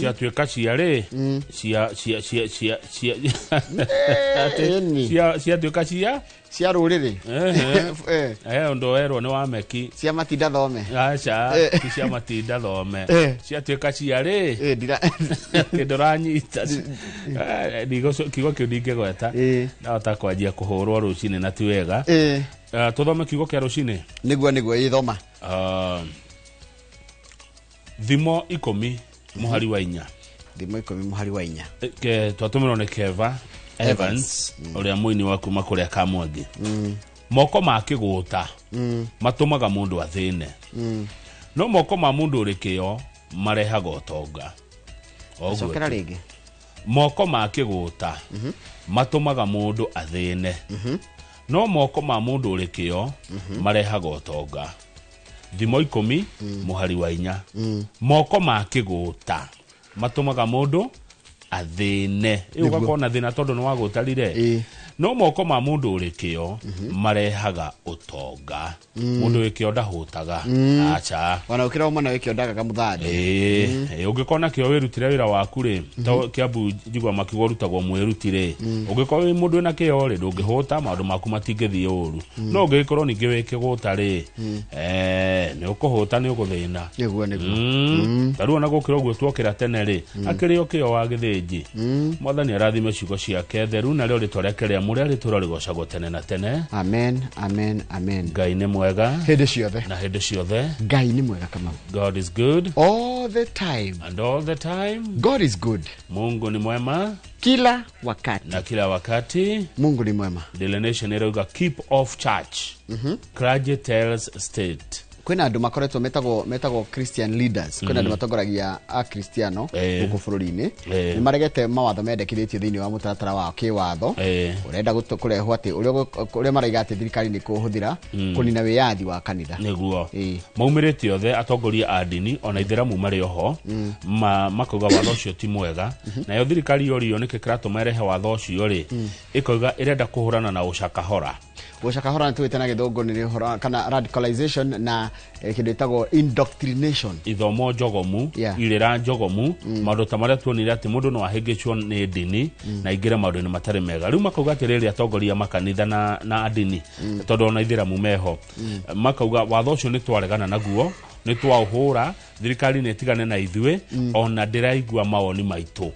Ciatuĩka ciarĩ cia cia cia cia cia Ĩni. Ciatuĩka cia Cia rũrĩrĩ. Ehe. Eh, Eh, ũndũ werwo nĩ wa meki. Cia matinda thome. Aca. Eh. Ti cia matinda thome. Eh. Ciatuĩka ciarĩ Eh, ndira kĩndũ ranyita. Eh, kiugo kĩu ndingĩgweta. Eh. Ndahota kwanjia kũhũrwo rũcinĩ na ti wega. Eh, Eh, tũthome kiugo kĩa rũcinĩ. Nĩguo ĩthoma. Ah, Thimo 10 mũhari wa 4. Thimo 10 mũhari wa 4. Twatũmĩrwo nĩ Keva Evans, ũrĩa mũini wa kuma kũrĩa Kamwangi. Moko ma kĩgũta matũmaga mũndũ athĩne, no moko ma mũndũ ũrĩ kĩyo marehaga ũtonga. O ũguo Cokera tu. rĩngĩ. Moko ma kĩgũta matũmaga mũndũ athĩne, no moko ma mũndũ ũrĩ kĩyo marehaga ũtonga. Thimo 10 mũhari wa 4. Moko ma kĩgũta matũmaga mũndũ athĩne. Ĩ, ũgakorwo na thĩna tondũ nĩ wagũtarire. Ĩ. No moko ma mũndũ ũrĩ kĩyo marehaga ũtonga. Mũndũ wĩ kĩyo ndahũtaga, aca. Ona ũkĩra mwana wĩkĩo ndagaga mũthande. Ĩĩ, ũngĩkorwo na kĩo wĩrutĩre wĩra waku rĩ, to Kiambu njigua makiuga ũrutagwo mwĩruti rĩ, ũngĩkorwo wĩ mũndũ wĩna kĩyo rĩ, ndũngĩhũta, maũndũ maku matingĩthiĩ ũru. No ũngĩgĩkorwo ningĩ wĩ kĩgũta rĩ, eh, nĩ ũkũhũta, nĩ ũgũthĩna. Nĩguo. Ta rĩu ona gũkĩra ũguo tuokĩra tene rĩ, akĩrĩ o kĩo wa gĩthĩnji. Mwathani arathime ciugo ciake theru, narĩo rĩtwa rĩake rĩamũre rĩtũra rĩgocagwo tene na tene. Amen, amen, amen. Ngai nĩ mwega hĩndĩ ciothe. Na hĩndĩ ciothe. Ngai nĩ mwega, Kamau. God is good all the time. And all the time. God is good. Mungu ni mwema kila wakati. Na kila wakati. Mungu ni mwema. Daily Nation ĩrauga, "Keep off church, clergy tells state." Kwĩna andũ makoretwo metagwo Christian leaders, kwĩna andũ matongoragia akristiano gũkũ bũrũri-inĩ. Nĩ maregete mawatho mendekithĩtio thĩinĩ wa mũtaratara wa kĩwatho ũrenda kũrehwo atĩ ũrĩa maraiga atĩ thirikari nĩ kũhũthĩra kũnina wĩyathi wa kanitha. Nĩguo. Maumĩrĩte othe atongoria a ndini, ona ithĩramu marĩ oho, makauga watho ũcio ti mwega. Nayo thirikari yorio nĩkĩ kĩratũma ĩrehe watho ũcio rĩ, ĩkauga ĩrenda kũhũrana na ũcakahora. Gũcakahora nĩ tũwĩte na gĩthũngũ nĩ ũhoro kana radicalization na kĩndũ ĩtagwo indoctrination. Ithomo njogomu, irĩra njogomu, maũndũ ta marĩa tuonire atĩ mũndũ no ahĩngĩcwo nĩ ndini na aingĩre maũndũ-inĩ matarĩ mega. Rĩu makauga atĩrĩrĩ, atongoria makanitha na ndini, tondũ ona ithĩramu meho, makauga watho ũcio nĩ twaregana naguo, nĩ twaũhũra, thirikari nĩ ĩtigane na ithuĩ, ona ndĩraigua mawoni maitũ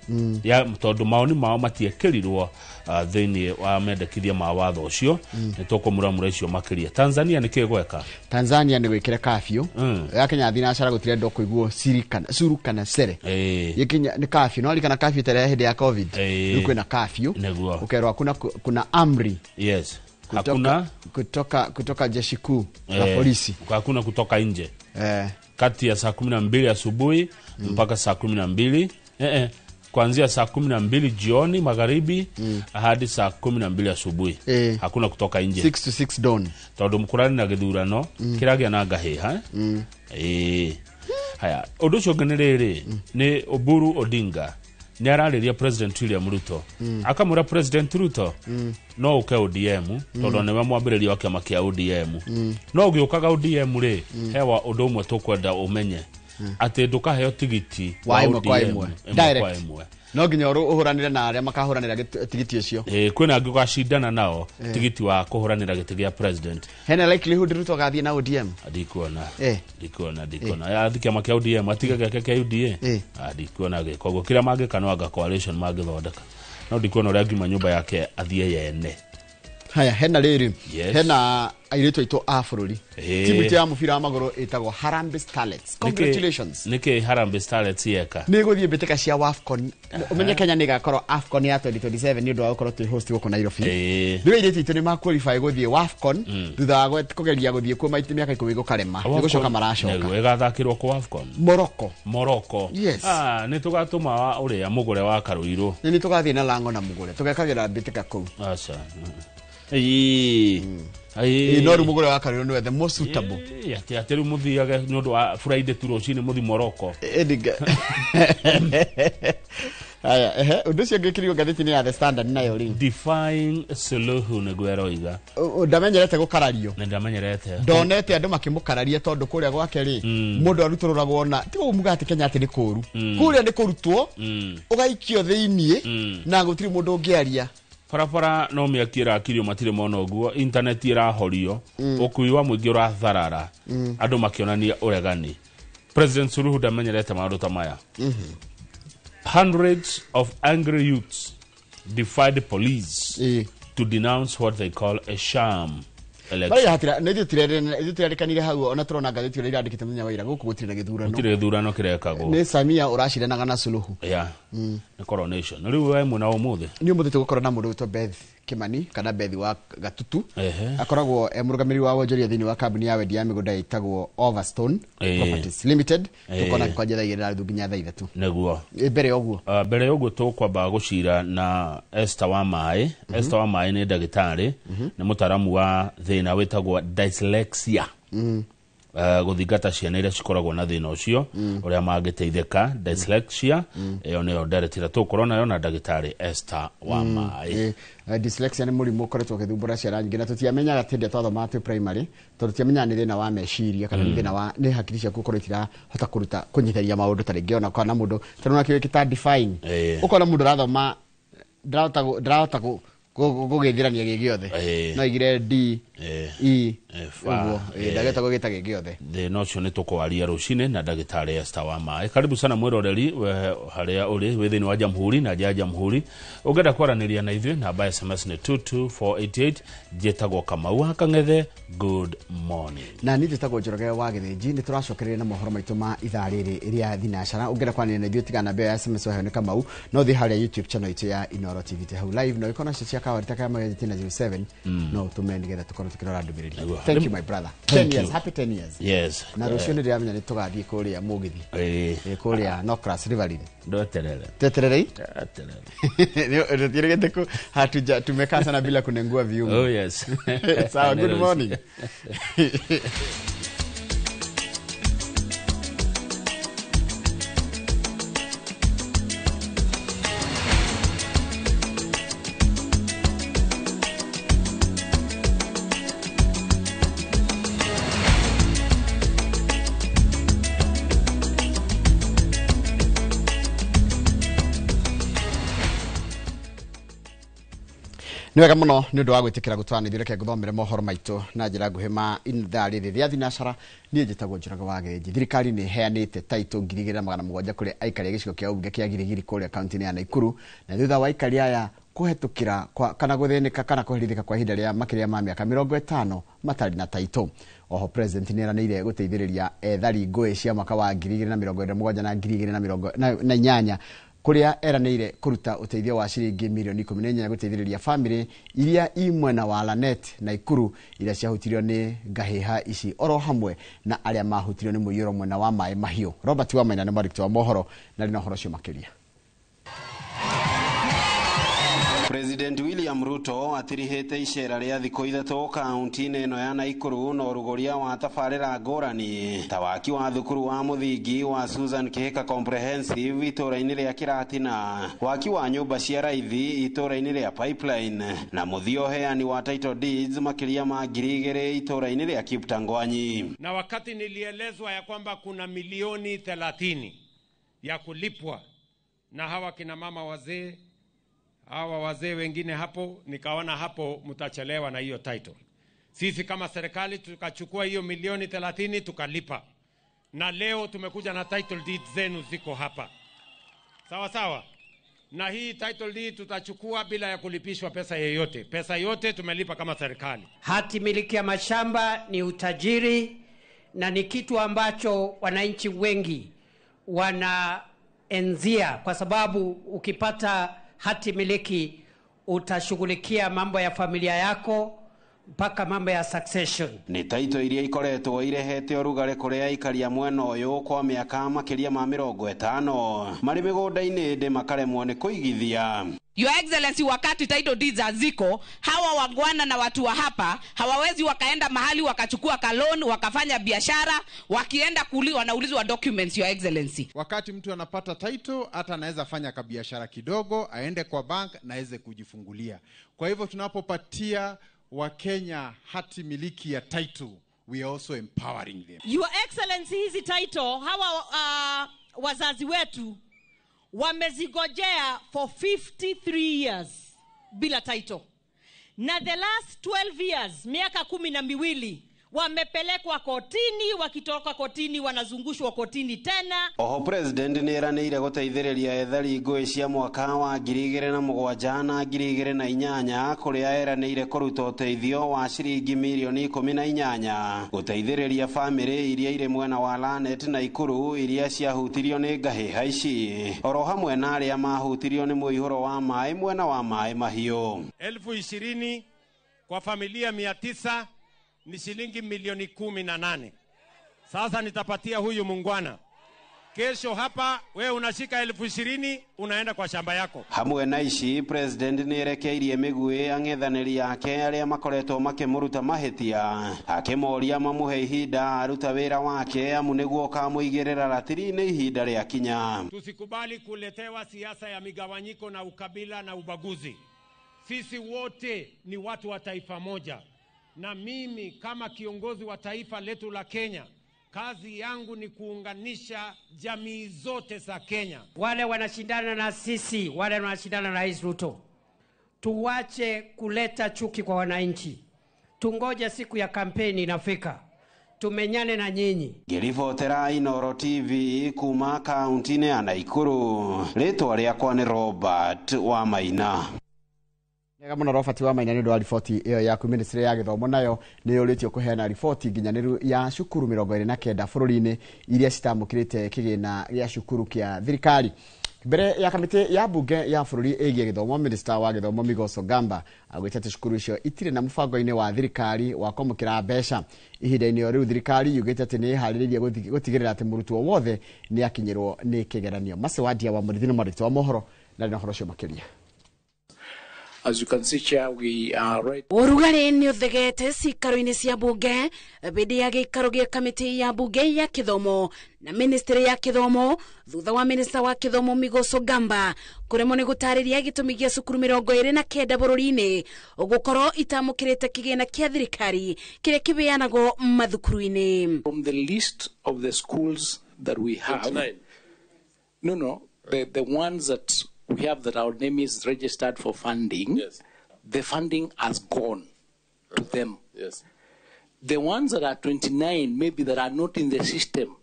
ya, tondũ mawoni mao matiekĩrirwo thĩinĩ wa mendekithia ma watho ũcio. Nĩ tũkũmuramura icio makĩria. Tanzania nĩ kĩ gweka? Tanzania nĩ gwĩkĩra kafyu. Ya Kenya thinacara gũtirendwo kũiguo siri kana suru kana sere. Gĩkinya nĩ kafyu, no rikana kafyu tere hĩndĩ ya COVID. Rĩu kwĩna kafyu. Ũkerwo hakuna, kuna amri kutoka, Hakuna kutoka jeshi kuu la polisi. Hakuna kutoka nje kati ya saa 12 asubuhi mpaka saa 12, kuanzia saa 12 jioni magharibi hadi saa 12 asubuhi. Hakuna kutoka nje. 6 to 6 dawn. Tondũ mũkũrani na gĩthurano kĩragĩa na ngahĩha. Ĩĩ, haya, ũndũ ũcio ũngĩ nĩ rĩrĩ, nĩ Oburu Odinga nĩ ararĩria President William Ruto, akamwĩra President Ruto no ũke ODM tondũ nĩwe mwambĩrĩria wa kĩama kĩa ODM, no ũgĩũkaga ODM rĩ, hewa ũndũ ũmwe tũkwenda ũmenye atĩ ndũkaheo tigiti wa ĩmwe kwa ODM ĩmwe. Ĩmwe kwa Direct. ĩmwe. No nginya ũhũranĩre na arĩa makahũranĩra tigiti ũcio. Ĩĩ, kwĩna angĩ ũgacindana nao tigiti wa kũhũranĩra gĩtĩ gĩa president. Hena likelihood Ruto agathiĩ na ODM? Ndikuona. Ndikuona athi kĩama kĩa ODM atige gĩake kĩa UDA. Ah, ndikuona gĩka ũguo. Kĩrĩa mangĩka no anga coalition mangĩthondeka, no ndikuona ũrĩa angiuma nyũmba yake athiĩ yene. Haya, hena rĩrĩ, hena airĩtu aitũ a bũrũri. Timu itũ ya mũbira wa magũrũ ĩtagwo Harambee Starlets. Congratulations. Nĩkĩ Harambee Starlets yeka? Nĩ gũthiĩ mbĩtĩka cia WAFCON. Ũmenye Kenya nĩ ĩgakorwo AFCON ya 2027 nĩ ũndũ wa gũkorwo twĩ host gũkũ Nairobi. Rĩu airĩtu aitũ nĩ ma qualify gũthiĩ WAFCON thutha wa kũgeria gũthiĩ kuo maita mĩaka 10 gũkarema. Nĩ gũcoka maracoka. Nĩguo ĩgathakĩrwo kũ AFCON? Morocco. Morocco. Yes. Ah, nĩ tũgatũma wa ũrĩa mũgũre wa Karũirũ. Nĩ tũgathiĩ na Lango na Mũgũre tũgekagĩra mbĩtĩka kũu. Aca. Ĩĩ. Ĩĩ, no rĩu Mũgũre wa Karũirũ nĩwe the most suitable. Ĩĩ, atĩ rĩu mũthiage nĩ ũndũ wa Friday tu rũcinĩ mũthi Morocco. Ĩndĩ Aya, ehe, ũndũ ũcio ngĩkĩrio ngathĩti-inĩ ya The Standard nayo rĩu. Defying Suluhu nĩguo eroiga. Ndamenyerete gũkarario. Nĩ ndamenyerete. Ndonete andũ makĩmũkararia tondũ kũrĩa gwake rĩ, mũndũ arutũrũragwo na ti ũguo muga atĩ Kenya atĩ nĩ kũũru. Kũrĩa nĩ kũrutwo, ũgaikio thĩiniĩ na gũtirĩ mũndũ ũngĩaria. Barabara no mĩaki ĩrakirio matirĩ mona ũguo, intaneti ĩrahorio, ũkui wa mũingĩ ũratharara, andũ makĩonania ũregani. President Suluhu ndamenyerete maũndũ ta maya. Hundreds of angry youths defied police to denounce what they call a sham election. Barĩa hatira nĩ ithuĩ tũtirarĩkanire hau ona tũrona ngathĩti ũrĩa irandĩkĩte mũthenya wa ira gũkũ gũtirĩ na gĩthurano. Gũtirĩ gĩthurano kĩrekagwo. Nĩ Samia ũracindanaga na Suluhu. Yeah. Nĩ coronation. Rĩu we mwena wa ũmũthĩ. Nĩ ũmũthĩ tũgũkorwo na mũndũ wĩtwo Beth Kimani kana Beth wa Gatutu. Akoragwo e mũrũgamĩrĩri wa wonjoria thĩinĩ wa kambuni ya wendia ya mĩgũnda ĩtagwo Overstone Properties Limited. Tũkona kwanja thaa igĩrĩ na nuthu nginya thaa ithatũ. Nĩguo. Mbere ya ũguo. Mbere ya ũguo tũkwamba gũcira na Esther wa Maĩ. Esther wa Maĩ nĩ ndagĩtarĩ, nĩ mũtaaramu wa thĩna wĩtagwo dyslexia. Gũthingata ciana iria cikoragwo na thĩna ũcio, ũrĩa mangĩteithĩka dyslexia, ĩyo nĩyo nderetira tũgũkorwo nayo na ndagĩtarĩ Esther wa Maĩ. Dyslexia nĩ mũrimũ ũkoretwo ũgĩthumbũra ciana nyingĩ na tũtiamenyaga hĩndĩ ĩrĩa twathomaga twĩ primary, tondũ tũtiamenyaga nĩ thĩna wa meciria kana nĩ thĩna wa nĩ hakiri ciaku gũkorwo itirahota kũruta kũnyitithania maũndũ ta rĩngĩ ona kana mũndũ tondũ nakĩo gĩta define. Ũkona mũndũ arathoma ndarahota gũgĩthirania gĩ gĩothe. No igire D E ũguo, ndagĩta gũgĩta gĩ gĩothe. Thĩna ũcio nĩ tũkwaria rũcinĩ na ndagĩtarĩ Esther wa Maĩ. Karibu sana mwĩroreri harĩa ũrĩ wĩ thĩinĩ wa Jamhuri na nja ya Jamhuri. Ũngĩenda kwaranĩria na ithuĩ namba ya SMS nĩ 22488. Njĩtagwo Kamau wa Kang'ethe. Good morning. Na niĩ njĩtagwo Njoroge wa Gĩthĩnji. Nĩ tũracokereria na mohoro maitũ ma ithaa rĩrĩ rĩa thinacara. Ũngĩenda kwaranĩria na ithuĩ tiga namba ya SMS waheo nĩ Kamau, no thiĩ harĩa YouTube channel itũ ya Inooro TV hau live, no ĩkorwo nacio cia kawarita kaya magazeti na 07 no ũtũme nĩgetha tũkorwo tũkĩrora ndũmĩrĩri. Thank you my brother. 10 years, happy 10 years. Yes. Na rũciũ nĩ ndĩramenya nĩ tũgathiĩ kũrĩa mũgithi. Kũrĩa Nocras Riverine. Ndoterere. Tetererei? Teterere. Hatuja tumekaa sana bila kunengua viungo. Oh yes. Sawa, good morning. Nĩ wega mũno nĩ ũndũ wa gwĩtĩkĩra gũtwaranithia, reke ngũthomere mohoro maitũ na njĩra nguhĩ ma ithaa rĩrĩ rĩa thinacara. Niĩ njĩtagwo Njoroge wa Gĩthĩnji. Thirikari nĩ ĩheanĩte taitũ 2700 kũrĩ aikari a gĩcigo kĩa ũmbunge kĩa Girigiri kũrĩa kaunti-inĩ ya Naikuru, na thutha wa aikari aya kũhetũkĩra kana gũthĩnĩka kana kũherithĩka kwa ihinda rĩa makĩria ma mĩaka 50 matarĩ na taitũ. Oho president nĩ eranĩire gũteithĩrĩria ethari ngũĩ cia mwaka wa 2027 na 2028 kuria eranĩire kũruta ũteithio wa ciringi milioni 14 gũteithĩrĩria family iria i mwena wa Lanet na Nakuru iria ciahutirio nĩ ngahĩha ici oro hamwe na arĩa mahutirio nĩ mũiyũro mwena wa Maĩ Mahiũ. Robert Wamaina nĩ mwandĩki wa mohoro na rĩ na ũhoro ũcio makĩria. President William Ruto atirihite icera ria thikũ ithatũ kaunti-inĩ ĩno ya Nakuru na ũrugũria wa tabarĩra ngũrani ta waki wa thukuru wa mũthingi wa Susan Kihika Comprehensive itũũra-inĩ rĩa Kiratina, waki wa nyũmba cia raithi itũũra-inĩ rĩa Pipeline na mũthia ũheani wa title deeds makĩria ma 2000 itũũra-inĩ rĩa Kiptangwanyi. Na wakati nilielezwa ya kwamba kuna milioni 30 ya kulipwa na hawa kina mama wazee, hawa wazee wengine hapo, nikaona hapo mtachelewa na hiyo title. Sisi kama serikali tukachukua hiyo milioni 30 tukalipa. Na leo tumekuja na title deeds zenu ziko hapa. Sawa sawa. Na hii title deed tutachukua bila ya kulipishwa pesa yoyote. Pesa yote tumelipa kama serikali. Hati miliki ya mashamba ni utajiri na ni kitu ambacho wananchi wengi wanaenzia, kwa sababu ukipata hati miliki utashughulikia mambo ya familia yako mpaka mambo ya succession. Ni taito iria ikoretwo irehete ũrugarĩ kũrĩ aikari a mwena ũyũ kwa mĩaka makĩria ma 50 marĩ mĩgũnda-inĩ ĩndĩ makaremwo nĩ kũigithia. Your Excellency, wakati title deeds haziko, hawa wangwana na watu wa hapa hawawezi wakaenda mahali wakachukua kalon wakafanya biashara, wakienda kuli wanaulizwa documents. Your Excellency, wakati mtu anapata title hata anaweza fanya kabiashara kidogo, aende kwa bank na aweze kujifungulia. Kwa hivyo tunapopatia Wakenya hati miliki ya title, we are also empowering them. Your Excellency, hizi title hawa wazazi wetu wamezigojea for 53 years bila title. Na the last 12 years, miaka 12, wamepelekwa kotini, wakitoka kotini wanazungushwa kotini tena. Oho president nĩ eranĩire gũteithĩrĩria ethari ngũĩ cia mwaka wa 2007 na 2008 kũrĩa eranĩire kũruta ũteithio wa ciringi mirioni 18 gũteithĩrĩria bamĩrĩ iria irĩ mwena wa Lanet na Ikuru iria ciahutirio nĩ ngahĩha ici oro hamwe na arĩa mahutirio nĩ mũihũro wa maĩ mwena wa Maĩ Mahiũ. 20,000 kwa familia 900 ni shilingi milioni 18. Sasa nitapatia huyu mungwana. Kesho hapa we unashika 20,000 unaenda kwa shamba yako. Hamwe na ici president nĩ erekeirie mĩguĩ ang'ethanĩri yake arĩa makoretwo makĩmũruta mahĩtia akĩmoria mamũhe ihinda aruta wĩra wake amu nĩguo kamũigĩrĩra ratiri-inĩ ihinda rĩa kinya. Tusikubali kuletewa siasa ya migawanyiko na ukabila na ubaguzi. Sisi wote ni watu wa taifa moja. Na mimi kama kiongozi wa taifa letu la Kenya, kazi yangu ni kuunganisha jamii zote za Kenya. Wale wanashindana na sisi, wale wanashindana na Rais Ruto, tuwache kuleta chuki kwa wananchi. Tungoje siku ya kampeni inafika, tumenyane na nyinyi. Ngĩribotera Inooro TV kuma kaunti-inĩ ya Naikuru, rĩtwa rĩakwa nĩ Robert Wamaina. Nega muno Robert Wamaina nĩ ũndũ wa riboti ĩyo yaku. Ministry ya gĩthomo nayo nĩ yũrĩtio kũheana riboti nginyanĩru ya cukuru 29 bũrũri-inĩ iria citamũkĩrĩte kĩgĩna gĩa cukuru kĩa thirikari. Mbere ya kamĩtĩ ya bunge ya bũrũri ĩgiĩ gĩthomo, Minister wa gĩthomo Migos Ogamba augĩte atĩ cukuru icio itirĩ na mũbango-inĩ wa thirikari wa kwamũkĩra mbeca. Ihinda-inĩ o rĩu thirikari yugĩte atĩ nĩ ĩharĩrĩirie gũtigĩrĩra atĩ mũrutwo wothe nĩ akinyĩrwo nĩ kĩgeranio. Macewadia wa Mũrĩithi nĩ mwandĩki wa mohoro na ndĩ na ũhoro ũcio makĩria. As you can see, Chair, we are right. Ũrugarĩ nĩ ũthegete cikaro-inĩ cia bunge hĩndĩ ya gĩikaro gĩa kamĩtĩ ya bunge ya kĩthomo na ministry ya kĩthomo thutha wa minista wa kĩthomo Migos Ogamba kũremwo nĩ gũtarĩria gĩtũmi gĩa cukuru 29 bũrũri-inĩ gũkorwo itamũkĩrĩte kĩgĩna kĩa thirikari kĩrĩa kĩbeanagwo mathukuru-inĩ. From the list of the schools that we have, 29. No, the ones that we have that our name is registered for funding, yes. The funding has gone to them. Yes. The ones that are 29, maybe that are not in the system,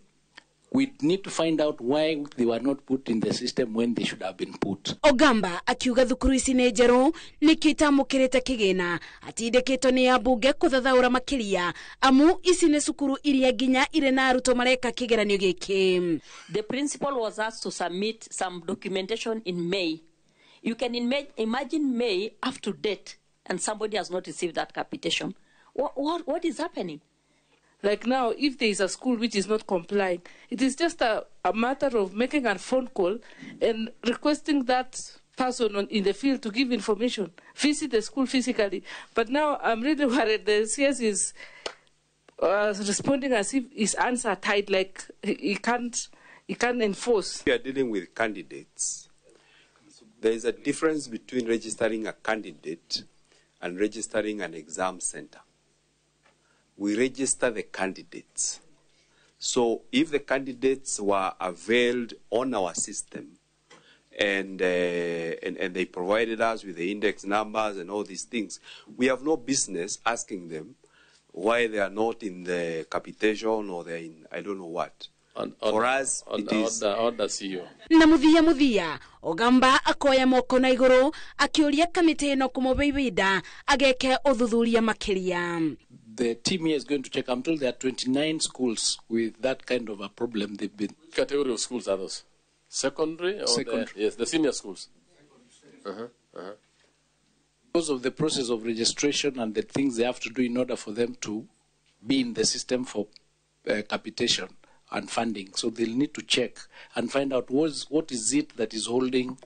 we need to find out why they were not put in the system when they should have been put. Ogamba akiuga thukuru ici nĩ njerũ nĩkĩo itamũkĩrĩte kĩgĩna atindĩkĩtwo nĩ ambunge kũthathaũra makĩria amu ici nĩ cukuru iria nginya irĩ na arutwo mareka kĩgeranio gĩkĩ. The principal was asked to submit some documentation in May. You can imagine May up to date and somebody has not received that capitation. What is happening? Like now, if there is a school which is not complying, it is just a matter of making a phone call and requesting that person in the field to give information, visit the school physically. But now I'm really worried. The CS is responding as if his hands are tied, like he can't enforce. We are dealing with candidates. There is a difference between registering a candidate and registering an exam center. We register the candidates. So if the candidates were availed on our system and they provided us with the index numbers and all these things, we have no business asking them why they are not in the capitation or they're in I don't know what. For us, it is... Na muthia Ogamba akoya moko na iguru akiuria kamĩtĩ ĩno kũmũhe ihinda ageke ũthuthuria makĩria. The team here is going to check. I'm told there are 29 schools with that kind of a problem. They've been category of schools are those? Secondary or secondary? Yes, the senior schools. Because of the process of registration and the things they have to do in order for them to be in the system for capitation and funding. So they'll need to check and find out what is it that is holding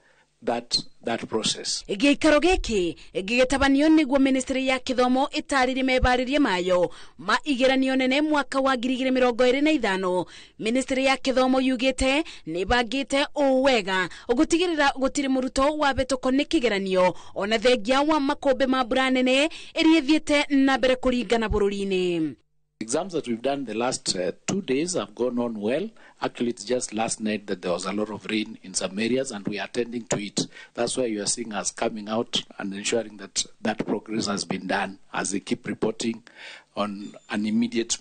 that process. Gĩikaro gĩkĩ gĩgĩtabanio nĩguo ministry ya gĩthomo ĩtarĩrie mebarĩrie mayo ma igeranio nene mwaka wa 2025. Ministry ya gĩthomo yugĩte nĩ bangĩte ũũ wega gũtigĩrĩra gũtirĩ mũrutwo wabĩtũkwo nĩ kĩgeranio ona thengia wa makũmbĩ ma mbura nene ĩrĩa ĩthiĩte na mbere kũringana bũrũri-inĩ. Exams that we've done the last 2 days have gone on well. Actually, it's just last night that there was a lot of rain in some areas, and we are attending to it. That's why you are seeing us coming out and ensuring that that progress has been done as they keep reporting on an immediate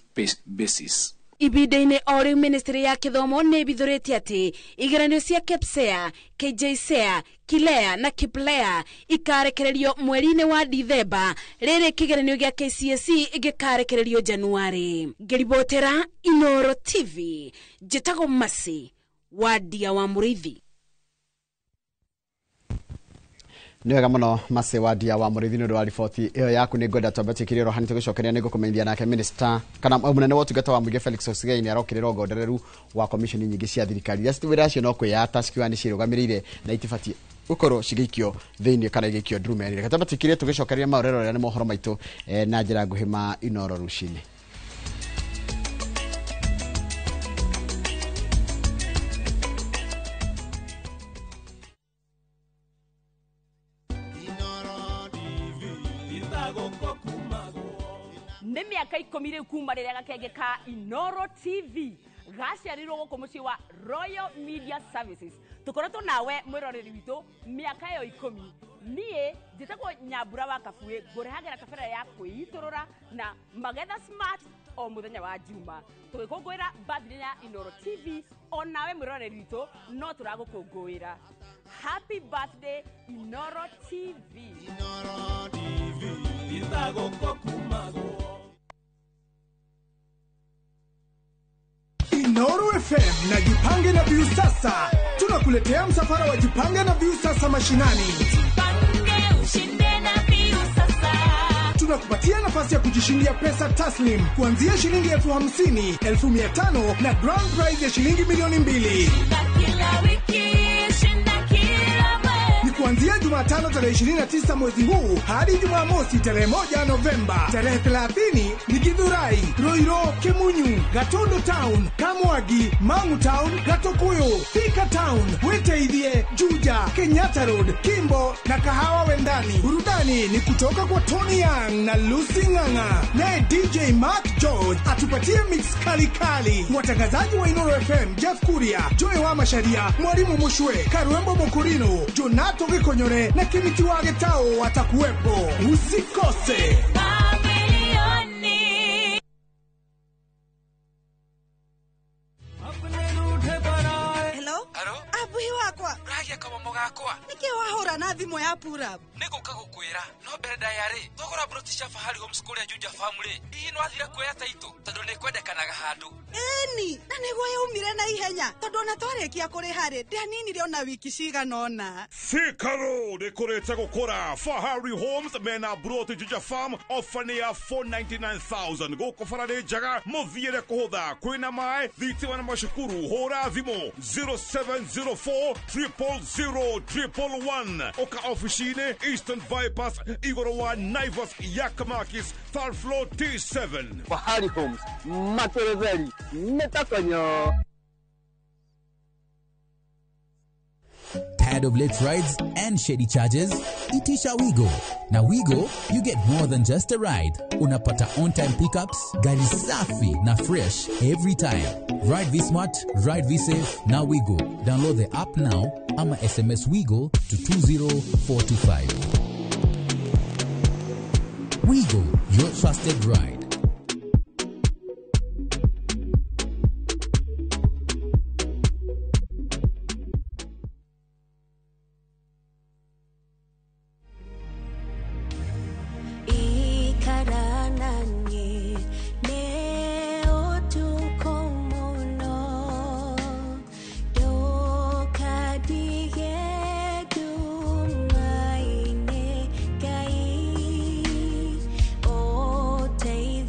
basis. Ibinda-inĩ o rĩu ministry ya gĩthomo nĩ ĩbithũrĩtie atĩ igeranio cia KPSEA, KJSEA, KILEA na KIPLEA ikarekererio mweri-inĩ wa Dithemba, rĩrĩ kĩgeranio gĩa KCSE gĩkarekererio Januari. Ngĩribotera Inoro TV, njĩtagwo Masi Wadia wa Mũrĩithi. Nĩ wega mũno Masi Wadia wa Mũrĩithi nĩ ũndũ wa riboti ĩyo yaku. Nĩ ngwenda twambe twĩkĩre rohani tũgĩcokeria nĩ ngũkũmenyithia nake minister kana mũnene wa ũtungata wa mũingĩ Felix Koskei nĩ arokĩrĩra ongondereru wa commission nyingĩ cia thirikari iria wĩra acio no kwĩyata cikiuga nĩ ciĩrũgamĩrĩire na itibatiĩ gũkorwo cigĩikio thĩinĩ kana igĩikio ndurumeni. Reke twambe twĩkĩre tũgĩcokeria maũrero rĩrĩa nĩ mohoro maitũ na njĩra nguhĩ ma Inoro rũcinĩ. Nĩ mĩaka 10 rĩu kuma rĩrĩa gakenge ka Inoro TV gaciarirwo gũkũ mũciĩ wa Royal Media Services. Tũkoretwo nawe mwĩroreri witũ mĩaka ĩyo 10. Niĩ njĩtagwo Nyambura wa Kabuĩ, ngũrehagĩra kabera ya kwĩitũrũra na Magetha Smart o mũthenya wa Juma. Tũgĩkũngũĩra birthday ya Inoro TV, o nawe mwĩroreri witũ no tũragũkũngũĩra. Happy birthday Inoro TV. Inoro TV Inoro FM na Jipange na Viusasa. Tunakuletea msafara wa Jipange na Viusasa mashinani. Jipange ushinde na Viusasa. Tunakupatia nafasi ya kujishindia pesa taslim kuanzia shilingi 50,000, 500,000 na grand prize ya shilingi 2,000,000. Kila wiki shinda kila mwezi. Ni kuanzia Jumatano tarehe 29 mwezi huu hadi Jumamosi tarehe 1 Novemba. Tarehe 30 ni Githurai, Roiro, Kemunyu, Gatondo Town, Kamwagi, Mangu Town, Gatokuyu, Thika Town, Witeithie, Juja, Kenyatta Road, Kimbo na Kahawa Wendani. Burudani ni kutoka kwa Tony Young na Lucy Ng'ang'a. Naye DJ Mark George atupatie mix kali kali. Watangazaji wa Inoro FM Jeff Kuria, Joy wa Masharia, Mwalimu Mushwe, Karuembo Mokurino, Jonato Gikonyore na Kimiti wa Getao watakuwepo. Usikose. Hello? Abuhi wakwa. Uragia kama gakwa. Niki wahura na thimu ya pura. Niguka gukwira no mbere ndayari thogora broti cia Fahari Homes kuria Juja Family. Hihi no athira kuoya taito tondu ni kwendekanaga handu. Eni, na niguo yaumire na ihenya tondu ona twarikia kuriha ri ndianinire ona wiki cigana ona. Thika Road ikurite gukura. Fahari Homes mena broti Juja Farm ofa ni ya 499,000 guku bara ni njega muthiire kuhutha kwina mai thitima na macukuru. Hura thimu 0704 000 111. Oka ofici-inĩ Eastern Bypass igũrũ wa Naivas Yakamakis third floor T7. Fahari Homes materetheri metakonyo. Tired of late rides and shady charges? Itisha Wigo. Now Wigo, you get more than just a ride. Unapata on-time pickups, gari safi na fresh every time. Ride V Smart, ride V Safe, now Wigo. Download the app now ama SMS Wigo to 20425. Wigo, your trusted ride. Take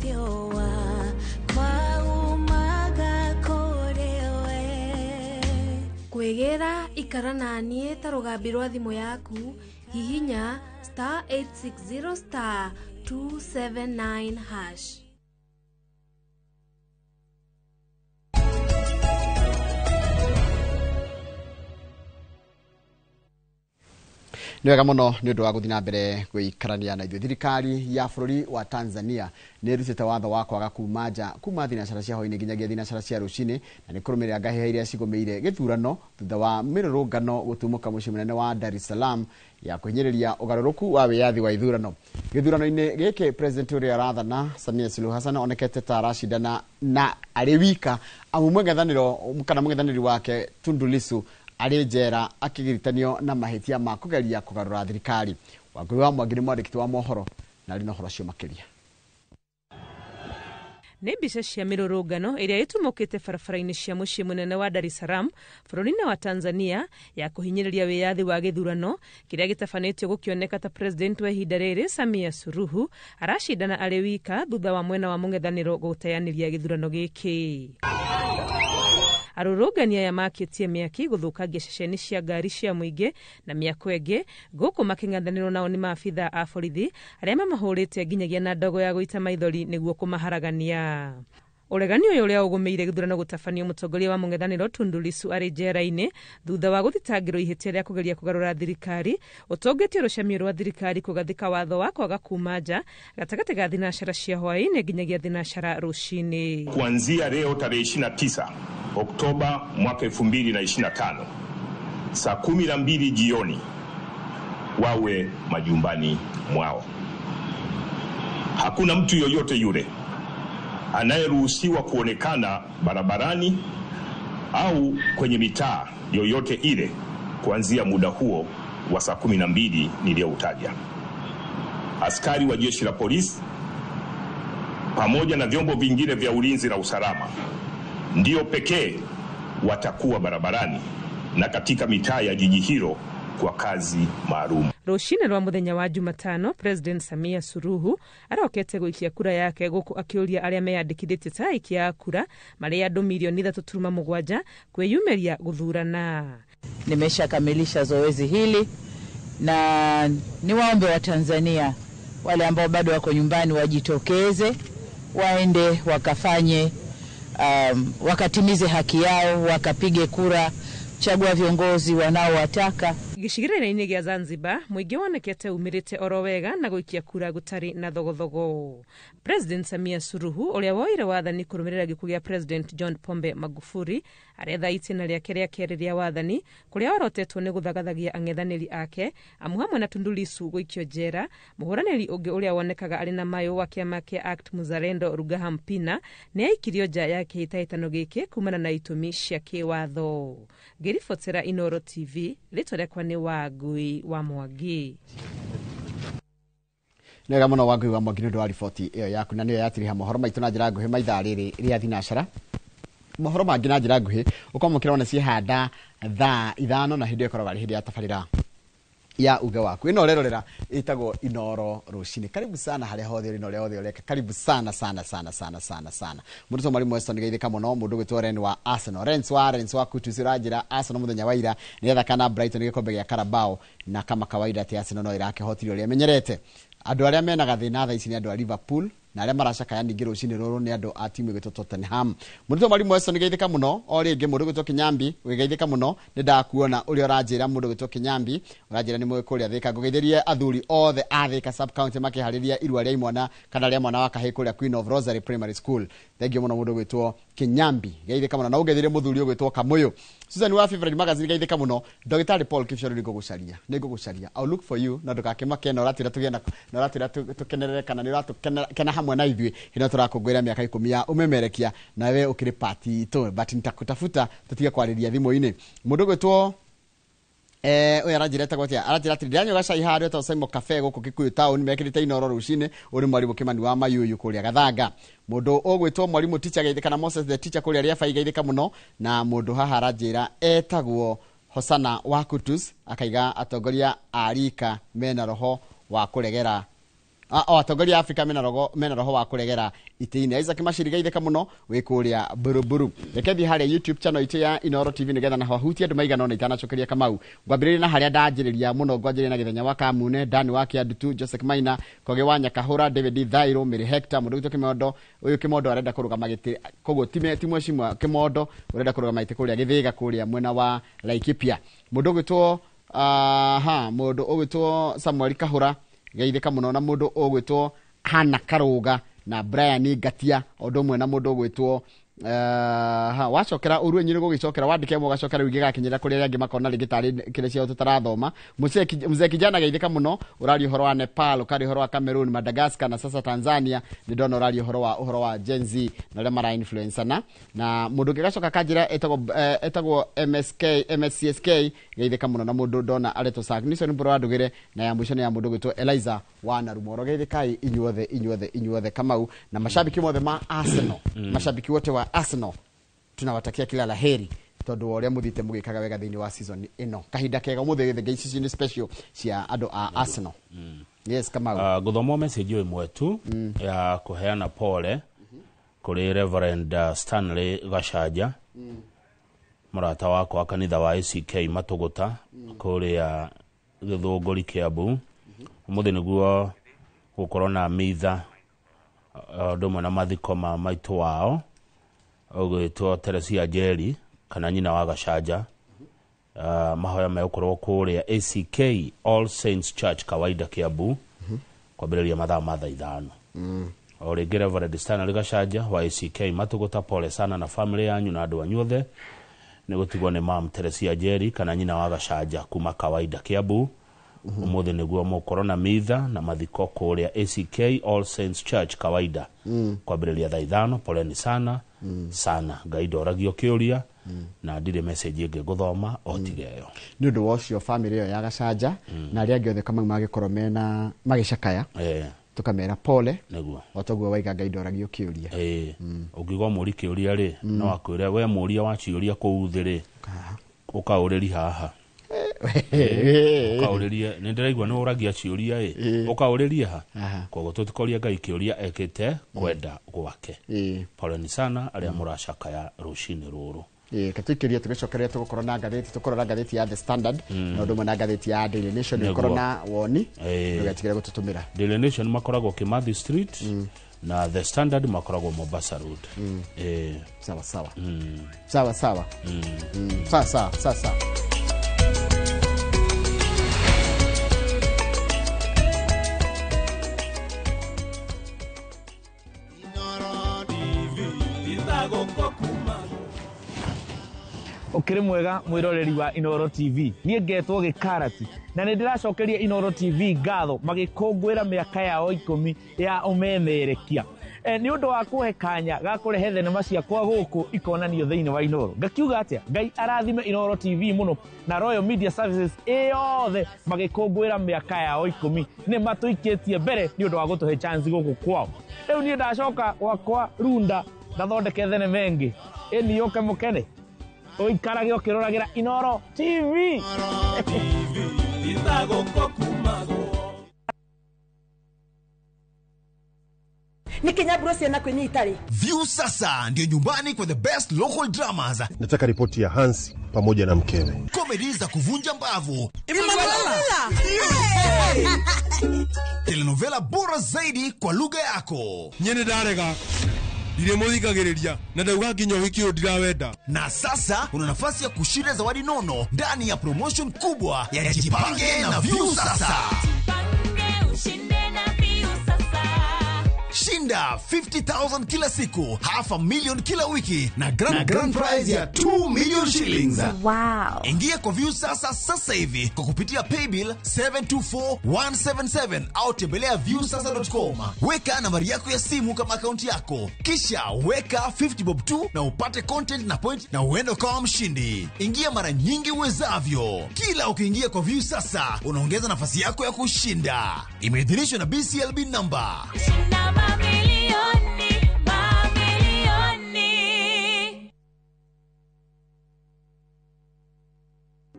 Ikara naniĩ ta rũgambi rwa thimũ yaku, hihinya star 860 star 279 hash. Nĩ wega mũno nĩ ũndũ wa gũthiĩ na mbere gũikarania na ithuĩ. Thirikari ya bũrũri wa Tanzania nĩ ĩrutĩte watho wa kwaga kuma nja kuma thinacara cia hwaĩ-inĩ nginyagia thinacara cia rũcinĩ, na nĩ kũrũmĩrĩra ngahĩha iria cigũmĩire gĩthurano thutha wa mĩrũrũngano gũtumũka mũciĩ mũnene wa Dar es Salaam ya kũhinyĩrĩria ũgarũrũku wa wĩyathi wa ithurano. Gĩthurano-inĩ gĩkĩ president ũrĩa arathana Samia Suluhu Hassan onekete ta aracindana na arĩ wika, amu mũng'ethanĩro kana mũng'ethanĩri wake Tundu Lissu arĩ njera akĩgiritanio na mahĩtia ma kũgeria kũgarũra thirikari. Wangũi wa Mwangi nĩ mwandĩki wa mohoro na arĩ na ũhoro ũcio makĩria. Nĩ mbica cia mĩrũrũngano ĩrĩa ĩtumũkĩte barabara-inĩ cia mũciĩ mũnene wa Dar es Salaam bũrũri-inĩ wa Tanzania ya kũhinyĩrĩria wĩyathi wa gĩthurano kĩrĩa gĩtabanĩtio gũkĩoneka ta president wa ihinda rĩrĩ Samia Suluhu aracindana arĩ wika thutha wa mwena wa mũng'ethanĩro gũteanĩria gĩthurano gĩkĩ. Arũrũngani aya makĩtie mĩaki gũthũkangia ceceni cia ngari cia mũingĩ na mĩako ĩngĩ gũkũ makĩng'ethanĩrwo nao nĩ maabitha a borithi arĩa mamahũrĩte nginyagia na ndogo ya gũita maithori nĩguo kũmaharagania. Ũregani ũyũ ũrĩa ũgũmĩire gĩthurano gũtabanio mũtongoria wa mũng'ethanĩro Tundu Lissu arĩ njera-inĩ thutha wa gũthitangĩrwo ihĩtia rĩa kũgeria kũgarũra thirikari ũtongetie rũcemio rwa thirikari kũgathĩka watho wa kwaga kuma nja gatagatĩ ga thinacara cia hwaĩ-inĩ nginyagia thinacara rũcinĩ. Kuanzia leo tarehe 29 Oktoba mwaka 2025 saa 12 jioni wawe majumbani mwao. Hakuna mtu yoyote yule anayeruhusiwa kuonekana barabarani au kwenye mitaa yoyote ile kuanzia muda huo wa saa 12 niliyoutaja. Askari wa jeshi la polisi pamoja na vyombo vingine vya ulinzi na usalama ndio pekee watakuwa barabarani na katika mitaa ya jiji hilo kwa kazi maalum. Rũcinĩ rwa mũthenya wa Jumatano, President Samia Suluhu arokete gũikia kura yake gũkũ akĩũria arĩa meyandĩkithĩtie ta aikia a kura marĩ andũ milioni 3.7 kwĩyumĩria gũthurana. Nimeshakamilisha zoezi hili na niwaombe wa Tanzania wale ambao bado wako nyumbani wajitokeze, waende wakafanye, wakatimize haki yao, wakapige kura, chagua viongozi wanaowataka. Gĩcigĩrĩra-inĩ gĩa Zanzibar mũingĩ wonekete umĩrĩte oro wega na gũikia kura gũtarĩ na thogothogo. President Samia Suluhu ũrĩa woire wathani kũrũmĩrĩra gĩkuũ gĩa President John Pombe Magufuli aretha itĩna rĩake rĩa kerĩ rĩa wathani kũrĩa orotetwo nĩ gũthagathagia ang'ethanĩri ake amu hamwe na Tundu Lissu gũikio njera. Mũhũranĩri ũngĩ ũrĩa wonekaga arĩ na mayũ wa kĩama kĩa ACT Muzalendo Rugaha Mpina nĩ aikirio nja ya kĩhĩtahĩtano gĩkĩ kumana na itũmi cia kĩwatho. Ngĩribotera Inooro TV, rĩtwa rĩakwa nĩ Wangui wa Mwangi. Nĩ wega mũno Wangui wa Mwangi nĩ ũndũ wa riboti ĩyo yaku, na nĩyo yatiriha mohoro maitũ na njĩra nguhĩ maithaa rĩrĩ rĩa thinacara. Mohoro mangĩ na njĩra nguhĩ ũkwamũkĩra ona ciĩhanda thaa 5 na hĩndĩ ĩyo ĩkoragwo arĩ hĩndĩ ya tabarĩra ya uge waku. Ĩno ũrerorera ĩtagwo Inooro rũcinĩ. Karibu sana harĩa hothe ũrĩ na ũrĩa hothe ũreka. Karibu sana sana sana sana sana sana. Mũndũ ũcio Mwalimu Weston geithĩka mũno. Mũndũ ũgwĩtwo Ren wa Arsenal, Rens wa Kutus ũranjĩra Arsenal mũthenya wa ira nĩathaka na Brighton gĩkombe gĩa Carabao, na kama kawaida atĩ Arsenal no ĩrakĩhotire ũrĩa ĩmenyerete. Andũ arĩa mena gathĩna thaa ici nĩ andũ a Liverpool, na arĩa maracakaya ningĩ rũcinĩ rũrũ nĩ andũ a timu ĩgwĩtwo Tottenham. Mũndũ Mwalimu Weston geithĩka mũno. O rĩngĩ mũndũ ũgwĩtwo Kĩnyambi ũgĩgeithĩka mũno, nĩ ndakuona ũrĩa ũranjĩra. Mũndũ ũgwĩtwo Kĩnyambi ũranjĩra nĩ mũĩ kũrĩa Thĩka. Ngũgeithĩrie athuri othe a Thĩka sub county makĩharĩria irua rĩa imwana kana rĩa mwana wa kahĩĩ kũrĩa Queen of Rosary Primary School. Thengiũ mũno mũndũ ũgwĩtwo Kĩnyambi, geithĩka mũno. Na ũngeithĩrie mũthuri ũgwĩtwo Kamũyũ. Susan wa Favorite Magazine geithĩka mũno. Ndagĩtarĩ Paul Kipshoru nĩngũgũcaria, nĩngũgũcaria. I'll look for you, na ndũgakĩmake na ũratwĩra tũgĩe na ũratwĩra tũkenerere kana nĩ ũratũkena hamwe na ithuĩ hĩndĩ ĩno tũrakũngũĩra mĩaka 10 ya ũmemerekia, na we ũkĩrĩ part itũ, but nitakutafuta tũtige kwarĩria thimũ-inĩ. Mũndũ ũgwĩtwo ũyũ aranjĩra etagwo atĩa? Aranjĩra atĩrĩ, ndĩranyua gacai harĩa etagwo Simon Cafe gũkũ Kikuyu town, mekĩrĩte Inooro rũcinĩ. Ũrĩ mwarimũ Kĩmani wa Mayuyu kũrĩa Gathanga. Mũndũ ũgwĩtwo mwarimũ teacher geithĩka na Moses the teacher kũrĩa Rĩabai geithĩka mũno. Na mũndũ haha aranjĩra etagwo Hosana wa Kutus, akaiga atongoria a rika mena roho wa kũregera, atongoria a Afrika mena roho wa kũregera itĩ-inĩ. Isaac Mashiri geithĩka mũno wĩ kũrĩa Buruburu. Reke thiĩ harĩa YouTube channel itũ ya Inooro TV nĩgetha naho hutie andũ maigana ũna itanacokeria Kamau. Ngwambĩrĩria na harĩa ndanjĩrĩria mũno, ngwanjĩrĩria na Gĩthenya wa Kamune, Dani wa Kĩandutu, Joseph Maina, Koge wa Nyakahũra, David Thairo, Mary Hector, mũndũ witũ Kĩmondo. Ũyũ Kĩmondo arenda kũrũgama gĩtĩ, koguo ti mwecimwa Kĩmondo ũrenda kũrũgama gĩtĩ kũrĩa Gĩthĩga kũrĩa mwena wa Laikipia. Mũndũ ũgwĩtwo mũndũ ũgwĩtwo Samuel Kahũra geithĩka mũno, na mũndũ ũgwĩtwo Hana Karũga na Brian Ngatia, o ũndũ ũmwe na mũndũ ũgwĩtwo wacokera ũru enyu nĩgũgĩcokera wandĩke ĩmwe ũgacokera rĩu gĩgakinyĩra kũrĩ arĩa angĩ makona rĩngĩ tarĩ kĩrĩa ciao tũtarathoma. Mzee kijana geithĩka mũno, ũraria ũhoro wa Nepal, ũkaria ũhoro wa Cameroon, Madagascar na sasa Tanzania. Nĩ ndona ũraria ũhoro wa Gen Z na ũrĩa mara influence-ana. Na mũndũ ũngĩ gacoka kanjĩra etagwo MSK MSCSK geithĩka mũno, na mũndũ ndona aretwo Sak Nison Mbũrũ wa Ndũgĩre, na ya mũico nĩ ya mũndũ ũgwĩtwo Eliza wa Narumoro. Geithĩkai inyuothe inyuothe inyuothe Kamau, na mashabiki mothe ma Arsenal. Mashabiki wote wa Arsenal tunawatakia kila la heri tondu wa uria muthite mugikaga wega thiini wa season ino. Kahinda kega umuthi githe ici ni special cia andu a Arsenal. Yes Kamau. Guthoma message ĩmwe tu ya kuheana pole kuri Reverend Stanley Gachanja, murata wakwa wa kanitha wa ACK Matuguta kuria Githunguri Kiambu. Umuthi niguo gukorwo na mitha ũndũ ũmwe na mathiko ma maitũ wao ũgwĩtwo Teresia Njeri kana nyina wa Gachanja. Mahoya megũkorwo kũrĩa ACK All Saints Church Kawaida Kiambu kwambĩrĩria mathaa ma thaa 5. O rĩngĩ Reverend Stanley Gachanja wa ACK Matuguta, pole sana na family yanyu na andũ anyu othe nĩ gũtigwo nĩ mam Teresia Njeri kana nyina wa Gachanja kuma Kawaida Kiambu. Umuthi nĩguo mũkorwo na mitha na mathiko kũrĩa ACK All Saints Church Kawaida kwambĩrĩria thaa 5. Poleni sana sana, Ngai ndoragio kĩũria na ndirĩ message ĩngĩ ngũthoma o tiga ĩyo. Nĩ ũndũ wa ũcio family ĩyo ya Gachanja na arĩa angĩ othe Kamau magĩkorwo mena magĩcakaya, tũkamera pole nĩguo o toguo waiga Ngai ndoragio kĩũria. Ũngiuga mũri kĩũria rĩ, no akwĩre we mũria wa ciũria kũu thĩ rĩ, ũkaũrĩri haha ũkaũrĩrie nĩ ndĩraigua nĩ ũragia ciũria ĩ, ũkaũrĩrie ha. Koguo tũtikoria Ngai kĩũria ekĩte kwenda gwake. Poleni sana arĩa mũracakaya rũcinĩ rũrũ. Katũikĩrie tũgĩcokeria tũgũkorwo na ngathĩti, tũkorwo na ngathĩti ya The Standard na ũndũ ũmwe na ngathĩti ya Daily Nation. Ũkorwo na woni ndũgetigĩre gũtũtũmĩra. Daily Nation makoragwo Kimathi Street na The Standard makoragwo Mombasa Road. Sawa sawa. Sawa sawa. Sawa sawa sawa sawa. Ukiri mwega mwiroreri wa Inooro TV. Niĩ ngetwo Gĩkarati na nĩ ndĩracokeria Inooro TV ngatho magĩkũngũĩra mĩaka yao 10 ya ũmemerekia. Nĩ ũndũ wa kũhe kanya ga kũrehe thenema ciakwa gũkũ ikonanio thĩinĩ wa Inooro. Ngakiuga atĩa, Ngai arathime Inooro TV mũno na Royal Media Services ĩyothe magĩkũngũĩra mĩaka yao 10. Nĩ matũikĩtie mbere nĩ ũndũ wa gũtũhe chance gũkũ kwao. Rĩu niĩ ndacoka gwakwa Runda ndathondeke thenema ĩngĩ ĩni yũke mũkene ũikarage ũkĩroragĩra Inooro TV. Nikinyaburo ciana kwĩnyita rĩ. View sasa ndio nyumbani kwa the best local dramas. Nataka ripoti ya Hansi pamoja na mkewe. Comedy za kuvunja mbavu. Telenovela bora zaidi kwa lugha yako. Nyene ndarega. Ndiremuthikagiriria na ndauga nginya ũhiki ũyũ ndirawenda. Na sasa una nafasi ya kushinda zawadi nono ndani ya promotion kubwa ya Jipange na View Sasa. Jipange ushinde na View Sasa. Shinda 50,000 kila siku, 500,000 kila wiki na grand prize ya 2 million shillings. Wow. Ingia kwa View Sasa sasa hivi kwa kupitia paybill 724177 au tembelea viewsasa.com. Weka nambari yako ya simu kama akaunti yako, kisha weka 50 bob tu na upate content na point na uende ukawa mshindi. Ingia mara nyingi uwezavyo. Kila ukiingia kwa View Sasa unaongeza nafasi yako ya kushinda. Imeidhinishwa na BCLB number. Shinda mamilioni, mamilioni.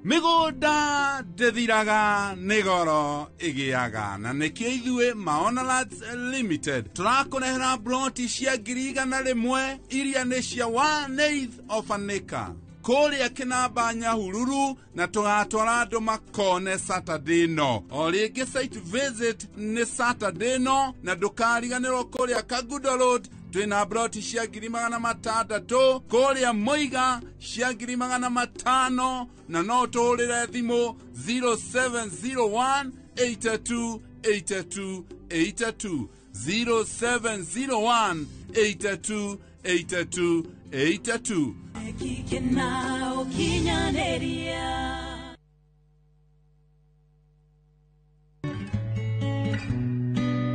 Mĩgũnda ndĩthiraga nĩ goro ĩgĩaga, na nĩkĩo ithuĩ Maona Lands Limited tũrakũrehera broti cia 100,000 iria nĩ cia 1/8 of an acre kũrĩa Kĩnamba Nyahururu, na tũgatwara andũ makone Saturday no. O rĩngĩ site visit nĩ Saturday no, na ndũkariganĩrwo kũrĩa Kagudo Road twĩna broti cia 600,000, kũrĩa Mũiga cia 500,000, na no tũhũrĩre thimũ 0701 82 82 82, 0701 82 82 82.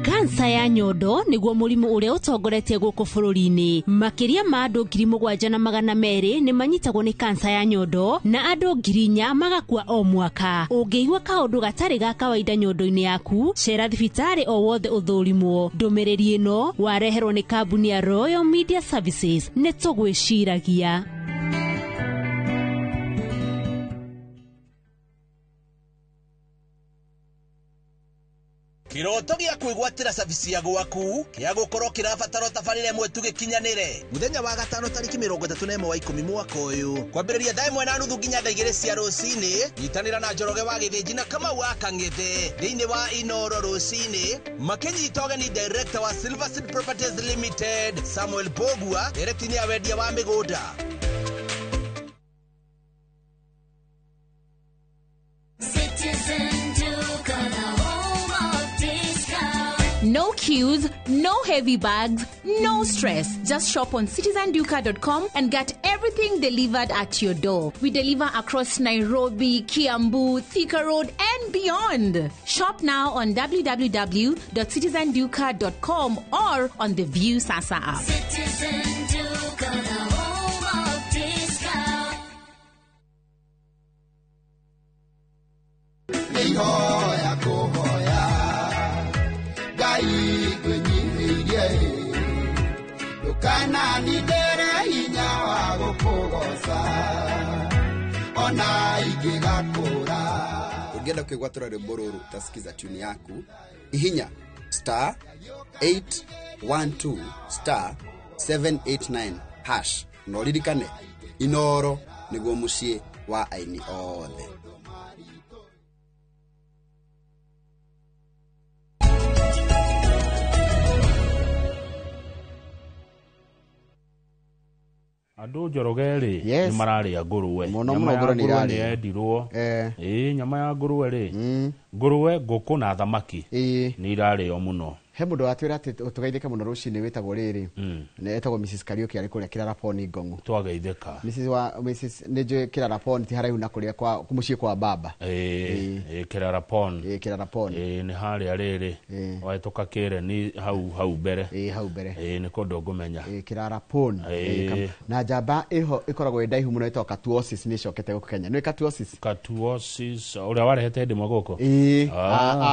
Kansa ya nyondo niguo mũrimũ ũrĩa ũtongoretie gũkũ bũrũri-inĩ. Makĩria ma andũ 7,200 nĩ manyitagwo nĩ kansa ya nyondo na andũ 4,000 magakua o mwaka. Ũngĩigua kaũndũ gatarĩ ga kawaida nyondo-inĩ yaku, cera thibitarĩ o wothe ũthũrimwo. Ndũmĩrĩri ĩno wareherwo nĩ kambuni ya Royal Media Services. Nĩ tũgwĩciragia. Kiroto gĩa kwĩgwatĩra cabici ya gwaku kĩa gũkorwo kĩrabatara tabarĩra ĩmwe tu gĩkinyanĩre mũthenya wa gatano tarĩki 31 wa 10 mwaka ũyũ kwambĩrĩria thaa 1:30 nginya thaa 2 cia rũcinĩ. Nyitanĩra na Njoroge wa Gĩthĩnji na Kamau wa Kang'ethe thĩinĩ wa Inoro rũcinĩ makĩnyita ũgeni director wa Silver Seed Properties Limited Samuel Bogua, director ya wendia wa mĩgũnda. No queues, no heavy bags, no stress. Just shop on citizenduka.com and get everything delivered at your door. We deliver across Nairobi, Kiambu, Thika Road, and beyond. Shop now on www.citizenduka.com or on the View Sasa app. Citizen Duka, the home of discount. Ũngĩenda kwĩgwatĩra rwĩmbo rũrũ utasikiza tune yaku, ihinya star 812 star 789 hash na ũririkane Inoro nĩguo mũciĩ wa aini othe. Andũ Njoroge rĩ nĩ mararĩa ngũrũwe. Mũno ngũrũwe nĩ irarĩo. Yendirwo. Ĩĩ nyama ya ngũrũwe rĩ, ngũrũwe, ngũkũ na thamaki nĩ irarĩo mũno. He mũndũ watwĩra atĩ tũgeithĩke mũno rũcinĩ wĩtagwo rĩrĩ, nĩ etagwo Mrs Kariuki arĩ kũrĩa Kĩraraponi Ngong'o. Twageithĩka. Mrs wa Mrs nĩ njũĩ Kĩraraponi ti haraihu na kũrĩa kwa mũciĩ kwa baba. Ĩĩ Kĩraraponi. Ĩĩ Kĩraraponi. Ĩĩ nĩ harĩa rĩrĩ wahĩtũka Kĩreni hau hau mbere. Ĩĩ hau mbere. Ĩĩ nĩ kũndũ ngũmenya. Ĩĩ Kĩraraponi. Na njamba ĩho ĩkoragwo ĩ ndaihu mũno ĩtagwo Katuosis nĩ ĩcokete gũkũ Kenya. Nĩ Katuosis? Katuosis ũrĩa warehete hĩndĩ ĩmwe gũkũ? Ĩĩ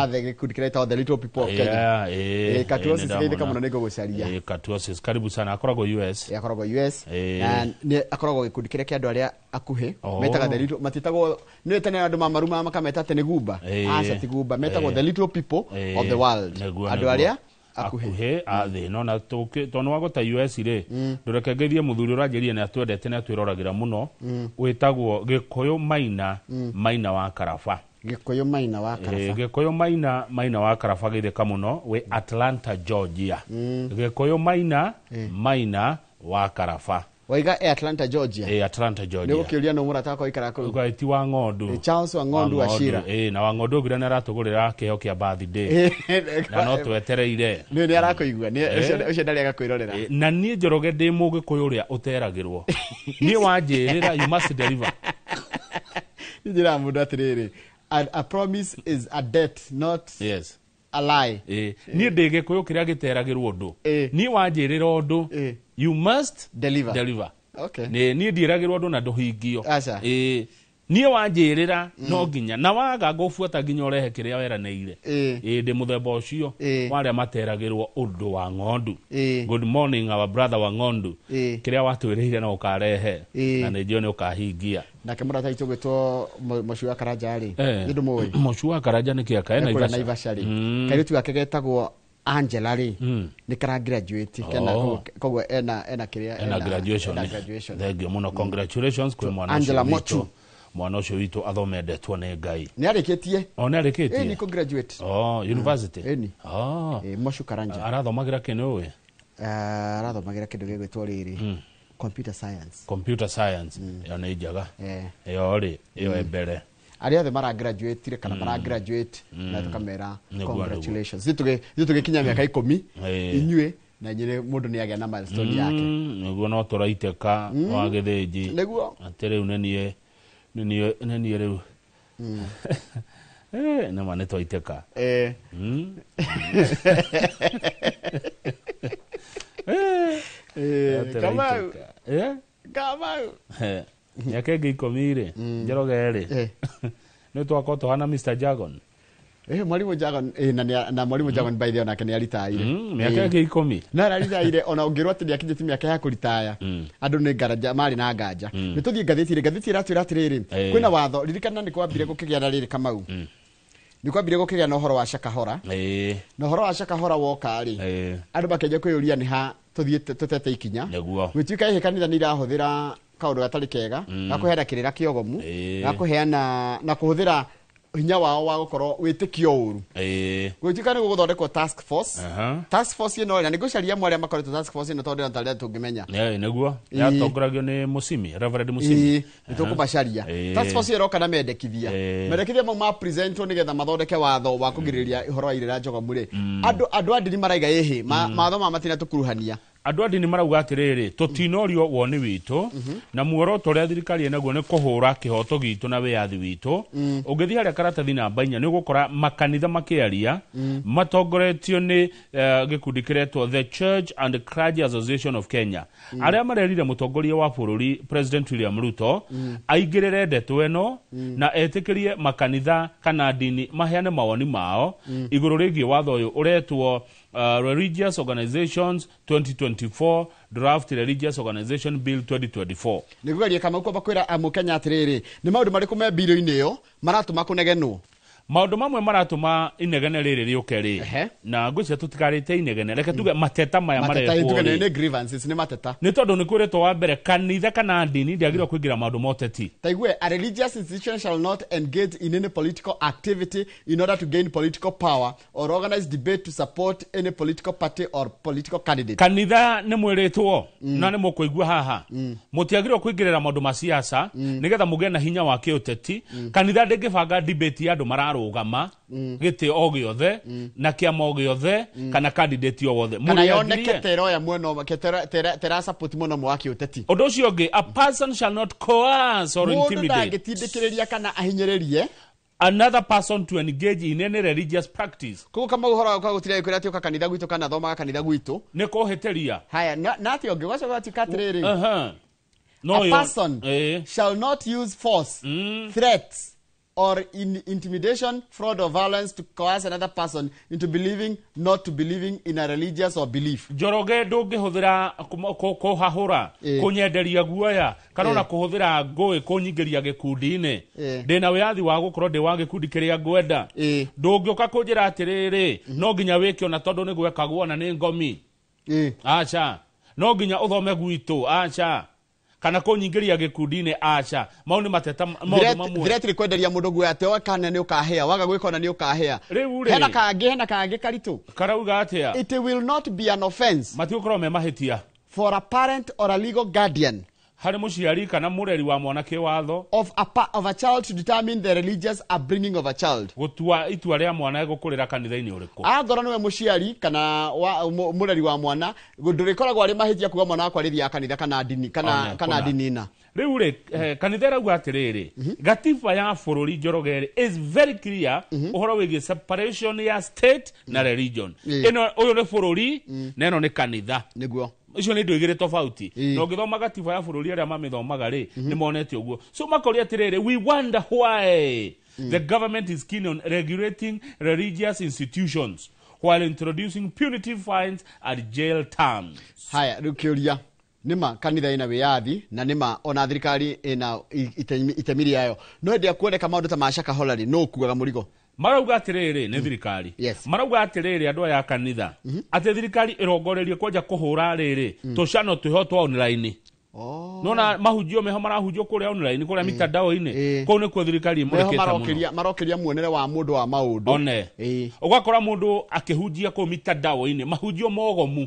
athe gĩkundi kĩrĩa gĩtagwo The Little People of Kenya. Katuosis geithĩka mũno nĩ ngũgũcaria. Katuosis karibu sana, akoragwo US. Akoragwo US na nĩ akoragwo gĩkundi kĩrĩa kĩa andũ arĩa akuhĩ metaga the little, matitagwo nĩ tene andũ mamaruma makameta atĩ nĩ gumba. Aca ti gumba, metagwo the little people of the world, andũ arĩa akuhĩ a thĩ no na tondũ wa gũta US rĩ, ndũreke ngeithie mũthuri ũranjĩrire nĩ atwendete nĩ atwĩroragĩra mũno, wĩtagwo Gĩkũyũ Maina, Maina wa Karaba. Gĩkũyũ Maina wa Karaba. Gĩkũyũ Maina, Maina wa Karaba geithĩka mũno, wĩ Atlanta, Georgia. Gĩkũyũ Maina, Maina wa Karaba. Waiga e Atlanta, Georgia. E Atlanta, Georgia. Nĩ gũkĩũria no mũrata wakwa ikara kũu. Ũgaĩ ti wa ng'ondu. Charles wa Ng'ondu wa Shira. Na wa ng'ondu ũngĩra nĩ aratũgũrĩra kĩheo kĩa birthday. Na no twetereire. Nĩ arakũigua, ũcio ndarĩ agakwĩrorera. Na niĩ Njoroge ndĩ mũgĩkũyũ ũrĩa ũteragĩrwo. Niĩ wanjĩrĩra you must deliver. Njĩra mũndũ atĩrĩrĩ, a promise is a debt, not yes a lie. Niĩ ndĩ gĩkũyũ kĩrĩa gĩteragĩrwo ũndũ. Niĩ wanjĩrĩra ũndũ, you must deliver. Deliver. Okay. Niĩ ndiĩragĩrwo ũndũ na ndũhingio. Aca. Niĩ wanjĩrĩra no nginya na waga ngũbuata nginya ũrehe kĩrĩa weranĩire. Ĩĩ, ndĩ mũthemba ũcio wa arĩa materagĩrwo ũndũ wa ng'ondu. Good morning, our brother wa ng'ondu. Kĩrĩa watwĩrĩire no ũkarehe na nĩ njũĩ nĩ ũkahingia. Nake mũrata witũ gwĩtwo Mũciĩ wa Karanja rĩ, nĩ ndũmũĩ? Mũciĩ wa Karanja nĩ kĩaka ena? Kũrĩa Naivasha rĩ, kairĩtu gake getagwo Angela rĩ, nĩ kara graduate kena. Koguo ena kĩrĩa ena graduation. Ena graduation. Thank you mũno, congratulations kwĩ mwana Angela ũcio witũ. Mochu. Mwana ũcio witũ athomendetwo nĩ Ngai. Nĩ arĩkĩtie. O nĩ arĩkĩtie? Ĩni, kũ graduate. Oh, university. Ĩni. Oh. Mochu Karanja. Arathomagĩra kĩ, nĩ ũĩ? Arathomagĩra kĩndũ gĩgwĩtwo rĩrĩ, computer science. Computer science, ĩyo nĩ njega. Ĩyo rĩ, ĩyo ĩ mbere. Arĩa othe maragraduatire kana maragraduate na tũkamera Nĩguo, congratulations. Ithuĩ tũgĩkinya mĩaka 10 inyuĩ na inyuĩ mũndũ nĩ agĩa na milestone yake. Nĩguo, no tũraitĩka wa gĩthĩnji. Nĩguo. Atĩ rĩu nĩ niĩ rĩu. Nĩma nĩ twaitĩka. Kamau. Tũraitĩka. Kamau. Mĩaka ĩngĩ 10 rĩ, Njoroge rĩ, nĩ twakorwo tũhana Mr. Jagon. Mwalimu Jagon, na mwalimu Jagon by the way onake nĩ aritaire. Mĩaka ĩngĩ 10. Na araritaire, ona ũngĩrwo atĩ nĩakinyĩtie mĩaka ya kũritaya, andũ nĩ ngaraja marĩ na nganja. Nĩ tũthiĩ ngathĩti-rĩ, ngathĩti ĩratwĩra atĩrĩrĩ, kwĩna watho. Ririkana nĩ kwambire gũkĩgĩa na rĩrĩ, Kamau, nĩ kwambire gũkĩgĩa na ũhoro wa Shakahora, na ũhoro wa Shakahora woka rĩ, andũ makĩanjia kwĩyũria nĩ ha tũthiĩte tũtete ikinya. Gwĩtuĩka ĩhĩ kanitha nĩ irahũthĩra kaũndũ gatarĩ kega ga kũheana kĩrĩra kĩogomu, ga kũheana na kũhũthĩra hinya wao wa gũkorwo wĩtĩkio ũru. Gwĩtuĩka nĩ gũgũthondekwo task force. Task force ĩno rĩ, na nĩ ngũcaria amwe arĩa makoretwo task force ĩno, tondũ ndĩrona tarĩa tũngĩmenya. Nĩguo yatongoragio nĩ Musimi, Reverend Musimi. Ĩĩ, nĩ tũkũmacaria. Task force ĩyo ĩroka na mendekithia. Mendekithia mau ma presentwo nĩgetha mathondeke watho wa kũgirĩrĩria ũhoro wa irĩra njogomu rĩ, andũ a ndini maraiga ĩhĩ mawatho maya matina tũkuruhania. Andũ a ndini marauga atĩrĩrĩ, tũtinorio woni witũ na muoroto ũrĩa thirikari ĩnaguo nĩ kũhũra kĩhoto gitũ na wĩyathi witũ. Ũngĩthiĩ harĩa karatathi namba 4, nĩ ũgũkora makanitha makĩaria matongoretio nĩ gĩkundi kĩretwo The Church and Clergy Association of Kenya, arĩa marerire mũtongoria wa bũrũri, President William Ruto, aingĩrĩre ndeto ĩno na etĩkĩrie makanitha kana ndini maheane mawoni mao igũrũ rĩgiĩ watho ũyũ ũretwo Religious Organizations 2024, Draft Religious Organization Bill 2024. Nĩ kũgeria, Kamau, kwamba kwĩra amũkenya atĩrĩrĩ, nĩ maũndũ marĩkũ me mbirũ-inĩ ĩyo maratũma kũnegenwo? Maũndũ mamwe maratũma inegene rĩrĩ rĩũke rĩ, na ngwĩciria tũtikarĩte inegene, reke tuge mateta maya mateta marehwo tuge rĩ, nĩ grievances, nĩ mateta. Nĩ tondũ nĩ kwĩrĩtwo wa mbere kanitha kana ndini ndĩagĩrĩirwo kũingĩra maũndũ ma ũteti. Taigue, a religious institution shall not engage in any political activity in order to gain political power or organize debate to support any political party or political candidate. Kanitha nĩ mwĩrĩtwo na nĩ mũkũigua haha, mũtiagĩrĩirwo kũingĩrĩra maũndũ ma siasa nĩgetha mũgĩe na hinya wa kĩũteti. Kanitha ndĩngĩbanga debate ya andũ mararũgama gĩtĩ o gĩothe na kĩama o gĩothe kana candidate o wothe. Kana Mũrĩagirie. yoneke teroya mwena ũmwe, ke tera support mwena ũmwe wa kĩũteti. Ũndũ ũcio ũngĩ, a person shall not coerce or Mũndũ intimidate ndangĩtindĩkĩrĩria kana ahinyĩrĩrie another person to engage in any religious practice. Koguo kama ũhoro wa gũtira kwĩra atĩ ũka kanitha gwitũ kana thomaga kanitha gwitũ nĩ kũhĩtĩria. Haya, na atĩ ũngĩ ũgacoka ũgatuĩka atĩrĩrĩ, No a yo- person shall not use force, threats or intimidation, fraud or violence to coerce another person into believing, not to believing in a religious or belief. Njoroge, ndũngĩhũthĩra kũhahũra, kũnyenderia guoya kana ona kũhũthĩra ngũĩ kũnyingĩria gĩkundi-inĩ. Ndĩna wĩyathi wa gũkorwo ndĩ wa gĩkundi kĩrĩa ngwenda. Ndũngĩũka kũnjĩra atĩrĩrĩ, no nginya wĩke ona tondũ nĩ gwekagwo ona nĩ ngomi, aca, no nginya ũthome gwitũ, aca, kana kũnyingĩria gĩkundi-inĩ, aca. Mau nĩ mateta, maũndũ mamwe. Threat nĩ kwenderia mũndũ guoya atĩ oe kana nĩ ũkahĩa, waga gwĩka ona nĩ ũkahĩa. Rĩu rĩ, Hena kangĩ karitũ. Karauga atĩa? It will not be an offense matigũkorwo me mahĩtia for a parent or a legal guardian, harĩ mũciari kana mũreri wa mwana kĩwatho, of a child to determine the religious upbringing of a child. Gũtua itua rĩa mwana egũkũrĩra kanitha-inĩ ũrĩkũ. Angorwo nĩwe mũciari kana mũreri wa mwana, ndũrĩkoragwo arĩ mahĩtia kuga mwana wakwa arĩthiaga kanitha kana ndini kana One, kana kũna. ndini na Rĩu rĩ, kanitha ĩrauga atĩrĩrĩ, gatiba ya bũrũri, Njoroge rĩ, is very clear ũhoro wĩgiĩ separation ya state na religion. Ĩno, ũyũ nĩ bũrũri na ĩno nĩ kanitha. Nĩguo. Icio nĩ indo igĩrĩ tofauti. Na ũngĩthoma gatiba ya bũrũri, arĩa mamĩthomaga rĩ, nĩ monete ũguo. So makoria atĩrĩrĩ, we wonder why the government is keen on regulating religious institutions while introducing punitive fines and jail terms. Haya, rĩu kĩũria, nĩma kanitha ĩna wĩyathi na nĩma ona thirikari ĩna itemi rĩayo, no hĩndĩ ĩrĩa kuoneka maũndũ ta ma Shakahola rĩ, no ũkuaga mũrigo? Marauga atĩrĩrĩ, nĩ thirikari. Marauga atĩrĩrĩ, andũ aya a kanitha, atĩ thirikari ĩrongoreirie kwanja kũhũra rĩrĩ tũcano twĩho twa online. Nona mahunjio meho marahunjio kũrĩa online, kũrĩa mitandao-inĩ, kũu nĩkuo thirikari Meho ĩmũrĩkĩte mũno. Marokĩria muonere wa mũndũ wa maũndũ. One ũgakora mũndũ akĩhunjia kũu mitandao-inĩ mahunjio mogomu,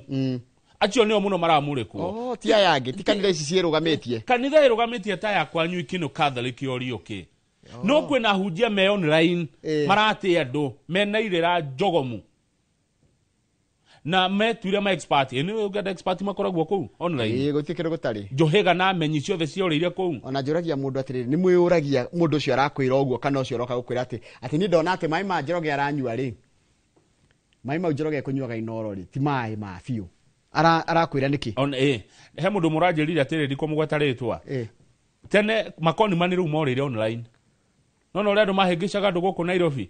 acio nĩo mũno maramũrĩkwo. Oh, ti aya angĩ, ti kanitha ici ciĩrũgamĩtie. Kanitha ĩrũgamĩtie ta ya kwanyu Ikino Catholic Oriũkĩ, no kwĩna ahunjia me online maratĩ andũ mena irĩra njogomu na metuire ma expert. Ĩ nĩ ũngĩenda expert makoragwo kũu online. Ĩĩ, gũtirĩ kĩndũ gũtarĩ. Njũhĩga na menyi ciothe ciorĩire kũu. Ona njũragia mũndũ atĩrĩrĩ, nĩ mwĩyũragia mũndũ ũcio arakwĩra ũguo kana ũcio ũroka gũkwĩra atĩ niĩ ndona atĩ maĩ ma Njoroge aranyua rĩ, maĩ mau Njoroge ekũnyuaga Inooro rĩ, ti maĩ ma biũ. Arakwĩra nĩkĩ? Ona ĩ he mũndũ mũranjĩrire atĩrĩrĩ, ndikũmũgweta rĩtwa, tene makoni mani rĩu morĩire online, no na ũrĩa andũ mahĩngĩcaga andũ gũkũ Nairobi,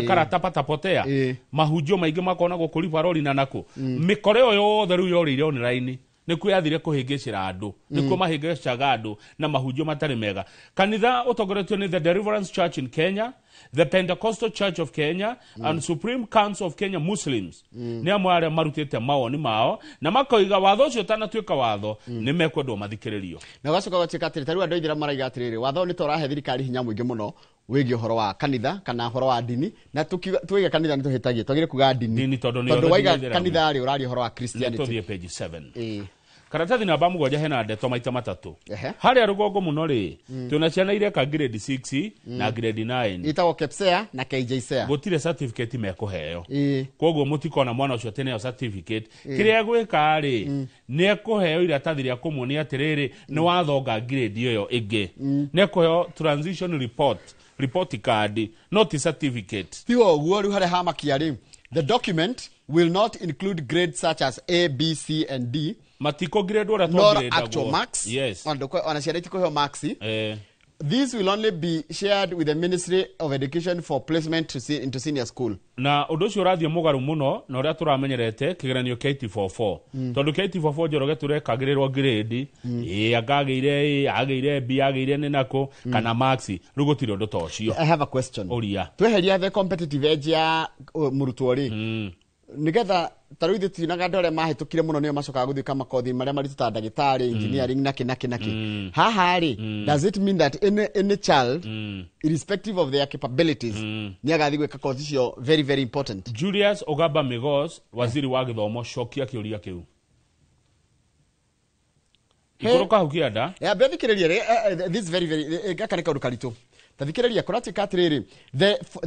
karata patapotea, mahunjio maingĩ makona gũkũ Rivaroli na nakũ, mĩkora ĩyo yothe rĩu yorĩire online, nĩkuo yathire kũhĩngĩcĩra andũ, nĩkuo mahĩngĩcaga andũ na mahunjio matarĩ mega. Kanitha ũtongoretio nĩ The Deliverance Church in Kenya, The Pentecostal Church of Kenya and Supreme Council of Kenya Muslims nĩ amwe arĩa marutĩte mawoni mao na makoiga watho ũcio ũtanatuĩka watho nĩ mekwendwo mathikĩrĩrio. Na ũgacoka ũgatuĩka atĩrĩ, ta rĩu andũ aithĩramu maraiga atĩrĩrĩ, watho nĩ ta ũrahe thirikari hinya mũingĩ mũno wĩgiĩ ũhoro wa kanitha kana ũhoro wa ndini, na tukiuga kanitha nĩ tũhĩtagie, twagĩrĩire kuga ndini. Ndini, tondũ nĩ tondũ othe waiga nginya Aithĩramu. Kanitha rĩ, ũraria ũhoro wa Christianity. Nĩ tũthiĩ page 7, karatathi namba 7, hena ndeto maita matatũ harĩa rũgongo mũno rĩ. Twĩna ciana ireka grade 6 na grade 9. Ĩtagwo KPSEA na KJSEA. Gũtirĩ certificate mekũheo, koguo mũtikona mwana ũcio atĩ nĩyo certificate. Kĩrĩa egwĩka rĩ, nĩ ekũheo iratathi rĩa kũmuonia atĩrĩrĩ, nĩ wathonga grade ĩyo ĩngĩ. Nĩ ekũheo transition report card, not certificate. Tiga ũguo, rĩu harĩa hamakia rĩ, the document will not include grades such as A, B, C and D matikũ grade ũrĩa nor twangĩrĩndagwo. Actual marks. Ona ciana itikũheo marks. This will only be shared with the Ministry of Education for placement into senior school. Na ũndũ ũcio ũrathiĩ mũgarũ mũno na ũrĩa tũramenyerete kĩgeranio kĩa 844, tondũ kĩa 844, Njoroge, tũrekagĩrĩrwo grade, ĩ angagĩire A, agĩire B, agĩire nĩ nakũ, kana marks. Rĩu gũtirĩ ũndũ ta ũcio. I have a question. Ũria. Tweheria the competitive edge ya mũrutwo rĩ, nigetha ta rĩu ithuĩ tuinaga andũ arĩa mahĩtũkire mũno nĩo macokaga gũthiĩ makothi marĩa maritũ ta ndagĩtarĩ, engineering na kĩ na kĩ na kĩ. Haha rĩ, does it mean that any child, irrespective of their capabilities, nĩ agathiĩ gwĩka kothi icio very very important? Julius Ogamba Migos, waziri wa gĩthomo, cokia kĩũria kĩu. Ikũrũka hau kĩanda. Ya mbe thikĩrĩria rĩ, this very very gaka nĩ kaũndũ karitũ. Ta thikĩrĩria, kũratuĩka atĩrĩrĩ,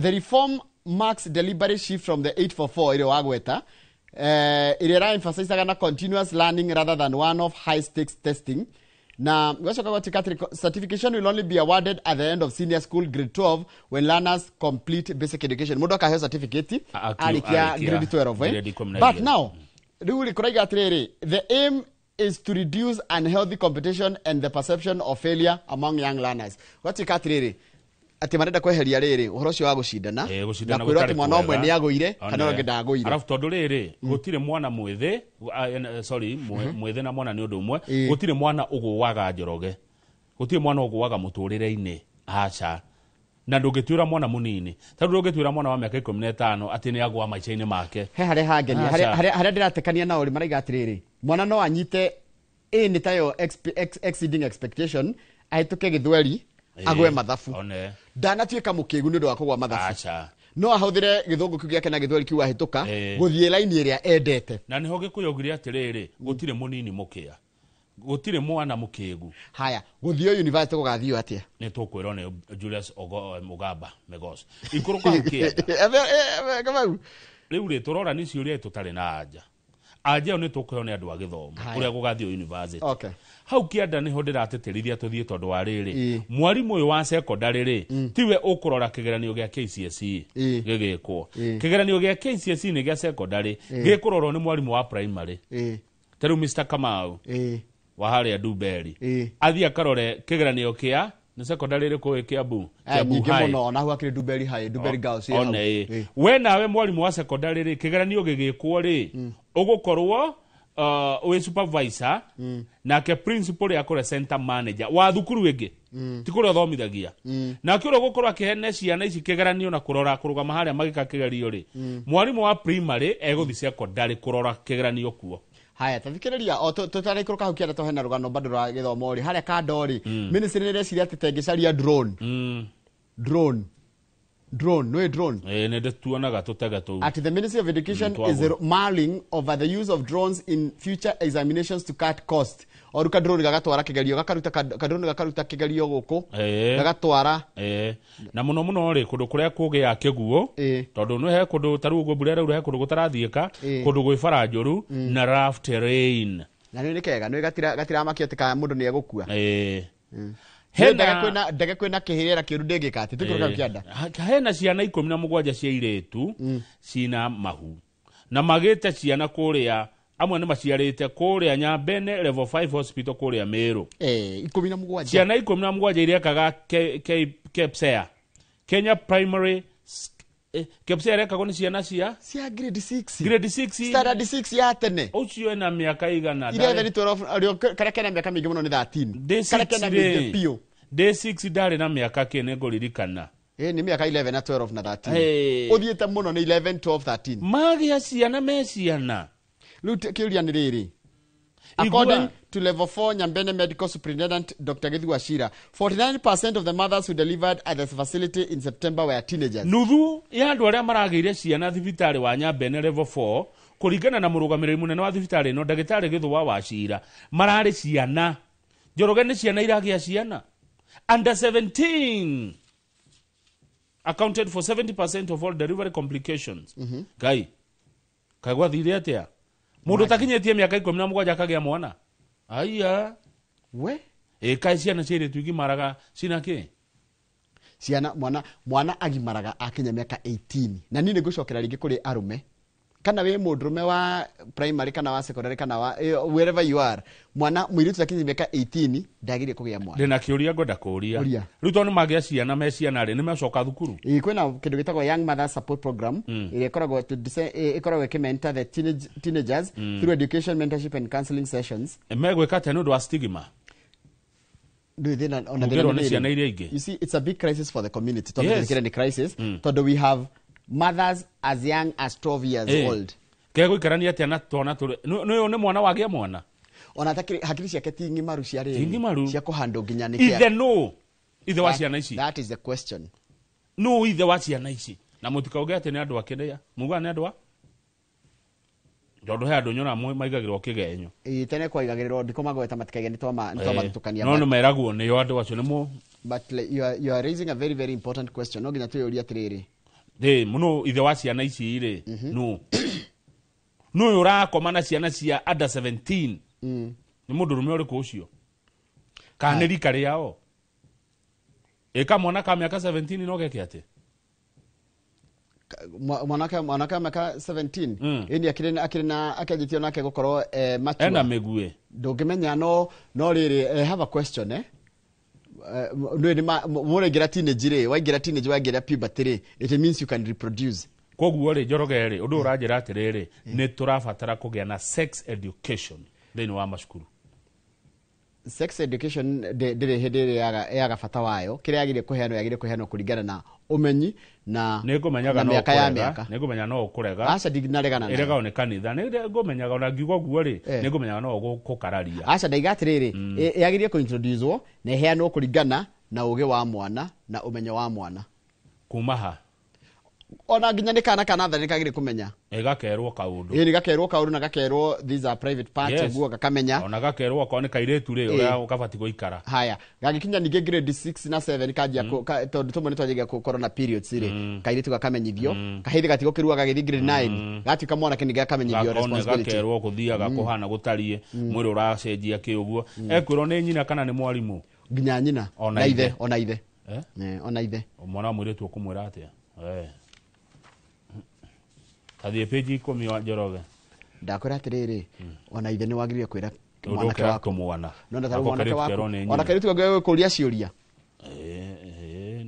the reform marks deliberate shift from the 844 ĩrĩa wagweta, ĩrĩa ĩra-emphasizaga na continuous learning rather than one of high stakes testing, na gwacoka gwatuĩka atĩrĩ, certification will only be awarded at the end of senior school, grade 12, when learners complete basic education. Mũndũ akaheo certificate arĩkia arĩkia grade 12, eh? Grade 12. But now rĩu rĩ, kũraiga atĩrĩrĩ, the aim is to reduce unhealthy competition and the perception of failure among young learners. Gwatuĩka atĩrĩrĩ, atĩ marenda kweheria rĩrĩ ũhoro ũcio wa gũcindana gũcindana na kwĩrwo atĩ gũtarĩ mwana ũmwe kwega. nĩ agũire kana One. ũngĩ ndagũire. Arabu tondũ rĩrĩ, gũtirĩ mwana mwĩthĩ, sorry, mwĩthĩ na mwana nĩ ũndũ ũmwe. Gũtirĩ mwana ũgũaga, Njoroge, gũtirĩ mwana ũgũaga mũtũrĩre-inĩ, aca. Na ndũngĩtuĩra mwana mũnini, tondũ ndũngĩtuĩra mwana wa mĩaka 15 atĩ nĩ agũa maica-inĩ make. He harĩa hangenia, Aca. harĩa ndĩratekania nao rĩ, maraiga atĩrĩrĩ, mwana no anyite A nĩ tayo exceeding expectation, ahĩtũke gĩthweri, agwe mathabu. One. Ndanatuĩka mũkĩgu nĩ ũndũ wa kũgwa mathabu. Aca. No ahũthĩre gĩthũngũ kĩu gĩake na gĩthweri kĩu ahĩtũka gũthiĩ laini ĩrĩa endete. Na nĩho Gĩkũyũ augire atĩrĩrĩ, gũtirĩ mũnini mũkĩa, gũtirĩ mwana mũkĩgu. Haya, gũthiĩ university gũgathio atĩa? Nĩ tũkwĩrwo nĩ Julius Ogamba Migos. Ikũrũka hau kĩanda. Kamau. Rĩu rĩ, tũrora nĩ ciũria tũtarĩ na anja. Anja ĩyo nĩ tũkũheo nĩ andũ a gĩthomo Haya. ũrĩa gũgathiĩ university. Okay. Hau kĩanda nĩho ndĩratĩtĩrithia tũthiĩ, tondũ wa rĩrĩ, mwarimũ ũyũ wa secondary rĩ, tiwe ũkũrora kĩgeranio gĩa KCSE gĩgĩkwo. Kĩgeranio gĩa KCSE nĩ gĩa secondary, gĩkũrorwo nĩ mwarimũ wa primary. Ta rĩu Mr. Kamau wa harĩa Ndumberi athiĩ akarore kĩgeranio kĩa nĩ secondary ĩrĩkũ ĩ Kiambu? Kiambu Nyingĩ High. mũno, ona hau hakĩrĩ Ndumberi High, Ndumberi Girls ĩ hau. One ĩ we nawe mwarimũ wa secondary rĩ, kĩgeranio gĩgĩkwo rĩ, ũgũkorwo wĩ supervisor, nake principal akore center manager wa thukuru ĩngĩ, ti kũrĩa ũthomithagia. Nake ũrĩa ũgũkorwo akĩhene ciana ici kĩgeranio na kũrora kũrũgama harĩa magĩka kĩgerio rĩ, mwarimũ wa primary egũthiĩ secondary kũrora kĩgeranio kuo. Haya, tathikĩrĩria o tũtaraikũrũka hau kĩanda tũhena rũgano bado rwa gĩthomo rĩ, harĩa kando rĩ, ministry nĩ ĩreciria atĩ tengĩcaria drone. Drone, drone, nĩ drone. Ĩ, nĩ ndĩtuonaga tũtege tũu. At the Ministry of Education is mulling over the use of drones in future examinations to cut cost. Oru ka drone gagatwara kĩgerio, gakaruta ka drone gakaruta kĩgerio gũkũ, gagatwara. Na mũno mũno rĩ, kũndũ kũrĩa kũgĩa kĩguũ, tondũ nĩ he kũndũ ta rĩu ũguo mbura ĩraura, he kũndũ gũtarathiĩka, kũndũ gwĩ bara njũru na rough terrain. Na nĩ kega nĩ gatiramakia atĩ kana mũndũ nĩ egũkua. Hena ndege kwĩna kĩhĩrĩra kĩũru ndĩngĩka atĩ tũikũrũka kĩanda. Hena ciana 17 cia irĩtu cina mahu na magĩte ciana kũrĩa, amwe nĩ maciarĩte kũrĩa Nyambene level 5 hospital kũrĩa Meru. 17. Ciana 17 irekaga KPSEA, Kenya Primary KPSEA irekagwo nĩ ciana cia grade 6. Grade 6. Standard 6 ya tene. Ũcio ena mĩaka igana. 11, 12, karĩa kena mĩaka mĩingĩ mũno nĩ 13. Karĩa kena mĩingĩ biũ. Day 6 ndarĩ na mĩaka kĩ nĩ ngũririkana. Nĩ mĩaka 11 na 12 na 13. Ũthiĩte mũno nĩ 11, 12, 13. Magĩa ciana me ciana. Rĩu kĩũria nĩ rĩrĩ. According to level 4 Nyambene Medical Superintendent Dr. Githu Wachira, 49% of the mothers who delivered at the facility in September were teenagers. Nuthu ya andũ arĩa maragĩire ciana thibitarĩ wa Nyambene level 4 kũringana na mũrũgamĩrĩri mũnene wa thibitarĩ ĩno ndagĩtarĩ Githu wa Wachira mararĩ ciana. Njoroge nĩ ciana iragĩa ciana. Under 17 accounted for 70% of all delivery complications. Ngai, kaĩ gwathire atĩa? Mũndũ ũtakinyĩtie mĩaka 17 akagĩa mwana. Aya. We? Kaĩ ciana cia airĩtu igimaraga cina kĩ? Ciana mwana agimaraga akinya mĩaka 18. Na niĩ nĩngũcokera rĩngĩ kũrĩ arũme. Kana wĩ mũndũrũme wa primary kana wa secondary kana wa wherever you are, mwana mũirĩtu akinya mĩaka 18 ndagĩrĩire kũgĩa mwana. Ndĩna kĩũria ngwenda kũũria. Rĩu tondũ nĩmagĩa ciana me ciana rĩ, nĩmecoka thukuru? Kwĩna kĩndũ gĩtagwo Young Mothers Support Program ĩrĩa ĩkoragwo ĩkoragwo ĩkĩmentor the teenagers through education, mentorship and counseling sessions. Megwĩka atĩa nĩ ũndũ wa stigma? Ona ciana iria ingĩ. You see, it's a big crisis for the community. Tondũ yes. Nĩ crisis tondũ we have mothers as young as 12 years old. Kegũikarania atĩa na twana tũrĩ? Nĩ nĩ mwana wagĩa mwana. Ona hakiri ciake ti ng'imaru cia rĩrĩ. Cia kũhandwo nginya nĩ kĩa. Ithe nũ? Ithe wa ciana ici. That is the question. Nũ ithe wa ciana ici? Na mũtikauge atĩ nĩ andũ a kĩrĩa. Muga nĩ andũ a? Tondũ he andũ nyona maigagĩrwo kĩgenyo. Tene kwaigagĩrĩrwo ndiko magweta matikaige nĩ twamathutũkania. No nĩ meragwo nĩo andũ acio nĩ But you are raising a very very important question. No nginya twĩyũrie atĩrĩrĩ. Mũno ithe wa ciana ici rĩ, nũ? Nũ ũrakoma na ciana cia under 17? Nĩ mũndũrũme ũrĩkũ ũcio? Kana nĩ rika rĩao? Ĩka mwana ka mĩaka 17 no geke atĩ? Mwanake mĩaka 17 ĩni akĩrĩ na akĩanjĩtio nake gũkorwo mature. Ena mĩguĩ. Ndũngĩmenya no rĩrĩ, I have a question mũraingĩra teenage rĩ, waingĩra teenage waingĩra puberty rĩ, it means you can reproduce. Koguo rĩ, Njoroge rĩ, ũndũ ũranjĩra atĩrĩrĩ, nĩ tũrabatara kũgĩa na sex education thĩinĩ wa macukuru. Sex education ndĩrĩ hĩndĩ ĩrĩa yaga bata wayo, kĩrĩa yagĩrĩire kũheanwo yagĩrĩire kũheanwo kũringana na ũmenyi na mĩaka ya mĩaka. Nĩngũmenyaga no ũkũrega. Aca ndinaregana nayo. Ĩregagwo nĩ kanitha. Nĩngũmenyaga ona ngiuga ũguo rĩ, nĩngũmenyaga no ũgũkararia. Aca ndaiga atĩrĩrĩ, yagĩrĩire kũ-introduce-wo na ĩheanwo kũringana na ũgĩ wa mwana na ũmenyo wa mwana. Kuma ha? Ona nginya nĩ kana kana natharĩ nĩkagĩrĩire kũmenya. Gakerwo kaũndũ. Nĩ gakerwo kaũndũ na gakerwo these are private parts ũguo gakamenya. Ona gakerwo okorwo nĩ kairĩtu rĩ, ũrĩa gabatiĩ gũikara. Haya, gagĩkinya ningĩ grade 6 na 7 kanjia tondũ tũmwe nĩtwanjagia gũkorwo na periods rĩ, kairĩtu gakamenyithio, kahĩndĩ gatigũkĩrua gagĩthiĩ grade 9, gatuĩka mwanake ningĩ gakamenyithio responsibility. Gakerwo gũthiaga kũhana gũtariĩ, mwĩrĩ ũracenjia kĩ ũguo. Ekwĩrwo nĩ nyina kana nĩ mwarimũ? Nginya nyina. Na ithe, ona ithe. Ona ithe. Mwana wa mũirĩtu ũkũmwĩra atĩa? Tathiĩ page 10 wa Njoroge. Ndakwĩra atĩrĩrĩ, ona ithe nĩ wagĩrĩire kwĩra mwanake Ũndũ waku. Mwana. No na Nako mwanake kairĩtu waku kerwo nĩ ona nyina. kairĩtu kangĩgũkũria ciũria,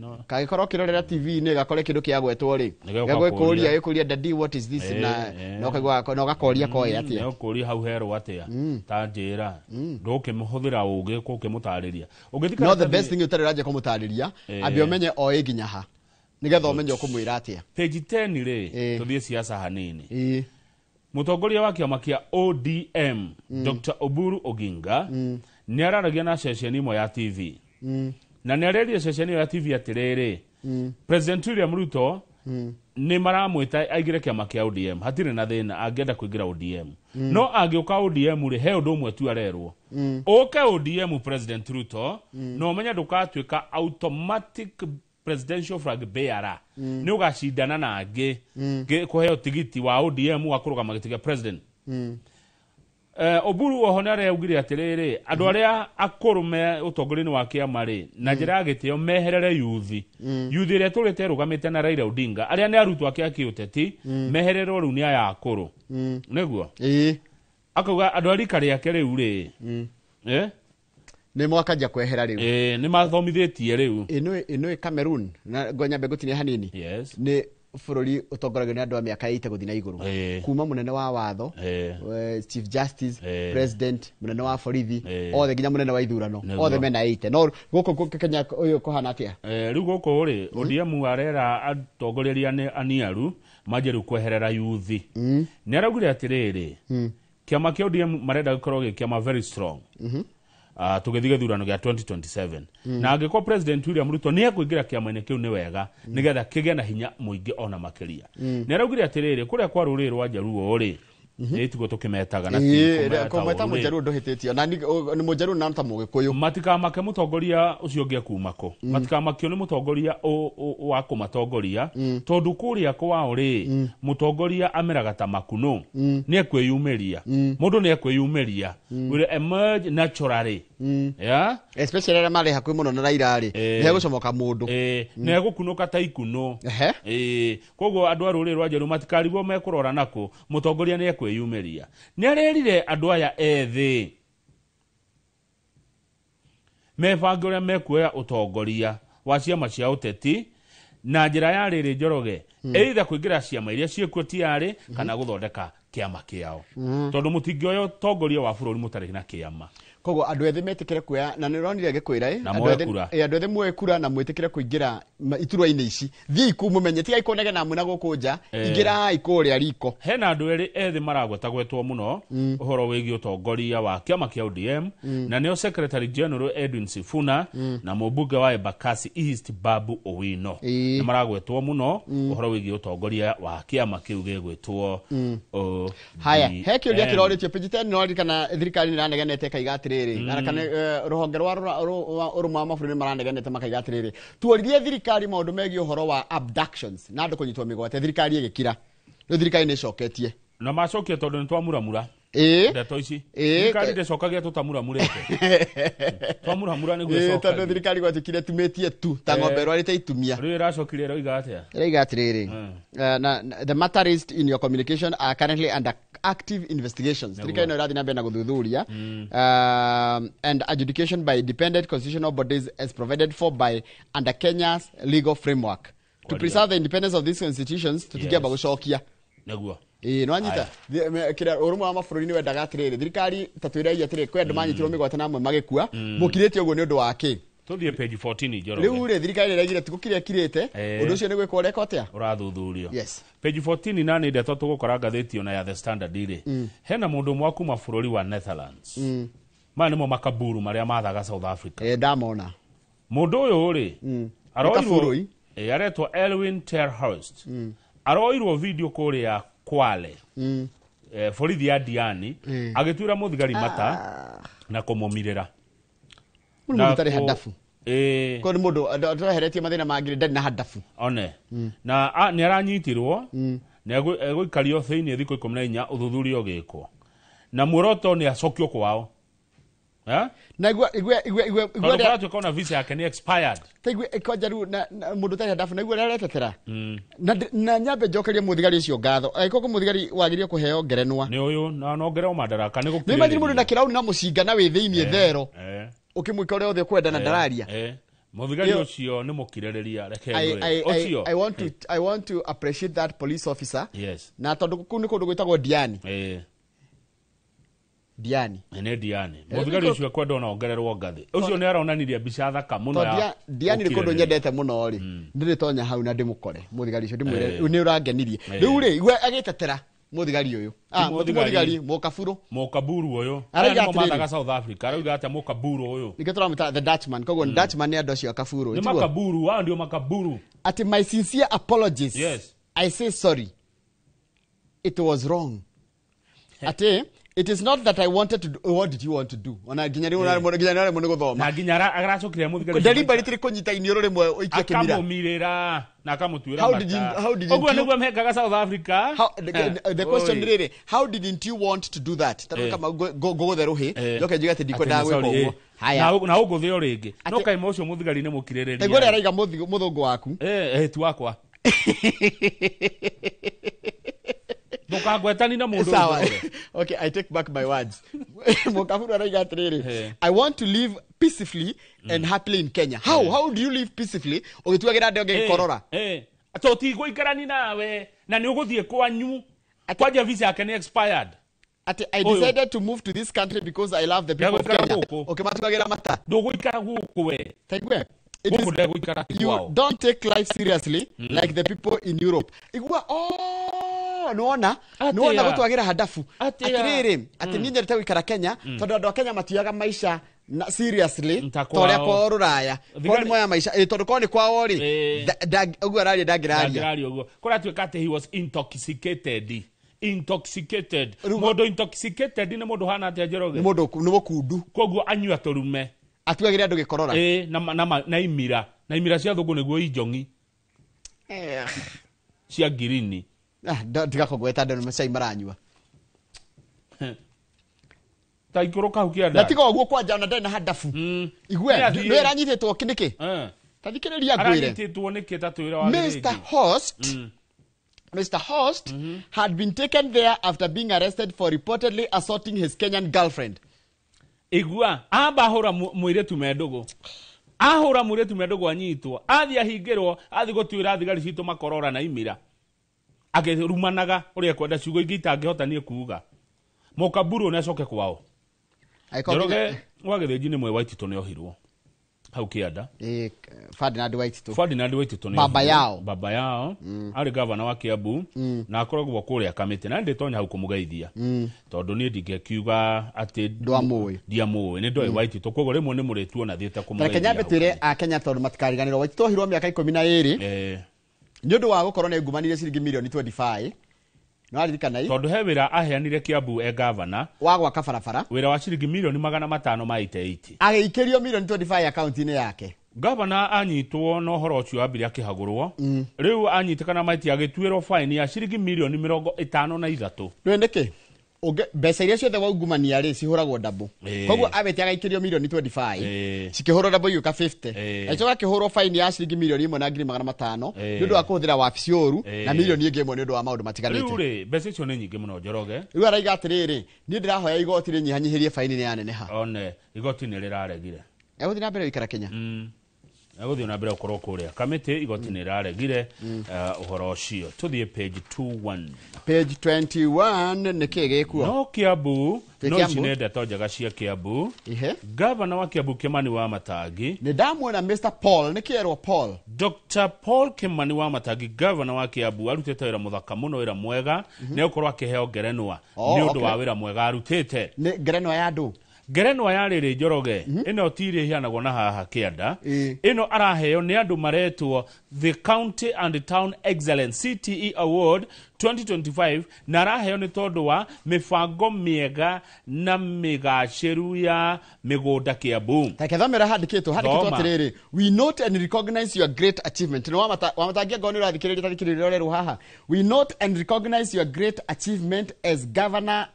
No. kangĩkorwo ũkĩrorera TV-inĩ gakore kĩndũ kĩagwetwo rĩ, Nĩgegũka gegũkũria kũũria. gĩkũria, "Daddy, what is this?" Na na ũkaigua na ũgakoria koĩ atĩa. Nĩũkũria hau herwo atĩa, ta njĩra ndũkĩmũhũthĩra ũgĩ kũkĩmũtarĩria. Ũngĩthi No the karatathi- best thing ũtarĩ ũranjia kũmũtarĩria, ambe ũmenye oĩ nginya ha, nĩgetha ũmenye ũkũmwĩra atĩa. Page 10 rĩ, tũthiĩ siasa hanini. Mũtongoria wa kĩama kĩa ODM, Dr. Oburu Oginga, nĩ araragia na ceceni ĩmwe ya TV, na nĩ areria ceceni ĩyo ya TV atĩrĩrĩ, President William Ruto nĩ maramwĩta aingĩre kĩama kĩa ODM, hatirĩ na thĩna angĩenda kũingĩra ODM. No angĩũka ODM rĩ, he ũndũ ũmwe tu arerwo: ũke ODM, President Ruto, na ũmenye ndũgatuĩka automatic presidential flag bearer. Nĩ ũgacindana na angĩ kũheo tigiti wa ODM wa kũrũgama gĩtĩ kĩa president. Oburu oho nĩ areugire atĩrĩrĩ, andũ arĩa akũrũ me ũtongoria-inĩ wa kĩama rĩ, na njĩra ya gĩtĩo meherere yuthi, yuthi ĩrĩa tũrĩte ĩrũgamĩte na Raila Odinga, arĩa nĩ arutwo ake a kĩũteti, mehererwo rĩu nĩ aya akũrũ. Nĩguo akauga andũ a rika rĩake rĩu rĩ, Nĩ mwakanjia kwehera rĩu. Nĩ mathomithĩtie rĩu. Ĩno Cameroon, na ngonyambe ngũtinie hanini, Yes. nĩ bũrũri ũtongoragio nĩ andũ a mĩaka 80 gũthiĩ na igũrũ, kuma mũnene wa watho, chief justice, president, mũnene wa borithi, othe nginya mũnene wa ithurano, othe mena 80. No gũkũ Kenya ũyũ kũhana atĩa? Rĩu gũkũ rĩ, ODM arera atongoria aniaru manjie rĩu kweherera yuthi. Nĩ araugire atĩrĩrĩ, kĩama kĩa ODM marenda gĩkorwo gĩ kĩama very strong tũgĩthiĩ gĩthurano gĩa 2027, na angĩkorwo President William Ruto nĩ ekũingĩra kĩama-inĩ kĩu nĩ wega, nĩgetha kĩgĩe na hinya mũingĩ ona makĩria. Nĩ araugire atĩrĩrĩ, kũrĩa kwa rũrĩrĩ rwa Njaruo rĩ, nĩ tiguo tũkĩmetaga na ti kũmeta Kũmweta ũru rĩ. Mũjaruo ndũhĩtĩtio na nĩ Mũjaruo na ta Mũgĩkũyũ. Matikamake mũtongoria ũcio ũngĩ ekuma kũ, matikamakio nĩ mũtongoria wa kũmatongoria, tondũ kũrĩa kwao rĩ, mũtongoria ameraga ta makunũ, nĩ ekwĩyumĩria, mũndũ nĩ ekwĩyumĩria, will emerge naturally, yeah? Especially arĩa marĩ hakuhĩ mũno na Raila rĩ, nĩ hegũcomoka mũndũ. Nĩ egũkunũka ta ikunũ. Koguo andũ a rũrĩrĩ rwa Njaruo matikarigwo mekũrora nakũ, mũtongoria nĩ ekwĩyumĩria. Nĩ arerire andũ aya ethĩ mebange ũrĩa mekuoya ũtongoria wa ciama cia ũteti na njĩra ya rĩrĩ, Njoroge, either kũingĩra ciama iria ciĩkuo tiarĩ kana gũthondeka kĩama kĩao, tondũ mũtingĩoya ũtongoria wa bũrũri mũtarĩ na kĩama. Koguo andũ ethĩ metĩkĩre kuoya, na nĩ ũronire ngĩkwĩra Na andũ moe ethĩ kura. Andũ ethĩ muoe kura na mwĩtĩkĩre kũingĩra iturwa-inĩ ici. Thiĩi kuu mũmenye, tigai kũnegena mwĩna gũkũ nja. Ingĩrai kũrĩa riko. Hena andũ erĩ ethĩ maragwetagwetwo mũno ũhoro wĩgiĩ ũtongoria wa kĩama kĩa ODM, na nĩo Secretary General Edwin Sifuna na mũmbunge wa Embakasi East Babu Owino. Nĩ maragwetwo mũno ũhoro wĩgiĩ ũtongoria wa kĩama kĩu gĩgwĩtwo ODM. Haya, he kĩũria kĩrorĩtio page 10. No ririkana thirikari nĩ ĩranegenete ĩkaiga atĩrĩrĩ, kana rũhonge rwa ũrũmwe wa mabũrũri nĩ maranegenete makaiga atĩrĩrĩ, tuoririe thirikari maũndũ megiĩ ũhoro wa abductions na andũ kũnyitwo mĩgwate, thirikari ĩgĩkira. Rĩu thirikari nĩ ĩcoketie. Na macokia tondũ nĩ twamuramura ndeto ici. Thirikari ndĩcokagia tũtamuramurĩte, twamuramura nĩguo Tondũ ĩcokagia. Thirikari gwatuĩkire tumĩtie tu ta ng'ombe ĩrwarĩte itumia. Rĩu ĩracokire ĩroiga atĩa? Ĩraiga atĩrĩrĩ, na the matter raised in your communication are currently under active investigations. Thirikari no ĩrathiĩ na mbere na gũthuthuria and adjudication by independent constitutional bodies as provided for by under Kenya's legal framework to preserve the independence of these institutions. Tũtingĩamba gũcokia. Nĩguo. Ĩĩ, nĩwanyita. Kĩrĩa ũrũmwe wa mabũrũri nĩ wendaga atĩrĩrĩ, thirikari ta twĩrei atĩrĩrĩ, kwĩ andũ manyitirwo mĩgwate na amwe magĩkua, mũkirĩte ũguo nĩ ũndũ wa kĩ? Tũthiĩ page 14, Njoroge. Rĩu rĩ, thirikari ĩraigire tigũkira ĩkirĩte. Ũndũ ũcio nĩ gwĩkwo ũreka atĩa? Ũrathuthurio. Yes. Page 14, na nĩ ndeto tũgũkora ngathĩti ona ya The Standard rĩ, hena mũndũ ũmwe wa kuma bũrũri wa Netherlands. Maya nĩmo makaburu marĩa mathaga South Africa. Ndamona. Mũndũ ũyũ rĩ, Nĩ aroirwo kaburũi. Aretwo Elwin Terhorst. Aroirwo video kũrĩa Kwale, borithi ya Diani, agĩtuĩra mũthigari mata na kũmũmirĩra. Mũndũ Na ũtarĩ handabu. Ko nĩ mũndũ atweheretie mathĩna mangĩ, ndarĩ na handabu. One na nĩ aranyitirwo, nĩ egũikario thĩinĩ thikũ 14 ũthuthuria ũgĩkwo, na muoroto nĩ acokio kwao. Eh? Na igua igua igua igua Tondũ kũratuĩka ona visa yake nĩ expired. Ta igua kwanja rĩu na mũndũ ũtarĩ handabu na igua ũrĩa aretetera. Na nyambe njokerie mũthigari ũcio ngatho. Angĩkorwo kwĩ mũthigari wagĩrĩire kũheo ngerenwa. Nĩ ũyũ na nongererwo madaraka nĩ Nĩ imagine mũndũ gũkirĩrĩria. na kĩrauni na mũcinga na wĩ thĩiniĩ thero. Ũkĩmwĩka ũrĩa othe ũkwenda na ndararia. Mũthigari ũcio nĩ mũkirĩrĩria, reke ngwĩre. Ũcio. I want to appreciate that police officer. Yes. Na tondũ kũu nĩ kũndũ gwĩtagwo Diani. Diani. Nĩ Diani. Mũthigari ũcio ekwenda ona ongererwo ngathĩ. Ũcio nĩ aronanirie mbica thaka mũno Tondũ ya Diani nĩ kũndũ gũkirĩrĩria. nyendete mũno rĩ. Ndĩrĩtonya hau na ndĩmũkore mũthigari ũcio ndĩmwĩre nĩ ũrangenirie. Rĩu rĩ igua agĩtetera mũthigari ũyũ. Ah, Ti mũthigari mũthigari. mũkaburu. Mũkaburu ũyũ. Arauga Aya nĩmo atĩrĩrĩ. mathaga South Africa. Arauga atĩa mũkaburu ũyũ? Nĩkĩo tũramwĩta the Dutchman. Koguo Dutchman nĩ andũ acio a kaburu. Nĩ Tiguo? makaburu, hao ndio makaburu. Ati my sincere apologies. Yes. I say sorry. It was wrong. Ati it is not that I wanted to do, what did you want to do? Ona nginya rĩu nginya rĩu nĩ gũthoma. Na nginya aracokire mũthigari ũcio Deliberately kũnyita iniũrũ rĩmwe ũikie kĩmira. Akamũmirĩra na akamũtuĩra How did you- mata. how did Ũguo you- nĩguo mekaga South Africa. How, the question Oi. rĩrĩ, how didn't you want to do that? Tarĩu kama ngũgũthe rũhĩ, njoke njuge atĩ ndikwendaga Atĩ gwĩka sorry, ũguo. Haya. Na ũngũthĩ o rĩngĩ. No kaima ũcio mũthigari nĩ mũkirĩrĩria. Ta igua ũrĩa araiga mũthũngũ waku. Ti wakwa. Ndũkangwetani na mũndũ Sawa. ũyũ. Okay, I take back my words. Mũkaburu araiga atĩrĩrĩ, I want to live peacefully and happily in Kenya. How do you live peacefully ũgĩtuagĩra andũ angĩ gĩkorora? Tũtigũikarani nawe na nĩ ũgũthiĩ kwanyu. Kwanja visa yake nĩ expired. Ati I Ũyũ. decided to move to this country because I love the people of Ndegũikara Kenya. gũkũ. Ũkĩmatuagĩra mata. Ndũgũikara gũkũ we. Ta igue. It Gũkũ is- ndegũikara ti you kwao. don't take life seriously like the people in Europe. Igua, oh, nĩwona Atĩa? nĩwona gũtwagĩra handabu. Atĩa? Atĩrĩrĩ, atĩ niĩ nyendete gũikara Kenya tondũ andũ a Kenya matioyaga maica na seriously Ta ta ũrĩa kwao. kwao rũraya. Kwao nĩ moya maica, tondũ kwao nĩ kwao rĩ, ũguo araria ndangĩraria. Ndangĩraria ũguo. Kũratuĩka atĩ he was intoxicated. Intoxicated. Mũndũ intoxicated nĩ mũndũ hana atĩa Njoroge? Nĩ mũndũ nĩ mũkundu. Koguo anyua tũrume. Atuagĩre andũ gĩkorora. Na imira. Na imira cia thũngũ nĩguo injong'i. Cia ngirini. Ah, tiga kũgweta andũ nĩ cai maranyua. Ta ikũrũka hau kĩanda. Na tiga ũguo kwanja ona ndarĩ na handabu. Igue, Nĩ athiĩ. nĩ aranyitĩtwo nĩkĩ? Ta thikĩrĩria ngwĩre. Aranyitĩtwo nĩkĩ ta twĩre wa Mr. Host, Mr. Host had been taken there after being arrested for reportedly assaulting his Kenyan girlfriend. Igua, amba ahũra mũirĩtu me ndũgũ. Ahũra mũirĩtu me ndũgũ anyitwo, athiĩ ahingĩrwo, athiĩ gũtuĩra thigari citũ makorora na imira. Akĩrumanaga ũrĩa ekwenda ciugo ingĩ itangĩhota niĩ kuuga. Mũkaburu nĩ acoke kwao. Njoroge wa Gĩthĩnji nĩ mwe Waititũ nĩ ohirwo. Hau kĩanda. Ferdinand Waititũ. Ferdinand Waititũ nĩ Baba ohirwo. yao. Baba yao. Arĩ gavana wa Kiambu na akoragwo kũrĩa Kamĩtĩ na ndĩtonya hau kũmũgeithia. Tondũ niĩ ndingĩkiuga atĩ Ndwamũĩ. Ndiamũĩ, nĩ ndoĩ Waititũ koguo rĩmwe nĩ mũrĩtuona thiĩte Ta reke kũmũgeithia. nyambe twĩre akenya tondũ matikariganĩrwo Waititũ ohirwo mĩaka 12 nĩ ũndũ wa gũkorwo nĩ ngumanire ciringi mirioni 25. Nĩ waririkana ii? Tondũ he wĩra aheanire Kiambu e gavana wa gwaka barabara wĩra wa ciringi mirioni 588. Agĩikĩrio mirioni 25 akaunti-inĩ yake. Gavana anyitwo na ũhoro ũcio ambire akĩhagũrwo. Rĩu anyitĩkana maiti agĩtuĩrwo faini ya ciringi mirioni 53. Nĩũĩ nĩkĩ? Mbeca iria ciothe waungumania rĩ cihũragwo ndabũ. Koguo abete agaikĩrio mirioni 25 cikĩhũrwo ndabũ igĩũka 50. Agĩcoka akĩhũrwo faini ya ciringi mirioni 1,500,000 nĩ ũndũ wa kũhũthĩra wabici ũru na mirioni ĩngĩ 1 nĩ ũndũ wa maũndũ matiganĩte. Rĩu rĩ mbeca icio nĩ nyingĩ mũno Njoroge. Rĩu araiga atĩrĩrĩ, niĩ ndĩrahoya igoti rĩnyihanyihĩrie faini nĩ yaneneha. One igoti nĩ rĩraregire. Egũthiĩ na mbere gũikara Kenya. Egũthiĩ na mbere gũkorwo kũrĩa Kamĩtĩ igoti nĩ rĩraregire ũhoro ũcio. Tũthiĩ page 21. Page 21 nĩ kĩĩ gĩkuo? No Kiambu, Twĩ no ici Kiambu? nĩ ndeto njega cia Kiambu. Gavana wa Kiambu Kimani wa Matangi. Nĩ ndamuona Mr. Paul, nĩ kĩerwo Paul. Dr. Paul Kimani wa Matangi, gavana wa Kiambu, arutĩte wĩra mũthaka mũno, wĩra mwega, nĩ egũkorwo akĩheo ngerenwa nĩ ũndũ wa wĩra mwega arutĩte. Nĩ ngerenwa ya ndũ? Ngerenwa ya rĩrĩ Njoroge, ĩno ti ĩrĩa ĩheanagwo na haha kĩanda, ĩno araheo nĩ andũ maretwo The County and Town Excellence CTE Award 2025, na araheo nĩ tondũ wa mĩbango mĩega na mĩgacĩru ya mĩgũnda Kiambu. Reke thomera handĩkĩtwo Thoma. atĩrĩrĩ, we note and recognize your great achievement. Nĩ wamatangia ngoro nĩ ũrathikĩrĩria tathikĩrĩria ũrerwo haha. We note and recognize your great achievement as governor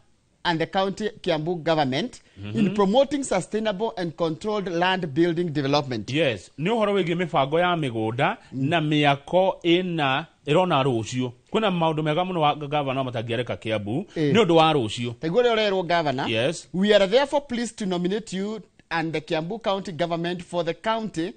and the county Kiambu government in promoting sustainable and controlled land building development. Yes, nä å horo wä giä mä bango ya mä gå nda na mä ako ĩna ĩrona rũciũ. Kwĩna maũndũ mega mũno wa gavana wa Matangi areka Kiambu nĩ ũndũ wa rũciũ. Taiguo ũrĩa ũrerwo governor. Yes. We are therefore pleased to nominate you and the Kiambu County government for the County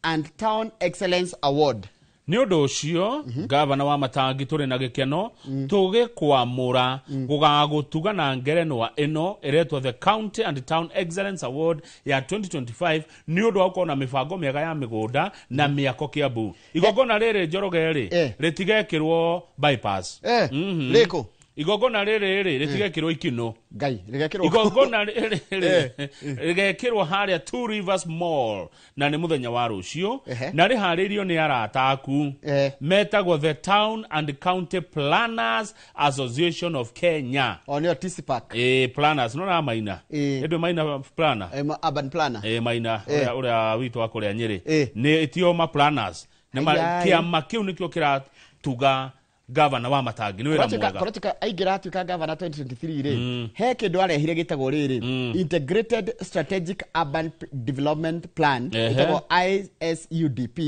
and Town Excellence Award. Nĩ ũndũ ũcio gavana wa Matangi tũrĩ na gĩkeno tũgĩkwamũra gũgagũtuga na ngerenwa ĩno ĩretwo the County and Town Excellence Award ya 2025 nĩ ũndũ wa gũkorwo na mĩbango mĩega ya mĩgũnda na mĩako Kiambu. Igongona rĩrĩ Njoroge rĩ rĩtigekĩrwo bypass. Rĩkũ? Igongona rĩrĩ rĩ rĩtigekĩrwo Ikino. Ngai rĩgekĩrwo igongona rĩrĩ rĩgekĩrwo harĩa Two Rivers Mall na nĩ mũthenya wa rũciũ na rĩharĩirio nĩ arata aku metagwo the Town and County Planners Association of Kenya. O nĩo TCPAC. Planners no na maina ĩndũ maina planner, urban planner, maina ũrĩa witũ wa kũrĩa Nyĩrĩ nĩ tio ma planners nĩ kĩama kĩu nĩkĩo kĩratuga gavana wa Matangi nĩ wĩra mwega. Kũratuĩka aingĩra atuĩka gavana 2023 rĩ he kĩndũ arehire gĩtagwo rĩrĩ Integrated Strategic Urban Development Plan ĩtagwo ISUDP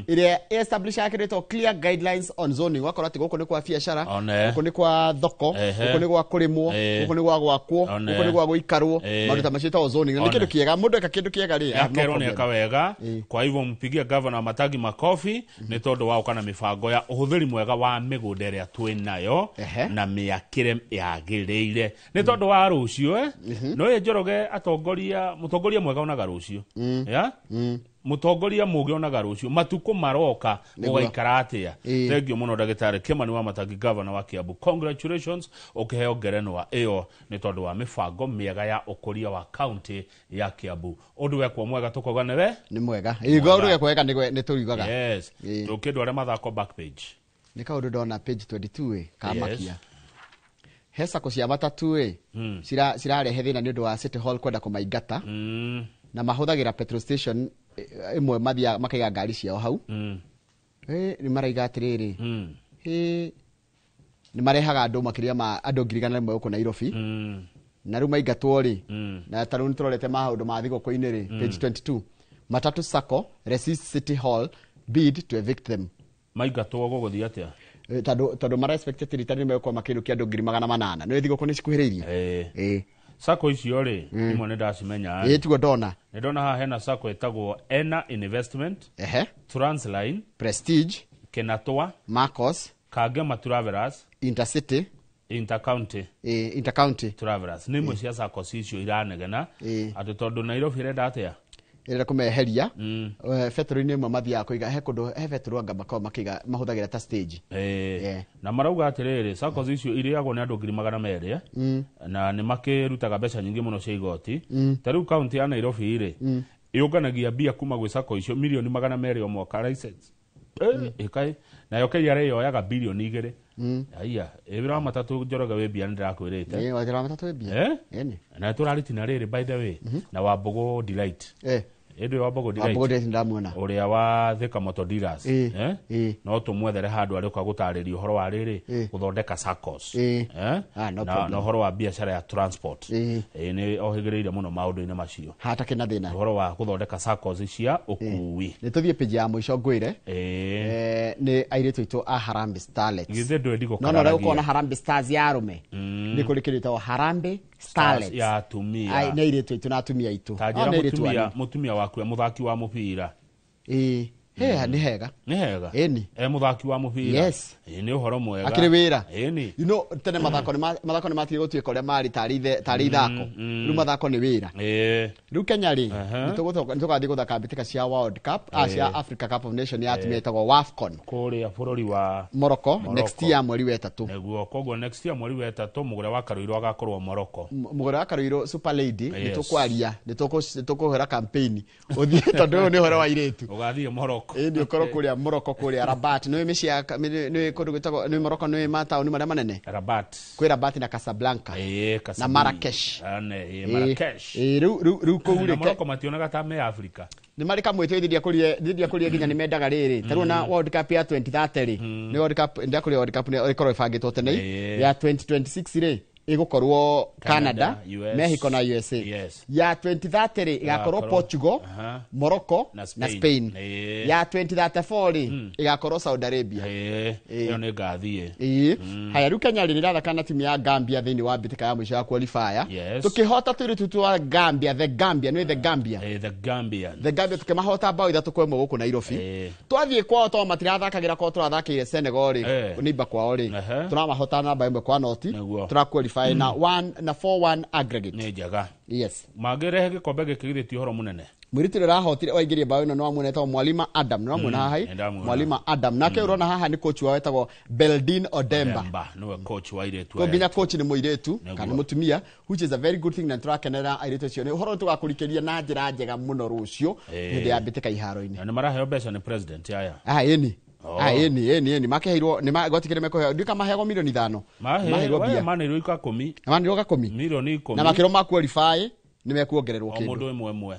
ĩrĩa establishaga kĩndũ gĩtagwo clear guidelines on zoning. Wakorwo atĩ gũkũ nĩ kwa biacara, gũkũ nĩ kwa thoko, gũkũ nĩ gwa kũrĩmwo, gũkũ nĩ gwa gwakwo, gũkũ nĩ gwa gũikarwo, maũndũ ta macio ĩtagwo zoning. Na nĩ kĩndũ kĩega, mũndũ eka kĩndũ kĩega rĩ akerwo nĩ eka wega. Kwa hivyo mpigie gavana wa Matangi makofi nĩ tondũ wa gũka na mĩbango ya ũhũthĩri mwega wa mĩgũnda ĩrĩa twĩ nayo na mĩakĩre yagĩrĩire nĩ tondũ wa rũciũ. No ĩ Njoroge atongoria mũtongoria mwega onaga rũciũ, ya mũtongoria mũgĩ onaga rũciũ, matukũ maroka ũgaikara atĩa. Thengiũ mũno ndagĩtarĩ Kimani wa Matangi gavana wa Kiambu, congratulations ũkĩheo ngerenwa ĩyo nĩ tondũ wa mĩbango mĩega ya ũkũria wa county ya Kiambu. Ũndũ wekwo mwega tũkauga nĩwe nĩ mwega. Ũndũ wekwo wega nĩ tũriugaga. Yes, tũkĩndware mathako back page nĩ kaũndũ ndona page 22 kamakia he sako cia matatu cirarehe thĩna nĩ ũndũ wa City Hall kwenda kũmaingata na mahũthagĩra petrol station ĩmwe mathiaga makaiga ngari ciao hau. Nĩ maraiga atĩrĩrĩ nĩ marehaga andũ makĩria ma andũ 100,000 gũkũ Nairobi na rĩu maingatwo rĩ na ta rĩu nĩ tũrorete maũndũ ma thigũkũ-inĩ rĩ page 22 Matatu Sacco resist City Hall bid to evict them. Maingatwo gũgũthiĩ atĩa? Tondũ mara expect rita nĩ megũkorwo makĩinũkia andũ 800,000. Nĩ thigũkũ nĩ cikuhĩrĩirie. Sacco icio rĩ imwe nĩ ndacimenya. Tiguo ndona. Nĩ ndona haha hena sacco ĩtagwo Ena Investment, Transline, Prestige, Kenatoa, Marcos, Kangema Travelers, Intercity, Intercounty, Intercounty Travelers. Nĩ imwe cia sacco icio iranegena atĩ tondũ Nairobi ĩrenda atĩa? Ĩrenda kũmeheria betũrũ-inĩ ĩmwe mathiaga kũiga he kũndũ he betũrũ anga makoragwo makĩiga mahũthagĩra ta stage. Na marauga atĩrĩrĩ sacco icio irĩagwo nĩ andũ 200,000 na nĩ makĩrutaga mbeca nyingĩ mũno cia igoti. Ta rĩu kaunti ya Nairobi rĩ yũnganagia mbia kuma gwĩ sacco icio mirioni 200 o mwaka license. Ĩkai nayo KRA yoyaga bilioni 2. Aya wĩra wa matatũ Njoroge wĩ mbia nĩ ndĩrakwĩrĩte. Wĩra wa matatũ wĩ mbia. Na tũraritina rĩrĩ by the way na Wambũgũ Delight. Ĩndũ Wambũgũ Delight. Wambũgũ Delight ndamuona. Ũrĩa wa Thika Motor Dealers. No tũmwethere handũ arĩũka gũtarĩria ũhoro wa rĩrĩ gũthondeka saccos. Na ũhoro wa biacara ya transport. Nĩ ohĩgĩrĩire mũno maũndũ-inĩ macio. Hatakĩ na thĩna. Ũhoro wa gũthondeka saccos cia ũkui. Nĩ tũthiĩ page ya mũico ngwĩre. Nĩ airĩtu aitũ a Harambee Starlets. Githĩ ndwendi gũkararagia. No no ũkona Harambee Stars ya arũme. Nĩ kũrĩ kĩndũ gĩtagwo Harambee Starlets ya atumia. Nĩ airĩtu aitũ na atumia aitũ. Ta njĩra mũtumia waku e mũthaki wa mũbira. Nĩ hega. Nĩ hega. Ĩni. E mũthaki wa mũbira. Yes. Nĩ ũhoro mwega. Akĩrĩ wĩra. Ĩni. You know tene mathako nĩ matigire gũtuĩka ũrĩa marĩ tarĩ ithako. Rĩu mathako nĩ wĩra. Rĩu Kenya rĩ nĩ tũgathiĩ gũthaka mbĩtĩka cia World Cup, cia Africa Cup of Nations ya atumia ĩtagwo WAFCON. Kũrĩa bũrũri wa Morocco next year mweri wa 3. Nĩguo koguo next year mweri wa 3 mũgũre wa Karuirũ agakorwo Morocco. Mũgũre wa Karuirũ Super Lady nĩ tũkwaria nĩ tũkũhũra campaign ũthiĩ tondũ ũyũ nĩ ũhoro wa airĩtu. Ũgathiĩ Morocco. Ĩni ũkorwo kũrĩa Morocco kũrĩa Rabat nĩ mĩciĩ ya nĩ kũndũ gwĩtagwo nĩ Morocco nĩ mataũni marĩa manene. Rabat. Kwĩ Rabat na Casablanca. Na Marrakesh. Marrakesh. Rĩu kũu rĩ Morocco mationaga ta me Africa. Nĩ marĩ kamwĩtĩ ndithia kũrĩa nginya nĩ mendaga rĩrĩ. Ta rĩu na World Cup ya 2030 rĩ. Nĩ World Cup ndakũrĩa World Cup nĩ ĩkorwo ĩbangĩtwo tene ya 2026 rĩ Ĩgũkorwo Canada, US, Mexico na USA. Yes. Ya 2030 rĩ, ĩgakorwo Ĩgakorwo- Portugal, Aha. Morocco na na Spain. Spain. Ya 2034 rĩ, ĩgakorwo Saudi Arabia. Ĩyo nĩ ngathiĩ. Ĩĩ. Haya, rĩu Kenya rĩ, rĩrathaka na timu ya Gambia thĩinĩ wa mbĩtĩka ya mũico ya qualifier. Yes. Tũkĩhota tũirĩtu twa Gambia, the Gambia, nĩ the Gambia. The Gambian. The Gambia tũkĩmahota bao 3-1 gũkũ Nairobi. Twathiĩ kwao to matirathakagĩra kwao, tũrathakĩire Senegal rĩ, nĩimba kwao rĩ, tũramahota namba 1-0, tũra qualify na 1 na 4-1 aggregate. Nĩ njega. Yes. Mangĩrehe gĩkombe gĩkĩ githĩ ti ũhoro mũnene? Mũirĩtu ũrĩa ũrahotire waingĩria bao ĩno nĩ wamuona, etagwo Mwalima Adam, nĩ wamuona haha Nĩ ndamuona. Mwalima Adam nake ũrona haha nĩ coach wao wetagwo Beldin Odemba. Demba nĩwe coach wa airĩtu Ko aya. nginya coach nĩ mũirĩtu Nĩguo. kana mũtumia, which is a very good thing, na tũrakenera airĩtu acio. Nĩ ũhoro tũgakũrikĩria na njĩra njega mũno rũciũ hĩndĩ ya mbĩtĩka iharo-inĩ. Na nĩ maraheo mbeca nĩ president aya? Ah, ĩni. Oh. Ah, ĩni, ĩni, ĩni, makeheirwo nĩ gwatikĩrĩ mekũheo, ndiũĩ kana maheagwo milioni 5. Maheirwo mbia. Manĩirwo ikakũmi. Manĩirwo gakũmi. Milioni 10. Na makĩrwo ma qualify nĩ mekuongererwo o kĩndũ. mũndũ ĩmwe ĩmwe.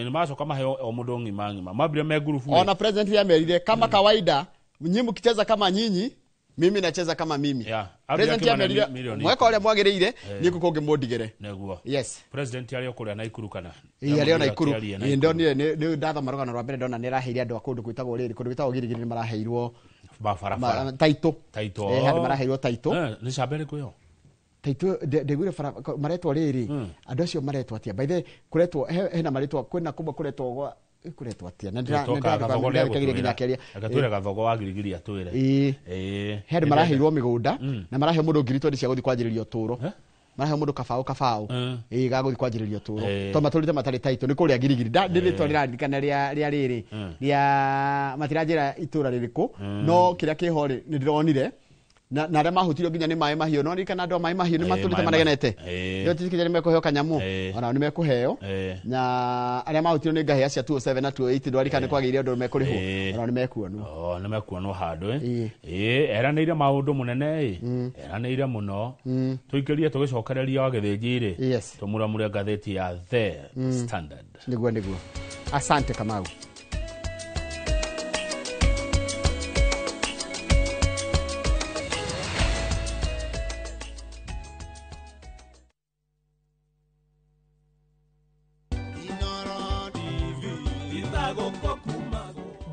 Nĩ macoka maheo o mũndũ ng'ima ng'ima, mambire me ngurubu rĩ. Ona president amerire kama kawaida, nyinyi mkicheza kama nyinyi, mimi nacheza kama mimi. Ambire President akĩmane amerire milioni mweka ũrĩa mwagĩrĩire, niĩ kũngĩ mũndigĩre. Nĩguo. Yes. President arĩ o kũrĩa Naikuru kana? Ĩĩ, arĩ o Naikuru. Akĩaria. Ĩĩ, ndonire nĩ ndathoma rũgano rwa mbere, ndona nĩ araheire andũ a kũndũ gwĩtagwo rĩrĩ, kũndũ gwĩtagwo Girigiri, nĩ maraheirwo Mabarabara. Taitũ. Taitũ. Ĩĩ, handũ maraheirwo taitũ. Nĩ camba ĩrĩkũ ĩyo? Taitũ ndaiguire bara maretwo rĩrĩ, andũ acio maretwo atĩa? By the way, kũretwo hena marĩtwa, kwĩna kũmwe kũretwo gwa kũretwo atĩa? Na Tũka Gathogo ndĩrathikagĩrĩria nginya akĩaria. Reke twĩre Gathogo wa Girigiri atwĩre. Ĩĩ. Ĩĩ. He andũ maraheirwo mĩgũnda na maraheo mũndũ 20,000 cia gũthiĩ kwanjĩrĩria ũtũũro, maraheo mũndũ kabaũ kabaũ, ĩĩ, ga gũthiĩ kwanjĩrĩria ũtũũro tondũ matũrĩte matarĩ taitũ nĩ kũrĩa Girigiri. Nĩ rĩtwa rĩraririkana rĩa rĩrĩ rĩa matiranjĩra itũũra rĩrĩkũ, no kĩrĩa kĩho rĩ, nĩ ndĩronire na arĩa mahutirio nginya nĩ maĩ mahiũ, no ririkana andũ a maĩ mahiũ nĩ matũrĩte maregenete, nĩo titikĩria nĩ mekũheo kanyamũ, onao nĩ mekũheo, na arĩa mahutirio nĩ ngahĩha cia 207 na 208, ndwarikana nĩ kwagĩire andũ mekũrĩhwo, onao nĩ mekuonwo. Oh, nĩ mekuonwo handũ ĩ. Ĩĩ, eranĩire maũndũ mũnene ĩ. Eranĩire mũno. Tũikĩrie tũgĩcokereria wa gĩthĩnji rĩ. Yes. Tũmuramure ngathĩti ya The Standard. Nĩguo, nĩguo, asante Kamau.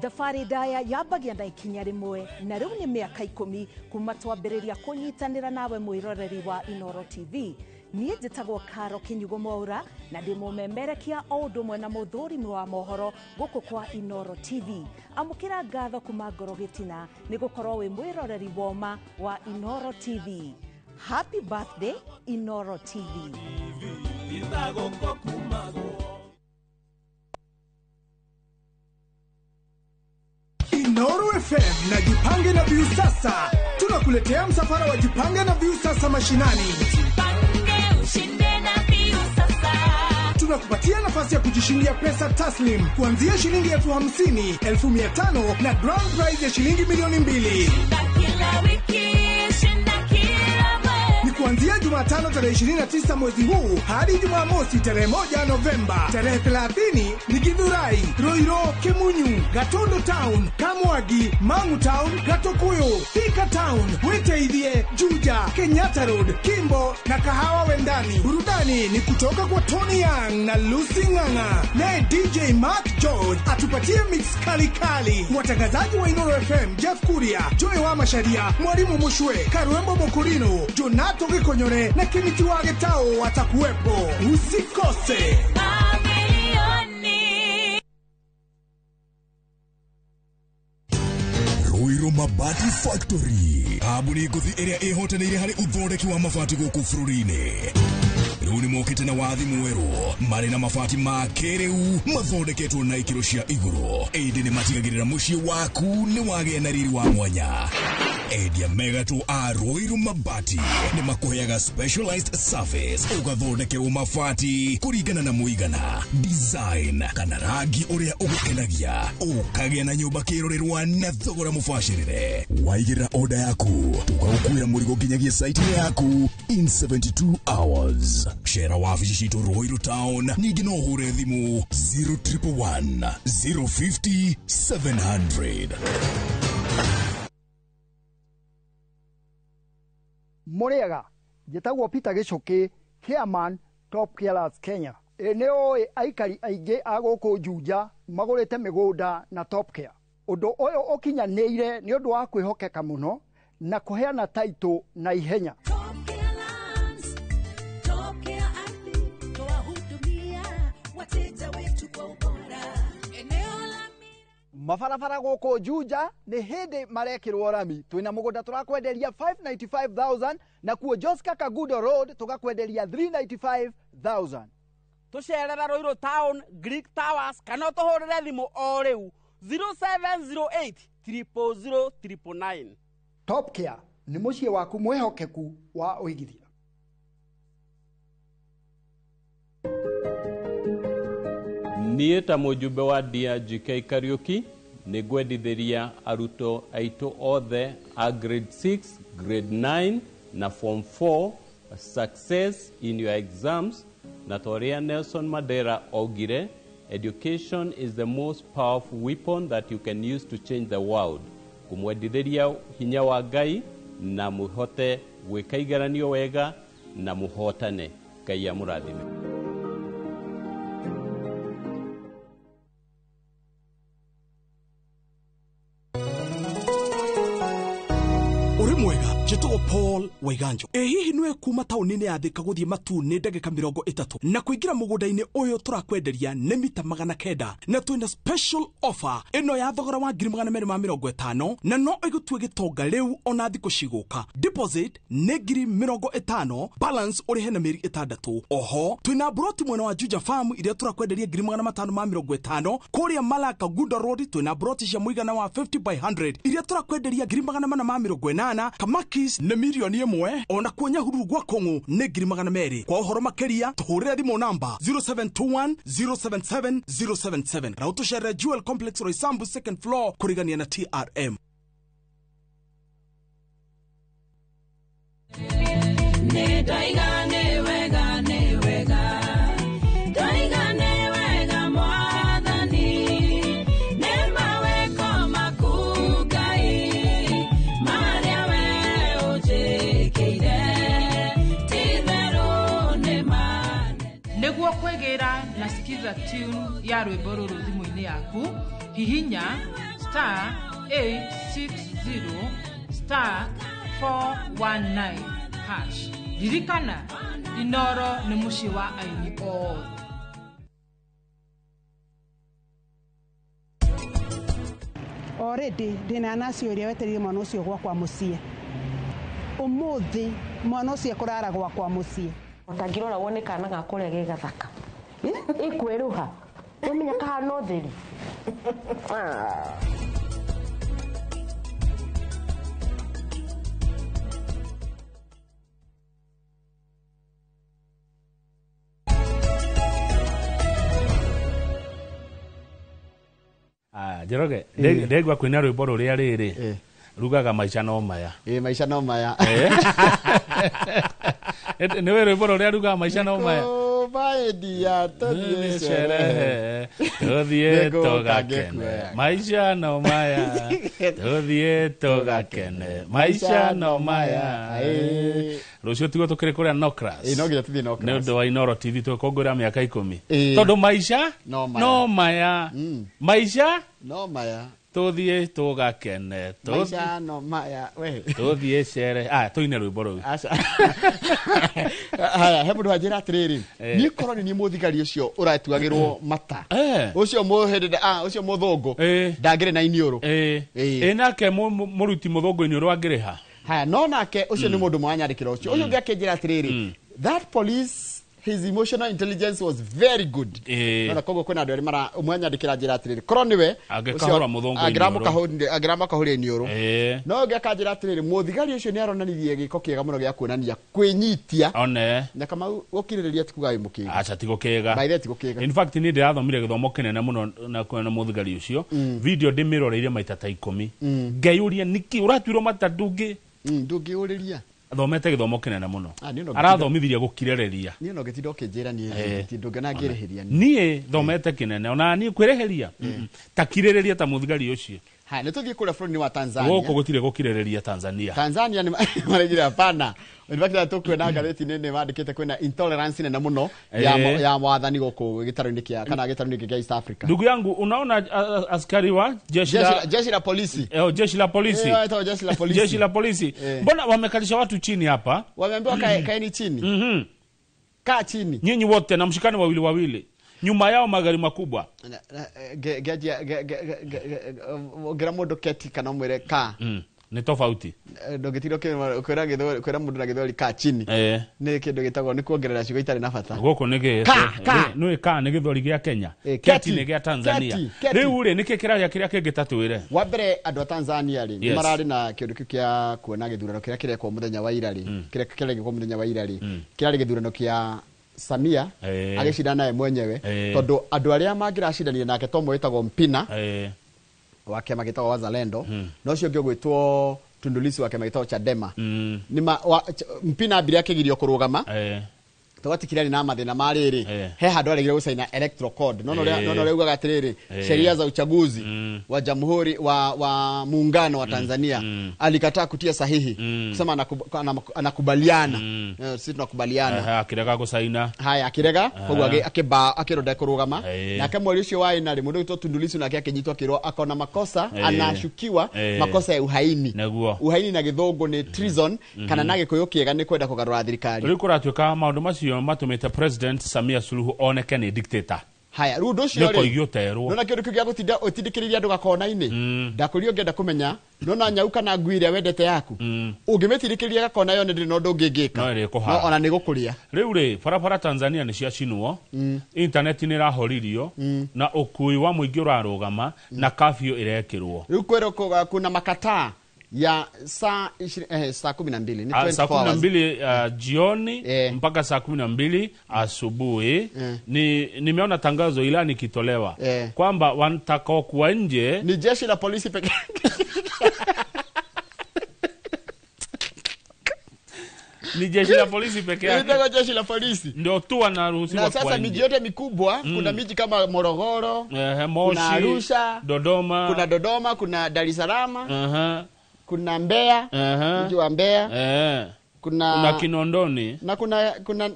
Thabarĩ ndaya yambagia na ikinya rĩmwe, na rĩu nĩ mĩaka 10 kuma twambĩrĩria kũnyitanĩra nawe mwĩroreri wa Inoro TV. Niĩ njĩtagwo Karo Kĩnyugo Mwaura na ndĩ mũmemerekia o ũndũ ũmwe na mũthũrimi wa mohoro gũkũ kwa Inoro TV. Amũkĩra ngatho kuma ngoro gĩtina nĩ gũkorwo wĩ mwĩroreri woma wa Inoro TV. Happy birthday, Inoro TV. Inoro FM na Jipange na Viusasa tunakuletea msafara wa Jipange na Viusasa mashinani. Jipange ushinde na Viusasa. Tunakupatia nafasi ya kujishindia pesa taslim kuanzia shilingi 50,000, 500,000 na grand prize ya shilingi 2,000,000. Shinda kila wiki, shinda kila mwezi. Ni kuanzia Jumatano tarehe 29 mwezi huu hadi Jumamosi tarehe 1 Novemba. Tarehe 30 ni Githurai, Roiro, Kimunyu, Gatundu Town, Kamwagi, Mangu Town, Gatukuyu, Thika Town, Witeithie, Juja, Kenyatta Road, Kimbo na Kahawa Wendani. Burudani ni kutoka kwa Tony Young na Lucy Ng'ang'a. Naye DJ Mark George atupatie mix kali kali. Watangazaji wa Inoro FM Jeff Kuria, Joy wa Masharia, Mwalimu Mushwe, Karuembo Mokurino, Jonato Gikonyore na Kimiti wa Gitao watakuwepo. Usikose. Mamilioni. Ruiru Mabati Factory, kambuni ngũthi ĩrĩa ĩhotanĩire harĩ ũthondeki wa mabati gũkũ bũrũri-inĩ. Rĩu nĩ mokĩte na wathi mwerũ marĩ na mabati ma kĩrĩu mathondeketwo na ikĩro cia igũrũ, ĩndĩ nĩ matigagĩrĩra mũciĩ waku nĩ wagĩa na riri wa mwanya. Endia megatũ a Ruiru Mabati nĩ makũheaga specialized service ũgathondekerwo mabati kũringana na mũigana, design kana rangi ũrĩa ũgũkenagia, ũkagĩa na nyũmba kĩrorerwa na thogora mũbacĩrĩre. Waigĩrĩra order yaku tũgagũkuĩra mũrigo nginyagia site yaku in 72 hours. Cera wabici citũ Ruiru Town, ningĩ no ũhũre thimũ 0111 050 700. Mũrĩega, Njĩtagwo Peter Gĩcũkĩ, chairman Top Carers Kenya. Ĩ nĩ ũĩ aikari aingĩ a gũkũ Juja magũrĩte mĩgũnda na Top Care. Ũndũ ũyũ ũkinyanĩire nĩ ũndũ wa kwĩhokeka mũno na kũheana taitũ na ihenya. Mabarabara gũkũ Juja nĩ hĩndĩ marekĩrwo rami. Twĩna mũgũnda tũrakwenderia 595,000 na kuo Joska Kagudo Road tũgakwenderia 395,000. Tũcerera Ruiru Town, Greek Towers kana ũtũhũrĩre thimũ o rĩu 0708 000 999. Top Care nĩ mũciĩ waku mwĩhokeku wa ũigithia. Niĩ ta mũjumbe wa DRGK Kariuki nĩ ngwendithĩria arutwo aitũ othe a grade 6, grade 9 na form 4 success in your exams, na ta ũrĩa Nelson Mandela augire, education is the most powerful weapon that you can use to change the world. Kũmwendithĩria hinya wa Ngai na mũhote gwĩka igeranio wega na mũhotane. Ngai amũrathime. Uri mwega, njĩtagwo Paul Waiganjo. Ĩ hihi nĩwe kuma taũni-inĩ ya Thika gũthiĩ Matuu nĩ ndagĩka 30 na kũingĩra mũgũnda-inĩ ũyũ tũrakwenderia nĩ mita 900 na twĩna special offer ĩno ya thogora wa 250,000 na no ĩgũtue gĩtonga rĩu ona thikũ cigũka. Deposit nĩ 50,000, balance ũrĩhe na mĩeri 6. Oho twĩna broti mwena wa Juja Farm iria tũrakwenderia 550,000. Kũrĩa Malaka Gundo Road twĩna broti cia mũigana wa 50 by 100 iria tũrakwenderia 480,000. Kamakis nĩ 1,000,000, ona kuo Nyahururu gwa Kong'u nĩ 200,000. Kwa ũhoro makĩria tũhũrĩre thimũ namba 0721 077 077 na ũtũcerere Jewel Complex Roysambu second floor kũrigania na TRM. Nĩguo kwĩgĩra na skiza tune ya rwĩmbo rũrũ thimũ-inĩ yaku, hihinya star 860 star 419 hash. Ririkana, Inoro nĩ mũciĩ wa aini othe. Already ndĩna naci ũrĩa wetereire mwana ũcio gwakwa mũciĩ. Ũmũthĩ mwana ũcio ekũrara gwakwa mũciĩ. Ũtangĩrora wone kana gakũrĩa ge gathaka. Ĩkwĩrũha. Ũmenya kahana ũtheri. Njoroge, ndegwa kwĩna rwĩmbo rũrĩa rĩrĩ rugaga maica no maya. Ĩ maica no maya. Nĩwe rwĩmbo rũrĩa rugaga maica no maya. Baendia tũthiĩ sherehe, tũthiĩ tũgakene, maica no maya, tũthiĩ tũgakene, maica no maya. Rũciũ tiguo tũkĩrĩ kũrĩa Nocras. Ĩ no nginya tũthiĩ Nocras. Nĩ ũndũ wa Inoro TV tũgĩkũngũĩra mĩaka 10. Tondũ maica no maya. Maica no maya. Tũthiĩ tũgakene, maica no maya, we tũthiĩ cere. Tũine rwĩmbo rũu. Aca. Haya, he mũndũ wanjĩra atĩrĩrĩ, niĩ korwo nĩ niĩ mũthigari ũcio ũratuagĩrwo mata, ũcio mũhĩndĩ, ũcio mũthũngũ, ndangĩrĩ na iniũrũ. Ĩ nake mũruti mũthũngũ iniũrũ angĩrĩha. Haya, no nake ũcio nĩ mũndũ mwanyandĩkĩra ũcio. Ũcio ũngĩ akĩnjĩra atĩrĩrĩ, that police, his emotional intelligence was very good. No koguo kwĩna andũ erĩ mara ũmwe anyandĩkĩra njĩra atĩrĩrĩ, korwo nĩwe angĩkahũra mũthũngũ angĩramũkahũria iniũrũ. No ũngĩ akanjĩra atĩrĩrĩ, mũthigari ũcio nĩ aronanirie gĩko kĩega mũno gĩa kuonania kwĩnyitia. One. Na Kamau gũkirĩrĩria ti kuga wĩ mũkĩgu. Aca ti gũkĩga. By the way, ti gũkĩga. In fact niĩ ndĩrathomire gĩthomo kĩnene mũno na kwĩna mũthigari ũcio. Video ndĩmĩroreire maita ta 10. Ngeyũria nĩkĩ ũratuirwo mata ndũngĩ. Ndũngĩũrĩria. Athomete gĩthomo kĩnene mũno. Arathomithirie gũkirĩrĩria. Niĩ no ngĩtinda ũkĩnjĩra niĩ ndũngĩona ngĩrĩhĩria. Niĩ thomete kĩnene ona niĩ kwĩrĩhĩria. Ta kirĩrĩria ta mũthigari ũcio. Haya, nĩ tũthiĩ kũrĩa bũrũri-inĩ wa Tanzania. Gũkũ gũtirĩ gũkirĩrĩria Tanzania. Tanzania nĩ maraigire hapana. In fact tũkuona ngathĩti-inĩ nĩ mandĩkĩte kwĩna intolerance nene mũno ya wathani gũkũ gĩtarũ-inĩ kĩa kana gĩtarũ-inĩ kĩa East Africa. Ndugu yangu, unaona askari wa jeshi la jeshi la polisi. Jeshi la polisi. Jeshi la polisi. Jeshi la polisi. Mbona wamekalisha watu chini hapa? Wameambiwa kaeni chini. Kaa chini. Nyinyi wote na mshikane wawili wawili. Nyuma yao magari makubwa. Ngera mundu keti kana mwire ka. Ni tofauti. Ndũngĩtinda kwĩra kwĩra mũndũ na gĩthweri ka chini. Nĩ kĩndũ gĩtagwo nĩ kuongerera ciugo itarĩ na bata. Gũkũ nĩ gĩ nĩ ka nĩ gĩthweri gĩa Kenya. Keti nĩ gĩa Tanzania. Rĩu rĩ nĩkĩ kĩraria kĩrĩa kĩngĩ tatwĩre? Wa mbere andũ a Tanzania rĩ nĩ mararĩ na kĩũndũ kĩu kĩa kuona gĩthurano kĩrĩa kĩrekwo mũthenya wa ira rĩ. Kĩrĩa kĩrekwo mũthenya wa ira rĩ. Kĩrarĩ gĩthurano kĩa Samia agĩcindana naye mwenyewe tondũ andũ arĩa mangĩracindanire nake to mwĩtagwo Mpina wa kĩama gĩtagwo Wazalendo na ũcio ũngĩ ũgwĩtwo Tundu Lissu wa kĩama gĩtagwo Chadema. Mpina ambire akĩgirio kũrũgama tondũ na mathĩna ma rĩrĩ he handũ aregire gũcaina electoral code no no ugaga atĩrĩrĩ sheria za uchaguzi wa jamhuri wa muungano wa Tanzania alikataa kutia sahihi kusema anakubaliana. Sisi tunakubaliana. Akirega gũcaina. Haya akirega koguo akĩronda kũrũgama nake mweri ũcio wa ĩna rĩ mũndũ ũgwĩtwo Tundu Lissu nake akĩnyitwo akĩrwo akona makosa anashukiwa makosa ya uhaini. Uhaini na gĩthũngũ nĩ treason kana na gĩkũyũ kĩega nĩ kwenda kũgarũra thirikari. Rĩu kũratuĩka maũndũ macio matumite President Samia Suluhu oneke ni dictator. Haya, rĩu ũndũ ũcio rĩ nĩ nona kĩndũ kĩu gĩa gũtinda ũtindĩkĩrĩria andũ gakona-inĩ ndakũria ũngĩenda kũmenya nona nyau kana ngui ĩrĩa wendete yaku ũngĩmĩtindĩkĩrĩria gakona yone ndĩrĩ na ũndũ ũngĩngĩka no ona nĩ gũkũrĩa. Rĩu rĩ barabara Tanzania nĩ ciacinwo, internet nĩ ĩrahoririo na ũkui wa mũingĩ ũrarũgama na curfew ĩrekĩrwo. Rĩu kwĩrwo kuna makataa ya saa 12 ni 24 saa 12 jioni mpaka saa 12 asubuhi. Nimeona tangazo ilani kitolewa kwamba watakao kuwa nje ni jeshi la polisi pekee. Ni jeshi la polisi pekee yake. Ni jeshi la polisi ndio tu wanaruhusiwa. Na sasa miji yote mikubwa kuna miji kama Morogoro, Moshi, kuna Arusha, Dodoma, kuna Dodoma, kuna Dar es Salaam, kuna Mbeya, mji wa Mbeya, kuna Kinondoni na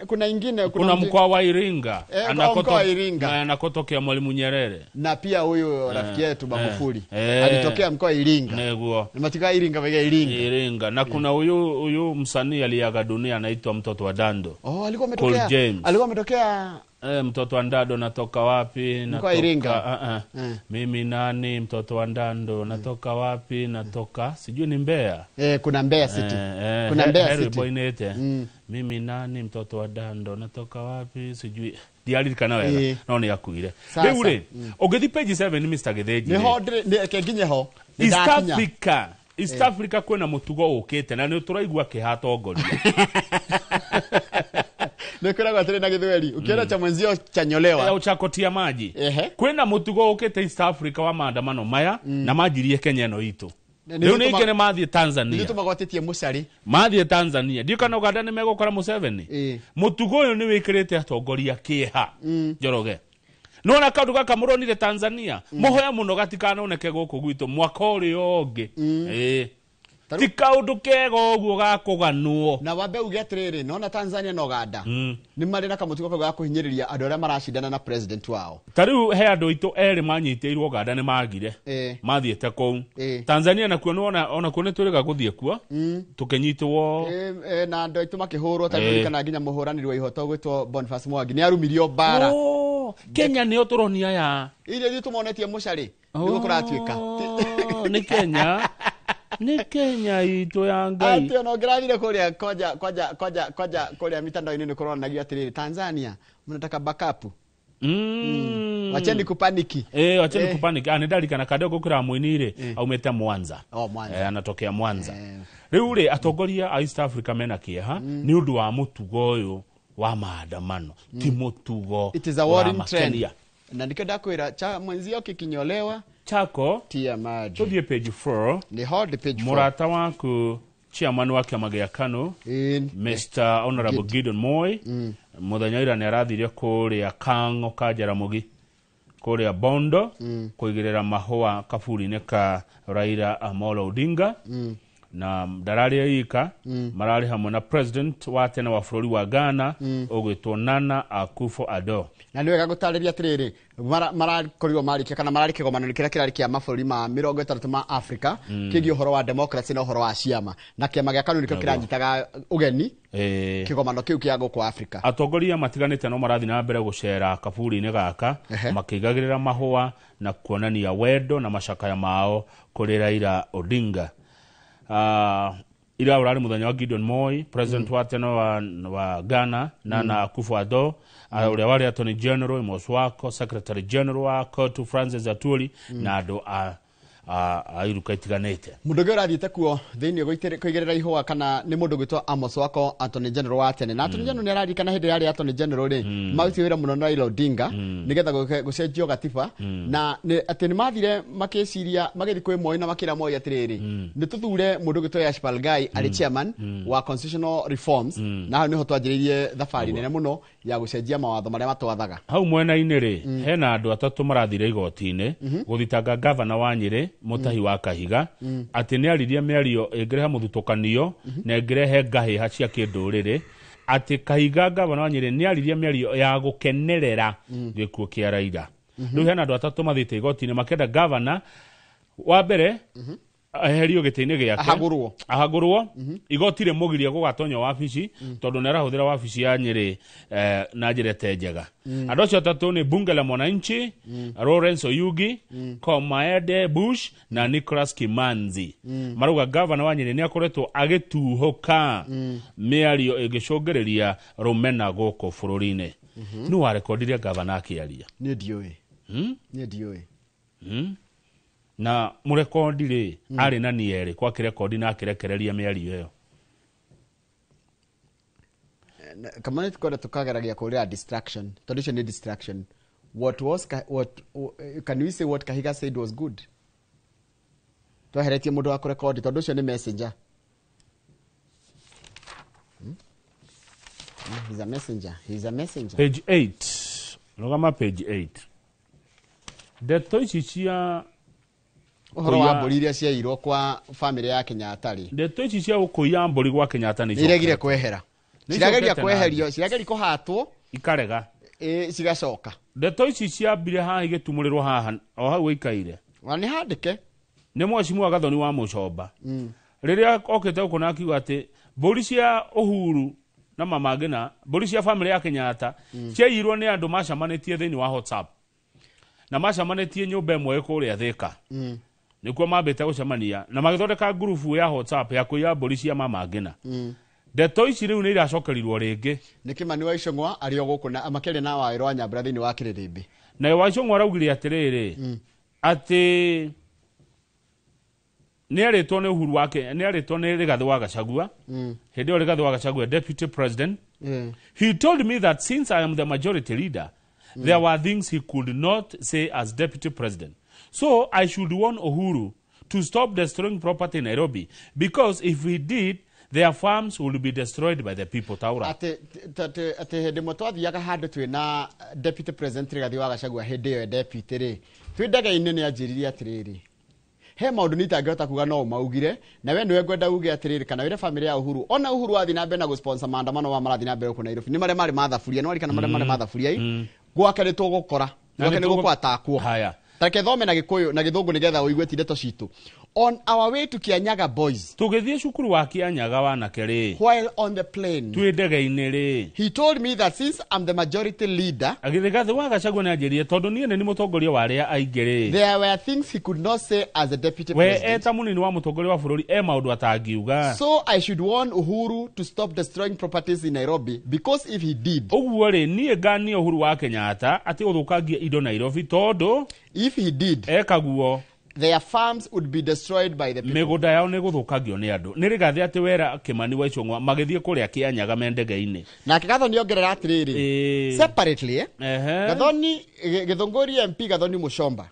kuna ingine, kuna mkoa wa Iringa, anakotokea Mwalimu Nyerere na pia huyu rafiki yetu Magufuli alitokea mkoa wa Iringa. Neguo. Matika Iringa vega Iringa. Iringa. Na kuna huyu msanii aliaga dunia anaitwa Mtoto wa Dando. Oh, alikuwa ametokea. Alikuwa ametokea mtoto wa Ndando natoka wapi? Natoka Iringa. Mimi nani mtoto wa Ndando natoka wapi? Natoka sijui ni Mbeya. Kuna Mbeya City. Kuna Mbeya City. Boinete. Mimi nani mtoto wa Ndando natoka wapi? Sijui. Ndiaririkana wega. No ni akuire. Rĩu rĩ, ũngĩthiĩ page 7 Mr. Gĩthĩnji. Nĩho nginye ho. East Africa. East Africa kwĩna mũtugo ũkĩte na nĩ tũraigua kĩhatongoria. Nĩkwĩragwo atĩrĩ na gĩthweri ukiona cha mwenzio chanyolewa au chakotia maji. Kwĩna mũtugo ũkĩte East Africa wa maandamano maya na manjirie Kenya ĩno itũ. Rĩu nĩ ikene mathiĩ Tanzania. Nĩ tũmagwatĩtie mũcari. Mathiĩ Tanzania. Ndiũ kana Uganda nĩ megũkora Museveni. Mũtugo ũyũ nĩ wĩkĩrĩte atongoria kĩeha. Njoroge. Nona kaundu gaka mũronire Tanzania. Mũhoya mũno gatikanoneke gũkũ gwitũ mwaka ũrĩa ũngĩ. Ti kaundu kega ũguo gakũganwo. Na wambe uge atĩrĩrĩ, nona Tanzania na Uganda nĩ marĩ na kamũtugo kau ga kũhinyĩrĩria andũ arĩa maracindana na president wao. Ta rĩu he andũ aitũ erĩ manyitĩirwo Uganda nĩ magire mathiĩte kũu. Tanzania nakuo nĩwona onakuo nĩ twĩrĩga gũthiĩ kuo tũkĩnyitwo na andũ aitũ makĩhũrwo ta rĩu kana nginya mũhũranĩri wa ihoto ũgwĩtwo Boniface Mwangi nĩ arumirio mbara. Kenya nĩyo tũronia ya iria ithuĩ tũmonetie mũcarĩ nĩguo kũratuĩka. Nĩ Kenya. Nĩ Kenya itũ ya Ngai. Atĩ ona ũngĩrathire kũrĩa kwanja kũrĩa mitandao-inĩ nĩ kũronanagia atĩrĩrĩ Tanzania mnataka backup. Wacheni kupaniki. Wacheni kupaniki. Nĩ ndarikana kadogo kũra mũini rĩ aumĩte Mwanza. Mwanza. Anatokea Mwanza. Rĩu rĩ atongoria a East Africa mena kĩeha nĩ ũndũ wa mũtugo ũyũ wa maandamano. Ti mũtugo. It is a worrying trend. Na ndikenda kwĩra cha mwenzio kikinyolewa chako tia maji. Tũthiĩ page 4. Ni hold page 4. Mũrata waku chairman wa kĩama gĩa KANU Mr. Honorable Gideon Moi mũthenya ira nĩ arathire kũrĩa Kang'o ka Jaramogi Kũrĩa Bondo kũigĩrĩra mahũa kaburi-inĩ ka Raila Amolo Odinga. Na ndararĩ ika, mararĩ hamwe na president wa tene wa bũrũri wa Ghana ũgwĩtwo Nana Akufo-Addo. Na nĩ wega gũtarĩria atĩrĩrĩ, marakorirwo marĩkia kana mararĩ kĩgomano kĩrĩa kĩrarĩ kĩa mabũrũri ma 60 ma Africa kĩgiĩ ũhoro wa democracy na ũhoro wa ciama, na kĩama gĩa KANU nĩkĩo kĩranyitaga ũgeni kĩgomano kĩu kĩa gũkũ Africa. Atongoria matiganĩte no marathiĩ na mbere gũcera kaburi-inĩ gaka makĩigagĩrĩra mahũa na kuonania wendo na macakaya mao kũrĩ Raila Odinga. Ira ũrarĩ mũthenya wa Gideon Moi, president wa tene wa Ghana, Nana Akufo-Addo, ũrĩa warĩ Attorney General Amos Wako, Secretary General wa COTU Francis Atwoli, na andũ a iruka itiganĩte. Mũndũ ũngĩ ũrathiĩte kuo thĩinĩ kũigĩrĩra ihũa kana nĩ mũndũ ũgwĩtwo Amos Wako, Attorney General wa tene. Na Attorney General nĩ araririkana hĩndĩ ĩrĩa arĩ Attorney General rĩ, marutire wĩra mũno na Raila Odinga nĩgetha gũcenjio gatiba, na atĩ nĩ mathire makĩciria magĩthiĩ kwĩ Moi na makĩra Moi atĩrĩrĩ, nĩ tũthure mũndũ ũgwĩtwo Yashpal Ghai arĩ chairman wa constitutional reforms, na hau nĩho twanjĩrĩirie thabarĩ nene mũno ya gũcenjia mawatho marĩa matwathaga. Hau mwena-inĩ rĩ, hena andũ atatũ marathire igoti-inĩ gũthitanga gavana wa Nyĩrĩ Mutahi wa Kahiga atĩ nĩ aririe mĩario ĩngĩrehe mũthutũkanio na ĩngĩrehe ngahĩha cia kĩndũrĩrĩ, atĩ Kahiga gavana wa Nyĩrĩ nĩ aririe mĩario ya gũkenerera gĩkuũ kĩa Raila. Rĩu hena andũ atatũ mathiĩte igoti-inĩ makĩenda gavana wa mbere eherio gĩtĩ-inĩ gĩake, ahagũrwo, igoti rĩmũgirie gũgatonya wabici tondũ nĩ arahũthĩra wabici ya Nyĩrĩ na njĩra ĩte njega. Andũ acio atatũ nĩ Bunge la Mwananchi, Lawrence Oyugi, Komaede Bush na Nicholas Kimanzi. Marauga gavana wa Nyĩrĩ nĩ akoretwo agĩtuhũka mĩario ĩngĩcũngĩrĩria rũmena gũkũ bũrũri-inĩ. Nũ warekondire gavana akĩaria? Niĩ ndiũĩ. Niĩ ndiũĩ. Na mũrekondi rĩ, arĩ na nierĩ kwa kĩrekondi na akĩrekereria mĩario ĩyo. Kamana tukwenda tukageragia kũrĩra distraction, tondũ icio nĩ distraction. What was what can we say what Kahiga said was good? Tweheretie mũndũ wa kũrekondi tondũ ũcio nĩ messenger. He's a messenger. He's a messenger. Page 8. Rũgama page 8. Ndeto ici cia ũhoro wa mbũri iria ciairwo kwa family ya Kenyatta rĩ, ndeto ici cia gũkũiya mbũri gwa Kenyatta nĩ iregire kwehera, cirageria kweherio, cirageria kũhatwo ikarega, cigacoka. Ndeto ici ciambire haha igĩtumũrĩrwo haha o hau ĩikaire, na nĩ handĩke nĩ mheshimiwa Gathoni wa Mũcomba rĩrĩa okĩte gũkũ na akiuga atĩ mbũri cia Uhuru na Mama Ngina, mbũri cia family ya Kenyatta ciaiyirwo nĩ andũ macemanĩtie thĩinĩ wa WhatsApp na macemanĩtie nyũmba ĩmwe kũrĩa Thika. Nĩkuo mambĩte gũcemania na magĩthondeka ngurubu ya WhatsApp ya kũiya mbũri cia Mama Ngina. Ndeto ici rĩu nĩ iracokerirwo rĩngĩ. Nĩ Kĩmani wa Icũng'wa arĩ o gũkũ na makĩaria na Wawerũ wa Nyambura thĩinĩ wa Kĩrĩrĩmbĩ. Na wa Icũng'wa araugire atĩrĩrĩ, atĩ nĩ arĩtwo nĩ Uhuru wake, nĩ arĩtwo nĩ Rigathĩ wa Gachagua. Hĩndĩ ĩyo Rigathĩ wa Gachagua deputy president. He told me that since I am the majority leader, there were things he could not say as deputy president. So I should warn Uhuru to stop destroying property in Nairobi, because if he did, their farms will be destroyed by the people. Taura. Ate hĩndĩ ĩmwe twathiaga handũ twĩ na deputy president Rigathĩ wa Gachagua hĩndĩ ĩyo deputy rĩ, twĩ ndege-inĩ nĩ anjĩrire atĩrĩrĩ, he maũndũ niĩ itangĩhota kuga no maugire, na we nĩwe ngwenda uge atĩrĩrĩ, kana wĩre family ya Uhuru, ona Uhuru athiĩ na mbere na gũsponsor maandamano ma marathiĩ na mbere gũkũ Nairobi, nĩ marĩa marĩ mathaburia, nĩ warikana marĩa marĩ mathaburia i gwake nĩ tũgũkora, gwake nĩ gũkwatakwo. Haya. Tareke thome na Gĩkũyũ na Gĩthũngũ nĩgetha ũigue ti ndeto citũ. On our way to Kianyaga Boys, tũgĩthiĩ cukuru wa Kianyaga wanake rĩ, while on the plane, twĩ ndege-inĩ rĩ, he told me that since I'm the majority leader, Rigathĩ wa Gachagua nĩ anjĩrire tondũ niĩ nĩ mũtongoria wa arĩa aingĩ rĩ, there were things he could not say as a deputy president. We eta mũnini wa mũtongoria wa bũrũri e maũndũ atangiuga. So I should warn Uhuru to stop destroying properties in Nairobi, because if he did, ũguo rĩ, niĩ nganie Uhuru wa Kenyatta atĩ gũthũkangia indo Nairobi tondũ if he did, ekaguo, their farms would be destroyed by the people. Mĩgũnda yao nĩ gũthũkangio nĩ andũ. Nĩ Rigathĩ atĩ wera Kĩmani wa Icũng'wa magĩthiĩ kũrĩa Kĩanyaga me ndege-inĩ. Nake Gathoni ongerera atĩrĩrĩ, separately, Gathoni Gĩthũngũri MP Gathoni Mũcomba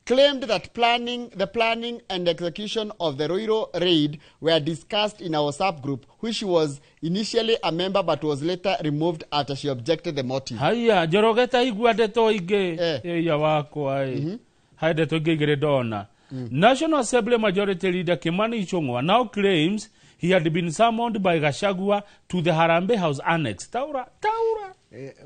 claimed that the planning and execution of the Ruiru raid were discussed in our subgroup, which was initially a member but was later removed after she objected the motive. Haya, Njoroge ta igua ndeto ingĩ ĩya wakwa ĩ. Hai ndeto ingĩ igĩrĩ ndona. National Assembly Majority Leader Kimani Ichung'wa now claims he had been summoned by Gachagua to the Harambee House Annex. Taura, taura.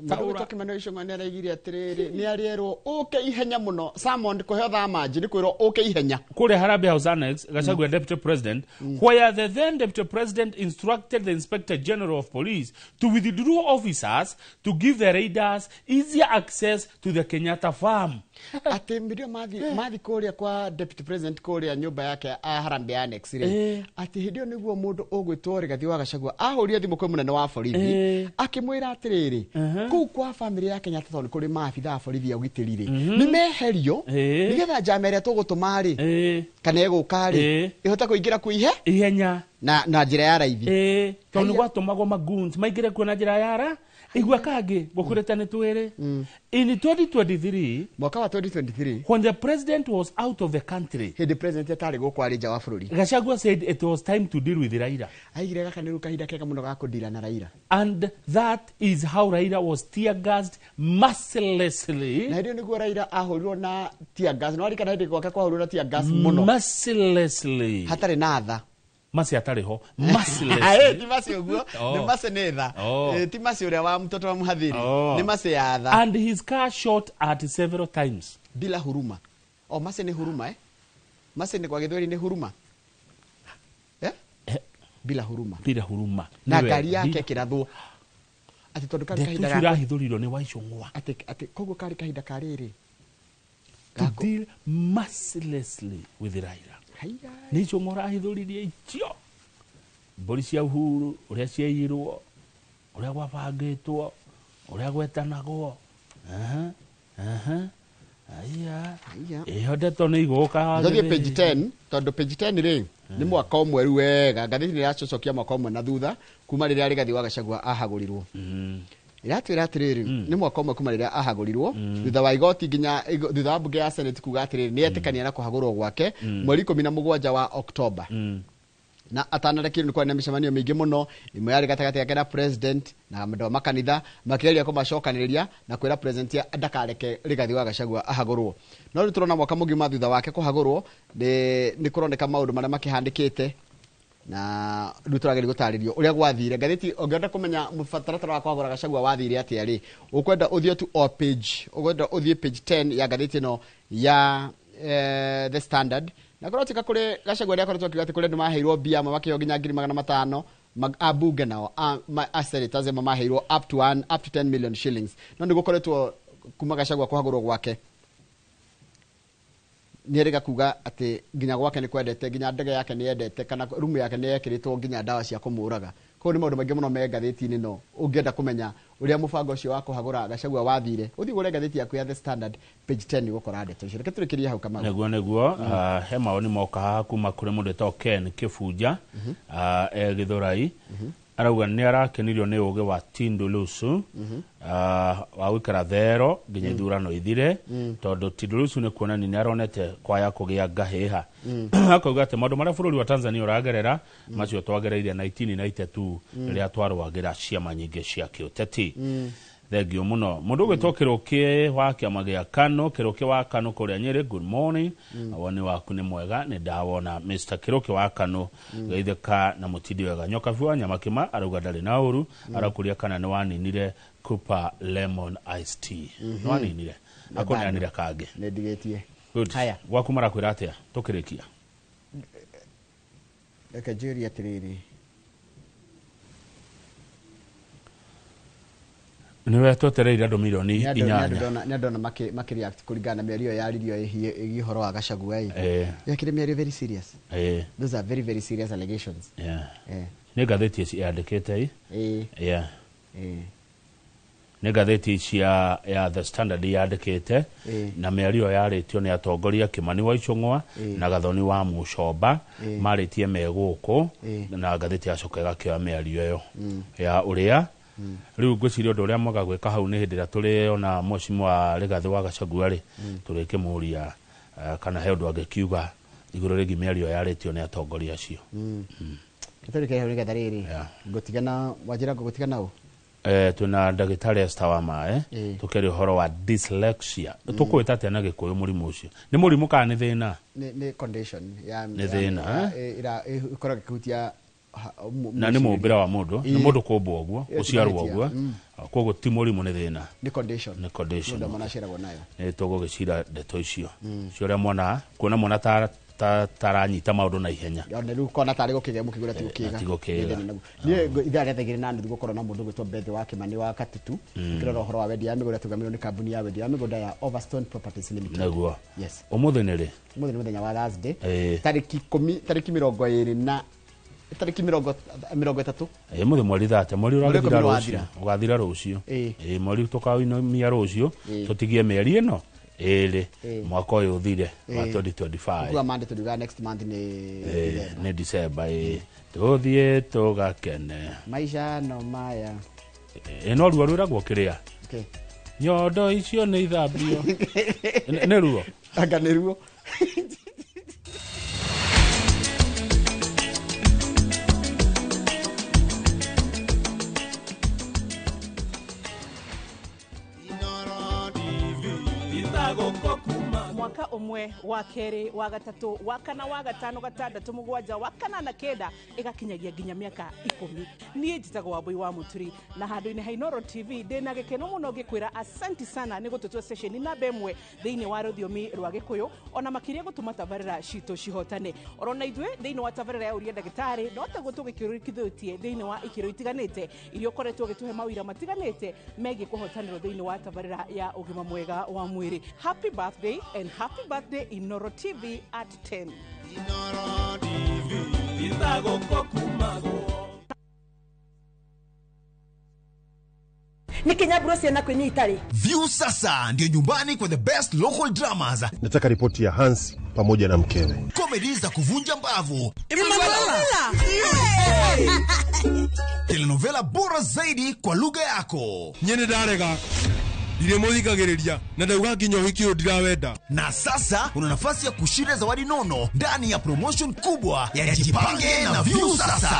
Mũndũ Kimani Ichung'wa nĩ araigire atĩrĩrĩ, nĩ arĩerwo ũke ihenya mũno. Summoned kũheo thamanji nĩ kwĩrwo ũke ihenya. Kũrĩa Harambee House Annex, Gachagua Deputy President, where the then Deputy President instructed the Inspector General of Police to withdraw officers to give the raiders easier access to the Kenyatta farm. Atĩ mbĩrĩo mathi kũrĩa kwa Deputy President kũrĩa nyũmba yake a Harambee Annex rĩ, atĩ hĩndĩ ĩyo nĩguo mũndũ ũgwĩtwo Rigathi wa Gachagua ahũrire thimũ kwĩ mũnene wa borithi akĩmwĩra atĩrĩrĩ, kũu kwa famĩlĩ ya Kenyatta tondũ kũrĩ maabitha a borithi a ũgitĩri rĩ, nĩ meherio nĩgetha njama ĩrĩa tũgũtũma rĩ kana ĩgũka rĩ ĩhote kũingĩra kuo ihenya na njĩra ya raithi. Tondũ nĩ gwatũmagwo magoons maingĩre kuo na njĩra ya ra igua kangĩ gũkũrĩte nĩ twĩrĩ. In 2023, mwaka wa 2023, when the president was out of the country, hĩndĩ president atarĩ gũkũ arĩ nja wa bũrũri, Gachagua said it was time to deal with Raila. Aigire gaka nĩ rĩu kahinda kega mũno ga kũndira na Raila. And that is how Raila was tear gassed mercilessly. Na hĩndĩ ĩyo nĩguo Raila ahũrirwo na tear gas. No arikana hĩndĩ gwake kwahũrirwo na tear gas mũno. Mercilessly. Hatarĩ na tha. Masi atarĩ ho. Mercilessly. Ti masi ũguo, nĩ masi nĩ tha. Ti masi ũrĩa wa mtoto wa mhadhiri. Nĩ masi ya tha. And his car shot at several times. Bila huruma. Oh, masi nĩ huruma eh? Masi nĩ kwa Gĩthweri nĩ huruma. Eh? Bila huruma. Bila huruma. Na ngari yake ĩkĩrathwo. Atĩ tondũ karĩ kahinda ga irahithũrirwo nĩ Waicũng'wa. Atĩ koguo karĩ kahinda ka rĩrĩ. To deal mercilessly with Raila. Nĩ Ichung'wa ũrahithũririe icio mbũri cia Uhuru ũrĩa ciaiyirwo, ũrĩa gwabangĩtwo, ũrĩa gwetanagwo. Aya. Ĩyo ndeto nĩ igũka. Tũthiĩ page 10 tondũ page 10 rĩ nĩ mwaka ũmwe rĩu wega ngathĩti nĩ ĩracocokia mwaka ũmwe na thutha kuma rĩrĩa Rigathi wa Gachagua ahagũrirwo. Ĩratwĩra atĩrĩrĩ, nĩ mwaka ũmwe kuma rĩrĩa ahagũrirwo thutha wa igoti nginya thutha wa mbunge ya Senate kuga atĩrĩrĩ nĩ etĩkania na kũhagũrwo gwake mweri 17 wa Oktoba. Na atanarekirwo nĩ kwarĩ na mĩcemanio mĩingĩ mũno, ĩmwe yarĩ gatagatĩ gake na president na andũ a makanitha makĩgeria kũmacokanĩrĩria na kwĩra president ndakareke Rigathi wa Gachagua ahagũrwo. No rĩu tũrona mwaka mũgima thutha wake kũhagũrwo nĩ kũroneka maũndũ marĩa makĩhandĩkĩte na rĩu tũrageria gũtarĩrio ũrĩa gwathire. Ngathĩti ũngĩenda kũmenya mũtaratara wa kũhagũra Gachagua wathire atĩa rĩ, ũkwenda ũthiĩ tu o page, ũkwenda ũthiĩ page 10 ya ngathĩti ĩno ya The Standard. Na korwo tika kũrĩ Gachagua arĩa akoretwo akiuga atĩ kũrĩ andũ maheirwo mbia amwe makĩheo nginya 500,000 ambunge nao a senators amwe maheirwo up to 10 million shillings. No nĩ gũkoretwo kuma Gachagua kũhagũrwo gwake nĩ kuga atĩ nginya gwake nĩ kwendete, nginya ndege yake nĩ yendete, kana rumu yake nĩ yekĩrĩtwo nginya ndawa cia kũmũraga. Koguo nĩ maũndũ maingĩ mũno me ngathĩti-inĩ ĩno. Ũngĩenda kũmenya ũrĩa mũbango ũcio wa kũhagũra Gachagua wathire, ũthiĩ ũgũre ngathĩti yaku ya The Standard page 10 ũgũkora ndeto icio. Reke tũrĩkĩrie hau Kamau. Nĩguo he mawoni moka haha kuma kũrĩ mũndũ wĩtagwo Ken Kĩbunja e Gĩthũrai. Arauga nĩ arakenirio nĩ ũgĩ wa Tundu Lissu wa gũikara thero nginya ithurano ithire, tondũ Tundu Lissu nĩ kuonania nĩ aronete kwaya kũgĩa ngahĩha. Akauga atĩ maũndũ marĩa bũrũri wa Tanzania ũragerera macio twagereire 1992 rĩrĩa twarũagĩra ciama nyingĩ cia kĩũteti. Thengio mũno. Mũndũ ũgwĩtwo Kĩrũkĩ wa kĩama gĩa KANU, Kĩrũkĩ wa KANU kũrĩa Nyĩrĩ, good morning. Woni waku nĩ mwega, nĩ ndawona Mr. Kĩrũkĩ wa KANU geithĩka na mũtindi wega. Nyokabi wa Nyamakĩma arauga ndarĩ na ũru, arakũria kana nĩ waninire Cooper Lemon Iced Tea. Nĩ waninire? Akũneanire kangĩ. Nĩ ndigĩtie. Good. Gwaku marakwĩra atĩa tũkĩrĩkia? Reke njũrie atĩrĩrĩ, nĩwe twetereire andũ milioni 8. Nĩ andũ ona makĩreact kũringana na mĩario yaririo ĩgiĩ ũhoro wa Gachagua ĩ. Yakĩrĩ mĩario very serious. Those are very very serious allegations. Nĩ ngathĩti ici yandĩkĩte ĩ. Nĩ ngathĩti cia ya The Standard yandĩkĩte na mĩario yarĩtio nĩ atongoria Kimani wa Ichung'wa na Gathoni wa Mũcomba marĩtie me gũkũ na ngathĩti yacoka ĩgakĩoya mĩario ĩyo ya ũrĩa rĩu ngwĩciria ũndũ ũrĩa mwega gwĩka hau nĩ hĩndĩ ĩrĩa tũrĩ ona mheshimiwa Rigathĩ wa Gachagua rĩ tũrĩkĩmũria Kana he ũndũ angĩkiuga igũrũ rĩgiĩ mĩario yarĩtio nĩ atongoria acio. Tũrĩke hau nĩgetha rĩrĩ ngũtigana wanjĩra ngũgũtigana ũ. Twĩna ndagĩtarĩ Esther wa Mae tũkĩaria ũhoro wa dyslexia. Tũkwĩta atĩa na Gĩkũyũ mũrimũ ũcio? Nĩ mũrimũ kana nĩ thĩna? Nĩ condition ya nĩ thĩna ĩkoragwo ĩkĩhutia na nĩ mũmbĩre wa mũndũ, nĩ mũndũ kũmbwo ũguo, gũciarwo ũguo, koguo ti mũrimũ nĩ thĩna. Nĩ condition. Nĩ condition. Mũndũ mwana aciaragwo nayo. Nĩ tũgũgĩcira ndeto icio. Cio ũrĩa mwana kuona mwana taranyita maũndũ na ihenya. Ona rĩu kona tarĩ gũkĩgĩa mũkĩgũra ti gũkĩga. Ti gũkĩga. Niĩ ithaa rĩa 2:30 gũkorwo na mũndũ ũgwĩtwo Bethe wa Kĩmani wa Katutu ũkĩrora ũhoro wa wendia wa mĩgũnda tũgamĩrwo nĩ kambuni ya wendia wa mĩgũnda ya Overstone Properties Limited. Nĩguo. Yes. Ũmũthĩ nĩ rĩ? Ũmũthĩ nĩ mũthenya wa Thursday. Tarĩki 10, tarĩki 20 na tarĩki 30. Mũthĩ mweri 30, mweri ũrathira rũciũ. Ũgathira rũciũ. Mweri tũkainamia rũciũ tũtigie mĩeri ĩno ĩrĩ mwaka ũyũ ũthire wa 2025. Kuga Monday tũriugaga next month nĩ December. Tũthiĩ tũgakene. Maisha no maya. No ruo rwĩragwo kĩrĩa? Nyondo icio nĩ ithambio. Nĩ ruo? Anga nĩ ruo. Mwaka ũmwe wa kerĩ wa gatatũ wa kana wa gatano gatandatũ mũgwanja wa kanana kenda ĩgakinyagia nginya mĩaka 10. Niĩ njĩtagwo Wambui wa Mũturi na handũ-inĩ ha Inooro TV ndĩna gĩkeno mũno ngĩkwĩra asanti sana nĩ gũtũtua station namba 1 thĩinĩ wa rũthiomi rwa Gĩkũyũ ona makĩria gũtũma tabarĩra citũ cihotane. Orona ithuĩ thĩinĩ wa tabarĩra ya Ũria Ndagĩtarĩ no taguo tũgĩkĩrũkithĩtie thĩinĩ wa ikĩro itiganĩte iria ũkoretwo ũgĩtũhe mawĩra matiganĩte megiĩ kũhotanĩrwo thĩinĩ wa tabarĩra ya ũgima mwega wa mwĩrĩ. Happy birthday and happy birthday Inooro TV at 10. Inooro TV View sasa ndio nyumbani kwa the best local dramas. Nataka ripoti ya Hans pamoja na mkewe. Comedy za kuvunja mbavu. Telenovela bora zaidi kwa lugha yako. Nyene ndarega. Ndiremuthikagiriria na ndauga nginya ũhiki ũyũ ndirawenda. Na sasa una nafasi ya kushinda zawadi nono ndani ya promotion kubwa ya Jipange na View Sasa.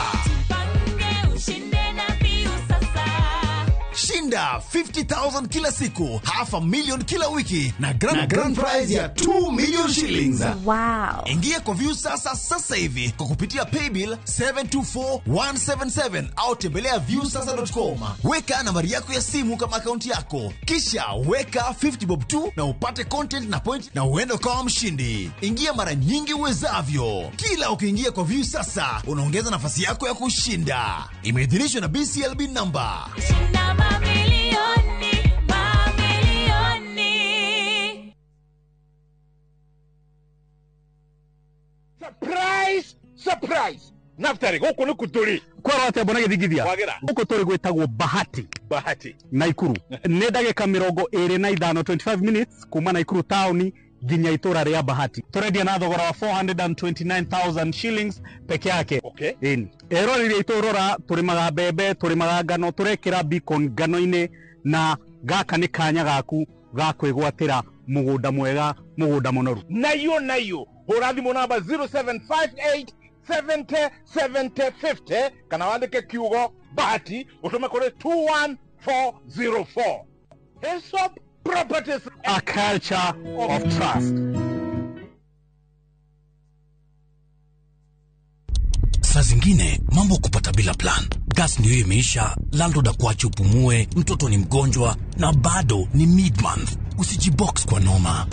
Shinda 50,000 kila siku, 500,000 kila wiki na grand prize ya 2 million shillings. Wow. Ingia kwa View Sasa sasa hivi kwa kupitia paybill 724177 au tembelea viewsasa.com. Weka nambari yako ya simu kama akaunti yako, kisha weka 50 bob tu na upate content na point na uende ukawa mshindi. Ingia mara nyingi uwezavyo. Kila ukiingia kwa View Sasa unaongeza nafasi yako ya kushinda. Imeidhinishwa na BCLB number. Shinda mamilioni, mamilioni. Surprise, surprise. Naftari guku ni kuturi kwara atia mbona githigithia guku turi gwitagwo Bahati Bahati Naikuru ni ndagika 25 25 minutes kuma Naikuru town nginya itura ria Bahati. Turendia na thogora wa 429,000 shillings peke yake. Okay. Ĩni erorire iturora turimaga mbembe, turimaga ngano, turekira beacon ngano-inĩ, na gaka nĩ kanya gaku ga kwĩgwatĩra mũgũnda mwega, mũgũnda mũnoru. Nayo nayo hũra thimũ namba 0758 70 70 50 kana wandĩke kiugo Bahati ũtũme kũrĩ 21404. Hesop Properties, a culture of trust. Saa zingine mambo kupata bila plan. Gas ndio imeisha, landlord akuache upumue, mtoto ni mgonjwa na bado ni mid-month. Usijibox kwa noma.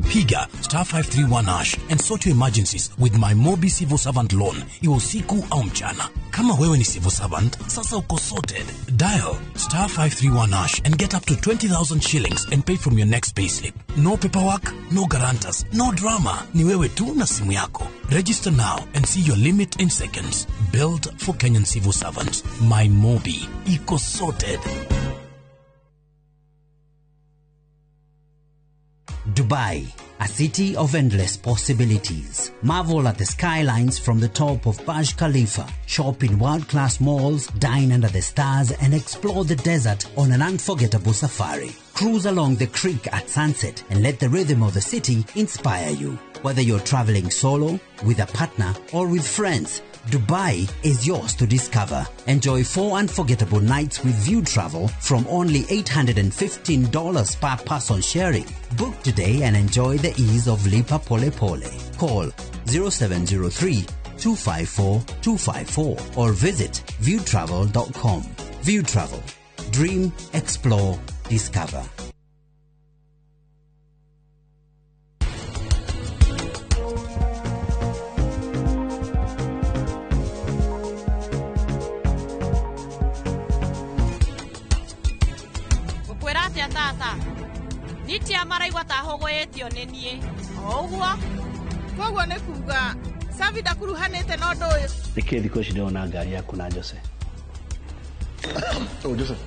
Piga star 531 hash and sort your emergencies with my Mobi Civil Servant Loan, iwe usiku au mchana. Kama wewe ni civil servant, sasa uko sorted. Dial star 531 hash and get up to 20,000 shillings and pay from your next payslip. No paperwork, no guarantors, no drama. Ni wewe tu na simu yako. Register now and see your limit in seconds. Built for Kenyan civil servants. My Mobi. Iko sorted. Dubai, a city of endless possibilities. Marvel at the skylines from the top of Burj Khalifa, shop in world-class malls, dine under the stars, and explore the desert on an unforgettable safari. Cruise along the creek at sunset and let the rhythm of the city inspire you. Whether you're traveling solo, with a partner, or with friends, Dubai is yours to discover. Enjoy 4 unforgettable nights with View Travel from only $815 per person sharing. Book today and enjoy the ease of Lipa Pole Pole. Call 0703 254 254 or visit viewtravel.com. View Travel. Dream, explore, discover. Ngũkwĩra atĩa tata nitia maraigua ta hũgũyĩtio nĩ niĩ o ũguo koguo nĩ kuga Savi ndakuruhanĩte na ũndũ ũyũ. Nĩkĩ thikũ ici ndĩrona ngari yaku na Jose? Oh, Joseph.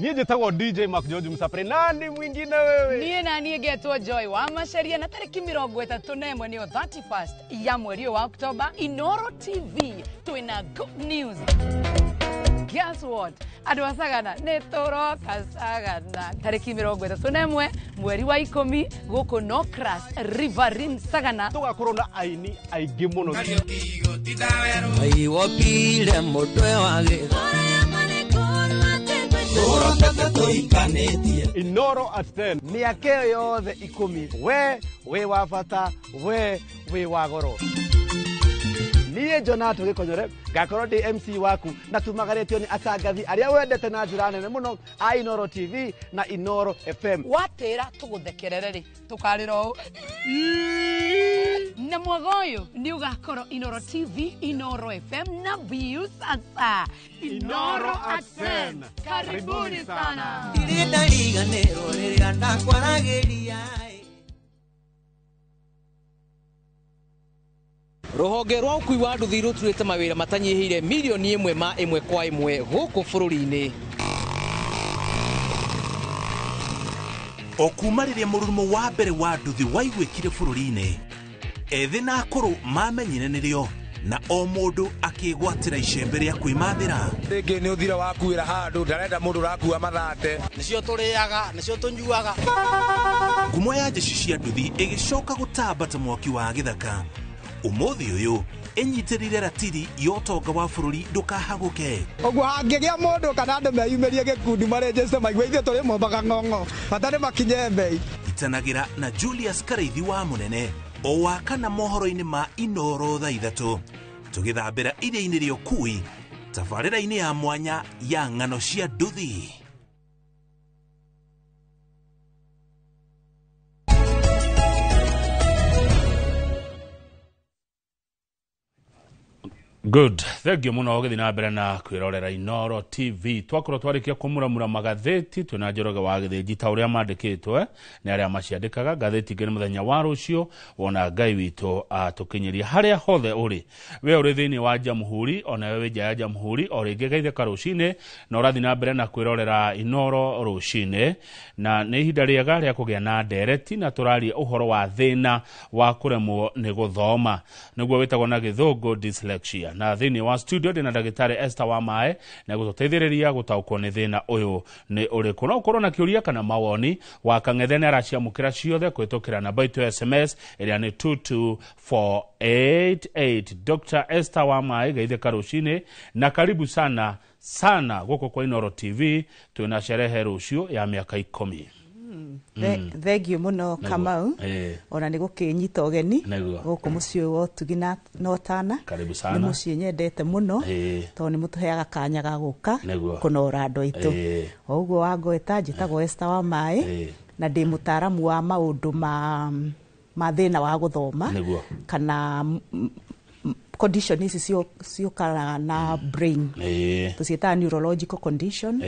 Niĩ njĩtagwo DJ Mark George Msapre. Nani mwingine wewe? Niĩ na niĩ ngetwo Joy wa Macharia na tarĩki 31 nĩyo 31st ya mweri ũyũ wa Oktoba, Inoro TV twĩna good news. Guess what? Andũ a Sagana nĩ tũroka Sagana tarĩki 31 mweri wa 10 gũkũ Nocras Riverine Sagana. Tũgakorwo na aini aingĩ mũno. Aiwopile mũtwe wa gĩtho. Inoro at 10. Mĩaka ĩyo yothe 10 we wĩ wa bata, we wĩ wa goro. Niĩ Jonato Gĩkonyore ngakorwo ndĩ MC waku na tumagarĩtio nĩ atangathi arĩa wendete na njĩra nene mũno a Inoro TV na Inoro FM. Watĩra tũgũthekerere rĩ tũkarĩra ũũ na mwaga ũyũ nĩ ũgakorwo Inoro TV, Inoro FM na Viusasa. Inoro at 10. Karibuni sana. Ndirĩ ndariganĩrwo rĩrĩa ndakwaragĩria. Rũhonge rwa ũkui wa nduthi rũturĩte mawĩra matanyihĩire milioni 1 ma 1 kwa 1 gũkũ bũrũri-inĩ. O kuma rĩrĩa mũrurumo wa mbere wa nduthi waiguĩkire bũrũri-inĩ, ethĩ na akũrũ mamenyire nĩrĩo na o mũndũ akĩgwatĩra icembe rĩa kwĩmathĩra. Rĩngĩ nĩ ũthira wakuĩra handũ ndarenda mũndũ ũrakua mathate. Nĩcio tũrĩaga, nĩcio tũnyuaga. Ngumo ya njeci cia nduthi ĩgĩcoka gũtamba ta mwaki wa gĩthaka. Ũmũthĩ ũyũ ĩnyitĩrĩire ratiri ya ũtonga wa bũrũri ndũkahagũke. Ũguo hangĩgĩa mũndũ kana andũ meyumĩrie gĩkundi marenjeste maigue ithuĩ tũrĩ mombaga ng'ong'o bata nĩ makinye mbei. Itanagĩra na Julius Karaithi wa Mũnene o wa kana mohoro-inĩ ma Inoro thaa 3 tũgĩthambĩra iria-inĩ rĩa ũkui tabarĩra-inĩ ya mwanya ya ng'ano cia nduthi. Good. Thank you muno gũthiĩ na mbere na kwĩrorera Inoro TV. Twakorwo twarĩkia kũmuramura magathĩti twĩna Njoroge wa Gĩthĩnji ta ũrĩa mandĩkĩtwo nĩ arĩa maciandĩkaga ngathĩti ingĩ nĩ mũthenya wa rũciũ wona Ngai witũ atũkinyĩria harĩa hothe ũrĩ. We ũrĩ thĩinĩ wa Jamhuri ona we wĩ nja ya Jamhuri o rĩngĩ geithĩka rũcinĩ na ũrathiĩ na mbere na kwĩrorera Inoro rũcinĩ, na nĩ ihinda rĩega rĩa kũgĩa na ndereti na tũraria ũhoro wa thĩna wa kũremwo nĩ gũthoma nĩguo wĩtagwo na gĩthũngũ dyslexia. Na thĩinĩ wa studio ndĩna ndagĩtarĩ Esther wa Mae na gũtũteithĩrĩria gũtaũkwo nĩ thĩna ũyũ nĩ ũrĩkũ. No ũkorwo na kĩũria kana mawoni wa Kang'ethe nĩ araciamũkĩra ciothe kũhĩtũkĩra namba itũ ya SMS ĩrĩa nĩ 22488. Dr. Esther wa Mae, geithĩka rũcinĩ na karibu sana sana gũkũ kwa Inoro TV twĩna sherehe rũciũ ya mĩaka 10. Thengiũ mũno Kamau ona nĩ gũkĩnyita ũgeni gũkũ mũciĩ wa ũtugi na ũtana. Nĩ mũciĩ nyendete mũno tondũ nĩ mũtũheaga kanya ga gũka kũnora andũ aitũ. O ũguo wangweta njĩtagwo Esther wa Mae na ndĩ mũtaaramu wa maũndũ ma thĩna wa gũthoma kana condition ici ciũkanaga na brain, tũciĩtaga neurological condition.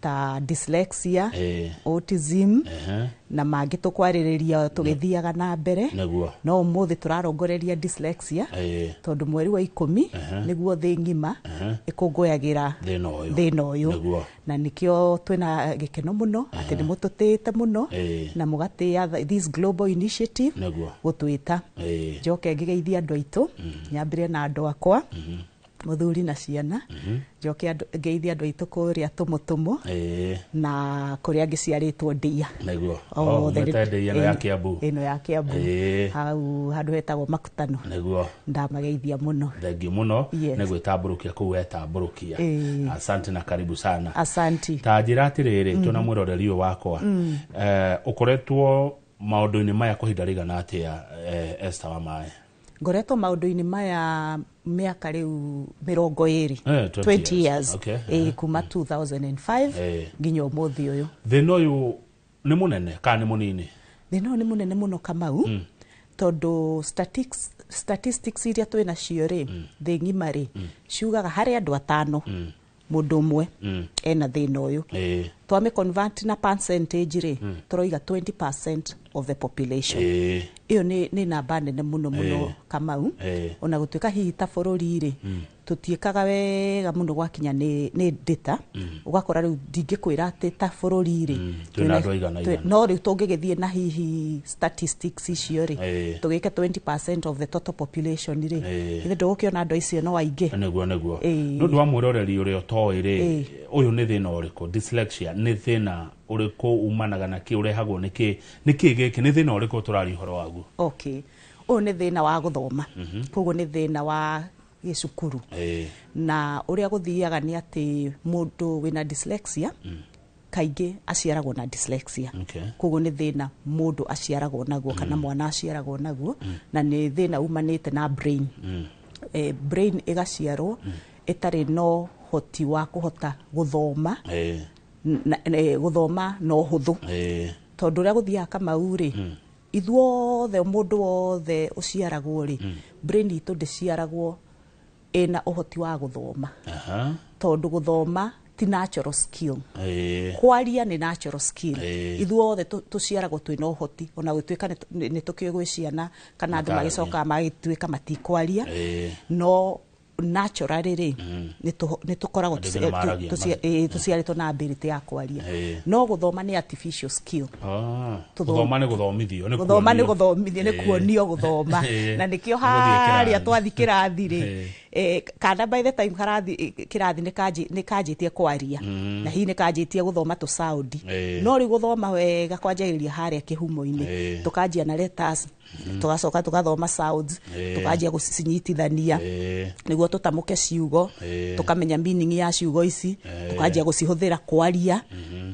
Ta dyslexia, autism, na mangĩ tũkwarĩrĩria tũgĩthiaga na mbere. No ũmũthĩ tũrarongoreria dyslexia, tondũ mweri wa 10 nĩguo thĩ ng'ima ĩkũngũyagĩra thĩna ũyũ. Thĩna ũyũ. Na nĩkĩo twĩna gĩkeno mũno atĩ nĩ mũtũtĩĩte mũno na mũgatĩĩa this global initiative gũtwĩta. Njoke ngĩgeithia andũ aitũ, nyambĩre na andũ akwa, mũthuri na ciana, njoke ngeithie andũ aitũ kũrĩa Tũmũtũmũ na kũrĩa ngĩciarĩtwo Ndia. Othe umĩte Ndia ĩno ya Kiambu. Ĩno ya Kiambu, hau handũ hetagwo Makutano. Ndamageithia mũno. Thengiũ mũno nĩ gwĩtambũrũkia kũu wetambũrũkia. Asante na karibu sana. Asanti. Ta njĩra atĩrĩrĩ, twĩna mwĩroreri ũyũ wakwa, ũkoretwo maũndũ-inĩ maya kwa ihinda rĩigana atĩa, Esther wa Maĩ? Ngoretwo maũndũ-inĩ maya mĩaka rĩu 20. 20 years. Kuma 2005 nginya ũmũthĩ ũyũ. Thĩna ũyũ nĩ mũnene kana nĩ mũnini? Thĩna ũyũ nĩ mũnene mũno, Kamau, tondũ statistics iria twĩ nacio rĩ, thĩ ng'ima rĩ, ciugaga harĩ andũ 5 mũndũ ũmwe ena thĩna ũyũ. Twame convert na percentage rĩ, tũroiga 20% of the population. Ĩyo nĩ namba nene mũno mũno, Kamau. Ona gũtuĩka hihi ta bũrũri rĩ, tũtiĩkaga wega mũno gwakinya nĩ data, ũgakora rĩu ndingĩkwĩra atĩ ta bũrũri rĩ twĩna andũ aigana igana. No rĩu tũngĩgĩthiĩ na hihi statistics icio rĩ, tũgĩke 20% of the total population rĩ, ithe ndũgũkĩona andũ acio no aingĩ. Nĩguo. Nĩ ũndũ wa mwĩroreri ũrĩa ũtoĩ rĩ, ũyũ nĩ thĩna ũrĩkũ? Dyslexia nĩ thĩna ũrĩkũ, umanaga na kĩ, ũrehagwo nĩ kĩ, nĩ kĩ gĩkĩ, nĩ thĩna ũrĩkũ tũraria ũhoro waguo? Okay, ũyũ nĩ thĩna wa gũthoma, koguo nĩ thĩna wa gĩcukuru. Na ũrĩa gũthiaga nĩ atĩ mũndũ wĩna dyslexia kaingĩ aciaragwo na dyslexia. Koguo nĩ thĩna mũndũ aciaragwo naguo, kana mwana aciaragwo naguo, na nĩ thĩna umanĩte na brain. Brain ĩgaciarwo ĩtarĩ na ũhoti wa kũhota gũthoma, gũthoma na ũhũthũ. Tondũ ũrĩa gũthiaga, Kamau rĩ, ithuothe, mũndũ wothe ũciaragwo rĩ, brain itũ ndĩciaragwo ĩna ũhoti wa gũthoma, tondũ gũthoma ti natural skill. Kwaria nĩ natural skill. Ithuothe tũciaragwo twĩna ũhoti, ona gũtuĩka nĩ tũkĩũĩ gwĩ ciana kana andũ magĩcokaga magĩtuĩka matikwaria, no naturally rĩ, nĩ tũkoragwo Andũ nĩ maragia, tũciarĩtwo na ability ya kwaria. No gũthoma nĩ artificial skill. Gũthoma nĩ gũthomithio, nĩ Gũthoma nĩ kuonio. Gũthomithio, nĩ kuonio gũthoma. Na nĩkĩo Nĩ gũthiĩ harĩa kĩrathi. Twathi kĩrathi rĩ, kana by the time karathi kĩrathi nĩ kanjĩtie kwaria, na hihi nĩ kanjĩtie gũthoma tũ sound. No rĩu gũthoma wega kwanjagĩrĩria harĩa kĩhumo-inĩ. Tũkanjia na letters, tũgacoka tũgathoma sounds, tũkanjia gũcinyitithania nĩguo tũtamũke ciugo, tũkamenya meaning ya ciugo ici, tũkanjia gũcihũthĩra kwaria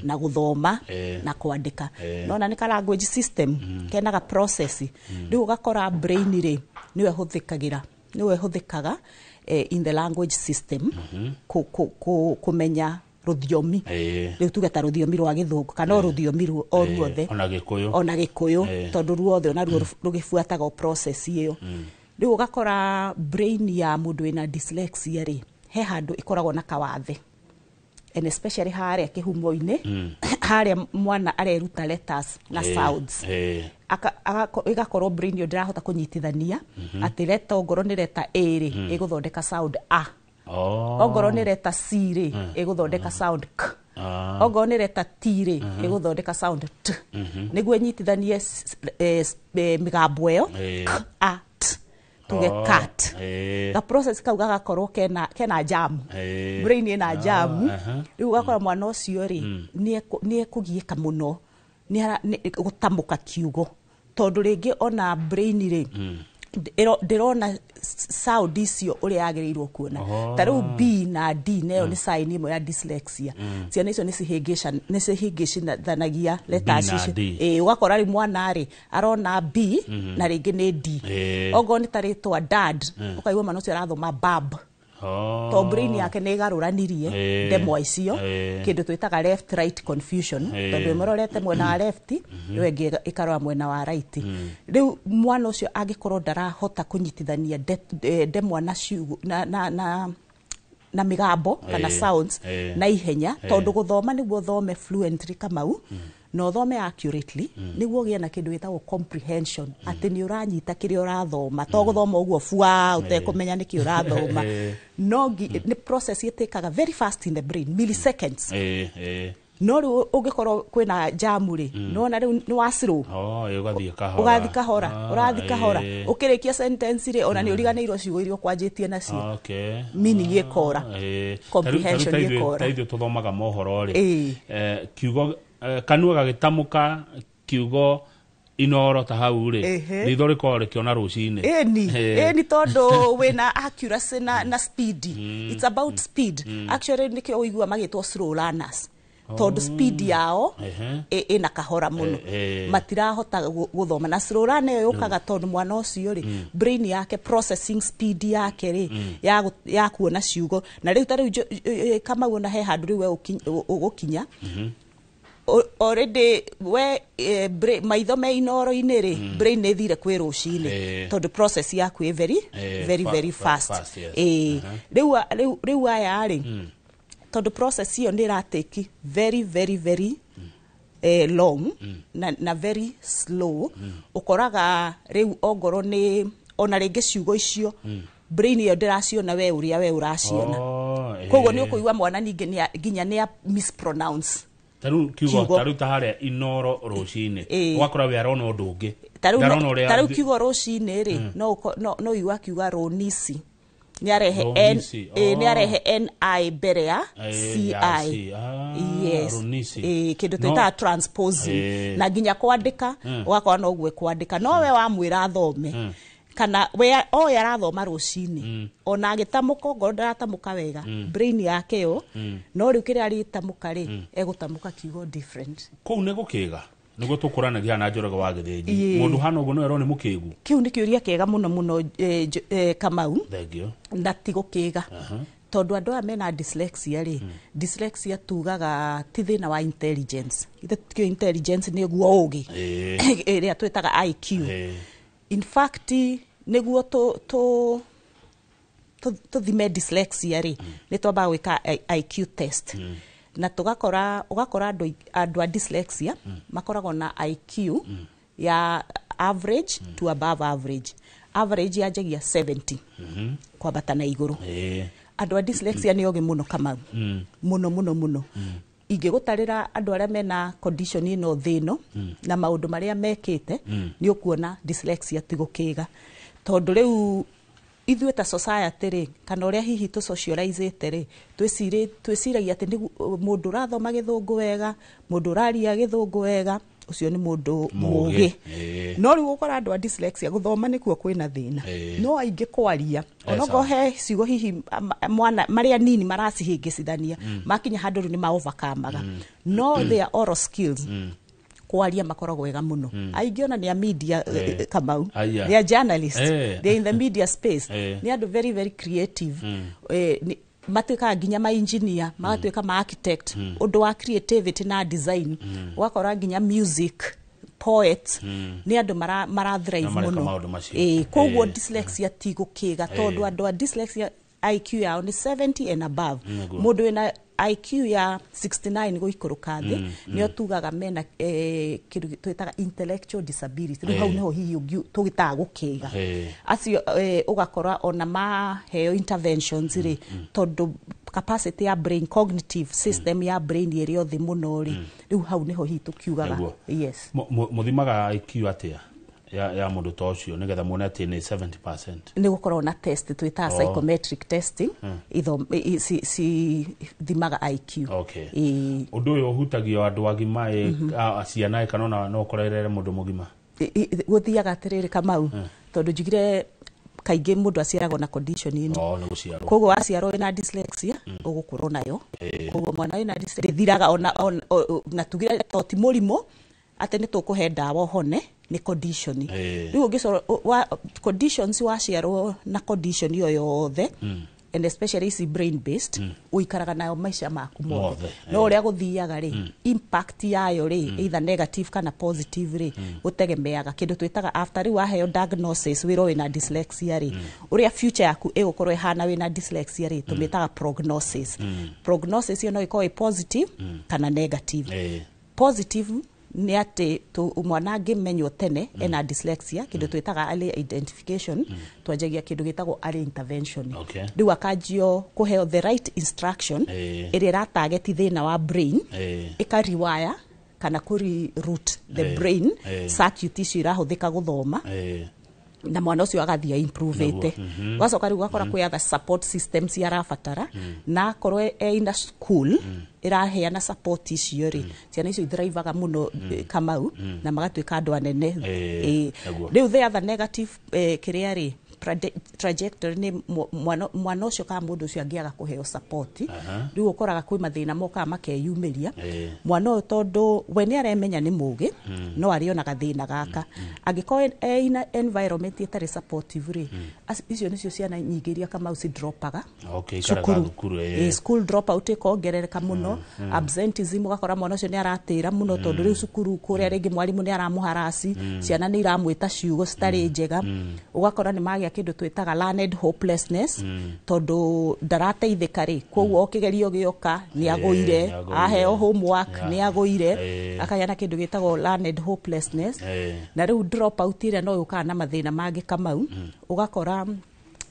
na gũthoma na kwandĩka. Nona nĩ ka language system kenaga process. Rĩu ũgakora brain rĩ, nĩyo ĩhũthĩkagĩra, nĩyo ĩhũthĩkaga in the language system kũmenya rũthiomi. Rĩu tuge ta rũthiomi rwa Gĩthũngũ kana o rũthiomi o ruothe. Ona Gĩkũyũ. Ona Gĩkũyũ, tondũ ruothe onaruo rũgĩbuataga o process ĩyo. Rĩu ũgakora brain ya mũndũ wĩna dyslexia rĩ, he handũ ĩkoragwo na kawathe, and especially harĩa kĩhumo-inĩ, harĩa mwana areruta letters na sounds. Ĩgakorwo brain ĩyo ndĩrahota kũnyitithania atĩ letter, ongorwo nĩ letter A rĩ, ĩgũthondeka sound A, ongorwo nĩ letter C rĩ, ĩgũthondeka sound K, ongorwo nĩ letter T rĩ, ĩgũthondeka sound T, nĩguo ĩnyitithanie mĩgambo ĩyo, K A T, tuge cat. Ga process kau gagakorwo kena jam, brain ĩna jam. Rĩu ũgakora mwana ũcio rĩ, nĩ ekũgiĩka mũno nĩ gũtamũka kiugo, tondũ rĩngĩ ona brain rĩ, ndĩrona sound icio ũrĩa yagĩrĩirwo kuona. Ta rĩu B na D, nayo nĩ sign ĩmwe ya dyslexia. Ciana icio nĩ cihĩngĩcithanagia letters na icio. D. Ĩĩ, ũgakora rĩu mwana rĩ, arona B na rĩngĩ nĩ D. Ongorwo nĩ ta rĩtwa dad, ũkaigua mwana ũcio arathoma bab, to brain yake nĩ ĩgarũranirie ndemwa icio, kĩndũ twĩtaga left right confusion, tondũ ĩmũrorete mwena wa left, ĩyo ĩngĩ ĩkarora mwena wa right. Rĩu mwana ũcio angĩkorwo ndarahota kũnyitithania ndemwa na ciugo na na mĩgambo kana sounds na ihenya, tondũ gũthoma nĩguo ũthome fluently, Kamau, na ũthome accurately, nĩguo ũgĩe na kĩndũ gĩtagwo comprehension, atĩ nĩ ũranyita kĩrĩa ũrathoma, to gũthoma ũguo bua ũtekũmenya nĩkĩ ũrathoma. No nĩ process ĩtĩkaga very fast in the brain, milliseconds. Eh, eh. No rĩu ũngĩkorwo kwĩna jamu rĩ, nĩwona rĩu nĩ wa slow. Oh, ũgathiĩ kahora. Ũgathiĩ kahora. Ũrathiĩ kahora, ũkĩrĩkia sentence rĩ, ona nĩ ũriganĩirwo ciugo iria ũkwanjĩtie nacio. Meaning ĩkora. Comprehension ĩkora. Ta ithuĩ tũthomaga mohoro rĩ, kiugo, kanua gagĩtamũka kiugo Inoro ta hau rĩ, ritho rĩkoragwo rĩkĩona rũcinĩ. Ĩni. Ĩni, tondũ wĩna accuracy na speed. It's about speed actually. Nĩkĩo ũigua magĩtwo slow learners, tondũ speed yao ĩna kahora mũno. Matirahota gũthoma na slow learner ĩyo yũkaga tondũ mwana ũcio rĩ, brain yake, processing speed yake rĩ, ya kuona ciugo na rĩu ta rĩu Kamau, ona he handũ rĩu we ũgũkinya already we maitho me Inoro-inĩ rĩ, brain nĩ ĩthire kwĩ rũcinĩ, tondũ process yaku ĩ very very very fast. Fast, yes. Rĩu aya rĩ, tondũ process ĩyo nĩ ĩratake very very very long na very slow, ũkoraga rĩu ongorwo nĩ ona rĩngĩ ciugo icio, brain ĩyo ndĩraciona we ũrĩa we ũraciona. Koguo nĩ ũkũigua mwana ningĩ nginya nĩ a mispronounce Ta rĩu kiugo kiugo. Ta rĩu ta harĩa Inoro rũcinĩ, ũgakora we arona ũndũ ũngĩ. Ta rĩu Ndarona ũrĩa ta rĩu kiugo rũcinĩ rĩ, no ũigua akiuga rũnisi, nĩ arehe N, Rũnisi, nĩ arehe ni mbere ya ci. Ya C. Ah, Yes. rũnisi. Kĩndũ twĩtaga transposing. Na nginya kwandĩka, ũgakora no ũguo kwandĩka, no we wamwĩra athome, kana we oĩ arathoma rũcinĩ, ona agĩtamũka ongorwo ndaratamũka wega, brain yake yo, no rĩu kĩrĩa arĩtamũka rĩ, egũtamũka kiugo different. Kũu nĩ gũkĩga nĩguo tũkũranagia na Njoroge wa Gĩthĩnji. Mũndũ hana ũguo no erwo nĩ mũkĩgu? Kĩu nĩ kĩũria kĩega mũno mũno, Kamau. Thengiũ. Na ti gũkĩga, tondũ andũ aya mena dyslexia rĩ, dyslexia tugaga ti thĩna wa intelligence. Ithe tikĩũĩ intelligence nĩguo ũgĩ ĩrĩa twĩtaga IQ. In fact, nĩguo tũthime dyslexia rĩ, nĩ twambaga gwĩka IQ test, na tũgakora ũgakora andũ a dyslexia makoragwo na IQ ya average to above average. Average yanjagia 70 kwambata na igũrũ. Andũ a dyslexia nĩ ogĩ mũno, Kamau, mũno mũno mũno. Ingĩgũtarĩra andũ arĩa mena condition ĩno thĩ ĩno na maũndũ marĩa mekĩte, nĩ ũkuona dyslexia ti gũkĩga, tondũ rĩu ithuĩ ta society rĩ, kana ũrĩa hihi tũ socializĩte rĩ, twĩciragia atĩ nĩ mũndũ ũrathoma gĩthũngũ wega, mũndũ ũraria gĩthũngũ wega, ũcio nĩ mũndũ mũgĩ. No rĩu ũkora andũ a dyslexia gũthoma nĩkuo kwĩna thĩna, no aingĩ kwaria, onokorwo he ciugo hihi mwana marĩa nini maracihĩngĩcithania, makinya handũ rĩu nĩ ma overcome-aga. No their oral skills, kwaria, makoragwo wega mũno. Aingĩ ona nĩ a media, Kamau. Aya. They are journalists. They are in the media space. Nĩ andũ very very creative. Matuĩkaga nginya ma engineer, magatuĩka ma architect, ũndũ wa creativity na design, ũgakora nginya music, poets, nĩ andũ mara thrive Na mareka mũno. maũndũ macio. Koguo dyslexia ti gũkĩga, tondũ andũ a dyslexia IQ yao nĩ 70 and above. Mũndũ wĩna IQ ya 69 gũikũrũka thĩ, nĩo tugaga mena kĩndũ twĩtaga intellectual disability. Rĩu hau nĩho hihi tũgĩtaga gũkĩga. Acio ũgakora ona maheo interventions rĩ, tondũ capacity ya brain, cognitive system ya brain ĩrĩ o thĩ mũno rĩ, rĩu hau nĩho hihi tũkiugaga. Yes. Mũthimaga IQ atĩa ya mũndũ ta ũcio nĩgetha muone atĩ nĩ 70%? Nĩ gũkorwo na test twĩtaga psychometric testing. Cithimaga IQ. Ũndũ ũyũ ũhutagia andũ agima ĩ, ciana ĩ, kana ona no ũkorerere mũndũ mũgima? Gũthiaga atĩrĩrĩ, Kamau, tondũ njugire kaingĩ mũndũ aciaragwo na condition ĩno. Oh, nĩ gũciarwo. Koguo waciarwo wĩna dyslexia, ũgũkũrwo nayo. Koguo mwana wĩna dyslexia ndĩthiraga ona tugire to ti mũrimũ atĩ nĩ tũkũhe ndawa ũhone, nĩ condition. Rĩu ũngĩcorwo wa conditions, waciarwo na condition ĩyo yothe. And especially ici brain based, ũikaraga nayo maica maku mothe. Mothe, No ũrĩa gũthiaga rĩ, impact yayo rĩ, either negative kana positive rĩ, gũtegemeaga kĩndũ twĩtaga after rĩu waheo diagnosis wĩrwo wĩna dyslexia rĩ, ũrĩa future yaku ĩgũkorwo ĩhana wĩna dyslexia rĩ, tũmĩtaga prognosis. Prognosis ĩyo no ĩkorwo ĩ positive kana negative. Positive nĩ atĩ mwana angĩmenywo tene ena dyslexia, kĩndũ twĩtaga early identification, twanjagia kĩndũ gĩtagwo early intervention. Rĩu akanjio kũheo the right instruction ĩrĩa ĩratarget thĩna wa brain, ĩkariwaya kana kũri root the brain circuit icio irahũthĩka gũthoma, na mwana ũcio agathiĩ improvete. Ũgacoka rĩu ũgakora kwĩ other support systems arabatara, na akorwo e in a school ĩraheana support icio rĩ, ciana icio ithrivaga mũno, Kamau, na magatuĩka andũ anene. Rĩu the other negative, kĩrĩa rĩ, trajectory nĩ mwana ũcio kana mũndũ ũcio angĩaga kũheo support, rĩu ũkoraga kwĩ mathĩna mokaga makeyumĩria. Mwana ũyũ, tondũ we nĩ aremenya nĩ mũgĩ, no arĩonaga thĩna gaka angĩkorwo e in a environment ĩtarĩ supportive rĩ, icio nĩcio ciana nyingĩ iria, Kamau, ci dropaga ikaraga cukuru. Thukuru. School dropout ĩkongerereka mũno, absenteeism, ũgakora mwana ũcio nĩ aratĩra mũno, tondũ rĩu cukuru kũrĩa rĩngĩ mwarimũ nĩ aramũharaci, ciana nĩ iramwĩta ciugo citarĩ njega. Ũgakora nĩ magĩa kĩndũ twĩtaga learned hopelessness, tondũ ndarateithĩka rĩ, koguo o kĩgerio gĩoka nĩ agũire. Nĩ agũire. Aheo homework nĩ agũire. Akagĩa na kĩndũ gĩtagwo learned hopelessness. Na rĩu drop out ĩrĩa no yũkaga na mathĩna mangĩ, Kamau, ũgakora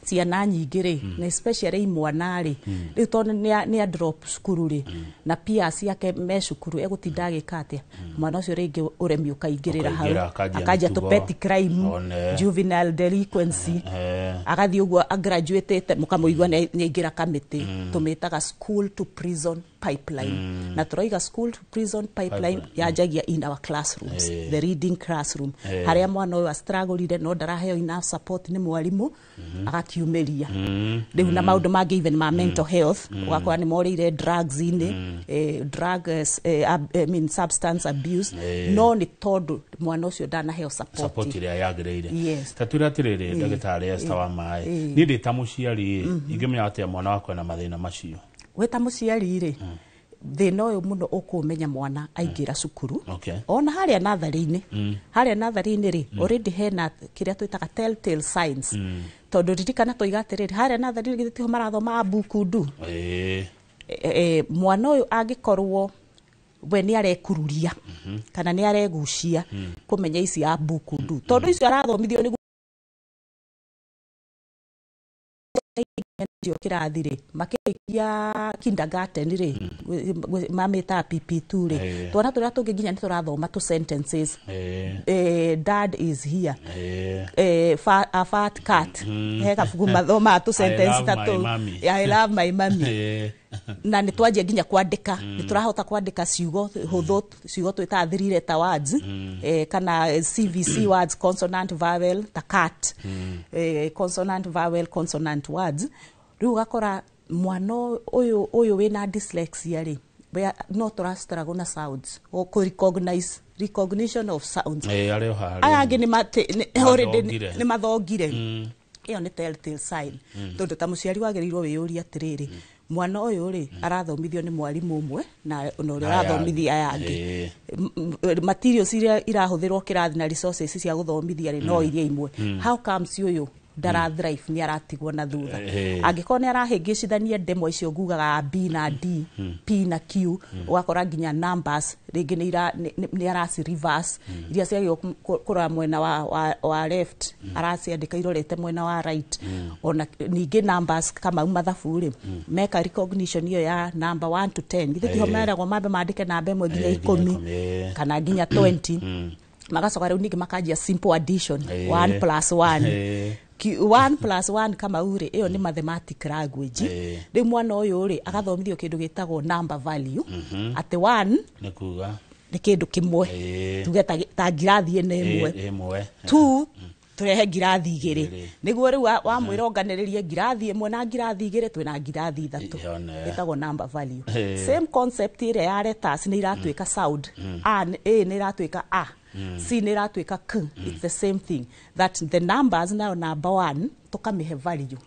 ciana nyingĩ rĩ, na especially imwana rĩ, rĩu tondũ nĩ a drop cukuru rĩ, na peers yake me cukuru, egũtinda agĩka atĩa mwana ũcio? Rĩngĩ ũremi ũkaingĩrĩra hau. Ũkaingĩra, akanjia akanjia tũ mĩtugo. Petty crime, One. juvenile delinquency, agathiĩ ũguo agraduatĩte, mũkamũigua nĩ aingĩra kamĩtĩ. Tũmĩtaga school to prison pipeline, na tũroiga school to prison pipeline Pipeline. yanjagia in our classrooms, the reading classroom, harĩa mwana ũyũ astragũrire no ndaraheo enough support nĩ mwarimũ, agakiumĩria rĩu na maũndũ mangĩ even ma mental health. Ũgakora nĩ morĩire drugs-inĩ, drug, I mean substance abuse, no nĩ tondũ mwana ũcio ndanaheo support support ĩrĩa yagĩrĩire. Yes. Ta twĩre atĩrĩrĩ, ndagĩtarĩ Esther wa maĩ, niĩ ndĩ ta mũciari ĩ, ingĩmenya atĩa mwana wakwa ena mathĩna macio? Wĩ ta mũciari rĩ, thĩna ũyũ mũno ũkũmenya mwana aingĩra cukuru, ona harĩa natharĩ-inĩ. Harĩa natharĩ-inĩ rĩ, already hena kĩrĩa twĩtaga telltale signs, tondũ ririkana tũiga atĩrĩrĩ, harĩa natharĩ-inĩ githĩ tiho marathoma bukundu? Mwana ũyũ angĩkorwo we nĩ arekururia kana nĩ aregucia kũmenya ici a bukundu, tondũ icio arathomithio nĩguo cio kĩrathi rĩ, makĩrĩkia kindergarten rĩ, mamĩtaga PP2 rĩ, twana tũrĩa tũngĩ nginya nĩ tũrathoma tũ sentences, "Dad is here," a fat cat. He kabuku mathomaga tũ sentence I love ta my tũu. mommy. I love my mommy. Na nĩ twanjia nginya kwandĩka, nĩ tũrahota kwandĩka ciugo hũthũ, ciugo twĩtaga three letter words, kana CVC words, consonant vowel, ta cat, consonant vowel consonant words. Rĩu ũgakora mwana ũyũ wĩna dyslexia rĩ, no tũra struggle na sounds, o kũ recognize, recognition of sounds. Arĩ o harĩa. Aya angĩ nĩ already Mathongire. nĩ mathongire. Ĩyo nĩ telltale sign, tondũ ta mũciari wagĩrĩirwo wĩyũrie atĩrĩrĩ, mwana ũyũ rĩ, arathomithio nĩ mwarimũ ũmwe na ũrĩa Aya ũrathomithia aya angĩ. Materials iria irahũthĩrwo kĩrathi na resources cia gũthomithia rĩ, no iria imwe. How comes ũyũ ndara thrive, nĩ aratigwo na thutha? Angĩkorwo nĩ arahĩngĩcithania ndemwa icio ngugaga B na D, P na Q, ũgakora nginya numbers rĩngĩ nĩ araci reverse, iria ciagĩrĩirwo kũrora mwena wa left, araciandĩka irorete mwena wa right. Ona ningĩ numbers, kama mathabu rĩ, meka recognition ĩyo ya number 1 to 10, githĩ tiho meragwo mambe mandĩke namba 1 nginya Nginya 10 10. Kana nginya 20, magacoka rĩu ningĩ makanjia simple addition, 1 plus 1. 1 plus 1, kama rĩ, ĩyo nĩ mathematic language. Rĩu mwana ũyũ rĩ, agathomithio kĩndũ gĩtagwo number value, atĩ 1 nĩ kuga nĩ kĩndũ kĩmwe, tuge ta ngirathi ĩno ĩmwe. Ĩmwe. 2, tũrehe ngirathi 2. Igĩrĩ. Nĩguo rĩu wamwĩra onganĩrĩrie ngirathi 1 na ngirathi 2, twĩna ngirathi 3. Yone. Ĩtagwo number value. Same concept ĩrĩa ya letters nĩ iratuĩka sound. A nĩ ĩratuĩka a. C nĩ ĩratuĩka k. It's the same thing, that the numbers now, number one tũkamĩhe value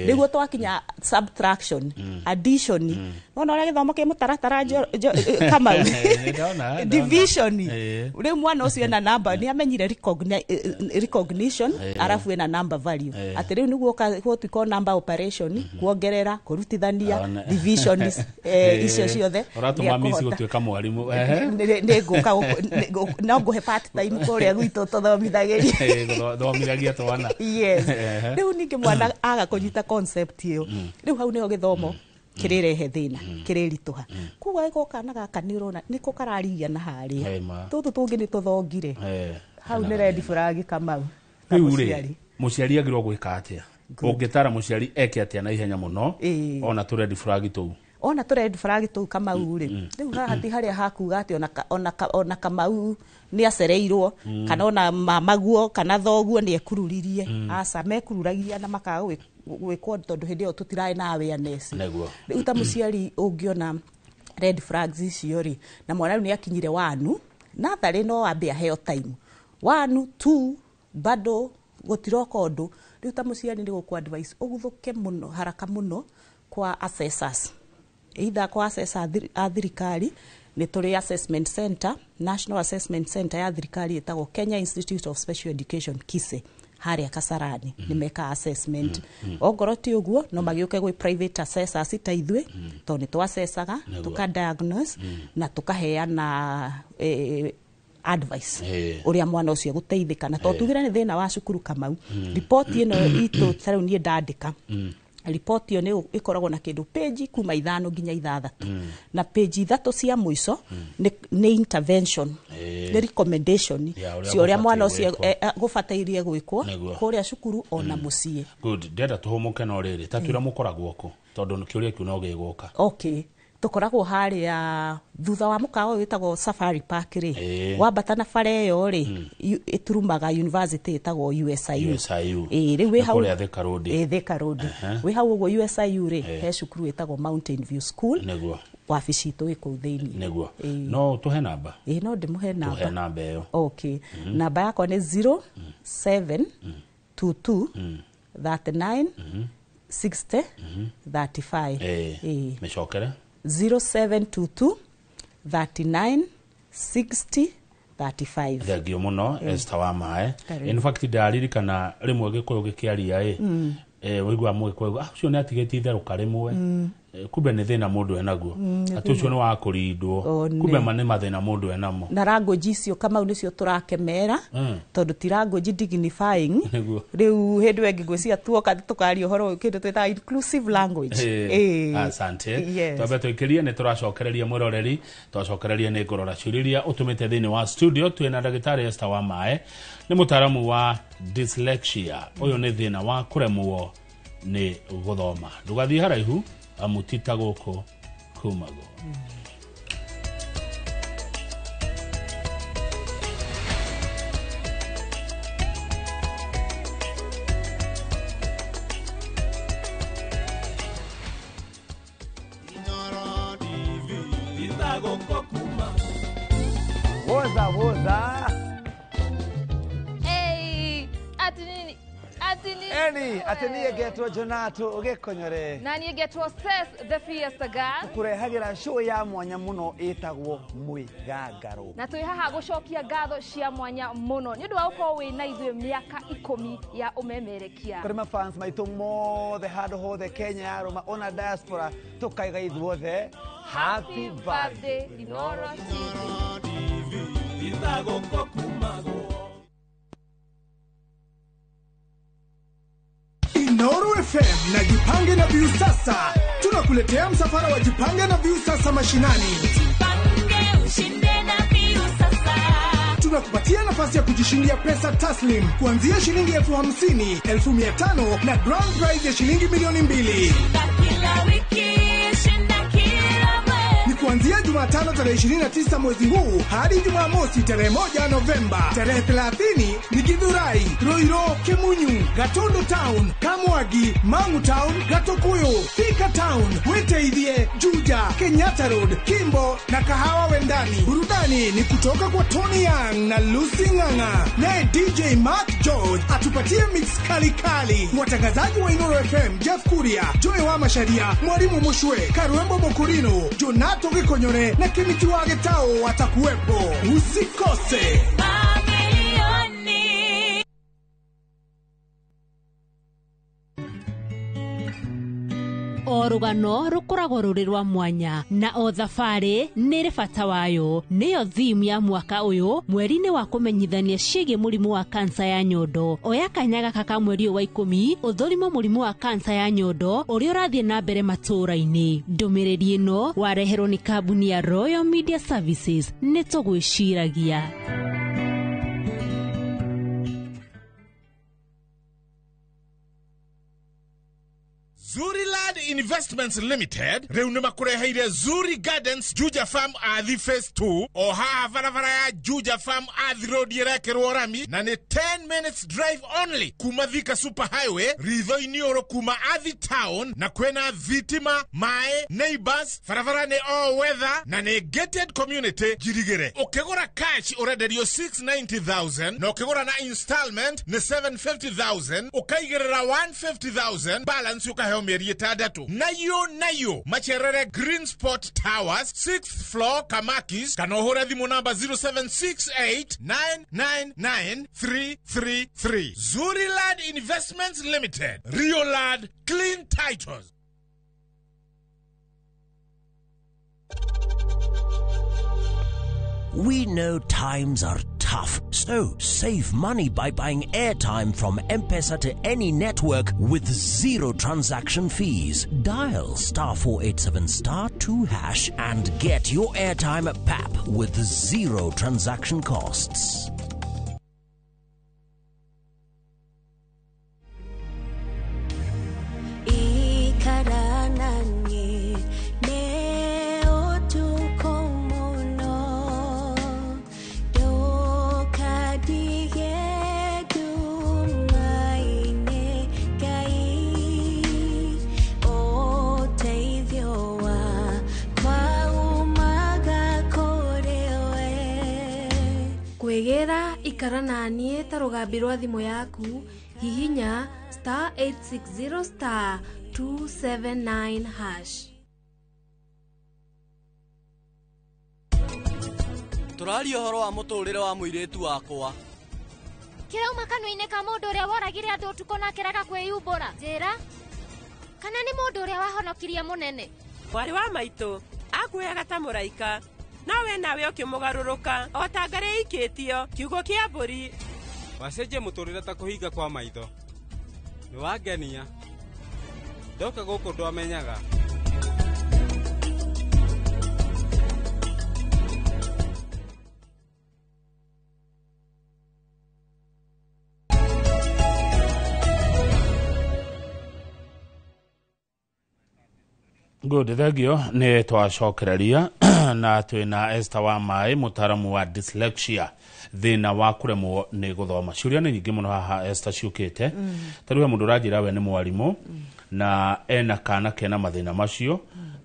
nĩguo twakinya subtraction, addition, nona ũrĩa gĩthomo kĩ mũtaratara, Kamau. Ndona, ndona. Division, rĩu mwana ũcio ena number, nĩ amenyire recognition, arabu ena number value, atĩ rĩu nĩguo gũtuĩka o number operation, kuongerera, kũrutithania, divisions, icio ciothe. Ũratũma nĩ miss ekũhota. Gũtuĩka mwarimũ. Ehe. Nĩ ngũka no ngũhe part time kũrĩa gwitũ tũthomithagĩria. Gũthomithagia twana. Yes. Rĩu ningĩ mwana aga kũnyita concept ĩyo, rĩu hau nĩho gĩthomo kĩrĩrehe thĩna, kĩrĩritũha. Koguo angĩkorwo kana gaka nĩ ũrona nĩko kararigia na harĩa, Hey, ma. tũtũ tũngĩ nĩ tũthongire, hau nĩ red flag, Kamau, ta Rĩu rĩ, mũciari. Mũciari agĩrĩirwo gwĩka atĩa? Ũngĩtara mũciari eke atĩa na ihenya mũno ona tũ red flag tũu? Ona tũ red flag tũu, Kamau rĩ, rĩu haha ti harĩa hakuga atĩ ona Kamau nĩ acereirwo, kana ona mamaguo kana thoguo nĩ ekururirie. Aca, mekururagia na makaga gwĩkwo tondũ hĩndĩ ĩyo tũtirarĩ na awareness. Rĩu ta mũciari ũngĩona red flags icio rĩ, na mwana rĩu nĩ akinyire wanu natharĩ, no ambe aheo time one two, bado gũtiroka ũndũ. Rĩu ta mũciari nĩ gũkũ advice ũguthũke mũno haraka mũno kwa assessors, either kwa assessor a thirikari. Nĩ tũrĩ assessment center, national assessment center ya thirikari ĩtagwo Kenya Institute of Special Education, KISE, harĩa Kasarani. Nĩ mekaga assessment. Ongorwo ti ũguo, no magĩũke gwĩ private assessors ta ithuĩ, tondũ nĩ twacecaga, tũka diagnose na tũkaheana advice ũrĩa mwana ũcio egũteithĩka. Na to tugire nĩ thĩna wa cukuru, Kamau, riboti ĩno itũ ta rĩu niĩ ndandĩka riboti ĩyo, nĩ ĩkoragwo na kĩndũ page kuma 5 nginya 6, na page 3 cia mũico nĩ intervention, nĩ recommendation Ya, ũrĩa cia ũrĩa mwana gũbatiĩ ũcio gwĩkwo. gũbatairie gwĩkwo kũrĩa cukuru ona mũciĩ. Good. Ndĩrenda tũhũmũke, no rĩrĩ, ta twĩra mũkoragwo kũ, tondũ kĩũria kĩu no gĩgũka. Okay, tũkoragwo harĩa thutha wa mũkawa ũyũ wĩtagwo Safari Park rĩ, wambata na bara ĩyo rĩ, ĩturumaga university ĩtagwo USIU. USIU. Ĩĩ, rĩu wĩ Nĩ hau. kũrĩa Thika Road. Ĩĩ, Thika Road. Wĩ hau ũguo USIU rĩ, he cukuru ĩtagwo Mountain View School. Wabici itũ ĩ kũu thĩinĩ. Nĩguo. No tũhe namba? Ĩĩ, no ndĩmũhe Tũhe namba. Namba ĩyo. Okay, namba yakwa nĩ 0722 39 60 35. Ĩĩ. Mĩcokere. 0722 39 60 35. Thengio mũno, Esther wa Mae. Karibu. In fact, ndaririkana rĩmwe gĩkũyũ gĩkĩaria ĩ, waigua mũgĩkũyũ, ah, ũcio nĩ atigĩtie itherũka rĩmwe. Kumbe nĩ thĩna mũndũ enaguo. Nĩ Atĩ ũcio thĩna. nĩ wa kũrindwo. O, nĩ. Kumbe ma nĩ mathĩna mũndũ enamo. Na language icio, Kamau, nĩcio tũrakemera, tondũ ti language dignifying. Rĩu hĩndĩ ĩyo ĩngĩ ngwĩciria tuoka tũkaria ũhoro ũyũ, kĩndũ twĩtaga inclusive language. Asante. Yes. Twambe tũikĩrie, nĩ tũracokereria mwĩroreri, twacokereria nĩ ngũrora ciũria iria ũtũmĩte thĩinĩ wa studio. Twĩna ndagĩtarĩ Esther wa Mae, nĩ mũtaaramu wa dyslexia. Ũyũ nĩ thĩna wa kũremwo nĩ gũthoma. Ndũgathiĩ haraihu, amu ti ta gũkũ kumagwo. Woza woza. Hey, ati nini? Ati nini? Eni atĩ niĩ ngetwo Jonato ũgĩkonyore. Na niĩ ngetwo Ses the Fiesta Girl. Kũrehagĩra show ya mwanya mũno ĩtagwo Mwĩgangaro. Na twĩ haha gũcokia ngatho cia mwanya mũno nĩ ũndũ wa gũkorwo wĩ na ithuĩ mĩaka 10 ya ũmemerekia. Kũrĩ mafans maitũ mothe handũ hothe Kenya yarũma ona diaspora, tũkaiga ithuothe happy birthday. Inoro TV. Inoro FM na Jipange na Viusasa tunakuletea msafara wa Jipange na Viusasa mashinani. Tunakupatia nafasi ya kujishindia pesa taslim kuanzia shilingi 50,000, 500,000 na grand prize ya shilingi 2,000,000. Ni kuanzia Kuanzia Jumatano tarehe 29 mwezi huu hadi Jumamosi tarehe 1 Novemba. Tarehe 30 ni Githurai, Ruiru, Kimunyu, Gatundu Town, Kamwagi, Mangu Town, Gatukuyu, Thika Town, Witeithie, Juja, Kenyatta Road, Kimbo na Kahawa Wendani. Burudani ni kutoka kwa Tony Young na Lucy Ng'ang'a, naye DJ Mark George atupatie mix kali kali. Watangazaji wa Inoro FM Jeff Kuria, Joy wa Masharia, Mwalimu Mushwe, Karuembo Mokurino, Jonato Gikonyore na Kimiti wa Getao watakuwepo. Usikose. O rũgano rũkoragwo rũrĩ rwa mwanya na o thabarĩ nĩ ĩrĩ bata wayo. Nĩyo theme ya mwaka ũyũ mweri-inĩ wa kũmenyithania ciĩgiĩ mũrimũ wa kansa ya nyondo. Oya kanya gaka ka mweri ũyũ wa 10 ũthũrimo mũrimũ wa kansa ya nyondo ũrĩa ũrathiĩ na mbere matũũra-inĩ. Ndũmĩrĩri ĩno wareherwo nĩ kambuni ya Royal Media Services. Nĩ tũgwĩciragia. Zuri Land Investments Limited rĩu nĩ makũreheire Zuri Gardens Juja Farm Athi Phase 2 o haha barabara ya Juja Farm Athi Road ĩrekĩrwo rami na nĩ 10 minutes drive only kuma Thika Super Highway ritho-inĩ ũrũ kuma Athi Town, na kwĩna thitima, maĩ, neighbors, barabara nĩ all weather na nĩ gated community njirigĩre. Ũkĩgũra cash ũrenderio 690,000 na ũkĩgũra na installment nĩ 750,000, ũkaigĩrĩra 150,000 balance ũkaheo mĩeri 6. Nayo macerere Green Spot Towers 6th floor Kamakis, kana ũhũre thimũ namba 0768999333. Zuri Land Investments Limited, Rio Land, clean titles. We know times are tough, so save money by buying airtime from M-Pesa to any network with zero transaction fees. Dial *487*2# and get your airtime at PAP with zero transaction costs. Kwĩgĩra ikara na niĩ ta rũgambi rwa thimũ yaku, hihinya *860*279#. Tũraria ũhoro wa mũtũrĩre wa mũirĩtu wakwa. Kĩrauma kanua-inĩ ka mũndũ ũrĩa woragire andũ ũtukũ na akĩrega kwĩyumbũra. Njĩra, kana nĩ mũndũ ũrĩa wahonokirie mũnene? Mwarĩ wa maitũ akuoyaga ta mũraika, no we nawe ũkĩmũgarũrũka o ta ngarĩ ĩikĩtio kiugo kĩa mbũri. Wacenjia mũtũrĩre ta kũhinga kwa maitho. Nĩ wangenia. Ndoka gũkũ ndwamenyaga. Good, thank you. Nĩ twacokereria na twĩna Esther wa Maĩ, mũtaaramu wa dyslexia, thĩna wa kũremwo nĩ gũthoma. Ciũria nĩ nyingĩ mũno haha Esther ciũkĩte. Ta rĩu he mũndũ ũranjĩra we nĩ mwarimũ na ena kana kena mathĩna macio,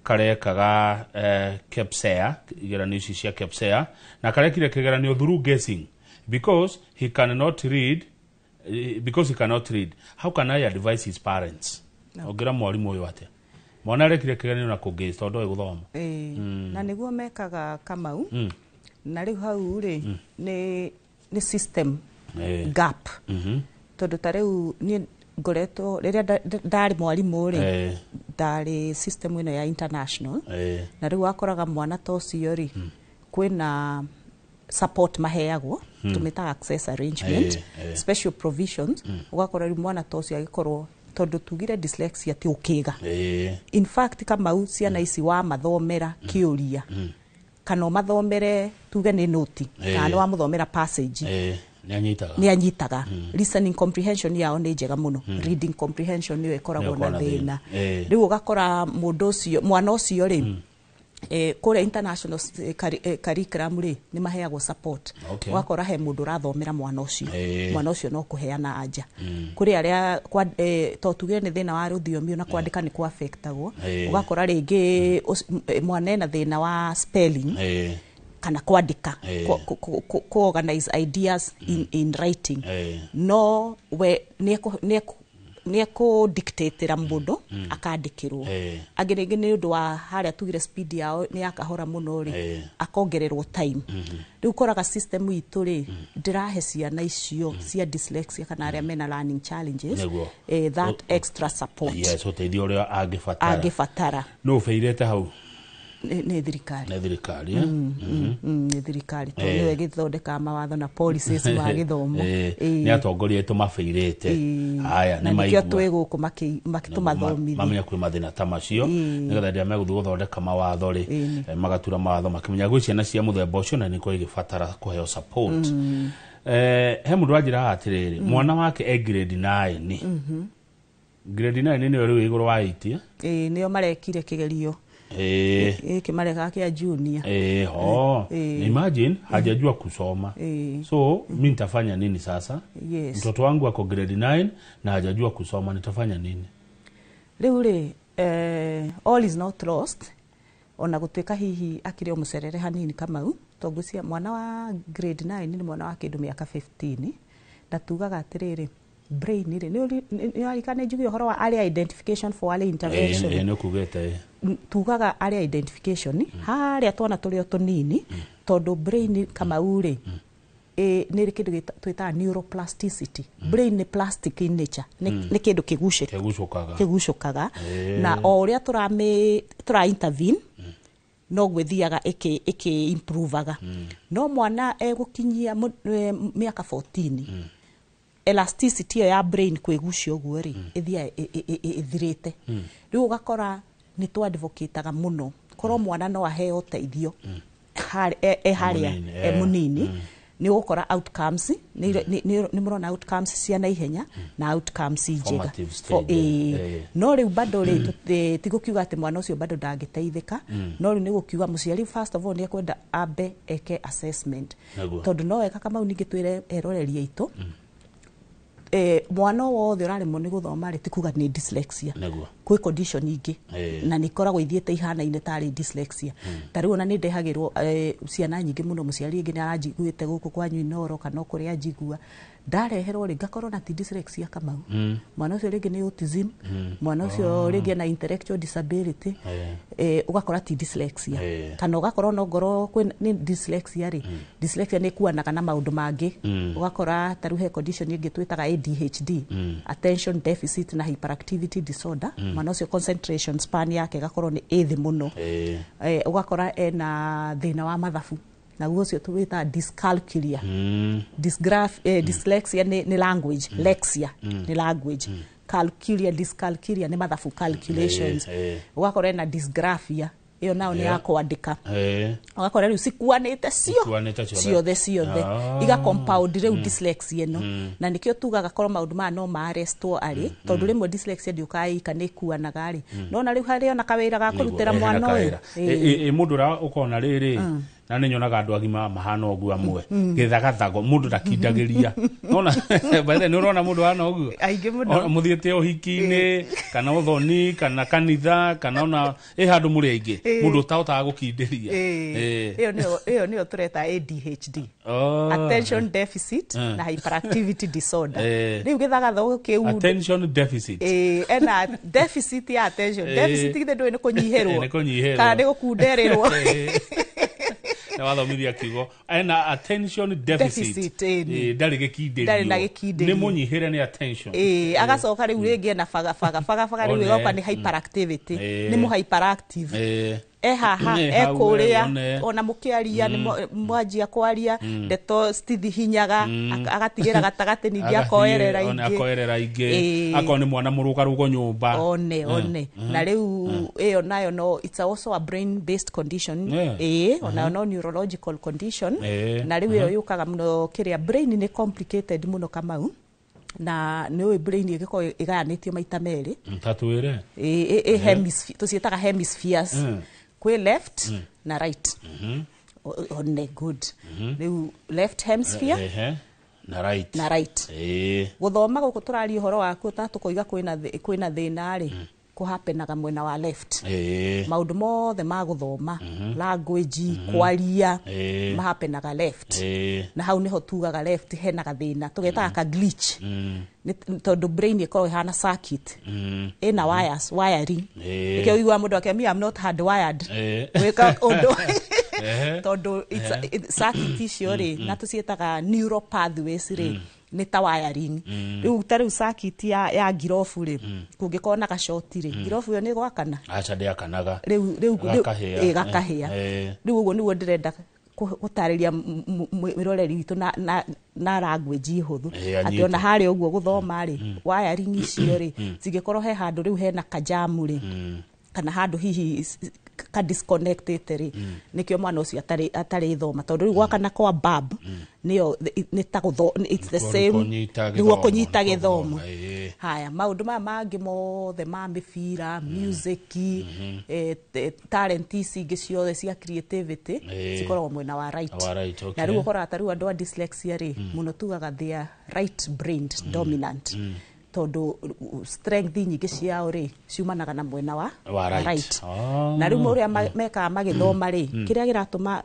karekaga KPSEA, igeranio ici cia KPSEA, na karekire kĩgeranio through guessing because he cannot read, because he cannot read. How can I advise his parents? Ũngĩra mwarimũ ũyũ atĩa? Mwana arekire kĩgeranio na kũngĩ tondũ ndoĩ gũthoma. Na nĩguo mekaga Kamau. Na rĩu hau rĩ nĩ system gap. Tondũ ta rĩu niĩ ngoretwo rĩrĩa ndarĩ mwarimũ rĩ, ndarĩ system ĩno ya international. Na rĩu wakoraga mwana ta ũcio rĩ, kwĩna support maheagwo, tũmĩtaga access arrangement, special provisions. Ũgakora rĩu mwana ta ũcio agĩkorwo tondũ tugire dyslexia ti ũkĩga. In fact Kamau ciana ici wa mathomera kĩũria kana ũmathomere tuge nĩ noti kana nĩ wamũthomera passage, nĩ anyitaga. Listening comprehension yao nĩ njega mũno, reading comprehension nĩyo ĩkoragwo na thĩna. Rĩu ũgakora mũndũ ũcio, mwana ũcio rĩ, Kũrĩa international curriculum rĩ, nĩ maheagwo support. Ũgakora he mũndũ ũrathomera mwana ũcio. Mwana ũcio no kũheana anja. Kũrĩ arĩa to tuge nĩ thĩna wa rũthiomi na kwandĩka nĩ kwa-affectagwo. Ũgakora rĩngĩ mwana ena thĩna wa spelling kana kwandĩka, ku organize ideas in writing. No we nĩ ekũ-dictatĩra mũndũ akandĩkĩrwo. Angĩ rĩngĩ nĩ ũndũ wa harĩa tugire speed yao nĩ ya kahora mũno rĩ, akongererwo time. Rĩu ũkoraga system itũ rĩ, ndĩrahe ciana icio cia dyslexia kana arĩa mena learning challenges that extra support. Yes, ũteithio ũrĩa angĩbatara. Angĩbatara. Nũ ũbĩirĩte hau? Nĩ thirikari. Nĩ thirikari, eh? Nĩ thirikari, tondũ nĩyo ĩgĩthondekaga mawatho na policies ma gĩthomo. Nĩ atongoria aitũ mabĩirĩte. Haya, na nĩ nĩkĩo maigua. Twĩ gũkũ makĩtũmathomithia. Mamenya kwĩ mathĩna ta macio, nĩgetha rĩrĩa megũthiĩ gũthondeka mawatho rĩ, magatura mawatho makĩmenya gwĩ ciana cia mũthemba ũcio na nĩkorwo igĩbatara kũheo support. He mũndũ wanjĩra atĩrĩrĩ, mwana wake e grade 9. Grade 9 nĩyo rĩu igũrũ wa 8, eh? Ĩĩ, nĩo marekire kĩgerio gĩkĩ marekaga kĩa junior. Ho. Imagine hajajua kusoma. So mi nitafanya nini sasa? Mtoto wangu ako grade 9 na hajajua kusoma, nitafanya nini? Rĩu rĩ, all is not lost, ona gũtuĩka hihi akĩrĩ o mũcerere hanini Kamau, tondũ ngwĩciria mwana wa grade 9 nĩ mwana wa kĩndũ mĩaka 15, na tugaga atĩrĩrĩ, brain rĩ, nĩ warikana njuge ũhoro wa early identification for early intervention? Nĩ ũkugĩte. Tugaga early identification harĩa twana tũrĩ o tũnini, tondũ brain Kamau rĩ, nĩ kĩndũ twĩtaga neuroplasticity. Brain nĩ plastic in nature, nĩ kĩndũ kĩgucĩka Kĩgucũkaga. Kĩgucũkaga, na o ũrĩa tũramĩ tũra intervene no gwĩthiaga ĩkĩ improvaga. No mwana egũkinyia mĩaka 14, elasticity ĩyo ya brain kwĩgucia ũguo rĩ, ĩthiaga ĩthirĩte. Rĩu ũgakora nĩ tũ advocataga mũno korwo mwana no aheo ũteithio e harĩa Mũnini, e mũnini, nĩ ũgũkora outcomes nĩ mũrona outcomes cia naihenya na outcomes njega. Formative stage, No rĩu bado rĩ, ti gũkiuga atĩ mwana ũcio bado ndangĩteithĩka. No rĩu nĩ gũkiuga mũciari first of all nĩ ekwenda ambe eke assessment. Tondũ no wega Kamau ningĩ twĩre eroreri aitũ, mwana o wothe ũraremwo nĩ gũthoma rĩ, ti kuga nĩ dyslexia. Kwĩ condition ingĩ na nĩ ikoragwo ithiĩte ihanaine tarĩ dyslexia. Ta rĩu ona nĩ ndehagĩrwo ciana nyingĩ mũno, mũciari ĩngĩ nĩ aranjiguĩte gũkũ kwanyu Inoro kana o kũrĩa anjigua, ndareherwo rĩ, ngakorwo na ti dyslexia Kamau. Mwana ũcio rĩngĩ nĩ autism. Mwana ũcio rĩngĩ ena intellectual disability. Ũgakora ti dyslexia. Kana ũgakora no ngorwo kwĩ nĩ dyslexia rĩ, dyslexia nĩ ĩkuanaga na maũndũ mangĩ. Ũgakora ta rĩu he condition ĩngĩ twĩtaga ADHD, attention deficit na hyperactivity disorder. Mwana ũcio concentration span yake ĩgakorwo nĩ ĩ thĩ mũno. Ũgakora ena thĩna wa mathabu, naguo ũcio tũwĩtaga dyscalculia. Dyslexia nĩ language, lexia nĩ language, calculia, dyscalculia nĩ mathabu, calculations. Ũgakora ena dysgraphia, ĩyo nayo nĩ ya kwandĩka. Ũgakora rĩu cikuanĩte cio Cikuanĩte ciothe. Ciothe ciothe. Iga compound rĩu dyslexia ĩno. Na nĩkĩo tugaga korwo maũndũ maya no maarestwo arĩ, tondũ rĩmwe dyslexia ndĩũkaga ika, nĩ ĩkuanaga rĩ. Nona rĩu harĩ ona kawĩra ga kũrutĩra Nĩguo, mwana hena ũyũ. kawĩra. Mũndũ ũrĩa ũkona rĩrĩ, na nĩ nyonaga andũ agima mahana ũguo amwe, gĩthagathago mũndũ ndakindagĩria. Nona by the way, nĩ ũrona mũndũ hana ũguo? Aingĩ mũno. Mũthiĩte ũhiki-inĩ kana ũthoni kana kanitha kana ona ĩ handũ mũrĩ aingĩ, mũndũ ũtahotaga gũkindĩria. Ĩyo nĩyo tũreta ADHD, attention deficit na hyperactivity disorder. Rĩu gĩthagathago kĩu, Attention deficit. Ena deficit ya attention. Deficit githĩ ndũĩ nĩ kũnyihĩrwo? Nĩ kũnyihĩrwo. Kana nĩ gũkunderĩrwo. Nĩ wathomithia kiugo, ena attention deficit. Deficit, ĩni. Ndarĩ gĩkindĩrio. Ndarĩ na gĩkindĩrio. Nĩ mũnyihĩre nĩ attention. Agacoka rĩu rĩngĩ ena baga baga baga baga, rĩu One. ĩgoka nĩ hyperactivity. Nĩ mũ hyperactive, e haha, e e hau, kũrĩa. One. Ona mũkĩaria nĩ mwanjia kwaria, ndeto citithihinyaga, agatigĩra gatagatĩ, ningĩ Agathiĩ, akoerera one, ingĩ. Akoerera ingĩ. Akorwo nĩ mwana mũrũgarũgo nyũmba. One. One. Na rĩu ĩyo nayo no it's also a brain based condition. Onayo no neurological condition. Na rĩu ĩyo yũkaga mũno kĩrĩa brain nĩ complicated mũno Kamau, na nĩ ũĩ brain ĩgĩkorwo ĩgayanĩtio maita merĩ. Tatwĩre. Ĩ hemisphere, tũciĩtaga hemispheres. Kwĩ left na right. One good. Rĩu left hemisphere Ehe. Na right. Na right. Gũthoma gũkũ tũraria ũhoro wakuo, ta tũkoiga kwĩna thĩna rĩ, kũhapenaga mwena wa left. Maũndũ mothe ma gũthoma, language, kwaria, mahapenaga left. Na hau nĩho tugaga left hena gathĩna, tũgetaga ka glitch. Nĩ tondũ brain ĩkoragwo ĩhana circuit, ĩna wires, wiring. Nĩkĩo ũiguaga mũndũ akĩambia, "Me, I'm not hardwired." Gwĩka ũndũ tondũ circuit icio rĩ, na tũciĩtaga neural pathways rĩ, nĩ ta wiring. Rĩu ta rĩu circuit ya ngirobu rĩ, kũngĩkorwo na gacoti rĩ, ngirobu ĩyo nĩ ĩgwakana? Aca, ndĩakanaga. Rĩu Gakahĩa. Ĩ, gakahĩa. Rĩu ũguo nĩguo ndĩrenda gũtarĩria mwĩroreri witũ na language hũthũ, atĩ ona harĩa ũguo gũthoma rĩ, wiring icio rĩ, cingĩkorwo he handũ rĩu hena kajamu rĩ, kana handũ hihi ka disconnected rĩ, nĩkĩo mwana ũcio atarĩ thoma, tondũ rĩu gwakana kwa bulb nĩyo nĩ ta gũtho, it's the Nĩkuo same kũnyita nĩguo gĩthomo, kũnyita nĩkuo gĩthomo. gũthoma, Haya, maũndũ maya mangĩ mothe ma mĩbira, music, talent ici ingĩ ciothe cia creativity, cikoragwo mwena wa right. Wa right, okay. Na rĩu ũkoraga ta rĩu andũ a dyslexia rĩ, mũno tugaga they are right brained dominant, tondũ strength nyingĩ ciao rĩ, ciumanaga na mwena wa Wa right. right. Oh. Na rĩu ũrĩa mekaga magĩthoma rĩ, kĩrĩa kĩratũma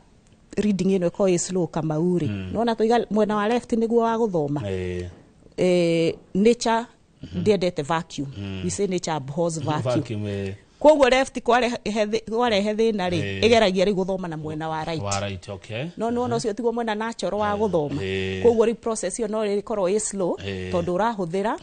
reading ĩno ĩkorwo ĩ slow, Kamau rĩ, nona tũiga mwena wa left nĩguo wa gũthoma. Nature ndiendete vacuum. We say nature abhors vacuum. Vacuum, Koguo left kwarehe thĩna rĩ, ĩgeragia rĩu gũthoma na mwena wa right. Wa right, okay. No nĩwona ũcio tiguo mwena natural wa gũthoma. Koguo rĩu process ĩyo no ĩkorwo ĩ slow, tondũ ũrahũthĩra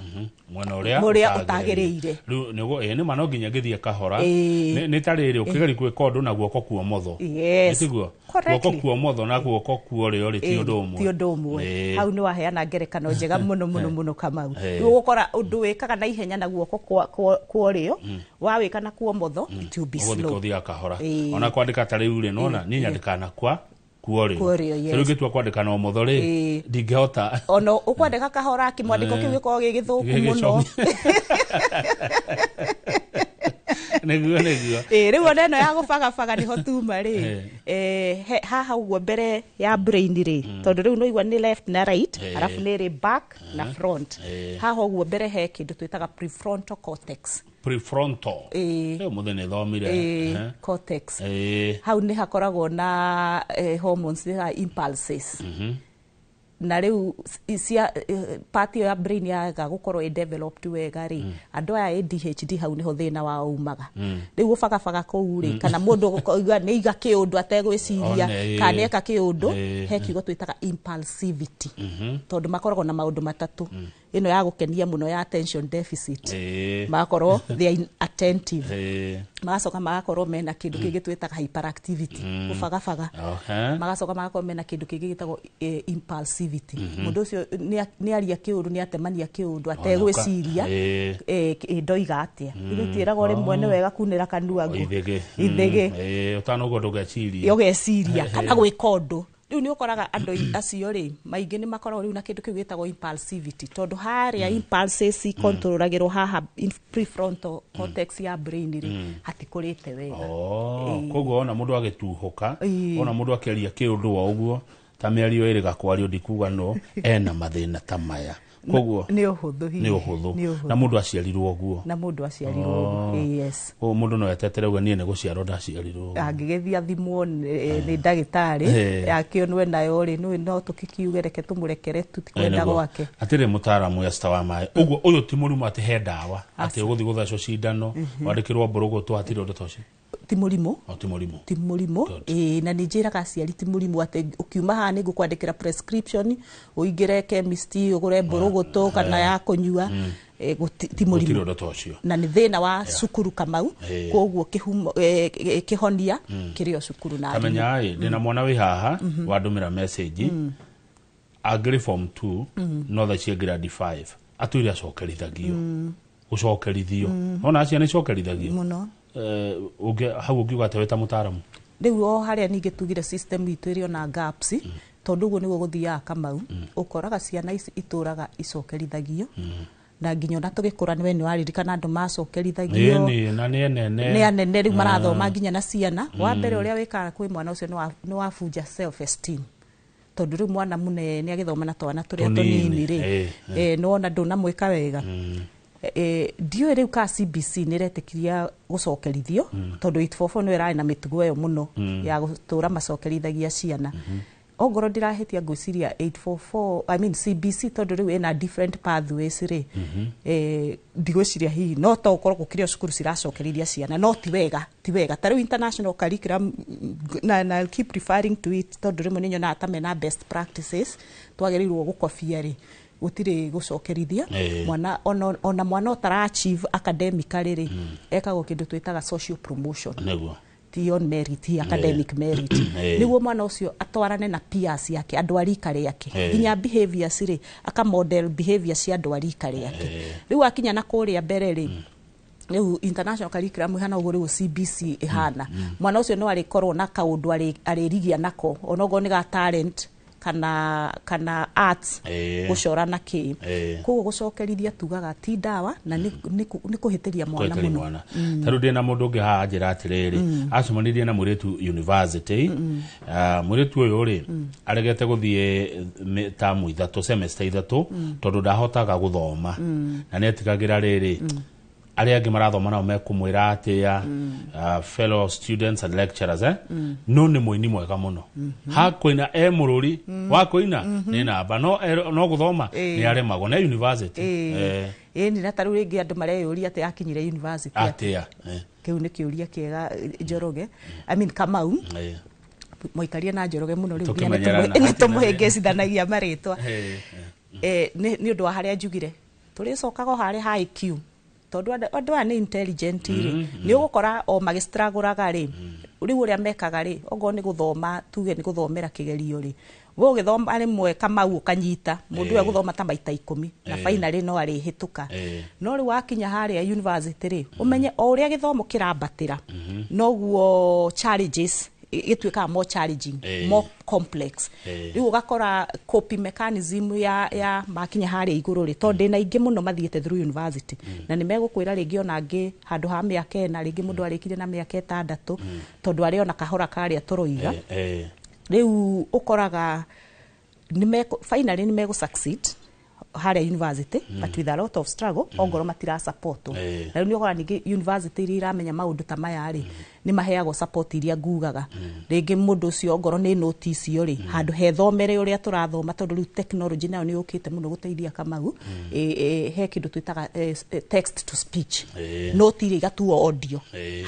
mwena ũrĩa ũrĩa ũtagĩrĩire. Rĩu nĩguo nĩ ma no nginya ngĩthiĩ kahora. Nĩ ta rĩrĩ ũkĩgeria gwĩka ũndũ na guoko kuomotho. Yes. Tiguo? Correctly. Guoko kuomotho na guoko kuorĩo rĩ, ti ũndũ ũmwe. Ti ũndũ ũmwe. Hau nĩ waheana ngerekano njega mũno mũno mũno, Kamau. Rĩu ũgũkora ũndũ wĩkaga na ihenya na guoko kwa ũrĩo, wawĩka na kuomotho, it will be ũgũthiĩ slow. ũthiaga kahora. Ona kwandĩka ta rĩu rĩ, nona niĩ nyandĩkaga na kwa kuorĩo. Kuorĩo, yes. Rĩu ingĩtua kwandĩka na ũmotho rĩ, ndingĩhota. Ona ũkwandĩka kahora, kĩmwandĩko kĩu gĩkoragwo gĩ gĩthũku mũno. Nĩguo. Ĩ, rĩu ona ĩno ya gũbagabaga nĩho tuma rĩ. Haha ũguo mbere ya brain rĩ, tondũ rĩu nĩũigua nĩ left na right, arabu nĩ ĩrĩ back na front. Haha ũguo mbere he kĩndũ twĩtaga prefrontal cortex. Prefrontal. Rĩu mũthĩ nĩ thomire. Cortex. Hau nĩ hakoragwo na hormones ya impulses. Na rĩu cia part ĩyo ya brain yaga gũkorwo ĩ developed wega rĩ, andũ aya ADHD hau nĩho thĩna wao umaga. Rĩu gũbagabaga kũu rĩ, kana mũndũ gũkoiga nĩ iga kĩũndũ ategwĩciria, One, kana nĩeka kĩũndũ, he kiugo twĩtaga impulsivity, tondũ makoragwo na maũndũ matatũ, ĩno ya gũkenia mũno ya attention deficit, magakorwo they are inattentive, magacoka magakorwo mena kĩndũ kĩngĩ twĩtaga hyperactivity, gũbagabaga, magacoka magakorwo mena kĩndũ kĩngĩ gĩtagwo impulsivity. Mũndũ ũcio nĩ aria kĩũndũ, nĩ atemania kĩũndũ ategwĩciria, ndoiga atĩa. Ithuĩ twĩragwo rĩmwe nĩ wega kunĩra kanua ngũ. Ithĩgĩ. Ithĩgĩ. Ũtanoigua ndũgeciria. Ũgeciria kana gwĩka ũndũ. Rĩu nĩ ũkoraga andũ acio rĩ, maingĩ nĩ makoragwo rĩu na kĩndũ kĩu gĩtagwo impulsivity, tondũ harĩa impulses ikontrolagĩrwo haha in prefrontal cortex ya brain rĩ, hatikũrĩte wega. Oh, koguo ona mũndũ agĩtuhũka, ona mũndũ akĩaria kĩũndũ o ũguo, ta mĩario ĩrĩ gakwario, ndikuga no ena mathĩna ta maya, koguo Nĩ ũhũthũ hihi. Nĩ ũhũthũ. Nĩ ũhũthũ. Na mũndũ aciarirwo ũguo. Na mũndũ aciarirwo ũguo. Yes. Koguo mũndũ no etetere uge niĩ nĩ gũciarwo ndaciarirwo ũguo. Angĩgĩthiĩ athimwo nĩ ndagĩtarĩ, akĩonwe nayo rĩ, nĩ no tũkĩkiuge reke tũmũrekere tu, ti kwenda Nĩguo. gwake. Atĩrĩ mũtaaramu Esther wa maĩ, ũguo ũyũ ti mũrimũ atĩ he ndawa, atĩ ũgũthiĩ gũthecwo cindano, wandĩkĩrwo mbũrũgũtũ, hatirĩ ũndũ ta ũcio? Ti mũrimũ. O ti mũrimũ. Ti mũrimũ, ĩĩ, na nĩ njĩraga aciari ti mũrimũ atĩ ũkiuma haha nĩ ngũkwandĩkĩra prescription, ũingĩre chemist ũgũre mbũrũgũtũ kana ya kũnyua. Ti Gũtirĩ mũrimũ. Ũndũ ta ũcio. Na nĩ thĩna wa cukuru, Kamau. Koguo kĩhumo, kĩhonia kĩrĩ o cukuru na arimũ. Kamenya ĩ ndĩna mwana wĩ haha wandũmĩra message, angĩrĩ form 2, no thaa ici grade 5, atwĩre acokerithagio, gũcokerithio. Ona ciana icokerithagio mũno. Hau ũngiuga atĩ wĩ ta mũtaaramu? Rĩu o harĩa ningĩ tugire system itũ ĩrĩ ona gaps, tondũ ũguo nĩguo gũthiaga, Kamau. Ũkoraga ciana ici itũraga icokerithagio. Na nginya ona tũgĩkũra nĩwe nĩ waririkana andũ macokerithagio. Ĩni, na nĩ anene. Nĩ anene rĩu marathoma nginya na ciana. Wa mbere ũrĩa wĩkaga kwĩ mwana ũcio nĩ wabunja self esteem, tondũ rĩu mwana mũnene agĩthoma na twana tũrĩa Tũnini, tũnini rĩ, nĩwona ndũnamwĩka wega. Ndiũĩ rĩu ka CBC nĩ ĩretĩkiria gũcokerithio, tondũ 844 nĩyo ĩrarĩ na mĩtugo ĩyo mũno ya gũtũra macokerithagia ciana. Ongorwo ndirahĩtia, ngwĩciria 844, I mean CBC, tondũ rĩu ĩna different pathways rĩ, ndigwĩciria hihi no to ũkorwo gũkĩrĩ o cukuru ciracokereria ciana, no ti wega, ti wega. Ta rĩu international curriculum, na I'll keep referring to it, tondũ rĩmwe nĩ nyonaga ta mena best practices twagĩrĩirwo gũkobia rĩ, gũtirĩ gũcokerithia mwana. Ona mwana ũtara achieve academically rĩ, ekagwo kĩndũ twĩtaga social promotion, ti on merit, ti academic merit, nĩguo mwana ũcio atwarane na peers yake, andũ a rika rĩake. Nginya behaviors rĩ, aka model behavior cia andũ a rika rĩake. Rĩu akinya na kũrĩa mbere rĩ, rĩu international curriculum ĩhana ũguo, rĩu CBC ĩhana, mwana ũcio no arĩkorwo na kaũndũ arĩrigia nako, onokorwo nĩ ga talent kana arts, gũcora na kĩ. Koguo gũcokerithia tugaga ti ndawa na nĩ kũhĩtĩria mwana Kweteria mũno. Mwana ta rĩu ndĩna mũndũ ũngĩ haha anjĩra atĩrĩrĩ, acemanirie na mũirĩtu university. Ah, mũirĩtu ũyũ rĩ, aregete gũthiĩ tamu 3, semester 3, tondũ ndahotaga gũthoma na nĩ etigagĩra rĩrĩ arĩa angĩ marathoma nao mekũmwĩra atĩa, fellow students and lecturers, eh? No nĩ mũini mwega mũno ha kũina, e mũrũri wa kũina nĩ namba, no no gũthoma nĩ aremagwo na university. Ĩni, na ta rĩu rĩngĩ andũ mareyũria atĩ akinyire university atĩa. Atĩa? Kĩu nĩ kĩũria kĩega, Njoroge, I mean Kamau. Mũikaria na Njoroge mũno rĩu nginya Tũkĩmenyerana. nĩ tũmũhĩngĩcithanagia marĩtwa. Nĩ ũndũ wa harĩa njugire tũrĩcokaga o harĩa ha IQ, tondũ andũ aya nĩ intelligent rĩ, nĩ ũgũkora o magĩstragũraga rĩ, rĩu ũrĩa mekaga rĩ, okorwo nĩ gũthoma, tuge nĩ gũthomera kĩgerio rĩ, we ũgĩthoma rĩmwe Kamau ũkanyita mũndũ ũyũ egũthoma ta maita 10 na finally no arĩhĩtũka. No rĩu wakinya harĩa university rĩ, ũmenye o ũrĩa gĩthomo kĩrambatĩra, noguo challenges gĩtuĩkaga more challenging, more complex. Rĩu ũgakora coping mechanism ya makinya harĩa igũrũ rĩ, tondũ ndĩna aingĩ mũno mathiĩte through university na nĩ megũkwĩra rĩngĩ ona angĩ handũ ha mĩaka 4, rĩngĩ mũndũ arĩkirie na mĩaka 6, tondũ arĩ ona kahora karĩa tũroiga. Rĩu ũkoraga finally nĩ megũ succeed harĩa university, but with a lot of struggle, ongorwo matira support. Na rĩu nĩ ũkora ningĩ university iria iramenya maũndũ ta maya rĩ, nĩ maheagwo support iria ngugaga. Rĩngĩ mũndũ ũcio ongorwo nĩ note icio rĩ, handũ hethomere ũrĩa tũrathoma, tondũ rĩu technology nayo nĩ yũkĩte mũno gũteithia Kamau, he kĩndũ twĩtaga text to speech, note iria igatuo audio,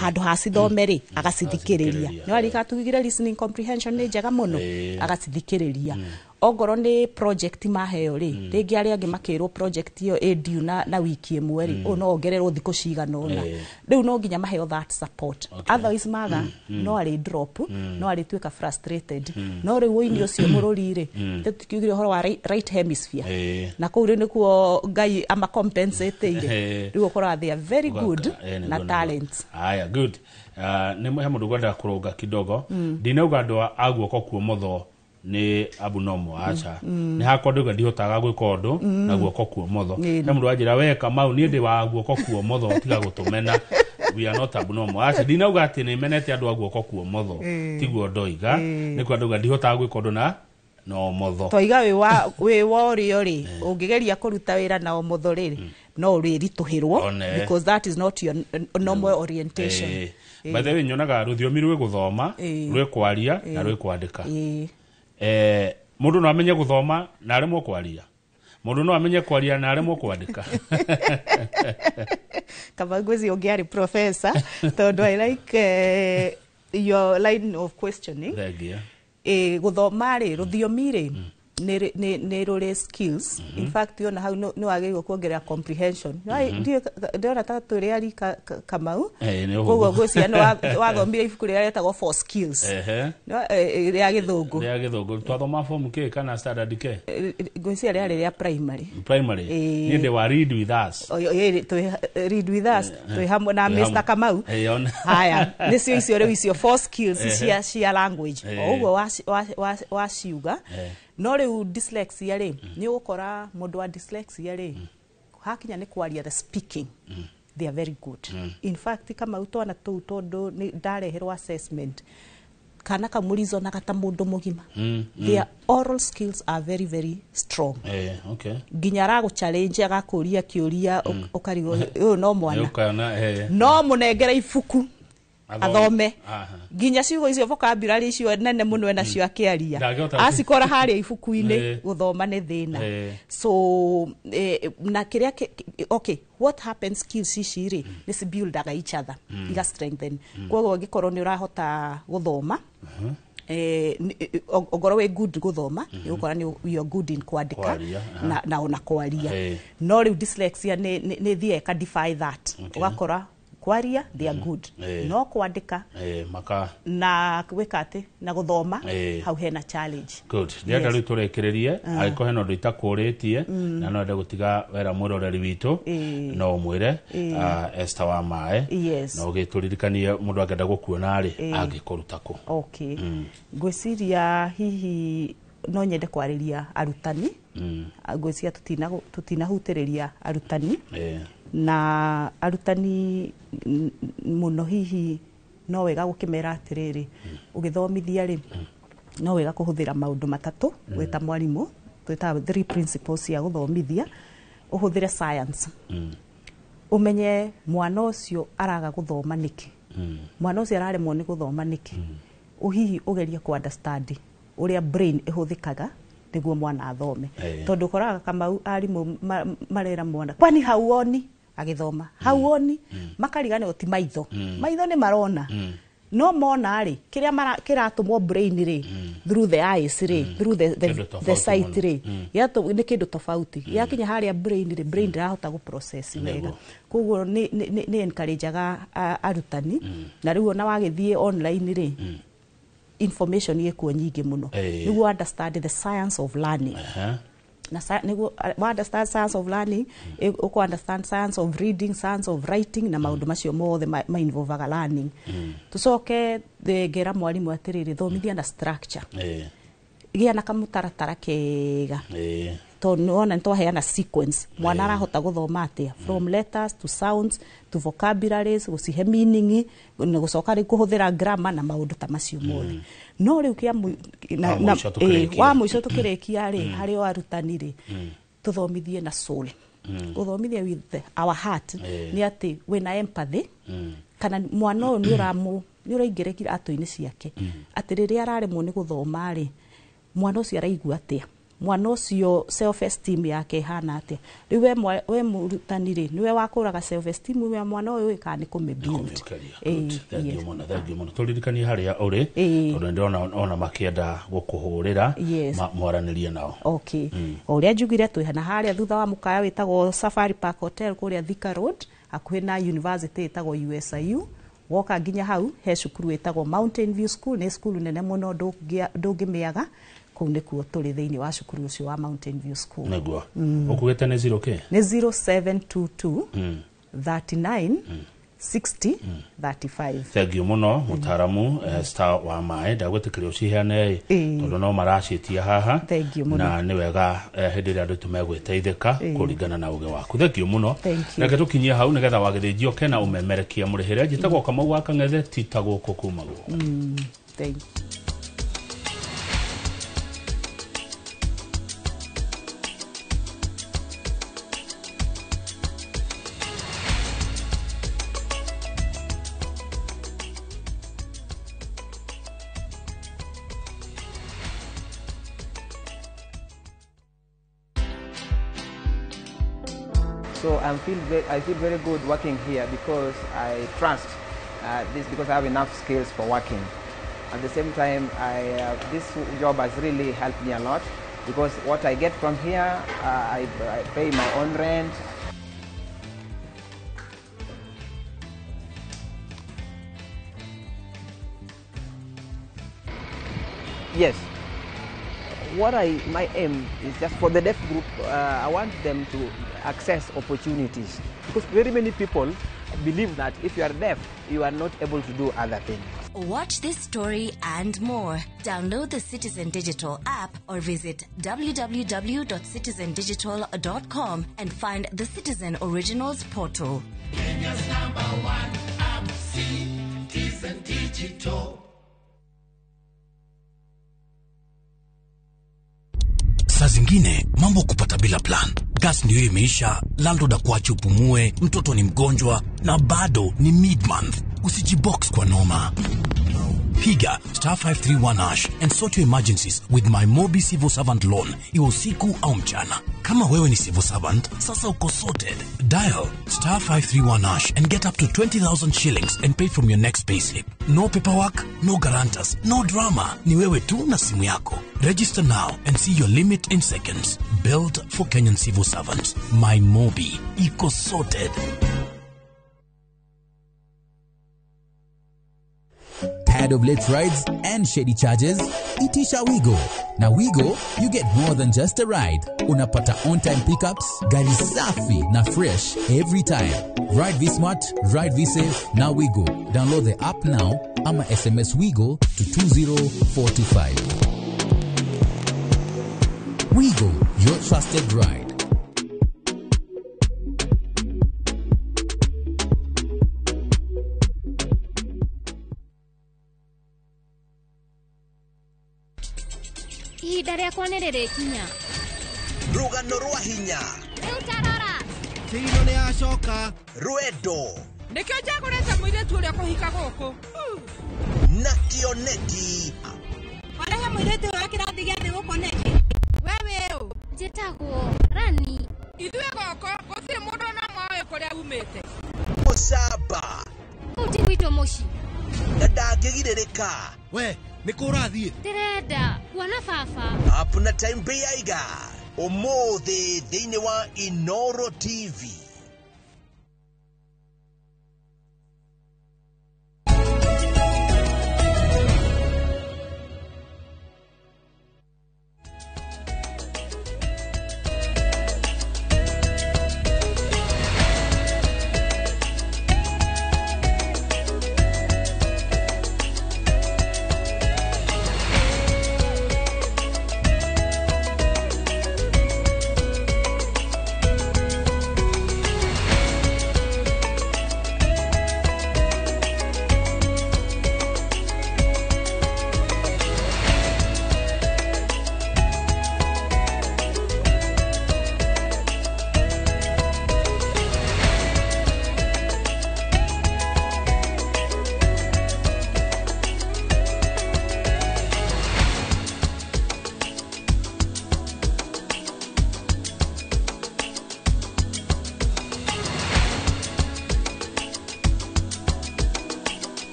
handũ ha cithome rĩ, agacithikĩrĩria. Agacithikĩrĩria. Nĩ warika tugire listening comprehension nĩ njega mũno. Agacithikĩrĩria. Ongorwo nĩ project maheo rĩ, rĩngĩ arĩa angĩ makĩrwo project ĩyo ĩ due na wiki 1 rĩ, ũyũ no ongererwo thikũ cigana ũna. Rĩu no nginya maheo that support, otherwise maga no arĩ drop, no arĩtuĩka frustrated. No rĩu ũini ũcio mũrũri rĩ, tũkiugire ũhoro wa right hemisphere, na kũu rĩu nĩkuo Ngai amacompensate-ire. Rĩu ũkoraga they are very good na talents. Haya, good. Nĩ he mũndũ ngwendaga kũrũnga kidogo. Ndinauga andũ a guoko kuomotho nĩ abnormal, aca. Nĩ hakwa ndauga ndihotaga gwĩka ũndũ na guoko kuomotho. He mũndũ wanjĩra, "We Kamau, niĩ ndĩ wa guoko kuomotho, tiga gũtũmena, we are not abnormal." Aca, ndinauga atĩ nĩ menete andũ a guoko kuomotho. Tiguo ndoiga. Nĩ kwa ndauga ndihotaga gwĩka ũndũ na ũmotho. Twaiga wĩ wa ũrĩo rĩ, ũngĩgeria kũruta wĩra na ũmotho rĩ, no ũrĩritũhĩrwo, because that is not your normal orientation. By the way, nyonaga rũthiomi rwĩ gũthoma, rwĩ kwaria na rwĩ kwandĩka. Mũndũ no amenye gũthoma na aremwo kwaria, mũndũ no amenye kwaria na aremwo kwandĩka. Kaba ngwĩciria ũngĩarĩ professor, tondũ I like your line of questioning. Thengia. Gũthoma rĩ, rũthiomi rĩ, nĩ rũrĩ skills. In fact, ona hau nĩ wagĩrĩirwo kuongerera comprehension. Ndĩrona ta tũrĩ arika Kamau. Nĩ ũhũthũ. Koguo ngwĩciria nĩ wathomire ibuku rĩrĩa rĩtagwo Four Skills. Rĩa Gĩthũngũ. Rĩa Gĩthũngũ twathoma form k kana standard k? Ngwĩciria rĩarĩ rĩa primary. Primary. Niĩ ndĩ wa Read With Us. Read With Us, twĩ hamwe na Twĩ Mr. hamwe. Kamau. Ona. Haya, nĩcio icio rĩu, icio four skills cia language, o ũguo waciuga. No rĩu dyslexia rĩ, nĩ ũgũkora mũndũ wa dyslexia rĩ, Hakinya nĩ kwaria, the speaking, they are very good. In fact, Kamau, twana tũu, tondũ nĩ ndareherwo assessment, kana kamũrizonaga ta mũndũ mũgima. Their oral skills are very very strong. Nginya aragũ challenge, agakũria kĩũria, ũkarigwo ũyũ no mwana. Ũkona, No mũnengere ibuku athome, nginya ciugo icio, vocabulary icio nene mũno enacio akĩaria, Ndangĩhota acikora harĩa ibuku-inĩ, gũthoma nĩ thĩna. So na kĩrĩa okay, what happens, skills ici rĩ, nĩ ci buildaga each other, iga strengthen. Koguo angĩkorwo nĩ ũrahota gũthoma, ongorwo wĩ good gũthoma, nĩ ũgũkora nĩ you are good in kwandĩka Kwaria, aha. na ona kwaria. No rĩu dyslexia nĩ thiaga ĩka defy that. Ũgakora kwaria they are good, no kwandĩka maka na gwĩka atĩ na gũthoma, hau hena challenge. Good. Ndĩrenda rĩu tũrĩkĩrĩrie, angĩkorwo hena ũndũ itakũrĩtie na no ende gũtiga wera mwĩroreri witũ, no ũmwĩre. Esther wa Maĩ, na ũgĩtũririkanie mũndũ angĩenda gũkuona rĩ, angĩkũruta kũ? Okay, ngwĩciria hihi no nyende kwarĩria arutani. Ngwĩciria tũtinahutĩrĩria arutani, na arutani mũno hihi no wega gũkĩmera atĩrĩrĩ, ũgĩthomithia rĩ, no wega kũhũthĩra maũndũ matatũ wĩta mwarimũ, twĩtaga three principles cia gũthomithia. Ũhũthĩre science, ũmenye mwana ũcio araga gũthoma nĩkĩ, mwana ũcio araremwo nĩ gũthoma nĩkĩ. Hihi ũgerie ku understand ũrĩa brain ĩhũthĩkaga nĩguo mwana athome. Tondũ ũkoraga, Kamau, arimũ marera mwana, kwani hauoni agĩthoma, hauoni, makariganĩrwo ti maitho. Maitho nĩ marona, no mona rĩ, kĩrĩa kĩratũmwo brain rĩ, through the eyes rĩ, through Kĩndũ the tofauti sight mũno. rĩ, nĩ kĩndũ tofauti. Gĩakinya harĩa brain rĩ, brain ndĩrahota gũ process wega. Koguo nĩ encourageaga arutani. Na rĩu ona wagĩthiĩ online rĩ, information ĩkuo nyingĩ mũno, nĩguo understand the science of learning. Na nĩguo understand science of learning, ũkũ understand science of reading, science of writing, na maũndũ macio mothe ma involvaga learning. Tucoke ngera mwarimũ atĩrĩrĩ, thomithia na structure, gĩa na kamũtaratara kega, tondũ nĩwona nĩ twaheana sequence, mwana arahota gũthoma atĩa from letters to sounds to vocabularies, gũcihe meaning, na gũcoka rĩu kũhũthĩra grammar na maũndũ ta macio mothe. No rĩu kĩa Wa mũico tũkĩrĩkia. Wa mũico tũkĩrĩkia rĩ, harĩ o arutani rĩ, tũthomithie na soul, gũthomithia with our heart. Nĩ atĩ wĩna empathy, kana mwana ũyũ nĩ ũramũ nĩ ũraingĩra iratũ-inĩ ciake, atĩ rĩrĩa araremwo nĩ gũthoma rĩ, mwana ũcio araigua atĩa, mwana ũcio self esteem yake ĩhana atĩa. Rĩu we mũrutani rĩ, nĩwe wakũraga self esteem ya mwana ũyũ, kana nĩ kũmĩ build. Thank you mũno, thank you mũno. Tũririkanie harĩa ũrĩ, tondũ nĩndĩrona ona makĩenda gũkũhũrĩra, mwaranĩrie nao. Okay, o ũrĩa njugire, twĩ na harĩa thutha wa mũkaya wĩtagwo Safari Park Hotel, kũrĩa Thika Road, hakuhĩ na university ĩtagwo USIU. Woka nginya hau he cukuru ĩtagwo Mountain View School, nĩ cukuru nene mũno, ndũngĩmĩaga. Kũu nĩkuo tũrĩ, thĩinĩ wa cukuru ũcio wa Mountain View School. Nĩguo ũkugĩte nĩ zero kĩ? Nĩ 0722 39 60 35. Thank you mũno, mũtaramu Esther wa Maĩ. Ndagwĩtĩkĩria ũciheane tondũ no maraciĩtia haha. Thank you mũno. Na nĩ wega hĩndĩ ĩrĩa andũ aitũ megwĩteithĩka kũringana na ũgĩ waku. Thank you mũno. Thank you. Reke tũkinyie hau nĩgetha wagĩthĩnjio kena ũmemerekia mũrĩhĩre. Njĩtagwo Kamau wa Kang'ethe, tita gũkũ kumagwo. Thank you. So I feel very good working here because I trust this, because I have enough skills for working. At the same time, this job has really helped me a lot because what I get from here, I pay my own rent. Yes. My aim is just for the deaf group, I want them to access opportunities, because very many people believe that if you are deaf, you are not able to do other things. Watch this story and more. Download the Citizen Digital app or visit www.citizendigital.com and find the Citizen Originals portal. Kenya's number one app, Citizen Digital. Saa zingine mambo kupata bila plan. Gas ndio imeisha, landlord akuache upumue, mtoto ni mgonjwa na bado ni mid-month. Usijibox kwa noma. Piga star 531 hash and sort your emergencies with my Mobi Civil Servant Loan, iwe usiku au mchana. Kama wewe ni civil servant, sasa uko sorted. Dial star 531 hash and get up to 20,000 shillings and pay from your next payslip. No paperwork, no guarantors, no drama. Ni wewe tu na simu yako. Register now and see your limit in seconds. Built for Kenyan civil servants. My Mobi. Iko sorted. Tired of late rides and shady charges? Itisha Wigo. Na Wigo, you get more than just a ride. Unapata on-time pickups, gari safi na fresh every time. Ride V-Smart, ride V-Safe, na Wigo. Download the app now ama SMS Wigo to 20425. Wigo, your trusted ride. Ihinda rĩakwa nĩ rĩrĩkinya. Rũgano rwa hinya. Rĩu tarora. Kĩino nĩ acoka. Rwendo. Nĩkĩo njagũrĩte mũirĩtu ũrĩa kũhika gũkũ. Na kĩoneki. Warehe mũirĩtu wa kĩrathi gĩa thĩ gũkũ nĩkĩ? We wĩ ũ? Njĩtagwo Rani. Ithuĩ gũkũ gũtirĩ mũndũ ona ũmwe ũĩ kũrĩa umĩte. Mũcamba. Kũu ti gwitũ mũciĩ. Na ndangĩgirĩrĩka. We nĩ kũ ũrathiĩ? Ndĩrenda kuona baba. App na time beiga ũmũthĩ thĩinĩ wa Inoro TV.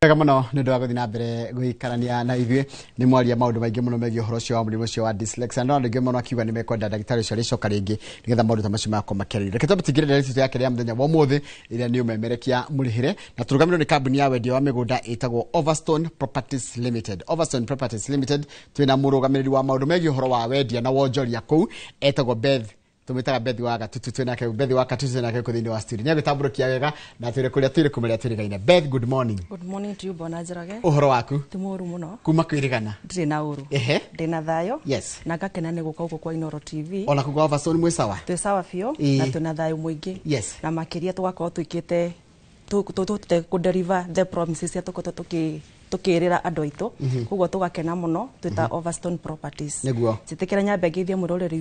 Wega muno nä å ndå wa gå thiä na mbere gå ikarania na ithuä nä mwaria maå ndå maingä må no megiä å horo å cio wa må rimå å cio wa dyslexia no andå aingä mũno akiuga nä mekwenda ndagĩtarĩ ũcio arĩcoka rĩngĩ nĩgetha maũndũ ta macio magakorwo makĩarĩrio. Reke twambe tũingĩre ndeereti yake ya mũthenya wa ũmũthĩ ĩrĩa nĩ ũmemerekia mũrĩhĩre na tũrũgamĩrĩrwo nĩ kambuni ya wendia wa mĩgũnda ĩtagwo Overstone Properties Limited. Overstone Properties Limited twĩna mũrũgamĩrĩri wa maũndũ megiĩ ũhoro wa wendia na wonjoria kũu etagwo Beth, tumitaga Bethi wa Gatutu, twinake Bethi wa Gatutu twinake kå thĩinĩ wa studio. Nĩagĩtambũrũkia wega na twĩre kũrĩa twĩrĩ kũmĩrĩa twĩrĩgaine. Beth, good morning. Good morning to you, Bwana Njoroge. Ũhoro waku? Ti mũru mũno. Kuma kwĩrĩgana? Ndirĩ na ũru. Ehe. Ndĩ na thayũ. Yes. Na ngakena nĩ gũka gũkũ kwa Inoro TV. Ona kũu kwa Overstone mwĩ sawa? Twĩ sawa biũ na twĩna thayũ mũingĩ. Yes. Na makĩria tũgakorwo twĩkĩte tũtũte kũ deliver the promises cia tũkoretwo tukirira andu aitu. Koguo tugakena muno twita Overstone Properties. Niguo njitikira nyambe ngeithie mwiroreri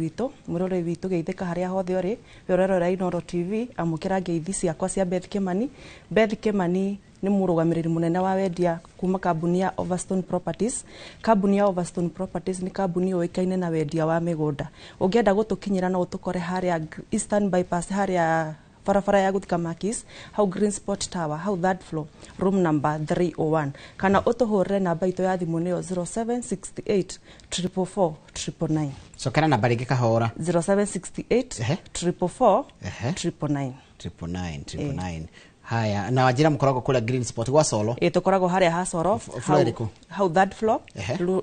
witu geithika haria hothe uri we urerora Inoro TV, amukira ngeithi ciakwa cia Beth Kimani. Beth Kimani ni murugamiriri munene wa wendia kuma kambuni ya Overstone Properties. Kambuni ya Overstone Properties ni kambuni yuikaine na wendia wa migunda. Ungienda gutukinyira no utukore haria Eastern Bypass, haria barabara ya guthika Makis, hau Green Spot Tower, hau third floor, room number 301, kana utuhurire namba itu ya thimu niyo 0768 444 999. Cokera namba ringi kahora. 0768 444 999. 999 999. Haya, na wajira mkoragwo kũrĩa Green Spot gwa Solo. Ĩ, tũkoragwo harĩa ha Soro. Floor ĩrĩkũ? Hau third floor,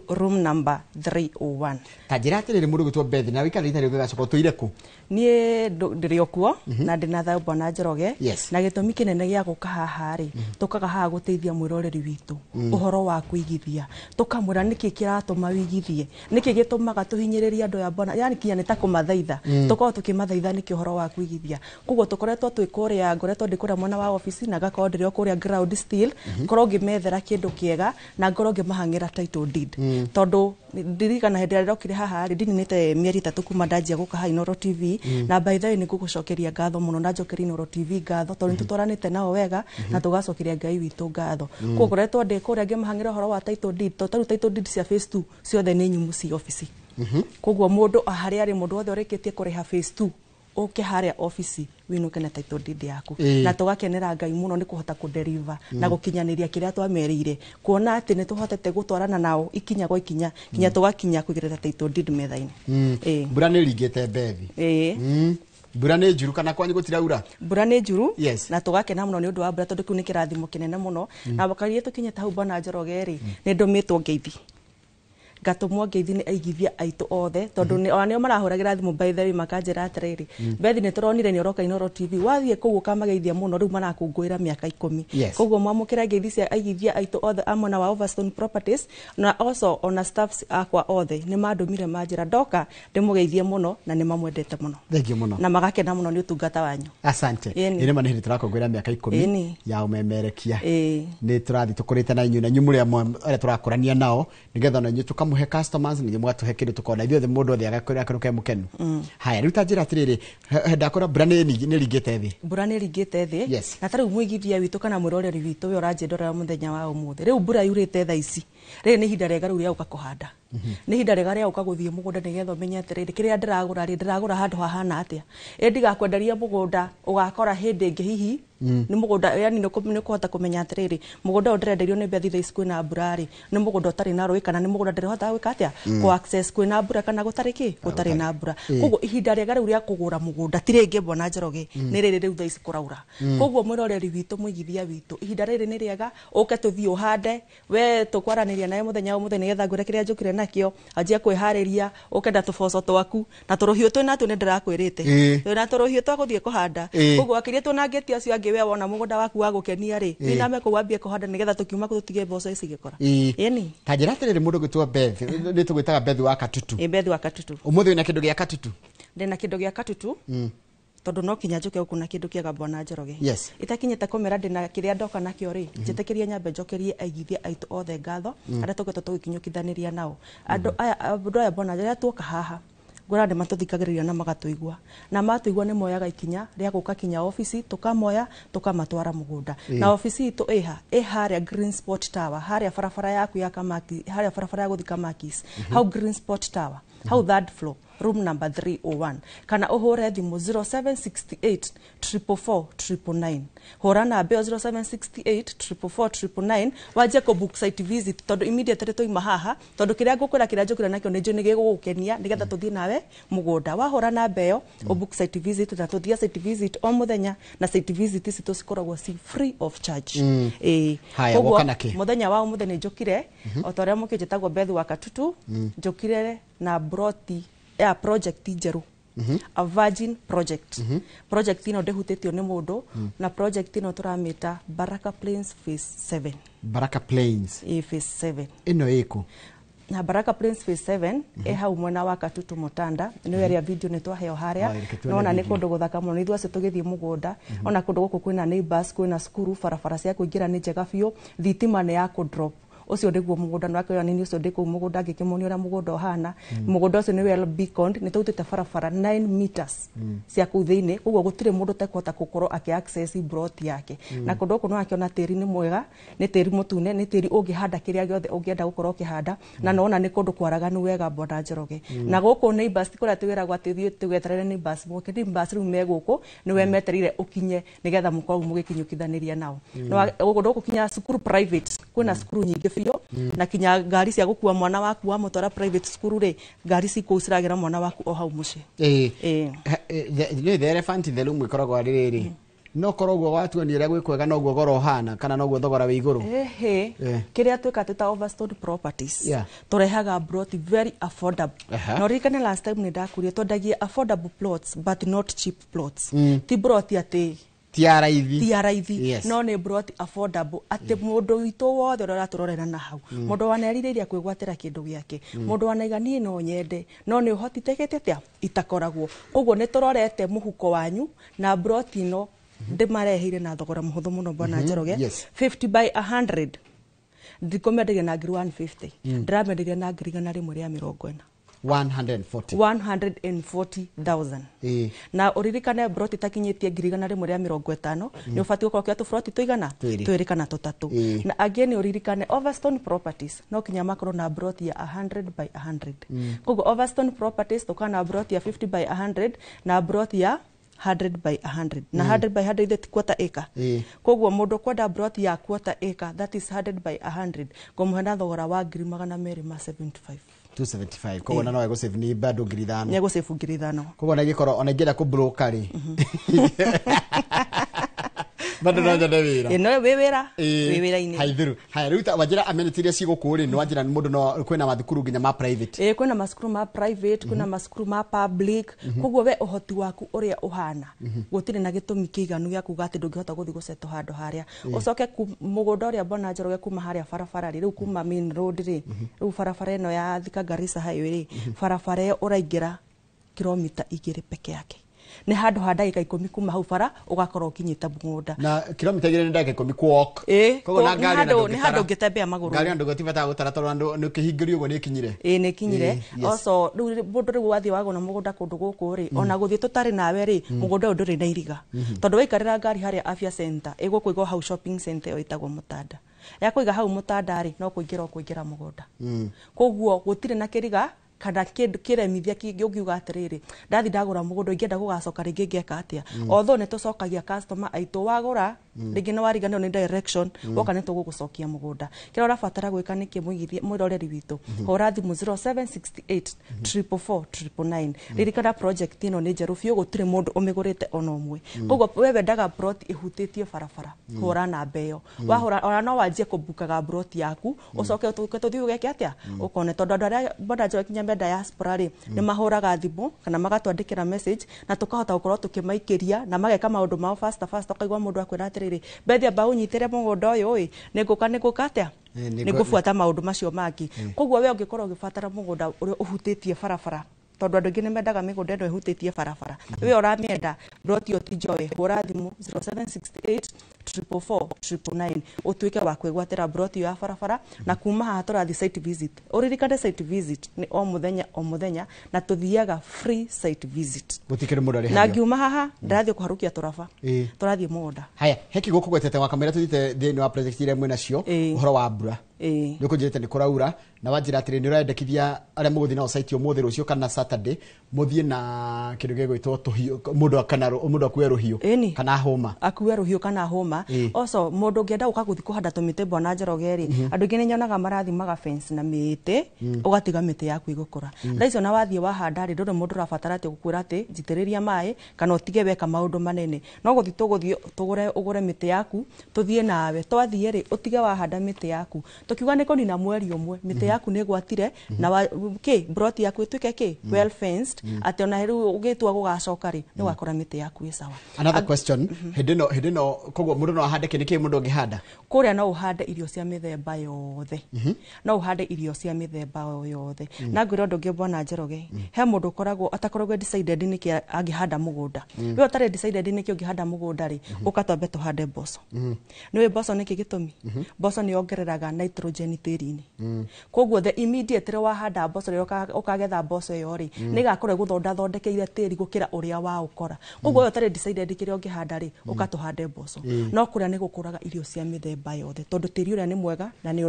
room number 301. Ta njĩra atĩrĩrĩ, mũndũ gwĩtwo Beth na wĩikarĩte rĩu gĩgacoka ũtũire kũ? Niĩ ndĩrĩ o kuo na ndĩna thayũ, bwana Njoroge. Na gĩtũmi kĩnene gĩa gũka haha rĩ, tũkaga haha gũteithia mwĩroreri witũ ũhoro wa kũigithia, tũkamwĩra nĩkĩ kĩratũma wĩigithie, nĩkĩ gĩtũmaga tũhinyĩrĩrie andũ aya bwana, yani kinya nĩ ta kũmathaitha. Tũkoragwo tũkĩmathaitha nĩkĩ ũhoro wa kũigithia. Koguo tũkoretwo twĩ kũrĩa, ngoretwo ndĩ kũrĩa mwena wa ofici na ngakorwo ndĩrĩ o kũrĩa ground still, ngorwo ngĩmethera kĩndũ kĩega na ngorwo ngĩmahang'ĩra title deed. Tondũ ndirikana hĩndĩ ĩrĩa ndokire haha rĩ, ndininĩte mĩeri 3 kuma ndanjia gũka haha Inooro TV. Na by the way, nĩ ngũgũcokeria ngatho mũno na njokerie Inooro TV ngatho, tondũ nĩ tũtwaranĩte nao wega na tũgacokeria Ngai witũ ngatho. Koguo ngoretwo ndĩ kũrĩa ngĩmahang'ĩra ũhoro wa title deed, tondũ tarĩu title deed cia phase 2 ciothe nĩ nyumu ci ofici. Koguo mũndũ harĩa arĩ, mũndũ wothe ũrĩkĩtie kũrĩha phase 2, ũke harĩa ofici wĩinũke na title deed yaku. Na tũgakenera Ngai mũno nĩ kũhota kũdeliver na gũkinyanĩria kĩrĩa twamerĩire, kuona atĩ nĩ tũhotete gũtwarana nao ikinya gwa ikinya kinya tũgakinya kũigĩrĩra title deed metha-inĩ. Mbura nĩ ĩringĩte, Beth. Mbura nĩ njuru kana kwanyu gũtiraura? Mbura nĩ njuru. Na tũgakena mũno nĩ ũndũ wa mbura, tondũ kĩu nĩ kĩrathimo kĩnene mũno. Na wakaria tũkinyĩte hau, bwana Njoroge rĩ, nĩ ndũmĩtwo ngeithi, ngatũmwo ngeithi nĩ aigithia aitũ othe, tondũ ona nĩo marahũragĩra thimũ by the way, makanjĩra atĩrĩrĩ, "Beth, nĩ tũronire nĩ ũroka Inooro TV, wathiĩ kũu ũkamageithia mũno, rĩu marakũngũĩra mĩaka 10." Koguo mwamũkĩra ngeithi cia aigithia aitũ othe a mwena wa Overstone Properties, na also ona staffs akwa othe nĩ mandũmire manjĩra ndoka ndĩmũgeithie mũno na nĩ mamwendete mũno. Thank you mũno. Na magakena mũno nĩ ũtungata wanyu. Asante. Ĩni. Ĩ nĩma nĩ hĩndĩ tũrakũngũĩra mĩaka 10 ya ũmemerekia. Nĩ tũrathiĩ tũkũrĩte na inyuĩ, na inyuĩ mũrĩ amwe arĩa tũrakũrania nao, nĩgetha ona inyuĩ tũkamũhe customers na inyuĩ mũgatũhe kĩndũ tũkona ithuothe, mũndũ othe agakorwo akenũka e mũkenu. Haya, rĩu ta njĩra atĩrĩrĩ, ndakora mbura nĩ ĩringĩte thĩ. Mbura nĩ ĩringĩte thĩ. Na tarĩu mũigithia witũ kana mwĩroreri witũ we ũranjĩndorera mũthenya wa ũmũthĩ, rĩu mbura yurĩte thaa ici, rĩrĩ nĩ ihinda rĩega rĩu rĩa gũka kũhanda. Nĩ ihinda rĩega rĩa gũka gũthiĩ mũgũnda, nĩgetha ũmenye atĩrĩrĩ, kĩrĩa ndĩragũra rĩ, ndĩragũra handũ hahana atĩa, ĩ ndigakwenderia mũgũnda ũgakora hĩndĩ ĩngĩ hihi nĩ mũgũnda, yani nĩ ũkũhota kũmenya atĩrĩrĩ, mũgũnda ũyũ ndĩrenderio nĩ Bethi thaa ici kwĩna mbura rĩ, nĩ mũgũnda ũtarĩ na rũĩ kana nĩ mũgũnda ndĩrĩhotaga gwĩka atĩa, kũ access kwĩna mbura kana gũtarĩ kĩ, gũtarĩ na mbura. Koguo ihinda rĩega rĩu rĩa kũgũra mũgũnda ti rĩngĩ, bwana Njoroge, nĩ rĩrĩ rĩu thaa ici kũraura. Koguo mwĩroreri witũ, mũigithia witũ, ihinda rĩrĩ nĩ rĩega ũke tũthiĩ ũhande. We tũkwaranĩria nawe mũthenya wa ũmũthĩ nĩgetha ngwĩre kĩrĩa njũkire nakĩo, anjia kwĩharĩria ũke na tũboco twaku na tũrũhiũ twĩ natuo, nĩ ndĩrakwĩrĩte twĩna tũrũhiũ twa gũthiĩ kũhanda. Koguo akĩria tũnangĩtie acio angĩ, we wona mũgũnda waku wa gũkenia rĩ, wĩname kũu wambie kũhanda, nĩgetha tũkiuma kũu tũtige mboco ici igĩkũra. Ĩni. Ta njĩra atĩrĩrĩ, mũndũ gwĩtwo Beth, nĩ tũgwĩtaga Beth wa Katutu. Ĩ, Beth wa Katutu. Ũmũthĩ wĩna kĩndũ gĩa Katutu? Ndĩna kĩndũ gĩa Katutu, tondũ no kinya njũke gũkũ na kĩndũ kĩega, bwana Njoroge. Itakinyĩte kũmera ndĩna kĩrĩa ndoka nakĩo rĩ, njĩtĩkĩrie nyambe njokerie aigithia aitũ othe ngatho, arĩa tũkoretwo tũgĩkinyũkithanĩria nao. Andũ aya bwana, rĩrĩa tuoka haha ngwĩra nĩ matũthikagĩrĩria na magatũigua, na matũigua nĩ moyaga ikinya rĩa gũka kinya obici, tũkamoya tũkamatwara mũgũnda. Na obici itũ ĩha ĩ harĩa Green Spot Tower, harĩa barabara yaku ya Kamaki, harĩa barabara ya gũthiĩ Kamakis, hau Green Spot Tower, hau third floor, room number 301, kana ũhũre thimũ 0768 444 999. Hũra namba ĩyo 0768 444 999, wanjie kũ book site visit, tondũ immediately tũima haha, tondũ kĩrĩa ngũkwĩra, kĩrĩa njũkĩra nakĩo, nĩ njũĩ nĩ gĩgũgũkenia, nĩgetha tũthiĩ nawe mũgũnda. Wahũra namba ĩyo ũ book site visit, na tũthiĩ site visit o mũthenya, na site visit ici tũcikoragwo ci free of charge. Ĩĩ. Haya, Koguo, woka na kĩ? Mũthenya wa ũmũthĩ nĩ njũkire o ta ũrĩa mũkĩnjĩtagwo Beth wa Katutu, njũkire na broti ya project njerũ, a virgin project. Project ĩno ndĩhutĩtio nĩ mũndũ, na project ĩno tũramĩta Baraka Plains Phase 7. Baraka Plains. Ĩ, Phase 7. Ĩno ĩkũ? Na Baraka Plains Phase 7 ĩ hau mwena wa Katutu Mutanda, nĩ area video nĩ twaheo harĩa. Oh, reke tuone Nona nĩ video. kũndũ gũthaka mũno. Ithuĩ acio tũgĩthiĩ mũgũnda, ona kũndũ gũkũ kwĩna neighbors, kwĩna cukuru, barabara cia kũingĩra nĩ njega biũ, thitima nĩ ya kũ drop. Ũcio nĩguo mũgũnda nĩ nini ũcio ndĩ kũu mũgũnda ngĩkĩmonia ũrĩa mũgũnda ũhana. Mũgũnda ũcio nĩ well beaconed, nĩ tũrutĩte barabara 9 meters cia kũu thĩinĩ, koguo gũtirĩ mũndũ ũtekũhota gũkorwo akĩ access plot yake. Na kũndũ gũkũ nĩ wakĩona tĩri nĩ mwega, nĩ tĩri mũtune, nĩ tĩri ũngĩhanda kĩrĩa gĩothe ũngĩenda gũkorwo ũkĩhanda, na nona nĩ kũndũ kwaraganu wega, bwana Njoroge. Na gũkũ neighbors ti kũrĩa twĩragwo atĩ thiĩ tũgeterere neighbors moke, neighbors rĩu me gũkũ, nĩwe metereire ũkinye nĩgetha mũkorwo mũgĩkinyũkithanĩria nao. Na gũkũ kinya cukuru private, kwĩna cukuru nyingĩ biũ, na kinya ngari cia gũkua mwana waku wamũtwara private cukuru rĩ, ngari cikũu ciragĩra mwana waku o hau mũciĩ. Ĩĩ. Nĩ the elephant in the room ĩkoragwo arĩ rĩrĩ, No korwo ũguo watuonia ũrĩa gwĩ kwega noguo goro ũhana kana noguo thogora wĩ igũrũ. Ehe. Kĩrĩa twĩka twĩ ta Overstone Properties, tũrehaga plot very affordable. Na ũririkane last time nĩ ndakurie twendagia affordable plots but not cheap plots. Ti plot atĩ ti ya raithi. Ti ya raithi. No nĩ plot affordable atĩ mũndũ witũ wothe ũrĩa ũratũrorera na hau, mũndũ wanerirĩiria kwĩgwatĩra kĩndũ gĩake, mũndũ wanaiga niĩ no nyende no nĩ ũhotitekete atĩa itakoragwo. Koguo nĩ tũrorete mũhuko wanyu na plot ĩno ndĩmareheire na thogora mũhũthũ mũno bwana Njoroge. 50 by 100 ndikũmenderia na ngiri 150, ndĩramenderia na ngiri 140. 140. 140,000. Na ũririkane broti itakinyĩtie ngiri 150 nĩ ũbatiĩ gũkorwo ũkĩoya tũburoti tũigana twĩrĩ kana tũtatũ. Na again ũririkane Overstone Properties no kinya makorwo na broti ya 100 by 100. Koguo Overstone Properties tũkoragwo na broti ya 50 by 100 na broti ya 100 by 100 na 100 by 100 ithe ti quarter acre. Koguo mũndũ kwenda broti ya quarter acre, that is 100 by 100, ngũmũhe na thogora wa ngiri 275. 275. Koguo na no egũsave nĩ bado ngiri 5. Nĩ egũsave ngiri 5. Koguo na ĩgĩkorwo ona ingĩenda kũbroker rĩ, bado no nyone wĩra. Ĩ, no wĩ wĩra, wĩ wĩra-inĩ. Haithiru. Haya, rĩu ta wanjĩra amenity iria cigũkũ rĩ, nĩ wanjĩra mũndũ no kwĩna mathukuru nginya ma private. Ĩ, kwĩna macukuru ma private, kwĩna macukuru ma public. Koguo we ũhoti waku ũrĩa ũhana, gũtirĩ na gĩtũmi kĩiganu gĩa kuga atĩ ndũngĩhota gũthiĩ gũcetwo handũ harĩa. Ũcoke mũgũnda ũrĩa bwana Njoroge kuma harĩa barabara rĩ, rĩu kuma main road rĩ, rĩu barabara ĩno ya Thika Garissa highway rĩ, barabara ĩyo ũraingĩra kilomita 2 peke yake. Nĩ handũ ha ndagĩka 10 kuma hau bara ũgakorwo ũkinyĩte mũgũnda. Na kilomita 2 nĩ ndagĩka 10 walk. Koguo na ngari nĩ handũ ũngĩtembea magũrũ. Ngari andũ gũtibata gũtara tondũ andũ nĩ ũkĩhingĩrio ũguo nĩ ĩkinyire. Ĩ, nĩ ĩkinyire. Also rĩu mũndũ rĩu wathiĩ wagũra mũgũnda kũndũ gũkũ rĩ, ona gũthiĩ tũtarĩ nawe rĩ, mũgũnda ũyũ ndũrĩ na iriga. Tondũ waikarĩra ngari harĩa Afya Center, ĩgũkũiga hau shopping center ĩyo ĩtagwo Mũtanda. Yakũiga hau Mũtanda rĩ, no kũingĩra ũkũingĩra mũgũnda. Koguo gũtirĩ na kĩriga kana kĩndũ kĩremithia kĩngĩ ũngiuga atĩrĩrĩ, ndathi ndagũra mũgũnda ingĩenda gũgacoka rĩngĩ ngeka atĩa. Although nĩ tũcokagia customer aitũ wagũra, rĩngĩ nĩ wariganĩrwo nĩ direction, woka nĩ tũgũgũcokia mũgũnda. Kĩrĩa ũrabatara gwĩka nĩ kĩ mwĩroreri witũ, hũra thimũ 0768 444 999. Ririkana project ĩno nĩ njerũ biũ, gũtirĩ mũndũ ũmĩgũrĩte ona ũmwe. Koguo we wendaga plot ĩhutĩtie barabara, hũra namba ĩyo. Wahũra ona no wanjie kũbukaga plot yaku, ũcoke tũthiĩ ũgeke atĩa ũkone, tondũ andũ arĩa bwana Njoroge kinya me diaspora rĩ, nĩ mahũraga thimũ kana magatwandĩkĩra message na tũkahota gũkorwo tũkĩmaikĩria na mageka maũndũ mao faster faster. Ũkaigua mũndũ akwĩra atĩrĩrĩ, Bethi amba ũnyitĩre mũgũnda ũyũ ĩ, nĩngũka nĩngũka atĩa nĩngũbuata maũndũ macio mangĩ. Koguo we ũngĩkorwo ũgĩbatara mũgũnda ũrĩa ũhutĩtie barabara, tondũ andũ aingĩ nĩ mendaga mĩgũnda ĩno ĩhutĩtie barabara, we ũramĩenda plot ĩyo ti njoe, hũra thimũ 0768 444 999 ũtuĩke wa kwĩgwatĩra plot ĩyo ya barabara. Na kuma haha tũrathiĩ site visit. Ũririkane site visit nĩ o mũthenya o mũthenya, na tũthiaga free site visit. Gũtikĩrĩ mũndũ arĩhagio. Na ngiuma haha ndĩrathiĩ kũharũkia tũraba, tũrathiĩ mũgũnda. Haya, he kiugo kũgwetete wakamwĩra tũthiĩte thĩinĩ wa project iria mwĩ nacio, ũhoro wa mbura. Nĩ ũkũnjĩrĩte nĩ kũraura na wanjĩra atĩrĩ nĩ ũrendekithia arĩa mũgũthiĩ nao site ũmũthĩ rũciũ kana Saturday mũthiĩ na kĩndũ gĩgwĩtwo tũhiũ, mũndũ kana mũndũ akue rũhiũ kana hũma. Akue rũhiũ kana hũma. Also mũndũ ũngĩenda gũka gũthiĩ kũhanda tũmĩtĩ bwana Njoroge rĩ, andũ aingĩ nĩ nyonaga marathimaga fence na mĩtĩ, ũgatiga mĩtĩ yaku ĩgũkũra. Thaa icio na wathiĩ wahanda rĩ, ndũrĩ mũndũ ũrabatara atĩ gũkwĩra atĩ njitĩrĩria maĩ kana ũtige weka maũndũ manene. No gũthiĩ tũgũthiĩ tũgũre ũgũre mĩtĩ yaku, tũthiĩ nawe. Twathiĩ rĩ, ũtige wahanda mĩtĩ yaku. Tũkiuga nĩ kũnina mweri ũmwe, mĩtĩ yaku nĩ ĩgwatire na kĩ plot yaku ĩtuĩke kĩ well fenced, atĩ ona rĩu ũgĩtua gũgacoka rĩ, nĩ ũgakora mĩtĩ yaku ĩ sawa. Another question, hĩndĩ ĩno koguo mũndũ no ahande kĩ, nĩ kĩ mũndũ ũngĩhanda? Kũrĩa no ũhande irio cia mĩthemba yothe. No ũhande irio cia mĩthemba yothe. Na ngwĩra ũndũ ũngĩ bwana Njoroge, he mũndũ ũkoragwo atakoragwo decided nĩkĩ angĩhanda mũgũnda. We ũtarĩ decided nĩkĩ ũngĩhanda mũgũnda rĩ, ũka twambe tũhande mboco. Nĩũĩ mboco nĩkĩ gĩtũmi? Mboco nĩ yongereraga nitrogen tĩri-inĩ. Koguo the immediate rĩ wahanda mboco rĩrĩa ũkagetha mboco ĩyo rĩ, nĩ ĩgakorwo ĩgũthondathondekeire tĩri gũkĩra ũrĩa waũkora. Koguo we ũtarĩ decided kĩrĩa ũngĩhanda rĩ, ũka tũhande mboco. No kũrĩa nĩ gũkũraga irio cia mĩthemba yothe, tondũ tĩri ũrĩa nĩ mwega na nĩ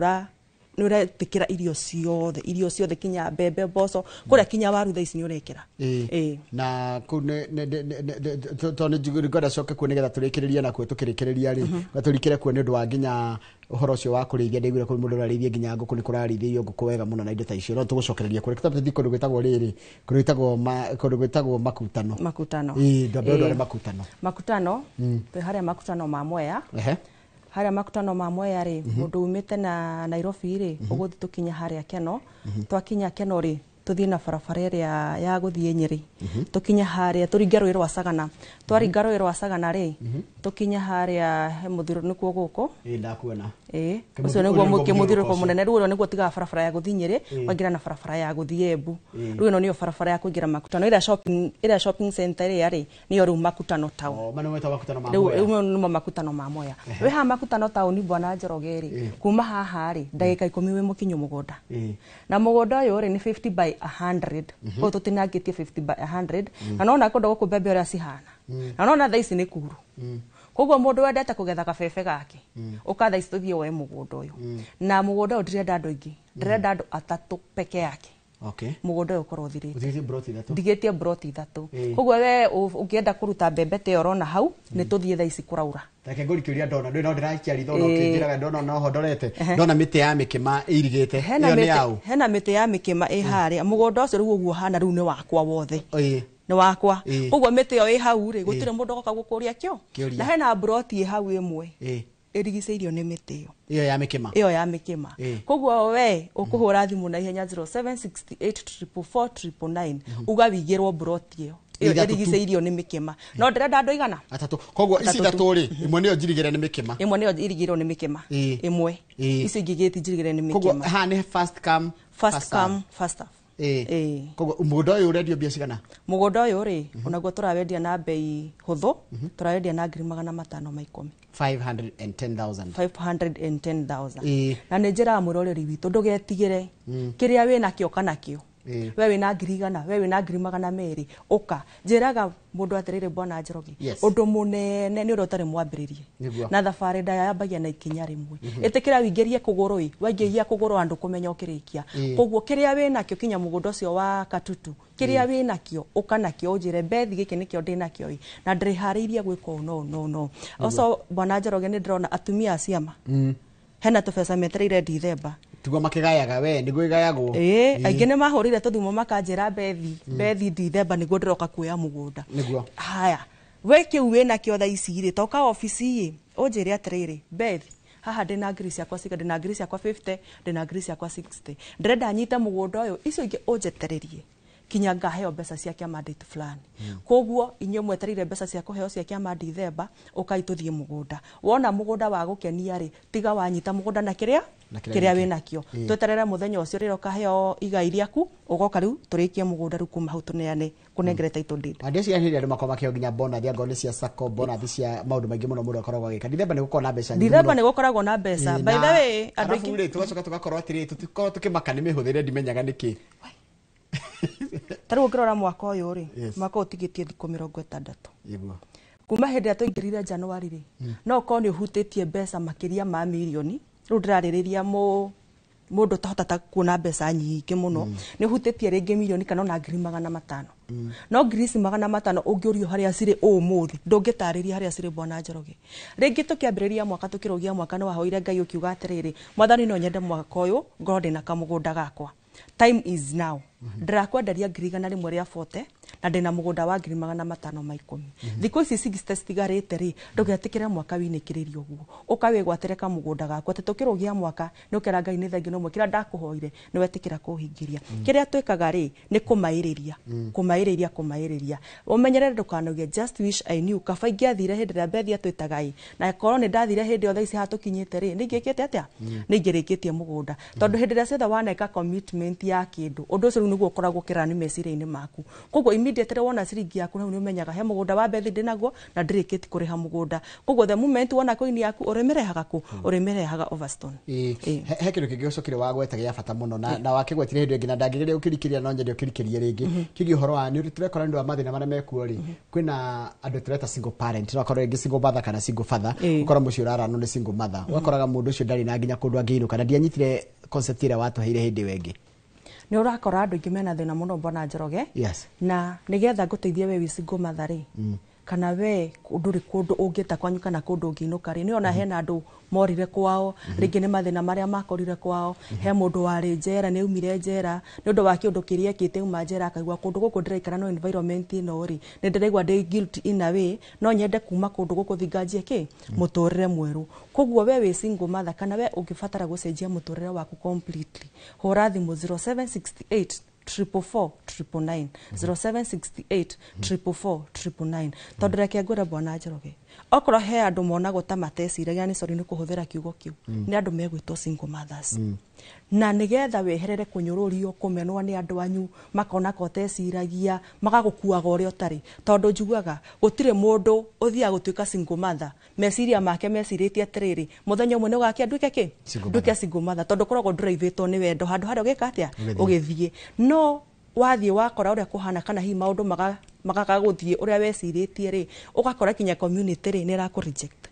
nĩ ũretĩkĩra irio ciothe, irio ciothe kinya mbembe, mboco, kũrĩa kinya waru thaa ici nĩ ũrekĩra. Ĩĩ. Na kũu tondũ nĩ ngwenda coke kuo nĩgetha tũrĩkĩrĩrie nakuo, tũkĩrĩkĩrĩria rĩ, tũrikĩre kuo nĩ ũndũ wa nginya ũhoro ũcio wa kũrĩithia. Ndaiguire kũrĩ mũndũ ũrarĩithia nginya ngũkũ, nĩ kũrarĩithio ngũkũ wega mũno na indo ta icio, no tũgũcokereria kũrĩa. Tũthiĩ kũndũ gwĩtagwo rĩrĩ, kũndũ gwĩtagwo kũndũ gwĩtagwo Makutano. Makutano. Ĩĩ, ndambe ũndũ Makutano. Makutano, twĩ harĩa Makutano ma Mwea. Harĩa Makutano ma Mwea rĩ, mũndũ umĩte na Nairobi rĩ, ũgũthiĩ tũkinya harĩa Keno. Twakinya Keno rĩ, tũthiĩ na barabara ĩrĩa ya gũthiĩ Nyĩrĩ. Tũkinya harĩa tũringe rũĩ rwa Sagana. Twaringa rũĩ rwa Sagana rĩ, tũkinya harĩa he mũthiro nĩkuo gũkũ. Ĩĩ, ndakuona. Ĩĩ, ũcio nĩguo kĩmũthiũrũrũko mũnene. Rĩu ũrĩa nĩguo ũtigaga barabara ya gũthiĩ Nyĩrĩ, waingĩra na barabara ya gũthiĩ Embu. Rĩu ĩno nĩyo barabara ya kũingĩra Makutano. Ĩrĩa shopping center ĩrĩa rĩ, nĩyo rĩu Makutano town. Oh, mano metagwo Makutano ma Rĩu Mwea. rĩu nĩmo Makutano ma Mwea. Wĩ haha Makutano town, bwana Njoroge rĩ, kuma haha rĩ, ndagĩka 10 wĩ mũkinyu mũgũnda. Na mũgũnda ũyũ rĩ nĩ 50 by 100. Koguo tũtinangĩtie 50 by 100. Na nona kũndũ gũkũ mbembe ũrĩa cihana. Na nona thaa ici nĩ kuru. Koguo mũndũ wendete kũgetha kabebe gake, ũka thaa ici tũthiĩ woe mũgũnda ũyũ. Na mũgũnda ũyũ ndirenda andũ aingĩ, ndĩrenda andũ atatũ peke yake. Mũgũnda ũyũ ũkorwo ũthirĩte. Ũtigĩtie broti ithatũ. Ndigĩtie broti ithatũ. Koguo we ũngĩenda kũruta mbembe ta ĩyo ũrona hau, nĩ tũthiĩ thaa ici kũraura. Reke ngũri kĩũria ndona, ndũĩ no ndĩrakia ritho no ũkĩnjĩraga ndona no ho ndorete. Ndona mĩtĩ ya mĩkĩma ĩirigĩte. Hena Ĩyo nĩ mĩtĩ, yaũ? hena mĩtĩ ya mĩkĩma ĩ harĩa. Mũgũnda ũcio rĩu ũguo ũhana rĩu nĩ wakwa wothe. Nĩ wakwa. Koguo mĩtĩ ĩyo ĩ hau rĩ, gũtirĩ mũndũ ũgoka gũkũria kĩo. Kĩũria. Na hena broti ĩ hau ĩmwe ĩrigicĩirio nĩ mĩtĩ ĩyo. Ĩyo ya mĩkĩma. Ĩyo ya mĩkĩma. Koguo we ũkũhũra thimũ na ihenya 0768444999 uga wigĩrwo broti ĩyo. Ĩyo Ithatũ tu. ĩrigicĩirio nĩ mĩkĩma. No ndĩrenda andũ igana? Atatũ. Koguo ici Atatũ tu. ithatũ rĩ, ĩmwe nĩyo njirigĩre nĩ mĩkĩma. Ĩmwe nĩyo irigĩirwo nĩ mĩkĩma. Ĩmwe. Icio ingĩ gĩti njirigĩre nĩ Koguo mĩkĩma. haha nĩ first come, First come, first serve. Koguo mũgũnda ũyũ ũrendio mbia cigana? Mũgũnda ũyũ rĩ, onaguo tũrawendia na bei hũthũ, tũrawendia na 510,000. 510,000. 510,000. Na nĩ njĩraga mwĩroreri witũ ndũgetigĩre, kĩrĩa wĩ nakĩo kana kĩo. We wĩna 100,000, we wĩna 200,000, ũka. Njĩraga mũndũ atĩrĩrĩ, bwana Njoroge, ũndũ mũnene nĩ ũrĩa ũtarĩ mwambĩrĩrie. Na thabarĩ ndaya yambagia na ikinya rĩmwe. Ĩtĩkĩra wĩingĩrie kũgũrũ ĩ, waingĩria kũgũrũ andũ kũmenya ũkĩrĩkia. Koguo kĩrĩa wĩ nakĩo kinya mũgũnda ũcio wa Katutu, kĩrĩa wĩ nakĩo ũka nakĩo ũnjĩre Bethi gĩkĩ nĩkĩo ndĩ nakĩo ĩ, na ndĩrĩharĩirie gwĩka ũũ no no no. Also bwana Njoroge nĩ ndĩrona atumia a ciama hena tũbeca metereire Dithemba. Tiguo makĩgayaga we, nĩguo ĩgayagwo. Ĩĩ, aingĩ nĩ mahũrire tũthimũ makanjĩra Bethi, Bethi Dithemba nĩguo ndĩroka kuoya mũgũnda. Nĩguo. Haya, we kĩu wĩ nakĩo thaa ici rĩ, toka obici ĩ, ũnjĩre atĩrĩrĩ, Bethi, haha ndĩna ngiri ciakwa ciga, ndĩna ngiri ciakwa 50, ndĩna ngiri ciakwa 60. Ndĩrenda nyite mũgũnda ũyũ, icio ingĩ ũnjetererie kinya ngaheo mbeca cia kĩama date fulani. Koguo inyuĩ mwetereire mbeca cia kũheo cia kĩama Dithemba, ũkai tũthiĩ mũgũnda. Wona mũgũnda wa gũkenia rĩ, tiga wanyita mũgũnda na kĩrĩa Na kĩrĩa kĩrĩa wĩnakĩo. wĩ nakĩo. Tweterere mũthenya ũcio rĩrĩa ũkaheo igai rĩaku, ũgoka rĩu tũrĩkie mũgũnda rĩu kuma hau tũneane kũnengere title deed. Na ndĩciria hĩndĩ ĩrĩa andũ makoragwo makĩheo nginya bonathi, angorwo nĩ cia sacco, bonathi cia maũndũ maingĩ mũno mũndũ akoragwo agĩka. Dithemba nĩ gũkoragwo na mbeca nyingĩ Dithemba mũno. nĩ gũkoragwo na mbeca. By the way, andũ Arabu aingĩ rĩ, tũgacoka tũgakorwo atĩrĩrĩ, tũtikorwo tũkĩmaka nĩ mĩhũthĩre, ndimenyaga nĩkĩ. Ta rĩu ũngĩrora mwaka ũyũ rĩ, mwaka ũyũ ũtigĩtie thikũ 60. Nĩguo. Kuma hĩndĩ ĩrĩa twaingĩrire January rĩ, no ũkorwo nĩ ũhutĩtie mbeca makĩria ma mirioni. Rĩu ndĩrarĩrĩria mũndũ ũtahota ta kuona mbeca nyingĩ mũno, nĩ ũhutĩtie rĩngĩ mirioni kana ona 500,000. No ngiri ici 500 ũngĩũrio harĩa cirĩ ũmũthĩ, ndũngĩtarĩria harĩa cirĩ bwana Njoroge. Rĩngĩ tũkĩambĩrĩria mwaka, tũkĩrũgia mwaka, nĩ wahoire Ngai ũkiuga atĩrĩrĩ, Mwathani no nyende mwaka ũyũ ngorwo ndĩna kamũgũnda gakwa. Time is now. Ndĩrakwenderia 140,000 na ndĩna mũgũnda wa 510,000. Thikũ ici 60 citigarĩte rĩ, ndũgetĩkĩre mwaka winĩkĩrĩrie ũguo. Ũka wĩgwatĩre kamũgũnda gaku atĩ tũkĩrũgia mwaka nĩ ũkera Ngai nĩ thengiũ nĩ kĩrĩa ndakũhoire nĩ wetĩkĩra kũhingĩria. Kĩrĩa twĩkaga rĩ nĩ kũmaĩrĩria, kũmaĩrĩria, kũmaĩrĩria. Ũmenyerere ndũkanauge just wish I knew, kaba ingĩathire hĩndĩ ĩrĩa Bethi atwĩtaga ĩ, na korwo nĩ ndathire hĩndĩ ĩyo thaa ici haha tũkinyĩte rĩ, nĩ ingĩkĩte atĩa? Nĩ ingĩrĩkĩtie mũgũnda. Tondũ hĩndĩ ĩrĩa ciothe waneka commitment ya kĩndũ, ũndũ ũcio rĩu nĩguo ũkoragwo ũkĩrani meciria-inĩ maku. Koguo immediately wona ciringi yaku hau nĩ ũmenyaga he mũgũnda wa Bethi ndĩnaguo na ndĩrĩkĩtie kũrĩha mũgũnda. Koguo the moment wona coin yaku ũrĩmĩrehaga kũ? Ũrĩmĩrehaga Overstone. He kĩndũ kĩngĩ ũcokire wagweta gĩa bata mũno na wakĩgwetire hĩndĩ ĩngĩ na ndangĩgeria gũkĩrikĩria no nyende ũkĩrikĩrie rĩngĩ, kĩgiĩ ũhoro wa nĩ tũrekora nĩ ũndũ wa mathĩna marĩa mekuo rĩ, kwĩna andũ tũreta single parent, no akorwo rĩngĩ single mother kana single father, ũkora mũciĩ ũraranwo nĩ single mother, ũgakoraga mũndũ ũcio ndarĩ na nginya kũndũ angĩinũka, na ndianyitire Concept ĩrĩa watũheire hĩndĩ ĩyo ĩngĩ. Nĩ ũrakora andũ aingĩ mena thĩna mũno, Bwana Njoroge. Na nĩgetha ngũteithie we wĩ single mother rĩ, kana we ndũrĩ kũndũ ũngĩta kwanyu kana kũndũ ũngĩinũka rĩ, nĩ ona hena andũ morire kwao, rĩngĩ nĩ mathĩna marĩa makorire kwao. He mũndũ warĩ njera, nĩ aumire njera nĩ ũndũ wa kĩũndũ kĩrĩa ekĩte, auma njera akaigua kũndũ gũkũ ndĩraikara no environment ĩno rĩ, nĩ ndĩraigua ndĩ guilty in a way, no nyende kuma kũndũ gũkũ thinganjie kĩ mũtũrĩre mwerũ. Koguo we wĩ single mother kana we ũngĩbatara gũcenjia mũtũrĩre waku completely, hũra thimũ 0768 444 999, 0768 444 999. Tondũ reke ngwĩre, Bwana Njoroge, okorwo he andũ monagwo ta mateciragia, nĩ sorry nĩ kũhũthĩra kiugo kĩu, nĩ andũ megwĩtwo single mothers. Na nĩgetha weherere kũnyũrũrio, kũmenwo nĩ andũ anyu, makona ka ũteciragia, magagũkuaga ũrĩa ũtarĩ, tondũ njugaga gũtirĩ mũndũ ũthiaga gũtuĩka single mother meciria make mecirĩtie atĩrĩrĩ, mũthenya ũmwe nĩ ũgakia nduĩke kĩ, Single. Nduĩke single mother, tondũ ũkoragwo ndũraivĩtwo nĩ wendo handũ harĩa ũgĩka atĩa? Ũgĩthiĩ. Ũgĩthiĩ no wathiĩ wakora ũrĩa kũhana, kana hihi maũndũ magaga gũthiĩ ũrĩa wecirĩtie rĩ, ũgakora kinya community rĩ nĩ ĩrakũ reject.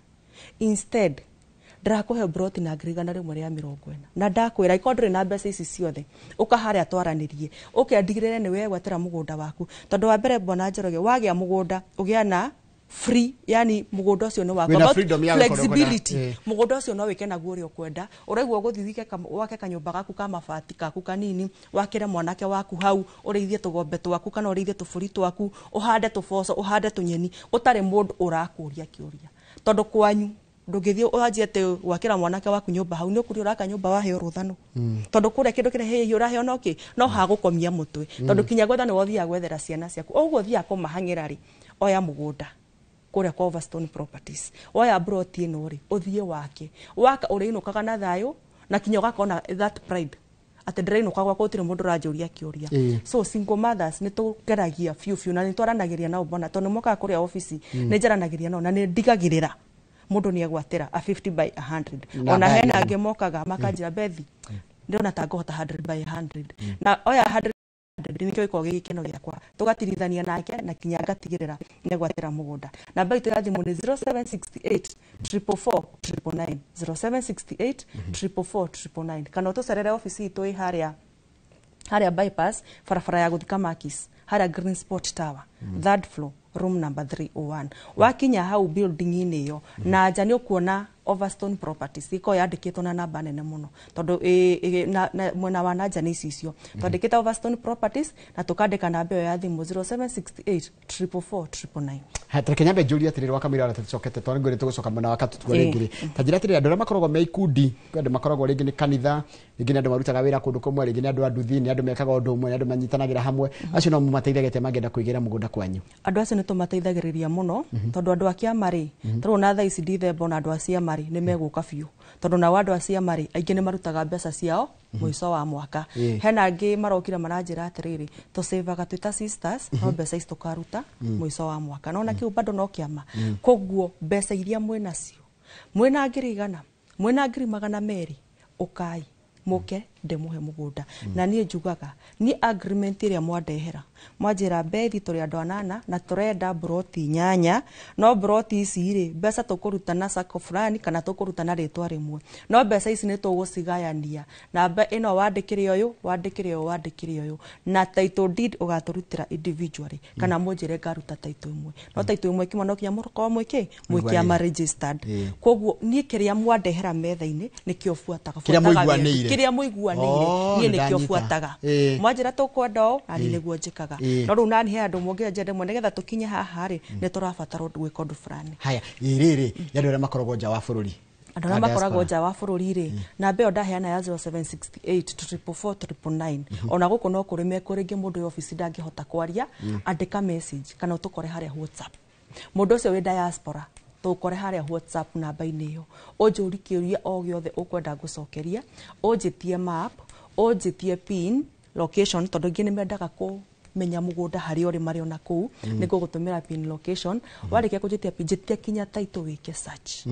Instead ndĩrakũhe broti na 140,000, na ndakwĩra ikorwo ndũrĩ na mbeca ici ciothe, ũka harĩa twaranĩrie, ũkendigĩrĩre nĩ wegwatĩra mũgũnda waku. Tondũ wa mbere, Bwana Njoroge, wagĩa mũgũnda ũgĩa na free, yani mũgũnda ũcio nĩ waku. Wĩna About freedom ya gũkorwo kwenda, flexibility. Mũgũnda ũcio no wĩke naguo ũrĩa ũkwenda. Ũraigua ũgũthiĩ wike wake kanyũmba gaku ka mabati gaku kanini, wakĩre mwanake waku hau, ũrĩithie tũgombe twaku kana ũrĩithie tũbũri twaku, ũhande tũboco, ũhande tũnyeni, ũtarĩ mũndũ ũrakũria kĩũria. Tondũ kwanyu ndũngĩthiĩ wanjie atĩ gwakĩra mwanake waku nyũmba hau, nĩ ũkũria ũraka nyũmba waheo rũthano, tondũ kũrĩa kĩndũ kĩrĩa hihi ũraheo no kĩ no hagũkomia mũtwe, tondũ kinya gwetha nĩ wothiaga gwethera ciana ciaku. Ũguo ũthiaga kũmahang'ĩra rĩ, oya mũgũnda kũrĩa kwa Overstone Properties, woya broti ĩno rĩ, ũthiĩ wake waka, ũrĩinũkaga na thayũ na kinya ũgakona that pride atĩ ndĩrainũka gwakwa gũtirĩ mũndũ ũranjũria kĩũria. So single mothers nĩ tũgeragia biũ biũ na nĩ twaranagĩria nao bona, tondũ nĩ mokaga kũrĩa obici. Nĩ njaranagĩria nao na nĩ ndigagĩrĩra mũndũ nĩ egwatĩra a 50 by 100. Na Ona hena by angĩ mokaga makanjĩra, "Bethi, ndĩrona ta ngũhota 100 by 100," na oya 100 nĩkĩo gĩkoragwo gĩ gĩkeno gĩakwa, tũgatirithania nake na kinya ngatigĩrĩra nĩ egwatĩra mũgũnda. Namba itũ ya thimũ nĩ 0768 444 999, 0768 444 999, kana ũtũcerere obici itũ ĩ harĩa bypass, barabara ya gũthika Makis, harĩa Green Sport Tower, third floor, room number 301. Wakinya hau building-inĩ ĩyo na nja nĩ ũkuona Overstone Properties ĩkoragwo yandĩkĩtwo na namba nene mũno, tondũ na mwena wa nanja nĩ icicio twandĩkĩte Overstone Properties na tũkandĩka namba ĩyo ya thimũ 0768 444 999. Reke nyambe njũrie atĩrĩrĩ, wakamũira ona tũcokete tondũ ngwĩrĩ tũgũcoka mwena wa katutua Ĩĩ. rĩngĩ rĩ, ta njĩra atĩrĩrĩ, andũ arĩa makoragwo me ikundi, kwĩ andũ makoragwo rĩngĩ nĩ kanitha, rĩngĩ nĩ andũ marutaga wĩra kũndũ kũmwe, rĩngĩ nĩ andũ a nduthi, nĩ andũ mekaga ũndũ ũmwe, nĩ andũ manyitanagĩra hamwe, acio no mũmateithagia mangĩenda kũigĩra mũgũnda kwanyu? Andũ acio nĩ tũmateithagĩrĩria mũno, tondũ andũ a kĩama rĩ, tarĩu na thaa ici ndithemba, ona andũ a ciama rĩ nĩ megũka biũ, tondũ nao andũ a ciama rĩ aingĩ nĩ marutaga mbeca ciao mũico wa mwaka. Hena angĩ marokire maranjĩra atĩrĩrĩ, tũcĩvaga twĩ ta sisters, no mbeca ici tũkaruta mũico wa mwaka, nona kĩu bado no kĩama. Koguo mbeca iria mwĩnacio, mwĩna 100,000, mwĩna 200,000, ũkai mũke ndĩmũhe mũgũnda. Na niĩ njugaga niĩ agreement ĩrĩa mwandehera, mwanjĩra, "Bethi, tũrĩ andũ anana na tũrenda broti inyanya, no broti ici rĩ, mbeca tũkũruta na sacco fulani kana tũkũruta na rĩtwa rĩmwe, no mbeca ici nĩ tũgũcigayania, namba ĩno wandĩkĩre ũyũ, wandĩkĩre ũyũ, wandĩkĩre ũyũ, na title deed ũgatũrutĩra individually, kana mũnjĩre ngaruta title ĩmwe, no title ĩmwe kĩmwe no kinya mũkorwo mwĩkĩ mwĩkĩama registered." Koguo niĩ kĩrĩa mwandehera metha-inĩ nĩkĩo buataga. Kĩrĩa Buataga mũiguanĩire. Kĩrĩa mũiguanĩire. Oh, Niĩ nĩ nĩkĩo ndanyita. buataga. Mwanjĩra tũkwenda ũũ, nani nĩguo njĩkaga. No rĩu nani he andũ mũngĩenja ndemwe nĩgetha tũkinye haha rĩ, nĩ tũrabatara ũndũ gwĩka ũndũ fulani. Haya, ĩ rĩrĩ nĩ andũ arĩa makoragwo nja wa bũrũri? Andũ arĩa A makoragwo diaspora. Nja wa bũrũri rĩ, namba ĩyo ndaheana ya 0768 444 999, ona gũkũ no kũrĩ mekũ rĩngĩ mũndũ wĩ obici ndangĩhota kwaria, andĩka message kana ũtũkore harĩa WhatsApp. Mũndũ ũcio wĩ diaspora, tũkore harĩa WhatsApp namba-inĩ ĩyo, ũnjũri kĩũria o gĩothe ũkwenda ngũcokeria, ũnjĩtie map, ũnjĩtie pin location, tondũ ingĩ nĩ mendaga kũmenya mũgũnda harĩa ũrĩ marĩ ona kũu. Nĩ ngũgũtũmĩra pin location. Warĩkia kũnjĩtia pin, njĩtia kinya title wĩke search.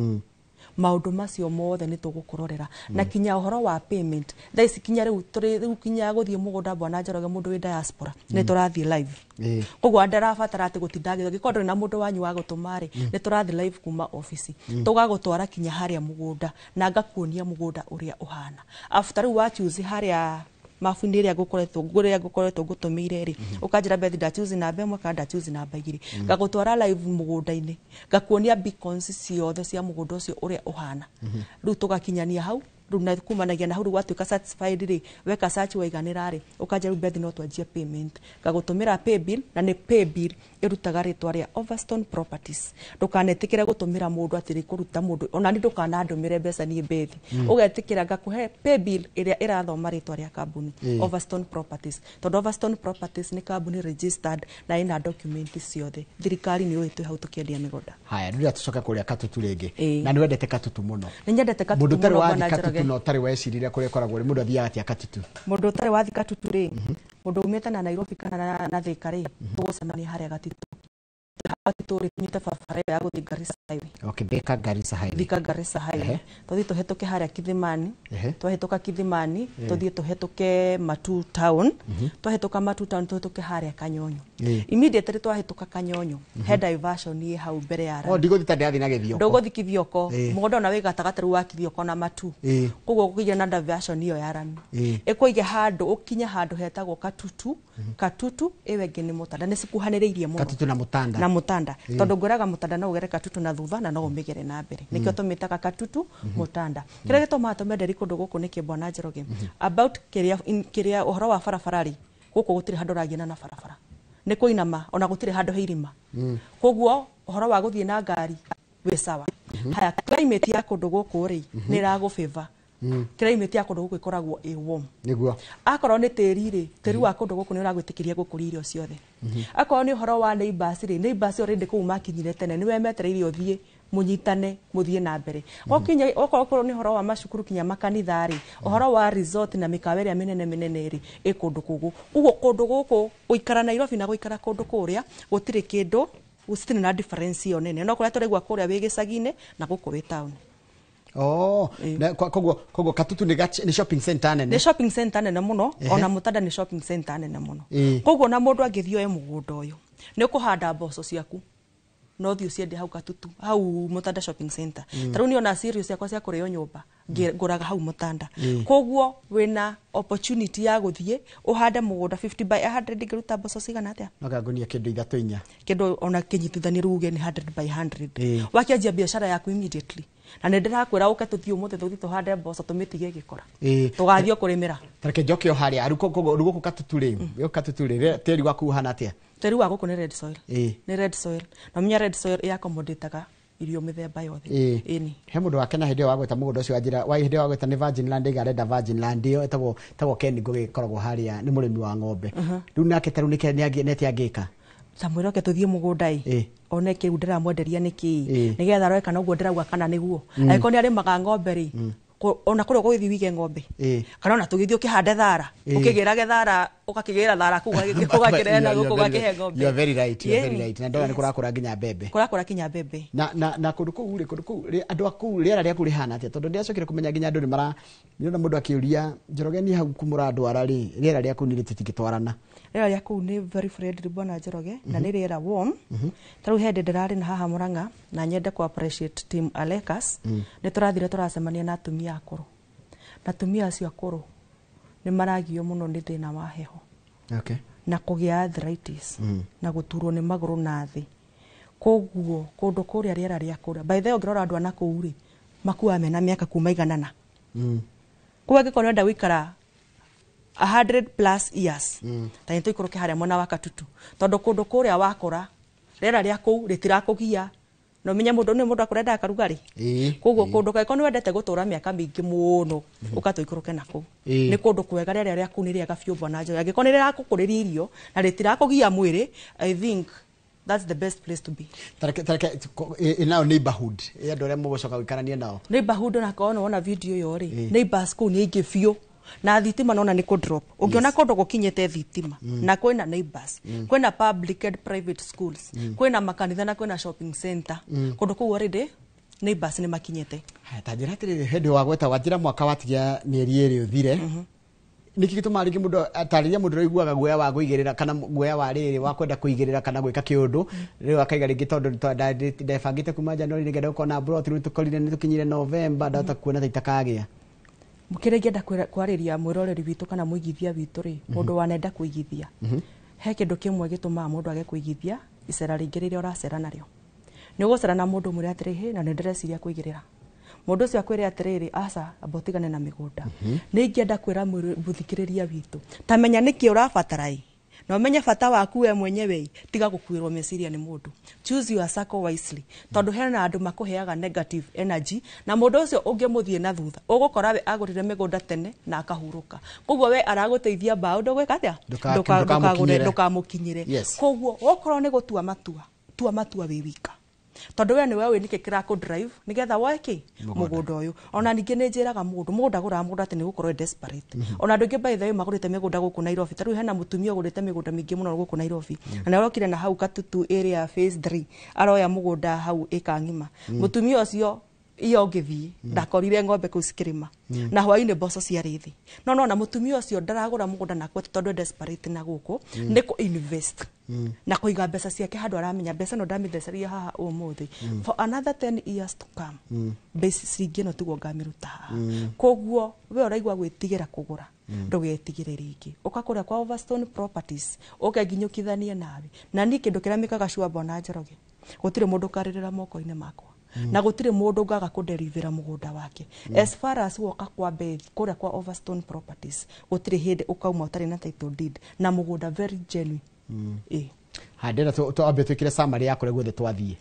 Maũndũ macio mothe nĩ tũgũkũrorera na kinya ũhoro wa payment. Thaa ici kinya rĩu tũrĩ rĩu kinya gũthiĩ mũgũnda, bwana Njoroge, mũndũ wĩ diaspora, nĩ tũrathiĩ live. Koguo ndarabatara atĩ gũtinda agĩthiĩ. Angĩkorwo ndũrĩ na mũndũ wanyu wa gũtũma rĩ, nĩ tũrathiĩ live kuma ofici, tũgagũtwara kinya harĩa mũgũnda na ngakuonia mũgũnda ũrĩa ũhana. After rĩu wa choose harĩa mabu-inĩ ĩrĩa ngũkoretwo ngũtũmĩire rĩ, ũkanjĩra, "Bethi, ndachoose namba 1 kana ndachoose namba 2." Ngagũtwara live mũgũnda-inĩ, ngakuonia beacons ciothe cia mũgũnda ũcio ũrĩa ũhana. Rĩu tũgakinyania hau rĩu, na kumanagia na hau rĩu watuĩka satisfied rĩ, weka search waiganĩra rĩ, ũkanjĩra, "Rĩu Bethi, no twanjie payment." Ngagũtũmĩra pay bill, na nĩ pay bill ĩrutaga rĩtwa rĩa Overstone Properties. Ndũkanetĩkĩre gũtũmĩra mũndũ atĩ rĩkũruta mũndũ, ona ni ndũkanandũmĩre mbeca niĩ Bethi. Ũgetĩkĩra ngakũhe pay bill ĩrĩa ĩrathoma rĩtwa rĩa kambuni Overstone Properties, tondũ Overstone Properties nĩ kambuni registered na ĩna document ciothe. Thirikari nĩ yũĩ twĩ hau tũkĩendia mĩgũnda. Haya, rĩu tũcoke kũrĩa Katutu rĩngĩ. Na nĩ wendete Katutu mũno. Nĩ nyendete Katutu Mũndũ ũtarĩ mũno, wathi bwana Katutu Njoroge. na ũtarĩ wecirire kũrĩa ĩkoragwo rĩ, mũndũ athiaga atĩa Katutu? Mũndũ ũtarĩ wathi Katutu rĩ, mũndũ umĩte na Nairobi kana na Thika rĩ, tũgũcemania harĩa Gatitũ. Gatitũ rĩ, tũnyite barabara ĩyo ya gũthiĩ Garissa Highway. Okay, Thika Garissa Highway. Thika Garissa Highway. Tũthiĩ tũhetũke harĩa Kithimani. Twahĩtũka Kithimani, tũthiĩ tũhetũke Matu Town. Twahĩtũka Matu Town, tũhetũke harĩa Kanyonyo. Immediately twahĩtũka Kanyonyo, he diversion ĩ hau mbere ya O ndigũthi ta ndĩrathiĩ na Gĩthioko. Ndũgũthi Kithioko. Mũgũnda ona wĩ gatagatĩ rĩu wa Kithioko na Matu. Koguo ũkũgĩa na diversion ĩyo ya rami, ĩkũige handũ ũkinye handũ hetagwo Katutu. Katutu ĩyo ĩngĩ nĩ Mũtanda, nĩ cikuhanĩrĩirie mũno. Katutu na Mũtanda. Na Mũtanda. Tondũ ngwĩraga Mũtanda no ũgere Katutu na thutha na no ũmĩgere na mbere, nĩkĩo tũmĩtaga Katutu Mũtanda. Kĩrĩa gĩtũmaga tũmenderi kũndũ gũkũ nĩkĩ, bwana Njoroge? About kĩrĩa kĩrĩa ũhoro wa barabara rĩ, gũkũ gũtirĩ handũ ũragiana na barabara, nĩ kũinama, ona gũtirĩ handũ he irima. Koguo ũhoro wa gũthiĩ na ngari wĩ sawa. Haya, climate ya kũndũ gũkũ rĩ, nĩ ĩragũfavor. Climate ya kũndũ gũkũ ĩkoragwo ĩ warm. Akorwo nĩ tĩri rĩ, tĩri wa kũndũ gũkũ nĩ ũragwĩtĩkĩria gũkũria irio ciothe. Akorwo nĩ ũhoro wa neighbors rĩ, neighbors already kũu makinyire tene, nĩwe metereire ũthiĩ mũnyitane mũthiĩ na mbere. Wakinya okorwo nĩ ũhoro wa macukuru kinya makanitha rĩ, ũhoro wa resort na mĩkawa ĩrĩa mĩnene mĩnene rĩ, ĩ kũndũ kũgũ. Ũguo kũndũ gũkũ gũikara Nairobi na gũikara kũndũ kũrĩa gũtirĩ kĩndũ, gũtirĩ na difference ĩyo nene, no kũrĩa tũraigua kũrĩa wĩ gĩcagi-inĩ na gũkũ wĩ town. Oh, na koguo Katutu nĩ shopping center nene. Nĩ shopping center nene mũno. Ona Mũtanda nĩ shopping center nene mũno. Koguo na mũndũ angĩthiĩ oe mũgũnda ũyũ, nĩ ũkũhanda mboco ciaku, no thiĩ ũciendie hau Katutu, hau Mũtanda shopping center. Ta rĩu niĩ ona cereal ciakwa cia kũrĩo nyũmba ngũraga hau Mũtanda. Koguo wĩna opportunity ya gũthiĩ ũhande mũgũnda 50 by 100, ingĩruta mboco cigana atĩa? No ngagunia kĩndũ ithatũ inya. Kĩndũ ona kĩnyitithanie rĩu uge nĩ 100 by 100, wakĩanjia biacara yaku immediately. Na nĩ ndĩrakwĩra ũke tũthiĩ ũmũthĩ, tũthiĩ tũhande mboco, tũmĩtige ĩgĩkũra. Tũgathiĩ o kũrĩmĩra. Tareke njoke o harĩa rĩu. Koguo rĩu gũkũ Katutu rĩ, gũkũ Katutu rĩ, tĩri waku ũhana atĩa? Tĩri wa gũkũ nĩ red soil. Nĩ red soil, na menya red soil ĩaccommodatega irio mĩthemba yothe. Ĩni. He mũndũ wakena hĩndĩ ĩyo wagweta mũgũnda ũcio wa njĩra wa hĩndĩ ĩyo wagweta nĩ Virgin Land, ĩga arenda Virgin Land ĩyo ĩtagwo Ken Ngũgĩ, ĩkoragwo harĩa, nĩ mũrĩmi wa ng'ombe. Rĩu nake ta rĩu nĩkĩ nĩ atĩa angĩka? Ta mwĩre oke tũthiĩ mũgũnda ĩ, one kĩu ndĩramwenderia nĩ kĩĩ, nĩgetha arore kana ũguo ndĩrauga kana nĩguo. Angĩkorwo nĩ arĩmaga ng'ombe rĩ, ona kũrĩa ũgũgĩthiĩ wige ng'ombe, kana ona tũgĩthiĩ ũkĩhande thara, ũkĩgĩrage thara, ũgakĩgĩra thara kũu, ũgakĩrehe na gũkũ ũgakĩhe ng'ombe. You are very right, you are very right. Na ndona nĩ kũrakũra nginya mbembe. Kũrakũra kinya mbembe. Na kũndũ kũu rĩ, kũndũ kũu rĩ, andũ a kũu rĩera rĩa kũu rĩhana atĩa? Tondũ ndĩracokire kũmenya nginya andũ nĩ mara nĩona mũndũ akĩũria Njoroge, niĩ hau kũmũrandwara rĩ, rĩera rĩa kũu nĩ tũtingĩtwarana. Rĩera rĩa kũu nĩ very friendly, bwana Njoroge, na nĩ rĩera warm. Ta rĩu hĩndĩ ndĩrarĩ na haha Murang'a, na nyende ku appreciate team Alekas. Nĩ tũrathire tũracemania na atumia akũrũ, na atumia acio akũrũ nĩ maragio mũno nĩ thĩna wa heho na kũgĩa arthritis na gũturwo nĩ magũrũ na thĩ. Koguo kũndũ kũrĩa, rĩera rĩa kũrĩa, by the way, ũngĩrora andũ a na kũu rĩ, makuaga mena mĩaka kuma iganana. Koguo angĩkorwo nĩũrenda gũikara 100 plus years, ta nĩ tũikũrũke harĩa mwena wa Katutu, tondũ kũndũ kũrĩa wakũra rĩera rĩa kũu rĩtirakũgia, na ũmenye mũndũ nĩ mũndũ akũrenda akarugarĩ. Koguo kũndũ kangĩkorwo nĩ wendete gũtũra mĩaka mĩingĩ mũno, ũka tũikũrũke na kũu. Nĩ kũndũ kwega, rĩera rĩa kũu nĩ rĩega biũ, bwana Njoroge. Angĩkorwo nĩ rĩrakũkũrĩria irio na rĩtirakũgia mwĩrĩ, I think that's the best place to be. Tareke nayo neighborhood, andũ arĩa mũgũcoka gũikarania nao. Neighborhood, ona korwo nĩwona video ĩyo rĩ, neighbors kũu nĩ aingĩ biũ, na thitima nona nĩ kũ drop. Ũngĩona kũndũ gũkinyĩte thitima na kwĩna neighbors, kwĩna public and private schools, kwĩna makanitha na kwĩna shopping center, kũndũ kũu already neighbors nĩ makinyĩte. Haya, ta njĩra atĩrĩrĩ, hĩndĩ wa gweta wanjĩra mwaka watigia mĩeri ĩrĩ ũthire, nĩkĩ gĩtũmaga rĩngĩ mũndũ atarĩria mũndũ ũraiguaga guoya wa kũigĩrĩra kana guoya wa rĩrĩ wa kwenda kũigĩrĩra kana gwĩka kĩũndũ, rĩu akaiga rĩngĩ tondũ ndebangĩte kuma January nĩngenda gũkorwo na plot, rĩu tũkorire nĩ tũkinyire November, ndahota kuona ta itakagĩa. Kĩrĩa ingĩenda kwarĩria mwĩroreri witũ kana mũigithia witũ rĩ, mũndũ wanenda kũigithia, he kĩndũ kĩmwe gĩtũmaga mũndũ age kũigithia icera rĩingĩ rĩrĩa ũracera narĩo. Nĩ ũgũcera na mũndũ ũmwĩre atĩrĩ, "Hĩ, na nĩ ndĩreciria kũigĩrĩra." Mũndũ ũcio akwĩre atĩrĩrĩ, aca, amba ũtigane na mĩgũnda. Nĩ ingĩenda kwĩra mũthikĩrĩria witũ, ta menya nĩkĩ ũrabatara ĩ, na ũmenye bata waku we mwenyewe ĩ, tiga gũkuĩrwo meciria nĩ mũndũ. Choose your circle wisely, tondũ hena andũ makũheaga negative energy, na mũndũ ũcio ũngĩmũthiĩ na thutha ũgũkora we agũrire mĩgũnda tene na akahurũka, koguo we aragũteithia mbaũ ndũgwĩka atĩa? Ndũkamũkinyĩre. Ndũkamũkinyĩre. Koguo wokorwo nĩ gũtua matua, tua matua wĩ wika, tondũ we nĩwe ũĩ nĩkĩ kĩrakũ drive nĩgetha woe kĩ mũgũnda ũyũ. Ona ningĩ nĩ njĩraga mũndũ, mũndũ ndagũraga mũgũnda atĩ nĩ gũkorwo e desperate. Ona andũ aingĩ by the way magũrĩte mĩgũnda gũkũ Nairobi, ta rĩu hena mũtumia ũgũrĩte mĩgũnda mĩingĩ mũno gũkũ Nairobi, na nĩ arokire na hau Katutu area phase 3, aroya mũgũnda hau ĩka ng'ima. Mũtumia ũcio iyo ũngĩthiĩ ndakorire ng'ombe kũu cikĩrĩma, na hwainĩ mboco ciarĩ thĩ, no nona mũtumia ũcio ndaragũra mũgũnda na kwete tondũ e desperate na gũkũ, nĩ kũ invest na kũiga mbeca ciake handũ aramenya mbeca no ndamĩtheceria haha ũmũthĩ, for another 10 years to come, mbeca ciringi ĩno tiguo ngamĩruta haha. Koguo we ũraigua gwĩtigĩra kũgũra, ndũgetigĩre rĩngĩ, ũka kũrĩa kwa Overstone Properties, ũke nginyũkithanie nawe. Na niĩ kĩndũ kĩrĩa mĩkaga sure na Njoroge, gũtirĩ mũndũ ũkarĩrĩra moko-inĩ makwa, na gũtirĩ mũndũ ngaga kũderivĩra mũgũnda wake. As far as woka kwa Beth kũrĩa kwa Overstone Properties, gũtirĩ hĩndĩ ũkauma ũtarĩ na title deed na mũgũnda very genuine. Handĩra twambe twĩkĩre summary ya kũrĩa guothe twathiĩ.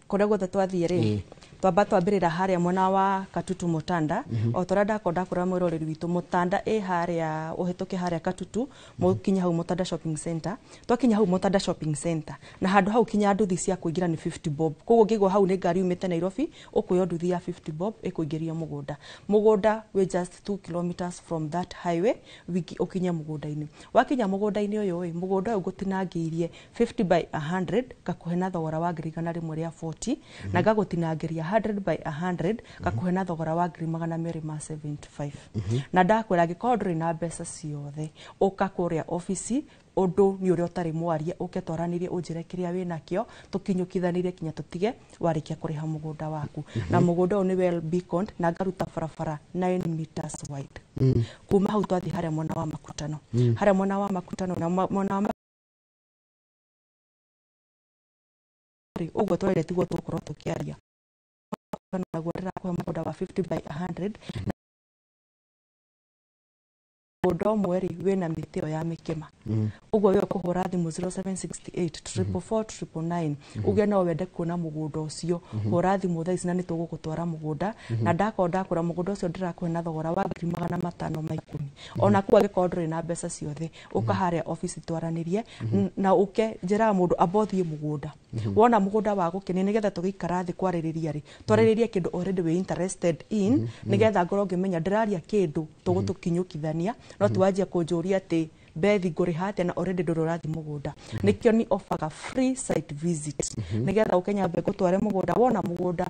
Kũrĩa guothe twathiĩ rĩ, twamba twambĩrĩra harĩa mwena wa Katutu Mutanda, o torĩa ndakorwo ndakwĩra mwĩroreri witũ, Mutanda ĩ harĩa ũhĩtũke harĩa Katutu, mũkinye hau Mutanda Shopping Center. Twakinya hau Mutanda Shopping Center, na handũ hau kinya nduthi cia kũingĩra nĩ 50 bob, koguo ũngĩigua hau nĩ ngari yumĩte Nairobi, ũkuoya nduthi ya 50 bob ĩkũingĩria mũgũnda. Mũgũnda wĩ just 2 kilometers from that highway, wiki ũkinye mũgũnda-inĩ. Wakinya mũgũnda-inĩ ũyũ ĩ, mũgũnda ũyũ ngũtinangĩirie 50 by 100, ngakũhe na thogora wa ngiri igana rĩmwe rĩa 40, na ngagũtinangĩria 100 by 100, ngakũhe na thogora wa ngiri magana merĩ ma 75. Na ndakwĩra angĩkorwo ndũrĩ na mbeca ciothe, ũka kũrĩa obici, ũndũ nĩ ũrĩa ũtarĩ mwarie, ũke twaranĩrie, ũnjĩre kĩrĩa wĩnakĩo, tũkinyũkithanĩrie kinya tũtige warĩkia kũrĩha mũgũnda waku. Na mũgũnda ũyũ nĩ well beaconed, na ngaruta barabara 9 meters wide. Kuma hau twathiĩ harĩa mwena wa Makutano, harĩa mwena wa Makutano na mwena wa ũguo twarĩre tiguo tũgũkorwo tũkĩaria. Naguo ndĩrakũhe mũgũnda wa 50 by 100, mũgũnda ũmwe rĩ wĩna mĩtĩ ĩyo ya mĩkĩma. Ũguo we ũkũhũra thimũ 0768 444 999, uge no wende kuona mũgũnda ũcio, hũra thimũ thaa ici na nĩ tũgũgũtwara mũgũnda. Na ndakorwo ndakwĩra mũgũnda ũcio ndĩrakũhe na thogora wa ngiri magana matano ma ikũmi. Ona kuo angĩkorwo ndũrĩ na mbeca ciothe, ũka harĩa obici twaranĩrie, na ũke njĩraga mũndũ amba ũthiĩ mũgũnda, wona mũgũnda wa gũkenia, nĩgetha tũgĩikara thĩ kwarĩrĩria rĩ, twarĩrĩrie kĩndũ already wĩ interested in, nĩgetha ngorwo ngĩmenya ndĩraria kĩndũ tũgũtũkinyũkithania, no tiwanjia kũnjũria atĩ Bethi ngũrĩha atĩa na already ndũrĩ ũrathiĩ mũgũnda. Nĩkĩo ni offerga free site visit, nĩgetha ũke nyambe ngũtware mũgũnda, wona mũgũnda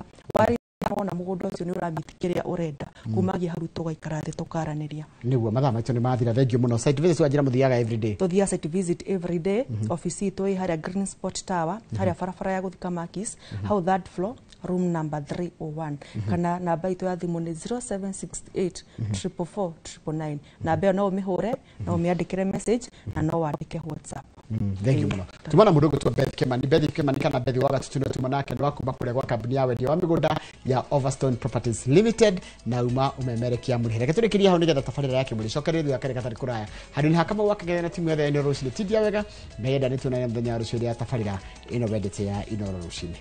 wona mũgũnda ũcio nĩ ũramiti kĩrĩa ũrenda, kumagia hau tũgaikara thĩ tũkaranĩria. Nĩguo mathaa maitũ nĩ mathira, thank you mũno. Site visit wanjĩra mũthiaga every day? Tũthiaga site visit every day. Obici itũ ĩ harĩa Green Spot Tower, harĩa barabara ya gũthiĩ Kamakis, hau third floor, room number 301, kana namba itũ ya thimũ nĩ 0768 444 999. Namba ĩyo no ũmĩhũre, no ũmĩandĩkĩre message, na no wandĩke WhatsApp. Thank you mũno. Tumana mũndũ ũgwĩtwo Beth Kimani, Beth Kimani kana Beth wa Gatutu, nĩwe tuma nake, nĩ wa kuma kũrĩa gwa kambuni ya wendia wa mĩgũnda ya Overstone Properties Limited, na uma ũmemerekia mũrĩhe. Reke tũrĩkĩrie hau nĩgetha tabarĩra ya Kĩmũrĩ cokererio thutha karĩ gatarĩ kũraya. Handũ-inĩ ha Kamau wa Kĩgera na timu yothe ya Inooro Rũcinĩ, tindia wega meyenda, nĩ tuonane mũthenya wa rũciũ rĩa tabarĩra ĩno wendete ya Inooro Rũcinĩ.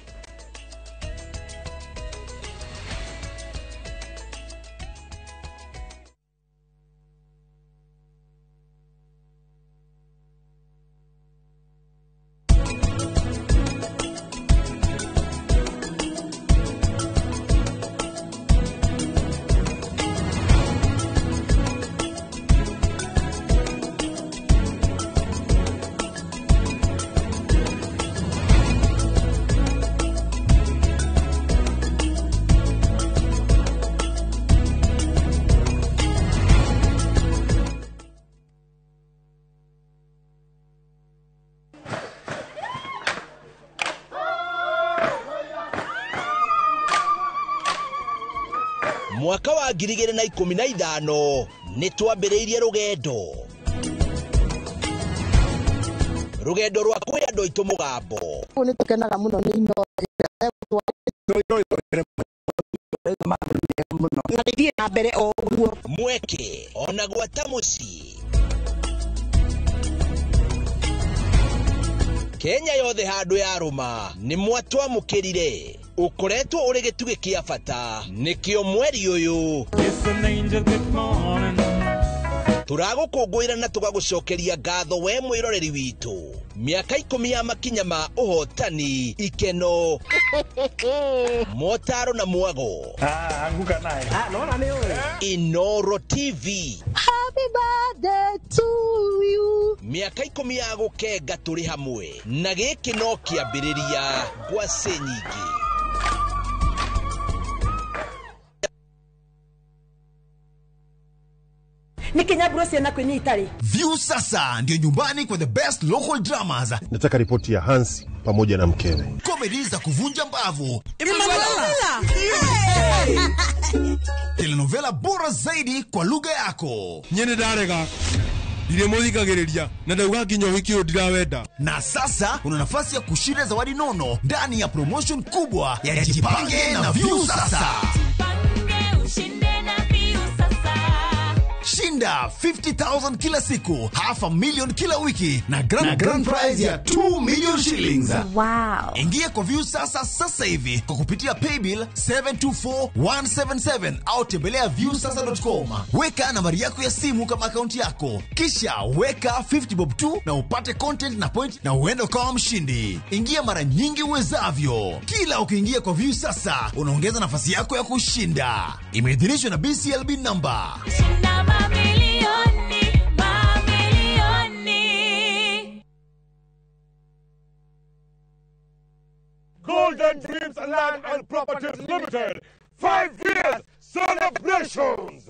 Mwaka wa 2015 nĩ twambĩrĩirie rũgendo. Rũgendo rwa kwĩ andũ aitũ mũgambo. Nĩ tũkenaga mũno nĩ Inooro. Na rĩthiĩ na mbere o ũguo. Mweke ona gwata mũciĩ. Kenya yothe handũ yarũma nĩ mwatwamũkĩrire. Ũkoretwo ũrĩ gĩtugĩ kĩa bata nĩkĩo mweri ũyũ tũragũkũngũĩra na tũgagũcokeria ngatho we mwĩroreri witũ. Mĩaka 10 ya makinya ma ũhotani, ikeno, motaro na mwago. Anguka naye. Naona nĩ ũĩ. Inooro TV. Happy birthday to you. Mĩaka 10 ya gũkenga tũrĩ hamwe na gĩkĩ no kĩambĩrĩria ngwacĩ nyingĩ. Nikinyaburo ciana kwĩnyita rĩ. View sasa ndio nyumbani kwa the best local dramas. Nataka ripoti ya Hansi pamoja na mkewe. Comedy za kuvunja mbavu. Emanuela. Telenovela bora zaidi kwa lugha yako. Nyene ndarega. Ndirĩ mũthikagĩrĩria na ndauga nginya ũhiki ũyũ ndirawenda. Na sasa una nafasi ya kushinda zawadi nono ndani ya promotion kubwa ya Jipange na View Sasa. Shinda 50,000 kila siku, 500,000 kila wiki na grand prize ya 2 million shillings. Wow. Ingia kwa View Sasa sasa hivi kwa kupitia paybill 724177 au tembelea viewsasa.com. Weka nambari yako ya simu kama akaunti yako, kisha weka 50 bob tu na upate content na point na uende ukawa mshindi. Ingia mara nyingi uwezavyo. Kila ukiingia kwa View Sasa unaongeza nafasi yako ya kushinda. Imeidhinishwa na BCLB number. Shinda mamilioni, mamilioni. Golden Dreams Land and Properties Limited. 5 years celebrations.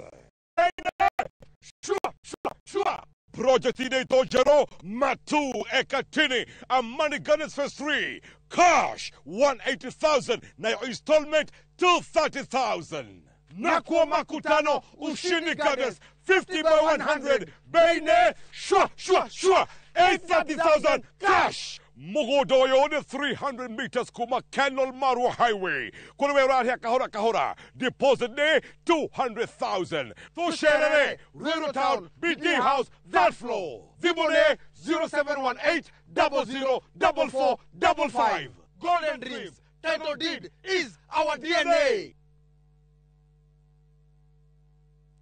Sure, sure, sure. Project inaitwa Jero Matu Ekatini Amani Gardens Phase 3. Cash 180,000 na your installment 230,000. Nakwa Makutano Ushindi Gardens 50 by 100 Beine shwa shwa shwa 830,000 cash. Mugodoyo ni 300 meters kuma Kenol Marua Highway. Kulewe rahia kahora kahora. Deposit ni 200,000. Tusherere Ruiru Town BD House that floor. Zibone 0718 00 44 55. Golden Dreams title deed is our DNA.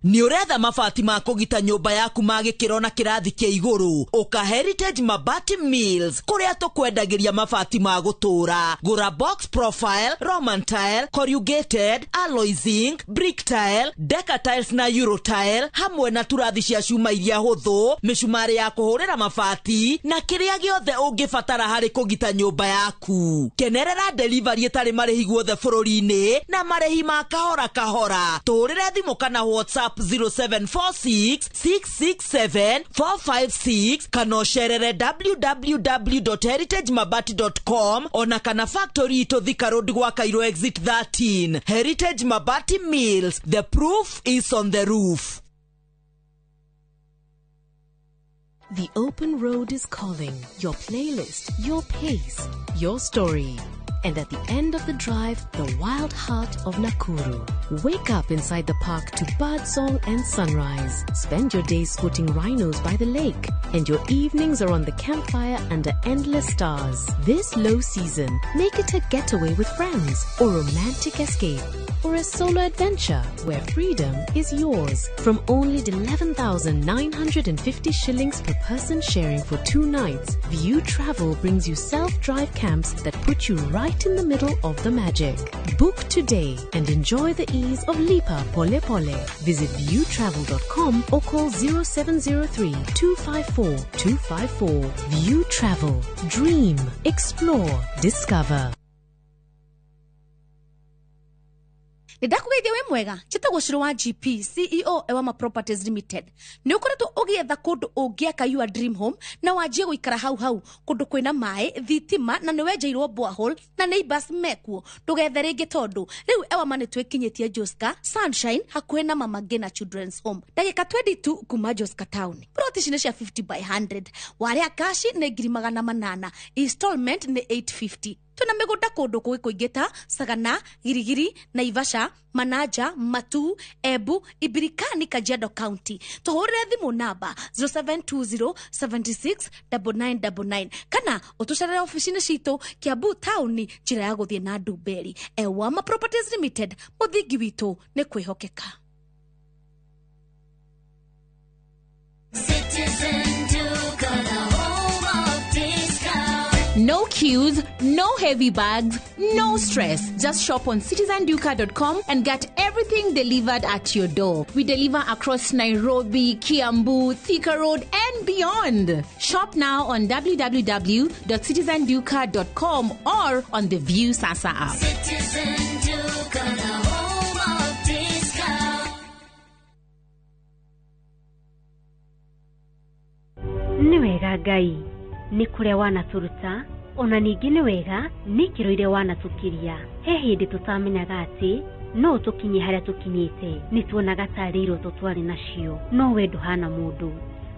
Nĩ ũretha mabati ma kũgita nyũmba yaku ma gĩkĩro na kĩrathi kĩa igũrũ. Ũka Heritage Mabati Mills kũrĩa tũkwendagĩria mabati ma gũtũũra. Gũra box profile, Roman tile, corrugated, alloy zinc, brick tile, deca tiles na euro tile hamwe na turathi cia cuma iria hũthũ, mĩcumarĩ ya kũhũrĩra mabati na kĩrĩa gĩothe ũngĩbatara harĩ kũgita nyũmba yaku. Kenerera delivery ĩtarĩ marĩhi guothe bũrũri-inĩ na marĩhi ma kahora kahora. Tũhũrĩre thimũ kana WhatsApp 0746 667 456 kana ũcerere www.heritagemabati.com ona kana factory itũ Thika Road gwa Cairo exit 13. Heritage Mabati Mills, the proof is on the roof. The open road is calling. Your playlist, your pace, your story. And at the end of the drive, the wild heart of Nakuru. Wake up inside the park to birdsong and sunrise. Spend your days spotting rhinos by the lake. And your evenings are on the campfire under endless stars. This low season, make it a getaway with friends, or romantic escape, or a solo adventure where freedom is yours. From only 11,950 shillings per person sharing for 2 nights, View Travel brings you self-drive camps that put you right in the middle of the magic. Book today and enjoy the ease of Lipa Pole Pole. Visit viewtravel.com or call 0703 254 254. View Travel. Dream, explore, discover. Nĩ ndakũgeithia wĩ mwega, njĩtagwo Shiro wa GP, CEO Ewama Properties Limited. Nĩ ũkoretwo ũgĩetha kũndũ ũngĩaka your dream home na wanjie gũikara hau hau, kũndũ kwĩna maĩ, thitima na nĩ wenjeirwo borehole na neighbors mekuo. Ndũgethe rĩngĩ tondũ rĩu Ewama nĩ twĩkinyĩtie Joska Sunshine hakuhĩ na Mama Ngina Children's Home, ndagĩka 22 kuma Joska Town. Plot ici nĩ cia 50 by 100, warĩa kashi nĩ 800,000, installment nĩ 850. Twĩna mĩgũnda kũndũ kũngĩ kũingĩ ta Sagana, Girigiri, Naivasha, Manaja, Matu, Embu, Ibirikani, Kajiado County. Tũhũrĩre thimũ namba 0720 76 9999 kana ũtũcerere ofici-inĩ citũ Kiambu Town, njĩra ya gũthiĩ na Ndumberi. Ewama Properties Limited, mũthingi witũ nĩ kwĩhokeka. Citizen Duka, the home of discount. No queues, no heavy bags, no stress. Just shop on citizenduka.com and get everything delivered at your door. We deliver across Nairobi, Kiambu, Thika Road, and beyond. Shop now on www.citizenduka.com or on the View Sasa app. Citizen Duka, the home of discount. Nĩ wega Ngai nĩ kũrĩa wanatũruta, ona ningĩ nĩ wega nĩ ikĩro iria wanatũkiria. He hĩndĩ tũtamenyaga atĩ no tũkinye harĩa tũkinyĩte, nĩ tuonaga tarĩ iroto twarĩ nacio, no we ndũhana mũndũ.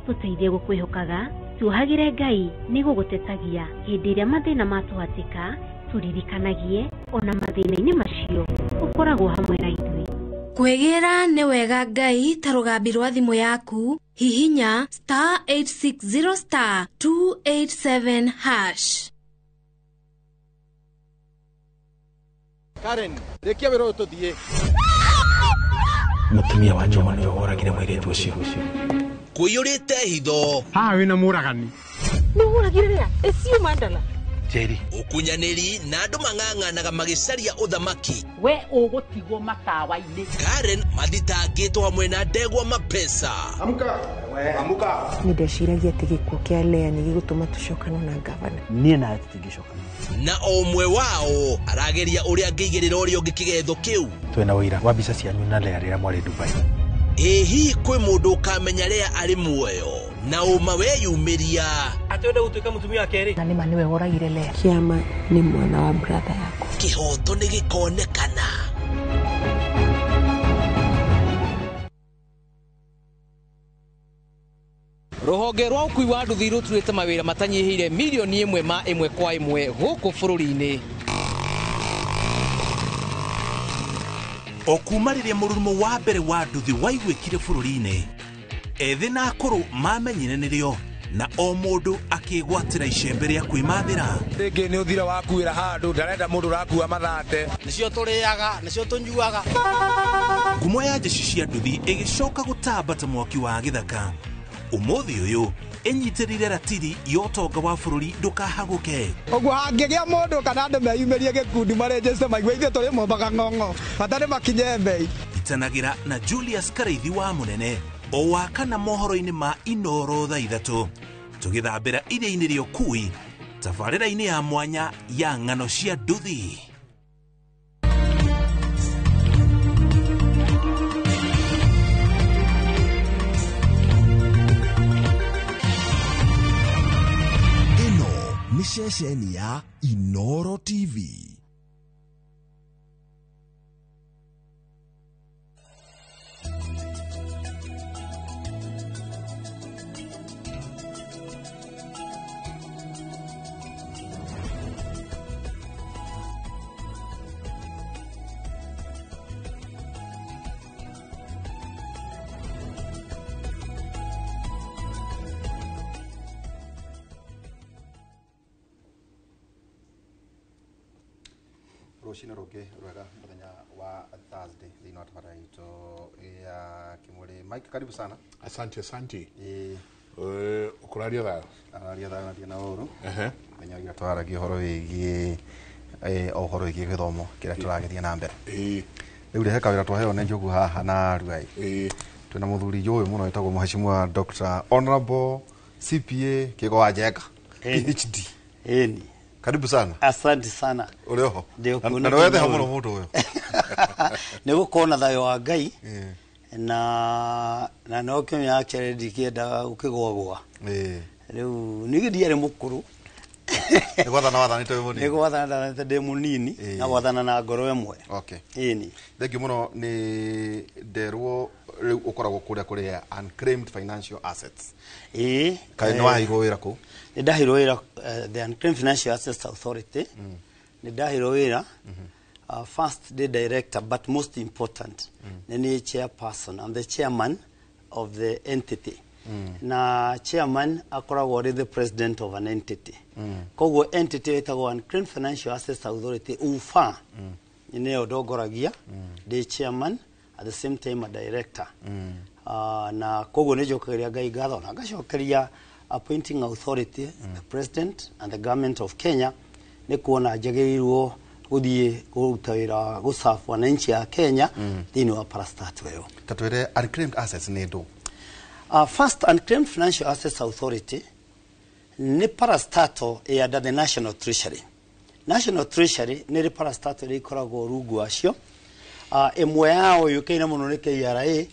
Tũteithie gũkwĩhokaga, tuohagĩre Ngai nĩ gũgũtetagia hĩndĩ ĩrĩa mathĩna matũhatĩka, tũririkanagie ona mathĩna-inĩ macio ũkoragwo hamwe na ithuĩ. Kwĩgĩra nĩ wega Ngai ta rũgambi rwa thimũ yaku, hihinya star 860 star 287 hash. Karen, rĩkia wĩra ũyũ tũthiĩ. Mũtumia wa Njoma nĩwe woragire mũirĩtu ũcio. Kũiyũrĩte hitho. Haha wĩna mũragani. Nĩ ũragire rĩa? Ĩcio Mandala. Njeri. Ũkunyanĩri na andũ mang'ang'anaga magĩcaria ũthamaki. We ũgũtigwo matawa-inĩ. Karen mathitangĩtwo hamwe na ndegwa mapesa. Amka. Amka. Nĩ ndeciragia atĩ gĩkuũ kĩa Lea nĩ gĩgũtũma tũcokane na ngavana. Niĩ nawe tũtingĩcokana. Na o ũmwe wao arageria ũrĩa angĩigĩrĩra ũrĩa ũngĩ kĩgetho kĩu. Twĩna ũira wa mbica cianyu na Lea rĩrĩa mwarĩ Dubai. Ĩ hihi kwĩ mũndũ ũkamenya Lea arĩ muoyo na ũma weyumĩria? Atĩ wenda gũtuĩka mũtumia wa kerĩ. Na nĩma nĩwe woragire Lea. Kĩama nĩ mwana wa brother yakwa. Kĩhoto nĩ gĩkonekana. Rũhonge rwa ũkui wa nduthi rũturĩte mawĩra matanyihĩire milioni 1 ma 1 kwa 1 gũkũ bũrũri-inĩ. O kuma rĩrĩa mũrurumo wa mbere wa nduthi waiguĩkire bũrũri-inĩ, ethĩ na akũrũ mamenyire nĩrĩo na o mũndũ akĩgwatĩra icembe rĩa kwĩmathĩra. Rĩngĩ nĩ ũthira wakuĩra handũ, ndarenda mũndũ ũrakua mathate. Nĩcio tũrĩaga, nĩcio tũnyuaga. Ngumo ya njeci cia nduthi ĩgĩcoka gũtamba ta mwaki wa gĩthaka. Ũmũthĩ ũyũ ĩnyitĩrĩire ratiri ya ũtonga wa bũrũri ndũkahagũke. Ũguo hangĩgĩa mũndũ kana andũ meyumĩrie gĩkundi marenjeste maigue ithuĩ tũrĩ mombaga ng'ong'o, bata nĩ makinye mbei. Itanagĩra na Julius Karaithi wa Mũnene o wa kana mohoro-inĩ ma Inoro thaa 3 tũgĩthambĩra iria-inĩ rĩa ũkui tabarĩra-inĩ ya mwanya ya ng'ano cia nduthi. Nĩ ceceni ya Inoro TV. Rũcinĩ rũngĩ rwega mũthenya wa Thursday thĩinĩ wa tabarĩra itũ ya Kĩmũrĩ. Mike, karibu sana. Asante, asante. Ũkũraria thayũ? Araria thayũ na ndirĩ na ũru. Mũthenya wa ira twaragia ũhoro wĩgiĩ ũhoro wĩgiĩ gĩthomo kĩrĩa tũragĩthiĩ na mbere. Rĩu rĩ he kawĩra twaheo nĩ Njogu haha na Arua. Twĩna mũthuri njũĩ mũno wĩtagwo Mheshimiwa Dr. Honorable CPA Kĩgo wa Njenga, PhD. Ĩni. Karibu sana. Asante sana. Uri oho. Na nĩ wetheha mũno mũndũ ũyũ. Nĩ gũkorwo na thayũ wa Ngai na no kĩmenya actually ndikĩenda gũkĩgwagwa. Rĩu ningĩ ndiarĩ mũkũrũ. Nĩ gwathana wathanĩte wĩ mũnini. Nĩ gwathana ndathanĩte ndĩ mũnini na gwathana na ngoro ĩmwe. Okay. Ĩni. Thengiũ mũno. Nĩ nderwo rĩu ũkoragwo kũrĩa kũrĩa Unclaimed Financial Assets. Ĩĩ. Kaĩ nĩ waheirwo wĩra kũu? Nĩ ndaheirwo wĩra, the Unclaimed Financial Assets Authority. Nĩ ndaheirwo wĩra, first the director, but most important nĩ niĩ chairperson. I'm the chairman of the entity, na chairman akoragwo arĩ the president of an entity. Koguo entity ĩtagwo Unclaimed Financial Assets Authority, UFA, nĩyo ndongoragia ndĩ chairman, at the same time a director. Na koguo nĩ njokagĩria Ngai ngatho na ngacokeria appointing authority, the president and the government of Kenya, nĩ kuona njagĩrĩirwo gũthiĩ kũruta wĩra wa gũserve wananchi a Kenya thĩinĩ wa parastatal ĩyo. Ta twĩre, unclaimed assets nĩ ndũ? First, Unclaimed Financial Assets Authority nĩ parastatal ĩ under the National Treasury. National Treasury nĩ ĩrĩ parastatal iria ikoragwo rungu wacio. Ĩmwe yao yũĩkaine mũno nĩ KRA,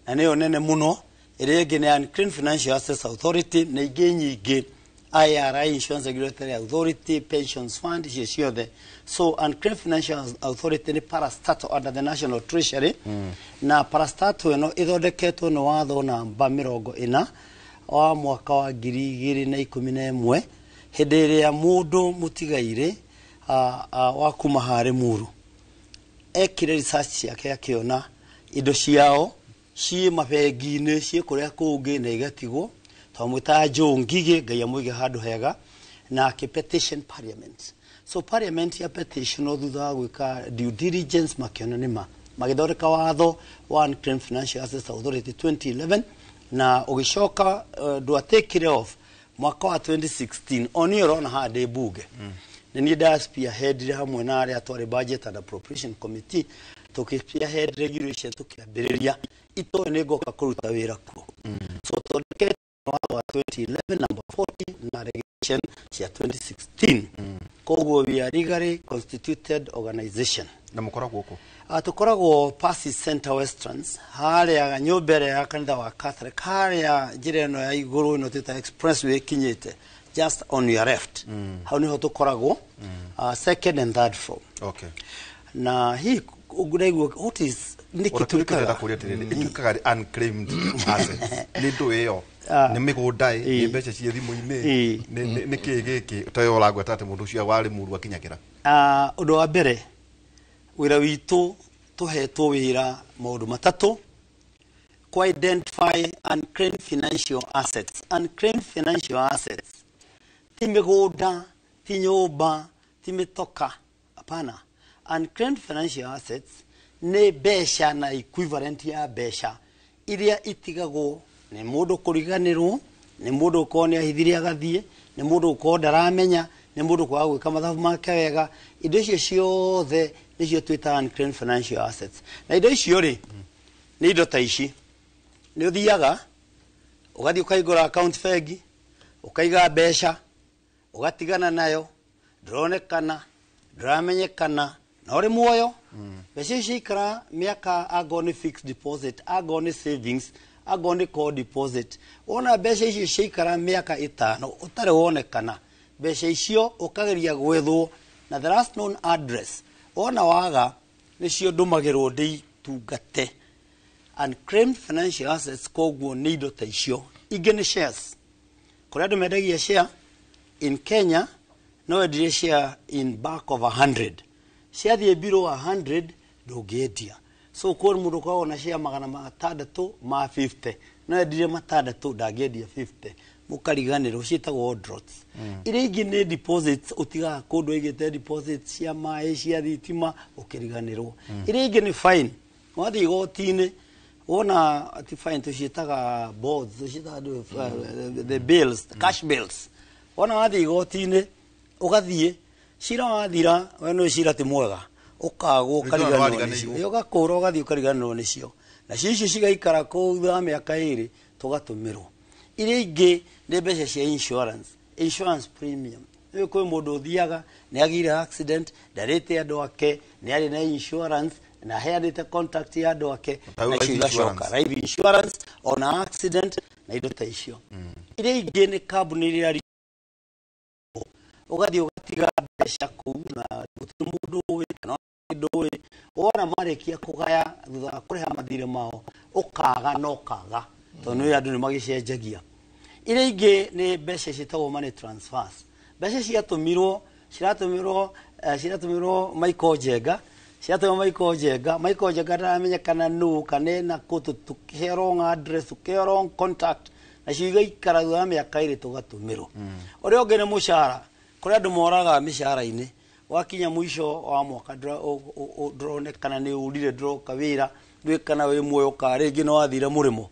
na nĩyo nene mũno. Ĩrĩa ĩngĩ nĩ Unclaimed Financial Assets Authority na ingĩ nyingĩ, IRA, Insurance Regulatory Authority, Pensions Fund, icio ciothe. So Unclaimed Financial Authority nĩ parastatal under the National Treasury, na parastatal ĩno ĩthondeketwo nĩ watho namba 40 wa mwaka wa 2011, hĩndĩ ĩrĩa mũndũ mũtigairĩ wa kuma harĩ Muru ekire research ciake, akĩona indo ciao ciĩ mabengi-inĩ, ciĩ kũrĩa kũngĩ na igatigwo. Twamwĩtaga Joe Ngigĩ, Ngai amũige handũ hega, na akĩ petition parliament. So parliament ya petition, o thutha wa gwĩka due diligence, makĩona nĩma magĩthondeka watho wa Unclaimed Financial Assets Authority 2011, na ũgĩcoka ndwatekire off mwaka wa 2016. O niĩ ũrona haha ndĩ mbunge, nĩ niĩ nda spearheadire hamwe na arĩa twarĩ Budget and Appropriation Committee, tũkĩ spearhead regulation, tũkĩambĩrĩria itoĩ nĩ ngoka kũruta wĩra kuo. So thondekete watho wa 2011 number 40 na regulation cia 2016. Koguo we are legally constituted organization. Na mũkoragwo kũ? Tũkoragwo Percy Center, Westlands, harĩa nyũmba ĩrĩa ya kanitha wa Catholic, harĩa njĩra ĩno ya igũrũ ĩno twĩta expressway ĩkinyĩte, just on your left. Hau nĩho tũkoragwo, second and third floor. Na hii ũraigua what is nĩkĩ Ũrĩa twĩkaga? tũrenda kũria atĩrĩrĩ, ĩtuĩkaga unclaimed assets nĩ ndũ ĩyo? Nĩ mĩgũnda ĩ, nĩ mbeca ciĩ thimũ-inĩ, nĩ kĩĩ gĩkĩ ta ũyũ ũragweta atĩ mũndũ ũcio warĩ Muru akinyagĩra? Ũndũ wa mbere, wĩra witũ, tũhetwo wĩra maũndũ matatũ: ku identify unclaimed financial assets. Unclaimed financial assets ti mĩgũnda, ti nyũmba, ti mĩtoka, hapana. Unclaimed financial assets nĩ mbeca na equivalent ya mbeca iria itigagwo nĩ mũndũ kũriganĩrwo, nĩ mũndũ gũkorwo nĩ ahithire agathiĩ, nĩ mũndũ gũkorwo ndaramenya, nĩ mũndũ kwaga gwĩka mathabu make wega. Indo icio ciothe nĩcio twĩtaga unclaimed financial assets. Na indo icio rĩ, nĩ indo ta ici: nĩ ũthiaga ũgathiĩ ũkahingũra account bengi, ũkaiga mbeca, ũgatigana nayo, ndũronekana, ndũramenyekana na ũrĩ muoyo. Mbeca icio ciaikara mĩaka, angorwo nĩ fixed deposit, angorwo nĩ savings, angorwo nĩ core deposit, wona mbeca icio ciaikara mĩaka 5 ũtarĩ wonekana, mbeca icio ũkageria gwethwo na the last known address, wona waga, nĩcio ndũmagĩrwo ndĩitungate. Unclaimed financial assets koguo nĩ indo ta icio. Ingĩ nĩ shares, kũrĩa andũ mendagia share. In Kenya no wendirie share in back of 100, ciathiĩ below 100 ndũngĩendia. So kwĩ mũndũ ũkoragwo na share 650, no endirie matandatũ, ndangĩendia 50, mũkariganĩrwo, ciĩtagwo drops. Iria ingĩ nĩ deposits ũtigaga kũndũ, ũigĩte deposits cia maĩ, cia thitima, ũkĩriganĩrwo. Iria ingĩ nĩ fine. Wathiĩ igoti-inĩ, wona ati fine, tũciĩtaga bonds, tũciĩtaga the bills, the cash bills. Wona wathiĩ igoti-inĩ, ũgathiĩ cira wathira, we nĩ cira ti mwega, ũkagwo, Rĩngĩ ũkariganĩrwo wariganĩirwo. nĩcio. Ũgakũra, ũgathiĩ ũkariganĩrwo nĩcio, nacio icio cigaikara kũu, thutha wa mĩaka 2 tũgatũmĩrwo. Iria ingĩ nĩ mbeca cia insurance, insurance premium. Rĩu kwĩ mũndũ ũthiaga nĩ agĩire accident, ndarĩte andũ ake, nĩ arĩ na insurance, Na aheanĩte contact ya andũ ake. Ta na life icio igacoka insurance. Life insurance, ona accident na indo ta icio. Iria ingĩ nĩ kambuni iria ũgathiĩ ũgatiga mbeca kũu na gũtirĩ mũndũ ũĩ kana ndũĩ. Wona marĩkia kũgaya thutha wa kũrĩha mathirĩ mao, ũkaga na ũkaga, tondũ nĩ andũ nĩ magĩcenjagia. Iria ingĩ nĩ mbeca ciĩtagwo money transfers. Mbeca ciatũmirwo, ciratũmirwo, ciratũmirwo Michael Njenga, ciatũmirwo Michael Njenga. Michael Njenga ndaramenyekana nũ kana ena kũ. Tũkĩhe wrong address, tũkĩhe wrong contact, nacio igaikara, thutha wa mĩaka 2 tũgatũmĩrwo. Ũrĩa ũngĩ nĩ mũcara. Kũrĩ andũ moraga mĩcara-inĩ, wakinya mũico wa mwaka ndũronekana, nĩ ũrire, ndũroka wĩra, ndũĩ kana wĩ muoyo kana rĩngĩ nĩ wathire mũrĩmo.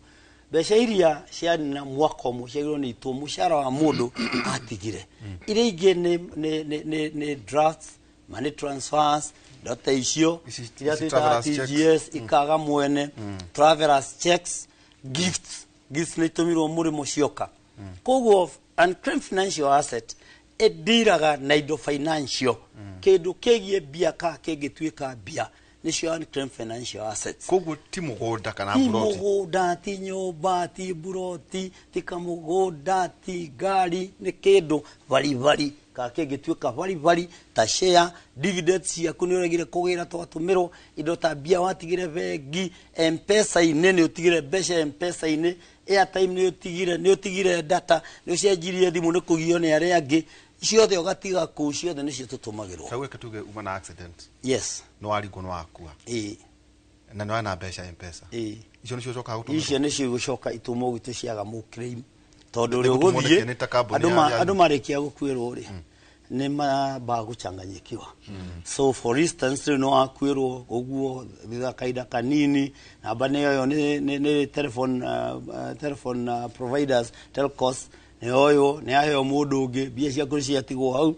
Mbeca iria cianina mwaka ũmwe ciagĩrĩirwo nĩ itwo mũcara wa mũndũ atigire. Iria ingĩ nĩ drafts, money transfers, indo ta icio iria ici twĩtaga travelers checks. TGS, ikaga mwene. Travelers checks, gifts. Gifts nĩ itũmirwo mũrĩmo cioka. Koguo unclaimed financial asset ĩndiraga na indo financial, kĩndũ kĩgiĩ mbia ka kĩngĩtuĩka mbia, nĩcio unclaimed financial assets. Koguo ti mũgũnda kana Ti mburoti? Mũgũnda, ti nyũmba, ti mburoti, ti kamũgũnda, ti ngari. Nĩ kĩndũ baribari ka kĩngĩtuĩka baribari, ta share, dividends ciaku nĩ ũregire kũgĩra, twatũmĩrwo indo ta mbia watigire bengi, Mpesa-inĩ, nĩ ũtigire mbeca Mpesa-inĩ, airtime nĩ ũtigire, nĩ ũtigire data, nĩ ũcenjirie thimũ nĩ kũgio nĩ arĩa angĩ, ciothe ũgatiga kũu, ciothe nĩcio tũtũmagĩrwo. Rĩu reke tuge uma na accident. Yes. Nĩ warigwo nĩ wakua. Na nĩ wana mbeca Mpesa. Icio nĩcio ũcokaga gũtũmĩrwo? Icio nĩcio igũcoka itũmwo gwitũ ciaga mũclaim, tondũ Nĩ ũrĩa gũtũmwo ũgũthiĩ nĩkĩ? Nĩ ta kambuni andũ yanyu? Andũ marĩkia gũkuĩrwo rĩ, nĩ mambaga gũchanganyikiwa. So for instance, rĩu nĩ wakuĩrwo ũguo, thutha kahinda kanini namba nĩ yoyo nĩ telephone, telephone providers, telcos, nĩ yoywo, nĩ yaheo mũndũ ũngĩ, mbia ciaku nĩ ciatigwo hau,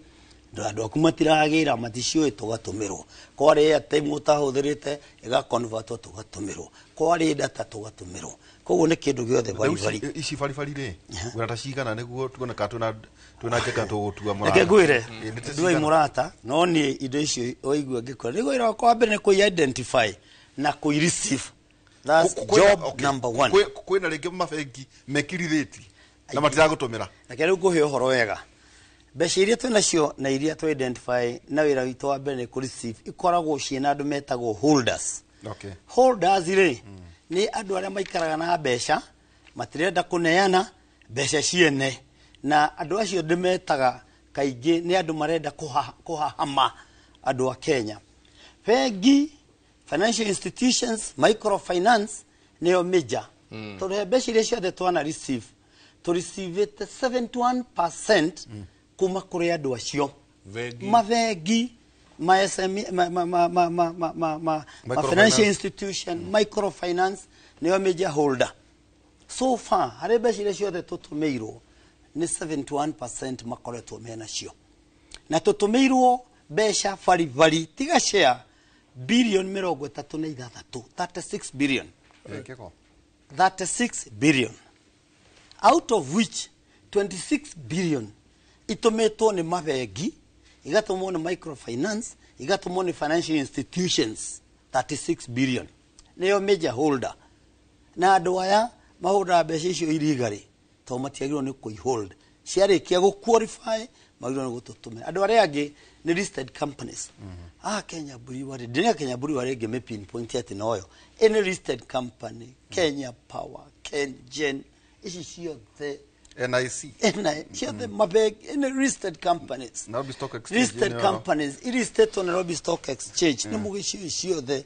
andũ aku matiragĩra, maticiũĩ, tũgatũmĩrwo. Kwarĩ airtime ũtahũthĩrĩte, ĩgaconvertwo, tũgatũmĩrwo. Kwarĩ data, tũgatũmĩrwo. Koguo nĩ kĩndũ gĩothe Rĩu baribari. Ici baribari rĩ, wĩna ta cigana nĩguo tuone kana twĩna njenga tũgũtua mũrata? Reke ngwĩre. Ĩ, nĩ ta Nduai cigana? mũrata, no niĩ indo icio waigua ngĩkwĩra nĩguo wĩra wakwa wa mbere nĩ kũi-identify na kũi-receive. That's job number one. Kwĩna rĩngĩ mabengi mekirithĩti na matiragũtũmĩra? Reke rĩu ngũhe ũhoro wega. Mbeca iria twĩ nacio na iria tũ identify na wĩra witũ wa mbere nĩ kũ-receive, ikoragwo ciĩna andũ metagwo holders. Holders rĩ, nĩ andũ arĩa maikaraga na mbeca, matirenda kũneana mbeca ciene, na andũ acio ndĩmetaga kaingĩ nĩ andũ marenda kũhahama andũ a Kenya. Bengi, financial institutions, microfinance nĩyo major, tondũ he mbeca iria ciothe twana receive, tũreceivĩte 71% kuma kũrĩ andũ acio. Bengi. Mabengi, ma SME, ma Microfinance. financial institution, microfinance nĩyo major holder. So far harĩ mbeca iria ciothe tũtũmĩirwo, nĩ 71% makoretwo menacio, na tũtũmĩirwo mbeca baribari, tiga share, bilioni 36, 36 billion. Kĩko. 36 billion, out of which 26 billion itũmĩtwo nĩ mabengi, igatũmwo nĩ microfinance, igatũmwo nĩ financial institutions. 36 billion nĩyo major holder, na andũ aya mahũraga mbeca icio illegally, tondũ matiagĩrĩirwo nĩ kũihold. Ciarĩkia gũ qualify, magĩrĩirwo nĩ gũtũtũmĩra. Andũ arĩa angĩ nĩ listed companies. Ah, Kenya Brewery, ndĩrĩa Kenya Brewery ĩngĩ pinpoint atĩ noyo any listed company, Kenya Power, KenGen, ici ciothe. NIC. NI ciothe, mabengi, any listed companies. Nairobi Stock Exchange. Listed nĩyo. companies ilistetwo Nairobi Stock Exchange, nĩ mũgĩciũĩ ciothe,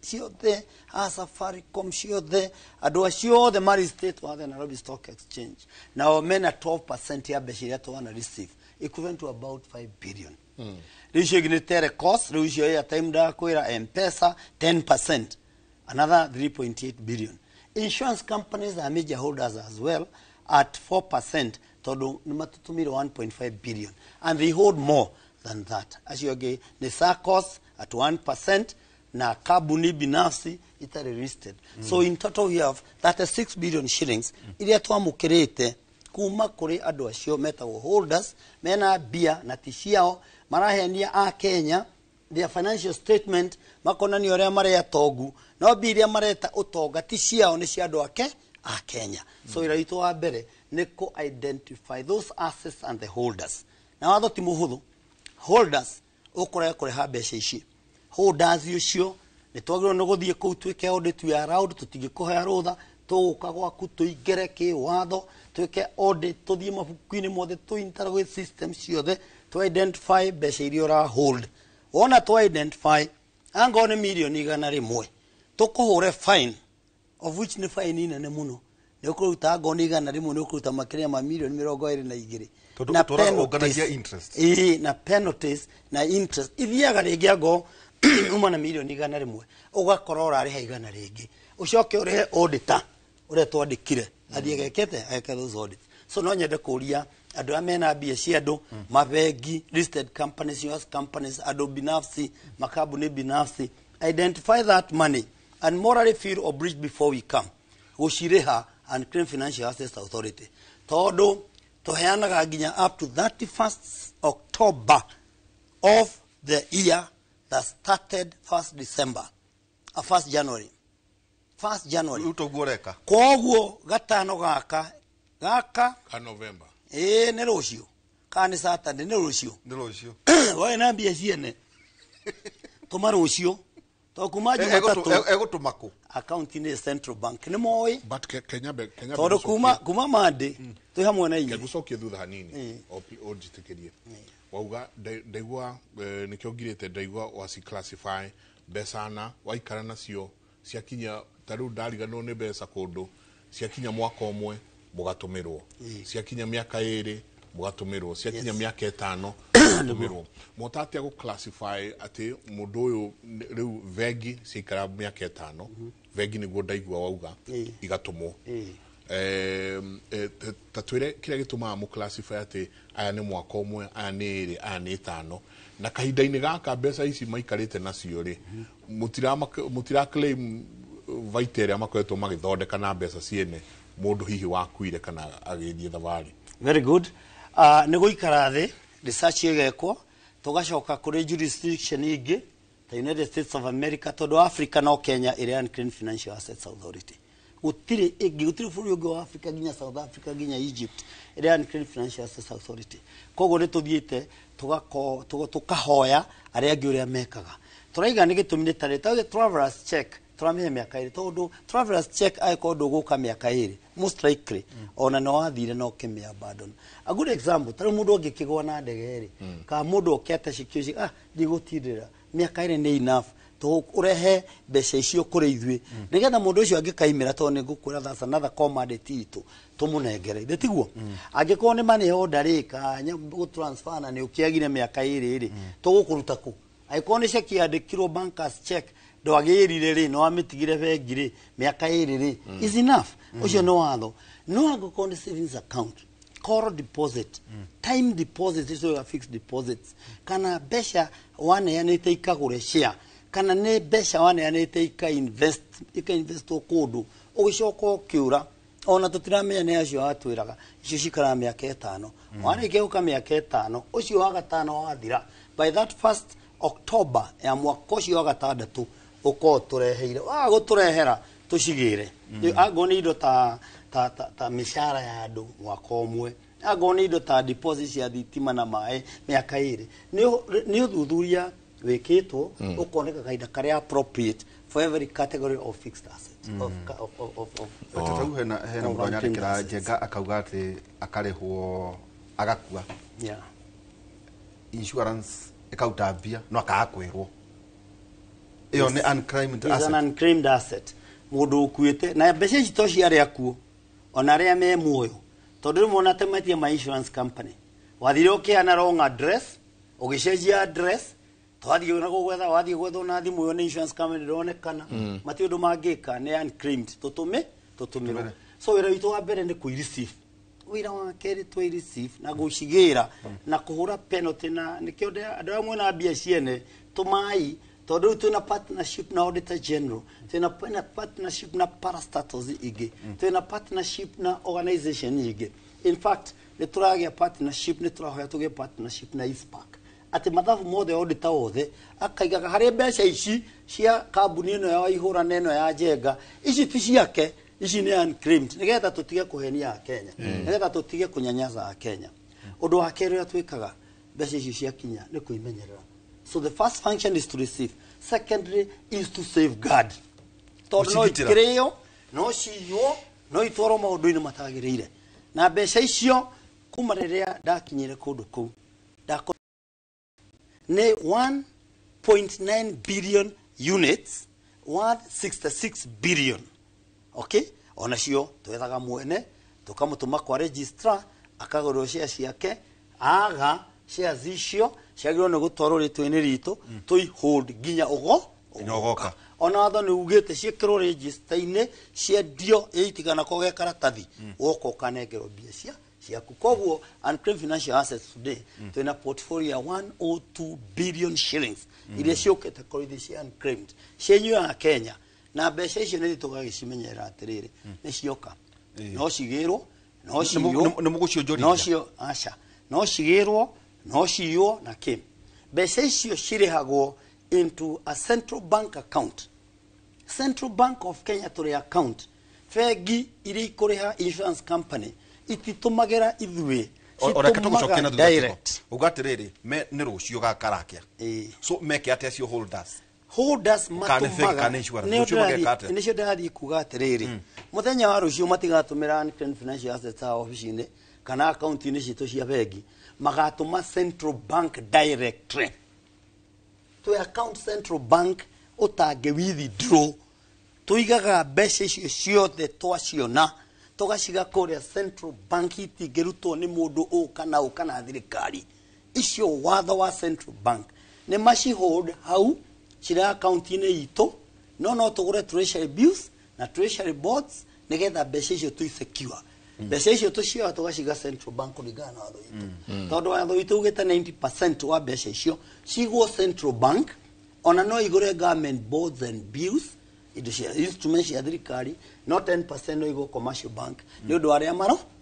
ciothe, a Safaricom, ciothe, andũ acio othe maristetwo hathe Nairobi Stock Exchange, nao mena 12% ya mbeca iria twana receive, equivalent to about 5 billion. Rĩu icio ingĩ nĩ telecos, rĩu icio airtime ndakwĩra, Mpesa 10%, another 3.8 billion. Insurance companies are major holders as well at 4%, tondũ nĩ matũtũmire 1.5 billion and they hold more than that. Acio angĩ nĩ SACCOS at 1% na kambuni binafsi itarĩ listed. So in total we have 36 billion shillings iria twamũkĩrĩte kuma kũrĩ andũ acio metagwo holders, mena mbia na ti ciao, marahenia a Kenya. Their financial statement makonania ũrĩa marĩ atongu, no mbia iria mareta ũtonga ti ciao, nĩ cia andũ ake a Kenya. So wĩra witũ wa mbere nĩ kũ identify those assets and the holders. Na watho ti mũhũthũ. Holders ũkũrega kũreha mbeca ici, holders ũcio nĩ twagĩrĩirwo nĩ gũthiĩ kũu twĩke audit. We are allowed, tũtingĩkũhea rũtha, tũgũka gwaku tũingĩre kĩwatho, twĩke audit, tũthiĩ mabuku-inĩ mothe, tũ interrogate system ciothe, tũ identify mbeca iria ũra hold. Wona tũ identify, angorwo nĩ mirioni 100, tũkũhũre fine, of which nĩ fine nene mũno. Nĩ ũkũruta, angorwo nĩ 100, nĩ ũkũruta makĩria ma mirioni 22. Tondũ Na ũtũraga penalties. ũnganagia interest. Ĩĩ, na penalties na interest ithiaga rĩngĩ. Angorwo uma na mirioni 100, ũgakorwo ũrarĩha 100 rĩngĩ, ũcoke ũrĩhe auditor ũrĩa twandĩkire athiĩ agekete ageke those audits. So no nyende kũria andũ arĩa mena mbia cia andũ, mabengi, listed companies, US companies, andũ binafsi, makambuni binafsi, identify that money and morally feel obliged before we come gũcirĩha Unclaimed Financial Assets Authority, tondũ tũheanaga nginya up to 31st October of the year that started 1st December, 1st January, 1st January. Rĩu toguo ũreka. Koguo gatano gaka gaka Ka November. Ĩĩ, nĩ rũciũ kana nĩ Saturday? Nĩ rũciũ. Nĩ rũciũ. Waĩ na mbia ciene, tũma rũciũ, to kuma Jumatatũ. Egũtũma kũ? Akaunti-inĩ Central Bank, nĩ moĩ. But Kenya be Kenya. Tondũ kuma Monday twĩ hamwe na inyuĩ. Ngucokie thutha hanini, ũnjĩtĩkĩrie. Wauga ndaigua nĩkĩo ngirĩte, ndaigua waci classify mbeca na waikara nacio ciakinya, ta rĩu ndariganĩrwo nĩ mbeca kũndũ, ciakinya mwaka ũmwe mũgatũmĩrwo, ciakinya mĩaka 2 mũgatũmĩrwo, ciakinya mĩaka 5 mũgatũmĩrwo. Mwota atĩa gũ classify atĩ mũndũ ũyũ rĩu bengi ciaikara mĩaka 5, bengi nĩguo ndaigua wauga igatũmwo? Ta twĩre kĩrĩa gĩtũmaga mũ classify atĩ aya nĩ mwaka ũmwe, aya nĩ 2, aya nĩ 5, na kahinda-inĩ gaka mbeca ici maikarĩte nacio rĩ, mũtira claim baita ĩrĩa makoretwo magĩthondeka na mbeca ciene mũndũ hihi wakuire kana agĩthiĩ thabarĩ? Very good. Nĩ gũikara thĩ, research ĩgekwo, tũgacoka kũrĩ jurisdiction ingĩ ta United States of America, tondũ Africa no Kenya ĩrĩa Unclaimed Financial Assets Authority. Gũtirĩ ĩngĩ, gũtirĩ bũrũri ũngĩ wa Africa, nginya South Africa, nginya Egypt, ĩrĩa Unclaimed Financial Assets Authority. Koguo nĩ tũthiĩte tũkahoya arĩa angĩ ũrĩa mekaga. Tũraiga nĩ gĩtũmi nĩ tarĩ ta travelers check, tũramĩhe mĩaka 2, tondũ travelers check angĩkorwo ndũgũka mĩaka 2, most likely ona nĩ wathire na ũkĩmĩ abandon. A good example, tarĩu mũndũ angĩkĩgwa na ndege rĩ, kana mũndũ oke ate cikio, ah, ndigũtindĩra, mĩaka 2 nĩ enough ũrehe mbeca icio kũrĩ ithuĩ, nĩgetha mũndũ ũcio angĩkaimĩra, tondũ nĩ ngũkwĩra that's another core mandate itũ, tũmũnengere. Ithe tiguo? Angĩkorwo nĩ money order rĩ, ka gũtransfer na nĩ ũkĩagire mĩaka 2 rĩ, tũgũkũruta kũ? Angĩkorwo nĩ ceki yandĩkirwo bankers check, ndwagĩrire rĩ, nĩ wamĩtigire bengi rĩ, mĩaka 2 rĩ is enough. Ũcio nĩ watho. No angĩkorwo nĩ savings account, call deposit, time deposit, icio fixed deposits, kana mbeca waneanĩte ikagũre share, kana nĩ mbeca waneanĩte ika invest, ika investwo kũndũ, ũgĩcoka ũkĩũra, ona tũtiramenya nĩ acio atwĩraga, icio cikaraga mĩaka 5. Warĩkia gũka mĩaka 5, ũcio wa gatano wathira, by that first October ya mwaka ũcio wa gatandatũ, ũkorwo tũreheire. Waga gũtũrehera, tũcigĩre. Angorwo nĩ indo ta mĩcara ya andũ mwaka ũmwe, angorwo nĩ indo ta deposit cia thitima na maĩ mĩaka 2, nĩ ũthuthuria wĩkĩtwo, ũkoneka kahinda karĩa appropriate for every category of fixed asset of Ta rĩu hena of mũndũ unclaimed anyandĩkĩra assets. Njenga akauga atĩ akarĩhwo agakua, insurance ĩkaruta mbia no akaga kwĩrwo. Ĩyo nĩ unclaimed Is an asset? Unclaimed asset. Mũndũ ũkuĩte na mbeca ici to cia arĩa akuũ, ona arĩa me muoyo, tondũ rĩmwe ona temetie ma insurance company, wathire ũkĩheana wrong address, ũgĩcenjia address, twathiĩ na gũgwetha, wathiĩ gwethwo na thimũ ĩyo nĩ insurance company, ndĩronekana. Matirĩ ũndũ mangĩka, nĩ unclaimed, tũtũmĩ tũtũmĩrwo. So wĩra witũ wa mbere nĩ kũi receive. Wĩra wa kerĩ, twĩ receive na gũcigĩra na kũhũra penalty, na nĩkĩo andũ arĩa mwena mbia ciene tũmai, tondũ rĩu twĩna partnership na Auditor General, twĩna partnership na parastatals ingĩ, twĩna partnership na organization ingĩ. In fact, nĩ tũragĩa partnership, nĩ tũrahoya tũgĩe partnership na ICPAK. Atĩ mathabu mothe auditor wothe akaigaga harĩ mbeca ici cia kambuni ĩno ya Waihũra na ĩno ya Njenga, ici ti ciake, ici nĩ unclaimed, nĩgetha tũtige kũhenia Akenya, nĩgetha tũtige kũnyanyaza Akenya. Ũndũ wa kerĩ ũrĩa twĩkaga mbeca icio ciakinya nĩ kũimenyerera. So the first function is to receive, secondly is to safeguard, tondũ no Gũcigitĩra. ikĩrĩo, no ciywo, no itwarwo maũndũ-inĩ matagĩrĩire. Na mbeca icio kuma rĩrĩa ndakinyire kũndũ kũu ndako nĩ 1.9 billion units worth 66 billion. Okay, onacio twethaga mwene tũkamũtũma kwa registrar akagũrwo share ciake, aga shares icio ciagĩrĩirwo nĩ gũtwarwo rĩtwa-inĩ ritũ, tũi hold nginya ũgo Nginya ũgoka. Ona watho nĩ ugĩte ciĩkĩrwo register-inĩ, ciendio ĩitigana ko ge karatathi, woka ũkanengerwo mbia cia ciaku. Koguo unclaimed financial assets today, twĩna portfolio ya 102 billion shillings iria ciũkĩte kũrĩ cia unclaimed cienyu ya Kenya. Na mbeca icio nĩ tũgagĩcimenyerera atĩrĩrĩ, nĩ cioka, no cigĩrwo, no ciywo. Nĩ mũgũcionjorithia? No cio aca, no cigĩrwo, no ciywo na kĩ. Mbeca icio cirĩhagwo into a central bank account, Central Bank of Kenya. Tũrĩ account bengi iria ikũrĩha insurance company ititũmagĩra ithuĩ, Oreke tũgũcokie na citũmaga thutha. direct. Uga atĩrĩrĩ, nĩ rũciũ gakarakia, so meke atĩa acio holders? Holders Kana nĩ bengi, kana nĩ insurance. nĩo Rũciũ mageka atĩa? nĩcio ndĩrathiĩ kuga atĩrĩrĩ, mũthenya wa rũciũ matigatũmĩra unclaimed financial assets a obici-inĩ kana akaunti-inĩ citũ cia bengi, magatũma Central Bank directly. Twĩ account Central Bank ũtangĩ withdraw. Tũigaga mbeca icio ciothe twaciona, tũgaciga kũrĩa Central Bank, itingĩrutwo nĩ mũndũ ũ kana ũ kana thirikari. Icio watho wa Central Bank nĩ macihold hau cirĩ akaunti-inĩ itũ, no tũgũre treasury bills na treasury bonds nĩgetha mbeca icio tũi secure. Mbeca icio tũcioya tũgaciga Central Bank kũringana na watho witũ, tondũ watho witũ ugĩte 90% wa mbeca icio cigwo Central Bank. Ona no igũre government bonds and bills, indo cia instruments cia thirikari, no 10% no igwo commercial bank nĩ ũndũ wa arĩa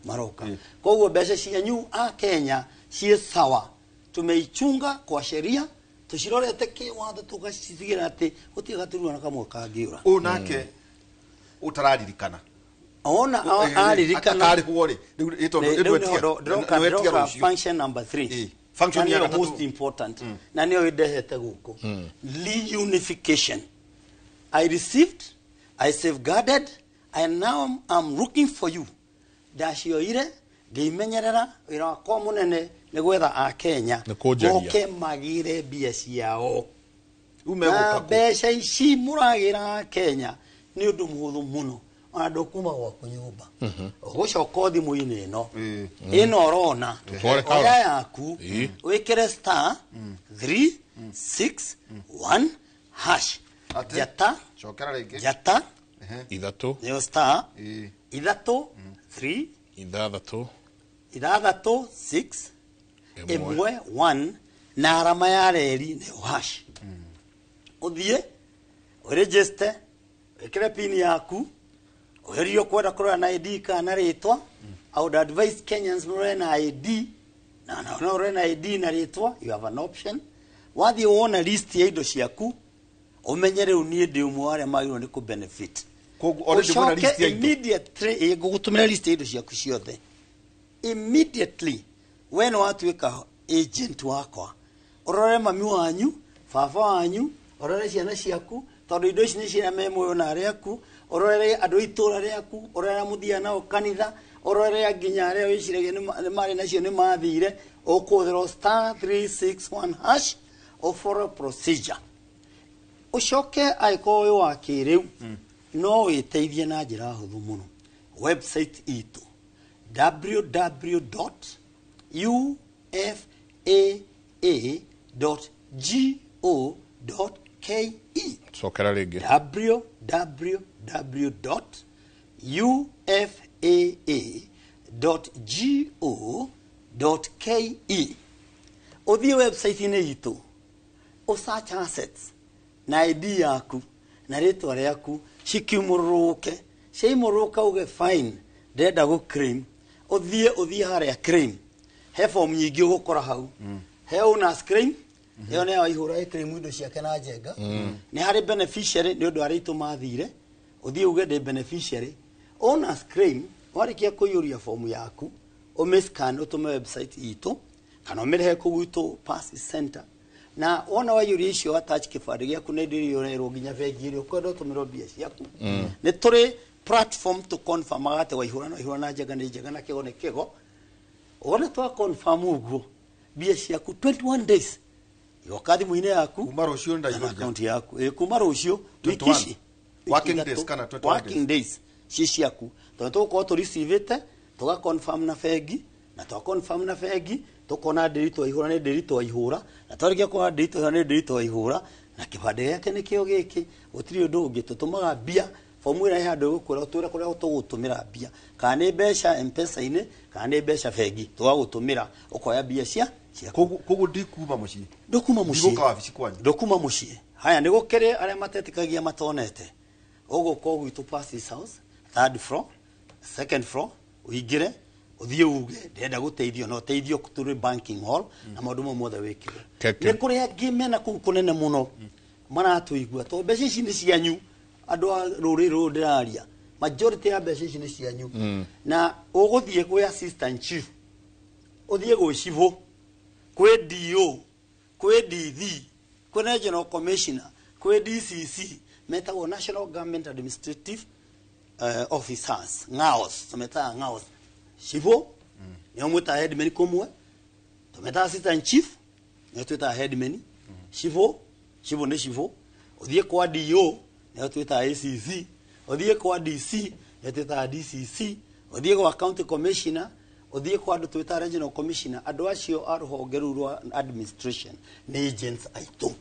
maroka. Koguo mbeca cianyu a Kenya ciĩ sawa, tumeichunga kwa sheria, tũcirorete kĩwatho, tũgacitigĩra atĩ gũtirĩ gaturwa na kamwe kangĩũra. Ũyũ nake ũtararirikana ona aririkana akarĩhwo rĩ rĩu ĩ tondũ Rĩu rĩu nĩho ndĩroka nĩwetia ndĩroka rũciũ. Function number 3. Function na ya nĩyo gatatũ. most important, na nĩyo ĩndehete gũkũ, reunification. I received, I safeguarded, and now I'm looking for you. Ndacioire ngĩimenyerera. Wĩra wakwa mũnene nĩ gwetha Akenya Nĩ kũnjaria. moke magĩre mbia ciao. Rĩu Na megũka kũ? Mbeca ici mũragĩra Kenya nĩ ũndũ mũhũthũ mũno, ona ndũkuma gwaku nyũmba, ũgũcoka o thimũ-inĩ ĩno ĩno ũrona. Tũtware kara. Oya yaku, wĩkĩre star 3 6 1 hash. Atĩ? Njata Cokera rĩngĩ. Njata Ithatũ. Nĩyo star 3 3 6 6 6 1. 1 1 na arama ya reri nĩyo hash. Ũthiĩ ũregister, wĩkĩre pin yaku, ũherio kwenda kũrora na ID kana na rĩtwa. I would advise Kenyans mũrore na ID, na no ũrore na ID na rĩtwa, you have an option. Wathiĩ wona list ya indo ciaku, ũmenye rĩu niĩ ndĩ ũmwe wa arĩa magĩrĩirwo nĩ kũ-benefit. Koguo already mwĩna list ya indo. Immediately, ĩ, ngũgũtũmĩra list ya indo ciaku ciothe immediately. We nĩ watuĩka agent wakwa, ũrore mami wanyu, baba wanyu, ũrore ciana ciaku, tondũ indo ici nĩ cia me muoyo na arĩa aku, ũrore andũ a itũra rĩaku, ũrore arĩa mũthiaga nao kanitha, ũrore nginya arĩa wĩciragia nĩ marĩ nacio nĩ mathire. Ũkũhũthĩra star 361 hash, ũfollow procedure, ũcoke angĩkorwo wĩ wa kĩrĩu no wĩteithie na njĩra hũthũ mũno, website itũ www.ufaa.go.ke. Cokera rĩngĩ. www.ufaa.go.ke. Ũthiĩ website-inĩ itũ, ũsearch assets na ID yaku na rĩtwa rĩaku, cikiumũrũrũke. Ciaimũrũrũka uge fine, ndĩrenda gũ claim. Ũthiĩ harĩa claim, he form nyingĩ ũgũkora hau, he owners claim. Ĩyo nĩ ya Waihũra ĩkĩrĩmu indo ciake na njenga. Nĩ harĩ beneficiary nĩ ũndũ arĩa aitũ mathire, ũthiĩ uge ndĩ beneficiary. Owners claim, warĩkia kũiyũria fomu yaku, ũmĩscan ũtũme website itũ kana ũmĩrehe kũu gwitũ Pass Center. Na wona waiyũria icio, attach kĩbandĩ gĩaku na indo iria ũrerwo nginya bengi ĩrĩa ũkwenda ũtũmĩrwo mbia ciaku. Nĩ tũrĩ platform to confirm atĩ Waihũra na Waihũra na njenga nĩ njenga na kĩgo nĩ kĩgo. Wona twa confirm ũguo, mbia ciaku 21 days igoka thimũ-inĩ yaku kuma rũciũ kana account yaku. Ĩ, kuma rũciũ, wiki 21. ici Working wiki days ithatũ, kana 21 working days ci ciaku, tondũ tũgũkorwo tũreceivĩte, tũga confirm na bengi, na twa confirm na bengi tũkona ndĩri twaihũra nĩ ndĩri twaihũra, na twarĩkia kuona ndĩri twaihũra nĩ ndĩri twaihũra na kĩbandĩ gĩake nĩkĩo gĩkĩ, gũtirĩ ũndũ ũngĩ. Tũtũmaga mbia, fomu ĩrĩa ĩ handũ ĩgũkwĩra ũtwĩre kũrĩa tũgũtũmĩra mbia, kana nĩ mbeca M-Pesa-inĩ kana nĩ mbeca bengi, tũgagũtũmĩra ũkoya mbia cia ciaku. Koguo ndikuma mũciĩ? Ndũkuma mũciĩ. Ndigũka wabici kwanyu? Ndũkuma mũciĩ. Haya, nĩ gũkĩrĩ arĩa matetĩkagia matonete, ũgũka gwitũ Passes House, third floor, second floor, ũingĩre ũthiĩ uge ndĩrenda gũteithio, na ũteithio tũrĩ banking hall na maũndũ mau mothe wĩkĩrwo. Nĩ kũrĩ angĩ mena kũu kũnene mũno maratũigua, tondũ mbeca ici nĩ cianyu, andũ a rũrĩrĩ rũrũ ndĩraria, majority ya mbeca ici nĩ cianyu. Na ũgũthiĩ kwĩ assistant chief, ũthiĩ gwĩ cibũ, kwĩ DO, kwĩ DD, kwĩ regional commissioner, kwĩ DCC, metagwo National Government Administrative Officers, NGAOs, tũmetaga NGAOs. Cibũ nĩo mwĩtaga headman kũmwe, tũmetaga assistant chief nĩo twĩtaga headman. Cibũ, cibũ nĩ cibũ. Ũthiĩ kwa DO nĩo twĩtaga ACC, ũthiĩ kwa DC nĩo twĩtaga DCC, ũthiĩ gwa county commissioner, ũthiĩ kwa andũ twĩtaga regional commissioner. Andũ acio a rũhonge rũu rwa administration nĩ agents aitũ.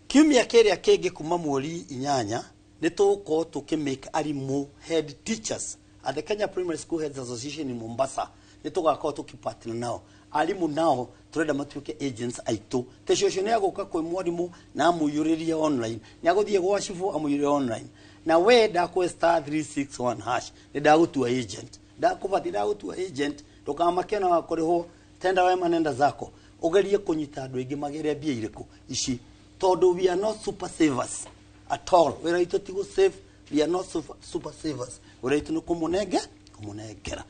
Kiumia kĩrĩa kĩngĩ kuma mweri 8 nĩ tũgũkorwo tũkĩmake arimũ head teachers at the Kenya Primary School Heads Association in Mombasa. Nĩ tũgakorwo tũkĩpartner nao. Arimũ nao tũrenda matuĩke agents aitũ. Te cũcũ nĩ agũka kwĩ mwarimũ na amũiyũrĩrie online, nĩ agũthiĩ gwa cibũ amũiyũrĩrie online, na we ndakwe *361# nĩ ndagũtua agent, ndakũbati ndagũtua agent. Ndũkamake na wakũrĩhwo tenda wema nenda zako, ũgerie kũnyita andũ aingĩ magĩre mbia irĩkũ ici, tondũ we are not super savers at all. Wĩra witũ ti gũ save, we are not super, super savers. Wĩra witũ nĩ kũmũnenge kũmũnengera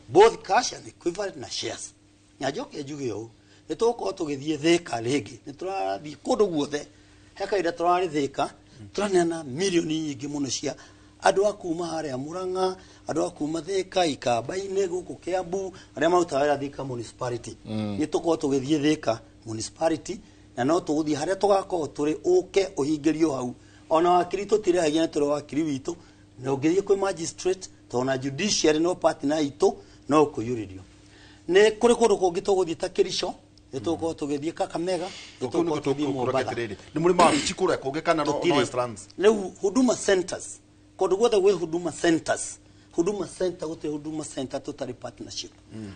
both cash and equivalent na shares. Na njoke njuge ũũ, nĩ tũgũkorwo tũgĩthiĩ Thĩka rĩngĩ, nĩ tũrathiĩ kũndũ guothe. He kahinda tũrarĩ Thĩka, tũraneana mirioni nyingĩ mũno cia andũ a kuma harĩa Murang'a, andũ a kuma Thĩka, Ikamba-inĩ, gũkũ Kiambu, arĩa marutaga wĩra Thĩka municipality. Nĩ tũkorwo tũgĩthiĩ Thĩka municipality, na no tũgũthiĩ harĩa tũgakorwo tũrĩ, ũke ũhingĩrio hau. Ona wakiri tũtirĩhagia, nĩ tũrĩ wakiri witũ, na ũngĩthiĩ kwĩ magistrate, tondũ na judiciary no partner itũ, no ũkũiyũrĩrio. Nĩ kũrĩ kũndũ kũngĩ tũgũthiĩ ta Kericho, nĩ tũgũkorwo tũgĩthiĩ Kakamega, nĩ tũgũkorwo tũgĩthiĩ Mombatha. Nĩ mũrĩ mawabici kũrĩa kũngĩ kana no Tũtirĩ. Westlands? Rĩu Huduma centers, kũndũ guothe gwĩ Huduma centers, Huduma center, gũtirĩ Huduma center tũtarĩ partnership.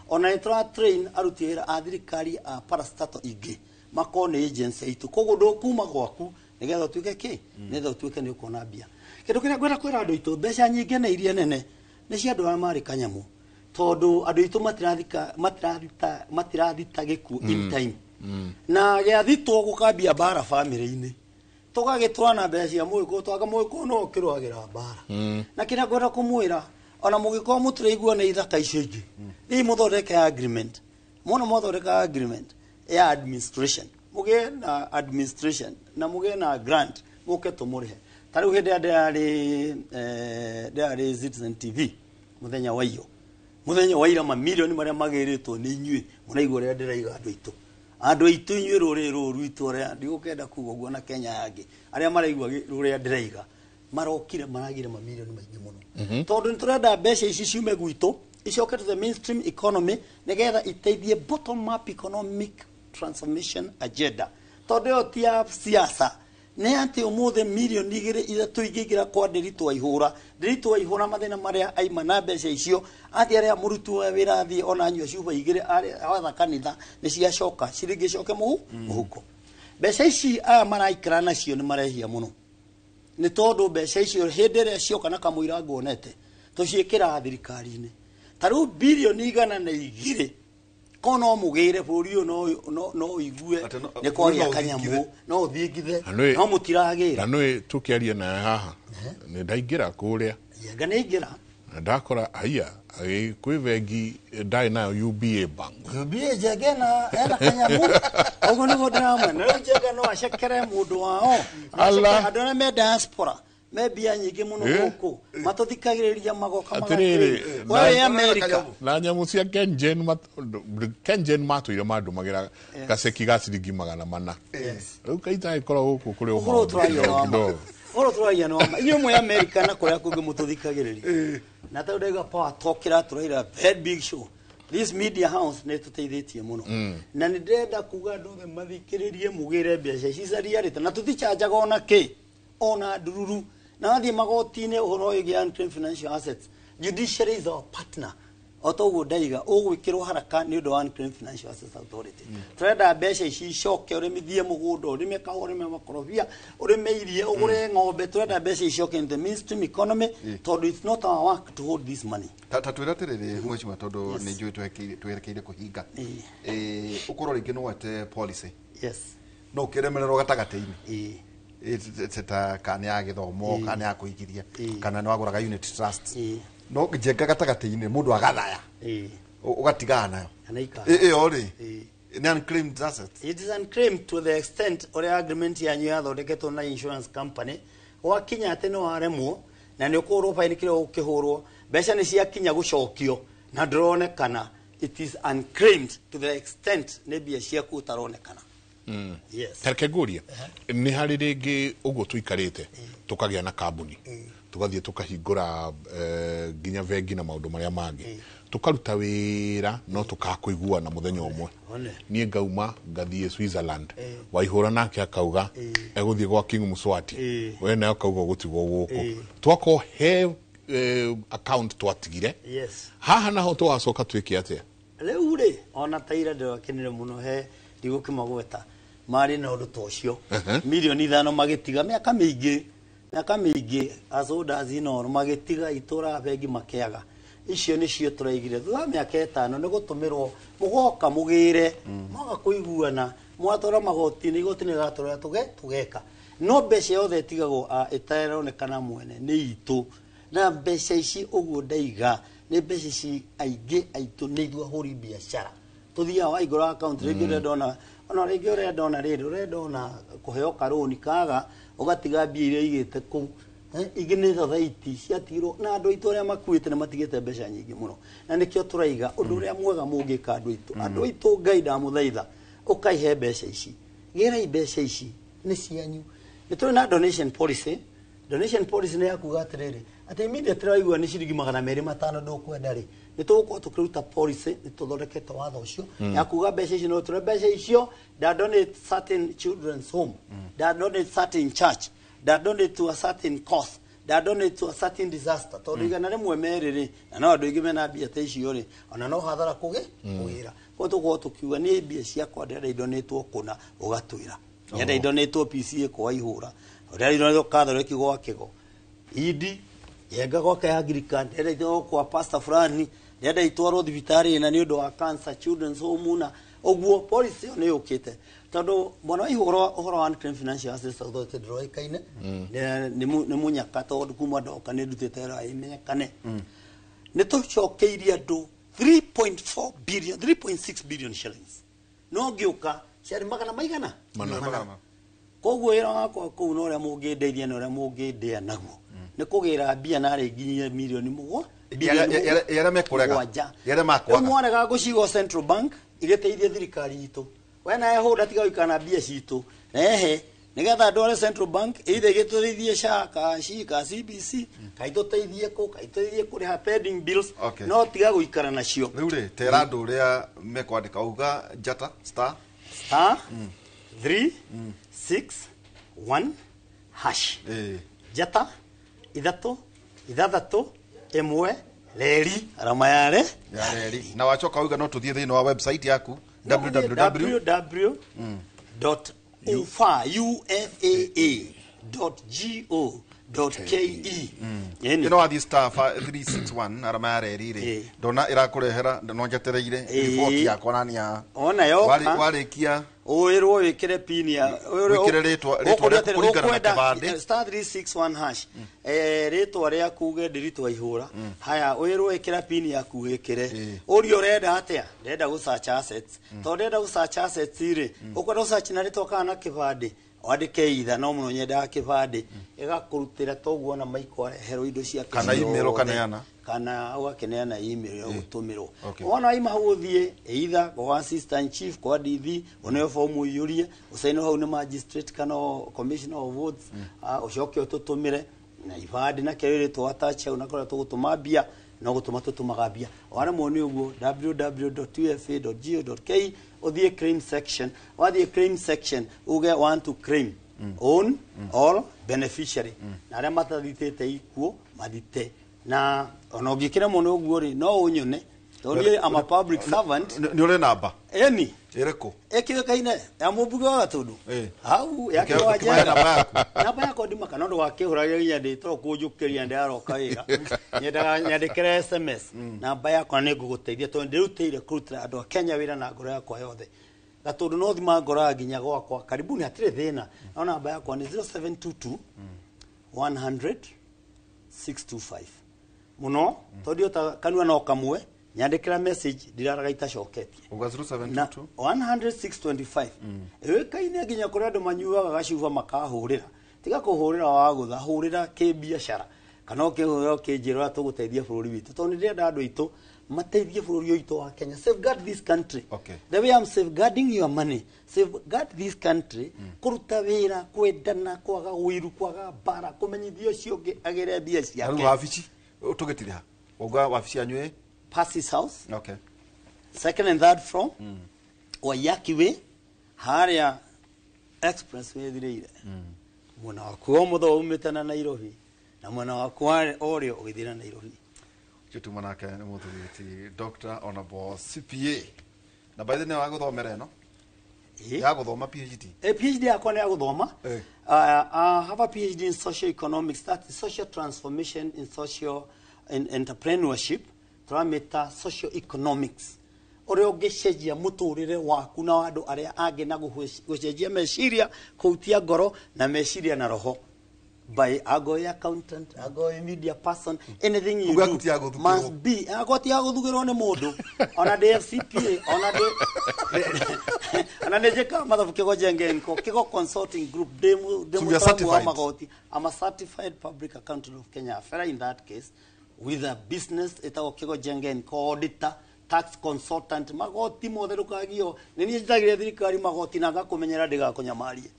Ona nĩ tũra train aruti wĩra a thirikari a parastatal ingĩ makorwo nĩ agency itũ. Koguo ndũkuma gwaku nĩgetha ũtuĩke kĩ, nĩgetha ũtuĩke nĩ ũkuona mbia. Kĩndũ kĩrĩa ngwenda kwĩra andũ aitũ, mbeca nyingĩ na iria nene nĩ cia andũ arĩa marĩ kanyamũ, tondũ andũ aitũ matirathika matirathita matirathita gĩkuũ in time, na gĩathitwo gũkambia mbara bamĩrĩ-inĩ, tũgagĩtũra na mbeca cia mũgĩkũyũ, twanga mũgĩkũyũ no ũkĩrũagĩra mbara. Na kĩrĩa ngwenda kũmwĩra, ona mũgĩkorwo mũtiraigua nĩ ithaka icio ingĩ, thiĩ mũthondeke agreement. Mũno mwathondeka agreement ya administration, mũgĩe na administration na mũgĩe na grant, mũke tũmũrĩhe. Ta rĩu hĩndĩ ĩrĩa ndĩrarĩ Citizen TV mũthenya wa iyo, mũthenya wa ira, mamirioni marĩa magĩrĩtwo nĩ inyuĩ mũraigua ũrĩa ndĩraiga andũ aitũ, andũ aitũ inyuĩ rũrĩrĩ rũrũ rwitũ, ũrĩa ndigũkenda kuga ũguo na Kenya yangĩ, arĩa maraigua ũrĩa ndĩraiga marokire maragire mamirioni maingĩ mũno, tondũ nĩ tũrenda mbeca ici ciume gwitũ icoke to the mainstream economy nĩgetha iteithie bottom up economic transformation agenda, tondũ ĩyo ti ya siasa. Nĩ atĩ ũmũthĩ mirioni 2, 3 ingĩingĩra kwa Ndĩritũ Waihũra, Ndĩritũ Waihũra mathĩna marĩa aima na mbeca icio, athiĩ arĩa mũruti wa wĩra, athiĩ ona anyua cuba 2 watha kanitha, nĩ ciacoka ciringi icoke mũhuko. Mbeca ici aya maraikara nacio nĩ marehia mũno, nĩ tondũ mbeca icio hĩndĩ ĩrĩa cioka na kamũira nguonete tũciĩkĩraga thirikari-inĩ. Ta rĩu 102 birioni Ko no mugire bũrũri ũyũ no ũigue nĩ kwagĩa kanyamũ no ũthingithe no mũtiragĩra. Na nĩ tũkĩaria nawe haha nĩ ndaingĩra kũrĩa. Njenga nĩ aingĩra. Na ndakora haiya kwĩ bengi ndarĩ nayo UBA Bank. UBA Njenga ena kanyamũ. Ũguo nĩguo ndĩramwena. Rĩu Njenga no acekere mũndũ wao. Andũ arĩa me diaspora me mbia nyingĩ mũno gũkũ matũthikagĩrĩria magoka Atĩrĩrĩ, magakĩrĩria. We America. Na nyamũ cia KenGen matũire mandũmagĩra gaceki ga ciringi 400. Rĩu kaita ĩkoragwo gũkũ kũrĩ o Ũhoro maũndũ tũragia kidogo wa ma. kidogo. Ũhoro tũragia nĩ wa ma. Inyuĩ mwĩ America na kũrĩa kũngĩ mũtũthikagĩrĩria. Na tondũ ndauga Power Talk ĩratũrehera very big show. This media house nĩ ĩtũteithĩtie mũno. Na nĩ ndĩrenda kuga andũ othe mathikĩrĩrie mũgĩre mbeca ici ciariarĩte na tũtichanjaga ona kĩ ona ndururu. Na wathiĩ magoti-inĩ ũhoro wĩgiĩ unclaimed financial assets, judiciary is our partner. O ta ũguo ndaiga ũgwĩkĩrwo haraka nĩ ũndũ wa Unclaimed Financial Assets Authority. Tũrenda mbeca ici icoke, ũrĩmithie mũgũnda, ũrĩme kahũa, ũrĩme makorobia, ũrĩme iria, ũgũre ng'ombe. Tũrenda mbeca icoke in the mainstream economy tondũ it's not our work to hold this money. Ta twĩre atĩrĩrĩ mheshimiwa, tondũ nĩ njũĩ twerekeire kũhinga. Ũkorwo rĩngĩ nĩ woete policy. Yes. No ũkĩremererwo gatagatĩ-inĩ. Ta kana ya gĩthomo, kana ya kũigithia, kana nĩ wagũraga unit trust. No Njenga gatagatĩ-inĩ mũndũ agathaya. Ũgatigana nayo. Kana ikara. Ĩyo rĩ, nĩ unclaimed assets. It is unclaimed to the extent ũrĩa agreement yanyu yathondeketwo na insurance company gwakinya atĩ nĩ waremwo na nĩ ũkũhũrwo baini kĩrĩa ũkĩhũrwo mbeca nĩ ciakinya gũcokio na ndũronekana. It is unclaimed to the extent nĩ mbia ciaku ũtaronekana. Yes. Tareke ngũrie, nĩ harĩ rĩngĩ ũguo tũikarĩte tũkagĩa na kambuni tũgathiĩ tũkahingũra nginya bengi na maũndũ marĩa mangĩ tũkaruta wĩra no tũkakũiguana mũthenya ũmwe. Niĩ ngauma ngathiĩ Switzerland, Waihũra nake akauga egũthiĩ gwa King Mswati, we nawe akauga ũgũtigwo gũkũ. Twakorwo he account twatigire. Yes. Haha naho tũgacoka twĩke atĩa? Rĩu rĩ, ona ta ira ndĩrakenire mũno he ndigũkĩmagweta marĩ na ũndũ ta ũcio. Milioni 5 magĩtiga mĩaka mĩingĩ as inooro magĩtiga itũra bengi makĩaga. Icio nĩcio tũraigire thutha wa mĩaka 5 nĩ gũtũmĩrwo mũgoka mũgĩre mwaga kũiguana mwatwara magoti-inĩ, igoti nĩ rĩratũrora tũgeka. No mbeca yothe ĩtigagwo ĩtaronekana mwene nĩ itũ. Na mbeca ici ũguo ndaiga nĩ mbeca ici aingĩ aitũ nĩ ithuĩ ahũri biacara. Tũthiaga waingũra account rĩngĩ ũrenda ona ona rĩngĩ ũrenda ona rĩrĩ ũrenda ona kũheo karũni kaga ũgatiga mbia iria igĩte kũu. Ingĩ nĩ thothaiti ciatigirwo na andũ aitũ arĩa makuĩte nĩ matigĩte mbeca nyingĩ mũno. Na nĩkĩo tũraiga ũndũ ũrĩa mwega mũngĩka andũ aitũ. Andũ aitũ Ngai ndamũthaitha ũkaihe mbeca ici. Gĩrai mbeca ici nĩ cianyu. Nĩ tũrĩ na donation policy. Donation policy nĩ ya kuga atĩrĩrĩ atĩ immediately waigua nĩ ciringi 205 ndũkwenda rĩ, nĩ tũgũkorwo tũkĩruta policy, nĩ tũthondekete watho ũcio ya kuga mbeca icio no tũre mbeca icio nda donate certain children's home, nda donate certain church, nda donate to a certain cause, nda donate to a certain disaster. Tondũ 102 rĩ, na no andũ aingĩ mena mbia ta icio rĩ, ona no hathara kũgĩra. Koguo tũgũkorwo tũkiuga niĩ mbia ciakwa ndĩrenda idonatwo kũna, ũgatwĩra ndĩrenda idonatwo PCA kwa Ihũra, ndĩrenda idonatwo Catholic gwa Kĩgo, Idi Njenga gwake Anglican, ndĩrenda itwarwo kwa pastor fulani, ndĩrenda itwarwo thibitarĩ ĩna nĩ ũndũ wa cancer children's home na ũguo. Policy ĩyo nĩ yũkĩte tondũ mwana wa Ihũra ũhoro wa Unclaimed Financial Assets Authority ndũroĩkaine. Nĩ mũnyaka tondũ kuma ndoka nĩ ndutĩte wĩra ĩmenyekane. Nĩ tũcokeirie andũ 3.4 billion, 3.6 billion shillings. No ngĩũka ciarĩ magana maigana? Mana. Koguo wĩra wakwa kũu na ũrĩa mũngĩndeithia na ũrĩa mũngĩndĩa naguo nĩ kũgĩra mbia narĩ nginyie milioni Yarĩa mekũrega. mũgwanja. Yarĩa makwaga. Rĩu mwarega gũcigwo Central Bank igĩteithie thirikari itũ. We nawe hũra tiga gũikara na mbia citũ rehe nĩgetha ndware Central Bank either ĩgĩtũteithie SHA ka SHI ka CBC ka itũteithie kũ ka itũteithie kũrĩha pending bills. No tiga gũikara nacio. Rĩu rĩ, tera andũ ũrĩa mekwandĩka uga njata star star 3 6 1 hash. Njata 3 6 1 reri arama yare ya reri. Na wacoka uga no tũthiĩ thĩinĩ wa website yaku www dot ufa ufaa dot go ke. Ĩno wathiĩ star 361 arama ya reri rĩ, ndona ĩrakũrehera, no njetereire riboti yakwa nani ya ona yoka warĩkia wĩrwo wĩkĩre pin ya wĩkĩre rĩtwa rĩaku kũringana na kĩbandĩ. Star 361 hash, rĩtwa rĩaku uge ndĩritwa ihũra haya, wĩrwo ĩkĩra pin yaku wĩkĩre ũria ũrenda atĩa. Ndĩrenda gũ search assets, tondũ ndĩrenda gũ search assets rĩ, ũkwenda gũ search na rĩtwa kana na kĩbandĩ, wandĩke itha no mũno nyendaga kĩbandĩ, ĩgakũrutĩra toguo ona maiko areherwo indo ciake Kana email ciothe. ũkaneana. Kana ũgakĩneana email ya gũtũmĩrwo. Okay. Wona waima hau ũthiĩ either kwa assistant chief, kwa DV, ũneo fomu ũiyũrie, ũcainwo hau nĩ magistrate kana commissioner of votes, ũcoke ũtũtũmĩre na ibandĩ na kĩrĩa rĩtwa attach hau, na kũrĩa tũgũtũma mbia no gũtũma tũtũmaga mbia. Waremwo nĩ ũguo, www.ufa.go.ke, ũthiĩ claim section. Wathiĩ claim section uge want to claim own all beneficiary, na arĩa matathitĩte ikuũ mathite, na ona ũngĩkĩremwo nĩ ũguo rĩ, no ũnyone tondũ niĩ am a public servant. Nĩ ũrĩ namba Ĩni. Ĩrĩkũ? Ĩkĩũĩkaine ya mũmbunge wa Gatũndũ hau ya Ũkĩmahe Kĩwanjega. namba yaku? Namba yakwa ndimaka no ndũgakĩhũragĩra nginya ndĩtoro kũnjũkĩria ndĩraroka wĩra, nyendaga nyandĩkĩre SMS namba yakwa, nĩ ngũgũteithia tondũ ndĩrutĩire kũrutĩra andũ a Kenya wĩra na ngoro yakwa yothe. Gatũndũ no thima ngoraga nginya gwakwa karibuni, hatirĩ thĩna. No namba yakwa nĩ 0722 100 625 mũno, tondũ ota kanua no kamwe, nyandĩkĩra message ndiraraga itacoketie. Uga 0722 na 100 625 ĩũĩkaine nginya kũrĩa andũ manyuaga gacuba makahũrĩra. Tiga kũhũrĩra wagũtha, hũrĩra kĩbiacara kana ũkĩhũrĩra ũkĩnjĩra ũrĩa tũgũteithia bũrũri witũ, tondũ nĩndĩrenda andũ aitũ mateithie bũrũri ũyũ witũ wa Kenya. Safeguard this country. Okay. The way I'm safeguarding your money, safeguard this country. Kũruta wĩra, kwendana, kwaga ũiru, kwaga mbara, kũmenyithia ũcio ũngĩ agĩre mbia Na ciake. rĩu wabici tũgĩtire ha wauga wabici yanyu ĩ? Passes House. Okay. Second and third floor, Waiyaki Way, harĩa expressway ĩthirĩire, mwena waku wa ũmotho umĩte na Nairobi, na mwena waku wa ũrĩo ũgĩthiĩ na Nairobi. Ũcio tuma nake nĩ mũthuri ti Dr. Honorable CPA, na by the way wa gũthomera ĩno ya gũthoma PhD? PhD yakwa nĩ ya gũthoma. I have a PhD in social economics, that is social transformation in social in entrepreneurship, tũramĩta social economics, ũrĩa ũngĩcenjia mũtũrĩre waku na wa andũ arĩa angĩ na gũcenjia meciria, kũhutia ngoro na meciria na roho, by ago accountant, ago media person, anything you Uga do kutia gũthukĩrwo. must be agwa ti gũthugĩrwo nĩ mũndũ, ona ndĩ FCPA, ona ndĩ ona nĩ njĩkaga mathabu Kĩgo Njenge Nko Kĩgo Consulting Group, ndĩ ndĩ So you are mũtaaramu wa certified? magoti. I'm a certified public accountant of Kenya, fair in that case, with a business ĩtagwo Kĩgo Njenge Nko auditor, tax consultant, magoti mothe ndũkagio nĩ niĩ njitagĩria thirikari magoti na ngakũmenyera ndĩgakũnyamarie.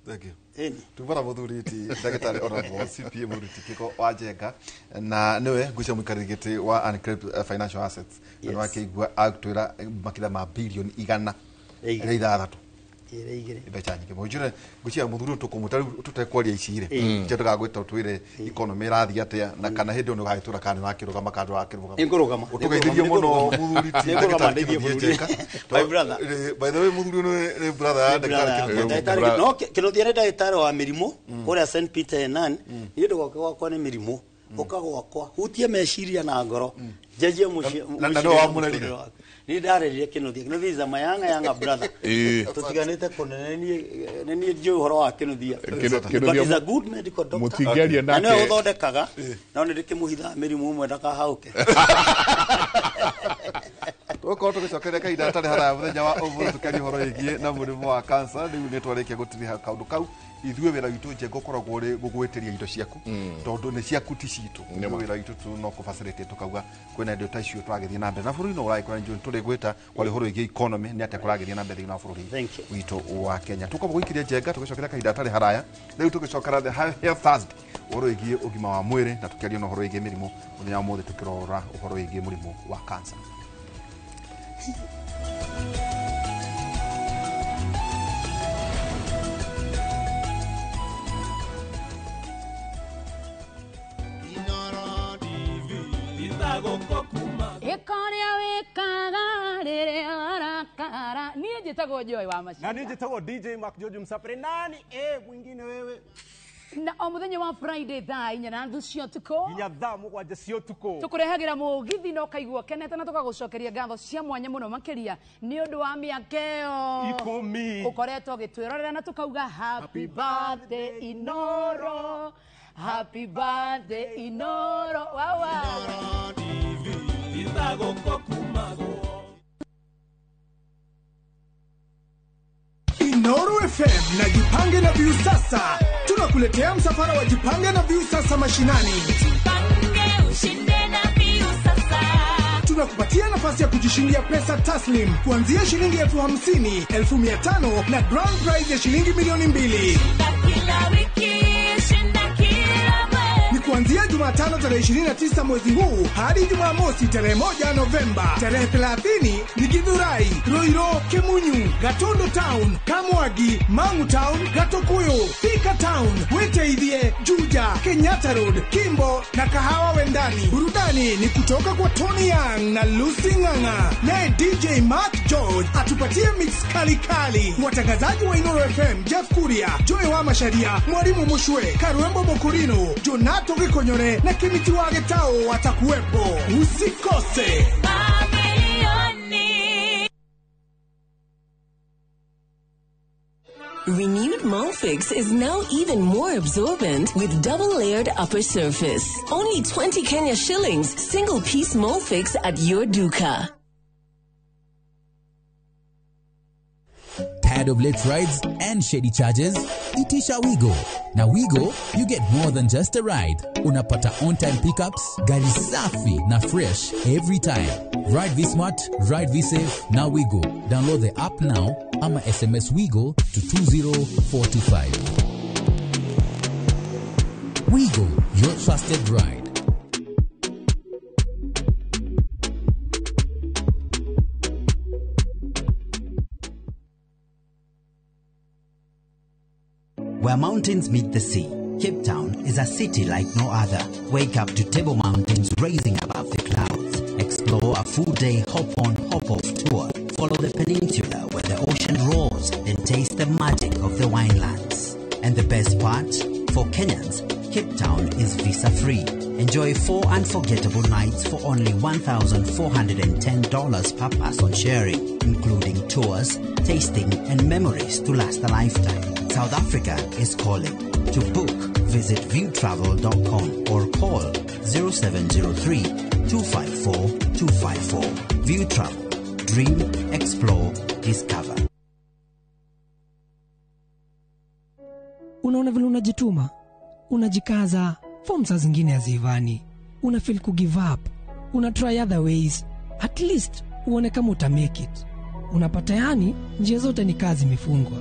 Thank you. Ĩni. Tumara mũthuri ti ndagĩtarĩ Honorable CPA Mũruti Kĩgo wa Njenga, na nĩwe ngwĩcia mũikarĩri gĩtĩ wa Unclaimed Financial Assets. Na Yes. nĩwakĩigua agĩtwĩra makĩria ma bilioni 106 Ĩrĩa igĩrĩ. Mbeca nyingĩ mũno. Njũre ngwĩciria mũthuri ũyũ tũkũmwĩta rĩu tũtekwaria ici rĩ, nje tũgagwĩta ũtwĩre economy ĩrathiĩ atĩa, na kana hĩndĩ ĩyo nĩũgagĩtwĩra kana nĩũrakĩrũgama kana ndũrakĩrũgama. Nĩngũrũgama. Ũtũgeithirie mũno mũthuri ti Nĩngũrũgama ndagĩtarĩ ndeithie Kĩnuthia bũrũri. Njenga. My brother. By the way, mũthuri ũyũ nĩ brother ya ndagĩtarĩ Kĩnuthia. Ndagĩtarĩ no Kĩnuthia nĩ ndagĩtarĩ wa mĩrimũ kũrĩa St Peter Enan. Niĩ ndũgoke gwakwa nĩ mĩrimũ, ũka gwakwa hutie meciria na ngoro, njenjie mũciĩ. Na nĩwe wamũrerire? Niĩ ndarerire Kĩnuthia. Kĩnuthia is my younger younger brother. Tũtiganĩte kũnene, nĩ niĩ njũĩ ũhoro wa Kĩnuthia. Kĩnuthia But he's a good medical doctor. Mũtingĩaria Na nĩwe nake. ũthondekaga, no nĩ ndĩkĩmũhithaga mĩrimũ ĩmwe ndakahauke. Tũgũkorwo tũgĩcokeria kahinda hatarĩ haraya mũthenya wa ũmũthĩ tũkĩaria ũhoro wĩgiĩ na mũrimũ wa cancer. Rĩu nĩ twarĩkia gũtiriha kaũndũ kau. Ithuĩ wĩra witũ Njenga ũkoragwo ũrĩ gũgwĩtĩria indo ciaku, tondũ nĩ ciaku ti citũ. Nĩ ma. Ithuĩ wĩra witũ tu no kũ-facilitate, tũkauga kwĩna indo ta icio tũragĩthiĩ na mbere na bũrũri no ũragĩkũra. Nĩ tũrĩgwĩta kwaria ũhoro wĩgiĩ economy, nĩ atĩa kũragĩthiĩ na mbere thĩinĩ wa bũrũri witũ wa Kenya. Tũkwamba gũikĩria Njenga, tũgĩcokera kahinda hatarĩ haraya. Rĩu tũgĩcokera the Health Thursday, ũhoro wĩgiĩ ũgima wa mwĩrĩ, na tũkĩaria na ũhoro wĩgiĩ mĩrimũ. Mũthenya wa ũmũthĩ tũkĩrora ũhoro wĩgiĩ mũrimũ wa cancer. Ĩkorĩa wĩkaga rĩrĩa warakara. Niĩ njĩtagwo Joy wa Maciara. Na niĩ njĩtagwo DJ Mark George Msapere. Nani mwingine wewe? Na o muthenya wa Friday thaa 4:30 cia ũtukũ nginya thaa 7 cia ũtukũ tũkũrehagĩra mũgithi na ũkaigua kenete na tũkagũcokeria ngatho cia mwanya mũno makĩria nĩ ũndũ wa mĩaka ĩyo 10 ũkoretwo ũgĩtwĩrorera na tũkauga happy birthday Inoro, happy birthday Inoro wawa. Inoro FM na Jipange na Viusasa tunakuletea msafara wa Jipange na Viusasa mashinani. Jipange ushinde na Viusasa. Tunakupatia nafasi ya kujishindia pesa taslim kuanzia shilingi 50,000, 500,000 na grand prize ya shilingi 2,000,000. Kila wiki shinda kila mwezi. Ni kuanzia Jumatano tarehe 29 mwezi huu hadi Jumamosi tarehe 1 Novemba. Tarehe 30 ni Githurai, Roiro, Kemunyu, Gatondo Town, Kamwagi, Mangu Town, Gatokuyu, Thika Town, Witeithie, Juja, Kenyatta Road, Kimbo na Kahawa Wendani. Burudani ni kutoka kwa Tony Young na Lucy Ng'ang'a. Naye DJ Mark George atupatie mix kali kali. Watangazaji wa Inoro FM Jeff Kuria, Joy wa Masharia, Mwalimu Mushwe, Karuembo Mokurino, Jonato Gikonyore na Kimiti wa Getao watakuwepo. Usikose. Renewed Molfix is now even more absorbent with double-layered upper surface. Only 20 Kenya shillings, single-piece Molfix at your duka. Tired of late rides and shady charges? Itisha Wigo. Now Wigo, you get more than just a ride. Unapata on-time pickups, gari safi na fresh every time. Ride V Smart, ride V Safe, now Wigo. Download the app now ama SMS Wigo to 20425. Wigo, your trusted ride. Where mountains meet the sea, Cape Town is a city like no other. Wake up to Table Mountains raising above the clouds. Explore a full-day hop-on, hop-off tour. Follow the peninsula where the ocean roars and taste the magic of the winelands. And the best part? For Kenyans, Cape Town is visa-free. Enjoy 4 unforgettable nights for only $1,410 per person sharing, including tours, tasting, and memories to last a lifetime. South Africa is calling. To book, visit viewtravel.com or call 0703 254 254. View Travel. Dream, explore, discover. Unaona vile unajituma, unajikaza, form saa zingine haziivani, una feel ku give up, una try other ways, at least uone kama uta make it. Unapata yani njia zote ni kazi imefungwa.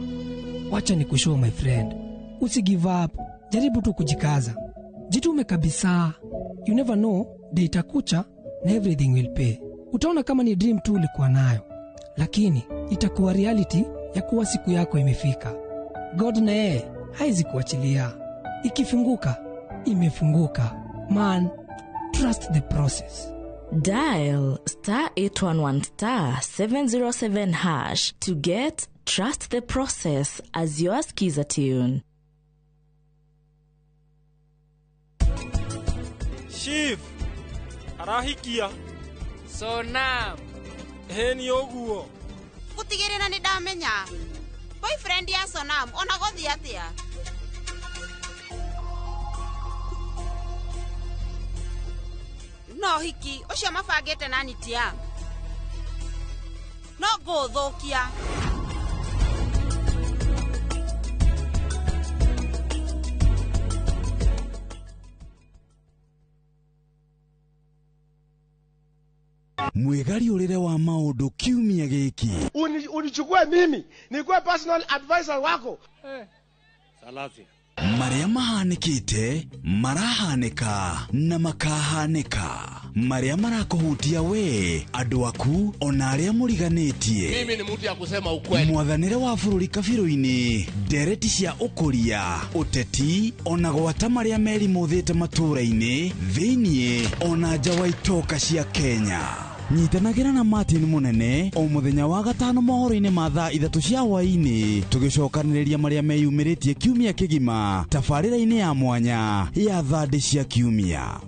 Wacha ni kushow my friend, usi give up, jaribu tu kujikaza, jitume kabisa. You never know, day itakucha na everything will pay. Utaona kama ni dream tu ulikuwa nayo, lakini itakuwa reality ya kuwa siku yako imefika. God na yeye haizi kuachilia. Ikifunguka, imefunguka. Man, trust the process. Dial star 811 star 707 hash to get Trust the Process as your skiza tune. Chief, arahikia. Sonam. Heni oguo. Gutigirira ni ndamenya. Boyfriend ya Sonam ona gothi atia? No hiki ucio mabangite na nitia. No ngũthũkia. Mwigariũrĩre wa maũndũ kiumia gĩkĩ. Unichukue mimi nikuwe personal advisor wako. Salasia. Marĩa mahanĩkĩte, marahanĩka na makahanĩka. Marĩa marakũhutia we, andũ aku, ona arĩa mũriganĩtie. Mimi ni mtu ya kusema ukweli. Mwathanĩre wa bũrũri kabirũ-inĩ, ndereti cia ũkũria, ũteti, ona gwata marĩa merimũthĩte matũũra-inĩ, thĩiniĩ, ona nja wa itoka cia Kenya. Nyitanagĩra na Martin Munene o mũthenya wa gatano mohoro-inĩ ma thaa 3 cia hwaĩ-inĩ, tũgĩcokanĩrĩria marĩa meyumĩrĩtie kiumia kĩgima tabarĩra-inĩ ya mwanya ya thandĩ cia kiumia.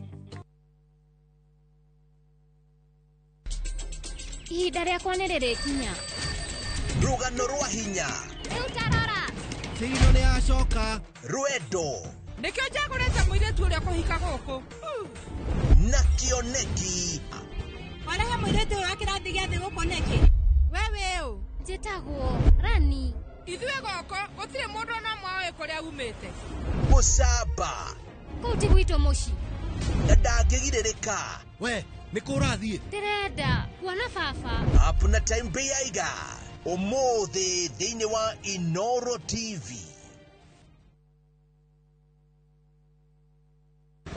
Ihinda rĩakwa nĩ rĩrĩkinya. Rũgano rwa hinya. Rĩu tarora. Thino nĩ acoka. Rwendo. Nĩkĩo njagũrĩte mũirĩtu ũrĩa kũhika gũkũ. Na kĩoneki. Warehe mũirĩtu ũyũ wa kĩrathi gĩa thĩ gũkũ nĩkĩ? We wĩ ũ? Njĩtagwo Rani. Ithuĩ gũkũ gũtirĩ mũndũ ona ũmwe ũĩ kũrĩa umĩte. Gũcamba. Kũu ti gwitũ mũciĩ. Na ndangĩgirĩrĩka. We, nĩ kũ ũrathiĩ? Ndĩrenda kuona baba. Up na time Bĩaiga. Ũmũthĩ thĩinĩ wa Inoro TV.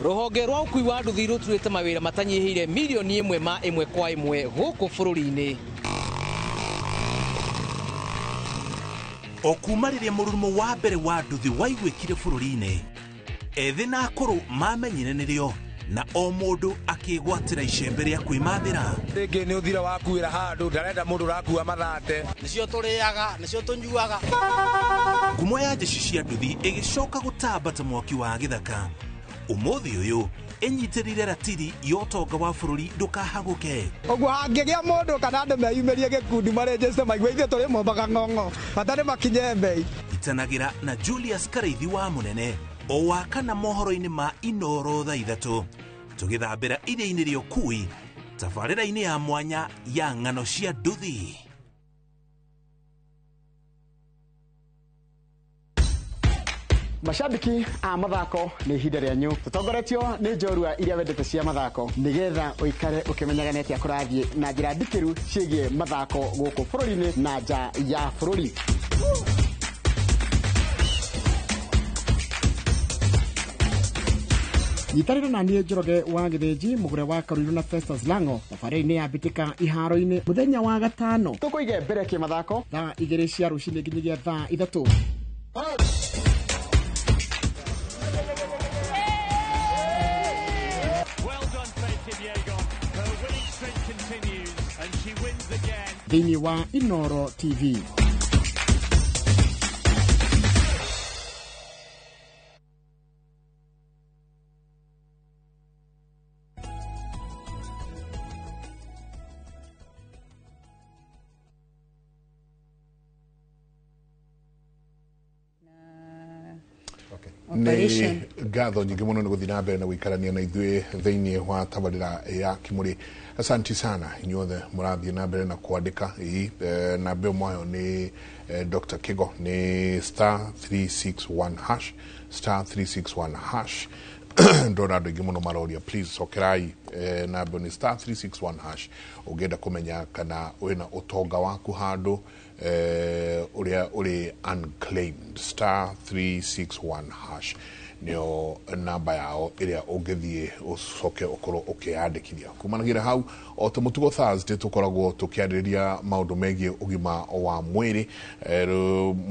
Rũhonge rwa ũkui wa nduthi rũturĩte mawĩra matanyihĩire milioni 1 ma 1 kwa 1 gũkũ bũrũri-inĩ. O kuma rĩrĩa mũrurumo wa mbere wa nduthi waiguĩkire bũrũri-inĩ, ethĩ na akũrũ mamenyire nĩrĩo na o mũndũ akĩgwatĩra icembe rĩa kwĩmathĩra. Rĩngĩ nĩ ũthira wakuĩra handũ, ndarenda mũndũ ũrakua mathate. Nĩcio tũrĩaga, nĩcio tũnyuaga. Ngumo ya jeshi cia nduthi ĩgĩcoka gũtamba ta mwaki wa gĩthaka. Ũmũthĩ ũyũ ĩnyitĩrĩire ratiri ya ũtonga wa bũrũri ndũkahagũke. Ũguo hangĩgĩa mũndũ kana andũ meyumĩrie gĩkundi marenjeste maigue ithuĩ tũrĩ mombaga ng'ong'o, bata nĩ makinye mbei. Itanagĩra na Julius Karaithi wa Mũnene o wa kana mohoro-inĩ ma Inoro thaa 3 tũgĩthambĩra iria-inĩ rĩa ũkui tabarĩra-inĩ ya mwanya ya ng'ano cia nduthi. Mashabiki a mathako nĩ ihinda rĩanyu tũtongoretio nĩ njorua iria wendete cia mathako nĩgetha ũikare ũkĩmenyaga nĩ atĩa kũrathiĩ na njĩra ndikĩru ciĩgiĩ mathako gũkũ bũrũri-inĩ na nja ya bũrũri. Nyitanĩra na niĩ Njoroge wa Gĩthĩnji, mũgũre wa Karuiru na Festus Lango thabarĩ-inĩ ya mbĩtĩka iharo-inĩ mũthenya wa gatano tũkũige mbere kĩmathako thaa 2 cia rũcinĩ nginyagia thaa 3. Thĩinĩ wa Inoro TV. Nĩ ngatho nyingĩ mũno nĩ gũthiĩ na mbere na gũikarania na ithuĩ thĩinĩ wa tabarĩra ya Kimũrĩ. Asanti sana inyuothe mũrathiĩ na mbere na kwandĩka. Namba ĩmwe yayo nĩ Dr. Kigo nĩ *361 hash *361 hash. Ndona andũ aingĩ mũno maroria, please cokerai namba ĩyo nĩ *361 hash ũngĩenda kũmenya kana wĩna ũtonga waku handũ ũrĩa ũrĩ unclaimed. *361 hash nĩyo namba yao ĩrĩa ũngĩthiĩ ũcoke ũkorwo ũkĩyandĩkithia. Kumanagira hau o ta mũtugo Thursday tũkoragwo tũkĩarĩrĩria maũndũ megiĩ ũgima wa mwĩrĩ.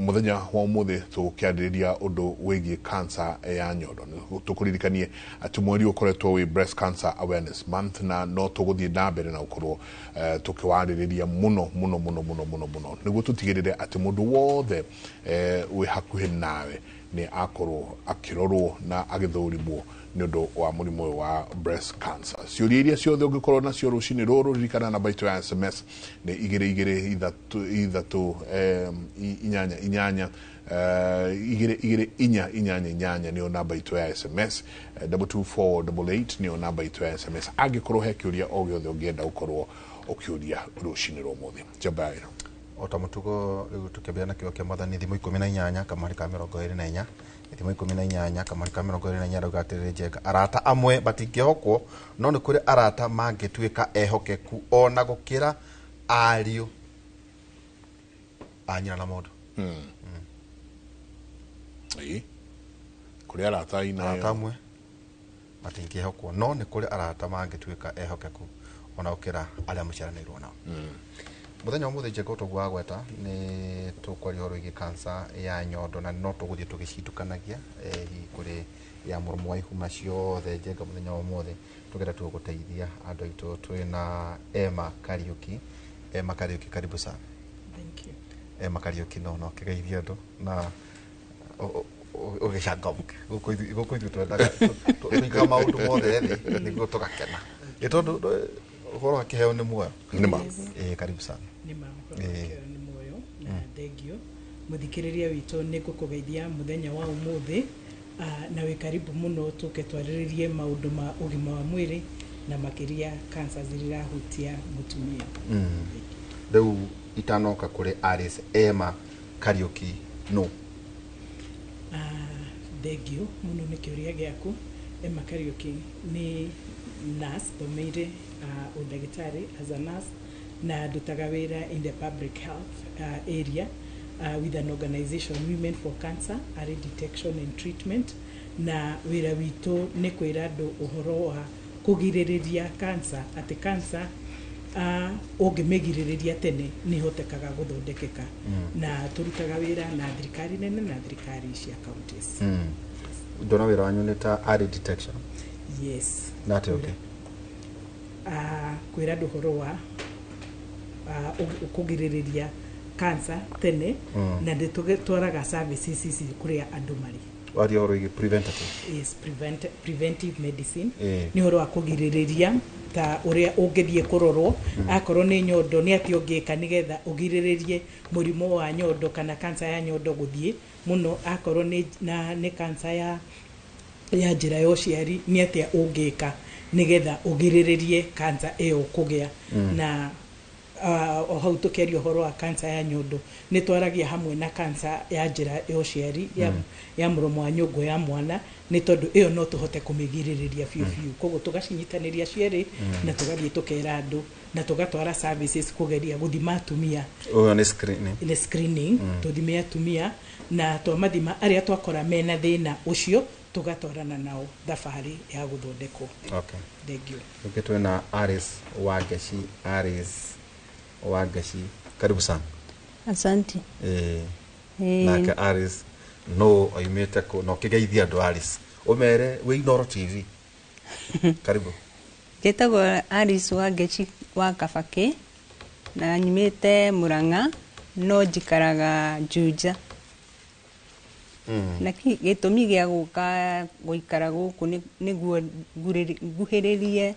Mũthenya wa ũmũthĩ tũkĩarĩrĩria ũndũ wĩgiĩ cancer ya nyondo. Tũkũririkanie atĩ mweri ũkoretwo wĩ Breast Cancer Awareness Month na no tũgũthiĩ na mbere na gũkorwo tũkĩwarĩrĩria mũno mũno mũno mũno mũno mũno nĩguo tũtigĩrĩre atĩ mũndũ wothe wĩ hakuhĩ nawe nĩ akorwo akĩrorwo na agĩthũrimwo nĩ ũndũ wa mũrimũ ũyũ wa breast cancer. Ciũria iria ciothe ũngĩkorwo nacio rũcinĩ rũrũ, ririkana namba itũ ya SMS nĩ 2 2 3 3 8 8 2 2 4 8 8 nĩyo namba itũ ya SMS. 22488 nĩyo namba itũ ya SMS. Angĩkorwo he kĩũria o gĩothe ũngĩenda gũkorwo ũkĩũria rũcinĩ rwa ũmũthĩ. Njamba ya wĩra. O ta mũtugo rĩu tũkĩambĩrĩria na kĩo kĩa mwathani thimo 18 kamari ka 24 thimo 18 kamari ka 24 rauga atĩrĩrĩ Njenga, arata amwe matingĩhokwo no nĩ kũrĩ arata mangĩtuĩka ehokeku ona gũkĩra ariũ a nyina na mũndũ. Ĩĩ, kũrĩ arata aina arata amwe matingĩhokwo no nĩ kũrĩ arata mangĩtuĩka ehokeku ona gũkĩra arĩa mũciaranĩirwo nao. Mũthenya wa mũthĩ Njenga ũtoguo wa gweta nĩ tũkwaria ũhoro wĩgiĩ cancer ya nyondo na no tũgũthiĩ tũgĩcitukanagia hihi kũrĩ Ya mũromo wa ihuma ciothe njenga mũthenya wa ũmũthĩ tũgenda tu gũteithia andũ aitũ. Twĩna Emma Kariuki. Emma Kariuki, karibu sana. Thank you. Emma Kariuki, no kĩgeithie andũ na ũgĩcangamũke. Gũkũ ithuĩ twendaga tũigaga maũndũ mothe thĩ nĩguo tũgakena, ĩ tondũ ũhoro wa kĩheo nĩ muoyo. Nĩma. Ĩ, karibu sana. Nĩ ma, ũhoro wa kĩheo nĩ muoyo na thengio mũthikĩrĩria witũ, nĩ ngũkũgeithia mũthenya wa ũmũthĩ. Na wĩ karibu mũno tũke twarĩrĩrie maũndũ ma ũgima wa mwĩrĩ na makĩria cancer iria irahutia mũtumia. Rĩu itanoka kũrĩ Alice, Emma Kariuki no? Thengio mũno nĩ kĩũria gĩaku. Emma Kariuki nĩ nurse, thomeire ũndagĩtarĩ as a nurse na ndutaga wĩra in the public health area with an organization, Women for Cancer Early Detection and Treatment, na wĩra witũ nĩ kwĩra andũ ũhoro wa kũgirĩrĩria cancer, atĩ cancer ũngĩmĩgirĩrĩria tene nĩ ĩhotekaga gũthondekeka. Na tũrutaga wĩra na thirikari nene na thirikari cia counties. Ndona wĩra wanyu nĩ ta early detection. Yes. Na atĩ okay. Kwĩra andũ ũhoro wa kũgirĩrĩria cancer tene. Na nĩ tũgĩtwaraga services ici kũrĩa andũ marĩ. Waria ũhoro wĩgiĩ preventative. Yes, preventive medicine. Nĩ ũhoro wa kũgirĩrĩria, ta ũrĩa ũngĩthiĩ kũrorwo akorwo nĩ nyondo, nĩ atĩ ũngĩka nĩgetha ũgirĩrĩrie mũrimũ wa nyondo kana cancer ya nyondo gũthiĩ mũno, akorwo nĩ na nĩ cancer ya njĩra ya ũciari, nĩ atĩa ũngĩka nĩgetha ũgirĩrĩrie cancer ĩyo kũgĩa. Na o hau tũkĩaria ũhoro wa cancer ya nyondo, nĩ twaragia hamwe na cancer ya njĩra ya ũciari ya mũromo wa nyũngũ ya mwana, nĩ tondũ ĩyo no tũhote kũmĩgirĩrĩria biũ biũ. Koguo tũgacinyitanĩria cierĩ na tũgathiĩ tũkera andũ na tũgatwara services kũgeria gũthima atumia. Ũyũ nĩ screening. Nĩ screening. Tũthime atumia na twamathima, arĩa twakora mena thĩna ũcio tũgatwarana nao thabarĩ ya gũthondekwo. Okay. Thank you. Okay, twĩna Alice Wangeci. Alice Wangeci, karibu sana. Asante. Nake Alice no oimĩte kũ? No kĩgeithie andũ, Alice, ũmere wĩ Inooro TV. Karibu. Njĩtagwo Alice Wangeci wa Kabakĩ na nyumĩte Murang'a no njikaraga Juja. Na gĩtũmi gĩa gũka gũikara gũkũ nĩguo nguhĩrĩrie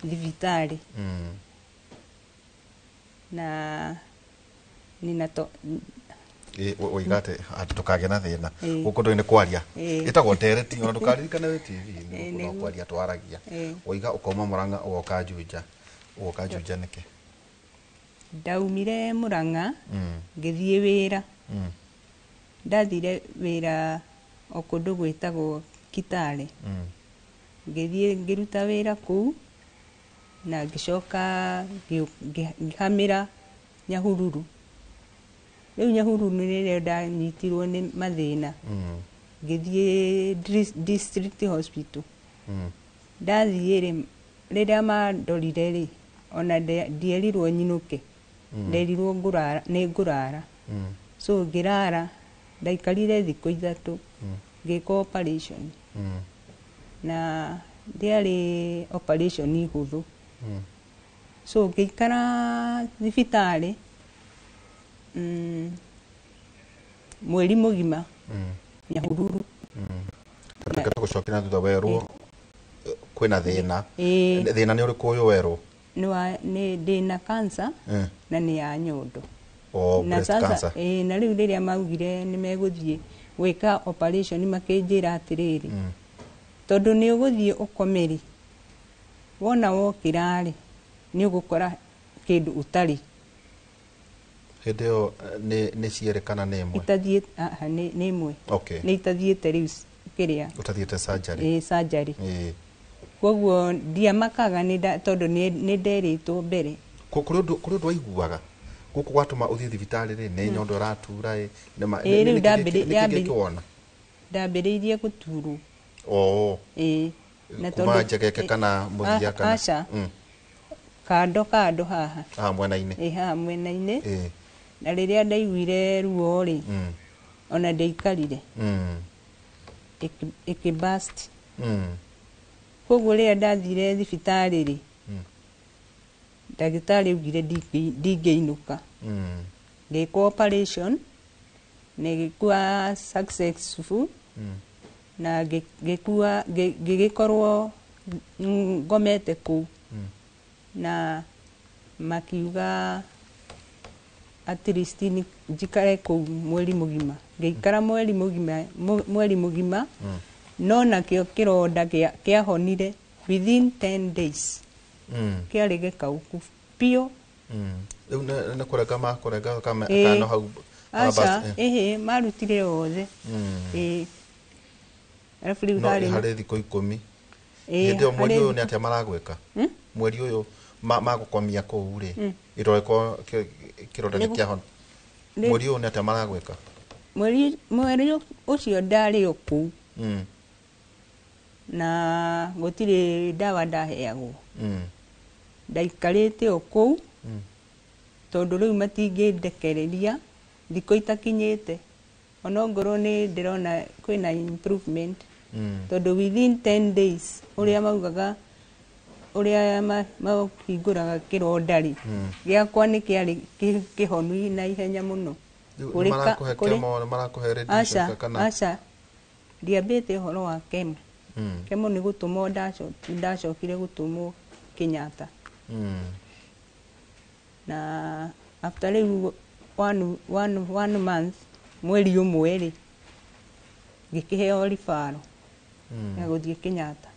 thibitarĩ. Na ninato Ũiga atĩ ndũkagĩe na thĩna gũkũ ndũĩ nĩ kwaria, ĩtagwo ndereti, ona ndũkaririkane wĩ TV nĩ no kwaria twaragia. Ũiga ũkauma Murang'a ũgoka Juja, ũgoka Juja nĩkĩ? Ndaumire Murang'a ngĩthiĩ wĩra. Ndathire wĩra o kũndũ gwĩtagwo Kitale. Ngĩthiĩ ngĩruta wĩra kũu na ngĩcoka ngĩhamĩra Nyahururu. Rĩu Nyahururu nĩrĩo ndanyitirwo nĩ mathĩna. Ngĩthiĩ district hospital. Ndathiĩ rĩ, rĩrĩa mandorire rĩ, ona ndierirwo nyinũke. Nderirwo ngũrara, nĩ ngũrara. So ngĩrara, ndaikarire thikũ 3 ngĩka operation. Na ndĩarĩ operation hũthũ. So ngĩikara thibitarĩ mweri mũgima Nyahururu. Reke tũgũcokia na thutha, werwo kwĩna thĩna. Thĩna nĩ ũrĩkũ ũyũ werwo? Nĩ ndĩna cancer na nĩ ya nyondo. Oh, na breast sasa, cancer. Na rĩu rĩrĩa maugire nĩ megũthiĩ gwĩka operation, makĩnjĩra atĩrĩrĩ, tondũ nĩ ũgũthiĩ ũkomeri, wona wokĩra rĩ, nĩ ũgũkora kĩndũ ũtarĩ. Hĩndĩ ĩyo nĩ cierĩ kana nĩ ĩmwe? Itathiĩ, aha, nĩ ĩmwe. Okay. Nĩ itathiĩte rĩu kĩrĩa. Ũtathiĩte surgery. Ĩĩ, surgery. Koguo ndiamakaga tondũ nĩ nderĩtwo mbere. Kũrĩ ũndũ waiguaga gũkũ gwatũma ũthiĩ thibitarĩ rĩ, nĩ nyondo ĩratura ĩ, Ĩĩ, rĩu nĩ kĩ kĩwona? Ndambĩrĩirie gũturwo. Oo. Ĩĩ. Na Kuma tondũ njegeke kana mũthia kana? Aca. Kando kando haha. Haha mwena-inĩ. Ĩĩ, haha mwena-inĩ. Na rĩrĩa ndaiguire ruo rĩ, ona ndiaikarire. Ĩkĩ burst. Koguo rĩrĩa ndathire thibitarĩ rĩ, ndagĩtarĩ augire ndingĩinũka. Ngĩkwo operation na ĩgĩkua successful na ngĩkua ngĩgĩkorwo ngomete kũu na makiuga at least nĩ njikare kũu mweri mũgima. Ngĩikara mweri mũgima, mweri mũgima, no nakĩo kĩronda kĩahonire within 10 days. Kĩarĩ gĩkaũku biũ. Rĩu nĩ kũrenga makũrenga Ĩĩ. kano hau? Aca. Eh. Ĩhĩ, marutire othe. Ĩĩ, arabu rĩu No harĩ harĩ thikũ 10. Ĩĩ, Hĩndĩ ĩyo mweri harĩ ũyũ nĩ atĩa maragwĩka? Hmm? Mweri ũyũ magũkomia kũu rĩ, ĩroreko kĩronda nĩ kĩahona. Mweri ũyũ nĩ atĩa maragwĩka? Mweri ũcio ndarĩ o kũu na gũtirĩ ndawa ndaheagwo. Ndaikarĩte o kũu tondũ rĩu matingĩndekereria thikũ itakinyĩte, ona ongorwo nĩ ndĩrona kwĩna improvement, tondũ within 10 days ũrĩa maugaga, ũrĩa mahingũraga kĩronda rĩ, gĩakwa nĩ kĩarĩ kĩhonu na ihenya mũno. Rĩu Kũrĩ nĩ marakũhe kũrĩ chemo, nĩ marakũhe radiation Aca. kana? Aca, ndiambĩte ũhoro wa chemo. Chemo nĩ gũtũmwo ndacokire gũtũmwo Kenyatta. Na after rĩu one month, mweri ũmwe rĩ, ngĩkĩheo referral ya gũthiĩ Kenyatta.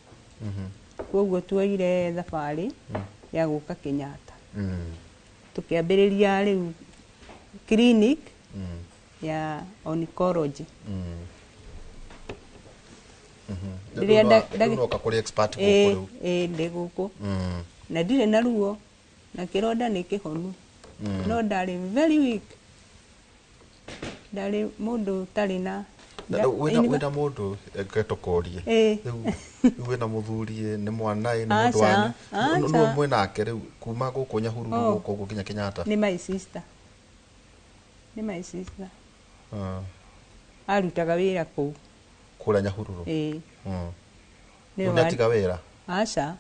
Koguo tuoire thabarĩ ya gũka Kenyatta, tũkĩambĩrĩria rĩu clinic ya oncology. Rĩu rĩu noka kũrĩ expert gũkũ rĩu? Ĩĩ, ndĩ gũkũ na ndirĩ na ruo na kĩronda nĩ kĩhonu, no ndarĩ very weak, ndarĩ mũndũ ũtarĩ na Na rĩu wĩna mũndũ, reke tũkũrie. Ĩĩ. Rĩu wĩna mũthuri ĩ, nĩ mwana ĩ, nĩ mũndũ Aca, wanyu? aca. Nũ mwĩ nake rĩu kuma gũkũ Nyahururu Oh. gũkũ ũguo nginya Kenyatta? Nĩ my sister, nĩ my sister. Ah, Arutaga wĩra kũu. Kũrĩa Nyahururu? Ĩĩ. Nĩwe. Rĩu nĩatiga wĩra? Aca.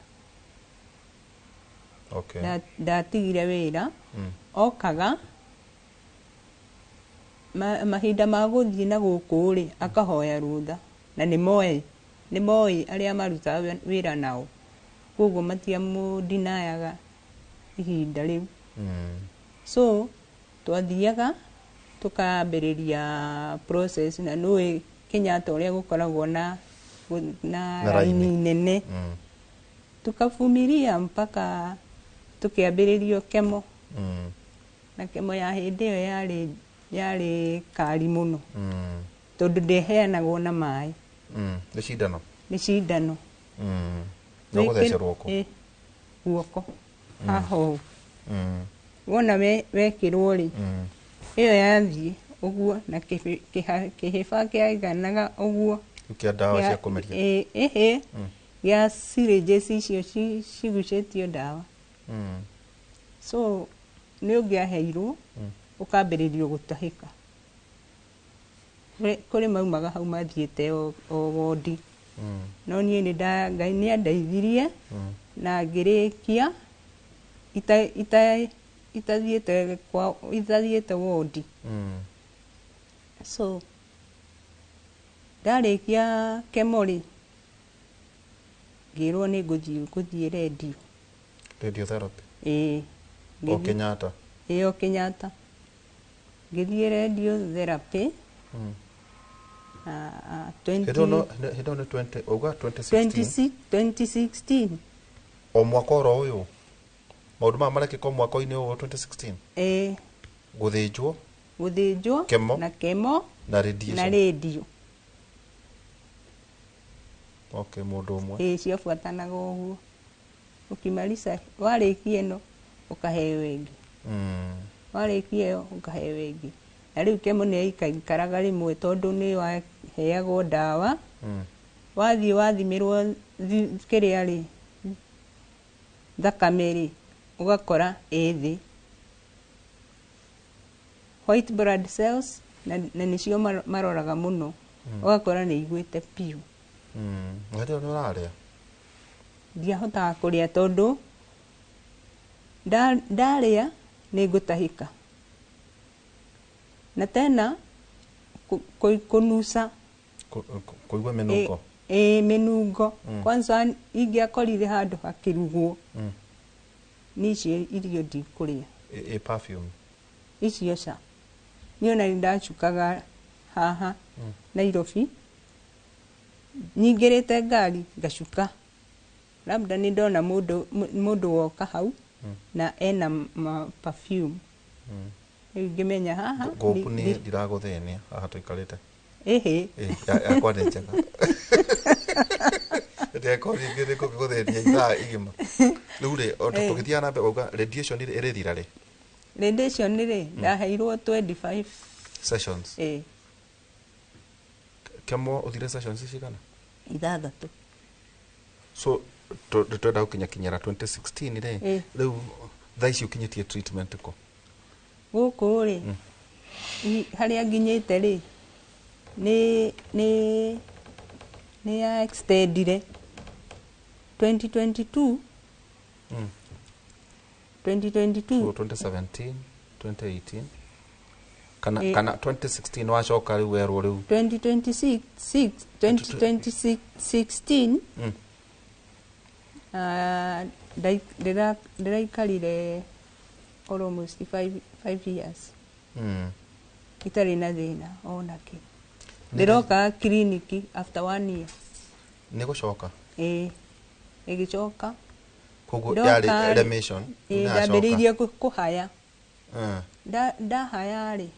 Okay. Ndatigire wĩra. Okaga mahinda ma gũthiĩ na gũkũ rĩ, akahoya rũtha na nĩ moĩ arĩa marutaga wĩra nao, koguo matiamũndinayaga ihinda rĩu. So twathiaga tũkambĩrĩria process na nũĩ Kenyatta ũrĩa gũkoragwo na Na raini raini. nene. Tukavumilia mpaka tũkĩambĩrĩrio chemo. Na chemo ya hĩndĩ ĩyo yarĩ kari mũno, tondũ ndĩheanagwo na maĩ. Nĩ cindano? Nĩ cindano. No gũthecerwo kũ? Ĩ, guoko haha ũũ. Wona wekĩrwo rĩ, ĩyo yathiĩ ũguo na kĩhĩba kĩaiganaga ũguo. Rĩu kĩa ndawa cia kũmeria? Ĩ, ĩhĩ, gĩa syringes icio cigucĩtio ndawa. So nĩ ũngĩaheirwo, ũkambĩrĩrio gũtahĩka. Kũrĩ maumaga hau mathiĩte o wondi, no niĩ nĩ nda Ngai nĩ andeithirie na ngĩrĩkia itathiĩte kwa itathiĩte wondi. So ndarĩkia chemo rĩ, ngĩrwo nĩ ngũthiĩ radio. Radiotherapy? Ĩĩ. O Kenyatta? Ĩĩ, o Kenyatta. Ngĩthiĩ radiotherapy. Hĩndĩ ĩyo hĩndĩ ĩyo nĩ 20 uga 2016? 26 2016. O mwaka oro ũyũ maũndũ maya marekĩka, o mwaka-inĩ ũyũ wa 2016? Ĩĩ. Gũthĩnjwo? Gũthĩnjwo. Chemo. Na chemo. Na radiation. Na radio. Okay, mũndũ ũmwe. Ĩĩ, ciabuatanaga ũguo, ũkimaliza warĩkia ĩno ũkaheo ĩngĩ, warĩkia ĩyo ũkaheo ĩngĩ. Na rĩu chemo nĩ yaikaikaraga rĩmwe, tondũ nĩ waheagwo ndawa, wathiĩ wathimĩrwo kĩrĩa rĩ, thakame rĩ, ũgakora ĩ thĩ, white blood cells, na nĩcio maroraga mũno. Ũgakora nĩ iguĩte piũ. Hĩndĩ ĩyo nĩ ũrarĩa? Ndiahotaga kũrĩa tondũ ndarĩa nĩ ngũtahĩka. Na tena kũnuca. Kũigua mĩnungo? Ĩ mĩnungo. Kwanza ingĩakorire handũ hakĩrugwo. Niĩ icio irio ndikũrĩa. Ĩ perfume? Icio ca. Niĩ ona nĩ ndacukaga haha Nairobi. Nyingĩrĩte ngari ngacuka. Labda nĩ ndona mũndũ woka hau na ena perfume. Rĩu ngĩmenya haha. Ngũpu niĩ ndiragũthĩnia haha tũikarĩte. Ĩhĩ. Yakwa nĩ njega. Ndĩrekorwo rĩngĩ nĩ gũgũthĩnia ithaa igima. Rĩu rĩ, tũgĩthiaga na mbere wauga radiation rĩ ĩrĩthira rĩ? Radiation rĩ, ndaheirwo 25 sessions. Ĩ. Kemo ũthire sessions cigana? 6. So twenda gũkinyakinyĩra 2016 rĩ, rĩu thaa ici ũkinyĩtie treatment kũ? Gũkũ rĩ, harĩa nginyĩte rĩ, nĩ ya extendire 2022. 2022. So 2017, 2018 kana 2016 wacoka rĩu werwo rĩu 2026 2016. Ndĩraikarire almost 5 years. Itarĩ na thĩna ona kĩ. Ndĩroka kiriniki after 1 year. Nĩ gũcoka? Ĩĩ, ĩgĩcoka. Koguo yarĩ remission? Ĩĩ, ndambĩrĩirie kũhaya. Ndahaya rĩ,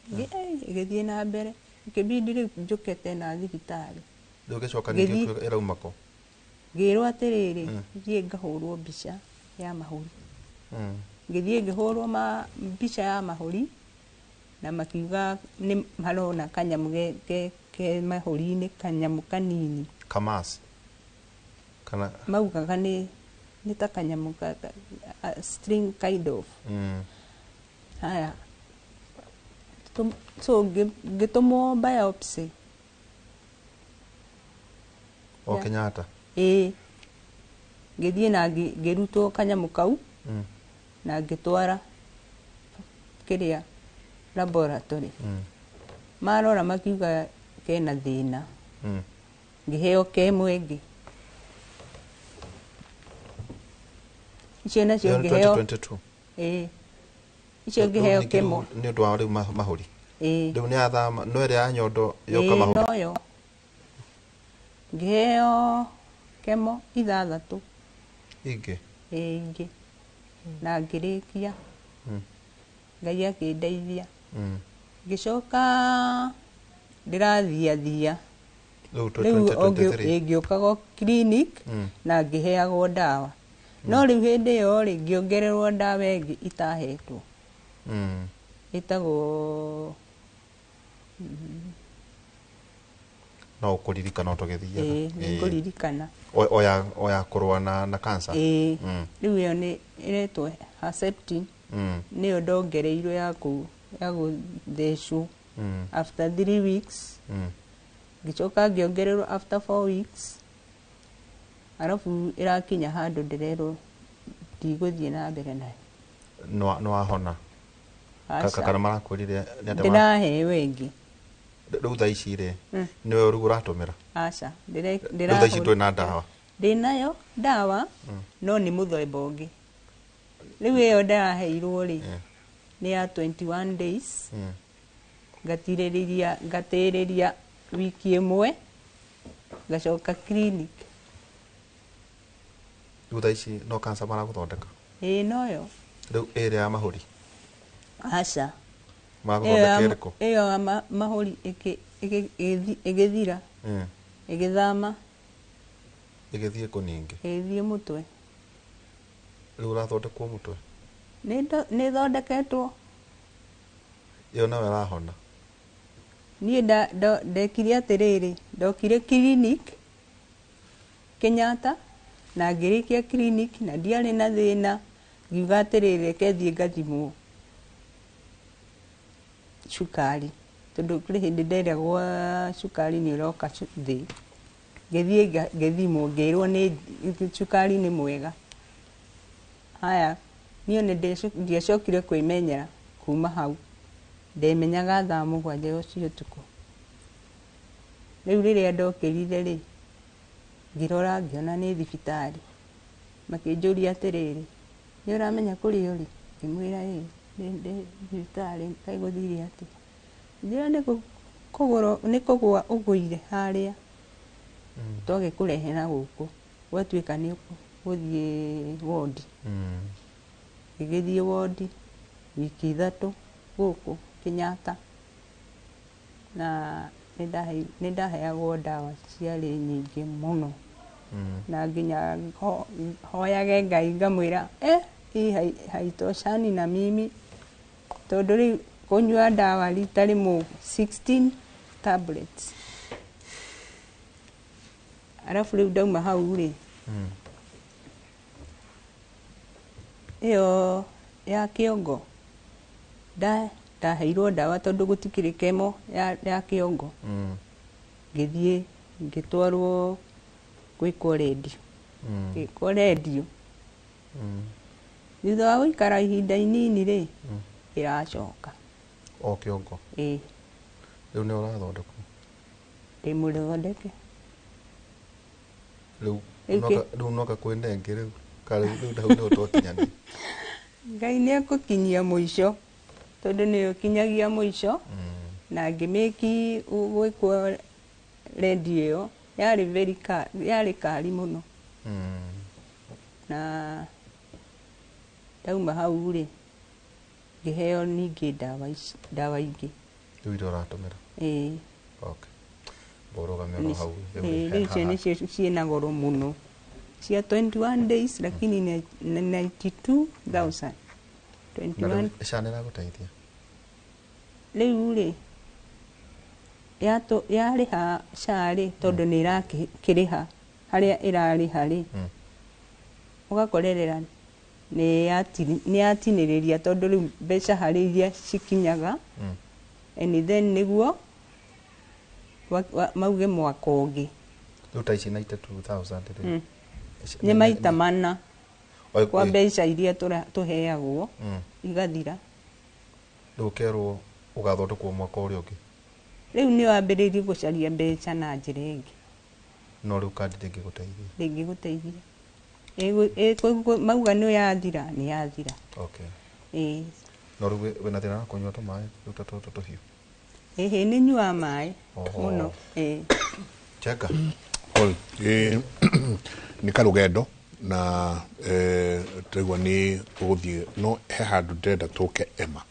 ĩgĩthiĩ na mbere. Ĩkĩbidi rĩu njũke tena thibitarĩ. Rĩu ũgĩcoka ningĩ ĩrauma kũ? Ngĩrwo atĩrĩrĩ, thiĩ ngahũrwo mbica ya mahũri. Ngĩthiĩ ngĩhũrwo mbica ya mahũri na makiuga nĩ marona kanyamũ ke mahũri-inĩ, kanyamũ kanini. Kamas? Kana maugaga nĩ ta kanyamũ string kind of. Haya. So ngĩtũmwo biopsy. O Kenyatta? Ĩĩ. Ngĩthiĩ na ngĩrutwo kanyamũ kau na ngĩtwara kĩrĩa laboratory. Marora makiuga kena thĩna. Ngĩheo kemo ĩngĩ. Icio nacio ngĩheo 2022. Ĩĩ. Icio ngĩheo kemo. Nĩ ũndũ wa rĩu mahũri? Ĩĩ. Rĩu nĩ yathama, no ĩrĩa ya nyondo yoka mahũri? Ĩĩ, noyo. Ngĩheo kemo 6. Ingĩ? Ĩĩ, ingĩ. Na ngĩrĩkia. Ngai akĩndeithia. Ngĩcoka ndĩrathiathia. Rĩu 2023. Ngĩũkaga clinic na ngĩheagwo ndawa. No rĩu hĩndĩ ĩyo rĩ, ngĩongererwo ndawa ĩngĩ itahetwo. Ĩtagwo No ũkũririkana tũgĩthiaga. Ĩĩ, nĩngũririkana. O ya kũrũa na cancer? Ĩĩ. Rĩu ĩyo nĩ ĩretwo Herceptin. Nĩyo ndongereirwo ya gũthecwo after 3 weeks. Ngĩcoka ngĩongererwo after 4 weeks. Arabu ĩrakinya handũ ndĩrerwo ndigũthiĩ na mbere nayo. Nĩ wahona? Kana marakwĩrire nĩ atĩa? Ndĩraheo ĩngĩ. Rĩu thaa ici rĩ, nĩwe rĩu ũratũmĩra? Aca. Rĩu thaa ici ndũrĩ na ndawa? Ndĩnayo ndawa, no nĩ mũthemba ũngĩ. Rĩu ĩyo ndĩraheirwo rĩ, nĩ ya 21 days. Ngatĩrĩria wiki ĩmwe, ngacoka clinic. Rĩu thaa ici no cancer maragũthondeka? Ĩĩ, noyo. Rĩu ĩrĩa ya mahũri? Aca. Maragũthondeka ĩrĩkũ? Ĩyo ya mahũri ĩgĩthira. Ĩgĩthama. Ĩgĩthiĩ kũ ningĩ? Ĩgĩthiĩ mũtwe. Rĩu ũrathondekwo mũtwe? Nĩ ĩthondeketwo. Ĩyo nayo ĩrahona? Niĩ ndekire atĩrĩrĩ, ndokire clinic Kenyatta na ngĩrĩkia clinic na ndiarĩ na thĩna, ngiuga atĩrĩrĩ, reke thiĩ ngathimwo cukari. Tondũ kũrĩ hĩndĩ nderagwo cukari nĩ ũroka thĩ. Ngĩthiĩ ngĩthimwo ngĩrwo nĩ cukari nĩ mwega. Haya, niĩ nĩ ndiacokire kwĩmenyera kuma hau. Ndemenyaga thaa 7 cia ũtukũ. Rĩu rĩrĩa ndokĩrire rĩ, ngĩrora ngĩona nĩ thibitarĩ. Makĩnjũria atĩrĩrĩ, nĩ ũramenya kũrĩa ũrĩ? Ngĩmwĩra ĩĩ, ndĩ thibitarĩ, kaĩ gũthire atĩa? Njĩra nĩ kũgũa ũgũire harĩa. Twagĩkũrehera gũkũ, gwatuĩka nĩ ũgũthiĩ wondi. Ngĩgĩthiĩ wondi wiki 3 gũkũ Kenyatta. Na nĩ ndaheagwo ndawa ciarĩ nyingĩ mũno. Na nginya hoyage Ngai ngamwĩra, hii haitoshani na mimi. Tondũ rĩu kũnyua ndawa rita rĩmwe 16 tablets. Arabu rĩu ndauma hau rĩ, ĩyo ya kĩongo ndaheirwo ndawa tondũ gũtikĩrĩ kemo ya kĩongo. Ngĩthiĩ ngĩtwarwo gwĩkwo rendio. Ngĩkwo rendio. Thutha wa gũikara ihinda inini rĩ, ĩracoka. O kĩongo? Ĩĩ. Rĩu nĩ ũrathondekwo? Ndĩ mũthondeke. Rĩu noka kwĩna ĩngĩ rĩu? Ka rĩu hau nĩho twakinyania? Ngai nĩ ekũkinyia mũico, tondũ nĩwe ũkinyagia mũico. Na ngĩmĩki gwĩkwo rendio ĩyo yarĩ very yarĩ kari mũno. Na ndauma hau rĩ, ngĩheo ningĩ ndawa ici, ndawa ingĩ. Rĩu iria ũratũmĩra? Ĩĩ. Okay. Mbũrũgamio hau. Rĩu icio nĩcio ciĩna goro mũno. Cia 21 days lakini ni 92,000. 21. SHA nĩ ĩragũteithia? Rĩu rĩ, yarĩha SHA rĩ, tondũ nĩ ĩrakĩrĩha harĩa ĩrarĩha rĩ, ũgakorerera nĩ yatinĩrĩria tondũ rĩu mbeca harĩ iria cikinyaga, and then nĩguo mauge mwaka ũngĩ. Rĩu ta ici 92,000 rĩ? Nĩ maita mana kwa mbeca iria tũheagwo igathira. Rĩu ũkerwo ũgathondekwo mwaka ũrĩa ũngĩ? Rĩu nĩ wambĩrĩirie gũcaria mbeca na njĩra ĩngĩ. No rĩu kandi ndĩngĩgũteithia? Ndĩngĩgũteithia. Mauga nĩ yathira, nĩ yathira. Okay. Ĩĩ. No rĩu wĩna thĩna wa kũnyua tũmaĩ rĩu ta tũtũ tũhiũ? Ĩhĩ, nĩ nyuaga maĩ mũno. Ĩĩ. Chenga. Paul, nĩ karũgendo na tũraigua nĩ ũgũthiĩ no he handũ ndĩrenda tũke Emma.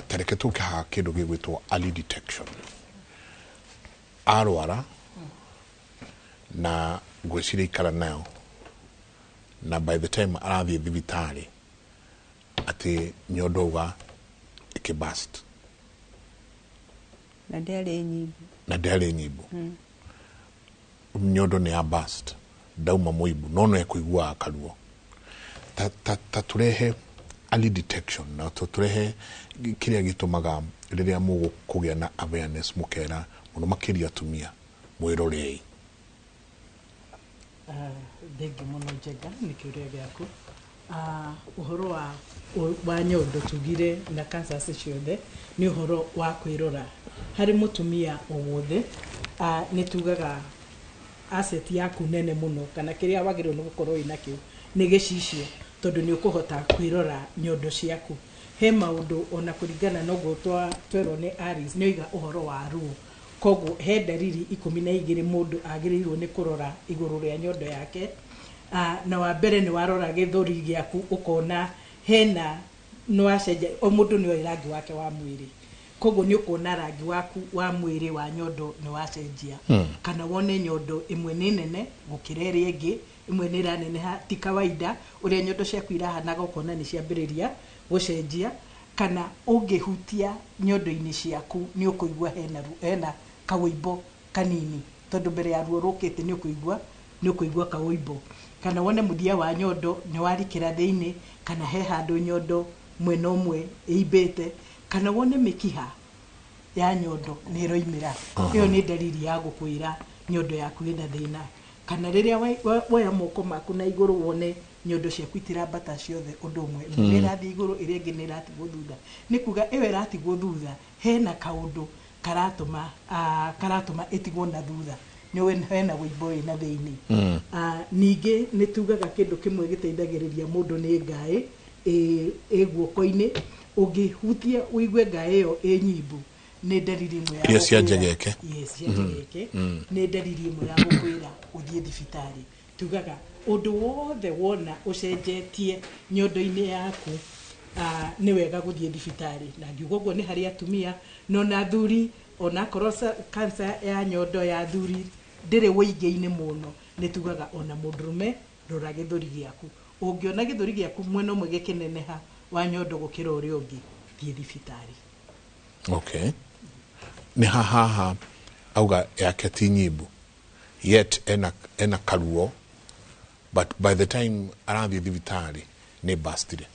Tareke tũke haha kĩndũ gĩgwĩtwo early detection. Arwara na ngwĩciria ikara nayo na by the time arathiĩ thibitarĩ atĩ nyondo uga ĩkĩburst. Na ndĩarĩ nyimbo. Na ndĩarĩ nyimbo. Nyondo nĩ ya burst, ndauma mũimbu no no ekũiguaga karuo. Ta tũrehe early detection na tũrehe kĩrĩa gĩtũmaga rĩrĩa mũgũkũgĩa na awareness mũkera mũno makĩria atumia mwĩrorei. Thengiũ mũno Njenga nĩ kĩũria gĩaku. Ũhoro wa nyondo tugire na cancers ciothe nĩ ũhoro wa kwĩrora harĩ mũtumia o wothe. Nĩ tugaga asset yaku nene mũno kana kĩrĩa wagĩrĩirwo nĩ gũkorwo wĩna kĩo nĩ gĩcicio, tondũ nĩ ũkũhota kwĩrora nyondo ciaku. He maũndũ ona kũringana na ũguo twerwo nĩ Alice nĩ oiga ũhoro wa ruo, koguo he ndariri 12 mũndũ agĩrĩirwo nĩ kũrora igũrũ rĩa nyondo yake. Na wa mbere nĩ warora gĩthũri gĩaku ũkona hena nĩ wacenjia, o mũndũ nĩ oĩ rangi wake wa mwĩrĩ, koguo nĩ ũkuona rangi waku wa mwĩrĩ wa nyondo nĩ wacenjia. Kana wone nyondo ĩmwe nĩ nene gũkĩra ĩrĩa ĩngĩ, ĩmwe nĩ ĩraneneha, ti kawaida ũrĩa nyondo ciaku irahanaga ũkona nĩ ciambĩrĩria gũcenjia. Kana ũngĩhutia nyondo-inĩ ciaku nĩ ũkũigua hena kawũimbo kanini, tondũ mbere ya ruo rũkĩte nĩ ũkũigua kawũimbo. Kana wone mũthia wa nyondo nĩ warikĩra thĩinĩ, kana he handũ nyondo mwena ũmwe ĩimbĩte, kana wone mĩkiha ya nyondo nĩ ĩroimĩra, ĩyo nĩ ndariri ya gũkwĩra nyondo yaku ĩna thĩna. Kana rĩrĩa woya moko maku na igũrũ wone nyondo ciaku itirambata ciothe ũndũ ũmwe, ĩmwe ĩrathiĩ igũrũ ĩrĩa ĩngĩ nĩ ĩratigwo thutha, nĩ kuga ĩyo ĩratigwo thutha hena kaũndũ karatũma karatũma ĩtigwo na thutha, nĩ hena wũimbo wĩna thĩinĩ. Ningĩ nĩ tugaga kĩndũ kĩmwe gĩteithagĩrĩria mũndũ nĩ ngaĩ ĩ guoko-inĩ, ũngĩhutia ũigue ngaĩ ĩyo ĩ nyimbu nĩ ndariri ĩmwe ya iria cia njegeke. Yes, cia njegeke nĩ ndariri ĩmwe ya gũkwĩra ũthiĩ thibitarĩ. Tugaga ũndũ wothe wona ũcenjetie nyondo-inĩ yaku nĩ wega gũthiĩ thibitarĩ. Na ngiuga ũguo nĩ harĩ atumia no na athuri, onakorwo cancer ya nyondo ya athuri ndĩrĩ wũingĩ-inĩ mũno, nĩ tugaga ona mũndũrũme rora gĩthũri gĩaku, ũngĩona gĩthũri gĩaku mwena ũmwe gĩkĩneneha wa nyondo gũkĩra ũrĩa ũngĩ, thiĩ thibitarĩ. Okay, nĩ hahaha auga yake ti nyimbu yet ena karuo, but by the time arathiĩ thibitarĩ nĩ bastire.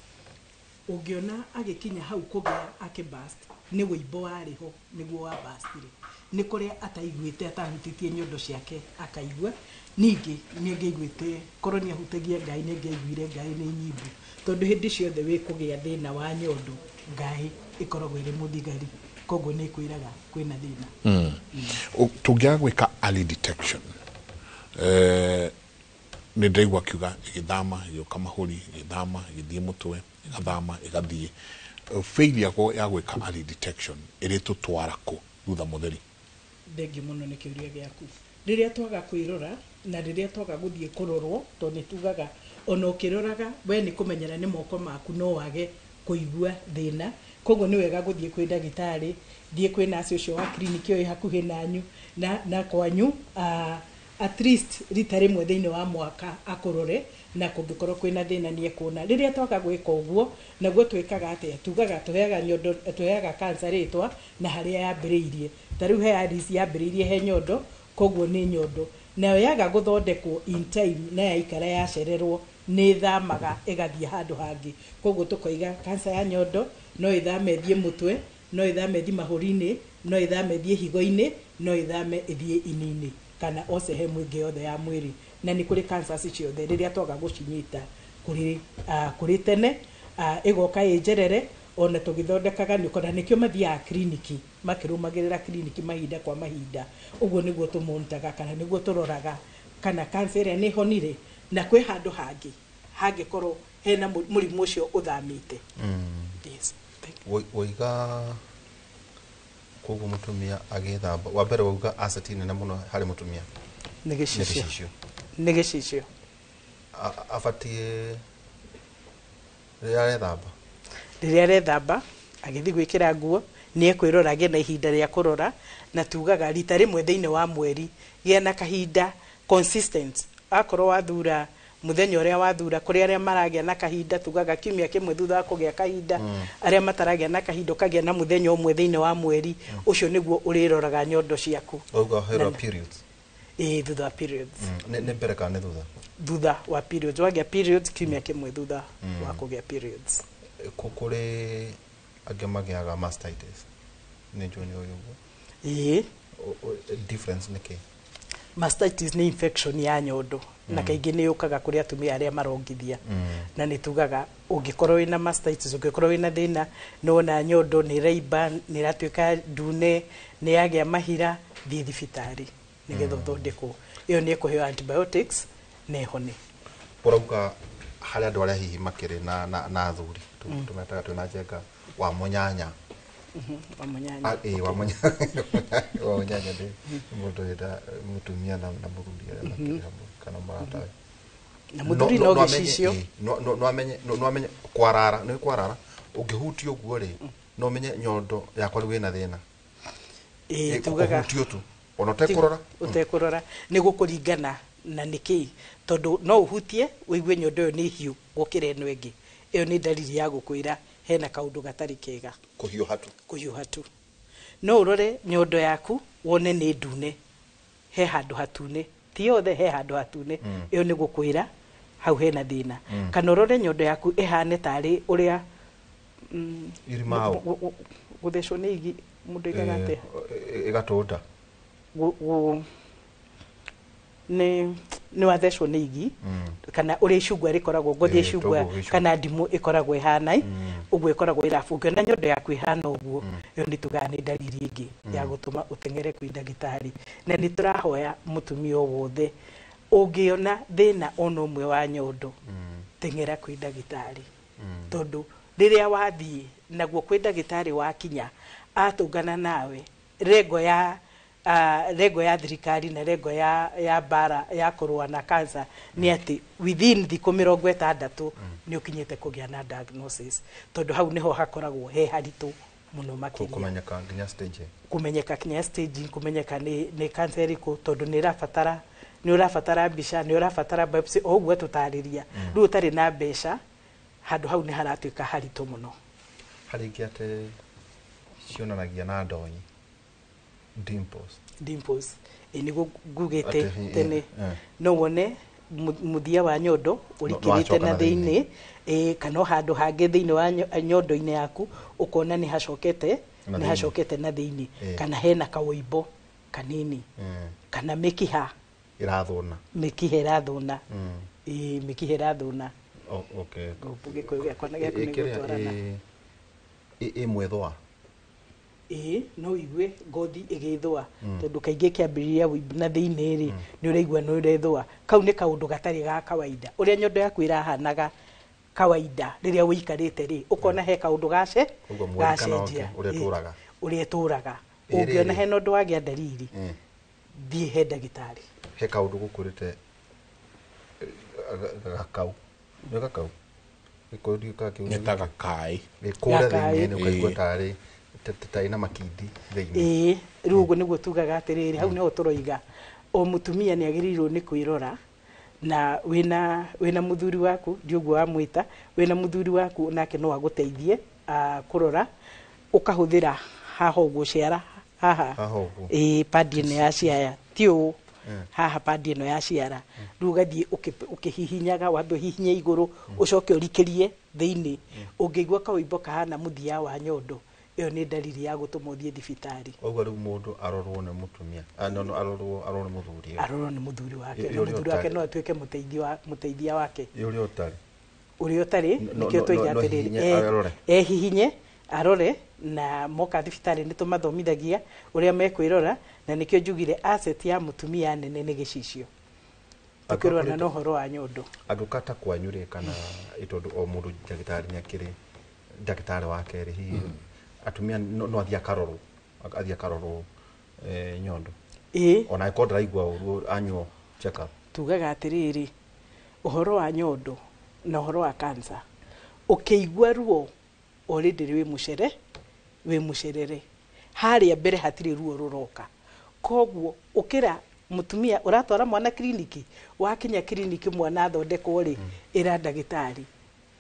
Ũngĩona agĩkinya hau kũgĩa akĩbast nĩ wũimbo warĩ ho nĩguo wa bastire, nĩ kũrĩa ataiguĩte atahutĩtie nyondo ciake akaigua. Ningĩ nĩ angĩaiguĩte korwo nĩ ahutagia ngai nĩ angĩaiguire ngai nĩ nyimbu, tondũ hĩndĩ ciothe wĩ kũgĩa thĩna wa nyondo ngai ĩkoragwo ĩrĩ mũthigari, koguo nĩ ĩkwĩraga kwĩna thĩna. Tũngĩaga gwĩka early detection, nĩ ndĩraigua akiuga ĩgĩthama ĩgĩũka mahũri, ĩgĩthama ĩgĩthiĩ mũtwe, ĩgathama ĩgathiĩ. Failure ya gwĩka early detection ĩrĩtũtwara kũ thutha mũtheri? Thengiũ mũno nĩ kĩũria gĩaku. Rĩrĩa twaga kwĩrora na rĩrĩa twaga gũthiĩ kũrorwo, tondũ nĩ tugaga ona ũkĩroraga we nĩ kũmenyera nĩ moko maku no wage kũigua thĩna, koguo nĩ wega gũthiĩ kwĩ ndagĩtarĩ, thiĩ kwĩ nurse ũcio wa clinic ĩyo ĩ hakuhĩ nanyu na kwanyu, at least rita rĩmwe thĩinĩ wa mwaka akũrore, na kũngĩkorwo kwĩna thĩna nĩ ekuona. Rĩrĩa twaga gwĩka ũguo, naguo twĩkaga atĩa? Tugaga tũheaga nyondo, tũheaga cancer rĩtwa na harĩa yambĩrĩirie. Ta rĩu he Alice yambĩrĩirie he nyondo, koguo nĩ nyondo. Nayo yaga gũthondekwo in time na yaikara yacererwo nĩ ĩthamaga ĩgathiĩ handũ hangĩ. Koguo tũkoiga cancer ya nyondo no ĩthame ĩthiĩ mũtwe, no ĩthame ĩthiĩ mahũri-inĩ, no ĩthame ĩthiĩ higo-inĩ, no ĩthame ĩthiĩ ini-inĩ kana o sehemu ĩngĩ yothe ya mwĩrĩ. Na nĩ kũrĩ cancers ciothe rĩrĩa twaga gũcinyita kũrĩ tene, ĩgoka ĩnjerere ona tũgĩthondekaga nĩ ũkona nĩkĩo mathiaga kiriniki makĩrũmagĩrĩra kiriniki mahinda kwa mahinda. Ũguo nĩguo tũmonitaga kana nĩguo tũroraga kana cancer ĩrĩa nĩ ĩhonire na kwĩ handũ hangĩ hangĩkorwo hena mũrimũ ũcio ũthamĩte. Yes. Waiga koguo mũtumia agĩthamba wa mbere wauga asset nene mũno harĩ mũtumia nĩ gĩcicio, nĩ gĩcicio abatiĩ rĩrĩa arethamba, rĩrĩa arethamba agĩthiĩ gwĩkĩra nguo nĩ ekwĩrora agĩe na ihinda rĩa kũrora, na tugaga rita rĩmwe thĩinĩ wa mweri gĩa na kahinda consistent. Akorwo wathura mũthenya ũrĩa wathura, kũrĩ arĩa maragĩa na kahinda tugaga kiumia kĩmwe thutha wa kũgĩa kahinda, arĩa mataragĩa na kahinda ũkagĩa na mũthenya ũmwe thĩinĩ wa mweri, ũcio nĩguo ũrĩroraga nyondo ciaku. Wauga hera periods? Ĩĩ, thutha wa periods. Nĩ mbere kana nĩ thutha? Thutha wa periods, wagĩa periods kiumia kĩmwe thutha wa kũgĩa periods. Kũrĩ angĩ magĩaga mastitis, nĩ njũĩ nĩ ũĩ ũguo? Ĩĩ. Difference nĩ kĩ? Mastitis nĩ infection ya nyondo na kaingĩ nĩ yũkaga kũrĩ atumia arĩa marongithia. Na nĩ tugaga ũngĩkorwo wĩna mastitis, ũngĩkorwo wĩna thĩna nĩwona nyondo nĩ ĩraimba, nĩ ĩratuĩka ndune, nĩ yagĩa mahira, thiĩ thibitarĩ nĩgetha ũthondekwo. Ĩyo nĩ ĩkũheo antibiotics na ĩhone. Ũrauga harĩ andũ arĩa hihi makĩrĩ na athuri tũmetaga twĩna Njenga wa Mũnyanya. Wa Mũnyanya. Wa Mũnyanya. Wa Mũnyanya nĩ mũndũ wĩna mũtumia na mũthuri arĩa makĩrĩ hamwe kana maratawe. Na mũthuri no gĩcicio. No amenye kwarara, nĩ kwarara ũngĩhutio ũguo rĩ, no ũmenye nyondo yakwa rĩu ĩna thĩna. Ĩĩ, tugaga ũhutio tu ona ũtekũrora, ũtekũrora nĩ gũkũringana na nĩkĩ, tondũ no ũhutie ũigue nyondo ĩyo nĩ hiũ gũkĩra ĩno ĩngĩ. Ĩyo nĩ ndariri ya gũkwĩra hena kaũndũ gatarĩ kega. Kũhiũha tu. Kũhiũha tu. No ũrore nyondo yaku wone nĩ ndune, he handũ hatune, ti yothe, he handũ hatune. Ĩyo nĩ gũkwĩra hau hena thĩna. Kana ũrore nyondo yaku ĩhane tarĩ ũrĩa Irimao. Gũthecwo nĩ igi. Mũndũ aigaga atĩa? Ĩgatũnda. Nĩ wathecwo nĩ igi kana ũrĩa icungwa rĩkoragwo, ngothi ya icungwa kana ndimũ ĩkoragwo ĩhana ũguo, ĩkoragwo ĩrabu. Ũngĩona nyondo yaku ĩhana ũguo, ĩyo nĩ tugaga nĩ ndariri ĩngĩ ya gũtũma ũteng'ere kwĩ ndagĩtarĩ. Na nĩ tũrahoya mũtumia o wothe ũngĩona thĩna ona ũmwe wa nyondo, teng'era kwĩ ndagĩtarĩ, tondũ rĩrĩa wathiĩ naguo kwĩ ndagĩtarĩ wakinya atũngana nawe, rengo ya thirikari na rengo ya mbara ya kũrũa na cancer nĩ atĩ within thikũ 60 nĩ ũkinyĩte kũgĩa na diagnosis, tondũ hau nĩho hakoragwo he haritũ mũno makĩria. Kũmenyeka nginya stage. Kũmenyeka kinya staging, kũmenyeka nĩ cancer ĩrĩkũ, tondũ nĩ ũrabatara mbica, nĩ ũrabatara biopsy, o ũguo tũtarĩria. Rĩu ũtarĩ na mbeca, handũ hau nĩ haratuĩka haritũ mũno. Harĩ ingĩ atĩ cionanagia na ndonyi, dimples. Dimples, ĩ nĩguo ngugĩte Atĩ, tene. No wone mũthia wa nyondo ũrikĩrĩte wacoka na na thĩinĩ, ĩ kana o handũ hangĩ thĩinĩ wa nyondo-inĩ yaku ũkona nĩ hacokete Na nĩ thĩinĩ. hacokete na thĩinĩ, kana hena kawũimbo kanini, kana mĩkiha ĩrathũna. Mĩkiha ĩrathũna. Ĩ mĩkiha ĩrathũna. Okay. Gĩkũyũ gĩakwa na gĩaku nĩ Kĩrĩa gũtwarana. Ĩ mwĩthũa. Ĩĩ, no igue ngothi ĩgĩthũa, tondũ kaingĩ kĩambĩrĩria wũimbo na thĩinĩ rĩ, nĩ ũraigua nĩ ũrethũa. Kau nĩ kaũndũ gatarĩ ga kawaida. Ũrĩa nyondo yaku ĩrahanaga kawaida rĩrĩa ũikarĩte rĩ, ũkona he kaũndũ gace Ũguo mweri kana gacenjia. ũngĩ, ũrĩa ĩtũraga. Ũrĩa ĩtũraga. Ĩ, Ũngĩona rĩrĩ. hena ũndũ wagĩa ndariri, thiĩ he ndagĩtarĩ. He kaũndũ gũkũrĩte gakau, nĩ gakau gĩkũyũ ndiũĩ kana kĩu. Nĩ ta gakaĩ. Gĩkũre Gakaĩ. thĩinĩ nĩ ũkaigua tarĩ ta ĩna makindi thĩinĩ. Ĩĩ, rĩu ũguo nĩguo tugaga atĩrĩrĩ, hau nĩho tũroiga o mũtumia nĩ agĩrĩirwo nĩ kwĩrora, na wĩna mũthuri waku, ndi ũguo wamwĩta, wĩna mũthuri waku nake no agũteithie kũrora, ũkahũthĩra haha ũguo ciara haha. Haha ũguo. Ĩĩ, padi ĩno ya ciara ti ũũ, haha padi ĩno ya ciara. Rĩu ũgathiĩ ũkĩhihinyaga, wambe ũhihinye igũrũ, ũcoke ũrikĩrie thĩinĩ. Ũngĩigua kawĩimbo kahana mũthia wa nyondo, ĩyo nĩ ndariri ya gũtũma ũthiĩ thibitarĩ. Ũguo rĩu mũndũ arorwo nĩ mũtumia, no, arorwo nĩ mũthuri. Arorwo nĩ mũthuri wake. Ĩ- Na ũrĩa mũthuri wake ũtarĩ. no atuĩke mũteithia wake. Ĩ ũrĩa ũtarĩ. Ũrĩa ũtarĩ, nĩkĩo twoiga no atĩrĩrĩ, hihinye, arore. ehihinye arore, na moka thibitarĩ nĩ tũmathomithagia ũrĩa mekwĩrora, na nĩkĩo njugire asset ya mũtumia nene nĩ gĩcicio, tũkĩrora na ũhoro wa nyondo. Angĩũka ta kwanyu rĩ, kana ĩ tondũ o mũndũ ndagĩtarĩ nĩ akĩrĩ ndagĩtarĩ wake rĩ, hihi atumia no athiĩ akarorwo nyondo? Ĩĩ. Ona angĩkorwo ndaraigua ũru, annual check up. Tugaga atĩrĩrĩ, ũhoro wa nyondo na ũhoro wa cancer, ũkĩigua ruo already wĩ mũcerere harĩa mbere, hatirĩ ruo rũroka. Koguo ũkĩra mũtumia ũratwara mwana kiriniki, wakinya kiriniki mwana athondekwo rĩ, ĩra ndagĩtarĩ,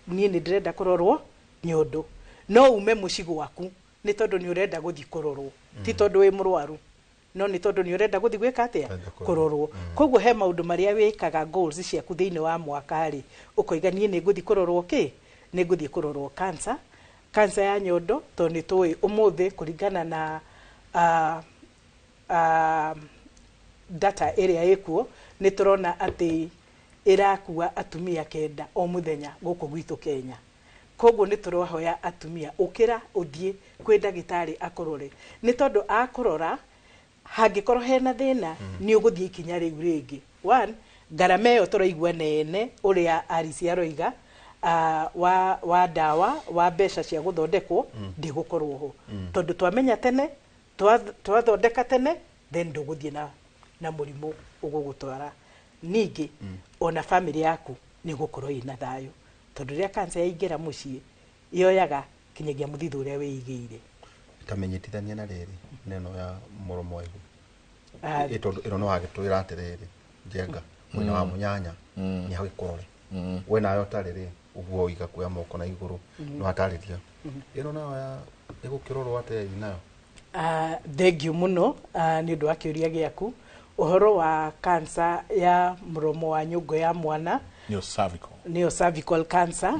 "Niĩ nĩ ndĩrenda kũrorwo nyondo." No ume mũciĩ gwaku nĩ tondũ nĩ ũrenda gũthiĩ kũrorwo, ti tondũ wĩ mũrwaru, no nĩ tondũ nĩ ũrenda gũthiĩ gwĩka atĩa? Kũrorwo. Koguo he maũndũ marĩa wĩkaga, goals ciaku thĩinĩ wa mwaka rĩ, ũkoiga, "Niĩ nĩ ngũthiĩ kũrorwo kĩ? Nĩ ngũthiĩ kũrorwo cancer ya nyondo," tondũ nĩ tũĩ ũmũthĩ kũringana na data ĩrĩa ĩkuo, nĩ tũrona atĩ ĩrakua atumia 9 o mũthenya gũkũ gwitũ Kenya. Koguo nĩ tũrahoya atumia, ũkĩra ũthiĩ kwĩ ndagĩtarĩ akũrore, nĩ tondũ akũrora hangĩkorwo hena thĩna, nĩ ũgũthiĩ ikinya rĩu rĩngĩ. One, ngarama ĩyo tũraigua nene ũrĩa Alice aroiga, wa ndawa, wa mbeca cia gũthondekwo, ndĩgũkorwo ho, tondũ twamenya tene, twathondeka tene, then ndũgũthiĩ na mũrimũ ũgũgũtwara. Ningĩ ona famĩlĩ yaku nĩ ĩgũkorwo ĩna thayũ, tondũ rĩrĩa cancer yaingĩra mũciĩ, yoyaga kinyagia mũthithũ ũrĩa wĩigĩire. Tamenyitithania na rĩrĩ neno ya mũromo wa ihu. Ah. Ĩ tondũ ĩno nĩ wagĩtwĩra atĩrĩrĩ, njenga mwena wa mũnyanya nĩ hagĩkũrore we nawe ũtarĩ rĩ, ũguo ũiga kuoya moko na igũrũ. Nĩ watarĩria ĩno nayo ya ĩgũkĩrorwo atĩa ĩ nayo? Thengiũ mũno nĩ ũndũ wa kĩũria gĩaku. Ũhoro wa cancer ya mũromo wa nyũngũ ya mwana, nĩyo cervical. Nĩyo cervical cancer.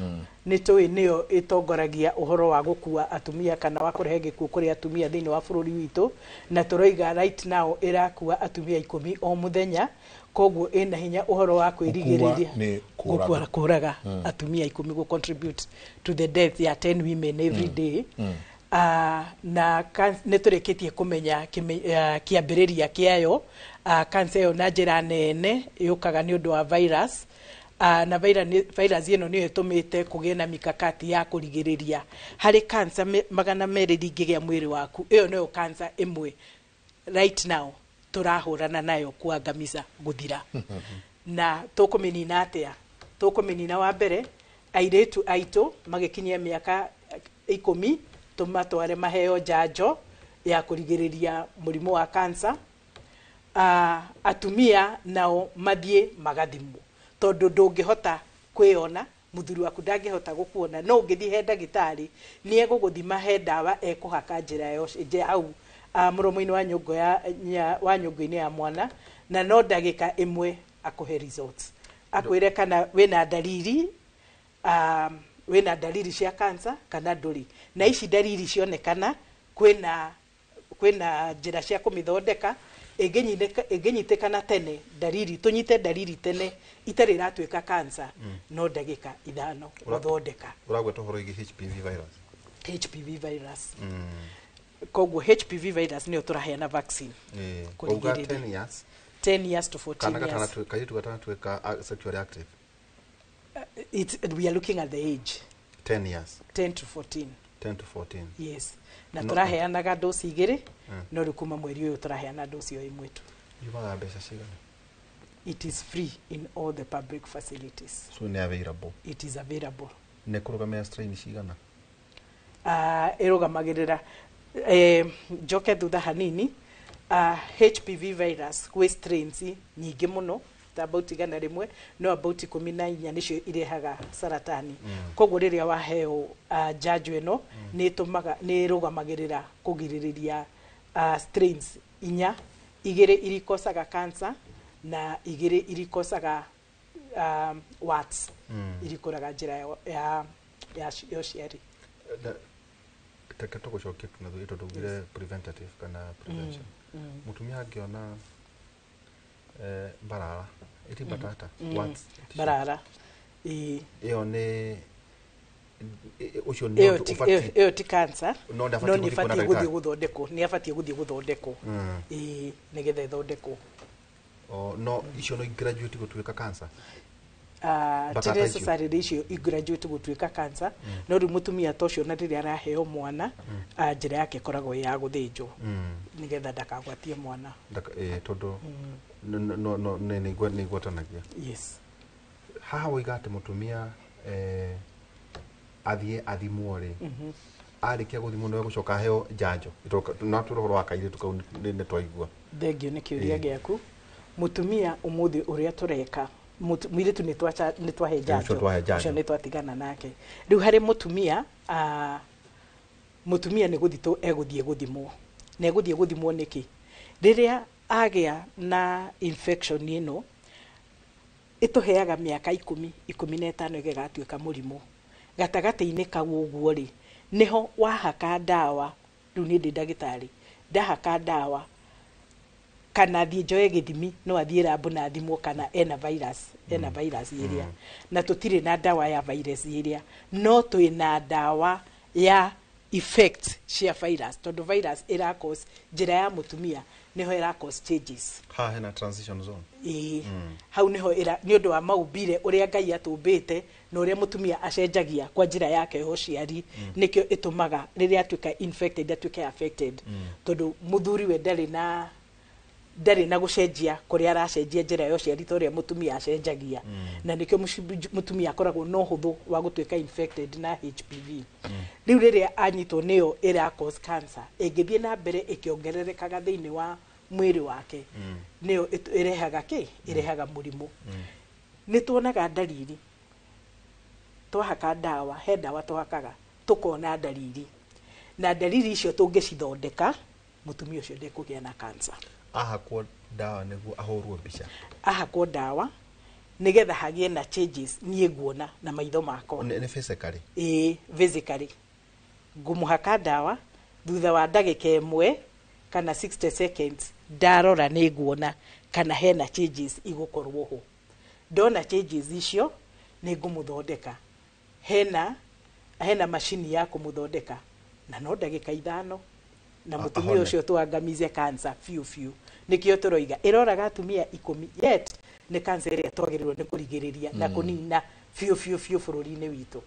Nĩ tũĩ nĩyo ĩtongoragia ũhoro wa gũkua atumia kana wa kũrehe gĩkuũ kũrĩ atumia thĩinĩ wa bũrũri witũ, na tũroiga right now ĩrakua atumia 10 o mũthenya. Koguo ĩna hinya ũhoro wa kwĩrigĩrĩria. Nĩ kũraga. Kũraga atumia 10, gũ contribute to the death ya 10 women every day. Na nĩ tũrĩkĩtie kũmenya kĩambĩrĩria kĩayo. Cancer ĩyo na njĩra nene yũkaga nĩ ũndũ wa virus. Na virus ĩno nĩyo ĩtũmĩte kũgĩe na mikakati ya kũrigĩrĩria harĩ cancer 200 ingĩgĩa mwĩrĩ waku. Ĩyo nĩyo cancer ĩmwe right now tũrahũrana nayo kuangamiza gũthira. Na tũkũmĩnina atĩa? Tũkũmĩnina wa mbere airĩtu aitũ magĩkinyia mĩaka 10 tũmatware maheo njanjo ya kũrigĩrĩria mũrimũ wa cancer. Atumia nao mathiĩ magathimwo, tondũ ndũngĩhota kwĩona, mũthuri waku ndangĩhota gũkuona, no ũngĩthiĩ he ndagĩtarĩ nĩ egũgũthima, he ndawa ekũhaka njĩra ya hau mũromo-inĩ wa nyũngũ wa nyũngũ-inĩ ya mwana, na no ndagĩka ĩmwe akũhe results, akwĩre kana wĩna dalili, wĩna dalili cia cancer kana ndũrĩ. Na ici dalili cionekana, kwĩna njĩra cia kũmĩthondeka. Ĩngĩnyitĩkana tene dalili, tũnyite dalili tene itarĩ ĩratuĩka cancer, no ndagĩka 5 gũthondeka. Ũragweta ũhoro wĩgiĩ HPV virus. HPV virus. Koguo HPV virus nĩyo tũraheana vaccine. Wauga 10 years. 10 years to 14 years. Kana kairĩtu gatanatuĩka sexually active. We are looking at the age. 10 years. 10 to 14. 10 to 14. Yes. Na tũraheanaga dosi 2, no rĩu kuma mweri ũyũ tũraheana dosi o ĩmwe tu. Yumaga mbeca cigana? It is free in all the public facilities. So nĩ available. It is available. Nĩ kũrũgamĩrĩra strain cigana? Ĩrũgamagĩrĩra njoke thutha hanini. HPV virus gwĩ strains nyingĩ mũno, ta about 100, no about 14 nĩcio irehaga saratani. Koguo rĩrĩa waheo njanjo ĩno nĩ ĩtũmaga, nĩ ĩrũgamagĩrĩra kũgirĩrĩria strains 4, 2 irikosaga cancer na 2 irikosaga warts, irikũraga njĩra ya ũciari. Reke tũgũcokie na thutha tondũ ugire preventative kana prevention. Mũtumia angĩona mbarara, ĩti mbatata, warts, mbarara, ĩyo nĩ ũcio nĩ ũndũ ũbatiĩ, ĩyo ti cancer, no no nĩ ĩbatiĩ gũthiĩ gũthondekwo, nĩ abatiĩ gũthiĩ gũthondekwo nĩgetha ĩthondekwo. No icio no graduate gũtuĩka cancer? Ti necessarily icio i graduate gũtuĩka cancer, no rĩu mũtumia ta ũcio na rĩrĩa araheo mwana, njĩra yake ĩkoragwo ya gũthĩnjwo nĩgetha ndakagwatie mwana. Tondũ nĩ igwatanagia. Yes. Haha woiga atĩ mũtumia athiĩ athimwo rĩ, arĩkia gũthimwo nĩ egũcoka aheo njanjo. No twĩre ũhoro wa kairĩtu kau nĩ twaigua. Thengio nĩ kĩũria gĩaku. Mũtumia ũmũthĩ ũrĩa tũreka, mũirĩtu nĩ twahe njanjo, ũcio nĩ twatigana nake. Rĩu harĩ mũtumia, mũtumia nĩ gũthiĩ egũthiĩ gũthimwo. Na egũthiĩ gũthimwo nĩkĩ? Rĩrĩa agĩa na infection ĩno, ĩtũheaga mĩaka 10, 15 ĩgĩgatuĩka mũrimũ. Gatagatĩ-inĩ kau ũguo rĩ, nĩho wahaka ndawa. Rĩu niĩ ndĩ ndagĩtarĩ, ndahaka ndawa kana thiĩ njoe gĩthimi, no athiĩ lab na athimwo kana ena virus, ena virus ĩrĩa. Na tũtirĩ na ndawa ya virus ĩrĩa, no twĩna ndawa ya effect cia virus, tondũ virus ĩra cause njĩra ya mũtumia nĩho ĩra cause changes. Haha hena transition zone. Ĩĩ, hau nĩho ĩra, nĩ ũndũ wa maumbire ũrĩa Ngai atũmbĩte na ũrĩa mũtumia acenjagia kwa njĩra yake ya ũciari, nĩkĩo ĩtũmaga rĩrĩa atuĩka infected atuĩke affected, tondũ mũthuri we ndarĩ na gũcenjia kũrĩa aracenjia njĩra ya ũciari ta ũrĩa mũtumia acenjagia, na nĩkĩo mũtumia akoragwo na ũhũthũ wa gũtuĩka infected na HPV. Rĩu rĩrĩa anyitwo nĩyo ĩra cause cancer, ĩngĩthiĩ na mbere ĩkĩongererekaga thĩinĩ wa mwĩrĩ wake, nĩyo ĩrehaga kĩ? Ĩrehaga mũrimũ. Nĩ tuonaga dalili, twahaka ndawa, he ndawa twahakaga tũkona dalili, na dalili icio tũngĩcithondeka mũtumia ũcio ndekũgĩa na cancer. Ahakwo ndawa nĩguo ahũrwo mbica. Ahakwo ndawa Nĩgetha hagĩe na changes niĩ nguona na maitho makwa. Nĩ physically? Ĩĩ, physically. Ngũmũhaka ndawa thutha wa ndagĩka 1 kana 60 seconds ndarora nĩ nguona kana hena changes igũkorwo ho. Ndona changes icio nĩ ngũmũthondeka. Hena macini ya kũmũthondeka na no ndagĩka 5 na mũtumia ũcio tũangamize cancer biũ biũ. Nĩkĩo tũroiga ĩroraga atumia 10 yet nĩ cancer ĩrĩa twagĩrĩirwo nĩ kũrigĩrĩria na kũnina biũ biũ biũ bũrũri-inĩ witũ.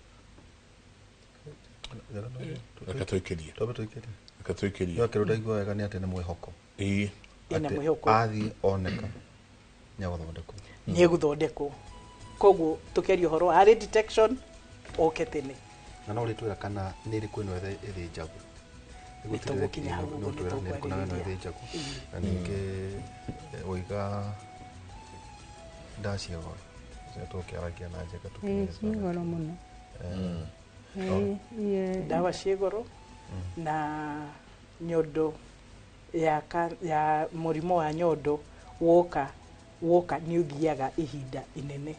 Reke tũikĩrie. Reke tũikĩrie. No kĩrĩa ndaigua wega nĩ atĩ nĩ mwĩhoko. Ĩĩ. Ĩna mwĩhoko. Athiĩ oneka nĩegũthondekwo. Nĩegũthondekwo. Koguo tũkĩaria ũhoro wa early detection oke tene. Na no ũrĩtwĩra kana nĩ ĩrĩkũ ĩno ĩthĩnjagwo. Nĩtũgũkinya hau ũguo nĩtũkwarĩrĩria. Na ningĩ ũiga ndawa cia goro. Tũkĩaragia na njega tũkĩmenya. Ĩ goro mũno. Ndawa cia goro na nyondo ya mũrimũ wa nyondo woka nĩ ũthiaga ihinda inene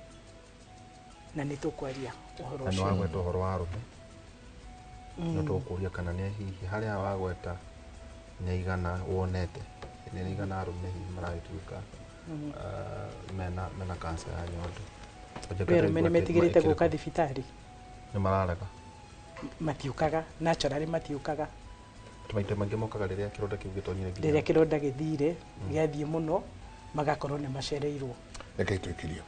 na nĩ tũkwaria ũhoro ũcio. Na nĩ wagweta ũhoro wa arũme. No tũkũria kana nĩ hihi harĩa wagweta nĩ aigana wonete nĩ aigana arũme hihi maragĩtuĩka mena cancer ya nyondo. Arũme nĩ metigĩrĩte gũka thibitarĩ. Nĩ mararega. Matiũkaga, naturally matiũkaga. Maita maingĩ mokaga rĩrĩa kĩronda kĩu gĩtonyire nginya. Rĩrĩa kĩronda gĩthire, gĩathiĩ mũno, magakorwo nĩ macereirwo. Reke tũikĩrie.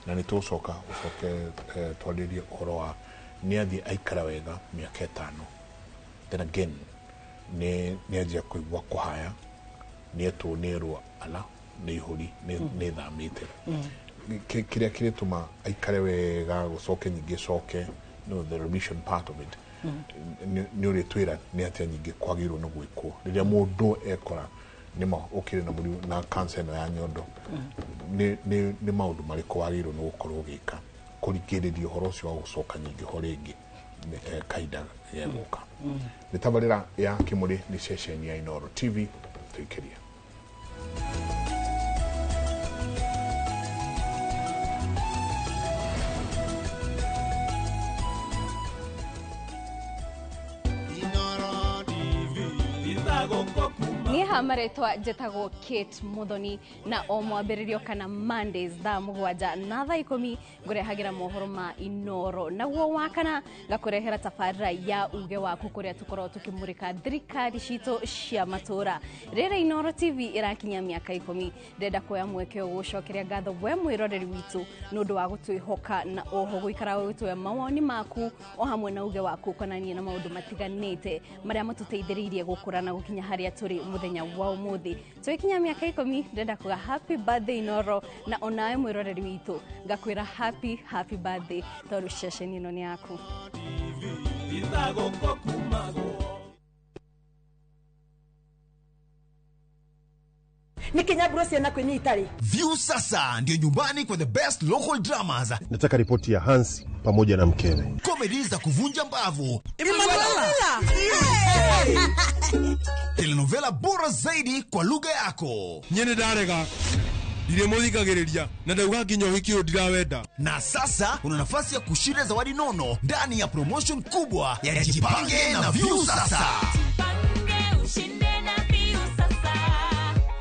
Na nĩ tũgũcoka ũcoke twarĩrie ũhoro wa nĩ athiĩ aikara wega mĩaka 5. Then again nĩ anjia kũigua kũhaya, nĩ etwo nĩ erwo ala nĩ ihũri nĩ thamĩte. Kĩrĩa kĩrĩtũma aikare wega gũcoke nyingĩ coke, no the remission part of it. Nĩ ũrĩtwĩra nĩ atĩa nyingĩ kwagĩrĩirwo nĩ gwĩkwo rĩrĩa mũndũ ekora nĩma ũkĩrĩ na mũrimũ na cancer ĩno ya nyondo. Nĩ maũndũ marĩkũ wagĩrĩirwo nĩ gũkorwo ũgĩka kũrigĩrĩria ũhoro ũcio wa gũcoka nyingĩ ho rĩngĩ kahinda gegũka. Nĩ tabarĩra ya Kĩmũrĩ nĩ ceceni ya Inooro TV tũikĩrie. Niha maretwa njetagwo Kate Muthoni na o mwambĩrĩrio kana Mondays thaa 7 na thaa 10 ngũrehagĩra mohoro ma Inooro naguo wakana ngakũrehera tabarĩra ya uge waku kũrĩa tũkoragwo tũkĩmũrĩka thirikari citũ cia matũra. Rĩrĩa Inooro TV ĩrakinya mĩaka 10 ndĩrenda kuoya mweke ũyũ gũcokeria ngatho we mwĩroreri witũ nĩ ũndũ wa gũtwĩhoka na oho gũikara ũgĩtũhe mawoni maku o hamwe na uge waku ũkonainie na maũndũ matiganĩte marĩa matũteithĩrĩirie gũkũra na gũkinya harĩa tũrĩ mũthenya wa ũmũthĩ. Tũgĩkinya mĩaka 10 ndĩrenda kuga happy birthday Inooro na onawe mwĩroreri witũ ngakwĩra happy happy birthday tondũ ceceni ĩno nĩ yaku. Nikinyaburo ciana kwini itari. View sasa ndio nyumbani kwa the best local dramas. Nataka ripoti ya Hansi pamoja na mkewe. Comedy za kuvunja mbavu. Emanuela. Telenovela bora zaidi kwa lugha yako. Nyene ndarega. Ndiremuthikagiriria na ndauga nginya uhiki uyu ndirawenda. Na sasa una nafasi ya kushinda zawadi nono ndani ya promotion kubwa ya Jipange na View Sasa. Jipange ushinde na View Sasa.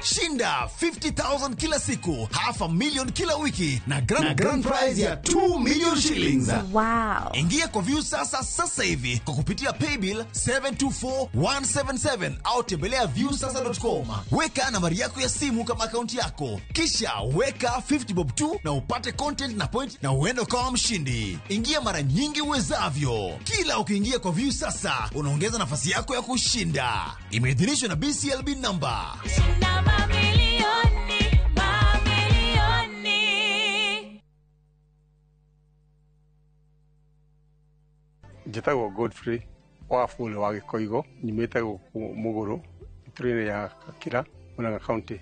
Shinda 50,000 kila siku, 500,000 kila wiki na grand prize ya 2 million shillings. Wow. Ingia kwa View Sasa sasa hivi kwa kupitia paybill 724177 au tembelea viewsasa.com. Weka nambari yako ya simu kama akaunti yako. Kisha weka 50 bob 2 na upate content na point na uende kama mshindi. Ingia mara nyingi uwezavyo. Kila ukiingia kwa View Sasa unaongeza nafasi yako ya kushinda. Imeidhinishwa na BCLB number. Shinda mamilioni, mamilioni. Njĩtagwo Godfrey Wafule wa Gĩkoigo, nyumĩte gũkũ Mũgũrũ, itũra-inĩ ya Gakira, Murang'a County.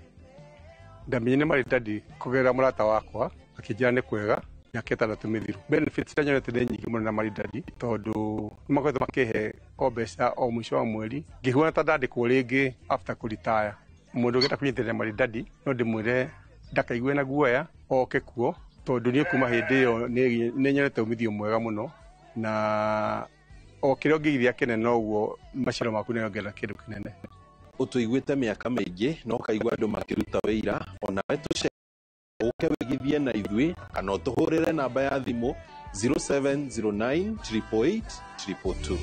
Ndamenyire Maridadi kũgerera mũrata wakwa, akĩnjĩra nĩ kwega, mĩaka 6 mĩthiru. Benefits iria nyonete nĩ nyingĩ mũno na Maridadi, tondũ nĩmakoretwo makĩhe o mbeca o mũico wa mweri, ngĩhuana ta ndandĩkwo rĩngĩ after kũritaya. Mũndũ ũngĩenda kũnyitĩrĩra Maridadi no ndĩmwĩre ndakaigue na guoya, oke kuo, Tondũ niĩ kuma hĩndĩ ĩyo nĩ nyonete umithio mwega mũno, na o kĩrĩa ũngĩigithia kĩnene noguo maciaro maku nĩongerera kĩndũ kĩnene. Ũtũiguĩte mĩaka mĩingĩ na ũkaigua andũ makĩruta wĩira, onawe tũce ũke wĩigithie na ithuĩ kana ũtũhũrĩre namba ya thimũ 0709 888 222.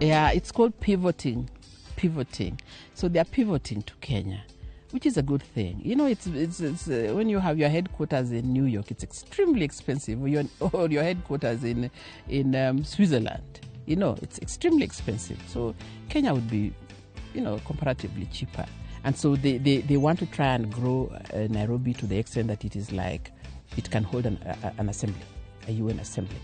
Yeah, it's called pivoting. Pivoting. So they are pivoting to Kenya, which is a good thing. You know, it's when you have your headquarters in New York, it's extremely expensive. Or your headquarters in Switzerland, you know, it's extremely expensive. So Kenya would be, you know, comparatively cheaper. And so they want to try and grow Nairobi to the extent that it is like it can hold an assembly, a UN assembly.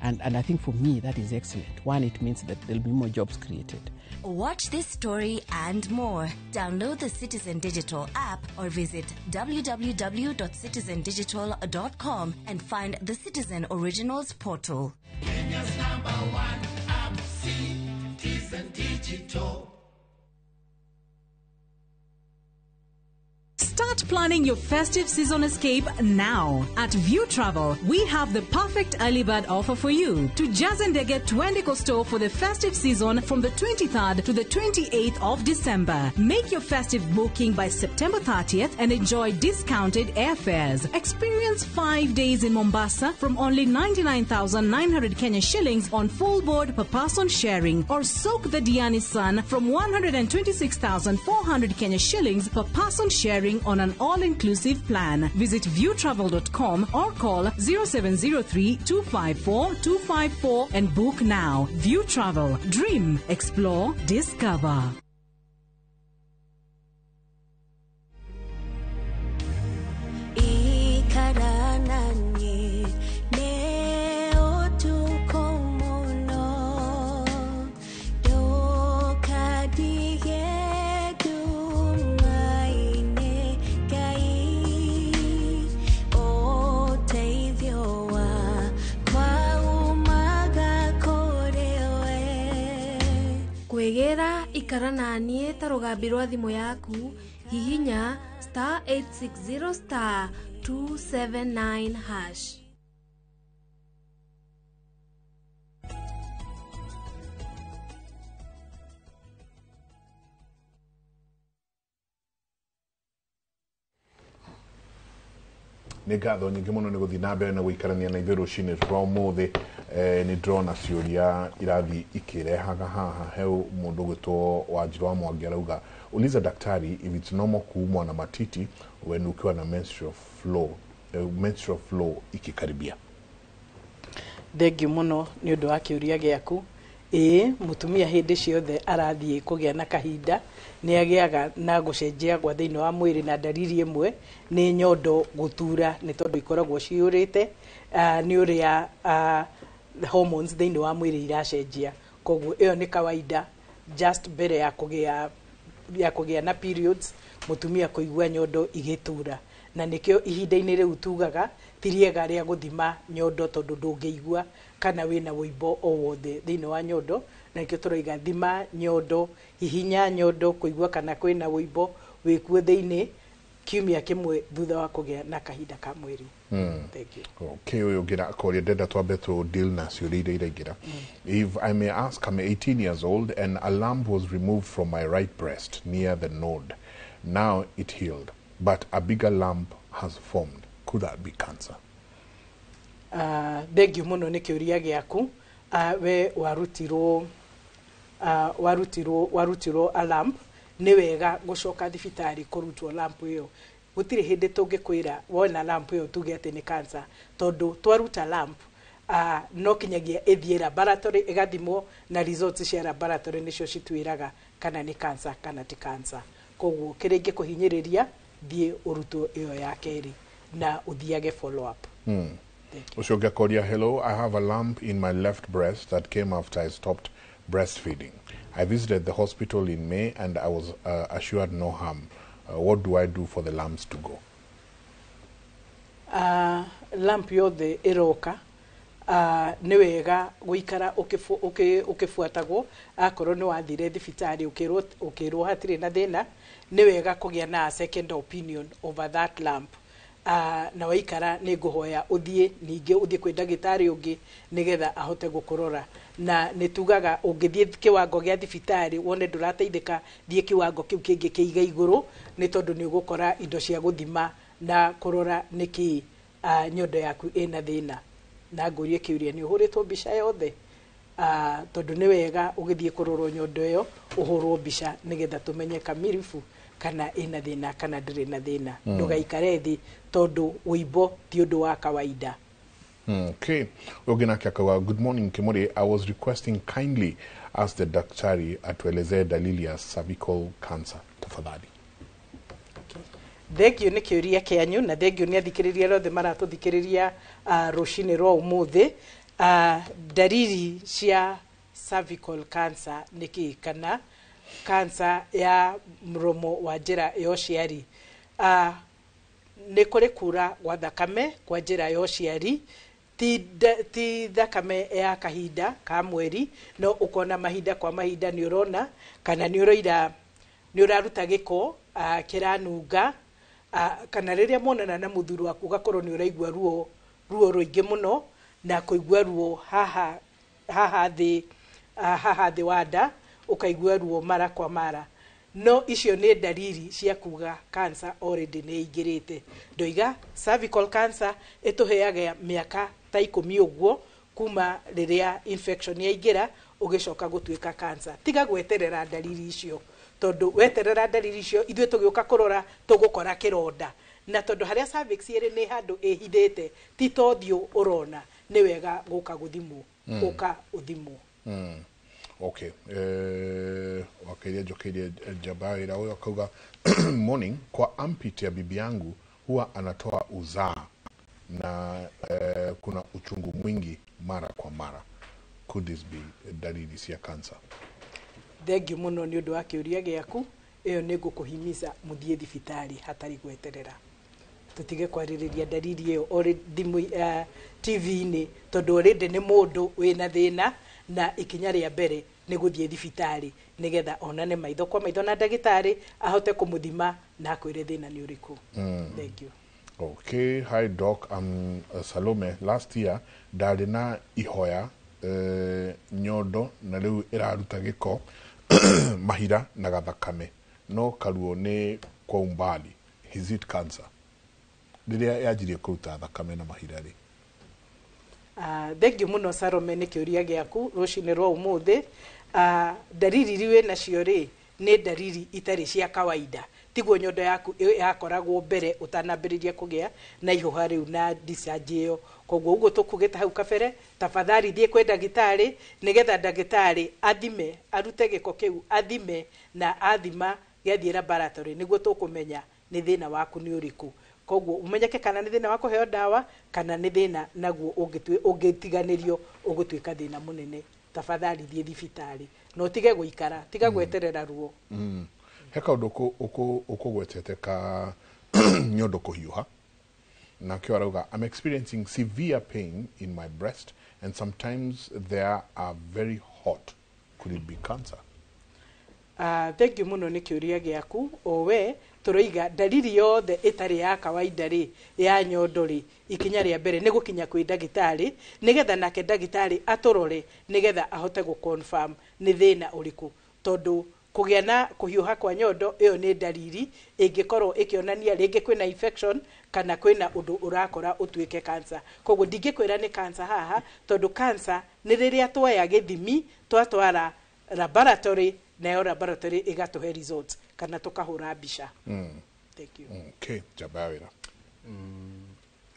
And I think for me, that is excellent. One, it means that there'll be more jobs created. Watch this story and more. Download the Citizen Digital app or visit www.citizendigital.com and find the Citizen Originals portal. Kenya's number one app, Citizen Digital. Start planning your festive season escape now. At View Travel, we have the perfect early bird offer for you. To Jazendege Twendiko store for the festive season from the 23rd to the 28th of December. Make your festive booking by September 30th and enjoy discounted airfares. Experience 5 days in Mombasa from only 99,900 Kenya shillings on full board per person sharing, or soak the Diani sun from 126,400 Kenya shillings per person sharing on an all-inclusive plan. Visit viewtravel.com or call 0703 254 254 and book now. View Travel. Dream, explore, discover. Kwĩgĩra ikara na niĩ ta rũgambi rwa thimũ yaku, hihinya star 860 star 279 hash. Nĩ ngatho nyingĩ mũno nĩ gũthiĩ na mbere na gũikarania na ithuĩ rũcinĩ rwa ũmũthĩ. Nĩ ndĩrona ciũria irathiĩ ikĩrehaga haha. He mũndũ ũgwĩtwo Wanjirũ wa Mwangi arauga, uliza daktari if it's normal kuumwa na matiti when ukiwa na menstrual flow ikikaribia. Thengiũ mũno nĩ ũndũ wa kĩũria gĩaku. Ĩĩ, mũtumia hĩndĩ ciothe arathiĩ kũgĩa na kahinda nĩ agĩaga na gũcenjia gwa thĩinĩ wa mwĩrĩ, na ndariri ĩmwe nĩ nyondo gũtura nĩ tondũ ikoragwo ciyũrĩte nĩ ũrĩa hormones thĩinĩ wa mwĩrĩ iracenjia. Koguo ĩyo nĩ kawaida, just mbere ya kũgĩa na periods mũtumia kũigua nyondo igĩtura, na nĩkĩo ihinda-inĩ rĩu tugaga ti rĩega rĩa gũthima nyondo tondũ ndũngĩigua kana wĩna wũimbo o wothe thĩinĩ wa nyondo, na nĩkĩo tũroiga thima nyondo, hihinya nyondo kũigua kana kwĩna wũimbo wĩkuo thĩinĩ kiumia kĩmwe thutha wa kũgĩa na kahinda ka mweri. Thank you. Okay, ũyũ ũngĩ akoria, ndenda twambe tũ deal na ciũria iria iraingĩra. If I may ask, I'm 18 years old and a lump was removed from my right breast near the node. Now it healed, but a bigger lump has formed. Could that be cancer? Thengiũ mũno nĩ kĩũria gĩaku. We warutirwo a lump, nĩ wega gũcoka thibitarĩ kũrutwo lump ĩyo. Gũtirĩ hĩndĩ tũngĩkwĩra wona lump ĩyo tuge atĩ nĩ cancer, tondũ twaruta lump no kinyagia ĩthiĩ laboratory ĩgathimwo, na results cia laboratory nĩcio citwĩraga kana nĩ cancer kana ti cancer. Koguo kĩrĩa ingĩkũhinyĩrĩria, thiĩ ũrutwo ĩyo ya kerĩ na ũthiage follow up. Ũcio ũngĩ akoria, hello, I have a lump in my left breast that came after I stopped breastfeeding. I visited the hospital in May and I was assured no harm. What do I do for the lumps to go? Lump yothe ĩroka Nĩ wega gũikara ũkĩbuatagwo akorwo nĩ wathire thibitarĩ ũkĩrwo hatirĩ na thĩna, nĩ wega kũgĩa na second opinion over that lump. Na waikara nĩ ngũhoya ũthiĩ ningĩ ũthiĩ kwĩ ndagĩtarĩ ũngĩ nĩgetha ahote gũkũrora. Na nĩ tugaga ũngĩthiĩ kĩwango gĩa thibitarĩ wone ndũrateithĩka, thiĩ kĩwango kĩu kĩngĩ kĩiga igũrũ, nĩ tondũ nĩ ũgũkora indo cia gũthima na kũrora nĩkĩ nyondo yaku ĩna thĩna. Na ngũrie kĩũria nĩ ũhũrĩtwo mbica yothe, tondũ nĩ wega ũgĩthiĩ kũrorwo nyondo ĩyo ũhũrwo mbica nĩgetha tũmenye kamiribu kana ĩna thĩna kana ndĩrĩ na thĩna. Ndũgaikare thĩ tondũ ũimbo ti ũndũ wa kawaida. Okay. Ũngĩ nake akauga, good morning Kimuri, I was requesting kindly ask the daktari atuelezee dalili ya cervical cancer tafadhali. Thengio nĩ kĩũria kĩanyu na thengio nĩ athikĩrĩria arĩa othe maratũthikĩrĩria rũcinĩ rwa ũmũthĩ. Dalili cia cervical cancer nĩ kĩĩ, kana cancer ya mũromo wa njĩra ya ũciari? Nĩ kũrĩ kura gwa thakame kwa njĩra ya ũciari, ti thakame ya kahinda ka mweri, no ũkona mahinda kwa mahinda nĩ ũrona kana nĩ ũroira nĩ ũraruta gĩko kĩranunga, kana rĩrĩa monana na mũthuri waku ũgakorwo nĩ ũraigua ruo rũingĩ mũno na kũigua ruo haha thĩ wa nda, ũkaigua ruo mara kwa mara. No icio nĩ dalili cia kuga cancer already nĩ ĩingĩrĩte. Ndoiga cervical cancer ĩtũheaga mĩaka ta 10 ũguo kuma rĩrĩa infection yaingĩra ũgĩcoka gũtuĩka cancer. Tiga gweterera dalili icio, tondũ weterera dalili icio ithuĩ tũgĩũka kũrora tũgũkora kĩronda, na tondũ harĩa cervix ĩrĩ nĩ handũ ĩhithĩte ti to ũthiũ ũrona, nĩ wega gũka gũthimwo, ũka ũthimwo. Okay. Wakairia Jokairia Jabaira huyo akauga morning, kwa armpit ya bibi yangu huwa anatoa uzaa na kuna uchungu mwingi mara kwa mara. Could this be dalili cia cancer? Thengio mũno nĩ ũndũ wa kĩũria gĩaku. Ĩyo nĩ ngũkũhimiza mũthiĩ thibitarĩ hatarĩ gweterera. Tũtige kwarĩrĩria dalili ĩyo already TV-inĩ, tondũ already nĩ mũndũ wĩna thĩna, na ikinya rĩa mbere nĩ gũthiĩ thibitarĩ nĩgetha onane maitho kwa maitho na ndagĩtarĩ ahote kũmũthima na akwĩre thĩna nĩ ũrĩkũ. Thank you. Okay, hi doc, I'm Salome. Last year ndarĩ na ihoya nyondo na rĩu ĩraruta gĩko mahira na gathakame, no karuo nĩ kwa umbali. Is it cancer? Rĩrĩa yanjirie kũruta thakame na mahira rĩ? Thengio mũno Salome nĩ kĩũria gĩaku rũcinĩ rwa ũmũthĩ. Dalili iria wĩ nacio rĩ nĩ dalili itarĩ cia kawaida, tiguo nyondo yaku yakoragwo mbere ũtanambĩrĩria kũgĩa na ihũha rĩu na discharge ĩyo. Koguo ũguo tũkugĩte hau kabere, tafadhali thiĩ kwĩ ndagĩtarĩ nĩgetha ndagĩtarĩ athime, arute gĩko kĩu athime, na athima gĩathiĩ laboratory nĩguo tũkũmenya nĩ thĩna waku nĩ ũrĩkũ. Koguo umenyeke kana nĩ thĩna wa kũheo ndawa kana nĩ thĩna naguo ũngĩtiganĩrio ũgũtuĩka thĩna mũnene. Tafadhali thiĩ thibitarĩ na ũtige gũikara, tiga gweterera ruo. He kaũndũ ũkũgwetete ka nyondo kũhiũha, nakĩo arauga, I'm experiencing severe pain in my breast and sometimes they are very hot. Could it be cancer? Thank you mũno nĩ kĩũria gĩaku. O we tũroiga dalili yothe ĩtarĩ ya kawaida rĩ ya nyondo rĩ, ikinya rĩa mbere nĩ gũkinya kwĩ ndagĩtarĩ nĩgetha nake ndagĩtarĩ atũrore nĩgetha ahote gũ confirm nĩ thĩna ũrĩkũ, tondũ kũgĩa na kũhiũha kwa nyondo ĩyo nĩ dalili ĩngĩkorwo ĩkĩonania rĩngĩ kwĩna infection kana kwĩna ũndũ ũrakora ũtuĩke cancer. Koguo ndingĩkwĩra nĩ cancer haha, tondũ cancer nĩ rĩrĩa twoya gĩthimi twatwara laboratory, nayo laboratory ĩgatũhe results kana tũkahũra mbica. Thank you. Okay, Jabawira.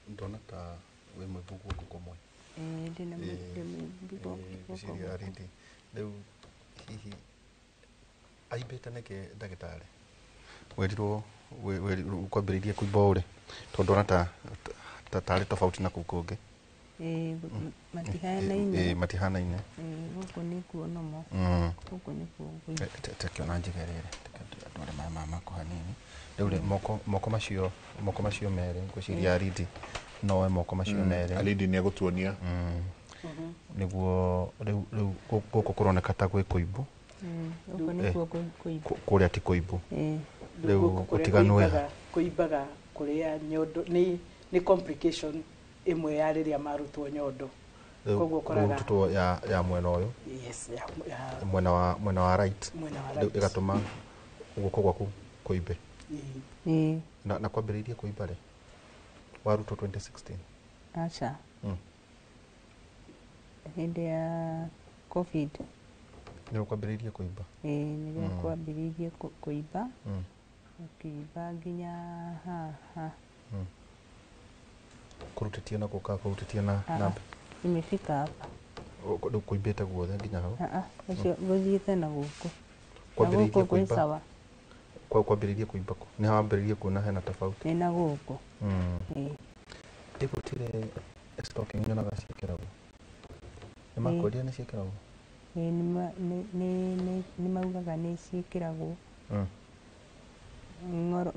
Ndona ta wĩ mũimbu guoko kũmwe. Ndĩna mũimbu guoko Ngwĩciria Aridi, rĩu hihi aimbĩte nĩkĩ ndagĩtarĩ? Werirwo kwambĩrĩirie kũimba ũrĩ, tondũ ndona ta tarĩ tofauti na kũu kũngĩ. Matihanaine. Matihanaine. Gũkũ nĩkuo nomo. Gũkũ nĩkuo ngũimba. Tekiona njige rĩrĩ, ndware maĩ maya maku hanini. Rĩu rĩ, moko macio merĩ, ngwĩciria Aridi nowe moko macio merĩ. Aridi nĩ egũtuonia. Nĩguo rĩu gũkũ kũroneka ta gwĩ kũimbu. Gũkũ nĩkuo kũimbu. Kũrĩa ti kũimbu. Rĩu ũtiganu wĩ kũimbaga kũrĩa nyondo nĩ complication ĩmwe ya rĩrĩa marutwo nyondo. Koguo ũkoraga rutwo ya mwena ũyũ. Yes, ya mwena wa right. Ĩgatũma guoko gwaku kũimbe. Na kwambĩrĩirie kũimba rĩ? Warutwo 2016? Aca. Hĩndĩ ya COVID. Nĩguo kwambĩrĩirie kũimba? Ĩĩ, nĩguo kwambĩrĩirie kũimba. Ũkĩimba nginya haha. Kũrutĩtie na gũka kũrutĩtie na namba? Imefika hapa. Rĩu kũimbĩte guothe nginya hau? Ũcio gũthiĩte na gũkũ. Kwambĩrĩirie kũimba? Kwambĩrĩirie kũimba kũ? Nĩ wambĩrĩirie kuona hena tofauti? Nĩ na gũkũ. Gũtirĩ stocking nyonaga ciĩkĩragwo? Nĩ makwendire nĩ ciĩkĩragwo? Nĩ maugaga nĩ ciĩkĩragwo. Ngoro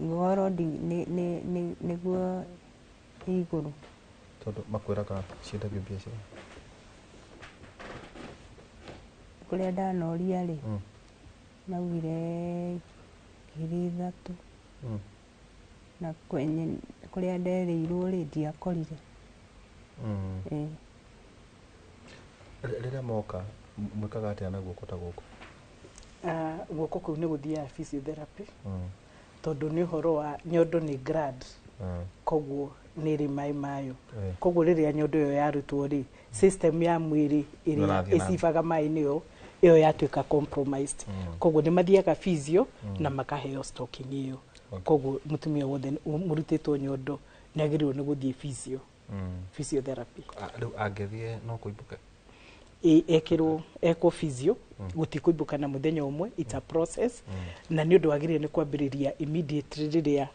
nĩguo igũrũ. Tondũ makwĩraga ciendagio mbia cigana? Kũrĩa ndanoria rĩ, maugire 3,000. Na kwenye kũrĩa nderĩirwo rĩ, ndiakorire. Rĩrĩa moka mwĩkaga atĩa na guoko ta gũkũ? Guoko kũu nĩ gũthiaga physiotherapy. Tondũ nĩ ũhoro wa nyondo nĩ gland. Koguo nĩ ĩrĩ maĩ mayo. Koguo rĩrĩa nyondo ĩyo yarutwo rĩ, system ya mwĩrĩ ĩrĩa ĩcibaga maĩ nĩyo ĩyo yatuĩka compromised. Koguo nĩ mathiaga physio na makaheo stocking ĩyo. Koguo mũtumia wothe mũrutĩtwo nyondo nĩ agĩrĩirwo nĩ gũthiĩ physio. Physiotherapy. Rĩu angĩthiĩ no kũimbũke? Ekĩrwo ekwo physio gũtikũimbũka na mũthenya ũmwe, it's a process. Na nĩ ũndũ wagĩrĩire nĩ kwambĩrĩria immediately rĩrĩa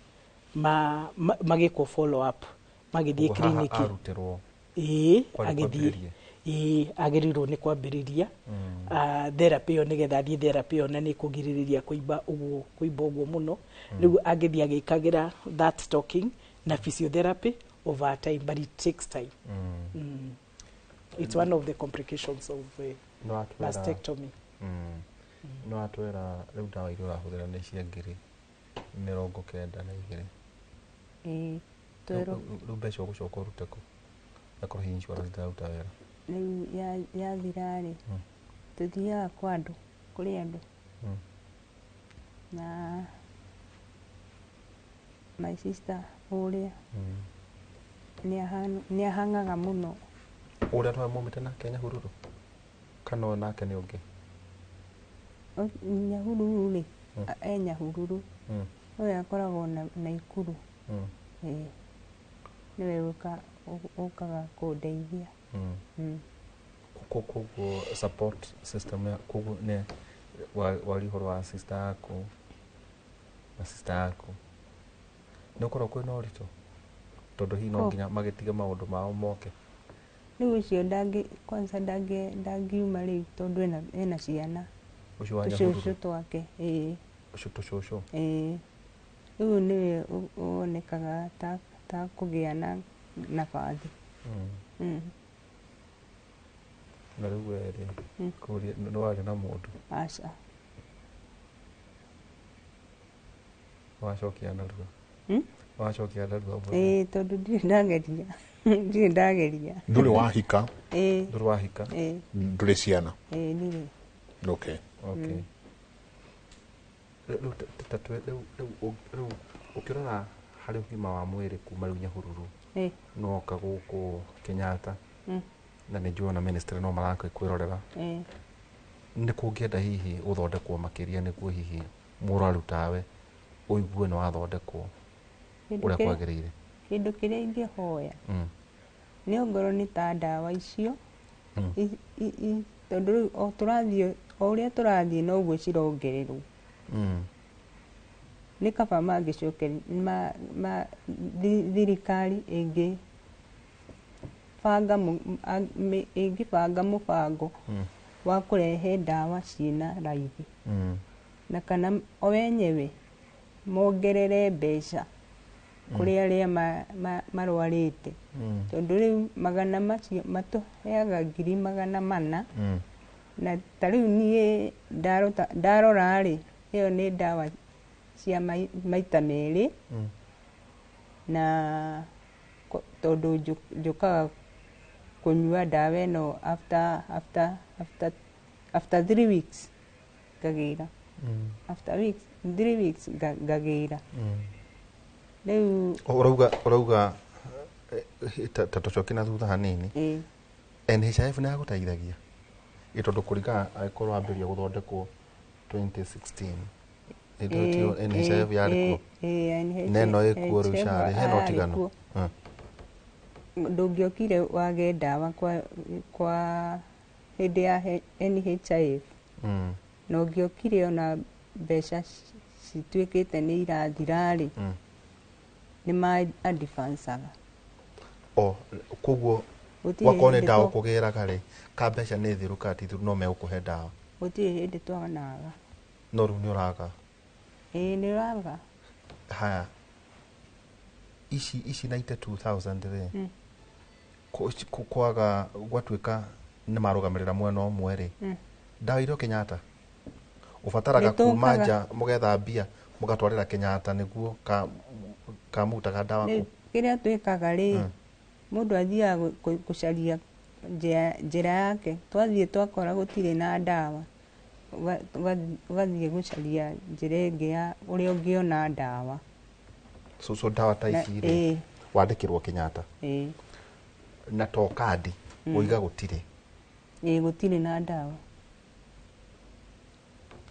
magĩkwo follow up magĩthiĩ kliniki. Ĩĩ, agĩthiĩ ĩĩ, agĩrĩirwo nĩ kwambĩrĩria therapy ĩyo nĩgetha athiĩ therapy ĩyo na nĩ kũgirĩrĩria kũimba ũguo mũno. Rĩu angĩthiĩ agĩkagĩra that stocking na physiotherapy over time, but it takes time. It's one of the complications of mastectomy. No atwĩra rĩu ndawa iria ũrahũthĩra nĩ cia 92,000. Ĩĩ, rĩu mbeca ũgũcoka ũrute kũ? Akorwo hihi insurance ndĩraruta wĩra. Rĩu yathira rĩ, tũthiaga kwa andũ, kũrĩ andũ. Na my sister ũrĩa nĩ ahang'aga mũno. Ũrĩa twamumĩte nake Nyahururu? Kana o nake nĩ ũngĩ? Nyahururu rĩ, e Nyahururu. Ũyũ akoragwo Naikuru. Nĩwe ũkaga kũndeithia. Koguo support system koguo nĩ wari ũhoro wa sister yaku na sister yaku. Nĩ ũkoragwo kwĩna ũritũ? Tondũ hihi no nginya magĩtige maũndũ mao moke. Rĩu ũcio kwanza ndangiuma rĩu tondũ ena ciana. Ũcio wa Nyahururu? Tũcũcũ twake, ĩĩ. Ũcio tũcũcũ? Ĩĩ. Rĩu nĩwe wonekaga ta kũgĩa na nabathi. Na rĩu we rĩ, nĩ waria na mũndũ? Aca. Wacokia narua? Wacokia narua? Ĩĩ, tondũ ndirĩ ndageria. Ndirĩ ndageria. Ndũrĩ wahika? Ĩĩ. Ndũrĩ wahika? Ĩĩ. Ndũrĩ ciana? Ĩĩ, ndirĩ. Okay. Okay. Rĩu ũkĩrora harĩ ũgima wa mwĩrĩ kuma rĩu Nyahururu noka gũkũ Kenyatta na nĩ njũĩ ona ministry no marakwĩrorera, nĩ kũngĩenda hihi gũthondekwo makĩria nĩguo hihi mũrwaru tawe ũigue nĩ wathondekwo ũrĩa kwagĩrĩire? Kĩndũ kĩrĩa ingĩhoya nĩ ongorwo nĩ ta ndawa icio, tondũ rĩu o tũrathiĩ o ũrĩa tũrathiĩ noguo cirongererwo. Nĩ kaba mangĩcokeria thirikari ĩngĩbanga mũbango wa kũrehe ndawa ciĩna raithi, na kana o wenyewe mongerere mbeca Kũrĩ arĩa marwarĩte. Tondũ rĩu magana macio matũheaga 400,000. Na ta rĩu niĩ ndarora rĩ, ĩyo nĩ ndawa cia maita 2. Na tondũ njũkaga kũnyua ndawa ĩno after 3 weeks ngagĩra. After 3 weeks ngagĩra. Rĩu ũrauga ta tũcoke na thutha hanini. NHIF nĩ yagũteithagia tondũ kũringana angĩkorwo wambĩrĩria gũthondekwo 2016 ĩndĩ NHIF yarĩ kuo na ĩno ĩkuo rĩu SHA rĩ, hena ũtigano? Ndũngĩokire wage ndawa kwa hĩndĩ ya NHIF. Na ũngĩokire ona mbeca cituĩkĩte nĩ irathira rĩ, nĩ ma advancaga. O koguo wakorwo nĩ ndawa ũkũgĩraga rĩ, ka mbeca nĩ thiru ka ti thiru no megũkũhe ndawa. Gũtirĩ hĩndĩ twanaga. No rĩu nĩ ũraga. Ĩĩ nĩ ũraga. Haya, ici 92,000 rĩ, kwaga gwatuĩka nĩ marũgamĩrĩra mwena ũmwe rĩ, ndawa irio Kenyatta ũbataraga kuma nja mũgetha mbia mũgatwarĩra Kenyatta nĩguo kamutaga ndawa kũ. Kĩrĩa twĩkaga rĩ, mũndũ athiaga gũcaria njĩra yake. Twathiĩ twakora gũtirĩ na ndawa, ũgathiĩ gũcaria njĩra ĩngĩ ya ũrĩa ũngĩona ndawa. So ndawa ta ici rĩ, wandĩkĩrwo Kenyatta na to kandi ũiga gũtirĩ. Ĩĩ gũtirĩ na ndawa.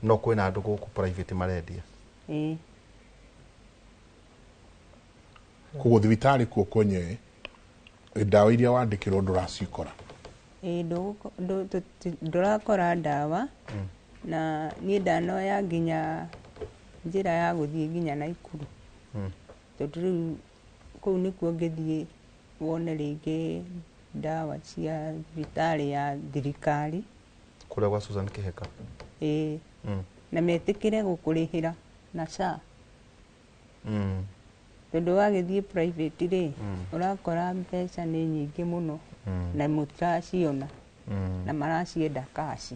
No kwĩna andũ gũkũ private marendia. Ĩĩ. Koguo thibitarĩ kuo kwenyewe ndawa iria wandĩkĩrwo ndũracikora. Ĩĩ ndũrakora ndawa. Na niĩ ndanoya nginya njĩra ya gũthiĩ nginya Naikuru. Tondũ rĩu kũu nĩkuo ngĩthiĩ wone rĩngĩ ndawa cia thibitarĩ ya thirikari. Kũrĩa gwa Susan Kĩheka. Ĩĩ. Na metĩkĩre gũkũrĩhĩra na SHA. Tondũ wagĩthiĩ private rĩ, ũrakora mbeca nĩ nyingĩ mũno na mũtiraciona na maracienda cash.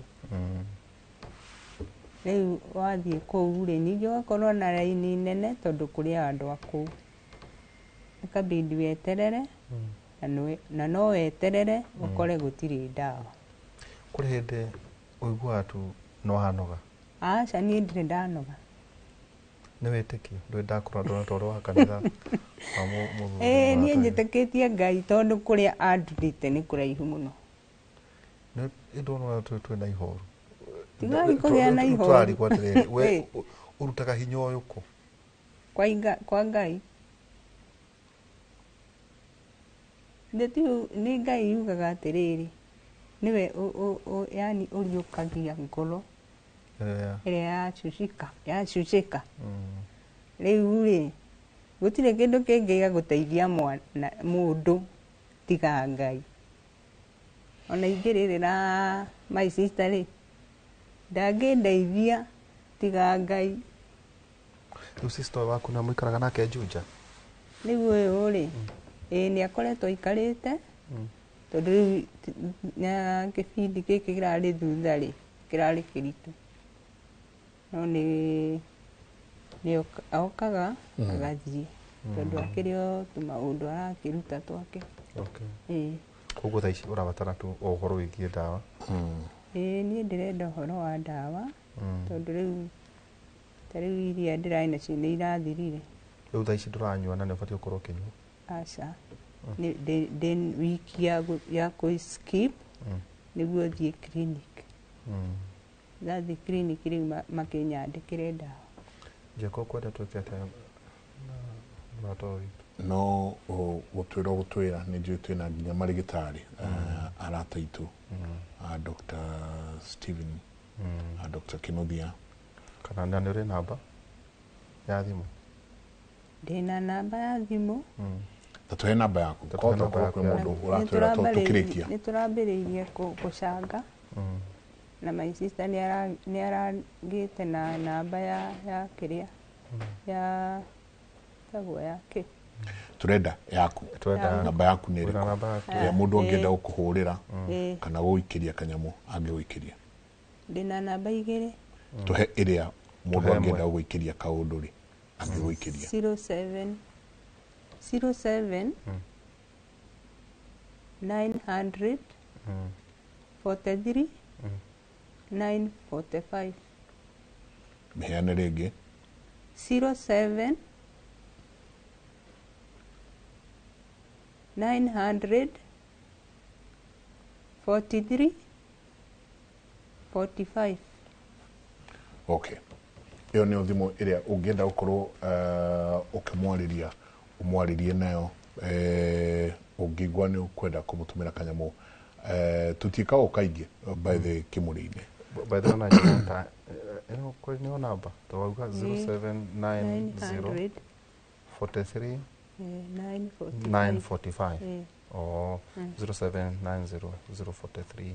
Rĩu wathiĩ kũu rĩ, ningĩ ũgakorwo na raini nene tondũ kũrĩ andũ a kũu. Ĩkabidi weterere na no weterere ũkore gũtirĩ ndawa. Kũrĩ hĩndĩ ũiguaga tu no hanoga? Aca, niĩ ndirĩ ndanoga. Nĩ wĩtĩkio? Ndũrĩ ndakorwo ndona tondũ wa kanitha wa mũthuri. Ĩĩ niĩ njĩtĩkĩtie Ngai tondũ kũrĩa andurĩte nĩ kũraihu mũno. Nĩ ndona twĩna ihoru. Tigai kũgĩa na ihoru. Tũrarigwo atĩrĩrĩ, we ũrutaga hinya ũyũ kũ? Kwa Ngai. Nĩ Ngai yugaga atĩrĩrĩ, nĩwe yani ũriũkagia ngoro ĩrĩa yacucĩka. Rĩu rĩ, gũtirĩ kĩndũ kĩngĩ gĩa gũteithia mũndũ tiga Ngai. Ona ingĩrĩrĩra my sister rĩ, ndangĩndeithia tiga Ngai. Rĩu sister waku na mũikaraga nake Juja? Rĩu ũyũ rĩ, ĩĩ nĩ akoretwo aikarĩte tondũ rĩu na kĩbindi gĩkĩ kĩrarĩ thutha rĩ, kĩrarĩ kĩritũ. No nĩ okaga agathiĩ tondũ akĩrĩ o tũmaũndũ arakĩruta twake. Okay. Koguo thaa ici ũrabatara tu o ũhoro wĩgiĩ ndawa? Ĩĩ niĩ ndĩrenda ũhoro wa ndawa tondũ rĩu ta rĩu iria ndĩrarĩ nacio nĩ irathirire. Rĩu thaa ici ndũranyua na nĩ ũbatiĩ gũkorwo ũkĩnyua? Aca. Ndĩ wiki ya kũ skip nĩguo thiĩ clinic. Ndathiĩ clinic rĩu makĩnyandĩkĩre ndawa. Njeko ũkwenda twĩke atĩa na mũrata ũyũ witũ? No gũtwĩra ũgũtwĩra nĩ njũĩ twĩna nginya marĩgĩtarĩ arata aitũ, Dr. Stephen, Dr. Kinuthia. Kana nĩ ũrĩ namba ya thimũ? Ndĩna namba ya thimũ. Ta tũhe namba yaku. Kwahota gũkorwo kwĩ mũndũ ũratwĩra tũkĩrĩkia. Nĩ tũrambĩrĩirie gũcanga na my sister nĩ aragĩte na namba ya kĩrĩa ya tagwo ya kĩ Turenda yaku. Namba yaku nĩ ĩrĩkũ? Ya mũndũ angĩenda gũkũhũrĩra kana gũgũikĩria kanyamũ angĩgũikĩria. Ndĩna namba igĩrĩ. Tũhe ĩrĩa mũndũ angĩenda gũgũikĩria kaũndũ rĩ angĩgũikĩria. 07 07 900 43 945. Mĩheane rĩngĩ. 07 900 43 45. Okay. Ĩyo nĩyo thimũ ĩrĩa ũngĩenda gũkorwo ũkĩmwarĩria ũmwarĩrie nayo ũngĩigua nĩ ũkwenda kũmũtũmĩra kanyamũ tũtiĩkaga kaingĩ by the kĩmũrĩ-inĩ. By the way, na ĩno kweli nĩyo namba twauga 0790 43 945. Oh, 0790 043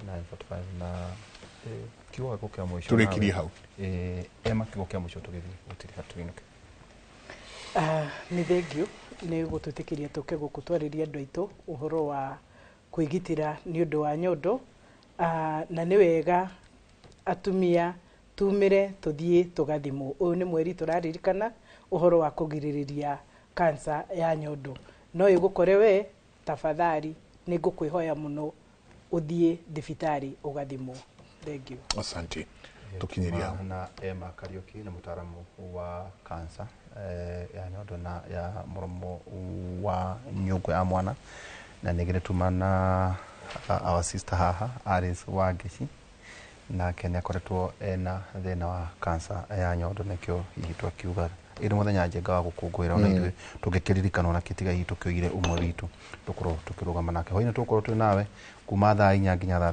945 na kiugo gĩaku kĩa mũico tũrĩkirie hau. Ema kiugo kĩa mũico tũgĩthiĩ gũtirĩ hatuinũke. Nĩ thengio nĩ gũtwĩtĩkĩria tũke gũkũ twarĩria andũ aitũ ũhoro wa kwĩgitĩra nĩ ũndũ wa nyondo na nĩ wega atumia tumĩre tũthiĩ tũgathimwo. Ũyũ nĩ mweri tũraririkana ũhoro wa kũgirĩrĩria kansa ya nyondo. No ĩgũkore we tafadhali nĩ ngũkwĩhoya mũno ũthiĩ thibitarĩ ũgathimwo. Thank you. Asante. Tukinyiria na Emma Kariuki nĩ mũtaaramu wa kansa ya nyondo na ya mũromo wa nyũngũ ya mwana na nĩ tuma na our sister haha Alice Wangeci nake nĩ akoretwo ena thĩna wa kansa ya nyondo nĩkĩo hihi twakiuga ĩrĩ mũthenya njega wa gũkũngũĩra ona ithuĩ tũngĩkĩririkanwo na kĩtiga hihi tũkĩoire ũmwe witũ tũkorwo tũkĩrũgama nake. Hwaĩ-inĩ tũgũkorwo twĩ nawe kuma thaa 4 nginya thaa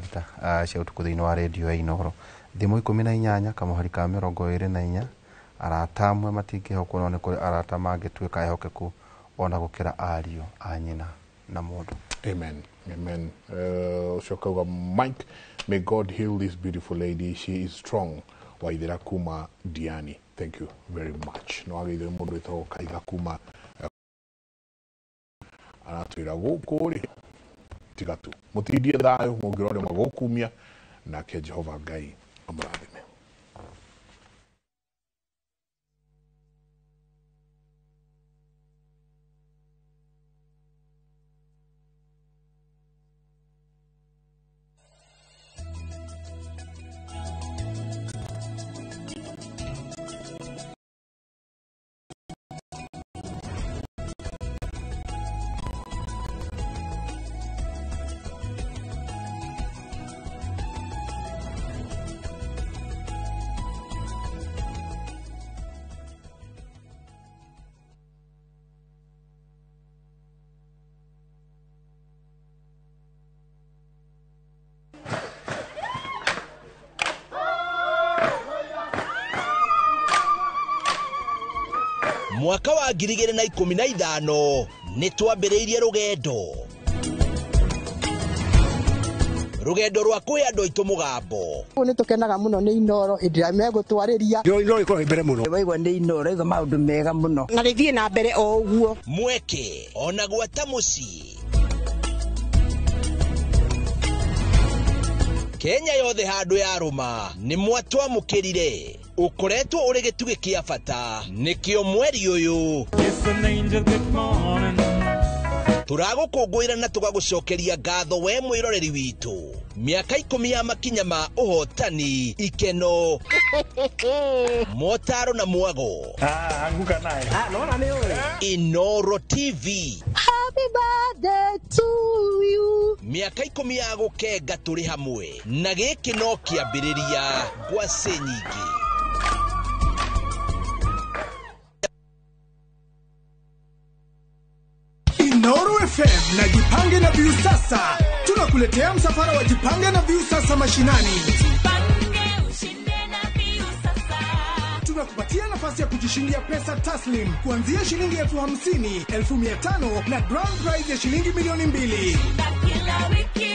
6 cia ũtukũ thĩinĩ wa redio ya Inooro. Thimũ 18 kamũhari ka 24 arata amwe matingĩhokwo no nĩ kũrĩ arata mangĩtuĩka ehokeku ona gũkĩra ariũ a nyina na mũndũ. Amen. Amen. Ũcoka Mike, may God heal this beautiful lady. She is strong. Waithera kuma Diani. Thank you very much. No ageithio mũndũ wĩtagwo Kaiga kuma aratwĩra gũkũ rĩ tiga tu mũtindie thayũ mũngĩrore magũkumia nake Jehova Ngai amũrathime. Mwaka wa 2015 nĩ twambĩrĩirie rũgendo rwa kũhe andũ aitũ mũgambo. Nĩ tũkenaga mũno nĩ Inooro hĩndĩ ĩrĩa megũtwarĩria. Inooro ĩkoragwo mbere mũno. Waigua nĩ Inooro igua maũndũ mega mũno. Na rĩthiĩ na mbere o ũguo. Mweke ona gwata mũciĩ. Kenya yothe handũ yarũma nĩ mwatwamũkĩrire. Ũkoretwo ũrĩ gĩtugĩ kĩa bata nĩkĩo mweri ũyũ tũragũkũngũĩra na tũgagũcokeria ngatho we mwĩroreri witũ. Mĩaka 10 ya makinya ma ũhotani, ikeno, motaro na mwago. Anguka nayo. Nona nĩ ũĩ. Inooro TV. Happy birthday to you. Mĩaka 10 ya gũkenga tũrĩ hamwe na gĩkĩ no kĩambĩrĩria ngwacĩ nyingĩ. Inooro FM na Jipange na Viusasa. Tunakuletea msafara wa Jipange na Viusasa mashinani. Jipange ushinde na Viusasa. Tunakupatia nafasi ya kujishindia pesa taslim kuanzia shilingi 50,000, 500,000 na grand prize ya shilingi 2,000,000. Shinda kila wiki,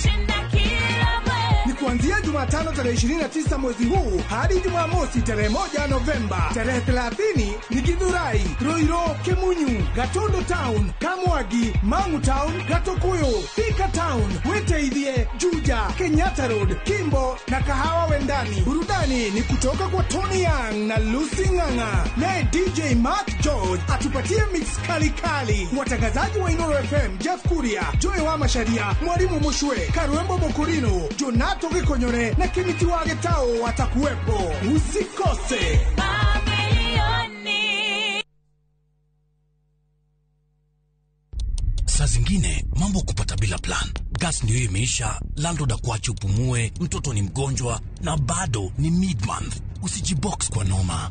shinda kila mwezi. Ni kuanzia Kuanzia Jumatano tarehe 29 mwezi huu hadi Jumamosi tarehe 1 Novemba. Tarehe 30 ni Githurai, Ruiru, Kimunyu, Gatundu Town, Kamwagi, Mangu Town, Gatukuyu, Thika Town, Witeithie, Juja, Kenyatta Road, Kimbo na Kahawa Wendani. Burudani ni kutoka kwa Tony Young na Lucy Ng'ang'a, naye DJ Mark George atupatie mix kali kali. Watangazaji wa Inoro FM Jeff Kuria, Joy wa Masharia, Mwalimu Mushwe, Karwembo Mokurino, Jonato Gikonyore na Kimiti wa Getao watakuwepo. Usikose. Saa zingine mambo kupata bila plan. Gas ndio imeisha, landlord akuache upumue, mtoto ni mgonjwa na bado ni mid-month. Usijibox kwa noma.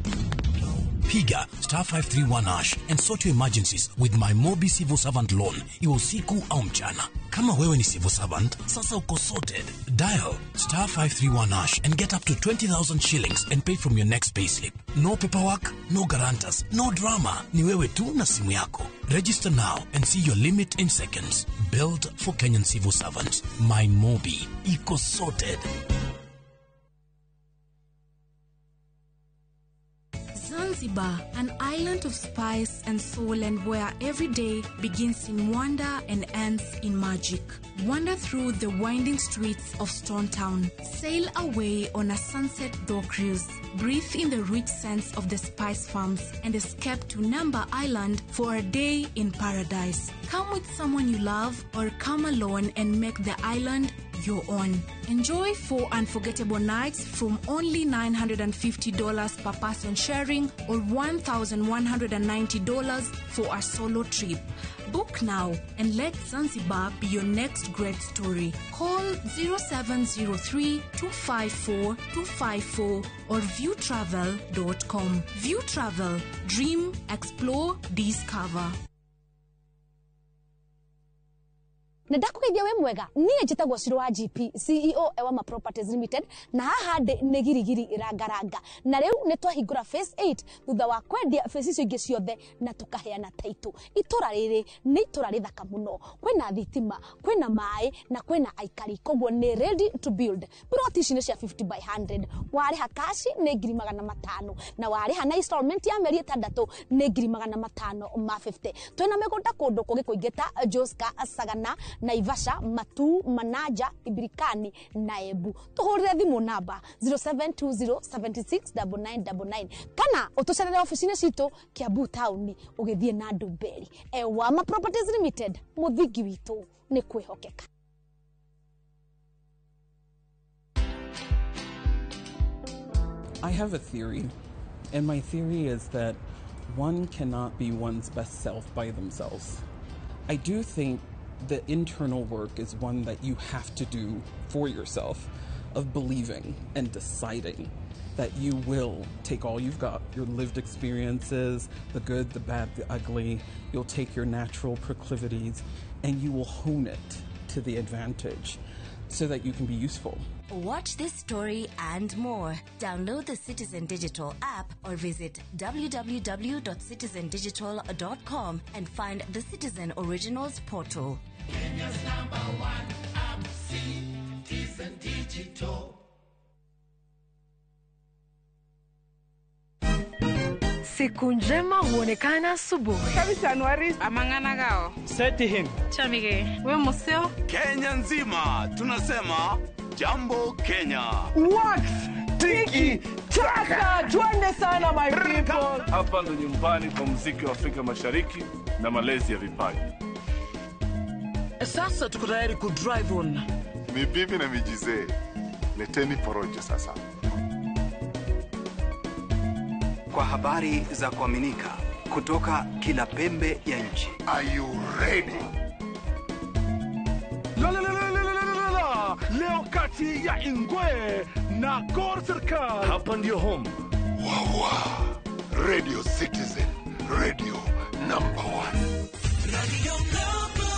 Piga star 531 hash and sort your emergencies with my Mobi Civil Servant Loan, iwe usiku au mchana. Kama wewe ni civil servant, sasa uko sorted. Dial star 531 hash and get up to 20,000 shillings and pay from your next payslip. No paperwork, no guarantors, no drama. Ni wewe tu na simu yako. Register now and see your limit in seconds. Built for Kenyan civil servants. My Mobi. Iko sorted. Zanzibar, an island of spice and soul, and where every day begins in wonder and ends in magic. Wander through the winding streets of Stone Town. Sail away on a sunset dhow cruise. Breathe in the rich scents of the spice farms and escape to Namba Island for a day in paradise. Come with someone you love or come alone and make the island your own. Enjoy 4 unforgettable nights from only $950 per person sharing or $1,190 for a solo trip. Book now and let Zanzibar be your next great story. Call 0703 254 254 or viewtravel.com. View Travel. Dream, explore, discover. Na ndakũgeithia wĩ mwega niĩ njĩtagwo Ciro wa GP CEO Ewama Properties Limited na haha ndĩ nĩ girigiri rangaranga na rĩu nĩ twahingũra phase 8 thutha wa kwendia phase icio ingĩ ciothe na tũkaheana title. Itũra rĩrĩ nĩ itũra rĩthaka mũno, kwĩna thitima, kwĩna maĩ na kwĩna aikari, koguo nĩ ready to build. Plot ici nĩ cia 50 by 100, warĩha cash nĩ 500,000 na warĩha na installment ya mĩeri 6 nĩ 550,000. Twĩna mĩgũnda kũndũ kũngĩ kũingĩ ta Joska, Sagana, Naivasha, Matu, Manaja, Ibirikani na Embu. Tuhurire thimu namba 0720769999 kana utucerere ofici-inĩ citũ Kiambu town ũgĩthiĩ na Ndumberi. Ewama Properties Limited, mũthingi witũ nĩ kwĩhokeka. I have a theory, and my theory is that one cannot be one's best self by themselves. I do think the internal work is one that you have to do for yourself, of believing and deciding that you will take all you've got, your lived experiences, the good, the bad, the ugly. You'll take your natural proclivities and you will hone it to the advantage so that you can be useful. Watch this story and more. Download the Citizen Digital app or visit www.citizendigital.com and find the Citizen Originals portal. Kenya's number one app, Citizen Digital. Siku njema huonekana asubuhi. Amang'ana gao. Seti him. Chamige. We museo. Kenya nzima tunasema Jambo Kenya. Wax tiki taka, twende sana my people. Hapa ndo nyumbani kwa muziki wa Afrika Mashariki na malezi ya vipaji. Sasa tuko tayari ku drive on. Ni bibi na mijizee. Leteni porojo sasa. Kwa habari za kuaminika kutoka kila pembe ya nchi. Are you ready? La la la la la la la. Leo kati ya Ingwe na Gor Serikal. Hapa ndio home. Wawa. Radio Citizen, radio number 1. Radio number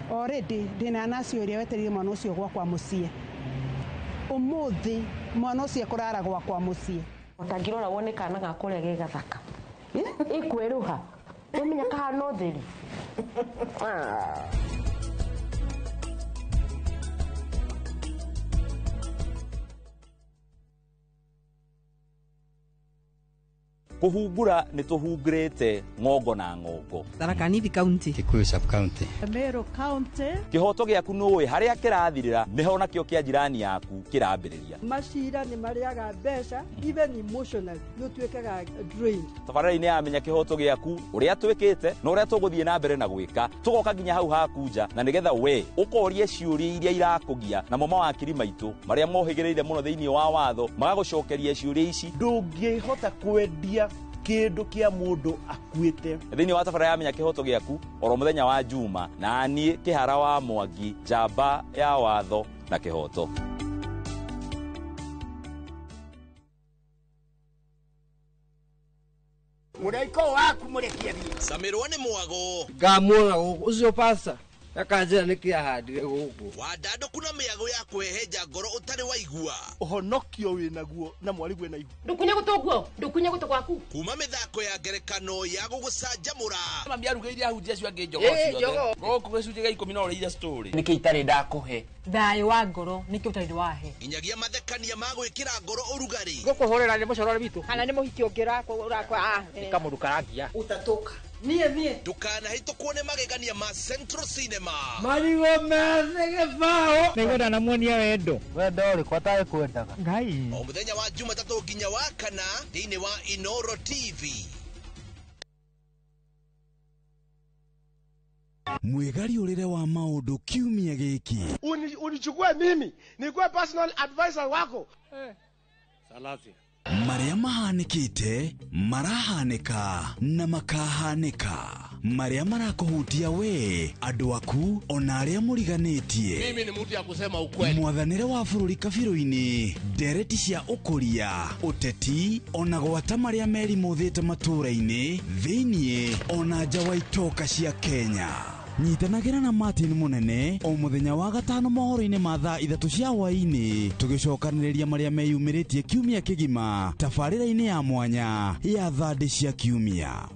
1. Already ndina nasi uria wetereire mwana ucio gwakwa mucii umuthi mwana ucio kurara gwakwa mucii. Utangirora wone kana gakuria ge gathaka ikweruha umenya kahana utheri. Kuhungura nĩ tũhungurĩte ng'ongo na ng'ongo. Tharaka Nithi County, Kikuyu sub county, Meru County. Kĩhoto gĩaku nũĩ harĩa kĩrathirĩra nĩho nakĩo kĩa jirani yaku kĩrambĩrĩria. Macira nĩ marĩaga mbeca, even emotionally nĩ ũtuĩkaga drained. Tabarĩra-inĩ ya Menya Kĩhoto Gĩaku ũrĩa twĩkĩte na ũrĩa tũgũthiĩ na mbere na gwĩka, tũgoka nginya hau haku nja na nĩgetha we ũkorie ciũria iria irakũgia, namo mawakiri maitũ marĩa mohĩgĩrĩire mũno thĩinĩ wa watho magagũcokeria ciũria ici. Ndũngĩhota kwendia kĩndũ kĩa mũndũ akuĩte. Thĩinĩ wa tabarĩra ya Menya Kĩhoto Gĩaku oro mũthenya wa Juma, na niĩ Kĩhara wa Mwangi, njamba ya watho na kĩhoto. Mũraiko waku mũrekie thiĩ. Camirwo nĩ mwago. Ngamuona gũkũ ũcio pasta akanjĩra nĩkĩ ahandire gũkũ. Wandandũku na mĩago ya kũhehenja ngoro ũtarĩ waigua. Ũhonokio wĩnaguo na mwarigwe na ihu. Ndũkunye gũtũ guo, ndũkunye gũtũ gwaku. Kuma mĩthako ya ngerekano ya gũgũcanjamũra. Mami arugĩire ahunjia acio angĩ njogoo ciothe. Gũkũ gĩcunjĩ gĩa 10 no ũrĩire story. Nĩkĩ itarĩ ndakũhe? Thayũ wa ngoro nĩkĩ ũtarĩ wahe? Nginyagia mathekania ma gwĩkĩra ngoro ũrugarĩ. Gũkũhũrĩra nĩ mũcorore witũ. Kana nĩ mũhiki ũngĩ ũrakwa. Nĩ kamũndũ karangia. Ũtatũka. Niĩ niĩ. Ndũkanahĩtũkwo nĩ magegania ma Central Cinema. Marigũ methĩ gĩbaũ. Nĩngwenda namuonia wendo. Wendo ũrĩkũ atarĩ kwendaga? Ngai. O mũthenya wa Jumatatũ nginya wa kana thĩinĩ wa Inoro TV. Mwĩgariũrĩre wa maũndũ kiumia gĩkĩ. Unichukue mimi nikuwe personal advisor wako. Salasia. Marĩa mahanĩkĩte, marahanĩka na makahanĩka. Marĩa marakũhutia we, andũ aku, ona arĩa mũriganĩtie. Mimi ni mtu ya kusema ukweli. Mwathanĩre wa bũrũri kabirũ-inĩ, ndereti cia ũkũria, ũteti, ona gwata marĩa merimũthĩte matũũra-inĩ, thĩiniĩ, ona nja wa itoka cia Kenya. Nyitanagĩra na Martin Mũnene o mũthenya wa gatano mohoro-inĩ ma thaa 3 cia hwaĩ-inĩ, tũgĩcokanĩrĩria marĩa meyumĩrĩtie kiumia kĩgima tabarĩra-inĩ ya mwanya ya thandĩ cia kiumia.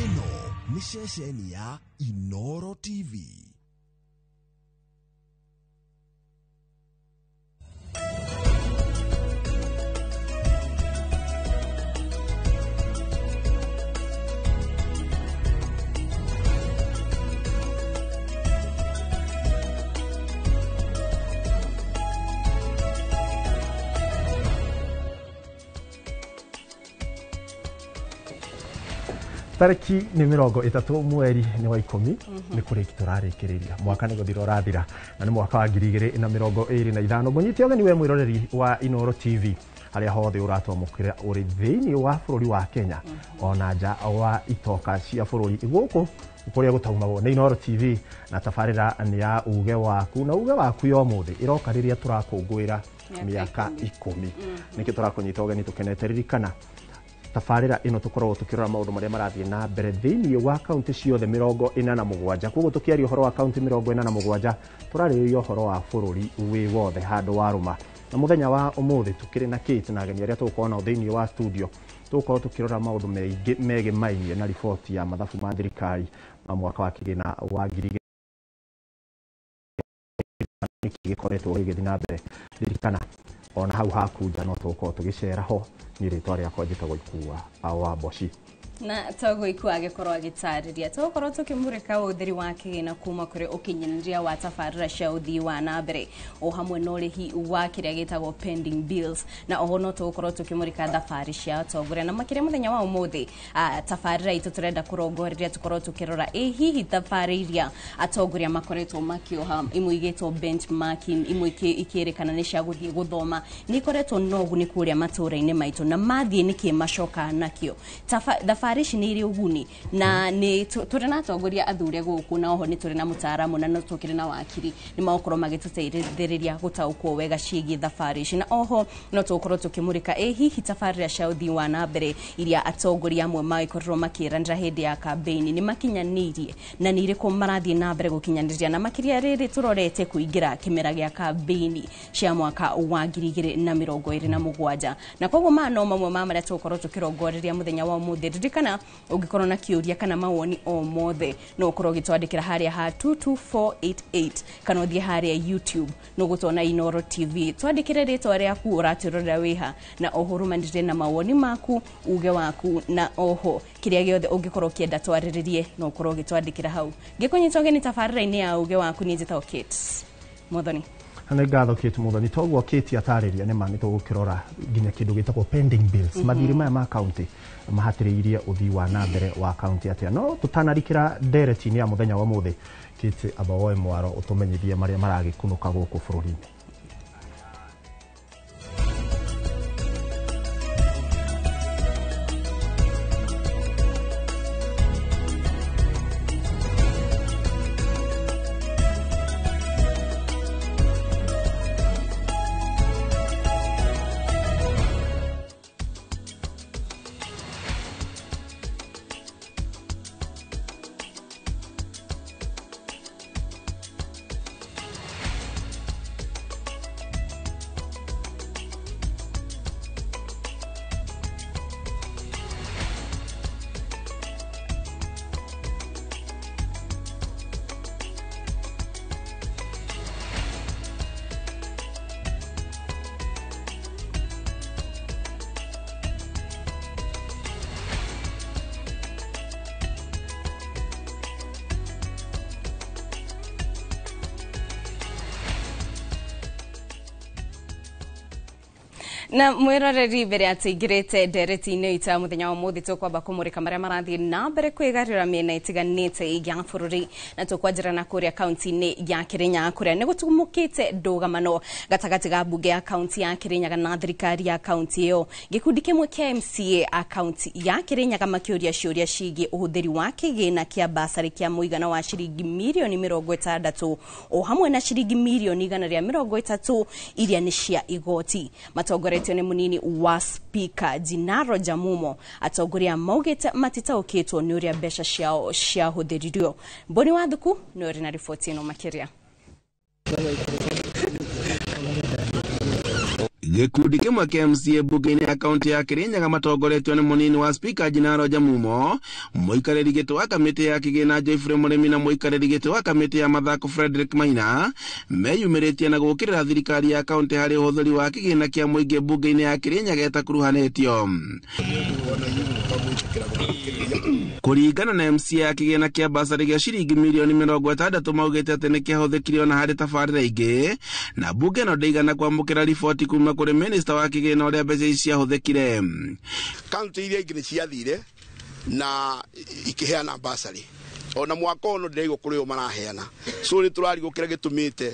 Ĩno nĩ ceceni ya Inoro TV. Tariki nĩ 30 mweri nĩ wa 10 nĩ kũrĩki tũrarĩkĩrĩria mwaka nĩ gũthira ũrathira na nĩ mwaka wa 2025. Ngũnyite ũgeni we mwĩroreri wa Inoro TV harĩa hothe ũratwamũkĩra ũrĩ thĩinĩ wa bũrũri wa Kenya ona nja wa itoka cia bũrũri gũkũ kũrĩa gũtaumagwo nĩ Inoro TV na tabarĩra nĩ ya uge waku na uge waku ya ũmũthĩ ĩroka rĩrĩa tũrakũngũĩra mĩaka 10. Nĩkĩo tũrakũnyita ũgeni tũkenete. Ririkana tabarĩra ĩno tũkoragwo tũkĩrora maũndũ marĩa marathiĩ na mbere thĩinĩ wa kaunti ciothe 47. Koguo tũkĩaria ũhoro wa kaunti 47 tũrarĩrĩria ũhoro wa bũrũri wĩ wothe handũ warũma. Na mũthenya wa ũmũthĩ tũkĩrĩ na Kate na ageni arĩa tũgũkorwo nao thĩinĩ wa studio tũgũkorwo tũkĩrora maũndũ maingĩ megemainie na riboti ya mathabu ma thirikari ma mwaka wa kĩgĩna wa 2000 gĩkoretwo gĩgĩthiĩ na mbere. Ririkana ona hau haku nja no tũgũkorwo tũgĩcera ho. Niĩ rĩtwa rĩakwa njĩtagwo Ikua wa Mboci. Na toguo Ikua agĩkorwo agĩtarĩria tũgũkorwo tũkĩmũrĩka ũhũthĩri wa kĩgĩna kuma kũrĩ ũkinyanĩria wa tabarĩra cia ũthii wa na mbere o hamwe na ũrĩhi wa kĩrĩa gĩtagwo pending bills, na oho no tũgũkorwo tũkĩmũrĩka thabarĩ cia atongoria. Na makĩria mũthenya wa ũmũthĩ tabarĩra itũ tũrenda kũrongoreria tũkorwo tũkĩrora ĩ hihi thabarĩ iria atongoria makoretwo makĩoha, imwe igĩtwo benchmarking, imwe ikĩrĩkana nĩ cia gũthiĩ gũthoma, nĩ ikoretwo na ũguni kũrĩa matũũra-inĩ maitũ na mathiĩ nĩkĩ macoka nakĩo. Thabarĩ ici nĩ irĩ ũguni na nĩ tũrĩ na atongoria athure gũkũ, na oho nĩ tũrĩ na mũtaaramu na no tũkĩrĩ na wakiri, nĩ magũkorwo magĩtũteithĩrĩria gũtaũkwo wega ciĩgiĩ thabarĩ ici. Na oho no tũgũkorwo tũkĩmũrĩka ĩ hihi tabarĩra cia ũthii wa na mbere iria atongoria amwe magĩkorirwo makĩranĩra hĩndĩ ya kambeini nĩ makinyanĩirie na nĩ irĩkũ marathiĩ na mbere gũkinyanĩria, na makĩria rĩrĩ tũrorete kũingĩra kĩmera gĩa kambeini cia mwaka wa 2027. Na koguo maya no mamwe ma marĩa tũgũkorwo tũkĩrongoreria mũthenya wa ũmũthĩ. Ririkana ũngĩkorwo na kĩũria kana mawoni o mothe no ũkorwo ũgĩtwandĩkĩra harĩa ha 22488 kana ũthiĩ harĩa YouTube no gũtwona Inooro TV. Twandĩkĩre rĩtwa rĩaku, ũratwĩrorera wĩha, na oho ũrũmanĩrĩre na mawoni maku, uge waku, na oho kĩrĩa gĩothe ũngĩkorwo ũkĩenda twarĩrĩrie no ũkorwo ũgĩtwandĩkĩra hau. Ngĩkũnyita ũgeni tabarĩra-inĩ ya uge waku, niĩ njĩtagwo Kate Muthoni. Nĩ ngatho Kate Muthoni. Toguo Kate atarĩria, nĩ ma nĩ tũgũkĩrora nginya kĩndũ gĩtagwo pending bills, mathirĩ maya ma county mahatĩrĩirie ũthii wa na mbere wa county atĩa. No tũtanarikĩra ndereti-inĩ ya mũthenya wa ũmũthĩ, Kate, amba woe mwaro ũtũmenyithie marĩa maragĩkunũka gũkũ bũrũri-inĩ. Na mwiroreri, mbere atũingĩrĩte ndereti-inĩ itũ ya mũthenya wa ũmũthĩ, tũkwamba kũmũrĩka marĩa marathiĩ na mbere kwĩgarũra mĩena ĩtiganĩte ya bũrũri, na tũkwanjĩra na kũrĩa kaunti-inĩ ya Kĩrĩnyaga kũrĩa nĩ gũtumũkĩte ndũgamano gatagatĩ ga mbunge ya kaunti ya Kĩrĩnyaga na thirikari ya kaunti ĩyo. Gĩkundi kĩmwe kĩa MCA a kaunti ya Kĩrĩnyaga makĩũria ciũria ciĩgiĩ ũhũthĩri wa kĩgĩna kĩa basarĩ kĩa mũigana wa ciringi mirioni 60 o hamwe na ciringi mirioni 130 iria nĩ cia igoti. Matongoretio nĩ munini wa spika Jinaro Jamumo. Atongoria maugĩte matitaũkĩtwo nĩ ũrĩa mbeca ciao ciahũthĩririo. Mboni wa Thuku nĩ ũrĩ na riboti ĩno makĩria. Gĩkundi kĩmwe kĩa MCA mbunge-inĩ ya kaunti ya Kĩrĩnyaga matongoretio nĩ mũnini wa spika Jinaro Jamumo, mũikarĩri gĩtĩ wa kamĩtĩ ya kĩgĩna Geoffrey Mũrĩmi na mũikarĩri gĩtĩ wa kamĩtĩ ya mathako Frederick Maina meyumĩrĩtie na gũũkĩrĩra thirikari ya kaunti harĩ ũhũthĩri wa kĩgĩna kĩa mũingĩ mbunge-inĩ ya Kĩrĩnyaga ĩtakuruhanĩtio. Kũringana na MCA ya kĩgĩna kĩa basarĩ gĩa ciringi mirioni 60 maugĩte atĩ nĩ kĩahũthĩkire ona harĩ tabarĩra ingĩ, na mbunge ĩno ndĩigana kwamũkĩra riboti kuma kũrĩ minista wa kĩgĩna ũrĩa mbeca ici ciahũthĩkire. Kaunti iria ingĩ nĩ ciathire na ikĩheana basarĩ, ona mwaka ũyũ ndĩraigua kũrĩ o maraheana, so nĩ tũrarigwo kĩrĩa gĩtũmĩte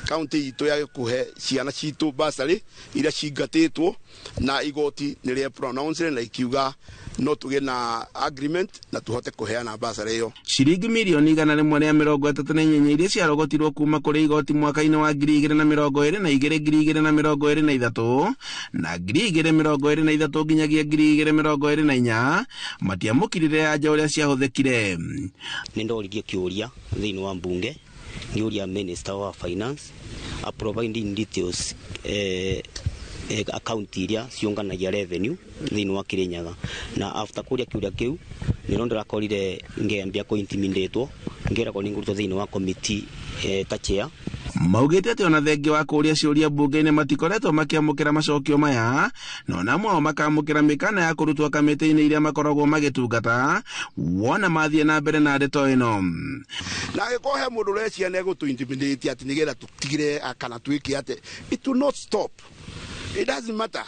kaunti itũ yage kũhe ciana citũ basarĩ iria cingatĩtwo, na igoti nĩ rĩa pronounce na ikiuga no tũgĩe na agreement na tũhote kũheana basarĩ ĩyo. Ciringi mirioni 138 iria ciarogotirwo kuma kũrĩ igoti mwaka-inĩ wa 2022, 2023 na 2023 nginyagia 2024 matiamũkĩrire anja ũrĩa ciahũthĩkire. Nĩ ndoririe kĩũria thĩinĩ wa mbunge, ngĩũria minister wa finance a providing details account iria ciũnganagia revenue thĩinĩ wa Kĩrĩnyaga, na after kũria kĩũria kĩu nĩro ndĩrakorire ngĩambia kũ intimidatwo, ngĩragwo nĩ ngũrutwo thĩinĩ wa committee ta chair. Maugĩte atĩ ona thengia wa kũũria ciũria mbunge-inĩ matikoretwo makĩamũkĩra macokio maya, na ona amwe ao makamũkĩra mĩkana ya kũrutwo kamĩtĩ-inĩ iria makoragwo magĩtungata wona mathiĩ na mbere na ndeto ĩno. Na angĩkorwo he mũndũ ũrecia nĩ egũtũ intimidate atĩ nĩgetha tũtigire kana twĩke atĩ, it will not stop. It doesn't matter.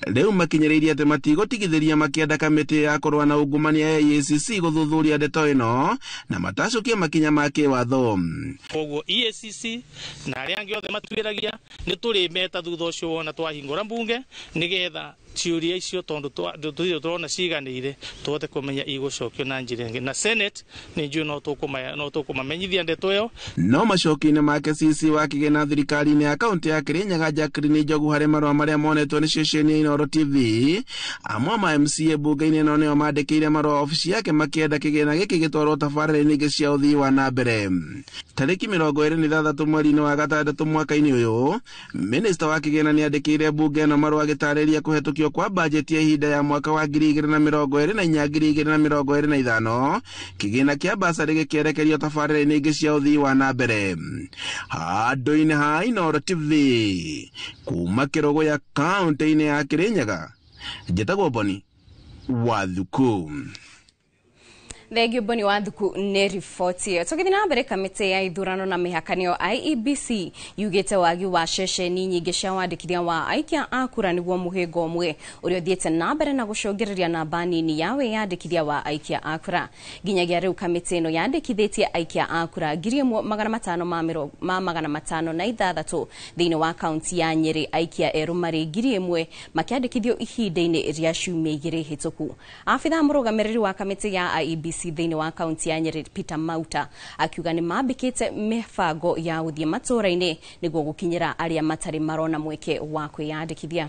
Rĩu makinyĩrĩirie atĩ matigũtigithĩria makĩenda kamĩtĩ ya kũrũa na ungumania ya EACC gũthuthuria ndeto ĩno na matacũkie makinya ma kĩwatho. Koguo EACC na arĩa angĩ othe matuĩragia nĩ tũrĩmeta thutha ũcio wona twahingũra mbunge nĩgetha Ciũria icio tondũ tũtirĩ tũrona ciganĩire, tũhote kũmenya igũcokio na njĩra ĩngĩ. Na Senate nĩ njũĩ no tũkũmamenyithia ndeto ĩyo. No macokio-inĩ make CC wa kĩgĩna thirikari-inĩ ya kaunti ya Kirinyaga Jacqueline Njogu harĩ marũa marĩa monetwo nĩ ceceni ya Inooro TV, amwe ma MCA mbunge-inĩ ĩno nĩo mandĩkĩire marũa obici yake makĩenda kĩgĩna gĩkĩ gĩtwarwo tabarĩra-inĩ ingĩ cia ũthii wa na mbere. Tarĩki 26 mweri-inĩ wa gatandatũ mwaka-inĩ ũyũ, minista wa kĩgĩna nĩandĩkĩire mbunge ĩno marũa agĩtarĩria kũhetũkio kwa bajeti ya ihinda ya mwaka wa 2024 2025, kĩgĩna kĩa basarĩ gĩkĩerekerio tabarĩra-inĩ ingĩ cia ũthii wa na mbere. Handũ-inĩ ha Inooro TV kuma Kĩrũgũya kaunti-inĩ ya Kirinyaga, njĩtagwo Boni Wathuku. Thengio Boni Wathuku nĩ riboti ĩyo. Tũgĩthiĩ na mbere, kamĩtĩ ya ithurano na mĩhaka nĩyo IEBC yugĩte wagi wa ceceni nyingĩ cia wandĩkithia wa aikia a kura nĩguo mũhĩnga ũmwe ũrĩa ũthiĩte na mbere na gũcũngĩrĩria namba nini ya wĩyandĩkithia wa aikia a kura. Nginyagia rĩu kamĩtĩ ĩno yandĩkithĩtie aikia a kura 1506 thĩinĩ wa kaunti ya Nyĩrĩ, aikia erũ marĩ 1000 makĩandĩkithio ihinda-inĩ rĩa ciumia 2 hĩtũku. Abithaa mũrũgamĩrĩri wa kamĩtĩ ya IEBC thĩinĩ wa kaunti ya Nyĩrĩ Peter Mauta akiuga nĩ mambĩkĩte mĩbango ya gũthiĩ matũũra-inĩ nĩguo gũkinyĩra arĩa matarĩ marona mweke wa kwĩyandĩkithia.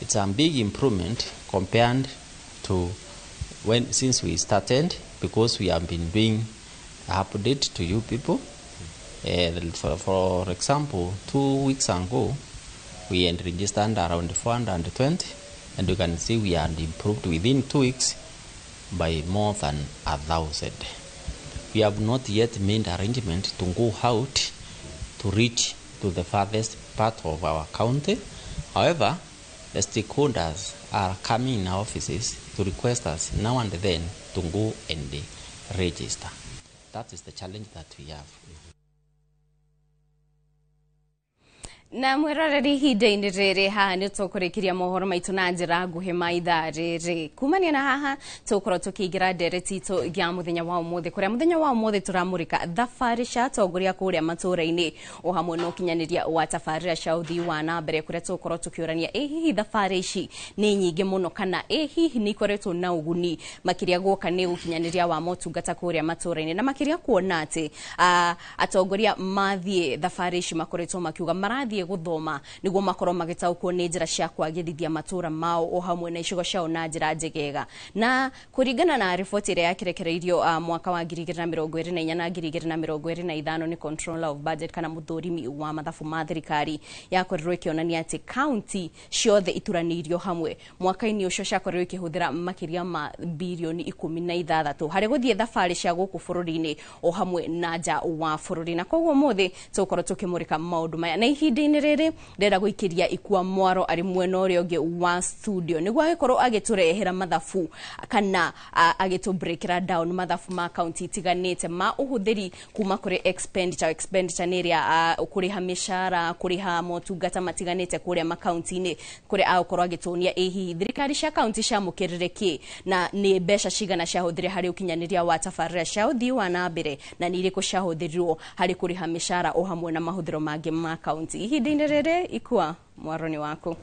It's a big improvement compared to when since we started, because we have been doing update to you people. For example, 2 weeks ago we had registered around 420, and you can see we had improved within 2 weeks by more than 1,000. We have not yet made arrangement to go out to reach to the farthest part of our county. However, the stakeholders are coming in our offices to request us now and then to go and register. That is the challenge that we have. Na mwiroreri ihinda-inĩ rĩrĩ haha nĩ tũkũrĩkĩria mohoro maitũ na njĩra nguhĩ ma ithaa rĩrĩ. Kumania na haha tũgũkorwo tũkĩingĩra ndereti itũ ya mũthenya wa ũmũthĩ, kũrĩa mũthenya wa ũmũthĩ tũramũrĩka thabarĩ cia atongoria kũrĩa matũũra-inĩ o hamwe na ũkinyanĩria wa tabarĩra cia ũthii wa na mbere, kũrĩa tũgũkorwo tũkĩũrania ĩ hihi thabarĩ ici nĩ nyingĩ mũno kana ĩ hihi nĩ ikoretwo na ũguni makĩria guoka nĩ ũkinyanĩria wa motungata kũrĩa matũũra-inĩ, na makĩria kuona atĩ atongoria mathiĩ thabarĩ ici makoretwo makiuga marathiĩ gũthoma nĩguo makorwo magĩtaũkwo nĩ njĩra cia kwagĩrithia matũũra mao o hamwe na icigo ciao na njĩra njegega. Na kũringana na riboti ĩrĩa yakĩrekereirio mwaka wa 2024 na 2025 nĩ Controller of Budget kana mũthũrimi wa mathabu ma thirikari, yakorirwo ĩkĩonania atĩ kaunti ciothe ituranĩirio hamwe mwaka-inĩ ũcio ciakorirwo ikĩhũthĩra makĩria ma birioni 16 harĩ gũthiĩ thabarĩ cia gũkũ bũrũri-inĩ o hamwe na nja wa bũrũri. Na koguo ũmũthĩ tũgũkorwo tũkĩmũrĩka maũndũ maya, na ihinda-inĩ rĩrĩ ndĩrenda gũikĩria Ikua Mwaro arĩ mwena ũrĩa ũngĩ wa studio nĩguo agĩkorwo agĩtũrehera mathabu kana agĩtũ down mathabu ma kaunti itiganĩte ma ũhũthĩri kuma kũrĩ expenditure. Expenditure nĩ ĩrĩa kũrĩha mĩcara, kũrĩha motungata matiganĩte kũrĩa makaunti-inĩ, kũrĩa agũkorwo agĩtũonia ĩ hihi thirikari cia kaunti ciamũkĩrire kĩ na nĩ mbeca cigana ciahũthĩre harĩ ũkinyanĩria wa tabarĩra cia ũthii wa na mbere na nĩ irĩkũ ciahũthĩrirwo harĩ kũrĩha mĩcara o hamwe na mahũthĩro mangĩ ma kaunti. Ihinda-inĩ rĩrĩ Ikua Mwaro nĩ waku.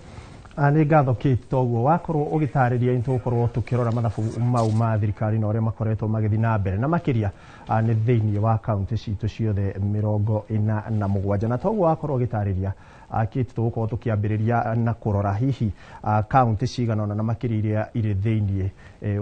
Nĩ ngatho Kate, toguo wakorwo ũgĩtarĩria nĩ tũgũkorwo tũkĩrora mathabu mau ma thirikari na ũrĩa makoretwo magĩthiĩ na mbere, na makĩria nĩ thĩinĩ wa kaunti citũ ciothe 47. Na toguo wakorwo ũgĩtarĩria Kate, tũgũkorwo tũkĩambĩrĩria na kũrora hihi kaunti cigana ũna na makĩria iria irĩ thĩinĩ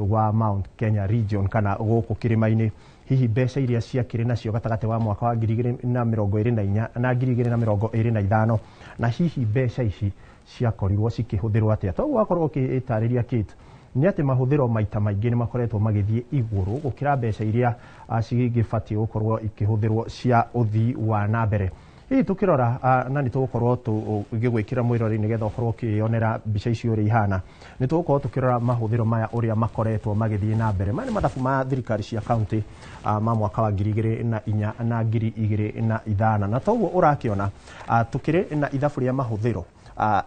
wa Mount Kenya region kana gũkũ kĩrĩma-inĩ, hihi mbeca iria ciakĩrĩ nacio gatagatĩ wa mwaka wa 2024 na 2025, na hihi mbeca ici ciakorirwo cikĩhũthĩrwo atĩa. Toguo wakorwo ũgĩtarĩria Kate, nĩ atĩ mahũthĩro maita maingĩ nĩ makoretwo magĩthiĩ igũrũ gũkĩra mbeca iria cigĩbatiĩ gũkorwo ikĩhũthĩrwo cia ũthii wa na mbere. Hihi tũkĩrora na nĩ tũgũkorwo tũgĩgwĩkĩra mwĩrori nĩgetha ũkorwo ũkĩyonera mbica icio ũrĩa ihana, nĩ tũgũkorwo tũkĩrora mahũthĩro maya ũrĩa makoretwo magĩthiĩ na mbere. Maya nĩ mathabu ma thirikari cia kaunti ma mwaka wa 2004 na 2005, na toguo ũrakĩona tũkĩrĩ na ithabu rĩa mahũthĩro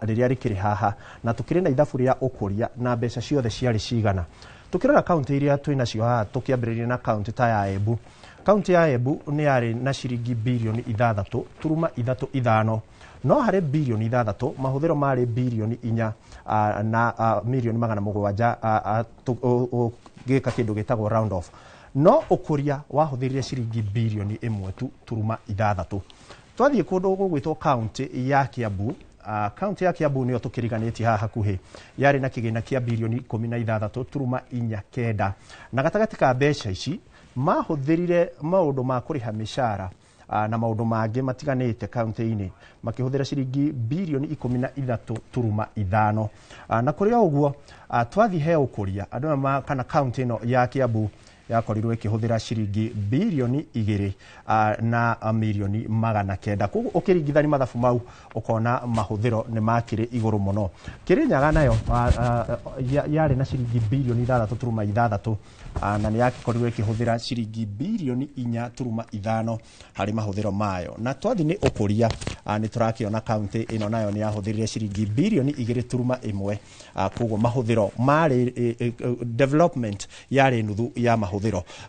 rĩrĩa rĩkĩrĩ haha, na tũkĩrĩ na ithabu rĩa ũkũria na mbeca ciothe ciarĩ cigana. Tukirora kaunti iria twĩ nacio haha, tũkĩambĩrĩria na kaunti ta ya Embu. Kaunti ya Embu nĩ yarĩ na ciringi birioni 6.35, no harĩ birioni 6 mahũthĩro marĩ birioni 4 na mirioni 700, gĩka kĩndũ gĩtagwo round off, no ũkũria wahũthĩrire ciringi birioni 1 tu turuma 6. Twathiĩ kũndũ gũgwĩtwo kaunti ya Kiambu. Kaunti ya Kiambu nĩyo tũkĩriganĩtie haha hakuhĩ, yarĩ na kĩgĩna kĩa birioni 16.49, na gatagatĩ ka mbeca ici mahũthĩrire maũndũ ma kũrĩha mĩcara na maũndũ mangĩ matiganĩte kaunti-inĩ, makĩhũthĩra ciringi birioni 13.5. Na kũrĩ o ũguo, twathiĩ he ũkũria andũ aya kana kaunti ĩno ya Kiambu yakorirwo ĩkĩhũthĩra ciringi birioni 2 na mirioni 900. Koguo ũkĩringithania mathabu mau ũkona mahũthĩro nĩ makĩrĩ igũrũ mũno. Kĩrĩnyaga nayo yarĩ na ciringi birioni 6.6, na nĩ yakorirwo ĩkĩhũthĩra ciringi birioni 4.5 harĩ mahũthĩro mayo. Na twathiĩ nĩ ũkũria, nĩ tũrakĩona kaunti ĩno nayo nĩ yahũthĩrire ciringi birioni 2.1. Koguo mahũthĩro marĩ development yarĩ nuthu ya mahũthĩro.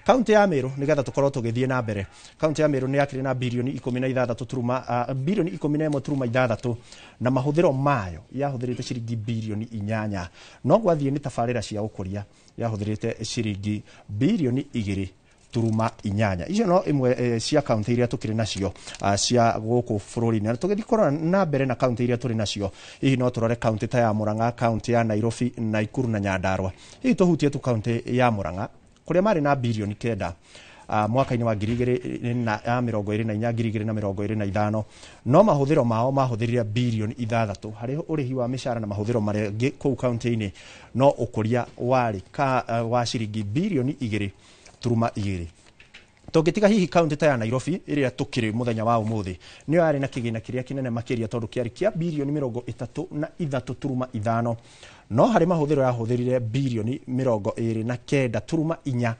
Kaunti ya Meru, nigetha tukorwo tũgĩthiĩ na mbere, kaunti ya Meru nĩ yakĩrĩ na birioni 16 turuma birioni 11.6, na mahũthĩro mayo yahũthĩrĩte ciringi birioni 8, no gwathiĩ nĩ tabarĩra cia ũkũria yahũthĩrĩte ciringi birioni 2.8. Icio no imwe cia kaunti iria tukĩrĩ nacio cia gũkũ bũrũri-inĩ. Na tũgĩthiĩ kũrora na mbere na kaunti iria tũrĩ nacio, hihi no tũrore kaunti ta ya Murang'a, kaunti ya Nairobi, Nakuru na Nyandarua. Hihi tũhutie tu kaunti ya Murang'a kũrĩa marĩ na birioni 9 mwaka-inĩ wa 2024 2025, no mahũthĩro mao mahũthĩrire birioni 6 harĩ ũrĩhi wa mĩcara na mahũthĩro marĩa angĩ kũu kaunti-inĩ, no ũkũria warĩ wa ciringi birioni 2.2. Tũngĩtiga hihi kaunti ta ya Nairobi ĩrĩa tũkĩrĩ mũthenya wa ũmũthĩ, nĩyo yarĩ na kĩgĩna kĩrĩa kĩnene makĩria tondũ kĩarĩ kĩa birioni 33.5, no harĩ mahũthĩro yahũthĩrire birioni 29.4,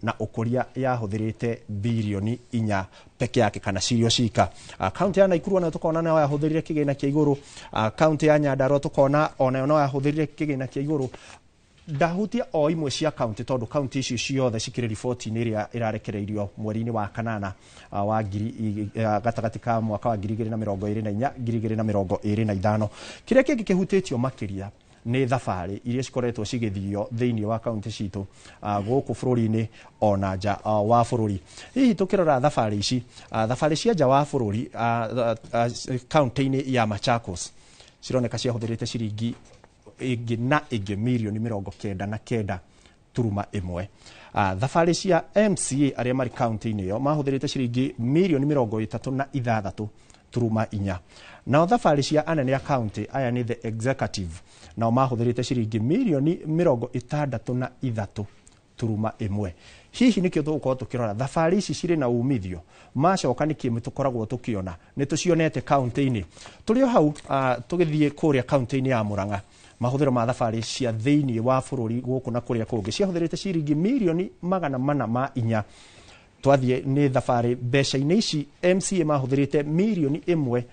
na ũkũria yahũthĩrĩte birioni 4 peke yake kana cirio cika. Kaunti ya Nakuru nayo tũkona nayo yahũthĩrire kĩgĩna kĩa igũrũ. Kaunti ya Nyandarua tũkona onayo no yahũthĩrire kĩgĩna kĩa igũrũ. Ndahutia o imwe cia kaunti tondũ kaunti icio ciothe cikĩrĩ riboti-inĩ ĩrĩa ĩrarekereirio mweri-inĩ wa kanana wa gatagatĩ ka mwaka wa 2024 2025. Kĩrĩa kĩngĩ kĩhutĩtio makĩria nĩ thabarĩ iria cikoretwo cigĩthio thĩinĩ wa kaunti citũ gũkũ bũrũri-inĩ ona nja wa bũrũri. Hihi tũkĩrora thabarĩ ici, thabarĩ cia nja wa bũrũri kaunti-inĩ ya Machakos cironeka ciahũthĩrĩte ciringi ĩngĩ na ĩngĩ mirioni 99.1. Thabarĩ cia MCA arĩa marĩ kaunti-inĩ ĩyo mahũthĩrĩte ciringi mirioni 36.4. Nao thabarĩ cia anene a kaunti aya nĩ the executive, nao mahũthĩrĩte ciringi mirioni 63.1. Hihi nĩkĩo tũgũkorwo tũkĩrora thabarĩ ici cirĩ na umithio macoka nĩkĩ tũkoragwo tũkĩona nĩ tũcionete kaunti-inĩ. Tũrĩ o hau tũgĩthiĩ kũrĩa kaunti-inĩ ya Murang'a, mahũthĩro ma thabarĩ cia thĩinĩ wa bũrũri gũkũ na kũrĩa kũngĩ ciahũthĩrĩte ciringi mirioni 404. Twathiĩ nĩ thabarĩ mbeca-inĩ ici MCA mahũthĩrĩte mirioni 1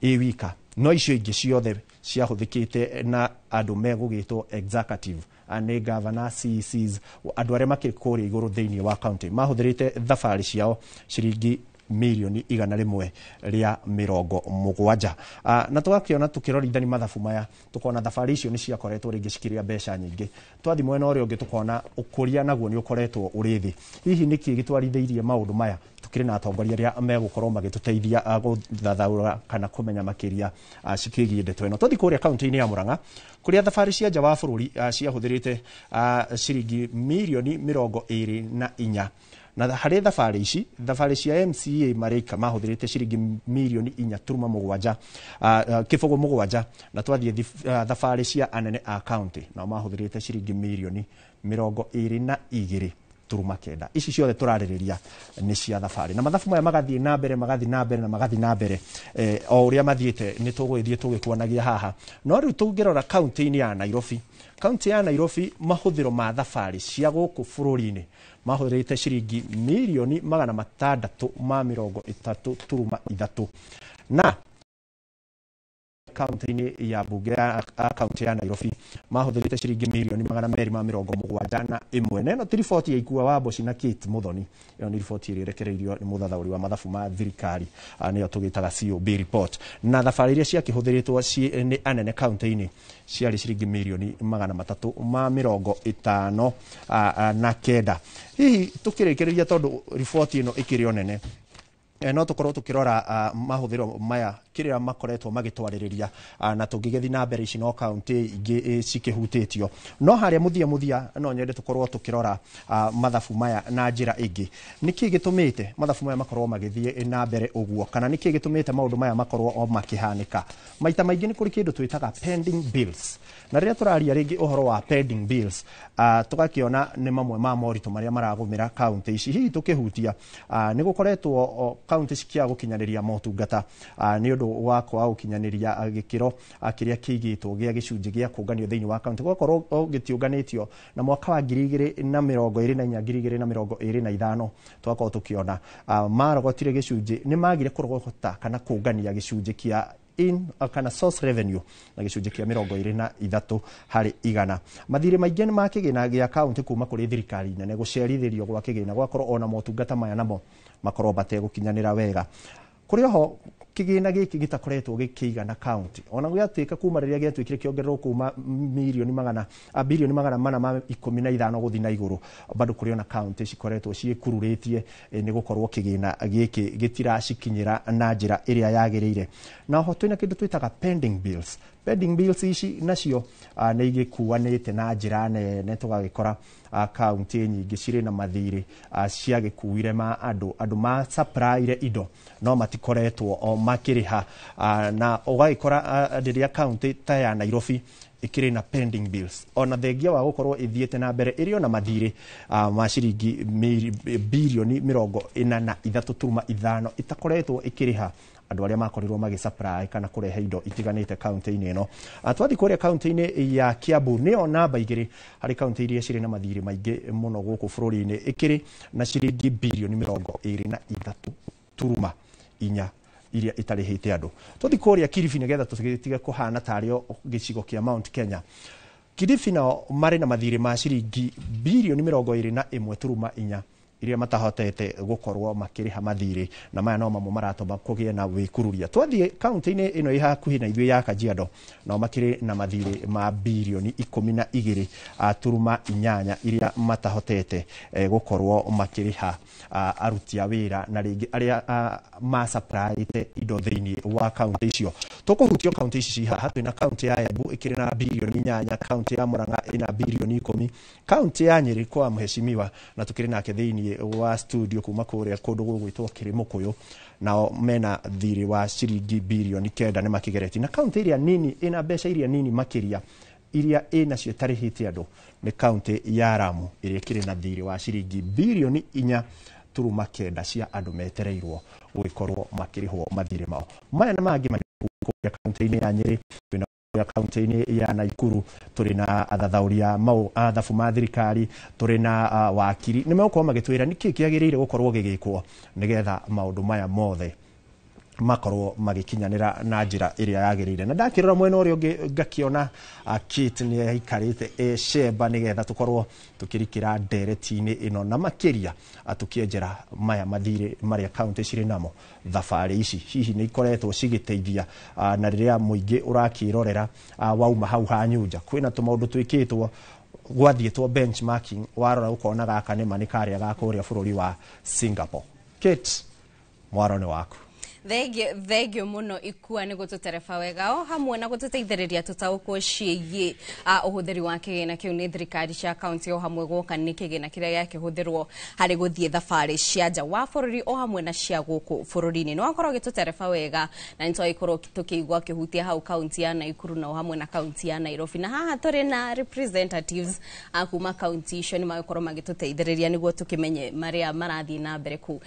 ĩ wika, no icio ingĩ ciothe ciahũthĩkĩte na andũ megũgĩtwo executive, nĩ governor, CECs, andũ arĩa makĩrĩ kũrĩa igũrũ thĩinĩ wa county mahũthĩrĩte thabarĩ ciao ciringi mirioni 170. Na tũgakĩona tũkĩrorithania mathabu maya tũkona thabarĩ icio nĩ ciakoretwo rĩngĩ cikĩrĩa mbeca nyingĩ. Twathiĩ mwena ũrĩa ũngĩ tũkona ũkũria naguo nĩ ũkoretwo ũrĩ thĩ. Hihi nĩkĩ gĩtwarithĩirie maũndũ maya? Tũkĩrĩ na atongoria arĩa megũkorwo magĩtũteithia gũthathaũra kana kũmenya makĩria cikĩgiĩ ndeto ĩno. Twathiĩ kũrĩa kaunti-inĩ ya Murang'a kũrĩa thabarĩ cia nja wa bũrũri ciahũthĩrĩte ciringi mirioni 24. Na harĩ thabarĩ ici, thabarĩ cia MCA marĩka mahũthĩrĩte ciringi mirioni 4.7 0.7, na twathiĩ thabarĩ cia anene a kaunti nao mahũthĩrĩte ciringi mirioni 22.9. Ici ciothe tũrarĩrĩria nĩ cia thabarĩ, na mathabu maya magathiĩ na mbere, magathiĩ na mbere na magathiĩ na mbere o ũrĩa mathiĩte nĩ tũgũgĩthiĩ tũgĩkuonagia haha. No rĩu tũngĩrora kaunti-inĩ ya Nairobi, kaunti ya Nairobi mahũthĩro ma thabarĩ cia gũkũ bũrũri-inĩ mahũthĩrĩte ciringi mirioni 633.3, na kaunti-inĩ ya mbunge ya kaunti ya Nairobi mahũthĩrĩte ciringi mirioni 271. Na ĩno ti riboti ya Ikua wa Mboci na Kate Muthoni, ĩno nĩ riboti ĩrĩa ĩrekereirio nĩ mũthathaũri wa mathabu ma thirikari, nĩyo tũgĩtaga COB report. Na thabarĩ iria ciakĩhũthĩrĩtwo nĩ anene kaunti-inĩ ciarĩ ciringi mirioni 359. Hihi tũkĩrĩkĩrĩria, tondũ riboti ĩno ĩkĩrĩ o nene, no tũkorwo tũkĩrora mahũthĩro maya kĩrĩa makoretwo magĩtwarĩrĩria, na tũngĩgĩthiĩ na mbere ici no kaunti ingĩ cikĩhutĩtio. No harĩa mũthia mũthia no nyende tũkorwo tũkĩrora mathabu maya na njĩra ĩngĩ. Nĩkĩ gĩtũmĩte mathabu maya makorwo magĩthiĩ na mbere ũguo, kana nĩkĩ gĩtũmĩte maũndũ maya makorwo o makĩhanĩka? Maita maingĩ nĩ kũrĩ kĩndũ twĩtaga pending bills, na rĩrĩa tũraria rĩngĩ ũhoro wa pending bills, tũgakĩona nĩ mamwe ma moritũ marĩa maragũmĩra kaunti ici. Hihi tũkĩhutia, nĩ gũkoretwo kaunti cikiaga gũkinyanĩria motungata nĩ ũndũ wa kwaga gũkinyanĩria gĩkĩro kĩrĩa kĩigĩtwo gĩa gĩcunjĩ gĩa kũnganio thĩinĩ wa kaunti, gũgakorwo gĩtiũnganĩtio. Na mwaka wa 2024, 2025 tũgakorwo tũkĩona marogotire gĩcunjĩ, nĩ magire kũrogota kana kũngania gĩcunjĩ kĩa in kana source revenue na gĩcunjĩ kĩa 23%. Mathirĩ maingĩ nĩ ma kĩgĩna gĩa kaunti kuma kũrĩ thirikari nene, gũcerithĩrio gwa kĩgĩna, gwakorwo ona motungata maya namo makorwo mategũkinyanĩra wega. Kũrĩ oho kĩgĩna gĩkĩ gĩtakoretwo gĩkĩigana kaunti, ona gĩatuĩka kuma rĩrĩa gĩatuĩkire kĩongererwo kuma mirioni magana bilioni 415 gũthiĩ na igũrũ, bado kũrĩ ona kaunti cikoretwo ciĩkururĩtie nĩ gũkorwo kĩgĩna gĩkĩ gĩtiracikinyĩra na njĩra ĩrĩa yagĩrĩire. Na oho twĩna kĩndũ twĩtaga pending bills. Pending bills ici nacio nĩ igĩkuanĩte na njĩra nene, tũgagĩkora kaunti nyingĩ cirĩ na mathirĩ ciagĩkuire ma andũ ma supplyire indo no matikoretwo o makĩrĩha, na ũgagĩkora rĩrĩa kaunti ta ya Nairobi ĩkĩrĩ na pending bills, ona thengia wa gũkorwo ĩthiĩte na mbere ĩrĩ ona mathirĩ ma ciringi bilioni 43.5 ĩtakoretwo ĩkĩrĩha andũ arĩa makorirwo magĩsupply kana kũrehe indo itiganĩte kaunti-inĩ ĩno. Twathiĩ kũrĩa kaunti-inĩ ya Kiambu, nĩyo namba 2 harĩ kaunti iria cirĩ na mathirĩ maingĩ mũno gũkũ bũrũri-inĩ, ĩkĩrĩ na ciringi bilioni 23.4 iria itarĩhĩte andũ. Twathiĩ kũrĩa Kilifi, nĩgetha tũtige kũhana tarĩo gĩcigo kĩa Mount Kenya, Kilifi nao marĩ na mathirĩ ma ciringi bilioni 21.4 iria matahotete gũkorwo makĩrĩha mathirĩ, na maya no mamwe maratũma kũgĩe na wĩkururia. Twathiĩ kaunti-inĩ ĩno ĩ hakuhĩ na ithuĩ ya Kajiado, nao makĩrĩ na mathirĩ ma bilioni 12.8 iria matahotete gũkorwo makĩrĩha aruti a wĩra na rĩngĩ arĩa masupplyĩte indo thĩinĩ wa kaunti icio. Tũkũhutio kaunti ici ci haha, twĩna kaunti ya Embu ĩkĩrĩ na bilioni 8, kaunti ya Murang'a ĩna bilioni 10, kaunti ya Nyĩrĩ kwa mheshimiwa na tũkĩrĩ nake thĩinĩ wa studio kuma kũrĩa kũndũ gũgwĩtwo Kĩrĩmũkũyũ, nao mena thirĩ wa ciringi bilioni 9 nĩ makĩgeretie. Na kaunti ĩrĩa nini ĩna mbeca iria nini makĩria iria ĩnacio ĩtarĩhĩte andũ nĩ kaunti ya Lamu ĩrĩa ĩkĩrĩ na thirĩ wa ciringi bilioni 4.9 cia andũ metereirwo gũgĩkorwo makĩrĩhwo mathirĩ mao. Maya na mangĩ kũrĩa kaunti-inĩ ya Nyĩrĩ, twĩna kũrĩa kaunti-inĩ ya Naikuru, tũrĩ na athathaũri a mathabu ma thirikari, tũrĩ na wakiri, nĩ megũkorwo magĩtwĩra nĩkĩ kĩagĩrĩire gũkorwo gĩgĩkwo nĩgetha maũndũ maya mothe makorwo magĩkinyanĩra na njĩra ĩrĩa yagĩrĩire. Na ndakĩrora mwena ũrĩa ũngĩ ngakĩona Kate nĩ aikarĩte e cemba nĩgetha tũkorwo tũkĩrikĩra ndereti-inĩ ĩno na makĩria tũkĩenjera maya mathirĩ marĩa kaunti cirĩ namo. Thabarĩ ici hihi nĩ ikoretwo cigĩteithia, na rĩrĩa mũingĩ ũrakĩrorera wauma hau ha Nyunja kwĩna tũmaũndũ twĩkĩtwo gwathiĩtwo benchmarking, warora ũkona gaka nĩma nĩ karĩa ga kũrĩa bũrũri wa Singapore. Kate, mwaro nĩ waku. Thengio muno Ikua nĩ gũtũtereba wega o hamwe na gũtũteithĩrĩria tũtaũkwo ciĩgiĩ ũhũthĩri wa kĩgĩna kĩu nĩ thirikari cia kaunti o hamwe gwoka nĩ kĩgĩna kĩrĩa gĩakĩhũthĩrwo harĩ gũthiĩ thabarĩ cia nja wa bũrũri o hamwe na cia gũkũ bũrũri-inĩ. Nĩ wakorwo ũgĩtũtereba wega na nĩ twagĩkorwo tũkĩigua kĩhutia hau kaunti ya Naikuru na o hamwe na kaunti ya Nairobi, na haha tũrĩ na representatives kuma kaunti icio nĩ magĩkorwo magĩtũteithĩrĩria nĩguo tũkĩmenye marĩa marathiĩ na mbere kũu.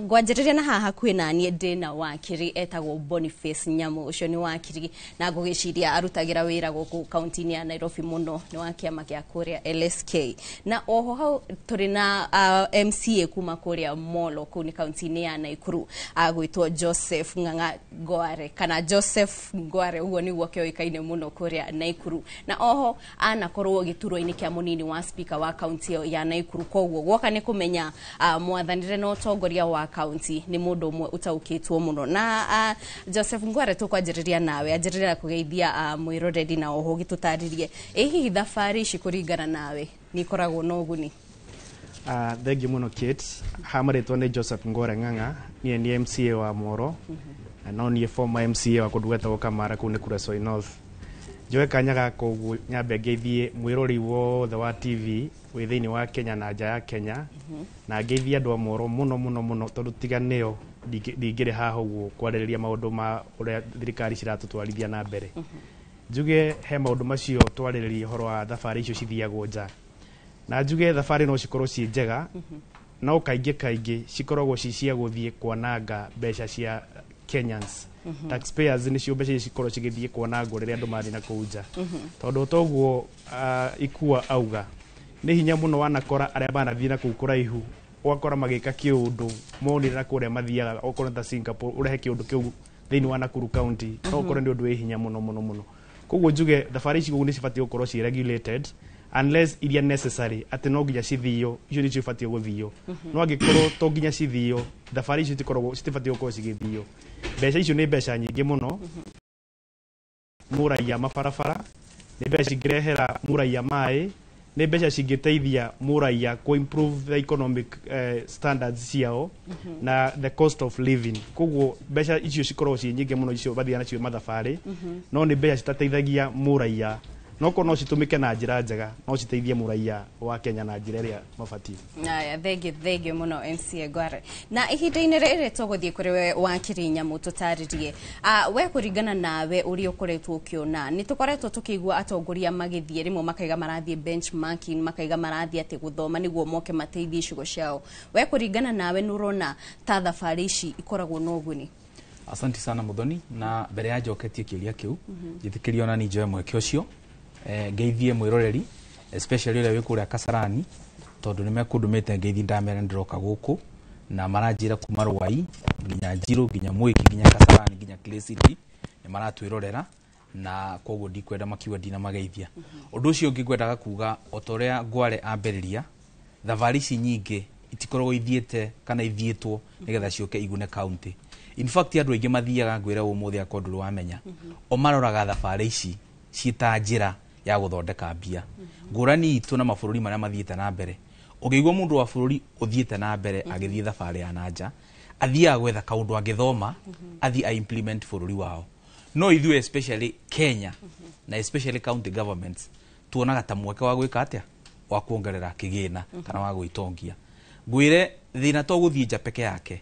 Ngwanjĩrĩria na haha hakuhĩ na niĩ ndĩ na wakiri etagwo Boniface Nyamu. Ũcio nĩ wakiri na ngũgĩciria arutagĩra wĩra gũkũ kaunti-inĩ ya Nairobi mũno, nĩ wa kĩama kĩa kũrĩa LSK. Na oho hau tũrĩ na MCA kuma kũrĩa Molo, kũu nĩ kaunti-inĩ ya Nakuru, agwĩtwo Joseph Ng'ang'a Ngware kana Joseph Ngware, ũguo nĩguo kĩoĩkaine mũno kũrĩa Nakuru. Na oho anakorwo gĩturwa-inĩ kĩa mũnini wa speaker wa kaunti ĩyo ya Nakuru. Koguo gwoka nĩ kũmenya mwathanĩre na ũtongoria wa kaunti, nĩ mũndũ ũmwe ũtaũkĩtwo mũno. Na Joseph Ngware, tũkwanjĩrĩria nawe, anjĩrĩria na kũgeithia mwĩroreri na oho ũgĩtũtarĩrie ĩ hihi thabarĩ ici kũringana nawe nĩ ikoragwo na ũguni? Thengiũ mũno Kate. Ha marĩtwa nĩ Joseph Ngore Ng'ang'a, niĩ nĩ MCA wa Moro, na no niĩ former MCA wa kũndũ gwetagwo Kamara, kũu nĩ Kuresoi North. Njoe kanya gaka ũguo nyambe ngeithie mwĩrori wothe wa TV wĩ thĩinĩ wa Kenya na nja ya Kenya, na ngeithie andũ a Moro mũno mũno mũno, tondũ tiga nĩo ndingĩrĩ haha ũguo kwarĩrĩria maũndũ ma ũrĩa thirikari ciratũtwarithia na mbere. Njuge he maũndũ macio twarĩrĩria ũhoro wa thabarĩ icio cithiagwo nja, na njuge thabarĩ no cikorwo ciĩ njega, no kaingĩ kaingĩ cikoragwo ci cia gũthiĩ kwananga mbeca cia Kenyans, taxpayers, nĩcio mbeca icio cikorwo cigĩthiĩ kwanangwo rĩrĩa andũ mathiĩ na kũu nja, tondũ toguo Ikua auga nĩ hinya mũno wanakora arĩa manathiĩ na kũu kũraihu, ũgakora magĩka kĩũndũ monire na kũrĩa mathiaga, okorwo nĩ ta Singapore, ũrehe kĩũndũ kĩu thĩinĩ wa Nakuru County, no ũkore nĩ ũndũ wĩ hinya mũno mũno mũno. Koguo njuge thabarĩ ici ũguo nĩ cibatiĩ gũkorwo ciĩ regulated, unless iria necessary atĩ no nginya cithio, icio nĩcio ibatiĩ gũthio. No angĩkorwo to nginya cithio, thabarĩ icio citikoragwo, citibatiĩ gũkorwo cigĩthio. Mbeca icio nĩ mbeca nyingĩ mũno mũraiya mabarabara, nĩ mbeca cingĩrehera mũraiya maĩ, nĩ mbeca cingĩteithia mũraiya kũ improve the economic standards ciao na the cost of living. Koguo mbeca icio cikoragwo ciĩ nyingĩ mũno icio bathiaga nacio mathabarĩ, no nĩ mbeca citateithagia mũraiya. No korwo no citũmĩke na njĩra njega, no citeithie mũraiya wa Kenya na njĩra ĩrĩa mabatiĩ. Aya, thengiũ, thengiũ mũno MCA Ngware. Na ihinda-inĩ rĩrĩ tũgũthiĩ kũrĩ we wakiri Nyamũ, tũtarĩrie we kũringana nawe ũrĩa ũkoretwo ũkĩona. Nĩ tũkoretwo tũkĩigua atongoria magĩthiĩ, rĩmwe makaiga marathiĩ benchmarking, makaiga marathiĩ atĩ gũthoma nĩguo moke mateithie icigo ciao. We kũringana nawe nĩ ũrona ta thabarĩ ici ikoragwo na ũguni? Asante sana Muthoni, na mbere ya njoketie kĩũria kĩu, njĩtĩkĩrie ona ni njoe mweke ũcio ngeithie mwĩroreri, especially ũrĩa wĩ kũrĩa Kasarani, tondũ nĩ mekũndũmĩte ngeithi, ndamera ndĩroka gũkũ na maranjĩra kuma Rwai nginya Njirũ nginya Mwĩki nginya Kasarani nginya Clay City nĩ maratwĩrorera, na koguo ndikwenda makiuga ndinamageithia. Ũndũ ũcio ũngĩ ngwendaga kuga, o ta ũrĩa Ngware ambĩrĩria, thabarĩ ici nyingĩ itikoragwo ithiĩte kana ithiĩtwo nĩgetha ciũke igune county. In fact, andũ aingĩ mathiaga, ngwĩre ũmũthĩ akorwo ndũrĩ wamenya, o maroraga thabarĩ ici ciĩ njĩra ya gũthondeka mbia. Ngũrani itũ na mabũrũri marĩa mathiĩte na mbere, ũngĩigua mũndũ wa bũrũri ũthiĩte na mbere agĩthiĩ thabarĩ ya na nja, athiaga gwetha kaũndũ angĩthoma athiĩ a implement bũrũri wao. No ithuĩ, especially Kenya na especially county governments, tuonaga ta mweke wa gwĩka atĩa, wa kuongerera kĩgĩna kana wa gwĩtongia. Ngwĩre thĩna to gũthiĩ nja peke yake,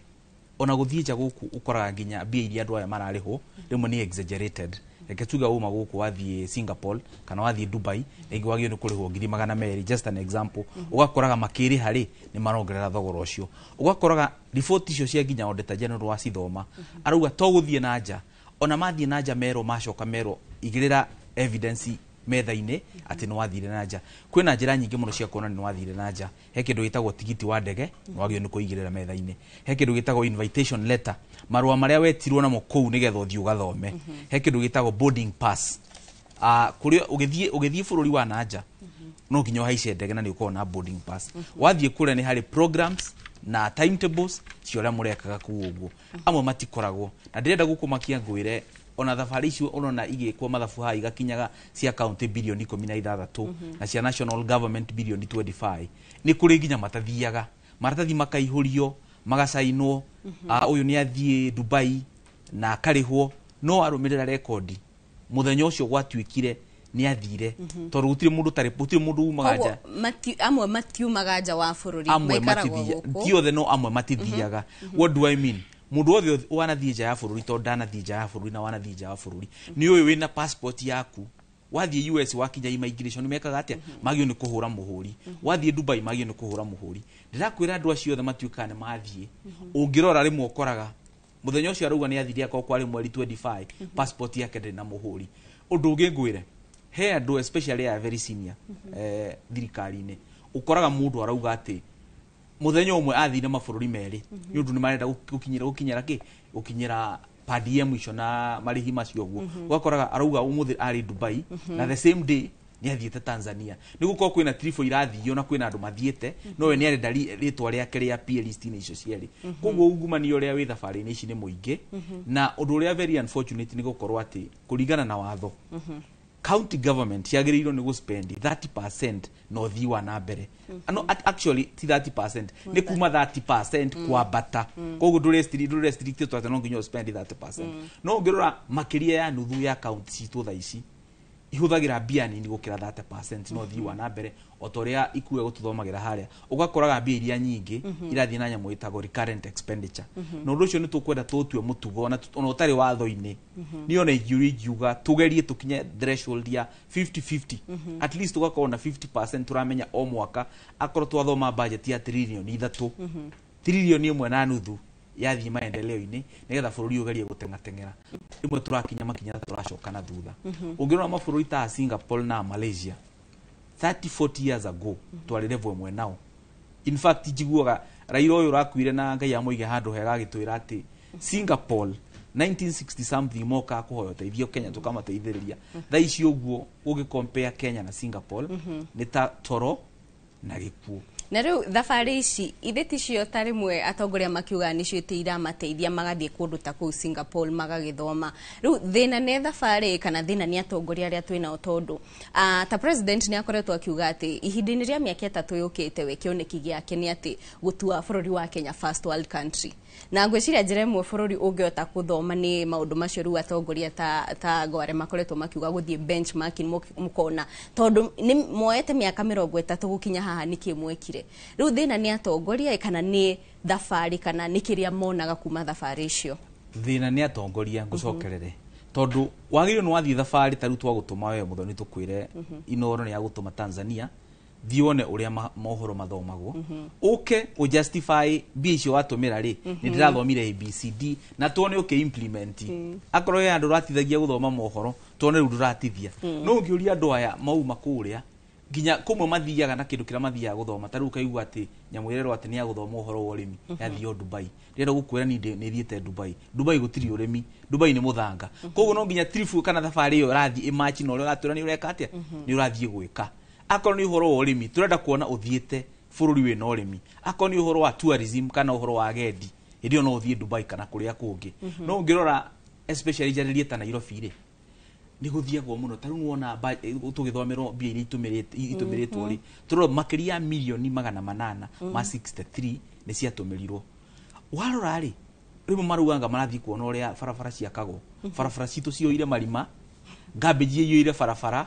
ona gũthiĩ nja gũkũ ũkoraga nginya mbia iria andũ aya mararĩhwo rĩmwe nĩ exaggerated. Reke tuge uma gũkũ wathiĩ Singapore kana wathiĩ Dubai, rĩngĩ wagĩrĩirwo nĩ kũrĩhwo 200,000, just an example, ũgakoraga makĩrĩha rĩ nĩ marongerera thogora ũcio. Ũgakoraga riboti icio cia nginya Auditor General wacithoma, arauga to gũthiĩ na nja, ona mathiĩ na nja merwo, macoka merwo igĩrĩra evidence metha-inĩ atĩ nĩ wathire na nja. Kwĩna njĩra nyingĩ mũno cia kuona nĩ wathire na nja. He kĩndũ gĩtagwo tigiti wa ndege, nĩ wagĩrĩirwo nĩ kũigĩrĩra metha-inĩ. He kĩndũ gĩtagwo invitation letter, marũa marĩa wetirwo namo kũu nĩgetha ũthiĩ ũgathome. He kĩndũ gĩtagwo boarding pass, kũrĩa ũgĩthiĩ bũrũri wa na nja no nginya ũhaice ndege na nĩ ũkoragwo na boarding pass. Wathiĩ kũrĩa nĩ harĩ programs na timetables cia ũrĩa mũrekaga kũu ũguo. Amwe matikoragwo na ndĩrenda gũkũmakia, ngwĩre ona thabarĩ icio ũrona igĩkwo mathabu haha igakinyaga cia county bilioni 16 na cia national government bilioni 25, nĩ kũrĩ nginya matathiaga, maratathi makaihũrio, magacainwo, ũyũ nĩ athiĩ Dubai na akarĩhwo, no arũmĩrĩra rekondi mũthenya ũcio gwatuĩkire nĩ athire, tondũ gũtirĩ mũndũ ũtarĩ, gũtirĩ mũndũ umaga nja. Koguo amwe matiumaga nja wa bũrũri, amwe maikaragwo matithia gũkũ. Ti othe, no amwe matithiaga. What do I mean? Mũndũ wothe wanathiĩ nja ya bũrũri, tondũ ndanathiĩ nja ya bũrũri na wanathiĩ nja ya bũrũri nĩ ũyũ wĩna passport yaku, wathiĩ US wakinya immigration mekaga atĩa? Magio nĩ kũhũra mũhũri. Wathiĩ Dubai magio nĩ kũhũra mũhũri. Ndĩrakwĩra andũ acio othe matuĩkaga nĩ mathiĩ, ũngĩrora rĩmwe ũkoraga Muthenya ucio arauga ni athire akorwo kwari mweri 25, passport yake ndĩrĩ na muhuri. Undu ungi ngwire, he andu especially aya very senior thirikari-inĩ, ukoraga mundu arauga ati muthenya umwe athire mabũrũri merĩ nĩ ũndũ nĩ marenda gũkinyĩra kĩ, gũkinyĩra per diem icio na marĩhi macio ũguo. Ũgakoraga arauga ũmũthĩ arĩ Dubai na the same day nĩ athiĩte Tanzania. Nĩ gũkorwo kwĩna trip irathio na kwĩna andũ mathiĩte, no we nĩ arenda rĩtwa rĩake rĩa PA list-inĩ icio cierĩ. Koguo ungumania ũrĩa wĩ thabarĩ-inĩ ici nĩ mũingĩ. Na ũndũ ũrĩa very unfortunate nĩ gũkorwo atĩ kũringana na watho, county government yagĩrĩirwo nĩ gũspend 30% na ũthii wa na mbere. No, actually ti 30%, nĩ kuma 30% kwambata. Koguo ndũrĩ restricted atĩ no nginya ũspend 30%. No ũngĩrora makĩria ya nuthu ya county citũ thaa ici ihũthagĩra mbia nini gũkĩra 30% no ũthii wa na mbere, o ta ũrĩa ikuwe gũtũthomagĩra harĩa, ũgakoraga mbia iria nyingĩ irathiĩ na nyamũ ĩtagwo recurrent expenditure. Na ũndũ ũcio nĩ tũkwenda tũtue mũtugo ona ũtarĩ watho-inĩ. Niĩ ona ingiuria ingiuga tũgerie tũkinye threshold ya 50-50. At least tũgakorwo na 50% tũramenya o mwaka akorwo twathoma budget ya tririoni 3, tririoni 1.5 yathiĩ maendeleo-inĩ nĩgetha bũrũri ũgerie gũteng'ateng'era. Rĩmwe tũrakinya makinya tũracoka na thutha. Ũngĩrora mabũrũri ta Singapore na Malaysia 30-40 years ago twarĩ level ĩmwe nao. In fact njiguaga Raila ũyũ ũrakuire na Ngai amũige handũ hega agĩtwĩra atĩ Singapore 1960 something moka kũhoya ũteithio Kenya tũkamateithĩrĩria. Thaa ici ũguo ũgĩ compare Kenya na Singapore nĩ ta toro na gĩkuũ. Na rĩu thabarĩ ici ithe ticio ta rĩmwe atongoria makiuga nĩcio ĩtĩ iramateithia magathiĩ kũndũ ta kũu Singapore magagĩthoma. Rĩu thĩna nĩ thabarĩ kana thĩna nĩ atongoria arĩa twĩnao, tondũ ta president nĩ akoretwo akiuga atĩ ihinda-inĩ rĩa mĩaka 3 yũkĩte we kĩoneki gĩake nĩ atĩ gũtua bũrũri wa Kenya first world country. Na ngwĩciria njĩra ĩmwe bũrũri ũngĩhota gũthoma nĩ maũndũ macio rĩu atongoria ta Ngware makoretwo makiuga gũthiĩ benchmarking, mũkona tondũ nĩ moete mĩaka 30 gũkinya haha nĩkĩ mwekire. Rĩu thĩna nĩ atongoria kana nĩ thabarĩ kana nĩ kĩrĩa monaga kuma thabarĩ icio? Thĩna nĩ atongoria, ngũcokerere, tondũ wagĩrĩirwo nĩ wathiĩ thabarĩ ta rĩu twagũtũma we Mũthoni tũkwĩre Inooro nĩ yagũtũma Tanzania, thiĩ wone ũrĩa mohoro mathomagwo, ũke ũjustify mbia icio watũmĩra rĩ, nĩ ndĩrathomire ABCD na tuone ũkĩ implement. Akorwo he andũ ũratithagia gũthoma mohoro, tuone rĩu ndũratithia. No ũngĩũria andũ aya mauma kũrĩa nginya kũmwe mathiaga na kĩndũ kĩrĩa mathiaga gũthoma, ta rĩu ũkaigua atĩ nyamũ ĩrerwo atĩ nĩ ya gũthoma ũhoro wa ũrĩmi yathio Dubai. Ndĩrenda gũkwĩra niĩ nĩ thiĩte Dubai. Dubai gũtirĩ ũrĩmi, Dubai nĩ mũthanga. Koguo no nginya trip kana thabarĩ ĩyo ĩrathiĩ ĩmachi na ũrĩa ũratwĩra nĩ ũreka atĩa, nĩ ũrathiĩ gwĩka. Akorwo nĩ ũhoro wa ũrĩmi tũrenda kuona ũthiĩte bũrũri wĩna ũrĩmi. Akorwo nĩ ũhoro wa tourism kana ũhoro wa agendi, hĩndĩ ĩyo no ũthiĩ Dubai kana kũrĩa kũngĩ. No ũngĩrora especially njarĩrie ta Nairobi rĩ, nĩ gũthiagwo mũno. Ta rĩu wona tũgĩthomerwo mbia iria itũmĩrĩtwo rĩ, tũrora makĩria ya mirioni 863 nĩ ciatũmĩrirwo. Warora rĩ, rĩmwe maraugaga marathiĩ kuona ũrĩa barabara ciakagwo. Barabara citũ ciyũire marima, garbage ĩiyũire barabara,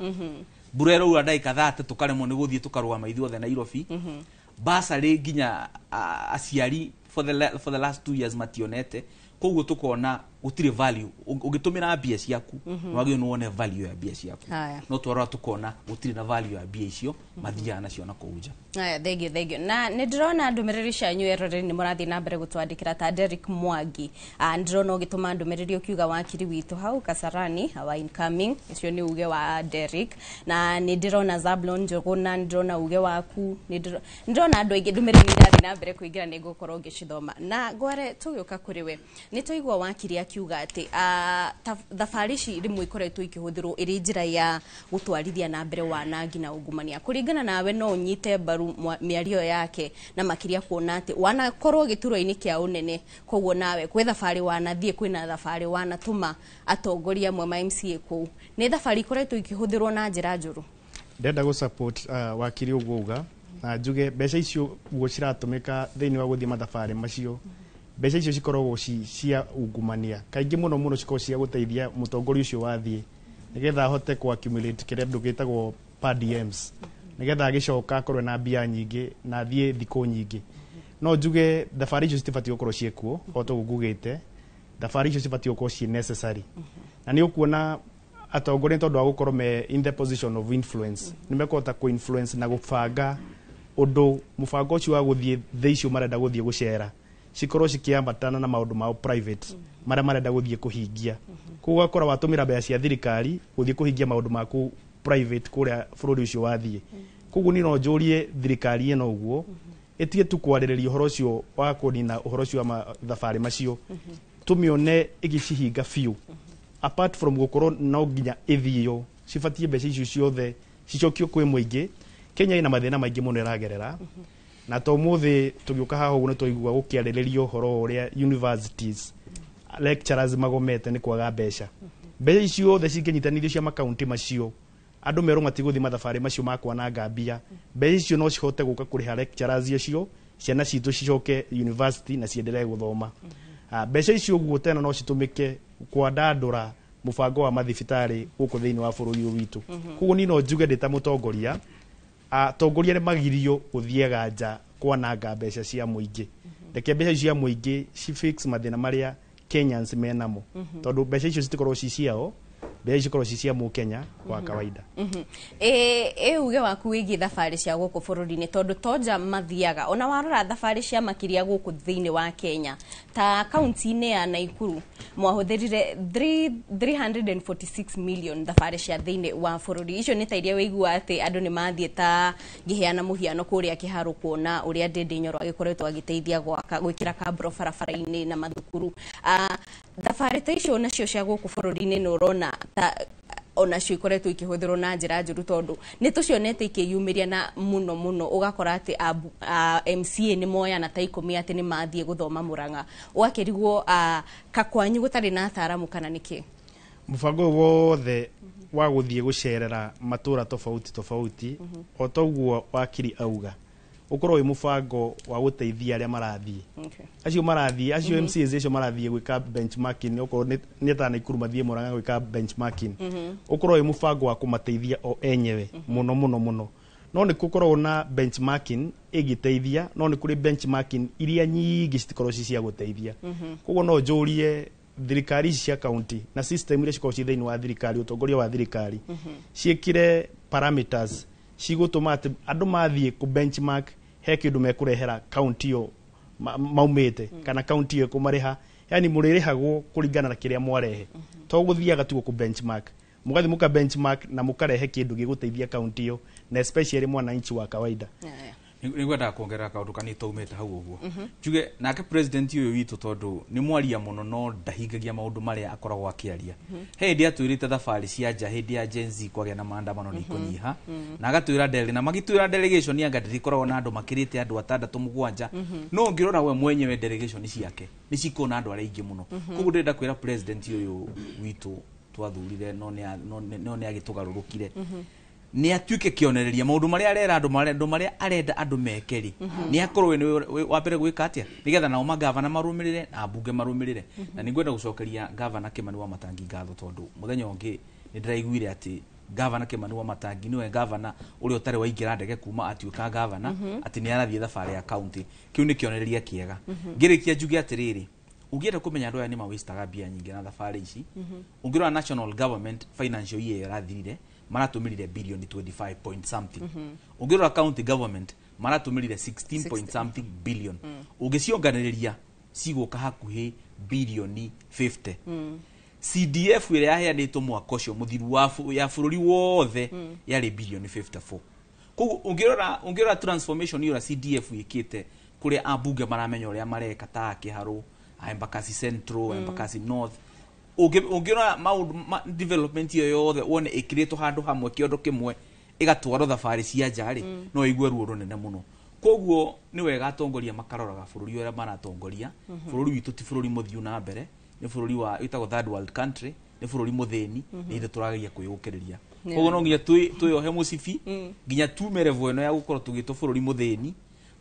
mbura ĩraura ndagĩka 30 tũkaremwo nĩ gũthiĩ tũkarũgama ithuothe Nairobi. Basarĩ nginya aciari for the last 2 years mationete. Koguo tukona gutire value ũngĩtũmĩra mbia ciaku, wagĩrĩirwo nĩ wone value ya mbia ciaku. No twarora tukona gutire na value ya mbia icio mathiaga nacio na kũu nja. Haya, thank you. Na nĩ ndĩrona ndũmĩrĩri cianyu eroreri nĩ mũrathiĩ na mbere gũtwandĩkĩra ta Derrick Mwangi. Ndĩrona ũgĩtũma ndũmĩrĩri ũkiuga wakiri witũ hau Kasarani our incoming, ũcio nĩ uge wa Derrick. Na nĩ ndĩrona Zablon Njuguna, nĩ ndĩrona uge waku, nĩ ndĩrona andũ aingĩ ndũmĩrĩri irathiĩ na mbere kũingĩra, nĩ ngũkorwo ngĩcithoma. Na Ngware, tũgĩũka kũrĩ we, nĩ twaigua wakiri akiuga atĩ thabarĩ ici rĩmwe ikoretwo ikĩhũthĩrwo ĩrĩ njĩra ya gũtwarithia na mbere wanangi na ungumania. Kũringana nawe no ũnyite mbaru mĩario yake, na makĩria kuona atĩ wanakorwo gĩturwa-inĩ kĩa ũnene, koguo nawe kwĩ thabarĩ wanathiĩ, kwĩna thabarĩ wanatũma atongoria amwe ma MCA kũu, nĩ thabarĩ ikoretwo ikĩhũthĩrwo na njĩra njũru? Ndĩrenda gũ support wakiri ũguo uga, na njuge mbeca icio ũguo ciratũmĩka thĩinĩ wa gũthiĩ mathabarĩ macio, mbeca icio cikoragwo cia ungumania kaingĩ mũno mũno, cikoragwo cia gũteithia mũtongoria ũcio wathiĩ nĩgetha ahote kũ accumulate kĩrĩa kĩndũ gĩtagwo per diems, nĩgetha agĩcoka akorwe na mbia nyingĩ na athiĩ thikũ nyingĩ. No njuge thabarĩ icio citibatiĩ gũkorwo ciĩkuo o ta ũguo ngugĩte, thabarĩ icio cibatiĩ gũkorwo ciĩ necessary. Na nĩ ũkuona atongoria tondũ wa gũkorwo me in the position of influence, nĩ mekũhota kũ influence na gũbanga ũndũ mũbango ũcio wa gũthiĩ thĩ icio marenda gũthiĩ gũcera cikorwo cikiambatana na maundu mao private maria marenda guthie kuhingia. Koguo ugakora watumira mbeca cia thirikari guthie kuhingia maundu maku private kuria bururi ucio wathie. Koguo ni no njurie thirikari ino uguo itige tu kwarĩrĩria ũhoro ũcio wa kũnina ũhoro ũcio wa mathabarĩ macio, tũmĩone ĩgĩcihinga biũ. Apart from gũkorwo no nginya ĩthio, cibatie mbeca icio ciothe cicokio kwĩ mũingĩ. Kenya ĩna mathĩna maingĩ mũno ĩragerera, na to ũmũthĩ tũgĩũka haha ũguo nĩ twaigua gũkĩarĩrĩrio ũhoro wa ũrĩa universities lecturers magomete nĩ kwaga mbeca. Mbeca icio ciothe cingĩnyitanithio cia makaunti macio, andũ merwo matigũthiĩ mathabarĩ macio ma kwananga mbia, mbeca icio no cihote gũka kũrĩha lecturers acio, ciana citũ cicoke university na ciendelee gũthoma. Mbeca icio ũguo tena no citũmĩke kwandandũra mũbango wa mathibitarĩ gũkũ thĩinĩ wa bũrũri ũyũ witũ. Koguo niĩ no njuge ndĩ ta mũtongoria, atongoria nĩ magirio gũthiaga nja kwananga mbeca cia mũingĩ. Reke mbeca icio cia mũingĩ ci fix mathĩna marĩa Kenyans menamo, tondũ mbeca icio citikorwo ci ciao, mbeca icio cikorwo ci cia mũkenya wa kawaida. Ĩ uge waku wĩgiĩ thabarĩ cia gũkũ bũrũri-inĩ, tondũ tonja mathiaga ona warora thabarĩ cia makĩria gũkũ thĩinĩ wa Kenya, ta kaunti-inĩ ya Naikuru mwahũthĩrire 346 million thabarĩ cia thĩinĩ wa bũrũri. Icio nĩ ta iria wĩigua atĩ andũ nĩ mathiĩ, ta ngĩheana mũhiano kũrĩa Kĩharũ kuona ũrĩa Ndindi Nyoro agĩkoretwo agĩteithia gwaka gwĩkĩra kambro barabara-inĩ na mathukuru. Thabarĩ ta icio nacio cia gũkũ bũrũri-inĩ nĩ ũrona ta onacio ikoretwo ikĩhũthĩrwo na njĩra njũru, tondũ nĩ tũcionete ikĩyumĩria na mũno mũno ũgakora atĩ MCA nĩ moyana ta 10 atĩ nĩ mathiĩ gũthoma Mũrang'a, ũgakĩrigwo kakwanyu gũtarĩ na ataaramu kana nĩkĩ? Mũbango wothe wa gũthiĩ gũcerera matũra tofauti tofauti, o toguo wakiri auga, ũkorwo wĩ mũbango wa gũteithia arĩa marathiĩ, acio marathiĩ acio MCAs acio marathiĩ gwĩka benchmarking, okorwo nĩ ta Naikuru mathiĩ Murang'a gwĩka benchmarking, ũkorwo wĩ mũbango wa kũmateithia o enyewe mũno mũno mũno. No nĩ gũkoragwo na benchmarking ĩngĩteithia, no nĩ kũrĩ benchmarking iria nyingĩ citikorwo ci cia gũteithia. Koguo no njũrie thirikari ici cia county na system iria cikoragwo ci thĩinĩ wa thirikari, ũtongoria wa thirikari, ciĩkĩre parameters cigũtũma atĩ andũ mathiĩ kũ benchmark he kĩndũ mekũrehera county ĩyo maumĩte, kana county ĩyo ĩkũmarĩha, yani mũrĩrĩhagwo kũringana na kĩrĩa mwarehe. To gũthiaga tu kũ benchmark, mũgathiĩ mũka benchmark na mũkarehe kĩndũ gĩgũteithia county ĩyo na especially mwananchi wa kawaida. Nĩ kuongerera kaũndũ kanini taumĩte hau ũguo, njuge nake president ũyũ witũ, tondũ nĩ mwaria mũno no ndahingagia maũndũ marĩa akoragwo akĩaria, he hĩndĩ atwĩrĩte thabarĩ cia nja hĩndĩ ya Gen Z kwagĩa na maandamano nĩ ikũnyiha, na agatwĩra na magĩtwĩra delegation anga ndĩrĩkoragwo na andũ makĩrĩte andũ 6 7, no ũngĩrora we mwenyewe delegation ciake nĩ cikoragwo na andũ arĩa aingĩ mũno. Koguo ndĩrenda kwĩra president ũyũ witũ twathurire no nĩ agĩtũgarũrũkire, nĩ atuĩke kĩonereria maũndũ marĩa arera andũ marĩa arenda andũ meke rĩ, nĩ akorwo nĩ wa mbere gwĩka atĩa nĩgetha nao magavana marũmĩrĩre na ambunge marũmĩrĩre. Na nĩ ngwenda gũcokeria gavana Kimani wa Matangi ngatho, tondũ mũthenya ũngĩ nĩ ndĩraiguire atĩ gavana Kimani wa Matangi nĩwe gavana ũrĩa ũtarĩ waingĩra ndege kuma atuĩka gavana, atĩ nĩ arathiĩ thabarĩ ya county. Kĩu nĩ kĩonereria kĩega. Ngĩrĩkia njuge atĩrĩrĩ, ũngĩenda kũmenya andũ aya nĩ mawastaga mbia nyingĩ na thabarĩ ici, ũngĩrora national government financial year ĩrathirire maratũmĩrire bilioni 25 point something, ũngĩrora county government maratũmĩrire 16 point something billion, ũngĩcionganĩrĩria cigũka hakuhĩ bilioni 50. CDF ĩrĩa yaheanĩtwo mwaka ũcio mũthiru ya bũrũri wothe yarĩ bilioni 54. Koguo ũngĩrora transformation ĩyo CDF ĩkĩte kũrĩa ambunge maramenya ũrĩa mareka ta Kĩharũ, Embakasi Central, Embakasi North, ũngĩrora maũndũ development ĩyo yothe wone ĩkĩrĩtwo handũ hamwe kĩondo kĩmwe ĩgatwarwo thabarĩ cia nja rĩ, no ĩigue ruo rũnene mũno. Koguo nĩ wega atongoria makaroraga bũrũri ũrĩa maratongoria. Bũrũri witũ ti bũrũri mũthiu na mbere, nĩ bũrũri wa wĩtagwo third world country, nĩ bũrũri mũthĩni, nĩ ithuĩ tũrageria kwĩyũkĩrĩria. Koguo no nginya twĩyohe mũcibi nginya tume level ĩno ya gũkorwo tũgĩtwo bũrũri mũthĩni,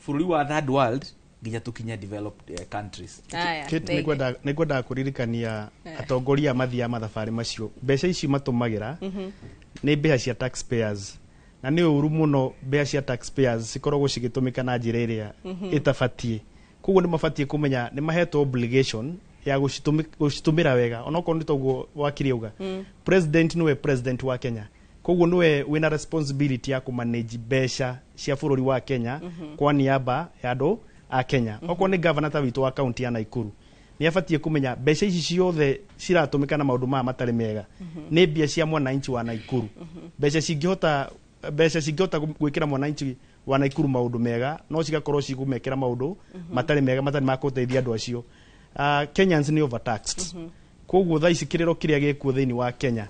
bũrũri wa third world, nginya tukinye developed countries. Nĩ ngwendaga kũririkania atongoria mathiaga mathabarĩ macio, mbeca ici matũmagĩra nĩ mbeca cia taxpayers, na nĩ ũru mũno mbeca cia taxpayers cikoragwo cigĩtũmĩka na njĩra ĩrĩa ĩtabatiĩ. Koguo nĩ mabatiĩ kũmenya nĩ mahetwo obligation ya gũcitũmĩra wega, onokorwo nĩ toguo wakiri auga, president nĩwe president wa Kenya, koguo nĩwe wĩna responsibility ya kũmanage mbeca cia bũrũri wa Kenya kwa niaba ya andũ A Kenya, okorwo nĩ governor ta witũ wa kaunti ya Naikuru, nĩ abatiĩ kũmenya mbeca ici ciothe ciratũmĩka na maũndũ maya matarĩ mega nĩ mbia cia mwananchi wa Naikuru. Mbeca cingĩhota gwĩkĩra mwananchi wa Naikuru maũndũ mega, no cigakorwo cigũmekĩra maũndũ matarĩ mega, matarĩ ma gũteithia andũ acio. Kenyans nĩ overtaxed. Koguo thaa ici kĩrĩro kĩrĩa gĩkuo thĩinĩ wa Kenya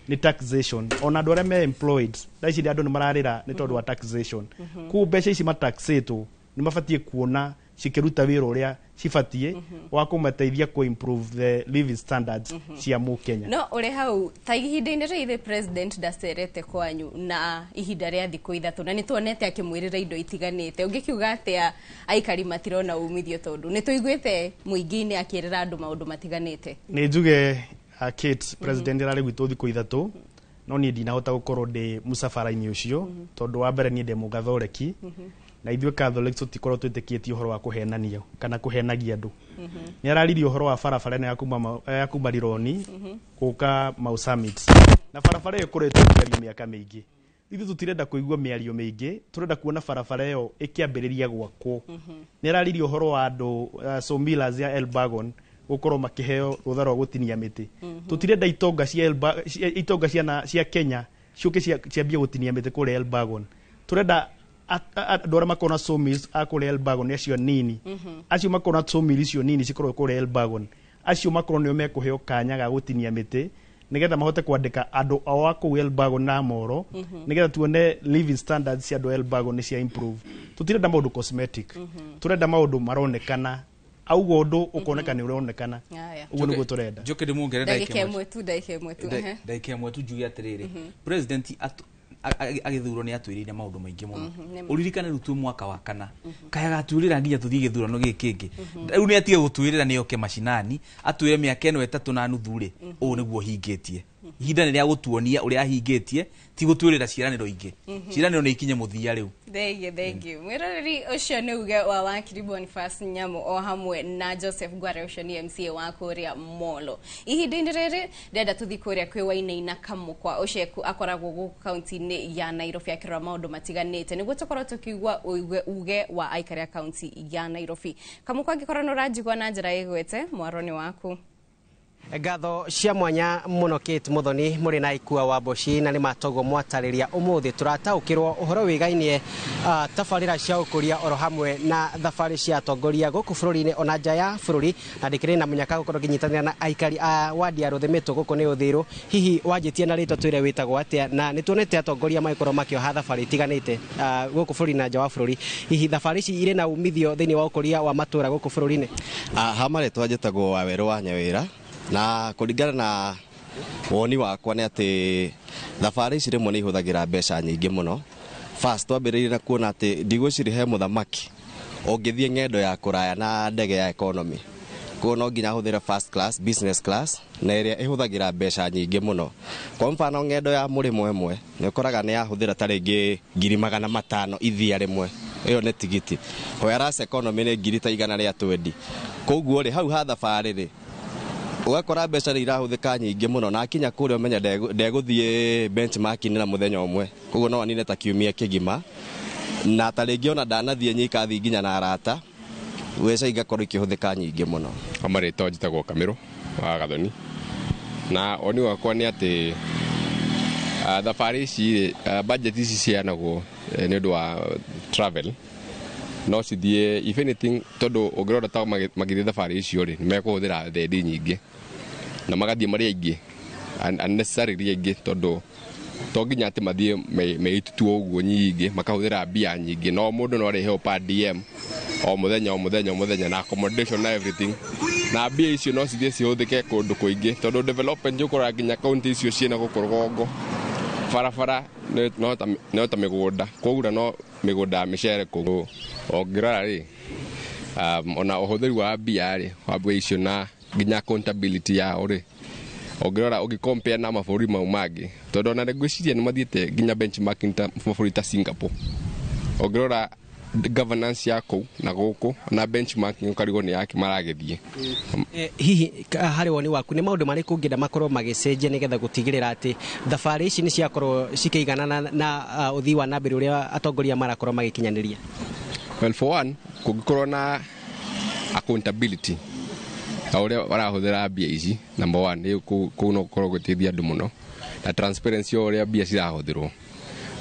nĩ taxation. Ona andũ arĩa me employed thaa ici, andũ nĩ mararĩra nĩ tondũ wa taxation. Koguo mbeca ici mataxĩtwo nĩ mabatiĩ kuona cikĩruta wĩra ũrĩa cibatiĩ wa kũmateithia kũ improve the living standards cia mũkenya. No ũrĩ hau ta ihinda-inĩ rĩrĩ, president ndacerete kwanyu na ihinda rĩa thikũ 3, na nĩ tuonete akĩmwĩrĩra indo itiganĩte. Ũngĩkiuga atĩa aikari matirona umithio, tondũ nĩ tũiguĩte mũingĩ-inĩ akĩrĩra andũ maũndũ matiganĩte? Nĩ njuge, Kate, president ararĩ gwitũ thikũ 3, no niĩ ndinahota gũkorwo ndĩ mũcabara-inĩ ũcio, tondũ wa mbere niĩ ndĩ mũgathoreki, na ithuĩ Catholics tũtikorwo twĩtĩkĩtie ũhoro wa kũhenania kana kũhenagia andũ. Nĩ araririe ũhoro wa barabara ĩno ya kuma Rironi gũka Mau Summit, na barabara ĩyo ĩkoretwo ĩkĩario mĩaka mĩingĩ. Ithuĩ tũtirenda kũigua mĩario mĩingĩ, tũrenda kuona barabara ĩyo ĩkĩambĩrĩria gwakwo. Nĩ araririe ũhoro wa andũ sawmillers ya Elburgon gũkorwo makĩheo rũtha rwa gũtinia mĩtĩ. Tũtirenda itonga cia itonga cia Kenya ciũke ciambie gũtinia mĩtĩ kũrĩa Elburgon. Tũrenda andũ arĩa makorwo na sawmills a kũrĩa Elburgon, acio nini, acio makorwo na sawmill icio nini cikorwo kũrĩa Elburgon, acio makorwo nĩo mekũheo kanya ga gũtinia mĩtĩ, nĩgetha mahote kwandĩka andũ ao a kũu Elburgon na Moro, nĩgetha tuone living standards cia andũ a Elburgon nĩ cia improve. Tũtirenda maũndũ cosmetic, tũrenda maũndũ maronekana. Auga ũndũ ũkoneka nĩ ũronekana. Aya. Ũguo nĩguo tũrenda. Njoke ndĩmuongerere. Ndagĩka 1 tu, ndagĩka 1 tu. Ndagĩka 1 tu, njuge atĩrĩrĩ, president agĩthurwo nĩ atwĩrĩire maũndũ maingĩ mũno. Nĩ ma. Ũririkane rĩu twĩ mwaka wa kana, kaya gatwĩrĩra nginya tũthiĩ gĩthurano gĩkĩ kĩngĩ. Rĩu nĩ atige gũtwĩrĩra, nĩ oke macinani atwĩre mĩaka ĩno 3.5 rĩ, ũũ nĩguo hingĩtie. Ihinda nĩ rĩa gũtuonia ũrĩa ahingĩtie, ti gũtwĩrĩra ciĩranĩro ingĩ. Ciĩranĩro nĩ ikinye mũthia rĩu. Thank you, thank you. Mwĩroreri, ũcio nĩ uge wa wakiri Boniface Nyamu o hamwe na Joseph Ngware, ũcio nĩ MCA wa kũrĩa Molo. Ihinda-inĩ rĩrĩ ndĩrenda tũthiĩ kũrĩa kwĩ Wainaina Kamũkwa, ũcio akoragwo gũkũ kaunti-inĩ ya Nairobi akĩrora maũndũ matiganĩte, nĩguo tũkorwo tũkĩigua uge wa aikari a kaunti ya Nairobi. Kamũkwa, angĩkorwo nĩ ũranjigua na njĩra ĩgwete, mwaro nĩ waku. Ngatho cia mwanya muno, Kate Muthoni muri na Ikua wa Mboci, na nĩ matoguo mwatarĩria ũmũthĩ tũrataũkĩrwo ũhoro wĩgainie tabarĩra cia ũkũria oro hamwe na thabarĩ cia atongoria gũkũ bũrũri-inĩ ona nja ya bũrũri, na ndĩkĩrĩ na mũnyaka gũkorwo ngĩnyitanĩra na aikari a wadi ya Rũthĩmĩtũ gũkũ nĩ Ũthĩrũ. Hihi wanjĩtie na rĩtwa, twĩre wĩtagwo atĩa, na nĩ tuonete atongoria magĩkorwo makĩoha thabarĩ itiganĩte gũkũ bũrũri na nja wa bũrũri. Hihi thabarĩ ici irĩ na umithio thĩinĩ wa ũkũria wa matũra gũkũ bũrũri-inĩ? Ha marĩtwa njĩtagwo Wawerũ wa Nyawĩra, na kũringana na woni wakwa nĩ atĩ thabarĩ ici rĩmwe nĩ ihũthagĩra mbeca nyingĩ mũno. First, twambĩrĩirie na kuona atĩ ndigwĩciria he mũthamaki ũngĩthiĩ ng'endo ya kũraya na ndege ya economy, koguo no nginya ahũthĩre first class, business class, na ĩrĩa ĩhũthagĩra mbeca nyingĩ mũno. Kwa mfano, ng'endo ya mũrĩmo ĩmwe nĩ ũkoraga nĩ yahũthĩra ta rĩngĩ 500,000 ithia rĩmwe, ĩyo nĩ tigiti, whereas economy nĩ ngiri ta 120. Koguo rĩ, hau ha thabarĩ rĩ, ũgakora mbeca nĩ irahũthĩka nyingĩ mũno, na akinya kũrĩa ũmenya ndegũthiĩ benchmarking na mũthenya ũmwe, koguo no anine ta kiumia kĩgima, na ta rĩngĩ ona ndanathiĩ nyika, athiĩ nginya na arata, mbeca igakorwo ikĩhũthĩka nyingĩ mũno. Kwa marĩtwa njĩtagwo Kamĩrũ wa Gathoni, na woni wakwa nĩ atĩ thabarĩ ici rĩ, budget ici ciheanagwo nĩ ũndũ wa travel no cithiĩ, if anything, tondũ ũngĩrora ta magĩthiĩ thabarĩ icio rĩ, nĩ mekũhũthĩra thendi nyingĩ na magathiĩ marĩ aingĩ, unnecessarily aingĩ, tondũ to nginya atĩ mathiĩ meitutuo ũguo nyingĩ, makahũthĩra mbia nyingĩ, no mũndũ no arĩheo per diem o mũthenya o mũthenya o mũthenya, na accommodation na everything, na mbia icio no cithiĩ cihũthĩke kũndũ kũingĩ, tondũ development ũkoraga nginya kaunti icio ciĩna gũkũ rũgongo barabara no ta mĩgũnda kũgura, no mĩgũnda ya mĩcere kũu. Ũngĩrora rĩ, ona ũhũthĩri wa mbia rĩ, wa mbia icio na nginya accountability yao rĩ, ũngĩrora ũgĩcompare na mabũrũri mau mangĩ, tondũ ona ngwĩciria nĩ mathiĩte nginya benchmarking ta mabũrũri ta Singapore, ũngĩrora governance ya kũu na gũkũ na benchmarking, ũkarigwo nĩ yake maragĩthiĩ. Hihi harĩ woni waku, nĩ maũndũ marĩkũ ũngĩenda makorwo magĩcenjia nĩgetha gũtigĩrĩra atĩ thabarĩ ici nĩ ciakorwo cikĩiganana na ũthii wa na mbere ũrĩa atongoria marakorwo magĩkinyanĩria? Well, for one, Kũngĩkorwo na accountability ya ũrĩa marahũthĩra mbia ici, number one nĩ kũu no gũkorwo gũteithia andũ mũno, na transparency ya ũrĩa mbia cirahũthĩrwo,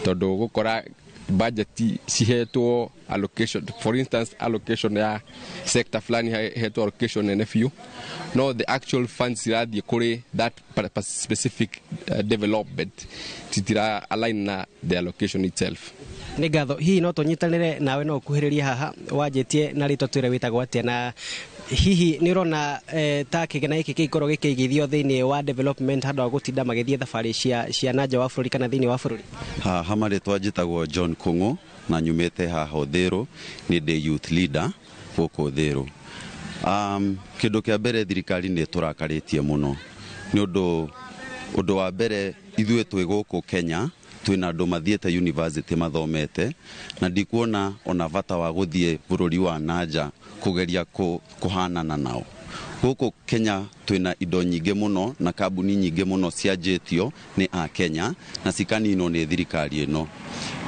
tondũ gũkora budget cihetwo allocation, for instance allocation ya sector fulani ihetwo allocation nene biũ, no the actual funds cirathiĩ kũrĩ that specific development citira align na the allocation itself. Nĩ ngatho. Hihi no tũnyitanĩre nawe, no ũkuhĩrĩrie haha wanjĩtie na rĩtwa, twĩre wĩtagwo atĩa, na hihi nĩ ũrona ta kĩgĩna gĩkĩ kĩngĩkorwo gĩkĩigithio thĩinĩ wa development handũ ha gũtinda magĩthiĩ thabarĩ cia na nja wa bũrũri kana thĩinĩ wa bũrũri? Haha marĩtwa njĩtagwo John Kung'u na nyumĩte haha Ũthĩrũ, nĩ ndĩ youth leader gũkũ Ũthĩrũ. Kĩndũ kĩa mbere, thirikari nĩ ĩtũrakarĩtie mũno nĩ ũndũ wa mbere, ithuĩ twĩ gũkũ Kenya twĩna andũ mathiĩte university mathomete, na ndikuona ona bata wa gũthiĩ bũrũri wa nanja kũgeria kũhanana nao. Gũkũ Kenya twĩna indo nyingĩ mũno na kambuni nyingĩ mũno cianjĩtio nĩ a Kenya na cikaninwo nĩ thirikari ĩno.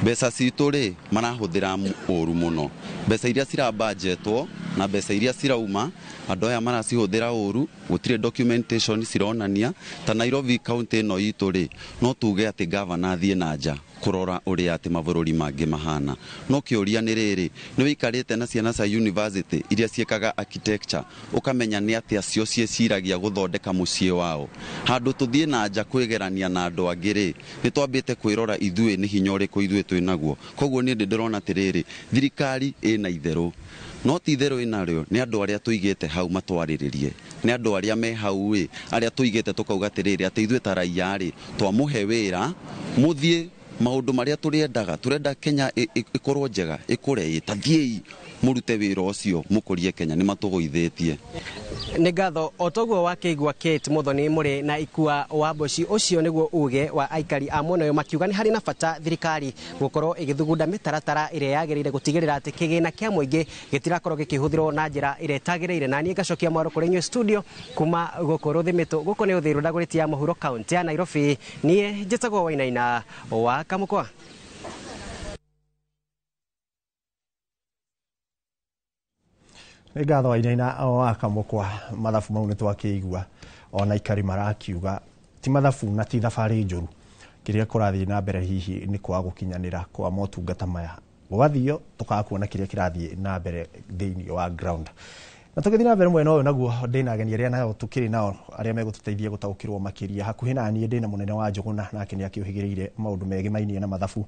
Mbeca citũ rĩ, marahũthĩra ũru mũno. Mbeca iria cirabanjetwo na mbeca iria cirauma, andũ aya maracihũthĩra ũru, gũtirĩ documentation cironania. Ta Nairobi county ĩno itũ rĩ, no tuge atĩ gavana athiĩ na nja kũrora ũrĩa atĩ mabũrũri mangĩ mahana. No kĩũria nĩ rĩrĩ, nĩ wĩikarĩte na ciana cia university iria ciĩkaga architecture, ũkamenya nĩ atĩa cio ciĩciragia gũthondeka mũciĩ wao. Handũ tũthiĩ na nja kwĩgerania na andũ angĩ rĩ, nĩ twambĩte kwĩrora ithuĩ nĩ hinya ũrĩkũ ithuĩ twĩ naguo. Koguo niĩ ndĩrona atĩrĩrĩ, thirikari ĩna itherũ, no ti itherũ ĩnarĩo nĩ andũ arĩa tũigĩte hau matwarĩrĩrie, nĩ andũ arĩa me hau ĩ, arĩa tũigĩte tũkauga atĩrĩrĩ, atĩ ithuĩ ta raia rĩ, twamũhe wĩra mũthiĩ maũndũ marĩa tũrĩendaga, tũrenda Kenya ĩkorwo njega, ĩkũre ĩ, ta thiĩi mũrute wĩra ũcio mũkũrie Kenya. Nĩ matũgũithĩtie. Nĩ ngatho. O toguo wakĩigua Kate Muthoni mũrĩ na Ikua wa Mboci, ũcio nĩguo uge wa aikari a mwena ũyũ, makiuga nĩ harĩ na bata thirikari gũkorwo ĩgĩthugunda mĩtaratara ĩrĩa yagĩrĩire gũtigĩrĩra atĩ kĩgĩna kĩa mũingĩ gĩtirakorwo gĩkĩhũthĩrwo na njĩra ĩrĩa ĩtagĩrĩire. Na niĩ ngacokia mwaro kũrĩ inyuĩ studio kuma gũkũ Rũthimĩtũ, gũkũ nĩ Ũthĩrũ Ndagũrĩti ya mũhuro, kaunti ya Nairobi. Niĩ njĩtagwo Wainaina wa Kamũkwa. Nĩ ngatho Wainaina wa Kamũkwa. Mathabu mau nĩ twakĩigua ona aikari marakiuga ti mathabu na ti thabarĩ njũru, kĩrĩa kũrathiĩ na mbere hihi nĩ kwaga gũkinyanĩra kwa motungata maya, gũgathio tũkaga kuona kĩrĩa kĩrathiĩ na mbere thĩinĩ wa ground. Na tũgĩthiĩ na mbere mwena ũyũ naguo, ndĩna ageni arĩa nao tũkĩrĩ nao arĩa megũtũteithia gũtaũkĩrwo makĩria. Hakuhĩ na niĩ ndĩna mũnene wa Njũgũna, nake nĩ akĩũhĩgĩrĩire maũndũ megemainie na mathabu,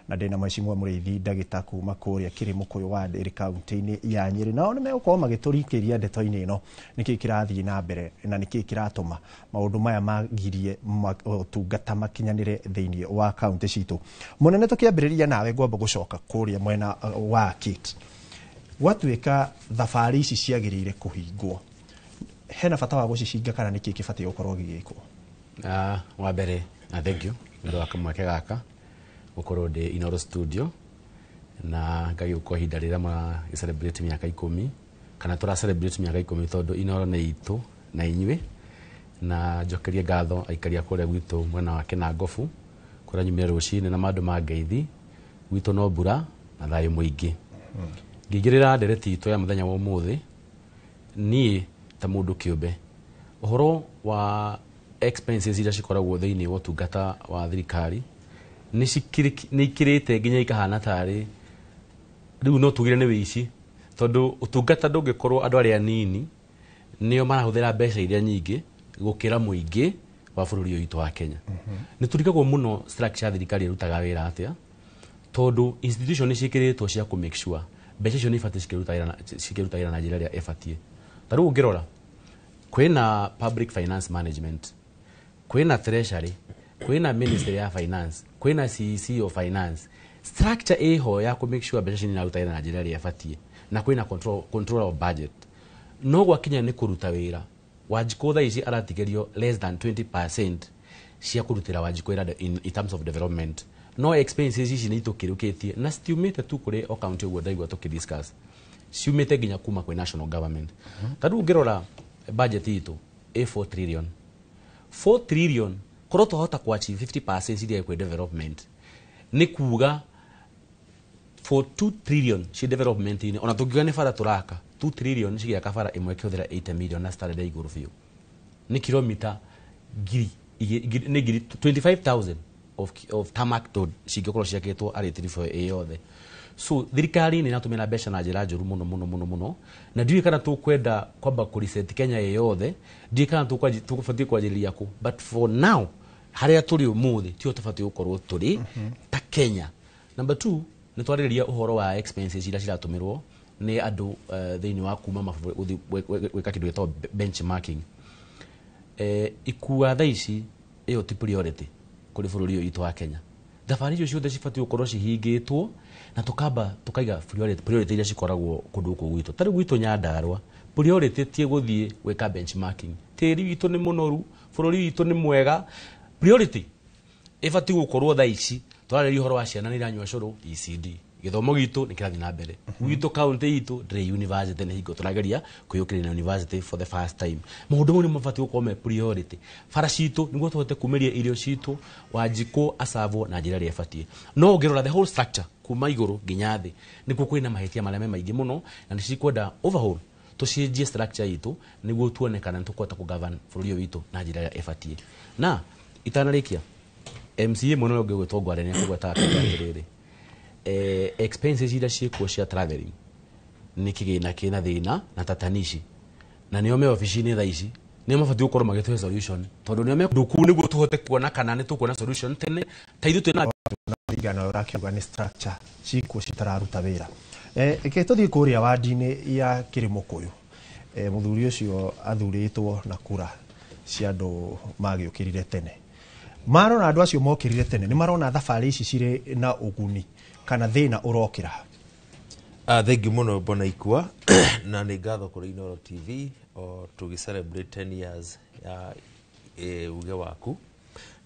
na ndĩna mheshimiwa Mũrĩithi ndagĩta kuma kũrĩa Kĩrĩmũkũyũ ward ĩrĩ kaunti-inĩ ya Nyĩrĩ. Nao nĩ megũkorwo magĩtũrikĩria ndeto-inĩ ĩno, nĩkĩĩ kĩrathiĩ na mbere na nĩkĩĩ kĩratũma maũndũ maya magirie ũtungata makinyanĩre thĩinĩ wa kaunti citũ. Mũnene, tũkĩambĩrĩria nawe, ngwamba gũcoka kũrĩa mwena wa Kate. Gwatuĩka thabarĩ ici ciagĩrĩire kũhingwo, hena bata wa gũcicinga kana nĩkĩĩ kĩbatiĩ gũkorwo gĩgĩkwo? Wa mbere na thank you nĩ ũndũ wa kamweke gaka gũkorwo ndĩ Inoro studio na ngagĩũka ihinda rĩrĩa mara celebrate mĩaka 10, kana tũra celebrate mĩaka 10, tondũ Inoro nĩ itũ na inyuĩ. Na njokerie ngatho aikari a kũrĩa gwitũ mwena wa Kĩnangobu, kũrĩa nyumire rũcinĩ na mandũ ma ngeithi gwitũ, no mbura na thayũ mũingĩ. Ngĩingĩrĩra ndereti itũ ya mũthenya wa ũmũthĩ, niĩ ta mũndũ kĩũmbe, ũhoro wa expenses iria cikoragwo thĩinĩ wa ũtungata wa thirikari nĩ ikĩrĩte nginya ikahana tarĩ rĩu no tugire nĩ wĩici, tondũ ũtungata ndũngĩkorwo andũ arĩa anini nĩo marahũthĩra mbeca iria nyingĩ gũkĩra mũingĩ wa bũrũri ũyũ witũ wa Kenya. Nĩ tũrigagwo mũno structure ya thirikari ĩrutaga wĩra atĩa, tondũ institution nĩ ciĩkĩrĩtwo cia kũ make sure mbeca icio nĩ ibatiĩ cikĩruta wĩra na njĩra ĩrĩa ĩbatiĩ. Ta rĩu ũngĩrora kwĩna public finance management, kwĩna treasury, kwĩna ministry ya finance, kwĩna CEC of finance, structure ĩho ya kũ make sure mbeca icio nĩ iraruta wĩra na njĩra ĩrĩa ĩbatiĩ, na kwĩna control of budget. No gwakinya nĩ kũruta wĩra, Wanjikũ thaa ici aratigĩrio less than 20% cia kũrutĩra Wanjikũ wĩra in terms of development. No expenses ici nĩ itũkĩrũkĩtie na citiumĩte tu kũrĩ o county, ũguo ndaigua tũkĩdiscuss, ciumĩte nginya kuma kwĩ national government. Ta rĩu ũngĩrora budget itũ ĩ 4 trillion, 4 trillion, korwo twahota ku achieve 50% iria kwĩ development, nĩ kuga For 2 trillion ci development inĩ, ona tũngiuga nĩ bara tũraka, 2 trillion cigĩaka bara ĩmwe ĩkĩhũthĩra 80 million na standard ya igũrũ biũ, nĩ kilomita ngiri nĩ ngiri 25,000 of tarmac road cingĩkorwo ciakĩtwo arĩ tiribũ ĩ yothe. So thirikari nĩ ĩratũmĩra mbeca na njĩra njũru mũno mũno mũno mũno, na ndiũĩ kana tũkwenda kwamba kũ reset Kenya ĩ yothe, ndiũĩ kana tũbatiĩ kwanjĩrĩria kũ, but for now harĩa tũrĩ ũmũthĩ tiho tũbatiĩ gũkorwo tũrĩ ta Kenya. Number 2, nĩ twarĩrĩria ũhoro wa expenses iria ciratũmĩrwo nĩ andũ thĩinĩ wa kuma mabũrũri gũthiĩ gwĩka kĩndũ gĩtagwo benchmarking. Ikua thaa ici ĩyo ti priority kũrĩ bũrũri ũyũ witũ wa Kenya. Thabarĩ icio ciothe cibatiĩ gũkorwo cihingĩtwo na tũkamba tũkaiga priority iria cikoragwo kũndũ gũkũ gwitũ. Ta rĩu gwitũ Nyandarũa, priority ti gũthiĩ gwĩka benchmarking. Tĩri witũ nĩ mũnoru, bũrũri witũ nĩ mwega. Priority ĩbatiĩ gũkorwo thaa ici tũrarĩria ũhoro wa ciana nĩ iranyua cũrũ ECD. Gĩthomo gitũ nĩ kĩrathiĩ na mbere. Gwitũ kaunti itũ ndĩrĩ university, nĩ hingo tũrageria kwĩyũkĩrĩria na university for the first time. Maũndũ mau nĩ mabatiĩ gũkorwo me priority. Bara citũ nĩguo tũhote kumĩria irio citũ, Wanjikũ acavwo na njĩra ĩrĩa ĩbatiĩ. No ũngĩrora the whole structure kuma igũrũ nginya thĩ, nĩkuo kwĩna mahĩtia marĩa me maingĩ mũno, na nĩ cikwenda overhaul, tũcenjie structure itũ nĩguo tuone kana nĩ tũkũhota kũgovern bũrũri ũyũ witũ na njĩra ĩrĩa ĩbatiĩ. Na itanarĩkia, MCA mũno ũrĩa ũngĩ ũgwĩtwo Ngware nĩ akũgwetaga akiuga atĩrĩrĩ, expenses iria ciĩkuo cia traveling nĩ kĩgĩna kĩna thĩna na tatanishi, na nĩo me obici-inĩ thaa ici nĩo mabatiĩ gũkorwo magĩtũhe solution, tondũ nĩo me kũndũ kũu nĩguo tũhote kuona kana nĩ tũkuona solution tene ta ithuĩ twĩna Igana ũrakiuga nĩ structure cikuo citararuta wĩra. Reke tũthiĩ kũrĩa wandi-inĩ ya Kĩrĩmũkũyũ. Mũthuri ũcio athurĩtwo na kura cia andũ magĩũkĩrire tene. Marona andũ acio mokĩrire tene nĩ marona thabarĩ ici cirĩ na ũguni kana thĩna ũrokĩra. Thengiũ mũno Bwana Ikua, na nĩ ngatho kũrĩ Inooro TV o tũgĩ celebrate 10 years ya uge waku,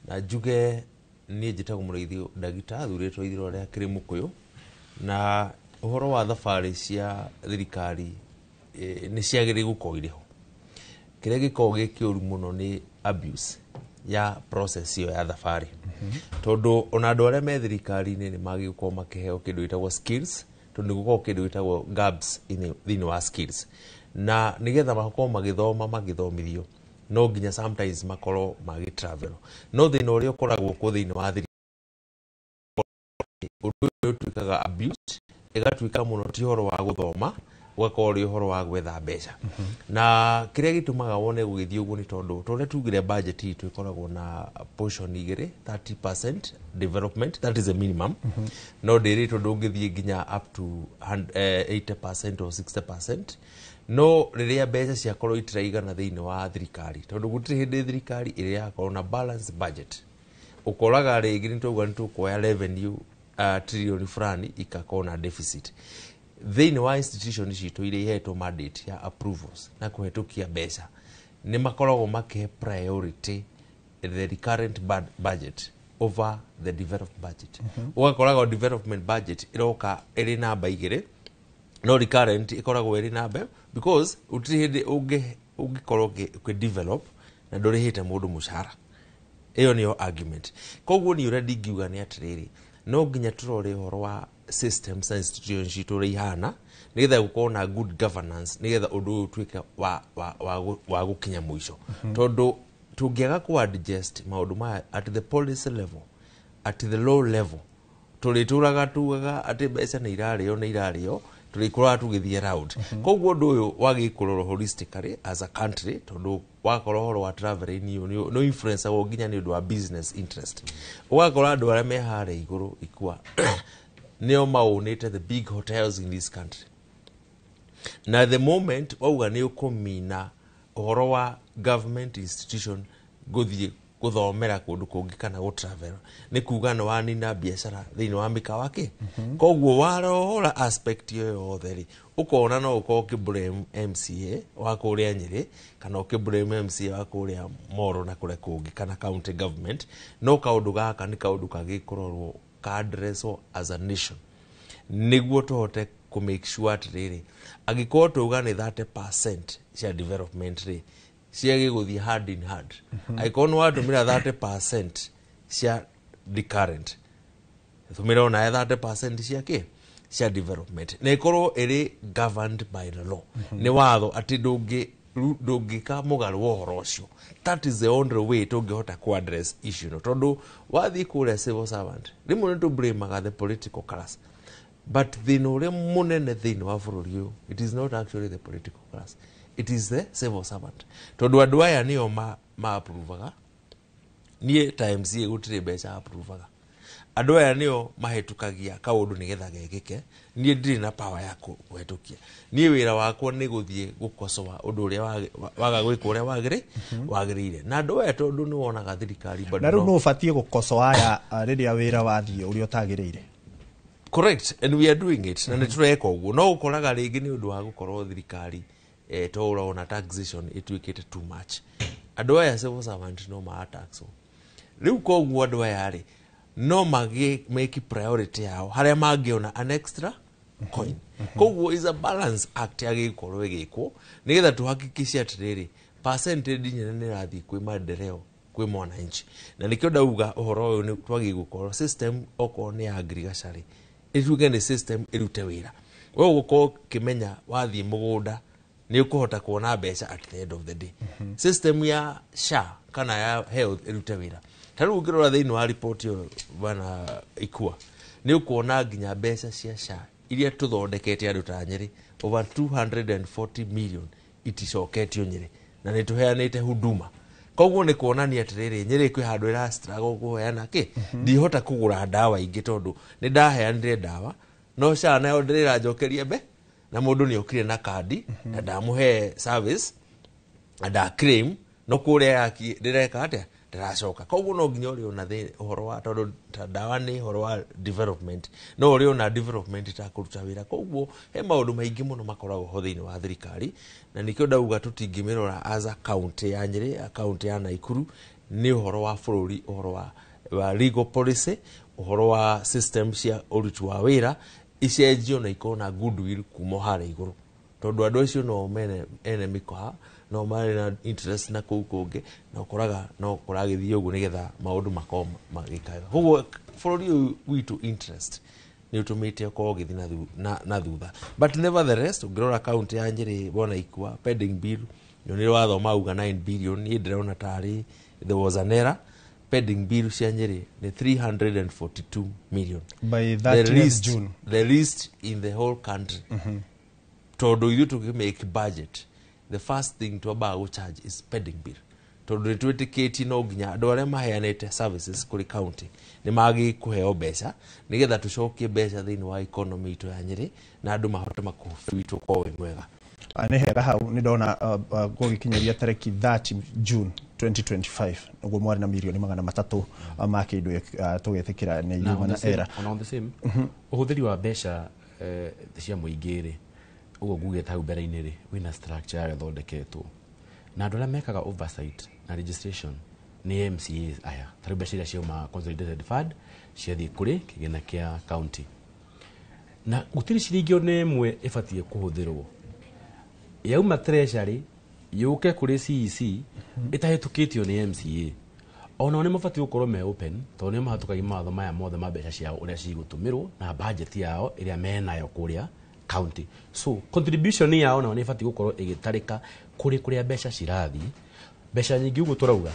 na njuge niĩ njĩtagwo Mũrĩithi Ndagita, thurĩtwo ithurano rĩa Kĩrĩmũkũyũ, na ũhoro wa thabarĩ cia thirikari nĩ ciagĩrĩire gũkorwo irĩ ho. Kĩrĩa gĩkoragwo gĩ kĩũru mũno nĩ abuse ya process ĩyo ya thabarĩ, tondũ ona andũ arĩa me thirikari-inĩ nĩ magĩrĩirwo gũkorwo makĩheo kĩndũ gĩtagwo skills, tondũ nĩ gũkoragwo kĩndũ gĩtagwo gaps thĩinĩ wa skills, na nĩgetha makorwo magĩthoma magĩthomithio no nginya sometimes makorwo magĩ travel. No thĩna ũrĩa ũkoragwo kuo thĩinĩ wa thirikari, ũndũ ũyũ ũtuĩkaga abuse, ĩgatuĩka mũno ti ũhoro wa gũthoma, ũgakorwo ũrĩ ũhoro wa gwetha mbeca. Na kĩrĩa gĩtũmaga wone gũgĩthiĩ ũguo nĩ tondũ ta ũrĩa tugire budget itũ ĩkoragwo na portion igĩrĩ, 30% development, that is the minimum. No ndĩrĩtwo ndũngĩthiĩ nginya up to 80% or 60%. No rĩrĩa mbeca ciakorwo itiraigana thĩinĩ wa thirikari, tondũ gũtirĩ hĩndĩ thirikari ĩrĩa yakorwo na balance budget, ũkoraga rĩngĩ nĩ twauga nĩ tũkuoya revenue trillion fulani ikakorwo na deficit thĩinĩ wa institution citũ iria ihetwo mandate ya approvals na kũhetũkia mbeca. Nĩ makoragwo makĩhe priority the recurrent budget over the developed budget. Ũgakoraga development budget ĩroka ĩrĩ namba igĩrĩ, no recurrent ĩkoragwo ĩrĩ namba, because gũtirĩ hĩndĩ ũngĩkorwo ũkĩ develop na ndũrĩhĩte mũndũ mũcara. Ĩyo nĩyo argument. Koguo niĩ ũrĩa ndingiuga nĩ atĩrĩrĩ, no nginya tũrore ũhoro wa systems na institutions citũ ũrĩa ihana, nĩgetha gũkorwo na good governance, nĩgetha ũndũ ũyũ ũtuĩke wa gũkinya mũico. Tondũ tũngĩaga kũ adjust maũndũ maya at the policy level, at the law level, tũrĩtũraga tugaga atĩ mbeca nĩ irarĩo, nĩ irarĩo, tũrĩkoraga tũgĩthiĩ round. Koguo ũndũ ũyũ wagĩrĩirwo kũrorwo holistically as a country, tondũ wakorwo ũhoro wa traveling nĩ influence-agwo nginya nĩ ũndũ wa business interest. Ũgakora andũ arĩa me harĩa igũrũ Ikua nĩo maũnĩte the big hotels in this country, na the moment wauga nĩ ũkũmina ũhoro wa government institution gũthiĩ gũthomera kũndũ kũngĩ kana gũtravel, nĩ kuga nĩ wanina biacara thĩinĩ wa mĩkawa kĩ. Koguo warora aspect ĩyo yothe rĩ, ũkona no ũkorwo ũkĩ MCA wa kũrĩa Nyĩrĩ kana ũkĩ MCA wa kũrĩa Moro na kũrĩa kũngĩ kana county government, no kaũndũ gaka nĩ kaũndũ kagĩkũrorwo ka addresswo as a nation, nĩguo tũhote kũ make sure atĩrĩrĩ, angĩkorwo twauga nĩ 30% cia development rĩ, ciagĩ gũthiĩ hand in hand. Angĩkorwo nĩ watũmĩra 30% cia recurrent, tũmĩra onawe 30% cia kĩ, Cia development na ĩkorwo ĩrĩ governed by the law, nĩ watho atĩ ndũngĩka mũgarũ wa ũhoro ũcio. That is the only way tũngĩhota ku address issue ĩno, tondũ wathiĩ kũrĩa civil servant, rĩmwe nĩ tũblamaga the political class, but thĩna ũrĩa mũnene thĩinĩ wa bũrũri ũyũ, it is not actually the political class, it is the civil servant, tondũ andũ aya nĩo ma approvaga. Niĩ ta MCA gũtirĩ mbeca approvaga. Andũ aya nĩo mahĩtũkagia kaũndũ nĩgetha gekĩke. Niĩ ndirĩ na power ya kũhetũkia. Niĩ wĩra wakwa nĩ gũthiĩ gũkocoa ũndũ ũrĩa waga gwĩka ũrĩa wagĩrĩire, na andũ aya tondũ nĩ wonaga thirikari bado Na rĩu no ũbatiĩ gũkocoa aya rĩrĩa wĩra wathiĩ ũrĩa ũtagĩrĩire. Correct, and we are doing it, na nĩ tũreka ũguo, no ũkoraga rĩngĩ nĩ ũndũ wa gũkorwo thirikari to ũrona taxation ĩtuĩkĩte too much, andũ aya civil servant no marataxwo rĩu. Koguo andũ aya rĩ, no magĩ make priority yao harĩa mangĩona an extra coin. Koguo is a balance act yagĩkorwo ĩgĩkwo nĩgetha tũhakikishe atĩrĩrĩ, percentage nene nĩ ĩrathiĩ kwĩ maendeleo kwĩ mwananchi. Na nĩkĩo ndauga ũhoro ũyũ nĩ twagĩrĩirwo gũkorwo system, okorwo nĩ ya agriculture rĩ, ĩtuĩke nĩ system ĩrute wĩra. We ũgũkorwo ũkĩmenya wathiĩ mũgũnda nĩ ũkũhota kuona mbeca at the end of the day. System ya SHA kana ya health ĩrute wĩra. Ta rĩu ũngĩrora thĩinĩ wa report ĩyo, bwana Ikua, nĩ ũkuona nginya mbeca cia SHA iria tũthondekete andũ ta Nyĩrĩ, over 240 million iticoketio Nyĩrĩ, na nĩ tũheanĩte huduma. Koguo nĩ kuonania atĩrĩrĩ, Nyĩrĩ kwĩ handũ ĩra struggle kũheana kĩ. Ndihota kũgũra ndawa ingĩ tondũ nĩ ndaheanire ndawa, no SHA nayo ndĩrĩranjokeria mbe, na mũndũ nĩ okire na kandi na ndamũhe service na nda claim, no kũrĩa yaki ndĩreka atĩa, ndĩracoka. Koguo no nginya ũrĩ ona ũhoro wa, tondũ ta ndawa nĩ ũhoro wa development, no ũrĩ ona development itakũruta wĩra. Koguo he maũndũ maingĩ mũno makoragwo ho thĩinĩ wa thirikari, na nĩkĩo ndauga tũtingĩmĩrora as a county ya Nyĩrĩ, a county ya Naikuru. Nĩ ũhoro wa bũrũri, ũhoro wa legal policy, ũhoro wa system cia ũruti wa wĩra icenjio na ikorwo na goodwill kuma harĩa igũrũ, tondũ andũ acio no mene ene mĩkoha, no marĩ na interest na kũu kũngĩ, na ũkoraga no kũragĩthiĩ ũguo nĩgetha maũndũ makorwo magĩka. Koguo bũrũri ũyũ witũ, interest nĩ ũtũmĩte ũkorwo ũgĩthiĩ na thutha. But nevertheless, ũngĩrora kaunti ya Nyĩrĩ, bona Ikua, pending bill nyonire wathoma auga 9 billion, niĩ ndĩrona tarĩ there was an error. Pending bill cia Nyĩrĩ nĩ 342 million. By The 30th least, June. The least in the whole country, tondũ ithuĩ tũkĩ make budget, the first thing twambaga gũcharge is pending bill, tondũ nĩ twĩtĩkĩtie no nginya andũ arĩa maheanĩte services kũrĩ county nĩ magĩ kũheo mbeca nĩgetha tũcokie mbeca thĩinĩ wa economy itũ ya Nyĩrĩ na andũ mahote makũbũrũri witũ ũkorwo wĩ mwega. Nĩ hega hau nĩ ndona gũgĩkinyĩria tarĩki 30 June 2025 nĩguo mwarĩ na mirioni 300 ma kĩndũ tũgetĩkĩra nĩ Na yuma on na the same- era. Ona on the same, ũhũthĩri wa mbeca cia mũingĩ rĩ, ũguo ngugĩte hau mbere-inĩ rĩ, wĩna structure yayo ĩthondeketwo na andũ arĩa mekaga oversight na registration nĩ MCAs aya. Ta rĩu mbeca iria ciauma consolidated fund ciathiĩ kũrĩ kĩgĩna kĩa county, na gũtirĩ ciringi ona ĩmwe ĩbatiĩ kũhũthĩrwo yauma treasury yũke kũrĩ CEC ĩtahĩtũkĩtio nĩ MCA. Onao nĩ mabatiĩ gũkorwo me open, tondũ nĩo mahatũkagia mawatho maya mothe ma mbeca ciao ũrĩa cigũtũmĩrwo na budget yao ĩrĩa menayo kũrĩa county. So contribution yao nao nĩ ĩbatiĩ gũkorwo ĩgĩtarĩka kũrĩ kũrĩa mbeca cirathiĩ. Mbeca nyingĩ ũguo tũrauga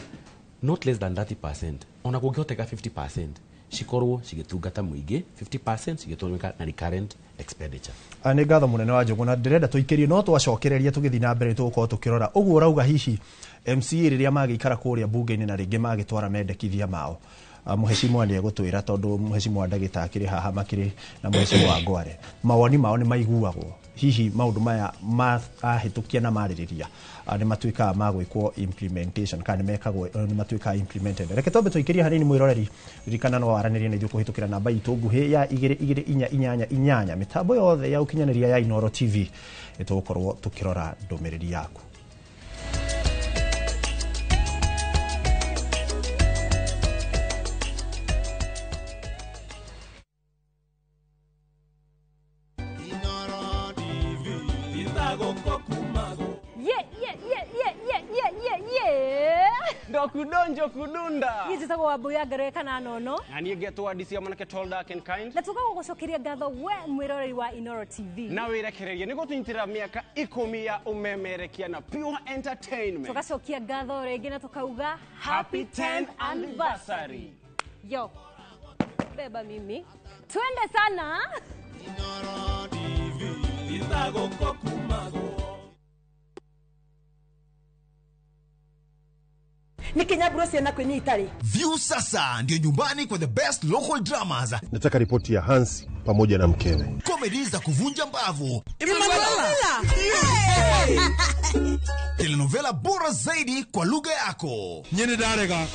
not less than 30%, ona kũngĩhoteka 50% cikorwo cigĩtungata mũingĩ, 50% cigĩtũmĩka na recurrent expenditure. Nĩ ngatho mũnene wa Njũgũna. Ndĩrenda tũikĩrie, no twacokereria tũgĩthiĩ na mbere tũgũkorwo tũkĩrora ũguo ũrauga, hihi MCA rĩrĩa magĩikara kũrĩa bunge-inĩ na rĩngĩ magĩtwara mendekithia mao. Mũhecimwa nĩ egũtwĩra, tondũ mũhecimwa ndagĩta akĩrĩ haha makĩrĩ na mũhecimwa Ngware, mawoni mao nĩ maiguagwo? Hihi maũndũ maya mahĩtũkia na marĩrĩria nĩ matuĩkaga ma gwĩkwo implementation kana nĩ mekagwo, nĩ matuĩkaga implemented? Reke twambe tũikĩrie hanini. Mwĩroreri, ririkana no waranĩrie na ithuĩ kũhĩtũkĩra namba itũ nguhĩ ya 22488, mĩtambo yothe ya ũkinyanĩria ya Inooro TV nĩ tũgũkorwo tũkĩrora ndũmĩrĩri yaku. Ye ye ye ye ye ye ye ye. Ndokudonjo kudunda. Niĩ njĩtagwo Wambui ya Ngeroe kana Nono. Na niĩ ngetwo Adisi mwanake tall dark and kind. Na tũgagũcokeria ngatho we mwĩroreri wa Inoro TV. Na wĩrekererie nĩ gũtũnyitĩrĩra mĩaka 10 ya ũmemerekia na Pure Entertainment. Tũgacokia ngatho rĩngĩ na tũkauga happy 10th anniversary. Yo. Beba mimi. Twende sana. Inoro TV. Itagokokumago. Nikinyaburo ciana kwinyita ri. View sasa ndio nyumbani kwa the best local dramas. Nataka ripoti ya Hans pamoja na mkewe. Comedy za kuvunja mbavu. Emanuela. Telenovela bora zaidi kwa lugha yako. Nyene ndarega.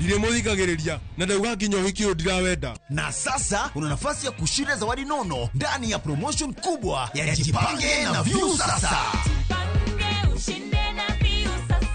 Ndiremuthikagiriria na ndauga nginya uhiki uyu ndirawenda. Na sasa una nafasi ya kushinda zawadi nono ndani ya promotion kubwa ya Jipange na View sasa. Jipange ushinde na View sasa.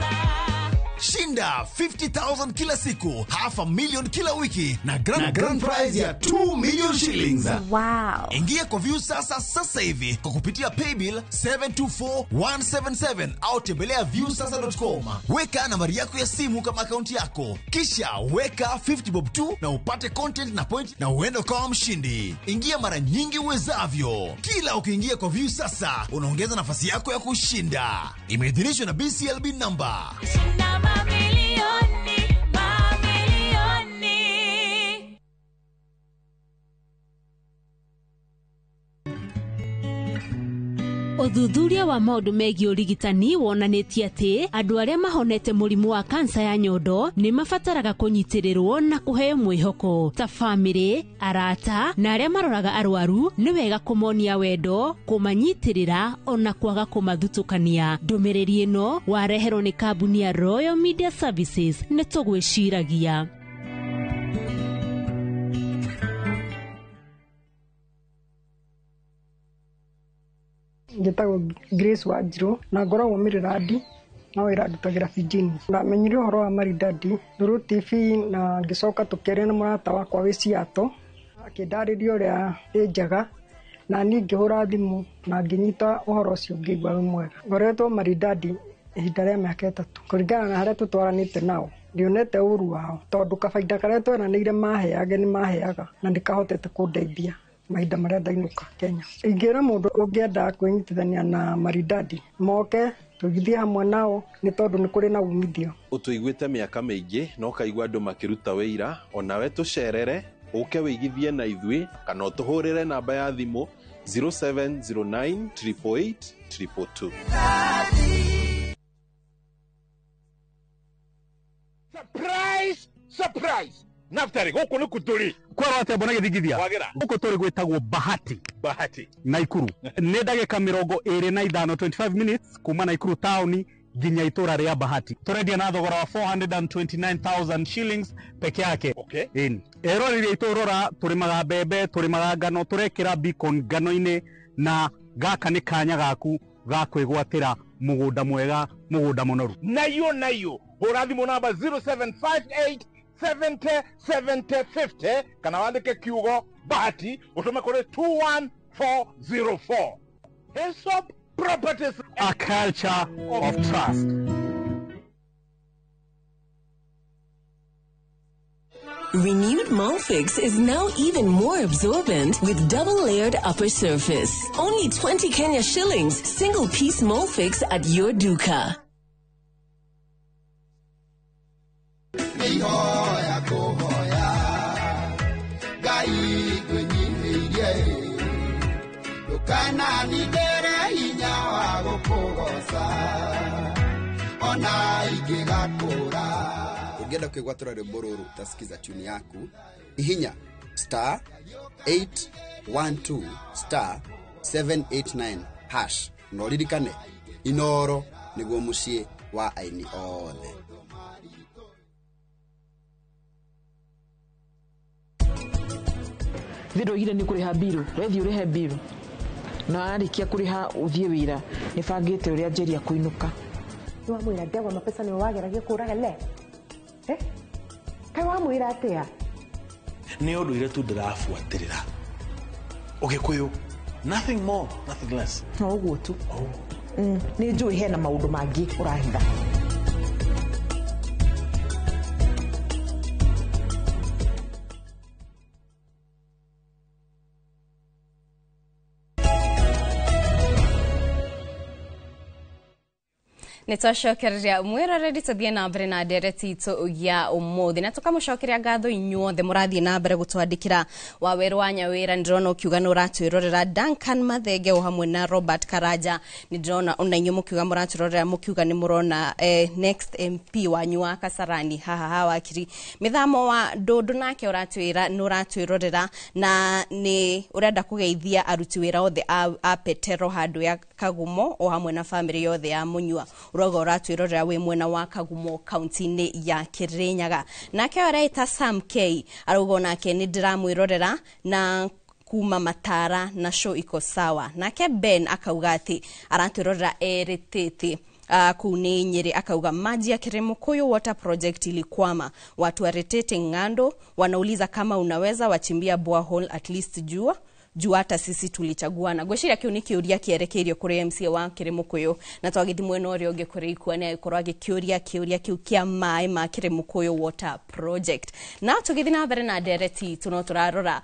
Shinda 50,000 kila siku, 500,000 kila wiki na grand prize ya 2 million shillings. Wow. Ingia kwa View sasa sasa hivi kwa kupitia paybill 724177 au tembelea viewsasa.com. Weka nambari yako ya simu kama akaunti yako. Kisha weka 50 bob tu na upate content na point na uende ukawa mshindi. Ingia mara nyingi uwezavyo. Kila ukiingia kwa View sasa unaongeza nafasi yako ya kushinda. Imeidhinishwa na BCLB number. Shinda mamilioni, mamilioni. Ũthuthuria wa maũndũ megiĩ ũrigitani wonanĩtie atĩ andũ arĩa mahonete mũrimũ wa kansa ya nyondo nĩ mabataraga kũnyitĩrĩrwo na kũheo mwĩhoko. Ta bamĩrĩ, arata na arĩa maroraga arwaru nĩ wega kũmonia wendo, kũmanyitĩrĩra ona kwaga kũmathutũkania. Ndũmĩrĩri ĩno wareherwo nĩ kambuni ya Royal Media Services. Nĩ tũgwĩciragia. Njĩtagwo Grace Wanjirũ na ngoragwo Mĩrĩrandi no wĩra ndutagĩra Virginia. Ndamenyire ũhoro wa Maridadi through TV na ngĩcoka tũkĩaria na mũrata wakwa wĩ Seattle, akĩndarĩria ũrĩa ĩ njega na niĩ ngĩhũra thimũ na ngĩnyita ũhoro ũcio ngĩigua wĩ mwega. Ngoretwo Maridadi ihinda rĩa mĩaka 3 kũringana na harĩa tũtwaranĩte nao. Ndionete ũru wao tondũ kabaida karĩa tweranĩire maheage nĩ maheaga na nĩkahotete kũndeithia mahinda marĩa ndainũka Kenya. Ingĩra mũndũ ũngĩenda kwĩnyitithania na Maridadi moke tũgithie hamwe nao nĩ tondũ nĩ kũrĩ na umithio. Ũtũiguĩte mĩaka mĩingĩ na ũkaigua andũ makĩruta wĩira, onawe tũcerere ũke wĩigithie na ithuĩ kana ũtũhũrĩre namba ya thimũ 0709 888 222. Surprise! Surprise! Naftari, gũkũ nĩ kũtũrĩ. Kwerwo atĩa mbona gĩthingithia? Gũkũ tũrĩ gwĩtagwo Bahati. Bahati. Naikuru. Nĩ ndagĩka 25, 25 minutes kuma Naikuru taũni nginya itũra rĩa Bahati. Tũrendia na thogora wa 429,000 shillings peke yake. Okay. Ĩni. Eroreri aitũ rora, tũrĩmaga mbembe, tũrĩmaga ngano, tũrekĩra beacon ngano-inĩ na gaka nĩ kanya gaku ga kwĩgwatĩra mũgũnda mwega, mũgũnda mũnoru. Nayo nayo. Hũra thimũ namba 0758 70 70 50 kana wandĩke kiugo Bahati ũtũme kũrĩ 21404. Hesop Properties, a culture of trust. Renewed Molfix is now even more absorbent with double-layered upper surface. Only 20 Kenya shillings, single-piece Molfix at your duka. Ũngĩenda kwĩgwatĩra rwĩmbo rũrũ utasikiza tune yaku, hihinya star 812 star 789 hash na ũririkane Inoro nĩguo mũciĩ wa aini othe. Thĩ nĩ kũrĩha mbiru, wethiĩ ũrĩhe mbiru na warĩkia kũrĩha ũthiĩ wĩra nĩ bangĩte ũrĩa njeria kũinũka. Nĩwamwĩra ndegwa mapesa nĩwe wageragia kũraga le kaĩ wamwĩra atĩa? Nĩ ũndũire tu ndĩrabuatĩrĩra Ũgĩkũyũ, nothing more nothing less. No ũguo tu. Nĩ njũĩ hena maũndũ mangĩ ũrahitha. Nä twacokereria mwĩroreri tũthiĩ na mbere na ndereti itũ ya ũmũthĩ na tũkamũcokeria ngatho inyuothe mũrathiĩ na mbere gũtwandĩkĩra Wawerũ wa Nyawĩra. Nĩ ndĩrona ũkiuga nĩ ũratwĩrorera, Duncan Mathenge o hamwe na Robert Karanja, nĩ ndĩrona ona inyuĩ mũkiuga mũratwĩrorera, mũkiuga nĩ mũrona next MP wanyu wa Kasarani haha ha wakiri mĩthamo wa ndũndũ, nake ũratwĩra nĩ ũratwĩrorera na nĩ ũrenda kũgeithia aruti wĩra othe a Petero handũ ya Kagumo o hamwe na bamĩrĩ yothe ya Mũnyua. Ũrauga ũratwĩrorera wĩ mwena wa Kagumo kaunti-inĩ ya Kirinyaga. Nake ũreita Sam K arauga onake nĩ ndĩramwĩrorera na kuma Matara na show iko sawa. Nake Ben akauga atĩ aratwĩrorera erĩtĩte kuu nĩ Nyeri, akauga maji ya Kiremukuyu water project ilikwama, watu waretete ng'ando wanauliza kama unaweza wachimbia borehole at least jua juu hata sisi tulichaguana. Ngwĩciria kĩu nĩ kĩũria kĩerekeirio kũrĩ MCA wa Kĩrĩmũkũyũ, na twagĩthiĩ mwena ũrĩa ũngĩ kũrĩ Ikua nĩ agĩkorwo agĩkĩũria kĩũria kĩu kĩa maĩ ma Kĩrĩmũkũyũ water project. Na tũgĩthiĩ na mbere na ndereti itũ no tũrarora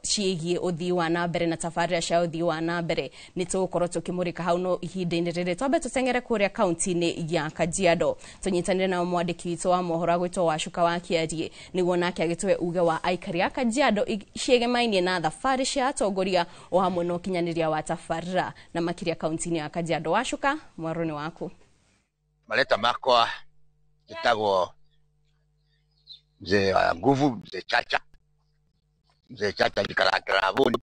ciĩgiĩ ũthii wa na mbere na tabarĩra cia ũthii wa na mbere, nĩ tũgũkorwo tũkĩmũrĩka hau, no ihinda-inĩ rĩrĩ twambe tũteng'ere kũrĩa kaunti-inĩ ya Kajiado tũnyitanĩre na mwandĩki witũ wa mohoro agwĩtwo Wacuka wa Kĩarie nĩguo nake agĩtũhe uge wa aikari a Kajiado ciĩgemainie na thabarĩ cia atongoria o hamwe na ũkinyanĩria wa tabarĩra na makĩria kaunti-inĩ ya Kajiado. Wacuka, mwaro nĩ waku. Marĩtwa makwa njĩtagwo Mzee wa Nguvu, Mzee Chacha. Mzee Chacha, njikaraga Kĩravũni.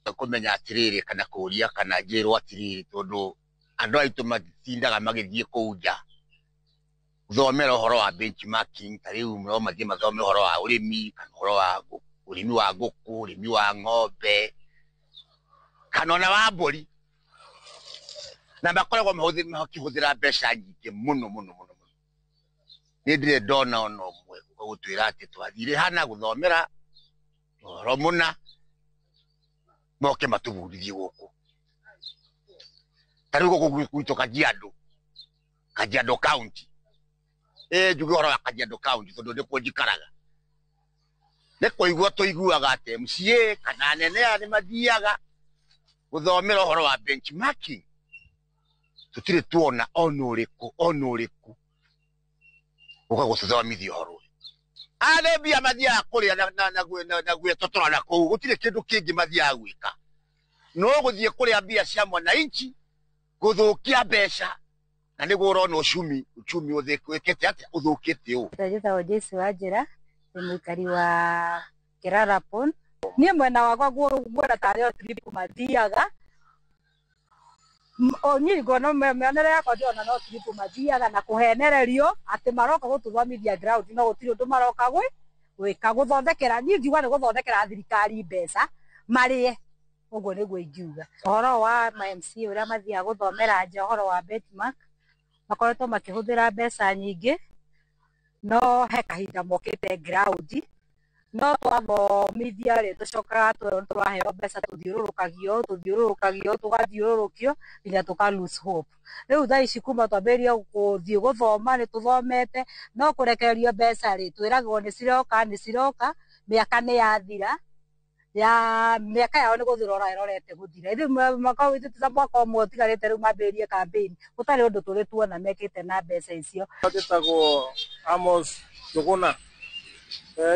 Kũmenya atĩrĩrĩ kana kũria kana njĩrwo atĩrĩrĩ, tondũ andũ aitũ matindaga magĩthiĩ kũu nja gũthomera ũhoro wa benchmarking. Ta rĩu no mathiĩ mathome ũhoro wa ũrĩmi kana ũhoro wa ũrĩmi wa ngũkũ, ũrĩmi wa ng'ombe kana ona wa mbũri, na makoragwo makĩhũthĩra mbeca nyingĩ mũno mũno mũno mũno. Nĩ ndirĩ ndona ona ũmwe ũgũtwĩra atĩ twathire hana gũthomera ũhoro mũna, moke matũbundithie gũkũ. Ta rĩu gũkũ gwitũ Kajiado, Kajiado County, njuge ũhoro wa Kajiado County tondũ nĩkuo njikaraga, nĩ kũigua tũiguaga atĩ MCA kana anene aya nĩ mathiaga gũthomera ũhoro wa benchmarking. Tũtirĩ tuona ona ũrĩkũ ona ũrĩkũ ũka gũtũthomithia ũhoro ũyũ. Arĩ mbia mathiaga kũrĩa na gwĩtotora na kũu, gũtirĩ kĩndũ kĩngĩ mathiaga gwĩka no gũthiĩ kũrĩa mbia cia mwananchi, gũthũkia mbeca, na nĩguo ũrona uchumi wĩkĩte atĩa, ũthũkĩte ũũ. Njĩtagwo Joyce Wanjĩra, ndĩ mũikari wa Kĩrarapon. Niĩ mwena wakwa nguona tarĩ o trip mathiaga. O niĩ nguona mĩonere yakwa ndĩrona no trip mathiaga na kũhenererio atĩ maroka gũtũthomithia ground, no gũtirĩ ũndũ maroka gwĩka gũthondekera. Niĩ ngiuga nĩ gũthondekera thirikari mbeca marĩe, ũguo nĩguo ingiuga. Ũhoro wa ma MCA ũrĩa mathiaga gũthomera nja ũhoro wa benchmark, makoretwo makĩhũthĩra mbeca nyingĩ, no he kahinda mokĩte ground, no twathomithia rĩ tũcokaga twerwo nĩtũraheo mbeca, tũthiũrũrũkagio tũthiũrũrũkagio tũgathiũrũrũkio nginya tũka lose hope. Rĩu thaa ici kuma twambĩrĩria gũthiĩ gũthoma nĩ tũthomete, no kũrekererio mbeca rĩ twĩragwo nĩ ciroka nĩ ciroka, mĩaka nĩ yathira, ya mĩaka yao nĩ gũthira ĩrorete gũthira. Ithuĩ mwaka witũ ta mwaka ũmwe ũtigarĩte rĩu mambĩrĩrie campaign, gũtarĩ ũndũ tũrĩ tuona mekĩte na mbeca icio. Njĩtagwo Amos Njuguna.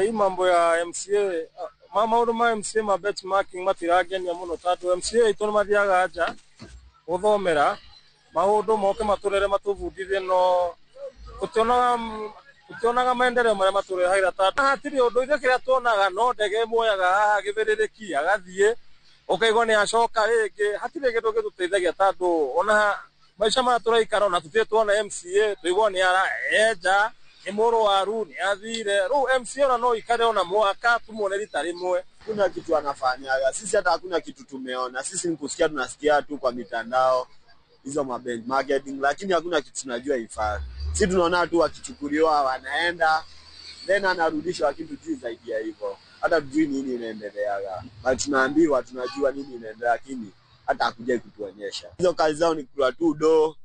Hii mambo ya MCA, maũndũ ma MCA ma benchmarking matirangenia mũno, tondũ MCA itũ nĩ mathiaga nja gũthomera maũndũ, moke matũrere matũbundithie, no tũtionaga maendeleo marĩa matũrehagĩra, tondũ hatirĩ ũndũ. Ithuĩ kĩrĩa tuonaga no ndege ĩmuoyaga haha gĩthĩrĩrĩki agathiĩ, ũkaigua nĩ acoka rĩngĩ. Hatirĩ kĩndũ gĩtũteithagia, tondũ ona maica maya tũraikara ona tũtirĩ tuona MCA, tũigua nĩ arenja nĩ mũrwaru nĩ athire. Rĩu MCA ona no ikare ona mwaka tumuone rita rĩmwe. Hakuna kitu anafanyaga, sisi hata hakuna kitu tumeona. Sisi ni kusikia, tunasikia tu kwa mitandao hizo ma marketing, lakini hakuna kitu tunajua ifaa. Sisi tunaona tu wakichukuliwa wanaenda then anarudishwa, lakini tujui zaidi ya hivyo, hata tujui nini inaendeleaga. But tunaambiwa tunajua nini inaendelea, lakini Hata hakujai kutuonyesha. Hizo kazi zao ni kula tu do.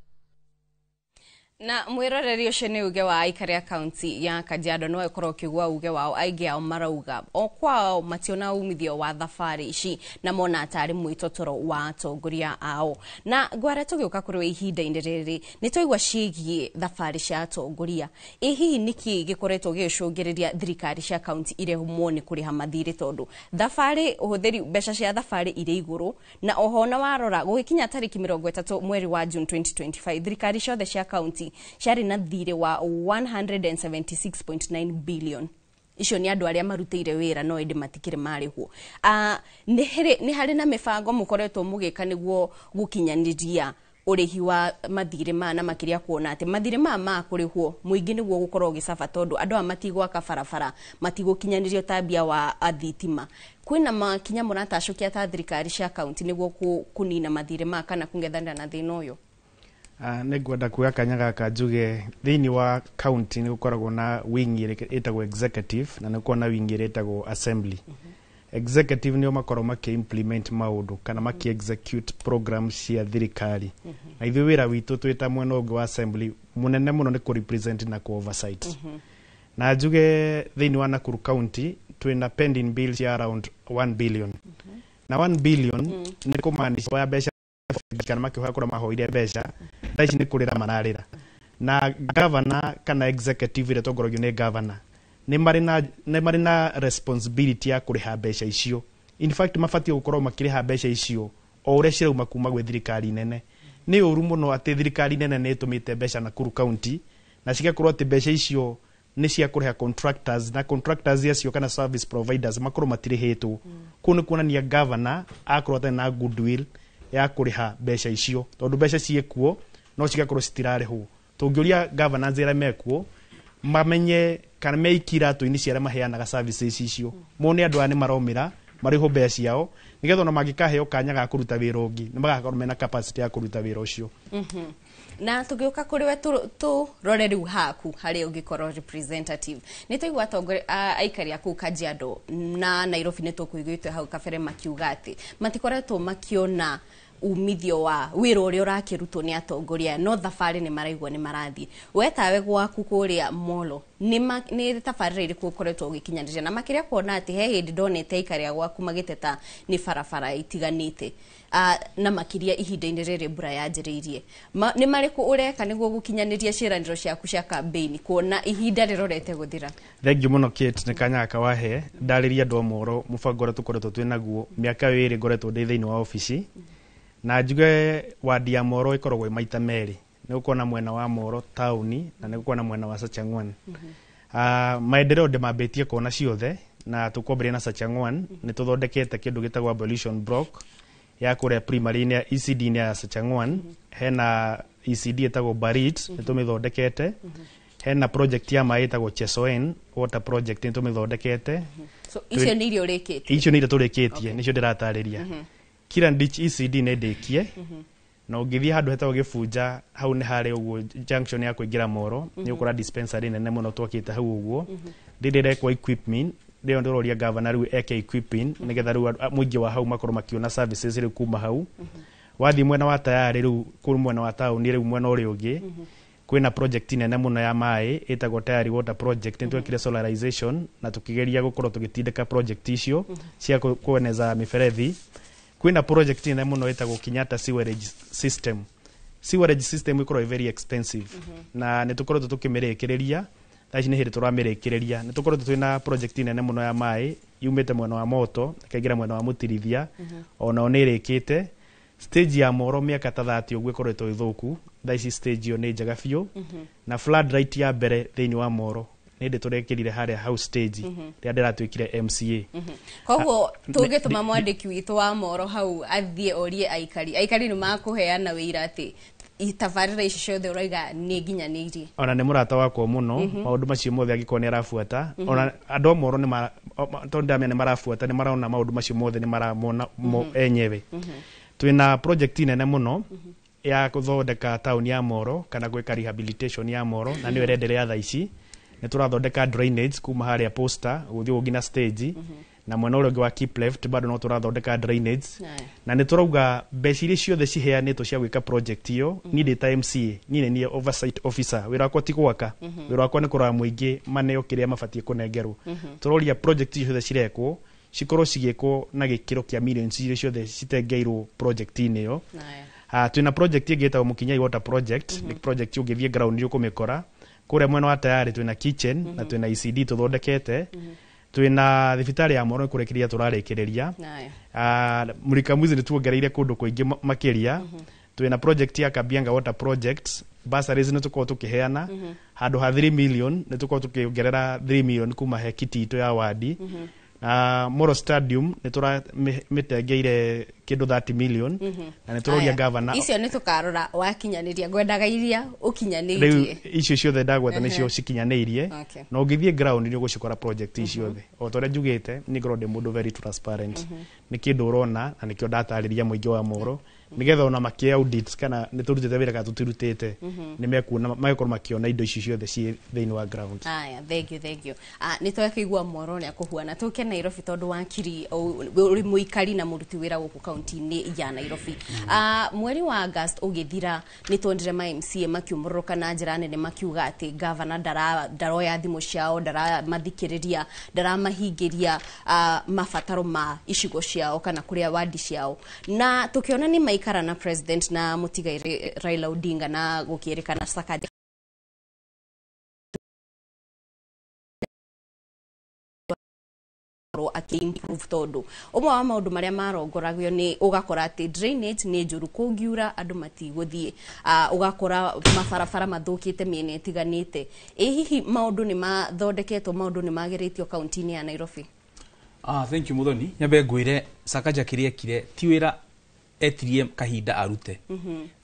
Na mwiroreri ucio ni uge wa aikari a kaunti ya Kajiado no ĩkorwo ũkĩgua uge wao aingĩ ao marauga o kwao mationa umithio wa thabarĩ ici na mona tarĩ mwĩtotoro wa atongoria ao. Na ngwara tũgĩũka kũrĩ ihinda-inĩ rĩrĩ nĩ twaigua ciĩgiĩ thabarĩ cia atongoria, ĩ hihi nĩkĩ gĩkoretwo gĩgĩcũngĩrĩria thirikari cia kaunti irehumwo nĩ kũrĩha mathirĩ tondũ thabarĩ ũhũthĩri mbeca cia thabarĩ irĩ igũrũ, na oho na warora gũgĩkinya tarĩki 30 mweri wa June 2025 thirikari ciothe cia kaunti ciarĩ na thirĩ wa 176.9 billion. Icio nĩ andũ arĩa marutĩire wĩra no ĩndĩ matikĩrĩ marĩhwo. Nĩ harĩ na mĩbango mũkoretwo mũgĩka nĩguo gũkinyanĩria ũrĩhi wa mathirĩ maya, na makĩria kuona atĩ mathirĩ maya ma kũrĩhwo mũingĩ nĩguo gũkorwo ũgĩcaba tondũ andũ aya matigwaka barabara, matigũkinyanĩria ũtambia wa thitima. Kwĩna makinya mũratacũkia ta thirikari cia kaunti nĩguo kũnina mathirĩ maya kana kũng'ethanĩra na thĩna ũyũ? Nĩ ngwenda kuoya kanya gaka njuge thĩinĩ wa county nĩ gũkoragwo na wing ĩrĩa ĩtagwo executive na nĩ gũkoragwo na wing ĩrĩa ĩtagwo assembly. Executive nĩo makoragwo makĩ implement maũndũ kana makĩ execute program cia thirikari, na ithuĩ wĩra witũ twĩ ta mwena ũngĩ wa assembly mũnene mũno nĩ kũ represent na kũ oversight. Na njuge thĩinĩ wa Nakuru County twĩna pending bills cia around 1 billion, na 1 billion nĩ kũmaanisha oya mbeca kana makĩhoya kũrĩa mahoire mbeca thaa ici nĩ kũrĩra mararĩra. Na governor kana executive ĩrĩa ĩtongoragio nĩ governor nĩ marĩ na responsibility ya kũrĩha mbeca icio. In fact mabatiĩ gũkorwo makĩrĩha mbeca icio o ũrĩa cirauma kuma gwĩ thirikari nene. Nĩ ũru mũno atĩ thirikari nene nĩ ĩtũmĩte mbeca Nakuru County na cigakorwo atĩ mbeca icio nĩ cia kũrĩha contractors, na contractors acio kana service providers makorwo matirĩhĩtwo. Kũu nĩ kuonania governor akorwo atarĩ na goodwill ya kũrĩha mbeca icio tondũ mbeca ciĩkuo no cigakorwo citirarĩhwo. Tũngĩũria governors arĩa mekuo mamenye kana meikie iratũ-inĩ cia arĩa maheanaga services icio, mone andũ aya nĩ maromĩra marĩhwo mbeca ciao nĩgetha ona mangĩkaheo kanya ga kũruta wĩra ũngĩ nĩ magakorwo mena capacity ya kũruta wĩra ũcio. Na tũgĩũka kũrĩ we tũrore rĩu haku harĩa ũngĩkorwo representative, nĩ twaigua atongoria aikari a kũu Kajiado na Nairobi nĩ tũkũiguĩte hau kabere makiuga atĩ matikoretwo makiona umithio wa wĩra ũrĩa ũrakĩrutwo nĩ atongoria, no thabarĩ nĩ maraigua nĩ marathiĩ. We tawe gwaku kũrĩa Molo nĩ tabarĩra ĩrĩkũ ũkoretwo ũgĩkinyanĩria, na makĩria kuona atĩ he hĩndĩ ndonete aikari a gwaku magĩteta nĩ barabara itiganĩte, na makĩria ihinda-inĩ rĩrĩ mbura yanjĩrĩirie, nĩ marĩkũ ũreka nĩguo gũkinyanĩria ciĩranĩro ciaku cia campaign kuona ihinda rĩrorete gũthira? Thengiũ mũno Kate nĩ kanya gaka wahe ndarĩria andũ a Moro mũbango ũrĩa tũkoretwo twĩ naguo mĩaka ĩrĩ ngoretwo ndĩ thĩinĩ wa obici. Na njuge wadi ya Moro ĩkoragwo ĩ maita merĩ, nĩ gũkorwo na mwena wa Moro taũni na nĩ gũkorwo na mwena wa Sachangwan. Maendeleo ndĩmambĩtie kuona ciothe na tũkwambĩrĩria na Sachangwan. Nĩ tũthondekete kĩndũ gĩtagwo abolition block ya kũrĩa primary-inĩ ya ECD-inĩ ya Sachangwan. Hena ECD ĩtagwo Barit, nĩ tũmĩthondekete. Hena project ya maĩ ĩtagwo Chesoen water project, nĩ tũmĩthondekete. So icio nĩ iria ũrĩkĩtie? Icio nĩ iria tũrĩkĩtie, nĩcio ndĩratarĩria. Kirandich ECD nĩ ndĩkie, na ũngĩthiĩ handũ hetagwo Gĩbunja hau nĩ harĩ ũguo junction ya kũingĩra Moro, nĩ ũkora dispensary nene mũno twakĩte hau ũguo. Rĩrĩ ĩrekwo equipment, rĩo ndĩroria governor rĩu eke equipment nĩgetha rĩu mũingĩ wa hau makorwo makĩona services rĩu kuma hau. Wathiĩ mwena wa tayarĩ rĩu kũu mwena wa taũni rĩu mwena ũrĩa ũngĩ kwĩna project nene mũno ya maĩ ĩtagwo Tayari Water Project. Nĩ twekire solarization na tũkĩgeria gũkorwo tũgĩtindĩka project icio cia kueneza mĩberethi. Kwĩna project nene mũno ĩtagwo Kenyatta Sewerage System. Sewerage system ĩkoragwo ĩ very expensive, na nĩ tũkoretwo tũkĩmĩrĩkĩrĩria, thaa ici nĩ hĩndĩ tũramĩrĩkĩrĩria. Nĩ tũkoretwo twĩna project nene mũno ya maĩ yumĩte mwena wa Moto ĩkaingĩra mwena wa Mũtirithia, onao nĩ ĩrĩkĩte. Stage ya Moro mĩaka ta 30 ũguo ĩkoretwo ĩthũku, thaa ici stage ĩyo nĩ njega biũ. Na floodlight ya mbere thĩinĩ wa Moro nĩ hĩndĩ tũrekĩrire harĩa house stage rĩrĩa ndĩratuĩkire MCA. Koguo tũngĩtũma mwandĩki witũ wa Moro hau athiĩ orie aikari, aikari nĩ makũheana wĩira atĩ tabarĩra ici ciothe ũrauga nĩ nginyanĩirie? Ona nĩ mũrata wakwa mũno, maũndũ macio mothe angĩkorwo nĩ arabuata, ona andũ a Moro nĩ tondũ ndamenya nĩ marabuata, nĩ marona maũndũ macio mothe, nĩ maramona enyewe. Twĩna project nene mũno ya gũthondeka taũni ya Moro kana gwĩka rehabilitation ya Moro, na nĩyo ĩrenderea thaa ici. Nĩ tũrathondeka drainage kuma harĩa Posta gũthiĩ ũguo nginya stage, Na mwena ũrĩa ũngĩ wa keep left bado no tũrathondeka drainage. Na nĩ tũrauga mbeca iria ciothe ciheanĩtwo cia gwĩka project ĩyo, niĩ ndĩ ta MCA, niĩ nĩ niĩ oversight officer, wĩra wakwa ti gwaka, wĩra wakwa nĩ kũrora mũingĩ maneo kĩrĩa mabatiĩ kũnengerwo. Tũroria project icio ciothe cirekwo cikorwo cigĩkwo na gĩkĩro kĩa millions iria ciothe citengeirwo project-inĩ ĩyo. Twĩna project ĩngĩ ĩtagwo Mũkinyai Water Project. Nĩ project ũngĩthiĩ ground nĩ ũkũmĩkora kũrĩa mwena wa tayari. Twĩna kitchen na twĩna ECD tũthondekete. Twĩna thibitarĩ ya Moro kũrĩkĩrĩria tũrarĩkĩrĩria. Mulika Mwizi nĩ tuongereire kũndũ kũingĩ makĩria. Twĩna project ya Kabianga Water Project, bursaries nĩ tũkorwo tũkĩheana handũ ha 3 million, nĩ tũkorwo tũkĩongerera 3 million kuma he kiti itũ ya wadi. Moro Stadium nĩ tũramĩtengeire kĩndũ 30 million na nĩ tũroria governor. Icio nĩ tũkarora wakinyanĩria, ngwendaga iria rĩu ũkinyanĩirie. Icio ciothe ndagweta nĩcio cikinyanĩirie. Na ũngĩthiĩ ground nĩ ũgũcikora project ici ciothe. O ta ũrĩa njugĩte, niĩ ngorwo ndĩ mũndũ very transparent. Nĩ kĩndũ ũrona na nĩkĩo ndatarĩria mũingĩ wa Moro, nĩgetha ona makĩ audit kana nĩ tũrutĩte wĩra kana tũtirutĩte, nĩ mekuona, magĩkorwo makĩona indo ici ciothe ciĩ thĩinĩ wa ground. Aya, thank you, thank you. Nĩ twakĩigua Moro ũrĩa kũhuana. Tũke Nairobi tondũ wakiri ũrĩ mũikari na mũruti wĩra gũkũ kaunti-inĩ ya Nairobi. Mweri wa August ũgĩthira nĩ tuonire ma MCA makiumũrũrũka na njĩra nene makiuga atĩ gavana ndaroya thimũ ciao, ndaramathikĩrĩria, ndaramahingĩria mabataro ma icigo ciao kana kũrĩa wadi ciao, na tũkĩona nĩ maikara na president na mũtigairĩ Raila Odinga na gũkĩrĩkana Sakaja akorwo akĩ-improve, tondũ ũmwe wa maũndũ marĩa marongoragio nĩ ũgakora atĩ drainage nĩ njũru, kũngiura andũ matigũthiĩ, ũgakora mabarabara mathũkĩte mĩena ĩtiganĩte. Ĩ hihi maũndũ nĩ mathondeketwo, maũndũ nĩ magĩrĩtio kaunti-inĩ ya Nairobi? Thank you, Muthoni. Nyambe ngwire Sakaja kĩrĩa ekire ti wĩra etirie kahinda arute,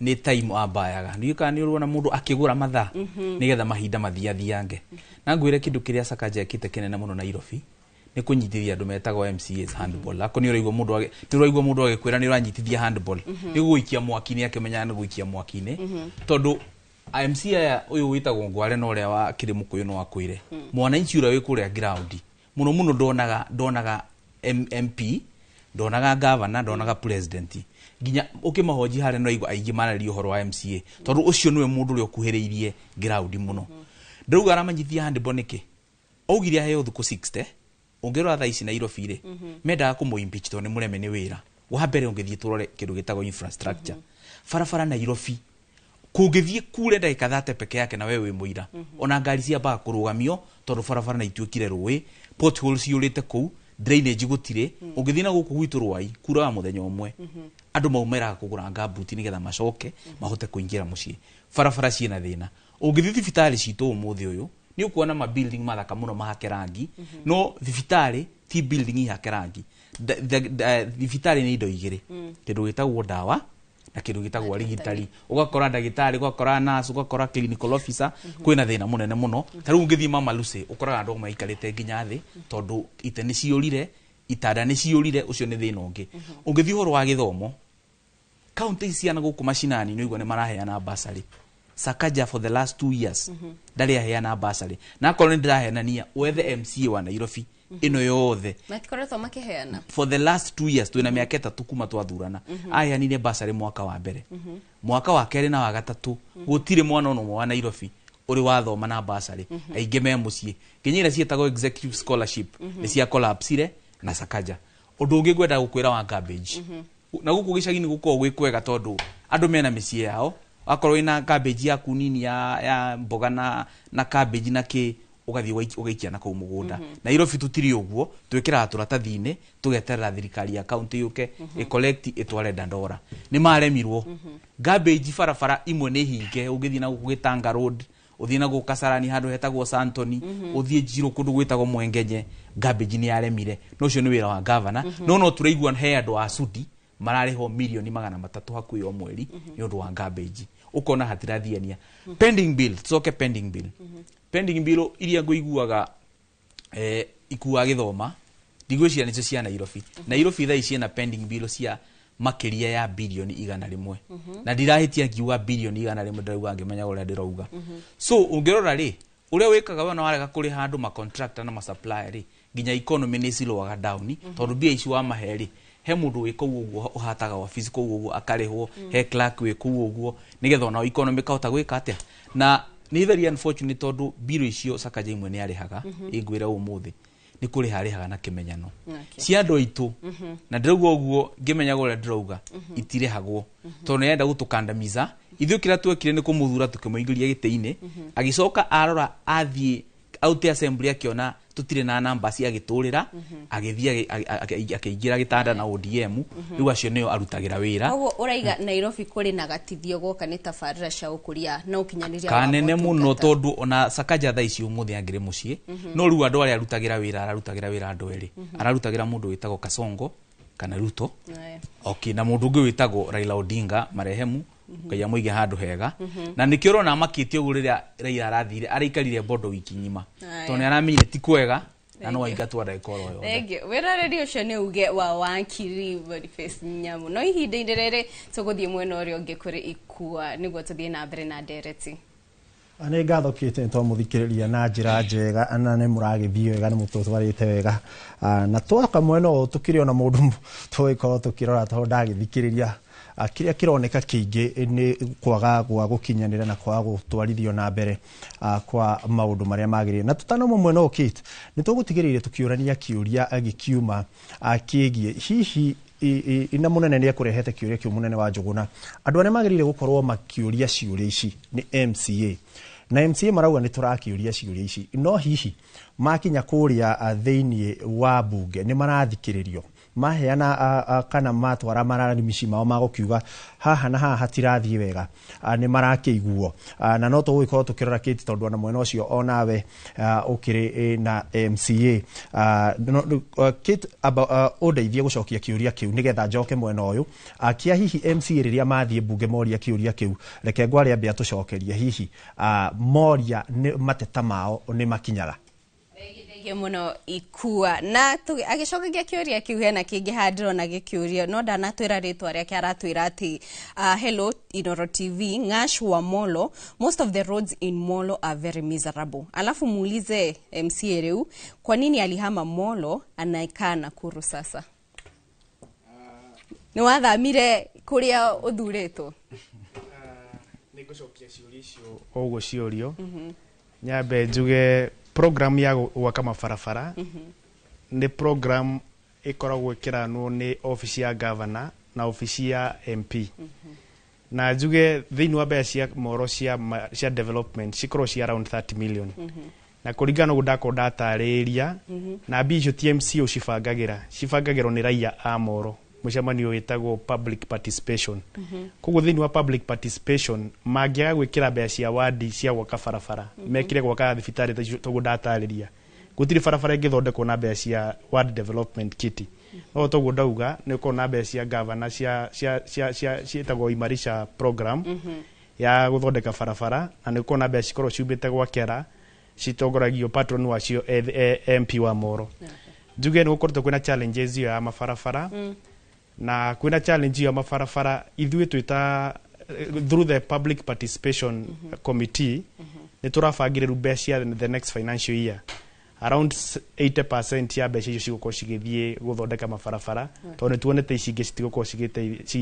nĩ time ambayaga. Ndiũĩ kana nĩ ũrona mũndũ akĩgũra mathaa nĩgetha mahinda mathiathiange. Na ngwĩre kĩndũ kĩrĩa Sakaja ekĩte kĩnene mũno Nairobi nĩ kũnyitithia andũ metagwo MCAs handball. Ako nĩ ũraigua mũndũ nĩ ũraigua mũndũ agĩkwĩra nĩ ũranyitithia handball, nĩ gũikia mwaki-inĩ, akĩmenyaga nĩ gũikia mwaki-inĩ, tondũ MC aya ũyũ wĩtagwo Ngware na ũrĩa wa kĩrĩ mũkũyũ no akwĩre mwananchi ũrĩa wĩ kũrĩa ground mũno mũno ndonaga MP, ndonaga governor, ndonaga president. Nginya ũkĩmahoji harĩa no aigua aingĩ mararĩria ũhoro wa MCA, tondũ ũcio nĩwe mũndũ ũrĩa ũkuhĩrĩirie ground mũno. Ndauga aramanyithia handball nĩkĩ? Augire aheo thukũ 60. Ũngĩrora thaa ici Nairobi rĩ, mendaga kũmũ impeach tondũ nĩ mũreme nĩ wĩra wa mbere. Ũngĩthiĩ tũrore kĩndũ gĩtagwo infrastructure, barabara Nairobi kũngĩthiĩ kure ndagĩka 30 peke yake na we wĩ mũira, ona ngari ciambaga kũrũgamio tondũ barabara nĩ ituĩkire rũĩ, potholes ciyũrĩte kũu, drainage gũtirĩ. Ũngĩthiĩ na gũkũ gwitũ Rwai, kuraga mũthenya ũmwe, andũ maumĩraga kũgũra ngambuti nĩgetha macoke mahote kũingĩra mũciĩ. Barabara ciĩna thĩna. Ũngĩthiĩ thibitarĩ citũ ũmũthĩ ũyũ nĩ ũkuona ma building mathaka mũno mahake rangi, no thibitarĩ ti building ihake rangi. Thibitarĩ nĩ indo igĩrĩ, kĩndũ gĩtagwo ndawa na kĩndũ gĩtagwo arigitari. Ũgakora ndagĩtarĩ, ũgakora nurse, ũgakora clinical officer, kwĩna thĩna mũnene mũno. Ta rĩu ũngĩthiĩ Mama Lucy ũkoraga andũ maikarĩte nginya thĩ tondũ ite nĩ ciũrire, itanda nĩ ciũrire. Ũcio nĩ thĩna ũngĩ. Ũngĩthiĩ ũhoro wa gĩthomo, kaunti ici ciana gũkũ macinani nĩ ũigua nĩ maraheana bursary. Sakaja for the last 2 years ndarĩ aheana bursary, na akorwo nĩ ndĩrahenania wethe MCA wa Nairobi ĩno yothe. Matikoretwo makĩheana? For the last 2 years, twĩna mĩaka 3 kuma twathurana. Aheanire bursary mwaka wa mbere, mwaka wa kerĩ na wa gatatũ gũtirĩ mwana ona ũmwe wa Nairobi ũrĩ wathoma na bursary. Aingĩ me mũciĩ. Nginya iria ciĩtagwo executive scholarship nĩ cia collapsire na Sakaja. Ũndũ ũngĩ ngwenda gũkwĩra wa garbage, na gũkũ gĩcagi-inĩ gũkoragwo gwĩ kwega tondũ andũ mena mĩciĩ yao. Wakorwo wĩna cabbage yaku nini ya mboga na cabbage na kĩ, ũgathiĩ ũgaikia na kũu mũgũnda. Nairobi tũtirĩ ũguo, twĩkĩraga tũratathi-inĩ tũgeterera thirikari ya kaunti yũke ĩcollect ĩtware Dandora. Nĩ maremirwo. Garbage, barabara imwe nĩ hinge. Ũngĩthiĩ na gũkũ Gĩtanga Road, ũthiĩ na gũkũ Kasarani handũ hetagwo Santoni, ũthiĩ Njirũ kũndũ gwĩtagwo Mwengenye, garbage nĩ yaremire. No ũcio nĩ wĩra wa governor. No tũraigua he andũ a Sudi mararĩhwo mirioni 300 hakuhĩ o mweri nĩ ũndũ wa garbage. Ũkona hatirathiania. Pending bill, tucoke pending bill. Pending bill iria ngũiguaga ikuaga gĩthoma, ndigwĩciria nĩcio cia Nairobi. Nairobi thaa ici ĩna pending bill cia makĩria ya birioni 100. Na ndirahĩtia ngiuga birioni 100, ndĩrauga ngĩmenya ũrĩa ndĩrauga. So ũngĩrora rĩ, ũrĩa wĩkaga we ona warega kũrĩha andũ ma contractor na ma supplier rĩ, Nginya economy nĩ cilowaga down tondũ mbia ici wamahe rĩ, he mũndũ wĩ kũu ũguo ũhataga wabici kũu ũguo akarĩhwo, he clerk wĩ kũu ũguo nĩgetha ona economy kahota gwĩka atĩa. Na nĩ very unfortunate tondũ mbirũ icio Sakaja imwe nĩ arĩhaga, ingwĩra ũmũthĩ nĩ kũrĩha arĩhaga na kĩmenyano cia andũ aitũ, na ndĩrauga ũguo ngĩmenyaga ũrĩa ndĩrauga, itirĩhagwo tondũ nĩ arenda gũtũkandamiza ithuĩ. Kĩrĩa twekire nĩ kũmũthura tũkĩmũingĩria gĩtĩ-inĩ, agĩcoka arora athiĩ aute assembly akĩona tũtirĩ na namba cia agĩtũrĩra, agĩthiĩ akĩingĩra gĩtanda na ODM. Rĩu acio nĩo arutagĩra wĩra. Koguo ũraiga Nairobi kũrĩ na gatithio goka nĩ tabarĩra cia ũkũria na ũkinyanĩria wa kanene mũno, motungata. Tondũ ona Sakaja thaa ici ũmũthĩ angĩrĩ mũciĩ, no rĩu andũ arĩa arutagĩra wĩra, ararutagĩra wĩra andũ erĩ. Ararutagĩra mũndũ wĩtagwo Kasongo kana Ruto, okay, na mũndũ ũngĩ wĩtagwo Raila Odinga marehemu, Ngai amũige handũ hega. Na nĩkĩo ũrona makĩtie ũguo rĩrĩa Raila arathire araikarire bondo wiki ng'ima, tondũ nĩ aramenyire ti kwega na no aingatwo ndagĩka oro yothe. Thank you. Wĩroreri ũcio nĩ uge wa wakiri Boniface Nyamu. No ihinda-inĩ rĩrĩ tũgũthiĩ mwena ũrĩa ũngĩ kũrĩ Ikua nĩguo tũthiĩ na mbere na ndereti. Nĩ ngatho kĩte nĩ twamũthikĩrĩria na njĩra njega na nĩ mũragĩthiĩ wega, nĩ mũtũtwarĩte wega. Na twoka mwena ũyũ tũkĩrĩ ona mũndũ tũgĩkorwo tũkĩrora tondũ ndagĩthikĩrĩria. Kĩrĩa kĩroneka kĩingĩ nĩ kwaga gwa gũkinyanĩra na kwaga gũtwarithio na mbere kwa maũndũ marĩa magĩrĩire. Na tũtanauma mwena ũyũ, Kate, nĩ tũgũtigĩrĩire tũkĩũrania kĩũria gĩkiuma kĩgiĩ hihi na mũnene nĩ ekũrehete kĩũria kĩu, mũnene wa Njũgũna, andũ arĩa magĩrĩire gũkorwo makĩũria ciũria ici nĩ MCA, na MCA marauga nĩ tũrakĩũria ciũria ici, no hihi makinya kũrĩa thĩinĩ wa bunge nĩ marathikĩrĩrio maheana kana matwara mararimici mao magũkiuga haha na haha hatirathiĩ wega, nĩ marakĩiguo? Na no tũgũgĩkorwo tũkĩrora kĩti tondũ ona mwena ũcio onawe ũkĩrĩ na MCA. Kate, amba ũndeithie gũcokia kĩũria kĩu nĩgetha njoke mwena ũyũ kĩa hihi MCA rĩrĩa mathiĩ mbunge moria kĩũria kĩu. Reke ngware ambe atũcokerie hihi moria nĩ mateta mao nĩ makinyaga. Thengiũ mũno Ikua. Na agĩcokagia kĩũria kĩu, hena kĩngĩ haha ndĩrona gĩkĩũrio no ndanatwĩra rĩtwa rĩake. Aratwĩra atĩ hello Inoro TV, Ngash wa Molo, most of the roads in Molo are very miserable. Alafu muulize MCA rĩu kwa nini alihama Molo, anakaa Nakuru sasa. Nĩ wathamire kũrĩa ũthurĩtwo? Nĩ ngũcokia ciũria icio o ũguo ciũrio. Nyambe njuge program ya gwaka mabarabara nĩ program ĩkoragwo ĩkĩranwo nĩ obici ya governor na obici ya MP, na njuge thĩinĩ wa mbeca cia moro cia development cikorwo cia around 30 million, na kũringana na ũguo ndakorwo ndatarĩria, na mbia icio ti MCA ũcibangagĩra, cibangagĩrwo nĩ raia a moro mũcemanio wĩtagwo public participation. Koguo thĩinĩ wa public participation mangĩaga gwĩkĩra mbeca cia wadi cia gwaka barabara, mekire gwaka thibitarĩ ta icio toguo ndatarĩria, gũtirĩ barabara ĩngĩthondekwo na mbeca cia ward development kitty. No toguo ndauga nĩ ũkorwo na mbeca cia governor cia ciĩtagwo Imarisha program ya gũthondeka barabara, na nĩ ũkorwo na mbeca cikorwo ciumĩte gwa kera citongoragio patron wacio MP wa Moro. Njuge nĩ gũkoretwo kwĩna challenges iyo ya mabarabara, na kwĩna challenge iyo ya mabarabara ithuĩ twĩta through the public participation committee nĩ tũrabangire rĩu mbeca cia the next financial year, around 80% ya mbeca icio cigũkorwo cigĩthiĩ gũthondeka mabarabara, tondũ nĩ tuonete ici ingĩ citigũkorwo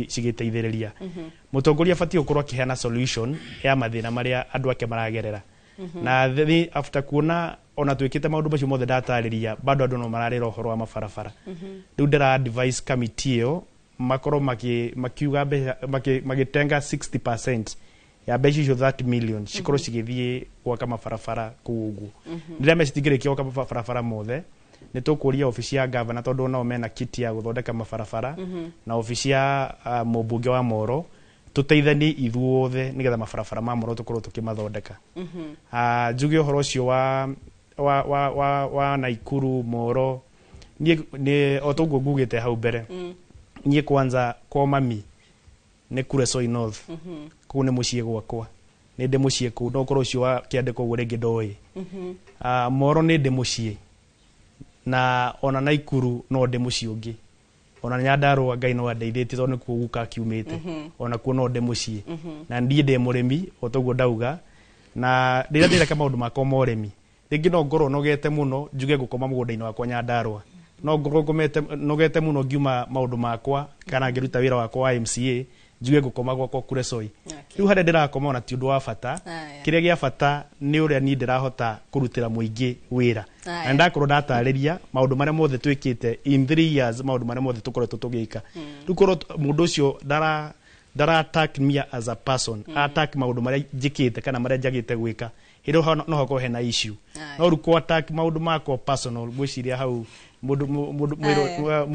cigĩteithĩrĩria. Mũtongoria abatiĩ gũkorwo akĩheana solution ya mathĩna marĩa andũ ake maragerera, na after kuona ona twĩkĩte maũndũ macio mothe ndatarĩria, bado andũ no mararĩra ũhoro wa mabarabara. Rĩu ndĩra advise committee ĩyo makorwo makiuga mbeca magĩtenga 60% ya mbeca icio 30 million cikorwo cigĩthiĩ gwaka mabarabara kũu ũguo. Rĩrĩa mbeca citingĩrĩkia gwaka mabarabara mothe, nĩ tũkũria obici ya gavana tondũ nao mena kiti ya gũthondeka mabarabara, na obici ya mũmbunge wa Moro, tũteithanie ithuothe nĩgetha mabarabara ma Moro tũkorwo tũkĩmathondeka. Njuge ũhoro ũcio wa Naikuru Moro, niĩ nĩ o toguo ngugĩte hau mbere, niĩ kwanza kwa mami nĩ Kuresoi North, kũu nĩ mũciĩ gwakwa, nĩ ndĩ mũciĩ kũu, no ũkorwo ũcio wa kĩandĩko ũguo rĩngĩ ndoĩ. Moro nĩ ndĩ mũciĩ, na ona Naikuru no ndĩ mũciĩ ũngĩ, ona Nyandarũa Ngai no andeithĩtie tondũ nĩkuo guka akiumĩte, ona kuo no ndĩ mũciĩ. Na niĩ ndĩ mũrĩmi o toguo ndauga, na rĩrĩa ndĩreka maũndũ makwa ma ũrĩmi Rĩngĩ no ngorwo nogete mũno njuge ngũkoma mũgũnda-inĩ wakwa Nyandarũa, no ngorwo ngomete nogete mũno ngiuma maũndũ makwa kana ngĩruta wĩra wakwa wa MCA, njuge ngũkoma gwakwa Kuresoi. Rĩu harĩa ndĩrakoma ona ti ũndũ wa bata. Kĩrĩa gĩa bata nĩ ũrĩa niĩ ndĩrahota kũrutĩra mũingĩ wĩra. Na ndakorwo ndatarĩria maũndũ marĩa mothe twĩkĩte in 3 years, maũndũ marĩa mothe tũkoretwo tũgĩka. Rĩu korwo mũndũ ũcio ndara attack me as a person, attack maũndũ marĩa njĩkĩte kana marĩa njagĩte gwĩka, hĩndĩ ĩyo no hakorwo hena issue. No rĩu kũ attack maũndũ makwa personal, ngwĩciria hau mũndũ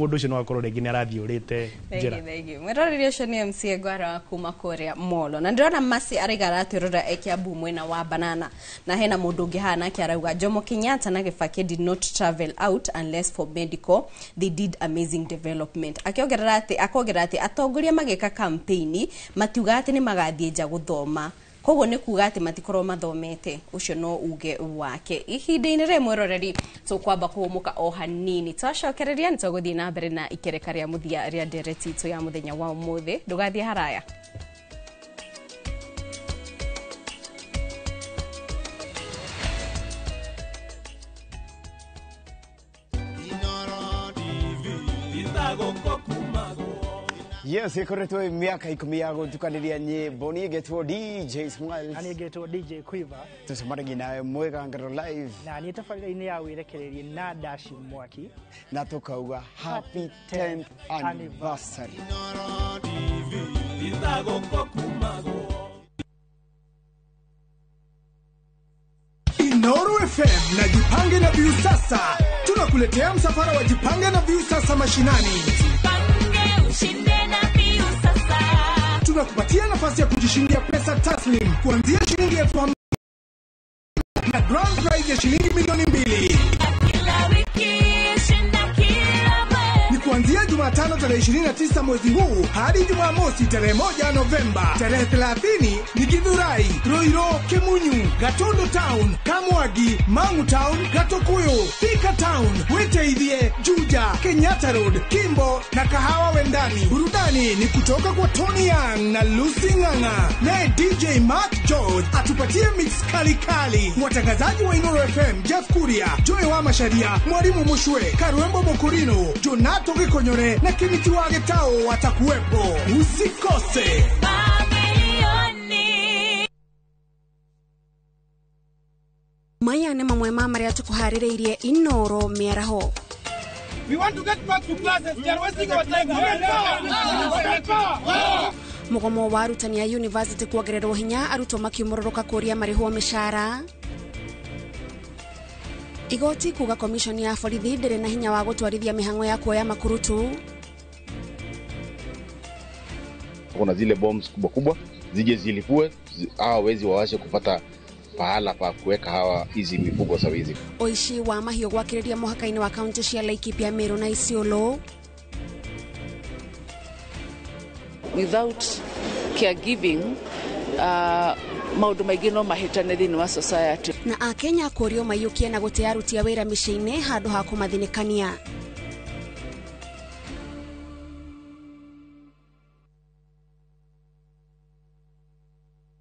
ũcio no akorwo rĩngĩ nĩ arathiĩ ũrĩte njĩra. Thank you. Mwĩroreri ũcio nĩ MCA Ngwara wa kuma kũrĩa Molo, na ndĩrona Masi araiga aratwĩrora e Kiambu mwena wa Banana, na hena mũndũ ũngĩ haha nake arauga Jomo Kenyatta na Kibaki did not travel out unless for medical, they did amazing development. Akĩongerera atĩ akongerera atĩ atongoria magĩka campaign matiuga atĩ nĩ magathiĩ nja gũthoma, koguo nĩ kuga atĩ matikorwo mathomete. Ũcio no uge wake. Ihinda-inĩ rĩrĩ mwĩroreri, tũkwamba kũhũmũka o hanini, twacokereria nĩ tũgũthiĩ na mbere na ikereka rĩa mũthia rĩa ndereti itũ ya mũthenya wa ũmũthĩ. Ndũgathiĩ haraya. Yes, ikoretwo miaka 10 ya gutukaniria nyimbo. Niĩ ngetwo DJ Smiles. Na niĩ ngetwo DJ Quiver. Tucemanagia nawe Mwĩgangaro live. Na niĩ tabarĩra-inĩ ya wĩrekererie na Dashi Mwaki. Na tukauga happy 10th anniversary. Inooro FM na Jipange na Viusasa tunakuletea msafara wa Jipange na Viusasa mashinani. Ushinde na Viusasa. Tunakupatia nafasi ya kujishindia pesa taslim kuanzia shilingi 50,000 na grand prize ya shilingi milioni 2. Kila wiki shinda kila mwezi. Ni kuanzia Jumatano tarehe 29 mwezi huu hadi Jumamosi tarehe 1 Novemba. Tarehe 30 ni Githurai, Ruiru, Kimunyu, Gatundu Town, Kamwagi, Mangu Town, Gatukuyu, Thika Town, Witeithie, Juja, Kenyatta Road, Kimbo na Kahawa Wendani. Burudani ni kutoka kwa Tony Young na Lucy Ng'ang'a. Naye DJ Mark George atupatie mix kali kali. Watangazaji wa Inooro FM Jeff Kuria, Joy wa Masharia, Mwalimu Mushwe, Karuembo Mokurino, Jonato Gikonyore na Kimiti wa Getao watakuwepo. Usikose. Maya nĩ mamwe ma marĩa tũkũharĩrĩirie Inooro mĩaraho. We want to get back to classes. They are wasting our time. Mũgomo wa arutani a university kuongererwo hinya, arutwo makiumũrũrũka kũria marĩhwo mĩcara. Igoti kuga commission ya borithi ndĩrĩ na hinya wa gũtwarithia mĩhang'o ya kuoya makurutu. Kuna zile bombs kubwa kubwa zije zilipue, hawa wezi wawashe kupata pahala pa kuweka hawa hizi mifugo sawa hizi. Oishi wa mahiũ gwakĩrĩria mũhaka-inĩ wa kaunti cia Laikipia, Meru na Isiolo. Without caregiving, maũndũ maingĩ no mahĩtane thĩinĩ wa society. Na akenya kũrio maiyũkie na gũte aruti a wĩra mĩciĩ-inĩ handũ ha kũmathinĩkania.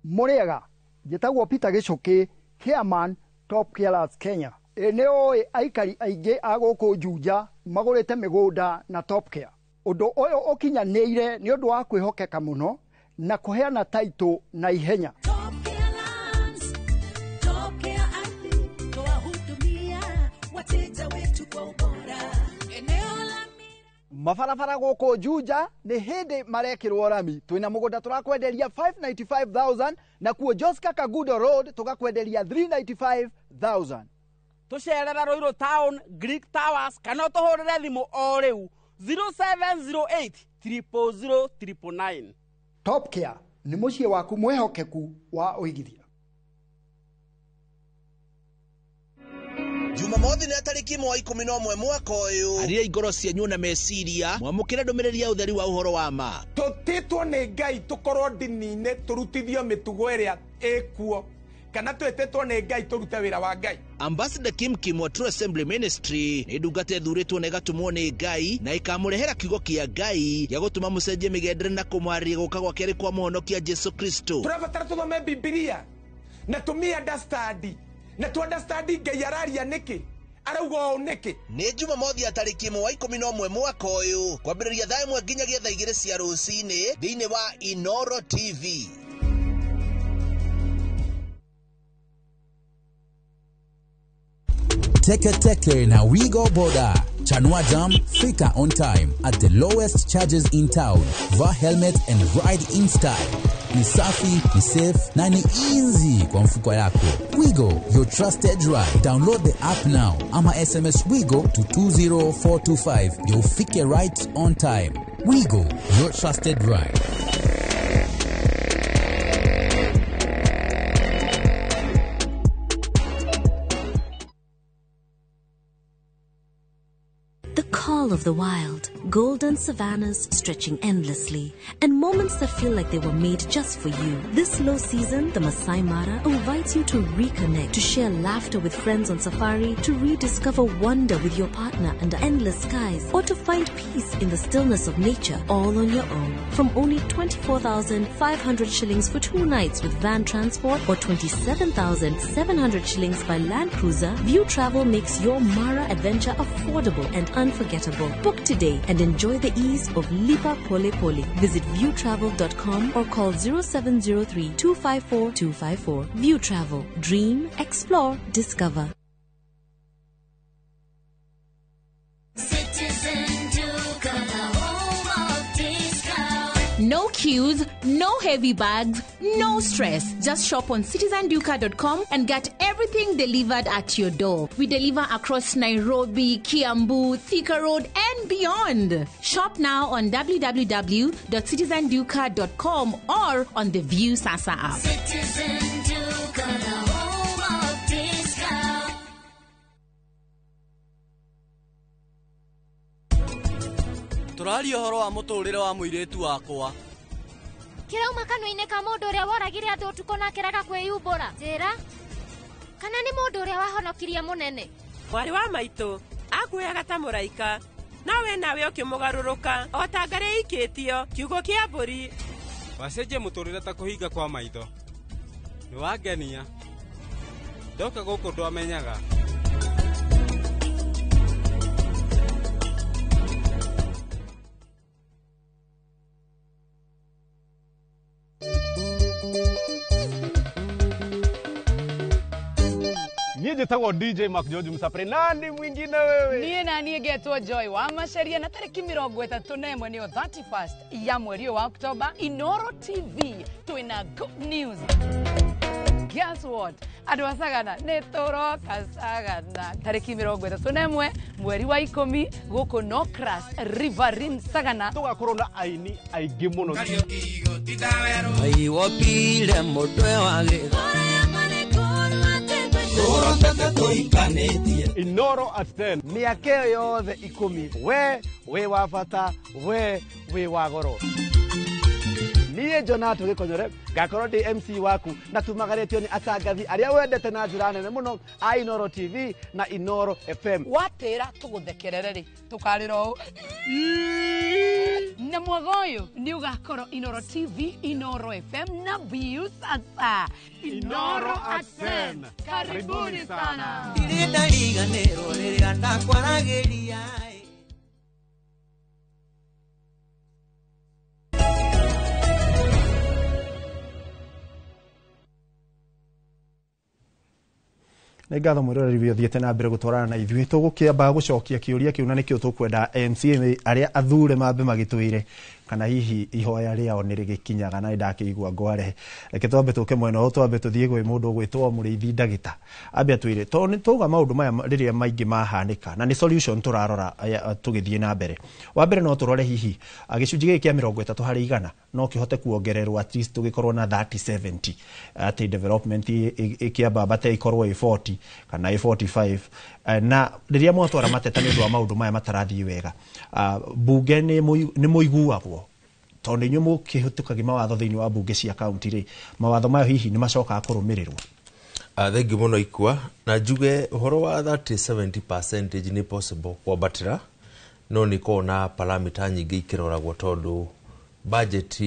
Mũrĩega, njĩtagwo Peter Gĩcũkĩ, chairman Top Carers Kenya. Ĩ nĩ ũĩ aikari aingĩ a gũkũ Juja magũrĩte mĩgũnda na Top Care. Ũndũ ũyũ ũkinyanĩire nĩ ũndũ wa kwĩhokeka mũno na kũheana taitũ na ihenya. Mabarabara gũkũ Juja nĩ hĩndĩ marekĩrwo rami. Twĩna mũgũnda tũrakwenderia 595,000 na kuo Joska Kagudo Road tũgakwenderia 395,000. Tũcerera Ruiru Town, Greek Towers kana ũtũhũrĩre thimũ o rĩu 0708 000 999. Top Care nĩ mũciĩ waku mwĩhokeku wa ũigithia. Jumamothi nĩ tarĩki 11 mwaka ũyũ. Arĩa ingoro cianyu na meciria mwamũkĩre ndũmĩrĩri ya ũtheri wa ũhoro wa ma. Tũtĩtwo nĩ Ngai tũkorwo ndini-inĩ tũrutithio mĩtugo ĩrĩa ĩkuo, kana twĩtĩtwo nĩ Ngai tũrute wĩra wa Ngai. Ambassador Kim Kim wa True Assembly Ministry nĩ ndungata ĩthurĩtwo na ĩgatũmwo nĩ Ngai na ĩkamũrehera kiugo kĩa Ngai gĩa gũtũma mũcenjie mĩgendere na kũmwarĩria gũka gwa kerĩ kwa mũhonokia Jesu Kristo. Tũrabatara tũthome Bibilia na tũmĩ understand Na tu understand Ngai araria nĩkĩ, arauga ũũ nĩkĩ. Nĩ Jumamothi ya tarĩki 1 wa 11 mwaka ũyũ, kwambĩrĩria thaa 1 nginyagia thaa 2 cia rũcinĩ thĩinĩ wa Inoro TV. Teke Teke na Wigo Boda. Chanua Jam, fika on time at the lowest charges in town. Vaa helmet and ride in style. Ni safi, ni safe na ni easy kwa mfuko yako. Wigo, your trusted ride. Download the app now ama SMS Wigo to 20425. You'll fike right on time. Wigo, your trusted ride. The call of the wild, golden savannas stretching endlessly, and moments that feel like they were made just for you. This low season, the Masai Mara invites you to reconnect, to share laughter with friends on safari, to rediscover wonder with your partner under endless skies, or to find peace in the stillness of nature all on your own. From only 24,500 shillings for 2 nights with van transport or 27,700 shillings by Land Cruiser, View Travel makes your Mara adventure affordable and unforgettable. Book today and enjoy the ease of Lipa Pole Pole. Visit viewtravel.com or call 0703 254 254. View Travel. Dream, explore, discover. Citizen Duka, the home of discount. No queues, no heavy bags, no stress. Just shop on citizenduka.com and get everything delivered at your door. We deliver across Nairobi, Kiambu, Thika Road, and beyond. Shop now on www.citizenduka.com or on the View Sasa app. Citizen Duka, the home of discount. Tũraria ũhoro wa mũtũrĩre wa mũirĩtu wakwa. Kĩrauma kanua-inĩ ka mũndũ ũrĩa woragire andũ ũtukũ na akĩrega kwĩyumbũra. Njĩra, kana nĩ mũndũ ũrĩa wahonokirie mũnene? Mwarĩ wa maitũ akuoyaga ta mũraika, no we nawe ũkĩmũgarũrũka o ta ngarĩ ĩikĩtio kiugo kĩa mbũri. Wacenjia mũtũrĩre ta kũhinga kwa maitho. Nĩ wangenia. Ndoka gũkũ ndwamenyaga. Niĩ njĩtagwo DJ Mark George Msapre. Nani mwingine wewe? Niĩ na niĩ ngetwo Joy wa Maceria na tarĩki 31 nĩyo 31st ya mweri wa Oktoba, Inoro TV twĩna good news. Guess what? Andũ a Sagana nĩ tũroka Sagana tarĩki 31 mweri wa 10 gũkũ Nocras Riverine Sagana. Tũgakorwo na aini aingĩ mũno. Aiwopile mũtwe wa gĩtho. Inoro at 10. Mĩaka ĩyo yothe 10 we wĩ wa bata, we wĩ wa goro. Niĩ Jonato Gĩkonyore ngakorwo ndĩ MC waku na tumagarĩtio nĩ atangathi arĩa wendete na njĩra nene mũno a Inoro TV na Inoro FM. Watĩra tũgũthekerere rĩ tũkarĩra ũũ na mwaga ũyũ nĩ ũgakorwo Inoro TV, Inoro FM na View Sasa. Inoro at 10. Karibuni sana. Ndirĩ ndariganĩrwo rĩrĩa ndakwaragĩria. Nĩ ngatho mwĩroreri wĩ ũthiĩte na mbere gũtwarana na ithuĩ. Tũgũkĩamba gũcokia kĩũria kĩu na nĩkĩo tũkwenda MCA arĩa athure mambe magĩtwĩre kana hihi ihoya rĩao nĩ rĩgĩkinyaga, na nĩndakĩigua ngware. Reke twambe tũke mwena ũyũ, twambe tũthiĩ kwĩ mũndũ ũgwĩtwo Mũrĩithi Ndagĩta ambe atwĩre, tondũ nĩ tauga maũndũ maya rĩrĩa maingĩ mahanĩka na nĩ solution tũrarora tũgĩthiĩ na mbere. Wa mbere no tũrore hihi gĩcunjĩ gĩkĩ kĩa 30 harĩ igana no kĩhote kuongererwo at least tũgĩkorwo na 30-70, atĩ development ĩkĩambambate ĩkorwo ĩ 40 kana ĩ 45. Na rĩrĩa mwatwara mateta nĩ ũndũ wa maũndũ maya matarathiĩ wega, bunge nĩ mũiguagwo, tondũ inyuĩ mũkĩhĩtũkagia mawatho thĩinĩ wa bunge cia kaunti rĩ, mawatho mayo hihi nĩ macokaga kũrũmĩrĩrwo? Thengiũ mũno Ikua, na njuge ũhoro wa 30-70% nĩ possible kwambatĩra, no nĩ koragwo na parameter nyingĩ ikĩroragwo tondũ budget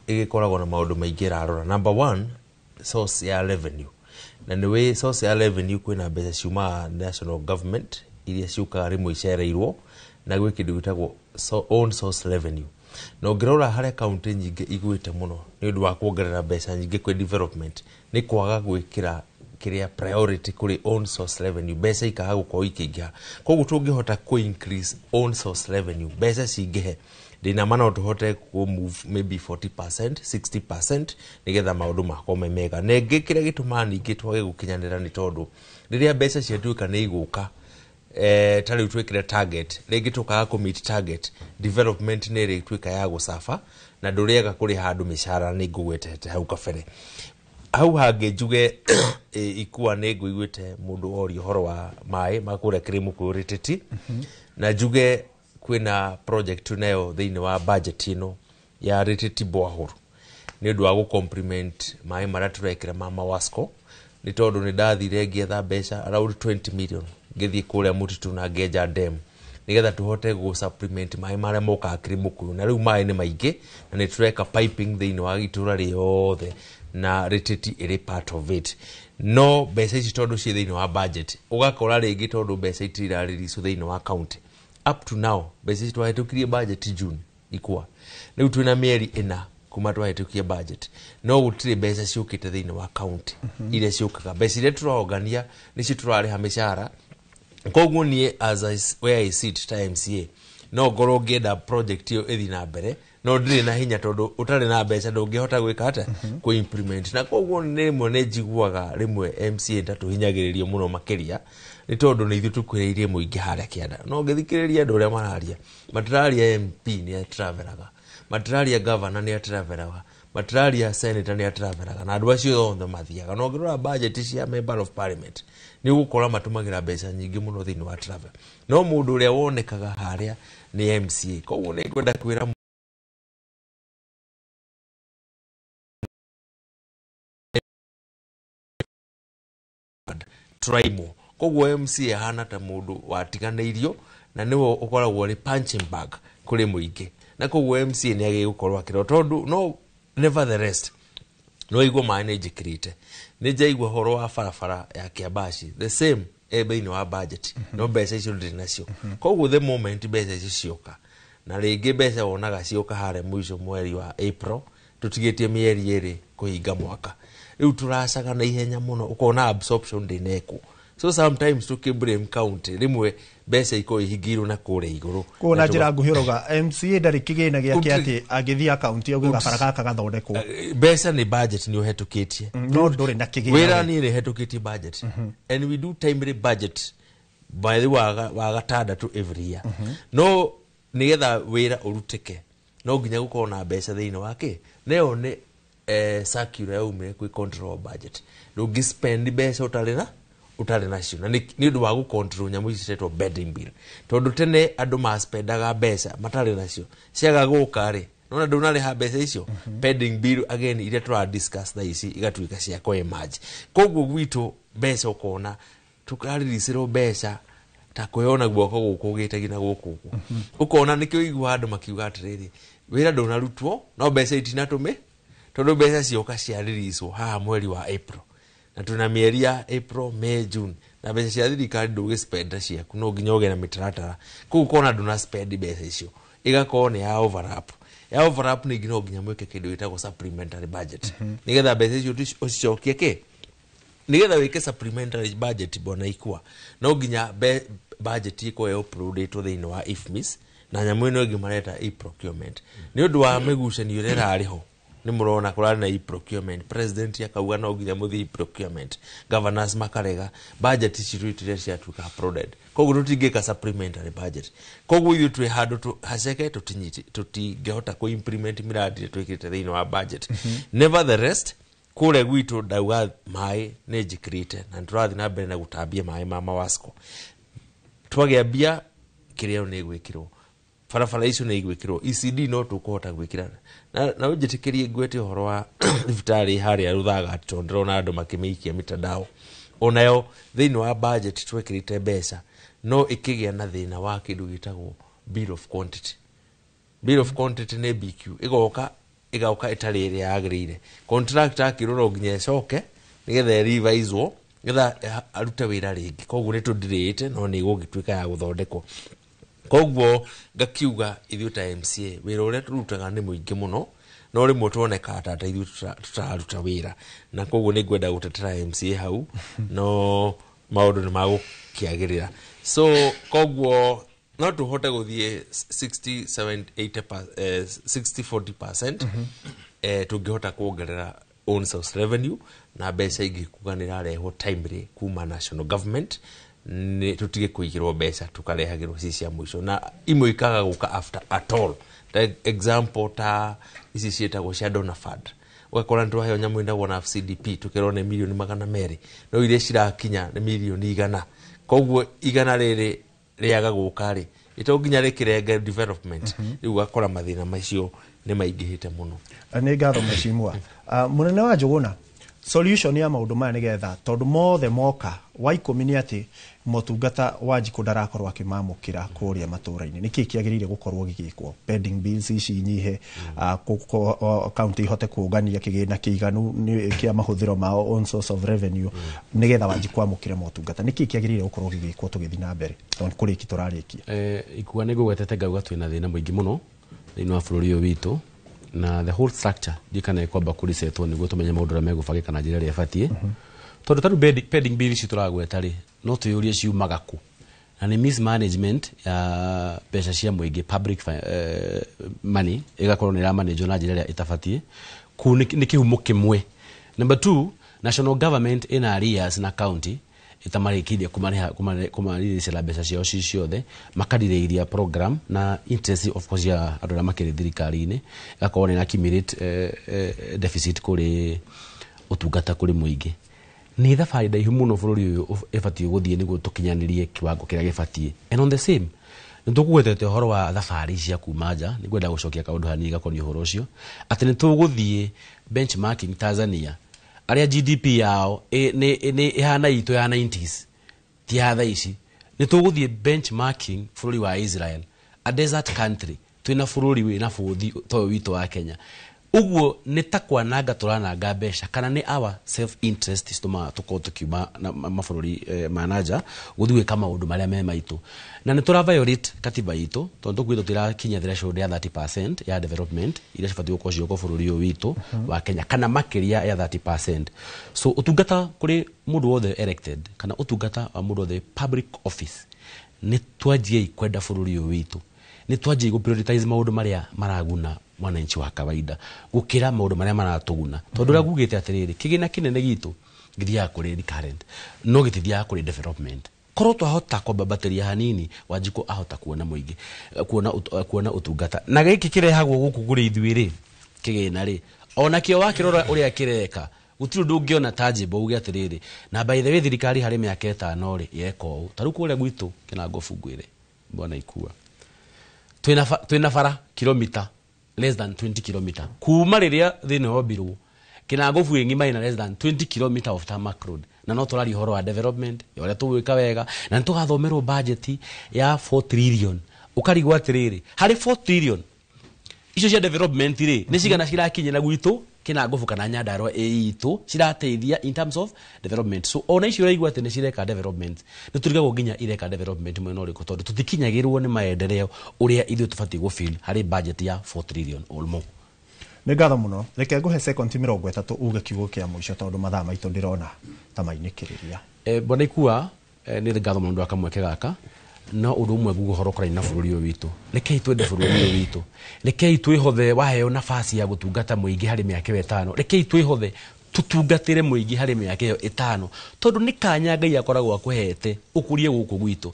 ĩgĩkoragwo na maũndũ maingĩ ĩrarora. Number one, source ya revenue. Na nĩ wĩ source ya revenue, kwĩna mbeca ciumaga national government iria ciũkaga rĩmwe icereirwo, na gwĩ kĩndũ gĩtagwo own source revenue. Na ũngĩrora harĩa kaunti nyingĩ igwĩte mũno nĩ ũndũ wa kuongerera mbeca nyingĩ kwĩ development, nĩ kwaga gwĩkĩra kĩrĩa priority kũrĩ own source revenue, mbeca ikaga gũkorwo ikĩingĩha. Koguo tũngĩhota kũ increase own source revenue, mbeca cingĩhe, ndĩna ma no tũhote kũ move maybe 40%, 60%, nĩgetha maũndũ makorwo me mega. Na ĩngĩ kĩrĩa gĩtũmaga ningĩ twage gũkinyanĩra nĩ tondũ rĩrĩa mbeca ciatuĩka nĩ igũka, ta rĩu twĩkĩre target, rĩngĩ tũkaga kũ meet target, development nĩ ĩrĩtuĩka ya gũcaba na ndũrĩaga kũrĩha andũ mĩcara. Nĩ ngũgwetete hau kabere. Hau hangĩ njuge ikua nĩ ngũiguĩte mũndũ oria ũhoro wa maĩ ma kũrĩa Kĩrĩmũkũyũ Rĩtĩti, na njuge kwĩna project nayo thĩinĩ wa budget ĩno ya Rĩtĩti borehole, nĩ ũndũ wa gũ complement maĩ marĩa tũrekĩra ma Mawasco, nĩ tondũ nĩ ndathire ngĩetha mbeca around 20 million, ngĩthiĩ kũrĩa mũtitũ na ngenja dam nĩgetha tũhote gũ supplement maĩ marĩa mokaga Kĩrĩmũkũyũ. Na rĩu maĩ nĩ maingĩ na nĩ tũreka piping thĩinĩ wa itũra rĩothe, na Rĩtĩti ĩrĩ part of it. No mbeca ici tondũ ciĩ thĩinĩ wa budget, ũgakora rĩngĩ tondũ mbeca itirarĩricwo thĩinĩ wa county up to now, mbeca ici twahĩtũkirie budget June ikwa, rĩu twĩna mĩeri 4 kuma twahĩtũkia budget, no gũtirĩ mbeca ciũkĩte thĩinĩ wa county. Iria ciũkaga, mbeca iria tũrongania nĩcio tũrarĩha mĩcara. Koguo niĩ as I, where I sit ta MCA, no ngorwo ngĩenda project ĩyo ĩthiĩ na mbere, no ndirĩ na hinya, tondũ ũtarĩ na mbeca ndũngĩhota gwĩka atĩa? Kũ implement. Na koguo rĩmwe nĩ njiguaga rĩmwe MCA ta tũhinyagĩrĩrio mũno makĩria, nĩ tondũ nĩ ithuĩ tũkuhĩrĩirie mũingĩ harĩa kĩanda. No ngĩthikĩrĩria andũ ũrĩa mararia, matiraria MP nĩ atravelaga, matiraria governor nĩ atravelaga, matiraria senator nĩ atravelaga, na andũ acio othe mathiaga. No ũngĩrora budget cia member of parliament, nĩ ũgũkora matũmagĩra mbeca nyingĩ mũno thĩinĩ wa travel, no mũndũ ũrĩa wonekaga harĩa nĩ MCA. Koguo nĩ ngwenda kwĩra try more. Koguo MCA ahana ta mũndũ watiganĩirio na nĩwe ũkoragwo ũrĩ punching bag kũrĩ mũingĩ, na koguo MCA nĩ agĩrĩirwo gũkorwo akĩrora, tondũ no nevertheless no igua maĩ nĩ njĩkĩrĩte, nĩ njaigua ũhoro wa barabara ya Kĩambaci, the same ĩ thĩinĩ wa budget, no mbeca icio ndĩrĩ nacio. Koguo the moment mbeca icio cioka, na rĩngĩ mbeca wonaga cioka harĩa mũico mweri wa April, tũtigĩtie mĩeri 2 kũhinga mwaka, rĩu tũracaga na ihenya mũno, ũkona absorption ndĩnekwo. So sometimes tũkĩ blame county, rĩmwe mbeca ikorwo ihingĩirwo na kũrĩa igũrũ. Koguo na njĩra nguhĩ ũrauga MCA ndarĩ kĩgĩna gĩake atĩ angĩthiĩ akaunti auge gabara gaka gathondekwo. Mbeca nĩ budget nĩ ũhetũkĩtie. No ndũrĩ na kĩgĩna. Wĩra niĩ nĩ hetũkĩtie budget, and we do timely budget mweri wa gatandatũ every year. No nĩgetha wĩra ũrutĩke no nginya gũkorwo na mbeca thĩinĩ wake, nayo nĩ circular yaumire kwĩ control budget. Ndũngĩ spend mbeca ũtarĩ nacio, na nĩ ũndũ wa gũ control nyamũ ici ciretwo pending bill, tondũ tene andũ maspendaga mbeca matarĩ nacio, ciaga gũka rĩ, nona ndũnarĩha mbeca icio, pending bill again iria tũra discuss thaa ici igatuĩka cia kũ emerge. Koguo gwitũ mbeca ũkona tũkarĩricĩrwo mbeca ta kwĩona guoko gũkũ gĩtagia na gũkũ ũguo, ũkona nĩkĩo ũiguaga andũ makiuga atĩrĩrĩ, wĩra ndũnarutwo no mbeca itinatũmĩ, tondũ mbeca cioka ciarĩricwo haha mweri wa April, na tuna mĩeri ya April, May, June, na mbeca cia thirikari ndũgĩ spend ciaku, no nginya ũgĩe na mĩtaratara. Koguo ũkona ndũna spend mbeca icio, igakorwo nĩ ya overlap, ya overlap ningĩ no nginya mwĩke kĩndũ gĩtagwo supplementary budget, nĩgetha mbeca icio ũcicokie kĩ, nĩgetha wĩke supplementary budget. Bwana ikua, no nginya budget ĩkorwo uploadĩtwo thĩinĩ wa IFMIS na nyamũ ĩno ĩngĩ mareta e-procurement. Nĩ ũndũ wa mĩgucanio ĩrĩa ĩrarĩ ho, nĩ mũrona kũrarĩ na e-procurement, president akauga no nginya mũthiĩ e-procurement, governors makarega, budget ici rĩu ciatuĩka uploaded, koguo tũtingĩka supplementary budget. Koguo ithuĩ twĩ handũ haceke, tũtingĩhota kũ implement mĩradi ĩrĩa twĩkĩrĩte thĩinĩ wa budget. Nevertheless, kũrĩa gwitũ ndauga maĩ nĩ njĩkĩrĩte na nĩtũrathiĩ na mbere na gũtambia maĩ ma Mawasco. Twagĩa mbia, kĩrĩa nĩ gwĩkĩrwo barabara icio nĩ igwĩkĩrwo, ECD no tũkũhota gwĩkĩra. Na ũnjĩtĩkĩrie ngwete ũhoro wa thibitarĩ harĩa Rũthaga, tondũ ndĩrona andũ makĩmĩikia mitandao. Onayo thĩinĩ wa budget twekĩrĩte mbeca, no ĩkĩgĩa na thĩna wa kĩndũ gĩtagwo bill of quantity. Bill of quantity nĩ BQ, ĩgoka ĩtarĩ ĩrĩa yagĩrĩire. Contractor akĩrwo no nginya ĩcoke Nĩgetha ĩrevisewo nĩgetha arute wĩra rĩngĩ. Koguo nĩ tũndirĩte no nĩ ĩgũgĩtuĩka ya gũthondekwo. Koguo ngakiuga ithuĩ ta MCA wĩra ũrĩa tũrutaga nĩ mũingĩ mũno, no rĩmwe tuonekaga ta ithuĩ tũtararuta wĩra, na koguo nĩ ngwenda gũtetera MCA hau, no maũndũ nĩ magũkĩagĩrĩra. So koguo no tũhote gũthiĩ 60 70 80, 60 40%, tũngĩhota kuongerera own source revenue na mbeca ingĩ kuga nĩ irarehwo timely kuma national government, nĩ tũtige kũigĩrwo mbeca tũkarehagĩrwo ci cia mũico na imwe ikaga gũka after at all. Ta example ta ici ciĩtagwo cia donor fund, ũgakora nĩ twaheo nyamũ ĩtagwo na CDP, tũkerwo nĩ mirioni 200, no iria cirakinya nĩ mirioni 100. Koguo 100 rĩrĩ rĩaga gũka rĩ ĩto nginya rĩkĩrenge development. Rĩu ũgakora mathĩna macio nĩ maingĩhĩte mũno. Nĩ ngatho mheshimiwa. Mũnene wa Njũgũna, solution ya maũndũ maya nĩgetha tondũ mothe moka wa 10 nĩ atĩ motungata wa Njikũ ndarakorwo akĩmamũkĩra kũrĩa matũra-inĩ, nĩkĩ kĩagĩrĩire gũkorwo gĩgĩkwo? Pending bills ici inyihe, county ihote kũngania kĩgĩna kĩiganu kĩa mahũthĩro mao, own source of revenue, nĩgetha Wanjikũ amũkĩre motungata. Nĩkĩ kĩagĩrĩire gũkorwo gĩgĩkwo tũgĩthiĩ na mbere, tondũ nĩ kũrĩki tũrarĩkia? Ikua nĩ ngũgwetete ngauga twĩna thĩna mũingĩ mũno thĩinĩ wa bũrũri ũyũ witũ, na the whole structure ndikana ĩkwamba kũrisetwo nĩguo tũmenye maũndũ ũrĩa megũbangĩka na njĩra ĩrĩa ĩbatiĩ, tondũ ta rĩu pending bill ici tũragweta rĩ, no twĩyũrie ciumaga kũ, na nĩ mismanagement ya mbeca cia mũingĩ, public money ĩgakorwo nĩ ĩramanĩjwo na njĩra ĩrĩa ĩtabatiĩ. Kũu nĩ kĩhumo kĩmwe. Number two, national government ĩna arrears na county ĩtamarĩkĩirie kũmarĩrĩcĩra mbeca ciao ci ciothe, makarirĩiria program na interest of course ya andũ arĩa makĩrĩ thirikari-inĩ, ĩgakorwo nĩ accumulate deficit kũrĩ ũtungata kũrĩ mũingĩ. Nĩ thabarĩ ndaihu mũno bũrũri ũyũ ĩbatiĩ gũthiĩ nĩguo tũkinyanĩrie kiwango kĩrĩa gĩbatiĩ. And on the same, nĩ tũkũgwetete ũhoro wa thabarĩ cia kuma nja, nĩ ngwenda gũcokia kaũndũ hanini gakoniĩ ũhoro ũcio, atĩ nĩ tũgũthiĩ benchmarking Tanzania, arĩa GDP yao nĩ ĩhana itũ ya 90s, ti ya thaa ici. Nĩ tũgũthiĩ benchmarking bũrũri wa Israel, a desert country, twĩna bũrũri wĩna bũthi ta ũyũ witũ wa Kenya. Ũguo nĩ ta kwananga tũrananga mbeca, kana nĩ our self interest citũmaga tũkorwo tũkiuma na mabũrũri ma nanja gũthiĩ gwĩka maũndũ marĩa me maitũ, na nĩ tũra violate katiba itũ, tondũ tũkwĩtwo tũtirakinyia threshold ya 30% ya development iria cibatiĩ gũkorwo cigĩũka bũrũri ũyũ witũ wa Kenya, kana makĩria ya 30%. So ũtungata kũrĩ mũndũ wothe elected, kana ũtungata wa mũndũ wothe public office, nĩ twanjiei kwenda bũrũri ũyũ witũ, nĩ twanjiei gũ prioritize maũndũ marĩa maraguna mwananchi wa kawaida gũkĩra maũndũ marĩa maratũguna, tondũ ũrĩa ngugĩte atĩrĩrĩ, kĩgĩna kĩnene gitũ gĩthiaga kũrĩ recurrent, no gĩtithiaga kũrĩ development. Korwo twahota kwambambatĩria hanini, Wanjikũ ahota kuona mũingĩ, kuona ũtungata, na gĩkĩ kĩrehagwo gũkũ kũrĩ ithuĩ rĩ, kĩgĩna rĩ, onakĩo wakĩrora ũrĩa kĩreka, gũtirĩ ũndũ ũngĩona tangible uge atĩrĩrĩ, na by the way thirikari harĩ mĩaka 5 rĩ yeka ũũ. Ta rĩu kũrĩa gwitũ Kĩnango Bungwĩre, bwana Ikua, twĩna bara kilomita less than 20 kilomita kuma rĩrĩa thĩna wombirwo. Kĩnango Bungwĩ ng'ima ĩna less than 20 kilomita of tarmac road, na no tũraria ũhoro wa development ya ũrĩa tũgwĩka wega, na nĩ tũgathomerwo budget ya 4 trillion. Ũkarigwo atĩrĩrĩ, harĩ 4 trillion icio cia development rĩ, nĩ cigana cirakinyĩra gwitũ Kĩnangobu kana Nyandarua ĩ itũ cirateithia in terms of development? So ona icio ũraigua atĩ nĩ cireka development, nĩ tũrigagwo nginya ireka development mwena ũrĩkũ, tondũ tũtikinyagĩrwo nĩ maendeleo ũrĩa ithuĩ tũbatiĩ gũfeel harĩ budget ya 4 trillion or more. Nĩ ngatho mũno. Reke ngũhe second 30 uge kiugo kĩa mũico, tondũ mathaa maitũ ndĩrona ta mainĩkĩrĩria. Bwana Ikua, nĩ ngatho mũno nĩ ũndũ wa kamweke gaka, no ũndũ ũmwe nguga ũhoro ũkonainie na bũrũri ũyũ witũ, rekei twende bũrũri ũyũ witũ, rekei twĩhothe. Waheo nafasi ya gũtungata mũingĩ harĩ mĩaka ĩyo 5, rekei twĩhothe tũtungatĩre mũingĩ harĩ mĩaka ĩyo 5, tondũ nĩ kanya Ngai akoragwo akũhete ũkũrie gũkũ gwitũ.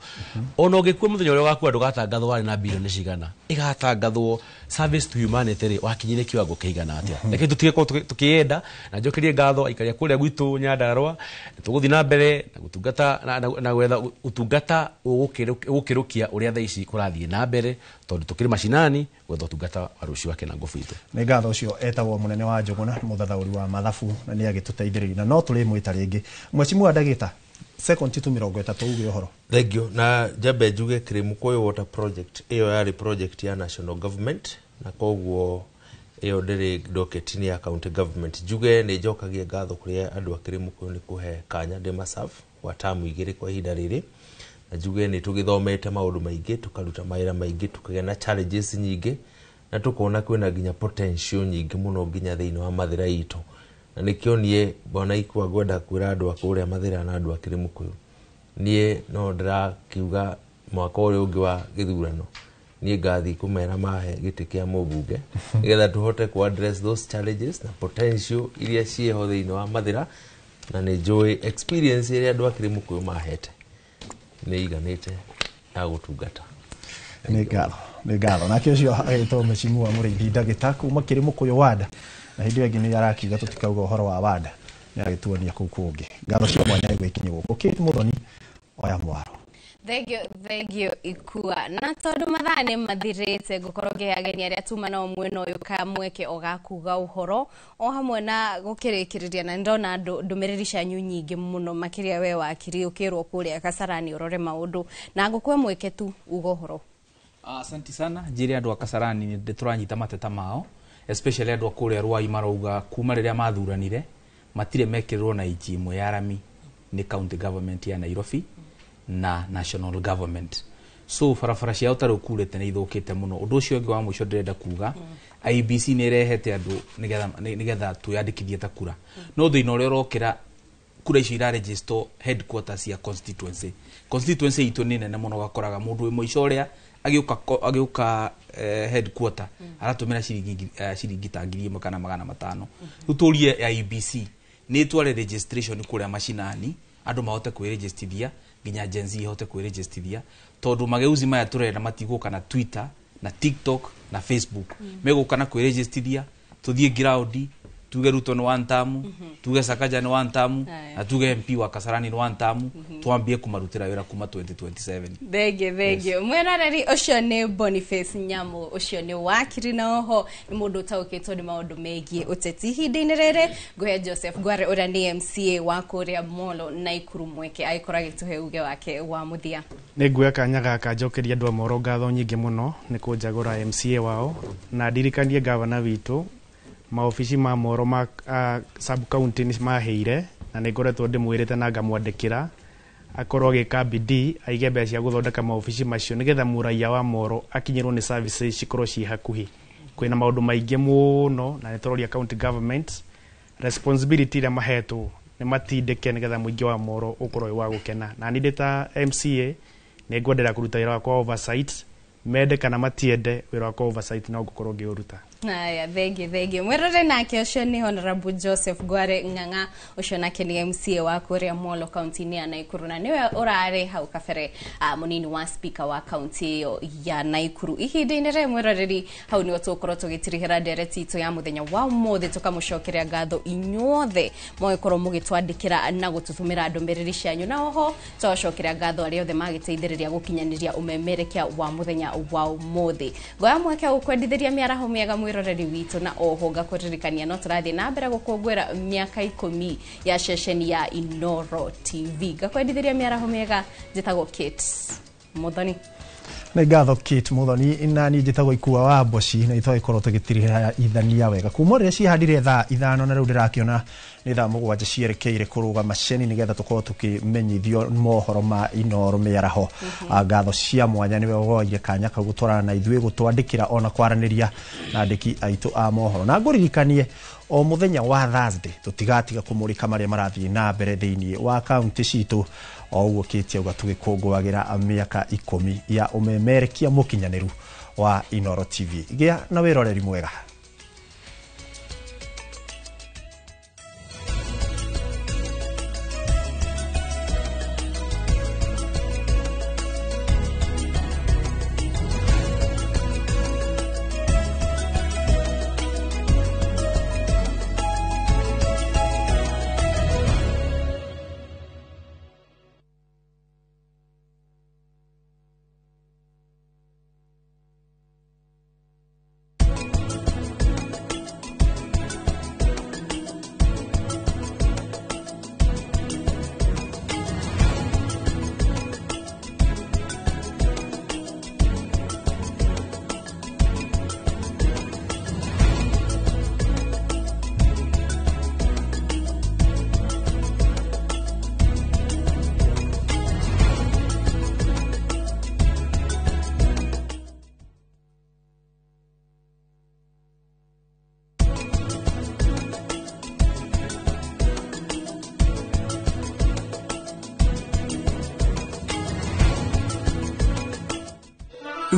Ona ũngĩkua mũthenya ũrĩa ũgakua, ndũgatangathwo warĩ na bilioni cigana, ĩgatangathwo service to humanity rĩ, wakinyire kiwango kĩigana atĩa. Rekei tũtige gũkorwo tũkĩenda, na njokerie ngatho aikaria kũrĩa gwitũ Nyandarua. Nĩ tũgũthiĩ na mbere na gũtungata na gwetha ũtungata ũgũkĩrũkia ũrĩa thaa ici kũrathiĩ na mbere, tondũ tũkĩrĩ macinani gwetha ũtungata wa rũciũ wa Kĩnango witũ. Nĩ ngatho. Ũcio etagwo mũnene wa Njũgũna, mũthathaũri wa mathabu, na nĩ agĩtũteithĩrĩria, na no tũrĩmwĩta rĩngĩ. Mheshimiwa ndagĩta, second tu 30 uge ũhoro. Thank you. Na njambe njuge Kirimukoyo Water Project ĩyo yarĩ project ya national government, na koguo Ĩyo ndĩrĩ docket-inĩ ya county government. Njuge nĩ njokagia ngatho kũrĩ andũ a Kĩrĩmũkũyũ nĩ kũhe kanya ndĩ maserve gwa tamu 2 kwa ihinda rĩrĩ, na njuge nĩ tũgĩthomete maũndũ maingĩ, tũkaruta mawĩra maingĩ, tũkagĩa na challenges nyingĩ, na tũkona kwĩna nginya potential nyingĩ mũno nginya thĩinĩ wa Mathĩra itũ. Na nĩkĩo niĩ bwana Ikua ngwenda kwĩra andũ a kũrĩa Mathĩra na andũ a Kĩrĩmũkũyũ, niĩ no ndĩrakiuga mwaka ũrĩa ũngĩ wa gĩthurano niĩ ngathiĩ kũmera mahe gĩtĩ kĩa mũmbunge nĩgetha tũhote ku address those challenges na potential iria ciĩho thĩinĩ wa Mathĩra, na nĩ njũĩ experience ĩrĩa andũ a Kĩrĩmũkũyũ mahete nĩ iganĩte ya gũtungata. Nĩ ngatho nake ũcio agĩtwo Mheshimiwa Mũrĩithi Ndagĩta kuma Kĩrĩmũkũyũ wanda, na hĩndĩ ĩyo ĩngĩ nĩ arakiuga tũtikauga ũhoro wa wanda, nĩ agĩtuonia kũu kũngĩ. Ngatho cia mwanya igũikinye gũkũ. Kate Muthoni, oya mwaro. Thank you Ikua. Na tondu mathaa nĩ mathirĩte, ngũkorwo ngĩhe ageni arĩa tuma nao mwena ũyũ kamweke o gakuga ũhoro o hamwe na gũkĩrĩkĩrĩria, na nĩndona ndũmĩrĩri cianyu nyingĩ mũno, makĩria we wakiri ũkĩrwo kũrĩa Kasarani ũrore maũndũ, na ngũkũhe mweke tu uga ũhoro. Asanti sana. Njĩre andũ a Kasarani nĩ tũranyita mateta mao, especially andũ a kũrĩa Ruai marauga kuma rĩrĩa mathuranire matirĩ mekĩrĩrwo na inchi ĩmwe ya rami nĩ county government ya Nairobi na national government. So barabara ciao ta rĩu kurĩte nĩ ithũkĩte mũno. Ũndũ ũcio ũngĩ wa mũico ndĩrenda kuga, IEBC nĩ ĩrehete andũ nĩgetha twĩyandĩkithie ta kura, no thĩna ũrĩa ũrokĩra kura icio iraregister headquarters ya constituency. Constituency itũ nĩ nene mũno, ũgakoraga mũndũ wĩ mũico ũrĩa agĩũka headquarter aratũmĩra ciringi ta 1,000 kana 500. Rĩu tũrie IEBC nĩ ĩtware registration kũrĩa macinani, andũ mahote kwĩregistithia, nginya Gen Z ihote kwĩregistithia, tondũ mageuzi maya tũrenda matigũka na Twitter na TikTok na Facebook, megũka na kwĩregistithia, tũthiĩ ground tuge Ruto nĩ one term, tuge Sakaja nĩ one term, na tuge MP wa Kasarani nĩ one term, twambie kũmarutĩra wĩra kuma 2027. Thank you. Mwĩroreri ũcio nĩ Boniface Nyamu, ũcio nĩ wakiri na oho nĩ mũndũ ũtaũkĩtwo nĩ maũndũ megiĩ ũteti. Ihinda-inĩ rĩrĩ ngũhe Joseph Ngware ũrĩa nĩ MCA wa kũrĩa Molo Naikuru mweke agĩkorwo agĩtũhe uge wake wa mũthia. Nĩ nguoya kanya gaka njokeria andũ a Moro ngatho nyingĩ mũno nĩ kũnjagũra MCA wao, na ndirikanie gavana witũ maobici ma Moro ma sub county nĩ maheire, na nĩ ngoretwo ndĩmwĩrĩte na ngamwandĩkĩra akorwo agĩka bidii aige mbeca cia gũthondeka maobici macio nĩgetha mũraiya wa Moro akinyĩrwo nĩ services cikorwo ciĩ hakuhĩ. Kwĩna maũndũ maingĩ mũno na nĩ tũroria county government responsibility ĩrĩa mahetwo nĩ matindĩke nĩgetha mũingĩ wa Moro ũkorwo wĩ wa gũkena. Na niĩ ndĩ ta MCA nĩ ngwenderea kũruta wĩra wakwa wa oversight, mende kana matiende wĩra wakwa wa oversight no ngũkorwo ngĩũruta. Haya, thank you. Mwĩrore nake ũcio nĩ Honorable Joseph Ngware Ng'ang'a, ũcio nake nĩ MCA wa kũrĩa Molo county-inĩ ya Naikuru, na nĩwe ũrarĩ hau kabere mũnini wa speaker wa county ĩyo ya Naikuru. Ihinda-inĩ rĩrĩ mwĩroreri, hau nĩho tũgũkorwo tũgĩtirihĩra ndereti itũ ya mũthenya wa ũmũthĩ, tũkamũcokeria ngatho inyuothe mũgĩkorwo mũgĩtwandĩkĩra na gũtũtũmĩra ndũmĩrĩri cianyu, na oho tũgacokeria ngatho arĩa othe magĩteithĩrĩria gũkinyanĩria ũmemerekia wa mũthenya wa ũmũthĩ. Ngoya mweke gũkwendithĩria mĩaraho mĩega mwĩroreri witũ, na oho ngakũririkania no tũrathiĩ na mbere gũkũngũĩra mĩaka 10 ya ceceni ya Inooro TV. Ngakwendithĩria mĩaraho mĩega, njĩtagwo Kate Muthoni. Nĩ ngatho Kate Muthoni, na niĩ njĩtagwo Ikua wa Mboci, na itwagĩkorwo tũgĩtirihĩra ithania wega kuma rĩrĩa cihandire thaa 5, na rĩu ndĩrakĩona nĩ thaa 7 cierekeire kũrũgama ceni nĩgetha tũkorwo tũkĩmenyithio mohoro ma Inooro mĩaraho. Ngatho cia mwanya nĩwe woire kanya kau gũtwarana na ithuĩ gũtwandĩkĩra ona kwaranĩria na andĩki aitũ a mohoro, na ngũririkanie o mũthenya wa Thursday tũtigatiga kũmũrĩka marĩa marathiĩ na mbere thĩinĩ wa kaunti citũ, o ũguo Kate auga tũgĩkũngũagĩra mĩaka 10 ya ũmemerekia mũkinyanĩru wa Inooro TV. Gĩa na wĩroreri mwega.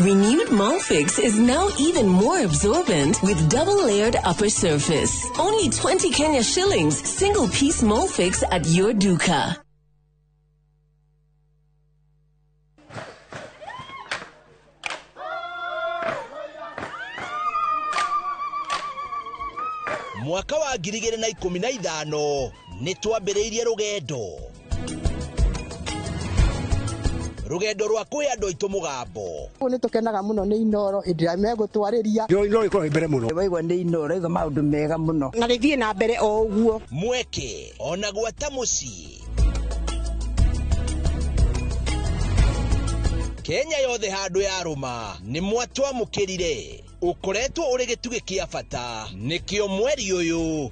Renewed Molfix is now even more absorbent with double-layered upper surface. Only 20 Kenya shillings, single piece Molfix at your duka. Mwaka wa 2015 nĩ twambĩrĩirie rũgendo rwa kũhe andũ aitũ mũgambo. Nĩ tũkenaga mũno nĩ Inooro hĩndĩ ĩrĩa megũtwarĩria. Inooro ĩkoragwo mbere mũno. Waigua nĩ Inooro iga maũndũ mega mũno. Na rĩthiĩ na mbere o ũguo. Mweke ona gwata mũciĩ. Kenya yothe handũ yarũma nĩ mwatwamũkĩrire. Ũkoretwo ũrĩ gĩtugĩ kĩa bata nĩkĩo mweri ũyũ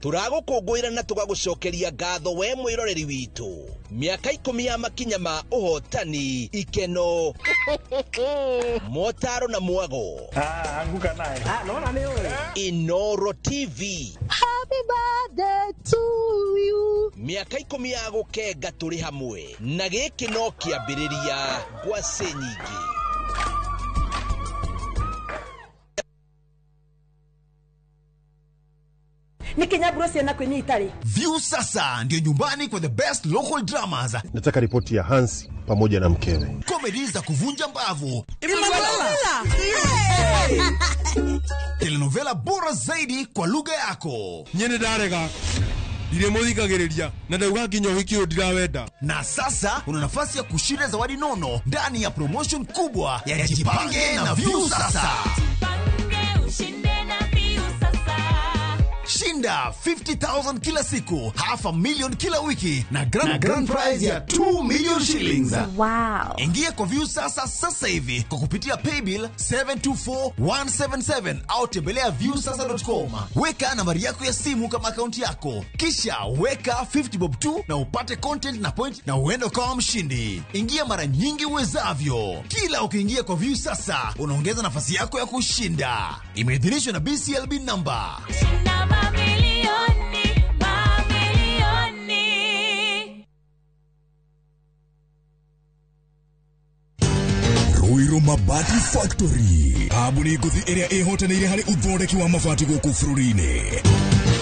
tũragũkũngũĩra na tũgagũcokeria ngatho we mwĩroreri witũ. Mĩaka 10 ya makinya ma ũhotani, ikeno, motaro na mwago. Anguka naye. Naona nĩ ũĩ. Inooro TV. Happy birthday to you. Mĩaka 10 ya gũkenga tũrĩ hamwe na gĩkĩ no kĩambĩrĩria ngwacĩ nyingĩ. View sasa ndio nyumbani kwa the best local dramas. Nataka ripoti ya Hans pamoja na mkewe. Comedy za kuvunja mbavu. Telenovela bora zaidi kwa lugha yako. Nyene darega. Ndiremuthikagiriria na ndauga nginya ũhiki ũyũ ndirawenda. Na sasa una nafasi ya kushinda zawadi nono ndani ya promotion kubwa ya Jipange na View sasa. Shinda 50,000 kila siku, 500,000 kila wiki na grand prize ya 2 million shillings. Wow. Ingia kwa View sasa sasa hivi kwa kupitia paybill 724177 au tembelea viewsasa.com. Weka nambari yako ya simu kama akaunti yako. Kisha weka 50 bob 2 na upate content na point na uende kama mshindi. Ingia mara nyingi uwezavyo. Kila ukiingia kwa View sasa unaongeza nafasi yako ya kushinda. Imeidhinishwa na BCLB number. Mamilioni, mamilioni. Ruiru Mabati Factory. Kambuni ngũthi ĩrĩa ĩhotanĩire harĩ ũthondeki wa mabati gũkũ bũrũri-inĩ.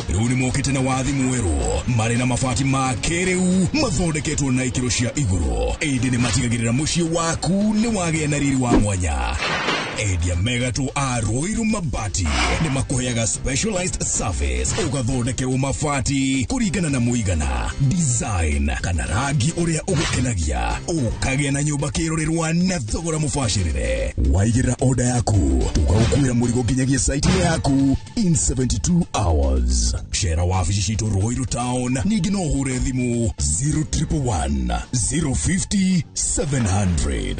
Rĩu nĩ mokĩte na wathi mwerũ marĩ na mabati ma kĩrĩu mathondeketwo na ikĩro cia igũrũ. Ĩndĩ nĩ matigagĩrĩra mũciĩ waku nĩ wagĩa na riri wa mwanya. Endia mega tu a Ruiru Mabati nĩ makũheaga specialized service ũgathondekerwo mabati kũringana na mũigana, design kana rangi ũrĩa ũgũkenagia, ũkagĩa na nyũmba kĩrorerwa na thogora mũbacĩrĩre. Waigĩrĩra order yaku tũgagũkuĩra mũrigo nginyagia site yaku in 72 hours. Cera wabici citũ Ruiru Town, ningĩ no ũhũre thimũ 0111 050 700.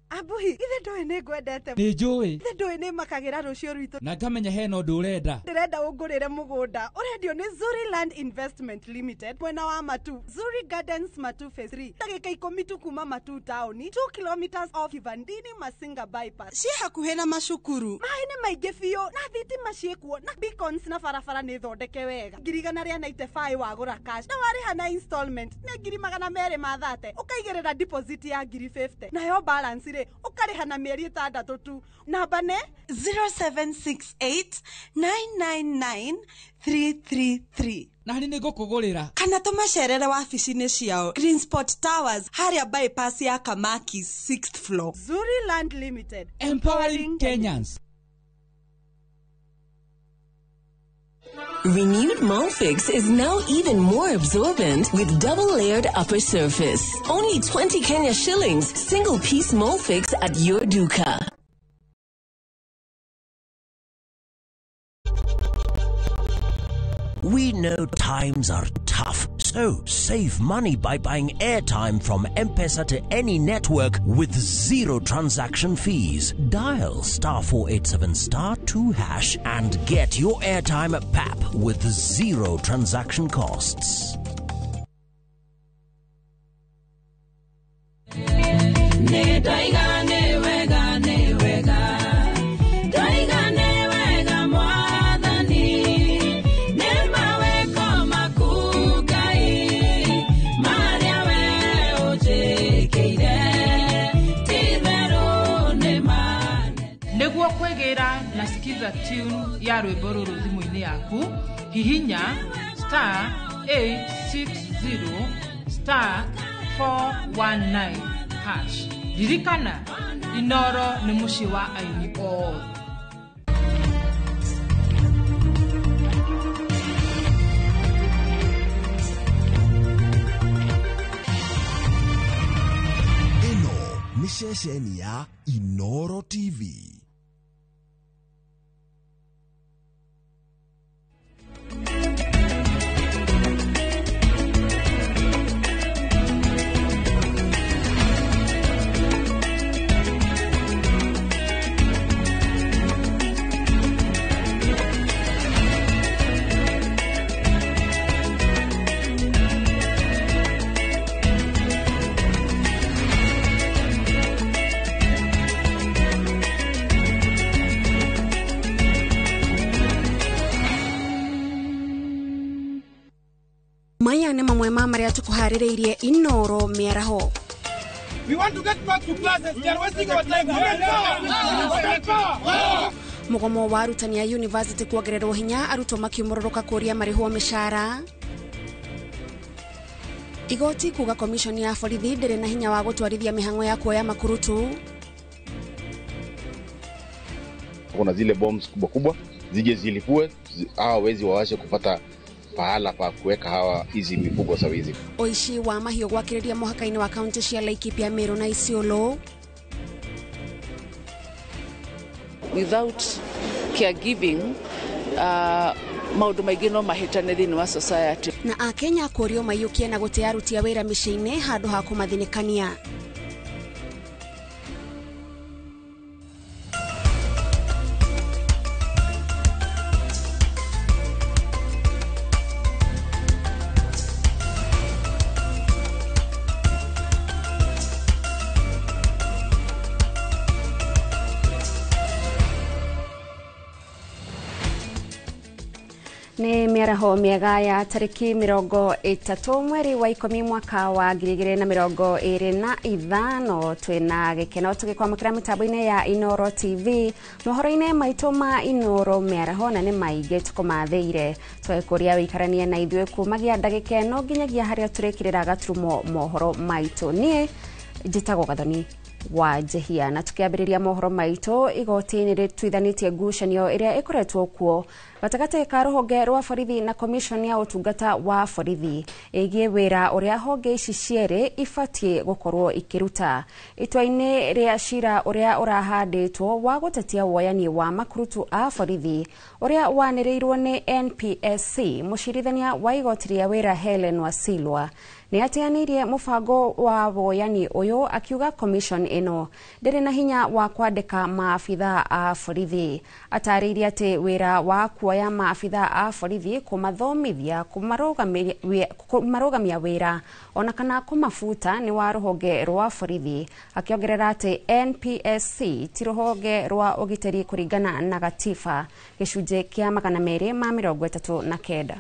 Abuhi, ithe ndoĩ nĩ ngwendete. Nĩ njũĩ. Ithe ndoĩ nĩ makagĩra rũciũ rwitũ. Na ngamenya hena ũndũ ũrenda. Ndĩrenda ũngũrĩre mũgũnda. Ũrendio nĩ Zuri Land Investment Limited mwena wa Matu. Zuri Gardens Matu Phase 3. Ndagĩka 10 tu kuma Matu town, 2 kilometers off Kivandini Masinga bypass. Ciĩ hakuhĩ na macukuru. Maĩ nĩ maingĩ biũ na thitima ciĩkuo na beacons na barabara nĩ thondeke wega. 195 wagũra cash na warĩha na installment nĩ 230 ũkaigĩrĩra deposit ya 50 nayo balance rĩ ũkarĩha na mĩeri 6 tu. Namba nĩ 0768 999 333. Na nĩ ngũkũgũrĩra. Kana tũmacerere wabici-inĩ ciao Green Spot Towers harĩa bypass ya Kamaki 6th floor. Zuri Land Limited, empowering Kenyans. Renewed Molfix is now even more absorbent with double-layered upper surface. Only 20 Kenya shillings, single piece Molfix at your duka. We know times are tough, so save money by buying airtime from M-Pesa to any network with zero transaction fees. Dial *487*2# and get your airtime at PAP with zero transaction costs. Nĩguo kwĩgĩra na skiza tune ya rwĩmbo rũrũ thimũ-inĩ yaku, hihinya star 860 star 419 hash. Ririkana, Inoro nĩ mũciĩ wa aini othe. Ĩno nĩ ceceni ya Inoro TV. Maya nĩ mamwe ma marĩa tũkũharĩrĩirie Inoro mĩaraho. We want to get back to classes. They are wasting our time. Mũgomo wa arutani a university kuongererwo hinya arutwo makiumũrũrũka kũria marĩhwo mĩcara. Igoti kuga commission ya borithi ndĩrĩ na hinya wa gũtwarithia mĩhang'o ya kuoya makurutu. Kuna zile bombs kubwa kubwa zije zilipue, hawa wezi wawashe kupata pahala pa kuweka hawa hizi mifugo za wizi. Oici wa mahiũ gwakĩrĩria mũhaka-inĩ wa kaunti cia Laikipia, Meru na Isiolo. Without caregiving, maũndũ maingĩ no mahĩtane thĩinĩ wa society. Na akenya kũrio maiyũkie na gũte aruti a wĩra mĩciĩ-inĩ handũ ha kũmathinĩkania. Nĩ mĩaraho mĩega ya tarĩki 30 mweri wa 10 mwaka wa 2025. Twĩna gĩkeno tũgĩkwamũkĩra mĩtambo-inĩ ya Inoro TV mohoro-inĩ maitũ ma Inoro mĩaraho, na nĩ maingĩ tũkũmathĩire. Twekũria wĩikaranie na ithuĩ kumagia ndagĩka ĩno nginyagia harĩa tũrĩkĩrĩra gaturumo mohoro maitũ. Niĩ njĩtagwo Gathoni wa Njehia, na tukiambĩrĩria mohoro maitũ, igoti nĩ rĩtuithanĩtie ngucanio ĩrĩa ĩkoretwo kuo gatagatĩ ka rũhonge rwa borithi na commission ya ũtungata wa borithi ĩgiĩ wĩra ũrĩa honge ici cierĩ ibatiĩ gũkorwo ikĩruta. Itua-inĩ rĩa cira ũrĩa ũrahandĩtwo wa gũtetia woyani wa makurutu a borithi ũrĩa wanĩrĩirwo nĩ NPSC, mũcirithania wa igoti rĩa wĩra Helen Wasilwa nĩ ateanĩirie mũbango wa woyani ũyũ, akiuga commission ĩno ndĩrĩ na hinya wa kwandĩka maabitha a borithi. Atarĩirie atĩ wĩra wa kuoya maabitha a borithi, kũmathomithia, kũmarũgamia wĩra ona kana kũmabuta nĩ wa rũhonge rwa borithi, akĩongerera atĩ NPSC ti rũhonge rwa ũgitĩri kũringana na gatiba gĩcunjĩ kĩa 239.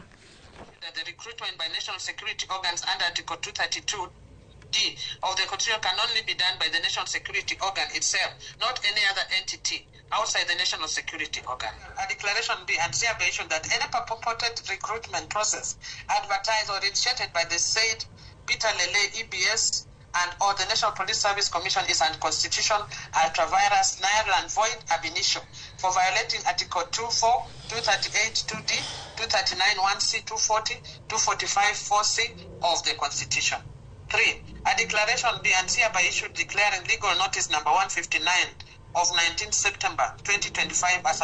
That the recruitment by national security organs under Article 232D of the Constitution can only be done by the national security organ itself, not any other entity outside the national security organ. A declaration be and hereby issued that any purported recruitment process advertised or initiated by the said Peter Lele EBS and or the National Police Service Commission is unconstitutional, ultra virus, null and void ab initio for violating Article 24, 238, 2D, 239, 1C, 240, 245, 4C of the Constitution. 3. A declaration be and hereby issued declaring legal notice number 159 of 19 September 2025 as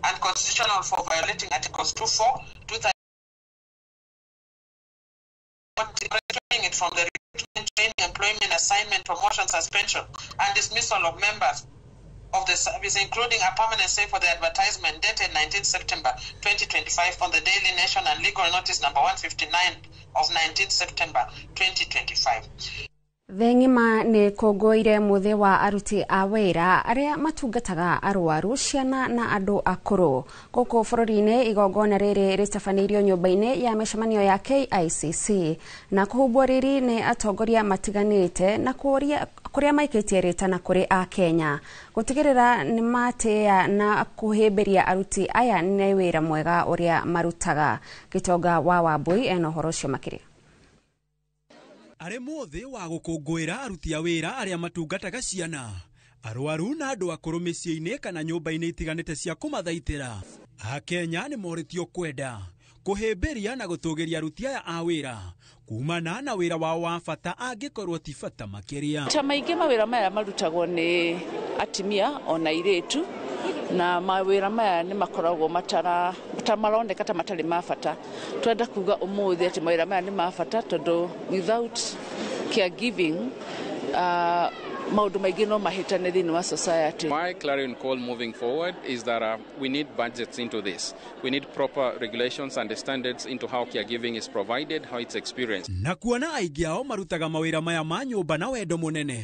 unconstitutional for violating Articles 24, 238, it from the recruitment, training, employment, assignment, promotion, suspension, and dismissal of members of the service, including a permanent say for the advertisement dated 19 September 2025 on the Daily Nation and legal notice number 159 of 19 September 2025. Thĩ ng'ima nĩ kũngũĩire mũthĩ wa aruti a wĩra arĩa matungataga arwaru, ciana na andũ akũrũ. Gũkũ bũrũri-inĩ igongona rĩrĩ rĩtabanĩirio nyũmba-inĩ ya mĩcemanio ya KICC na kũhumbwo riri nĩ atongoria matiganĩte na kũrĩa maikĩtie rĩtana kũrĩ a Kenya gũtigĩrĩra nĩ matĩĩa na kũhĩmbĩria aruti aya nĩ wĩra mwega ũrĩa marutaga. Gĩtonga wa Wambui ena ũhoro ũcio makĩria. Arĩ mũthĩ wa gũkũngũĩra aruti a wĩra arĩa matungataga ciana, arwaru na andũ akũrũ mĩciĩ-inĩ kana nyũmba-inĩ itiganĩte cia kũmathaitĩra. Akenya nĩ morĩtio kwenda kũhĩmbĩria na gũtũgĩria aruti aya a wĩra kumana na wĩra wao wa bata angĩkorwo ti bata makĩria. Ta maingĩ mawĩra maya marutagwo nĩ atimia ona airĩtu, na mawĩra maya nĩ makoragwo maroneka ta matarĩ ma bata. Twenda kuga ũmũthĩ atĩ mawĩra maya nĩ ma bata tondũ without caregiving maũndũ maingĩ no mahĩtane thĩinĩ wa society. My clarion call moving forward is that we need budgets into this. We need proper regulations and standards into how caregiving is provided, how it's experienced. Na kuona aingĩ ao marutaga mawĩra maya ma nyũmba na wendo mũnene,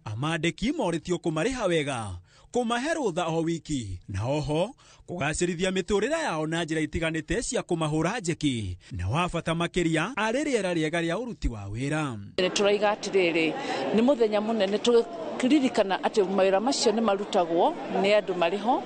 amandĩki morĩtio kũmarĩha wega, kũmahe rũtha o wiki, na oho kũgacĩrithia mĩtũrĩre yao na njĩra itiganĩte cia kũmahũra njeki, na wa bata makĩria arĩ rĩera rĩega rĩa ũruti wa wĩra. Nĩ tũraiga atĩrĩrĩ, nĩ mũthenya mũnene tũkĩririkana atĩ mawĩra macio nĩ marutagwo nĩ andũ marĩ ho,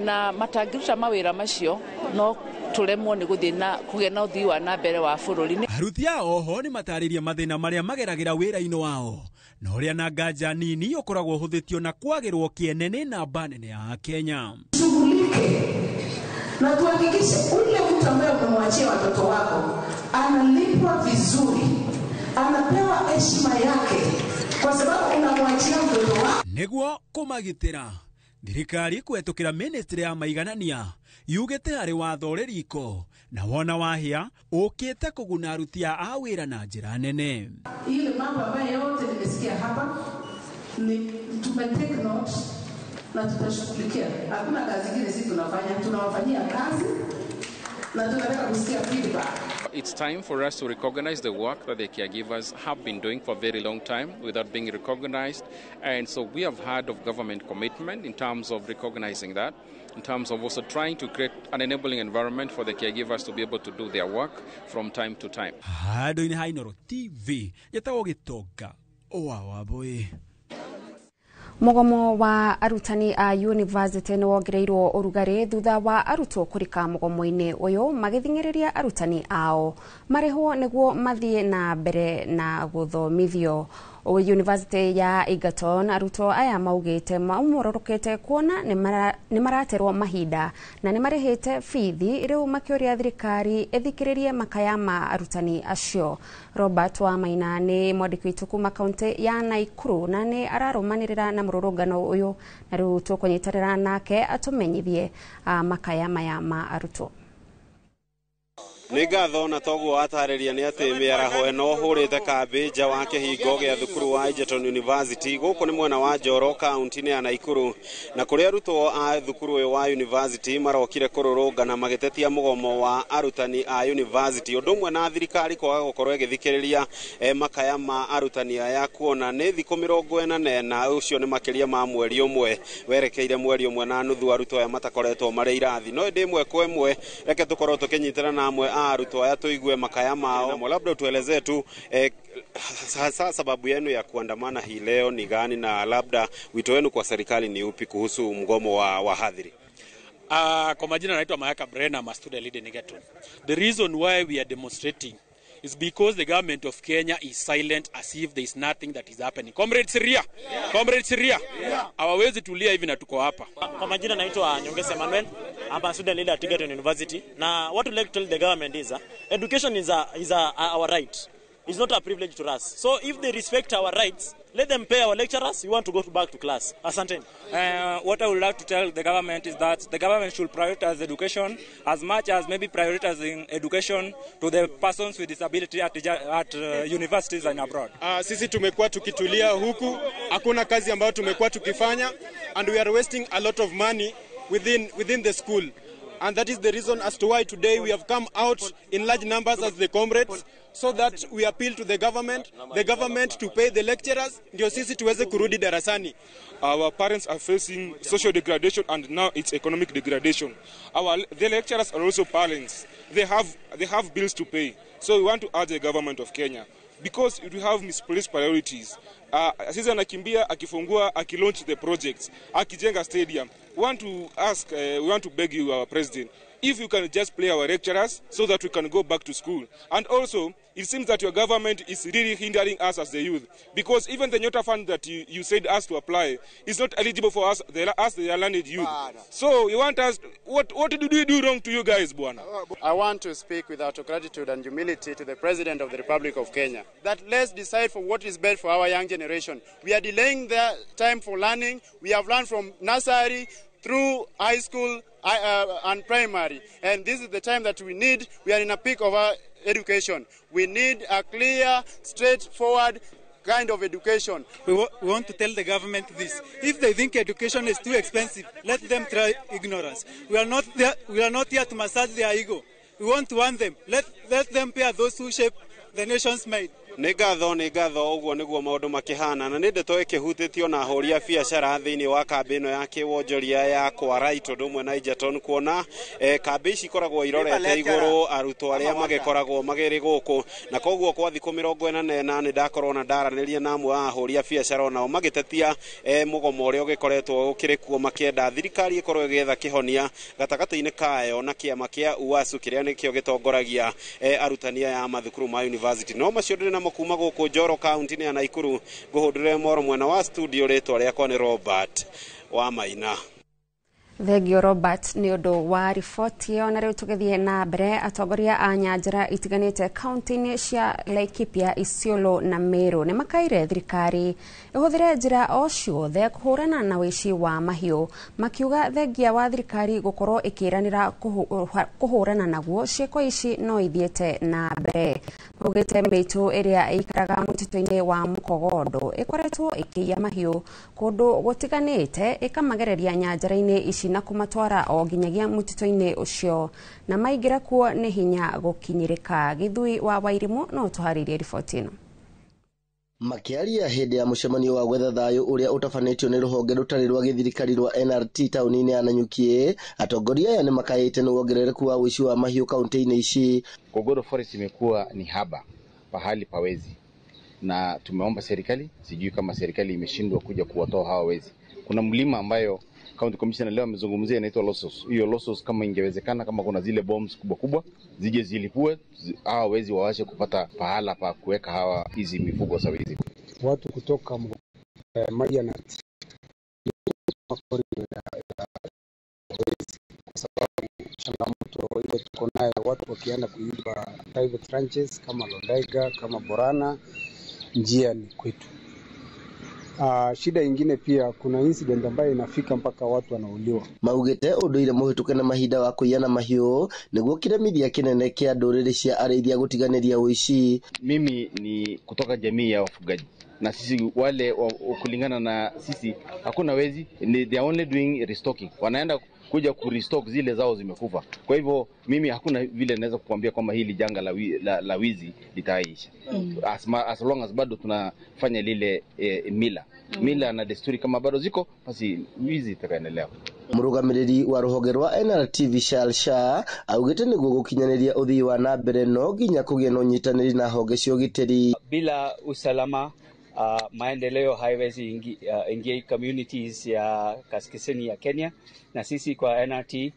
na matangĩruta mawĩra macio no tũremwo nĩ gũthiĩ na kũgĩa na ũthii wa na mbere wa bũrũri. Aruti a oho nĩ matarĩria mathĩna marĩa mageragĩra wĩra-inĩ wao, na ũrĩa na nganja nini ũkoragwo ũhũthĩtio na kwagĩrwo kĩene nĩ namba nene ya Kenya. Shughulike na tuhakikishe ule mtu ambaye umemwachia watoto wako analipwa vizuri, anapewa heshima yake, kwa sababu unamwachia mtoto wako. Nĩguo kũmagitĩra, thirikari kũhetũkĩra ministry ya maiganania yugĩte harĩ watho ũrĩ riko na wona wahĩa ũkĩte kũguna aruti a wĩra na njĩra nene. Ile mambo ambayo yote nimesikia hapa ni tume take note na tutashughulikia. Hakuna kazi nyingine sisi tunafanya, tunawafanyia kazi na tunataka kusikia feedback. It's time for us to recognize the work that the caregivers have been doing for a very long time without being recognized. And so we have heard of government commitment in terms of recognizing that, in terms of also trying to create an enabling environment for the caregivers to be able to do their work from time to time. Handũ-inĩ ha Inooro TV, njĩtagwo Gĩtonga wa Wambui. Mũgomo wa arutani a university nĩ wongereirwo ũrugarĩ thutha wa arutwo kũrika mũgomo-inĩ ũyũ magĩthing'ĩrĩria arutani ao marĩhwo nĩguo mathiĩ na mbere na gũthomithio. University ya Egerton arutwo aya maugĩte maumororokete kuona nĩ maraterwo mahinda na nĩ marĩhĩte bithi, rĩu makĩũria thirikari ĩthikĩrĩrie makaya ma arutani acio. Robert Wamaina nĩ mwandĩki witũ kuma kaunti ya Nakuru na nĩ ararũmanĩrĩra na mũrũrũngano ũyũ, na rĩu tũkũnyitanĩra nake atũmenyithie makaya maya ma arutwo. Nĩ ngatho na toguo watarĩria nĩ atĩ mĩaraho ĩno hũrĩte kambĩ nja wa kĩhingo gĩa thukuru wa Egerton University gũkũ nĩ mwena wa Njoro kaunti-inĩ ya Nakuru, na kũrĩa arutwo a thukuru ũyũ wa university marokire kũrũrũngana magĩtetia mũgomo wa arutani a university, ũndũ ũmwe na thirikari kwaga gũkorwo ĩgĩthikĩrĩria makaya ma arutani aya, kuona nĩ thikũ 44, ũcio nĩ makĩria ma mweri ũmwe werekeire mweri ũmwe na nuthu arutwo aya matakoretwo marĩ irathi. No ĩndĩ ĩmwe kwa ĩmwe reke tũkorwo tũkĩnyitana na amwe arutwo aya tuigue makaya mao. Labda tuelezee tu hasa sababu yenu ya kuandamana hii leo ni gani, na labda wito wenu kwa serikali ni upi kuhusu mgomo wa wahadhiri? Kwa majina naitwa Mayaka Brena, I'm a student leader in Egerton. The reason why we are demonstrating is because the government of Kenya is silent as if there is nothing that is happening. Comrades Ria, yeah. Comrades Ria, hawawezi tulia hivi na tuko hapa. Kwa majina naitwa Nyongesa Emmanuel, I'm a student leader at Egerton University. Na what we like to tell the government is education is our right. It's not a privilege to us. So if they respect our rights, let them pay our lecturers. We want to go back to class. Asante. What I would like to tell the government is that the government should prioritize education as much as maybe prioritizing education to the persons with disability at universities and abroad. Sisi tumekuwa tukitulia huku, hakuna kazi ambayo tumekuwa tukifanya, and we are wasting a lot of money within the school. And that is the reason as to why today we have come out in large numbers as the comrades So that we appeal to the government to pay the lecturers ndio sisi tuweze kurudi darasani. Our parents are facing social degradation and now it's economic degradation. The lecturers are also parents. They have bills to pay. So we want to urge the government of Kenya, because we have misplaced priorities. Sisi anakimbia akifungua, akilaunch the projects, akijenga stadium. We want to ask, we want to beg you, our president, if you can just play our lecturers so that we can go back to school. And also, it seems that your government is really hindering us as the youth, because even the Nyota Fund that you said us to apply is not eligible for us, the learned youth. So you want us, what did we do wrong to you guys, Bwana? I want to speak without gratitude and humility to the President of the Republic of Kenya, that let's decide for what is best for our young generation. We are delaying their time for learning. We have learned from nursery through high school and primary, and this is the time that we need. We are in a peak of our education. We need a clear, straightforward kind of education. We want to tell the government this. If they think education is too expensive, let them try ignorance. We are not there, we are not here to massage their ego. We want to warn them. Let them pay those who shape the nation's mind. Nĩ ngatho ũguo nĩguo maũndũ makĩhana, na nĩ ndeto ĩkĩhutĩtio na ahũri a biacara thĩinĩ wa kambĩ ĩno ya kĩwonjoria ya Kwarai tondũ ũmwe na Egerton, kuona kambĩ ici ikoragwo irorete igũrũ arutwo arĩa magĩkoragwo magĩrĩ gũkũ, na koguo kwa thikũ 44 nĩ ndakorwo na ndaranĩria na amwe a ahũri a biacara onao magĩtetia mũgomo ũrĩa ũgĩkoretwo ũkĩrĩ kuo, makĩenda thirikari ĩkorwo ĩgĩetha kĩhonia gatagatĩ-inĩ kayo na kĩama kĩa UASU kĩrĩa nĩkĩo gĩtongoragia arutani aya a mathukuru ma university. No macio ndĩrĩ namo kuma gũkũ Njoro kaunti-inĩ ya Nakuru, ngũhũndũre moro mwena wa studio. Rĩtwa rĩakwa nĩ Robert wa Maina. Thengio Robert nĩ ũndũ wa riboti ĩyo. Na rĩu tũgĩthiĩ na mbere, atongoria a nyanjara itiganĩte kaunti-inĩ cia Laikipia, Isiolo na Meru nĩ makaire thirikari ĩhũthĩre njĩra o ciothe kũhũrana na ũici wa mahiũ, makiuga thengia wa thirikari gũkorwo ĩkĩranĩra kũhũrana naguo ciĩko ici no ithiĩte na mbere. Maugĩte mĩitũ ĩrĩa ĩikaraga mũtitũ-inĩ wa Mũkogondo ĩkoretwo ĩkĩiya mahiũ kũndũ gũtiganĩte, ĩkamagereria nyanjara-inĩ ici na kũmatwara o nginyagia mũtitũ-inĩ ũcio, na maingĩra kuo nĩ hinya gũkinyĩrĩka. Gĩthui wa Wairimũ no tũharĩrie riboti ĩno. Makiaria hĩndĩ ya mũcemanio wa gwetha thayũ ũrĩa ũtabanĩtio nĩ rũhonge rũtarĩ rwa gĩthirikari rwa NRT taũni-inĩ ya Nanyuki, atongoria aya nĩ makaĩte nĩ wongerereku wa ũici wa mahiũ kaunti-inĩ ici. Kogodo Forest imekuwa ni haba pahali pawezi, na tumeomba serikali, sijui kama serikali imeshindwa kuja kuwatoa hawa wezi. Kuna mlima ambayo County Commissioner leo amezungumzia inaitwa Losos. Hiyo Losos kama ingewezekana, kama kuna zile bombs kubwa kubwa zije zilipue, hawa wezi wawache kupata pahala pa kuweka hawa hizi mifugo za wezi. Watu kutoka Marianat kwa sababu changamoto ile tuko nayo, watu wakienda kuiba private ranches kama Londaiga, kama Borana, njia ni kwetu. Shida ingine pia kuna incident ambayo inafika mpaka watu wanauliwa. Maugite unduire muhituke na mahinda wa kuiyana mahiũ nĩguo kĩremithia kĩnene kĩa ndũrĩrĩ cia arĩithia gũtiganĩria ũici. Mimi ni kutoka jamii ya wafugaji, na sisi wale kulingana na sisi hakuna wezi, they are only doing restocking, wanaenda kuja ku restock zile zao zimekufa. Kwa hivyo mimi hakuna vile naweza kukuambia kwamba hili janga la wizi litaisha. As long as bado tunafanya lile mila na desturi kama bado ziko, basi wizi itakaendelea. Mũrũgamĩrĩri wa rũhonge rwa NRT Vishal Shah augĩte nĩguo gũkinyanĩria ũthii wa na mbere no nginya kũgĩe na ũnyitanĩri na honge cia ũgitĩri. Bila usalama maendeleo haiwezi ingia communities ya kaskazini ya Kenya, na sisi kwa NRT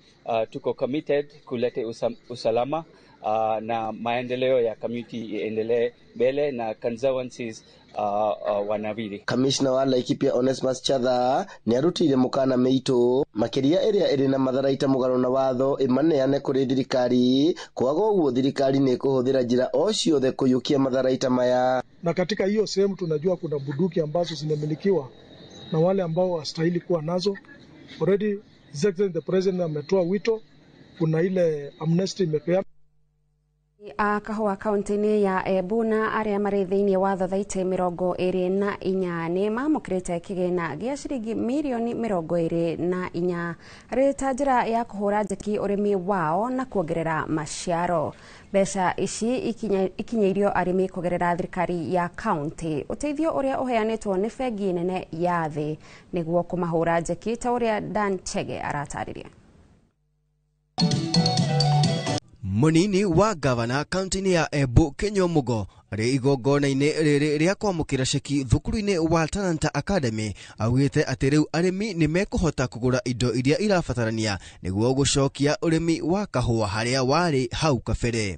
tuko committed kulete usalama na maendeleo ya community iendelee mbele na conservancies wanawiri. Kamishna wa Laikipia Onesmus Chatha nĩ arutĩire mũkana mĩitũ makĩria ĩrĩa ĩrĩ na matharaita mũgarũ na watho ĩmaneane kũrĩ thirikari, kwaga ũguo thirikari nĩ ĩkũhũthĩra njĩra o ciothe kũiyũkia matharaita maya. Na katika hiyo sehemu tunajua kuna bunduki ambazo zinamilikiwa na wale ambao wastahili kuwa nazo. Already His Excellency the President ametoa wito, kuna ile amnesty imepeana. A kahũa kaunti-inĩ ya Embu na arĩa marĩ thĩinĩ wa thothaitĩ 24 nĩ mamũkĩrĩte kĩgĩna gĩa ciringi mirioni 24 harĩ ta njĩra ya kũhũra njeki ũrĩmi wao na kuongerera maciaro. Mbeca ici ikinyĩirio arĩmi kũgerera thirikari ya kaunti. Ũteithio ũrĩa ũheanĩtwo nĩ bengi nene ya thĩ nĩguo kũmahũra njeki ta ũrĩa Dan Chege aratarĩria. Munini wa gavana kaunti-inĩ ya Embu Kinyua Mugo arĩ igongona-inĩ rĩrĩ rĩa kwamũkĩra ceki thukuru-inĩ wa Talanta Academy augĩte atĩ rĩu arĩmi nĩ mekũhota kũgũra indo iria irabatarania nĩguo gũcokia ũrĩmi wa kahũa harĩa warĩ hau kabere.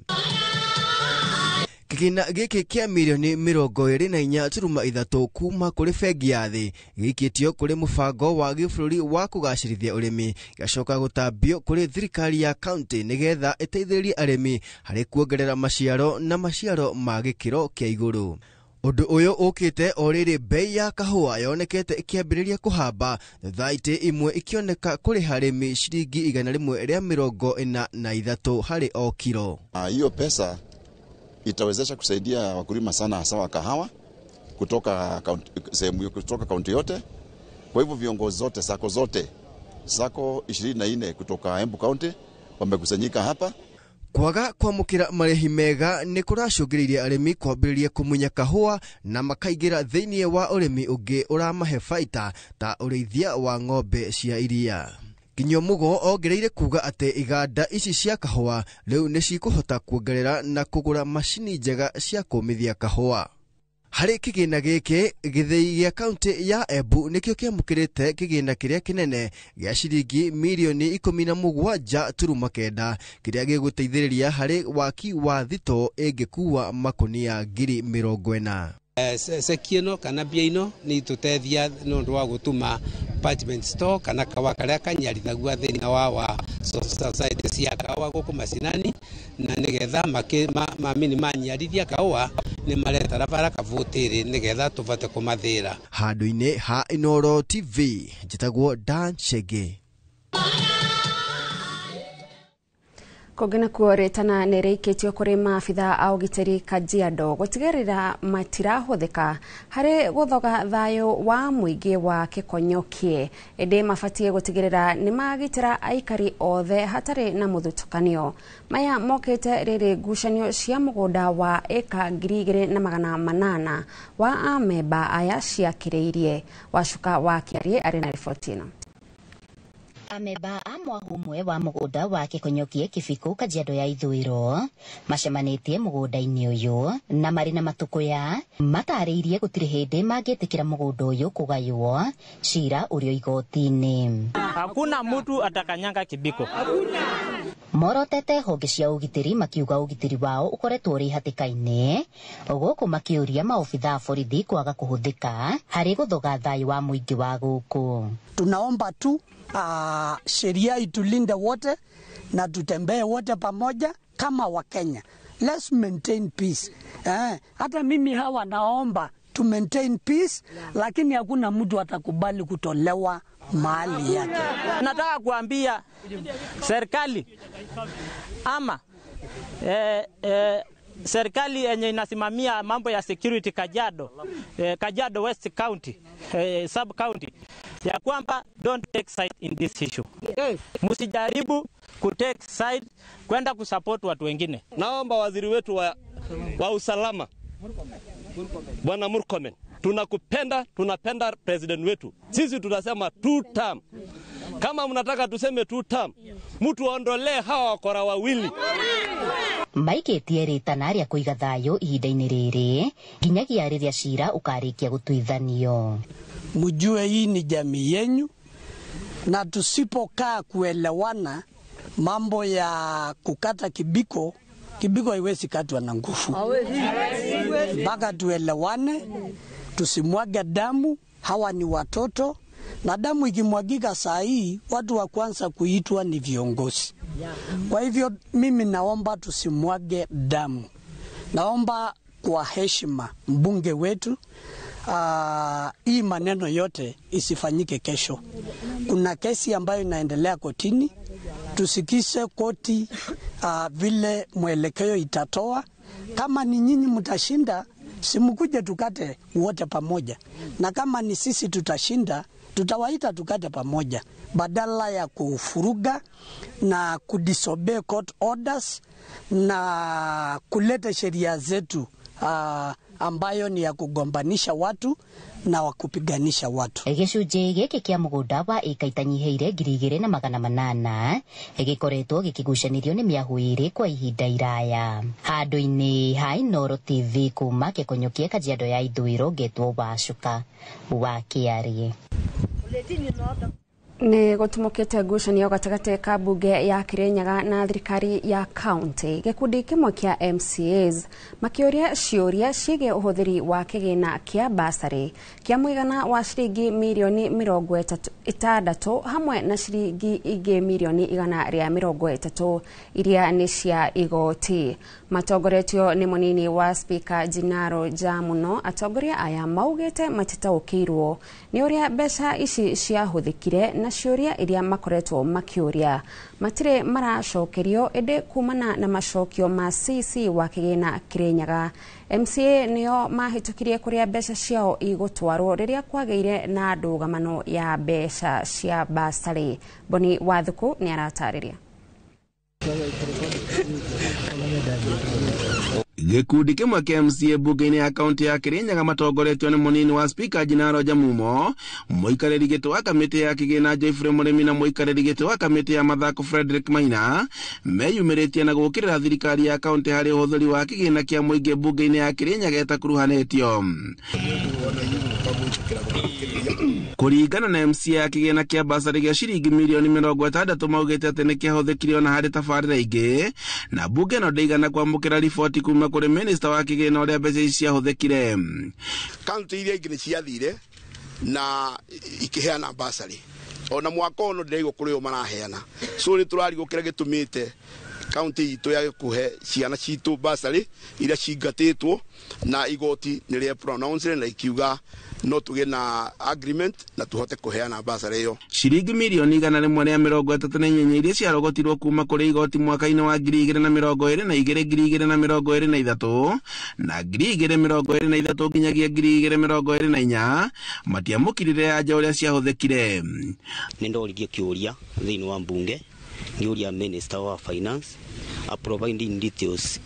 Kĩgĩna gĩkĩ kĩa mirioni 24.3 kuma kũrĩ bengi ya thĩ gĩikĩtio kũrĩ mũbango wa gĩbũrũri wa kũgacĩrithia ũrĩmi gĩgacoka gũtambio kũrĩ thirikari ya kaunti nĩgetha ĩteithĩrĩrie arĩmi harĩ kuongerera maciaro na maciaro ma gĩkĩro kĩa igũrũ. Ũndũ ũyũ ũkĩte o rĩrĩ bei ya kahũa yonekete ĩkĩambĩrĩria kũhamba thaitĩ imwe ikĩoneka kũrĩha arĩmi ciringi 143 harĩ o kiro. Hiyo pesa itawezesha kusaidia wakulima sana hasa wa kahawa kutoka sehemu kutoka kaunti yote. Kwa hivyo viongozi zote sako zote sako 24 kutoka Embu County wamekusanyika hapa. Kwaga kwamũkĩra marĩhi mega nĩ kũracũngĩrĩirie arĩmi kwambĩrĩria kũmunya kahũa na makaingĩra thĩinĩ wa ũrĩmi ũngĩ ũramahe baita ta ũrĩithia wa ng'ombe cia iria. Kinyua Mugo ongereire kuga atĩ iganda ici cia kahũa rĩu nĩ cikũhota kuongerera na kũgũra macini njega cia kũmithia kahũa. Harĩ kĩgĩna gĩkĩ, gĩthĩi gĩa kaunti ya Embu nĩkĩo kĩamũkĩrĩte kĩgĩna kĩrĩa kĩnene gĩa ciringi mirioni 17.9 kĩrĩa gĩgũteithĩrĩria harĩ waki wa thito ĩngĩkuua makũnia 40,000. Ceki ĩno kana mbia ino nĩ itũteithia nĩ ũndũ wa gũtuma parchment store kana kawa karĩa kanyarithagua thĩinĩ wa society cia kawa gũkũ macinani na nĩgetha mamini manyarithia kawa nĩ maretara bara kavũtĩrĩ nĩgetha tũbote kũmathĩra. Handũ-inĩ ha Inooro TV njĩtagwo Dan Chege. Kũngĩ nakuo rĩtana nĩ rĩikĩtio kũrĩ maabitha a ũgitĩri Kajiado gũtigĩrĩra matirahũthĩka harĩ gũthoga thayũ wa mũingĩ wa Kĩkonyokie ĩndĩ mabatiĩ gũtigĩrĩra nĩ magitĩra aikari othe hatarĩ na mũthutũkanio. Maya mokĩte rĩrĩ ngucanio cia mũgũnda wa ĩka 2800 wa amemba aya ciakĩrĩirie. Wacuka wa Kĩarie arĩ na riboti ĩno. Ameba a mwahu ũmwe wa mũgũnda wa Kĩkonyokie Kĩbikũ Kajiado ya ithũĩro macemanĩtie mũgũnda-inĩ ũyũ na marĩ na matũkũya matarĩirie gũtirĩ hĩndĩ mangĩtĩkĩra mũgũnda ũyũ kũgaywo cira ũrĩ igoti-inĩ. Hakuna mtu atakanyanga Kibiko. Morotete honge cia ũgitĩri makiuga ũgitĩri wao ũkoretwo ũrĩ hatĩka-inĩ gũkũ makĩũria maobitha a borithi kwaga kũhũthĩka harĩ gũthoga thayũ wa mũingĩ wa gũkũ. Tunaomba tu sheria itulinde wote na tutembee wote pamoja kama Wakenya. Let's maintain peace. Hata mimi hawa naomba to maintain peace, lakini hakuna mtu atakubali kutolewa mali yake. Nataka kuambia serikali ama serikali yenye inasimamia mambo ya security Kajiado, Kajiado West County, sub county, ya kwamba don't take side in this issue. Yes. Msijaribu ku take side kwenda kusupport watu wengine. Naomba waziri wetu wa usalama Bwana Murkomen, tunakupenda, tunapenda president wetu. Sisi tunasema two term. Kama mnataka tuseme two term, mtu aondolee hawa wakora wawili. Maikĩtie rĩtana rĩa kũiga thayũ ihinda-inĩ rĩrĩ nginyagia rĩrĩa cira ũkarĩkia gũtuithanio. Mjue hii ni jamii yenyu, na tusipokaa kuelewana mambo ya kukata kibiko, kibiko haiwezi katwa na nguvu. Mpaka tuelewane, tusimwage damu. Hawa ni watoto, na damu ikimwagika saa hii watu wa kwanza kuitwa ni viongozi. Kwa hivyo mimi naomba tusimwage damu. Naomba kwa heshima mbunge wetu, hii maneno yote isifanyike kesho. Kuna kesi ambayo inaendelea kotini. Tusikize koti vile mwelekeo itatoa. Kama ni nyinyi mtashinda, simukuje tukate wote pamoja, na kama ni sisi tutashinda, tutawaita tukate pamoja, badala ya kufuruga na kudisobey court orders na kuleta sheria zetu ambayo ni ya kugombanisha watu na wakupiganisha watu. Gĩcunjĩ gĩkĩ kĩa mũgũnda wa ĩka itanyihĩire 2800 gĩkoretwo gĩkĩgucanĩrio nĩ mĩahũ ĩrĩ kwa ihinda iraya. Handũ-inĩ ha Inooro TV kuma Kĩkũnyũkie Kajiado ya Ithũĩro ngetwo Wacuka wa Kĩarĩ. Nĩ gũtumũkĩte ngucanio gatagatĩ ka mbunge ya Kirinyaga na thirikari ya kaunti. Gĩkundi kĩmwe kĩa MCAs makĩũria ciũria ciĩgiĩ ũhũthĩri wa kĩgĩna kĩa basarĩ kĩa mũigana wa ciringi mirioni 60 hamwe na ciringi ingĩ mirioni 130 iria nĩ cia igoti. Matongoretio nĩ mũnini wa spika Jinaro Jamuno, atongoria aya maugĩte matitaũkĩirwo nĩ ũrĩa mbeca ici ciahũthĩkire na ciũria iria makoretwo makĩũria matirĩ maracokerio, ĩndĩ kumana na macokio ma CC wa kĩgĩna Kirinyaga, MCA nĩo mahĩtũkirie kũrĩa mbeca ciao igũtwarwo rĩrĩa kwagĩire na ndũgamano ya mbeca cia basarĩ. Boni Wathuku nĩ aratarĩria. Gĩkundi kĩmwe kĩa MCA mbunge-inĩ ya kaunti ya Kirinyaga matongoretio nĩ mũnini wa spika Jinaro Jamumo, mũikarĩri gĩtĩ wa kamĩtĩ ya kĩgĩna Geoffrey Mũrĩmi na mũikarĩri gĩtĩ wa kamĩtĩ ya mathako Frederick Maina meyumĩrĩtie na gũũkĩrĩra thirikari ya kaunti harĩ ũhũthĩri wa kĩgĩna kĩa mũingĩ mbunge-inĩ ya Kirinyaga ĩtakuruhanĩtio. Kũringana na MCA ya kĩgĩna kĩa basarĩ gĩa ciringi mirioni 60 maugĩte atĩ nĩ kĩahũthĩkire ona harĩ tabarĩra ingĩ, na mbunge ĩno ndĩigana kwamũkĩra riboti kuma kũrĩ minista wa kĩgĩna ũrĩa mbeca ici ciahũthĩkire. Kaunti iria ingĩ nĩ ciathire na ikĩheana basarĩ, ona mwaka ũyũ ndĩraigua kũrĩ o maraheana, so nĩ tũrarigwo kĩrĩa gĩtũmĩte kaunti itũ yage kũhe ciana citũ basarĩ iria cingatĩtwo, na igoti nĩ rĩa pronounce na ikiuga no tũgĩe na agreement na tũhote kũheana basarĩ ĩyo. Ciringi mirioni 138 iria ciarogotirwo kuma kũrĩ igoti mwaka-inĩ wa 2022, 2023 na 2023 nginyagia 2024 matiamũkĩrire anja ũrĩa ciahũthĩkire. Nĩ ndoririe kĩũria thĩinĩ wa mbunge ngĩũria minister wa finance a providing details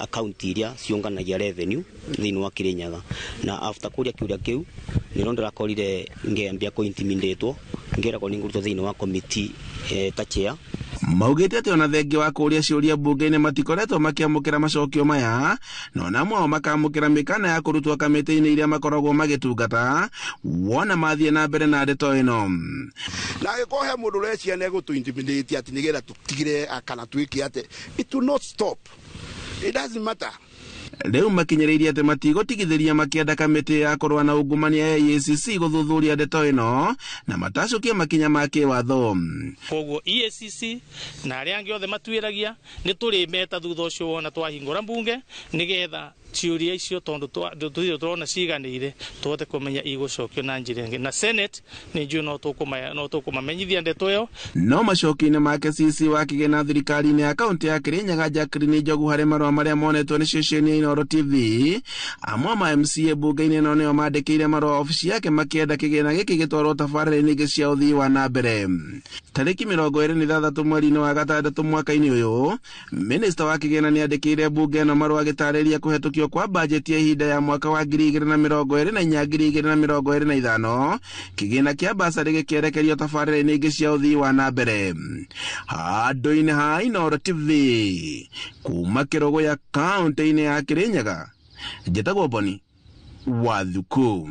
account iria ciũnganagia revenue thĩinĩ wa Kirinyaga, na after kũria kĩũria kĩu nĩro ndĩrakorire ngĩambia kũ intimidatwo ngĩragwo nĩngũrutwo thĩinĩ wa committee ta chair. Maugĩte atĩ ona thengia wa kũũria ciũria mbunge-inĩ matikoretwo makĩamũkĩra macokio maya, na ona amwe ao makamũkĩra mĩkana ya kũrutwo kamĩtĩ-inĩ iria makoragwo magĩtungata wona mathiĩ na mbere na ndeto ĩno. Na angĩkorwo he mũndũ ũrecia nĩ egũtũ intimidate atĩ nĩgetha tũtigire kana twĩke atĩ, it will not stop. It doesn't matter. Rĩu makinyĩrĩirie atĩ matigũtigithĩria makĩenda kamĩtĩ ya kũrũa na ungumania ya EACC gũthuthuria ndeto ĩno na matacũkie makinya ma kĩwatho. Koguo EACC na arĩa angĩ othe matuĩragia nĩ tũrĩmeta thutha ũcio wona twahingũra mbunge nĩgetha ciũria icio tondũ tũtirĩ tũrona ciganĩire tũhote kũmenya igũcokio na njĩra ĩngĩ, na Senate nĩ njũĩ no tũkũmamenyithia ndeto ĩyo. No macokio-inĩ make CC wa kĩgĩna thirikari-inĩ ya kaunti ya Kirinyaga Jacqueline Njogu harĩ marũa marĩa monetwo nĩ ceceni ya Inooro TV, amwe ma MCA mbunge-inĩ ĩno nĩo mandĩkĩire marũa obici yake makĩenda kĩgĩna gĩkĩ gĩtwarwo tabarĩra-inĩ ingĩ cia ũthii wa na mbere. Tarĩki 26 mweri-inĩ wa gatandatũ mwaka-inĩ ũyũ, minista wa kĩgĩna nĩandĩkĩire mbunge ĩno marũa agĩtarĩria kũhetũkio kwa bajeti ya ihinda ya mwaka wa 2024 2025 kĩgĩna kĩa basarĩ gĩkĩerekerio tabarĩra-inĩ ingĩ cia ũthii wa na mbere. Handũ-inĩ ha Inooro TV kuma Kĩrũgũya kaunti-inĩ ya Kirinyaga, njĩtagwo Boni Wathuku.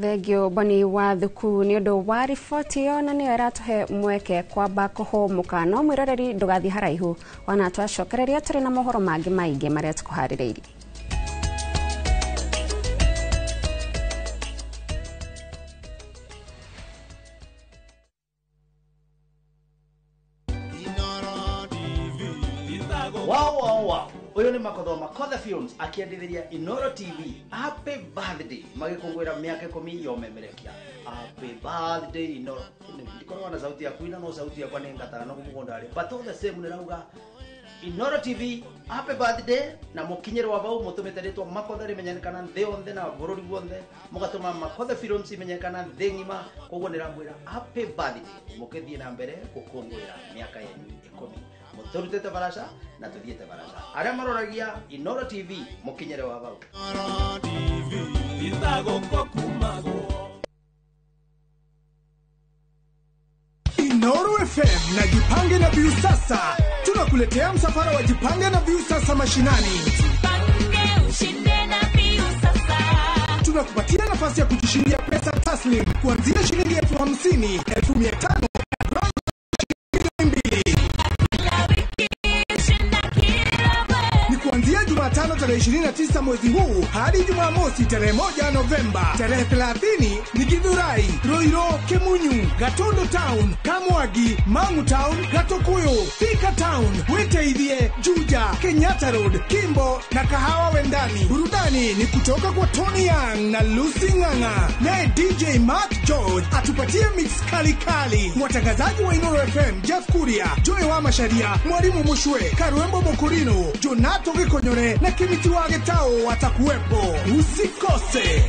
Thengio Boni Wathuku nĩ ũndũ wa riboti ĩyo, na nĩyo ĩratũhe mweke kwamba kũhũmũka. No mwĩroreri ndũgathiĩ haraihu, ona twacokereria tũrĩ na mohoro mangĩ maingĩ marĩa tũkũharĩrĩirie. Wow, wow, wow. Uyu ni Makothoma Makotha Films akiendithĩria Inooro TV happy birthday magĩkũngũĩra mĩaka 10 ya ũmemerekia. Happy birthday Inooro. Ndikorwo na sauti ya kuina no sauti yakwa nĩ ngatara no mũgũnda rĩ, but all the same nĩrauga Inoro TV happy birthday na mukinyirwa bau mutumite ritwa Makothe rimenyekana nthi yonthe na bururi guothe, mugatuma Makothe Films imenyekana nthi ng'ima. Koguo niramwira happy birthday, mukithie na mbere gukungwira miaka yenyu 10 muturutite barasha na tuthiete barasha. Aria maroragia Inoro TV mukinyirwa bau. Inoro TV Inoro FM na Jipange na Viusasa tunakuletea msafara wa Jipange na Viusasa mashinani. Jipange ushinde na Viusasa. Tunakupatia nafasi ya kujishindia pesa taslim kuanzia shilingi 50,000, 500,000, 2,000. Ni kuanzia Jumatano tarehe 29 mwezi huu hadi Jumamosi tarehe 1 Novemba. Tarehe 30 ni Githurai, Roiro, Kemunyu, Gatondo Town, Kamwagi, Mangu Town, Gatokuyu, Thika Town, Witeithie, Juja, Kenyatta Road, Kimbo na Kahawa Wendani. Burudani ni kutoka kwa Tony Young na Lucy Ng'ang'a. Naye DJ Mark George atupatie mix kali kali. Watangazaji wa Inoro FM Jeff Kuria, Joy wa Masharia, Mwalimu Mushwe, Karuembo Mokurino, Jonato Gikonyore na Kimiti wa Getao watakuwepo. Usikose.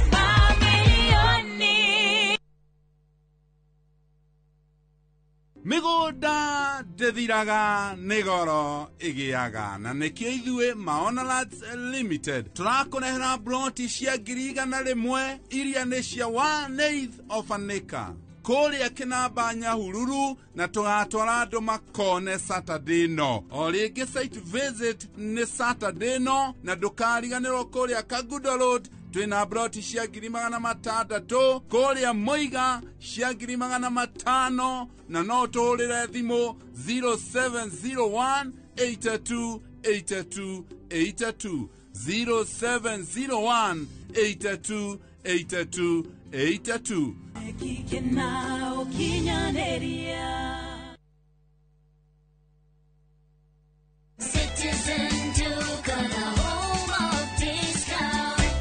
Migunda ndĩthiraga nĩ goro ĩgĩaga na nĩkĩo ithuĩ Maona Lands Limited tũrakũrehera broti cia 100,000 iria nĩ cia 1/8 of an acre kũrĩa Kĩnamba Nyahururu, na tũgatwara andũ makone Saturday no o rĩngĩ site visit nĩ Saturday no, na ndũkariganĩrwo kũrĩa Kagudo Road twĩna broti cia 600,000, kũrĩa Moiga cia 500,000, na no tũhũrĩre thimũ 0701 82 82 82 0701 82 82 82.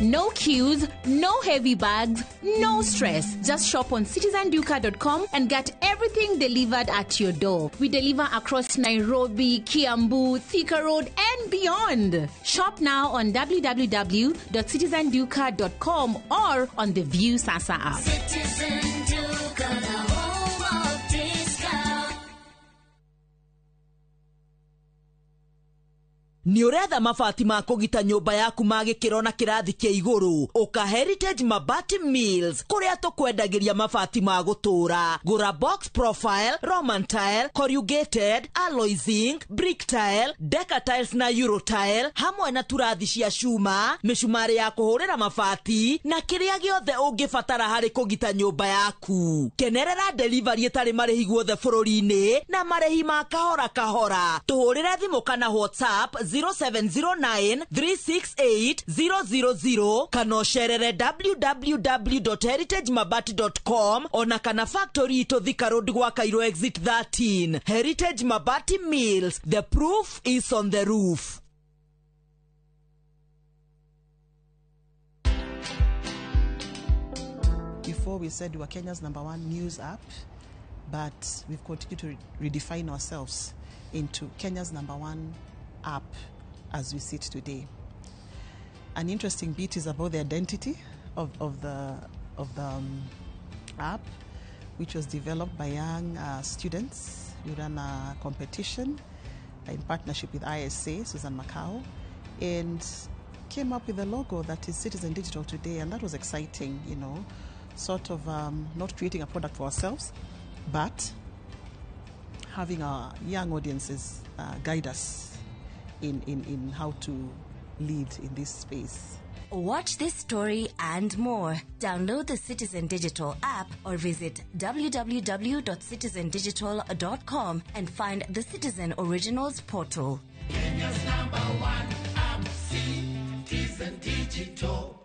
No queues, no heavy bags, no stress. Just shop on citizenduka.com and get everything delivered at your door. We deliver across Nairobi, Kiambu, Thika Road, and beyond. Shop now on www.citizenduka.com or on the View Sasa app. Citizen Duka, the home of discount. Nĩ ũretha mabati ma kũgita nyũmba yaku ma gĩkĩro na kĩrathi kĩa igũrũ, ũka Heritage Mabati Mills kũrĩa tũkwendagĩria mabati ma gũtũũra. Gũra box profile, Roman tile, corrugated, alloy zinc, brick tile, deca tiles na euro tile, hamwe na turathi cia cuma, mĩcumarĩ ya kũhũrĩra mabati na kĩrĩa gĩothe ũngĩbatara harĩ kũgita nyũmba yaku. Kenerera delivery ĩtarĩ marĩhi guothe bũrũri-inĩ na marĩhi ma kahora kahora. Tũhũrĩre thimũ kana WhatsApp 0709 368 000 kana ũcerere www.heritagemabati.com ona kana factory itũ Thika Road gwa Cairo exit 13. Heritage Mabati Mills, the proof is on the roof. Before we said we were Kenya's #1 news app, but we've continued to redefine ourselves into Kenya's #1 app as we sit today. An interesting bit is about the identity of the app, which was developed by young students. We ran a competition in partnership with ISA, Susan Macau, and came up with a logo that is Citizen Digital today, and that was exciting, you know, sort of not creating a product for ourselves, but having our young audiences guide us in how to lead in this space. Watch this story and more. Download the Citizen Digital app or visit www.citizendigital.com and find the Citizen Originals portal. Kenya's #1 app, Citizen Digital.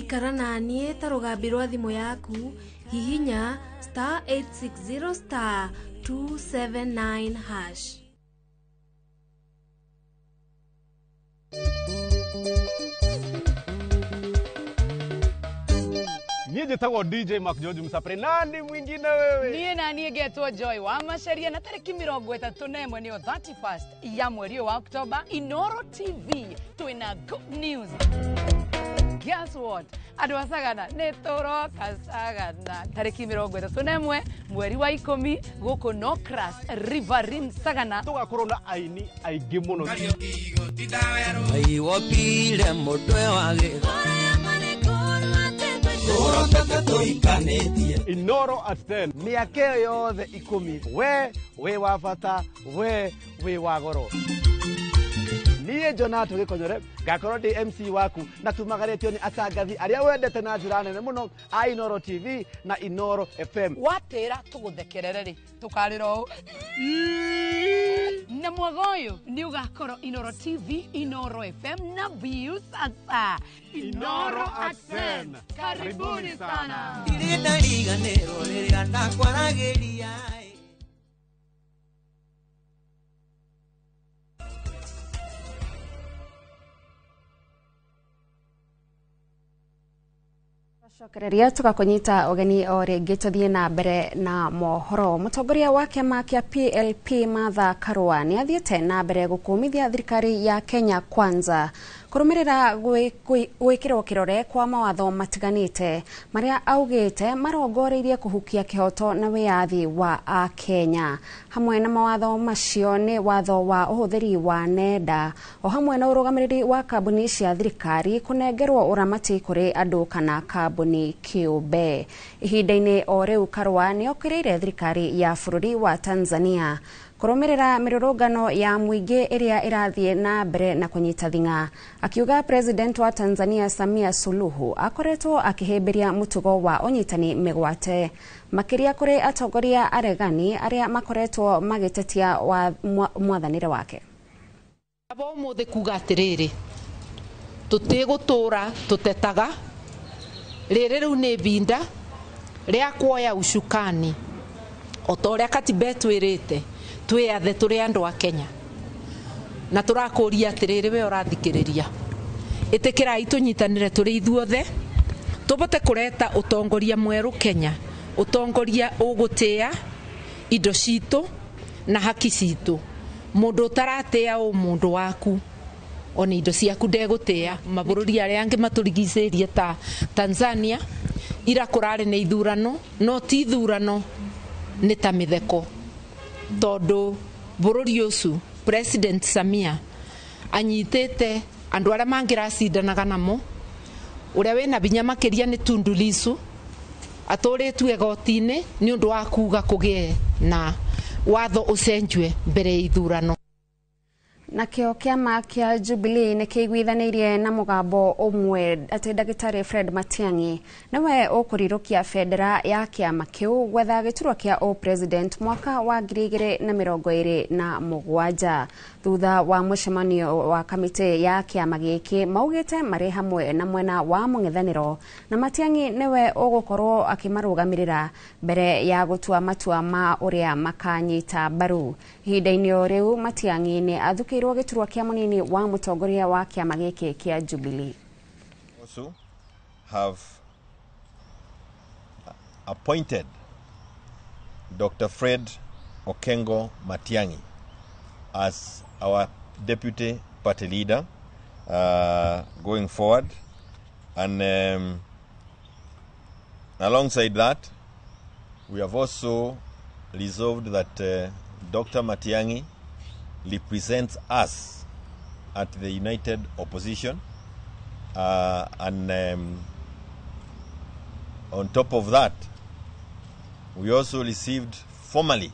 Ikara naniĩ ta rũgambi rwa thimũ yaku, hihinya star 860 star 279 hash. Niĩ njĩtagwo DJ Mark George Msapre. Nani mwingine wewe? Niĩ na niĩ ngetwo Joy wa Macharia na tarĩki 31 nĩyo 31st ya mweri ũyũ wa Oktoba, Inoro TV twĩna good news. Guess what? Andũ a Sagana nĩ tũroka Sagana tarĩki 31 mweri wa 10 gũkũ Nocras Riverine Sagana. Tũgakorwo na aini aingĩ mũno. Aiwopire mũtwe wa gĩtho. Inoro at 10. Mĩaka ĩyo yothe 10 we wĩ wa bata, we wĩ wa goro. Niĩ Jonato Gĩkonyore ngakorwo ndĩ MC waku na tumagarĩtio nĩ atangathi arĩa wendete na njĩra nene mũno a Inoro TV na Inoro FM. Watĩra tũgũthekerere rĩ tũkarĩra ũũ na mwaga ũyũ nĩ ũgakorwo Inoro TV, Inoro FM na Viusasa. Inoro at 10. Karibuni sana. Ndirĩ ndariganĩrwo rĩrĩa ndakwaragĩria. Cokereria tugakunyita ũgeni o rĩngĩ tũthiĩ na mbere na mohoro. Mũtongoria wa kĩama kĩa PLP Martha Karua nĩ athiĩte na mbere gũkũmithia thirikari ya Kenya Kwanza kũrũmĩrĩra gwĩkĩrwo kĩrore kwa mawatho matiganĩte marĩa augĩte marongoreirie kũhukia kĩhoto na wĩyathi wa akenya. Hamwe na mawatho macio nĩ watho wa ũhũthĩri wa nenda o hamwe na ũrũgamĩrĩri wa kambuni cia thirikari kũnengerwo ũramati kũrĩ andũ kana kambuni kĩũmbe. Ihinda-inĩ o rĩu Karua nĩ okĩrĩire thirikari ya bũrũri wa Tanzania kũrũmĩrĩra mĩrũrũngano ya mũingĩ ĩrĩa ĩrathiĩ na mbere na kũnyita thing'a, akiuga President wa Tanzania Samia Suluhu akoretwo akĩhĩmbĩria mũtugo wa ũnyitani mĩgwate makĩria kũrĩ atongoria aregani arĩa makoretwo magĩtetia mwathanĩre wake. Aba ũmũthĩ kuga atĩrĩrĩ, tũtigũtũra tũtetaga, rĩrĩ rĩu nĩ ibinda rĩa kuoya ucukani o ta ũrĩa katiba ĩtwĩrĩte twĩyathe tũrĩ andũ a Kenya. Na tũrakũria atĩrĩrĩ, we ũrathikĩrĩria, ĩtĩkĩrai tũnyitanĩre tũrĩ ithuothe tũbote kũreta ũtongoria mwerũ Kenya, ũtongoria ũgũtĩa indo citũ na haki citũ. Mũndũ ũtaratĩa ũmũndũ waku ona indo ciaku ndegũtĩa. Mabũrũri arĩa angĩ matũrigicĩirie ta Tanzania ira kũrarĩ nĩ ithurano, no ti ithurano nĩ ta mĩtheko, tondũ bũrũri ũcio President Samia anyitĩte andũ arĩa mangĩracindanaga namo. Ũrĩa wĩna binya makĩria nĩ Tundu Lissu, atũrĩtue igoti-inĩ nĩ ũndũ wa kuga kũgĩe na watho ũcenjwe mbere ya ithurano. Nakĩo kĩama kĩa Jubilee nĩ kĩiguithanĩirie na mũgambo ũmwe atĩ ndagĩtarĩ Fred Matiang'i nĩwe ũkũrirũkia bendera ya kĩama kĩu gwetha gĩturwa kĩa ũpresident mwaka wa 2027 thutha wa mũcemanio wa kamĩtĩ ya kĩama gĩkĩ maugĩte marĩ hamwe na mwena wa mũng'ethanĩro na Matiang'i nĩwe ũgũkorwo akĩmarũgamĩrĩra mbere ya gũtua matua ma ũrĩa makanyita mbaru. Ihinda-inĩ o rĩu Matiang'i nĩ athukĩirwo gĩturwa kĩa mũnini wa mũtongoria wa kĩama gĩkĩ kĩa Jubilee. Also have appointed Dr. Fred Okengo Matiang'i as our deputy party leader going forward, and alongside that we have also resolved that Dr. Matiang'i represents us at the United Opposition, and on top of that we also received formally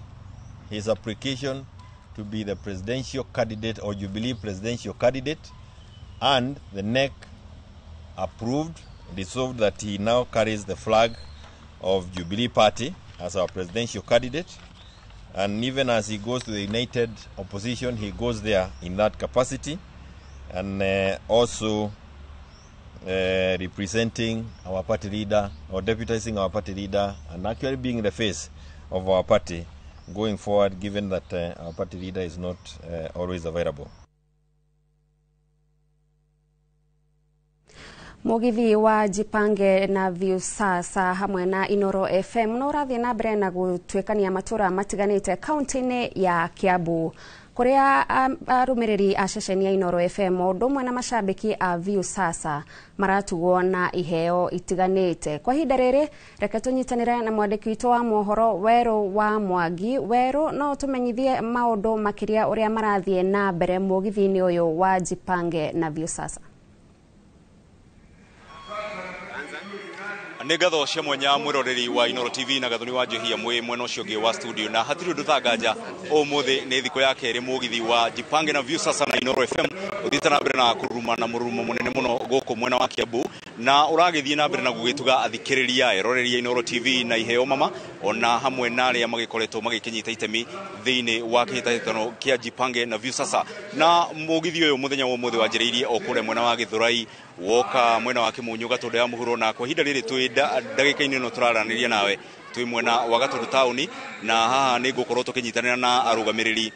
his application to be the presidential candidate or Jubilee presidential candidate, and the NEC approved, resolved that he now carries the flag of Jubilee Party as our presidential candidate. And even as he goes to the United Opposition, he goes there in that capacity. And also representing our party leader or deputizing our party leader and actually being the face of our party going forward, given that our party leader is not always available. Mugithi wa Jipange na Viusasa hamwe na Inoro FM no urathie na mbere na gutwikania matura matiganite kaunti-ini ya Kiambu kuria arumiriri a ceceni ya Inoro FM undu umwe na mashabiki a Viusasa maratugwo na iheo itiganite. Kwa ihinda riri reke tunyitanire na mwandiki witu wa mohoro Weru wa Mwangi. Weru, no tumenyithie maundu makiria uria marathie na mbere mugithi-ini uyu wa Jipange na Viusasa. Nĩ ngatho cia mwanya mwĩroreri wa Inoro TV na gathoni wa Njehia mwĩ mwena ũcio ũngĩ wa studio na hatirĩ ũndũ thanganja ũmũthĩ nĩ thikũ ya kerĩ mũgithi wa Jipange na Viusasa na Inoro FM ũthiĩte na mbere na kũruruma na mũrurumo mũnene mũno gũkũ mwena wa Kiambu na ũragĩthiĩ na mbere na gũgĩtuga athikĩrĩria eroreri a Inoro TV na iheo mama ona hamwe na arĩa magĩkoretwo magĩkĩnyita itemi thĩinĩ wa kĩhĩtahĩtano kĩa Jipange na Viusasa. Na mũgithi ũyũ mũthenya wa ũmũthĩ wanjĩrĩirie o kũrĩa mwena wa Gĩthũrai woka mwena wa Kĩmunyu Gatũndũ ya mũhuro na kwa ihinda rĩrĩ twĩ ndagĩka-inĩ ĩno tũraranĩria nawe twĩ mwena wa Gatũndũ taũni na haha nĩ ngũkorwo tũkĩnyitanĩra na arũgamĩrĩri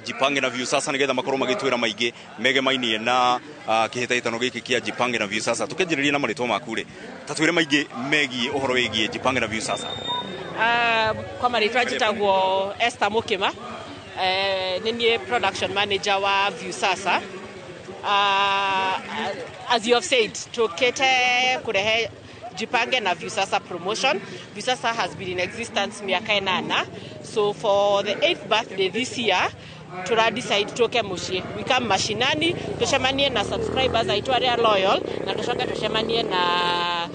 Jipange na Viusasa nĩgetha makorwo magĩtwĩra maingĩ megemainie na kĩhĩtahĩtano gĩkĩ kĩa Jipange na Viusasa. Tũkĩanjĩrĩria na marĩtwa maku rĩ, ta twĩre maingĩ megiĩ ũhoro wĩgiĩ Jipange na Viusasa. Kwa marĩtwa njĩtagwo Esther Mukima, nĩ niĩ production manager wa Viusasa. As you have said, tukete kurehe Jipange na Viusasa promotion. Viusasa has been in existence miaka 8. So for the 8th birthday this year, tura decide tuke muciĩ. We come mashinani, tucemanie na subscribers aitu aria loyal, na tucoke tucemanie na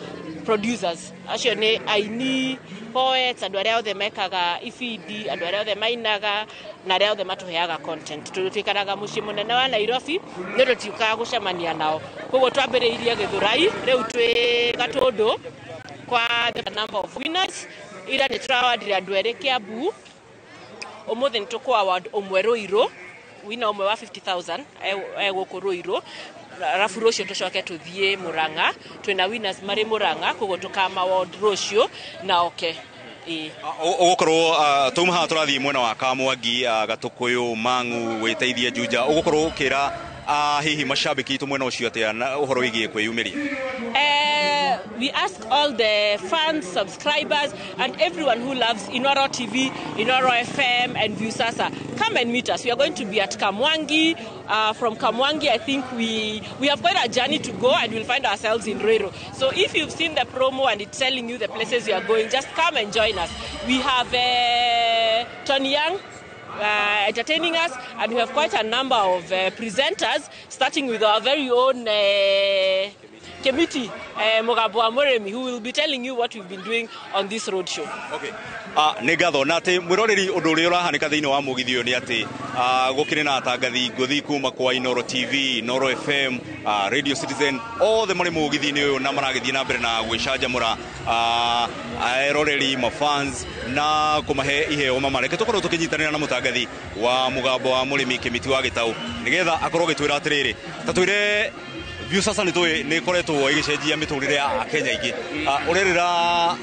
producers. Acio nĩ aini, poets, andũ arĩa othe mekaga ibindi, andũ arĩa othe mainaga na arĩa othe matũheaga content. Tũikaraga mũciĩ mũnene wa Nairobi, nĩ ũndũ tiũkaga gũcemania nao. Koguo twambĩrĩirie Gĩthũrai, rĩu twĩ Gatũndũ kwa the number of winners. Ira nĩ tũrawardire andũ erĩ Kiambu, ũmũthĩ nĩ tũkũ award ũmwe Ruiru, winner ũmwe wa 50,000 egũkũ Ruiru. Arabu rũciũ tũcoke tũthiĩ Murang'a, twĩna winners marĩ Murang'a, koguo tũkama award rũciũ na oke. Ũgũkorwo twauma haha tũrathiĩ mwena wa Kamwangi, Gatũkũyũ, Mang'u, wĩteithie Juja, ũgũkorwo ũkĩra hihi mashabiki itũ mwena ũcio atĩa na ũhoro wĩgiĩ kwĩyumĩria? We ask all the fans, subscribers, and everyone who loves Inoro TV, Inoro FM, and Viusasa, come and meet us. We are going to be at Kamwangi. From Kamwangi, I think we have quite a journey to go, and we'll find ourselves in Ruiru. So if you've seen the promo and it's telling you the places you are going, just come and join us. We have Tony Young entertaining us, and we have quite a number of presenters, starting with our very own Kemiti Mugambo wa Muremi, who will be telling you what we've been doing on this road show. Okay. Nĩ ngatho na atĩ mwĩroreri ũndũ ũrĩa ũrahanĩka thĩinĩ wa mũgithi ũyũ nĩ atĩ gũkĩrĩ na atangathi ngũthi kuma kwa Inoro TV, Inoro FM, Radio Citizen, othe marĩ mũgithi-inĩ ũyũ na maragĩthiĩ na mbere na gwĩcanjamũra eroreri mafans na kũmahe iheo mama. Reke tũkorwo tũkĩnyitanĩra na mũtangathi wa Mugambo wa Mũrĩmi Kĩmiti wa Gĩtaũ nĩgetha akorwo agĩtwĩra atĩrĩrĩ, ta twĩre Viusasa nĩ tũĩ nĩ ĩkoretwo ĩgĩcenjia mĩtũrĩre ya Akenya aingĩ, ũrerĩra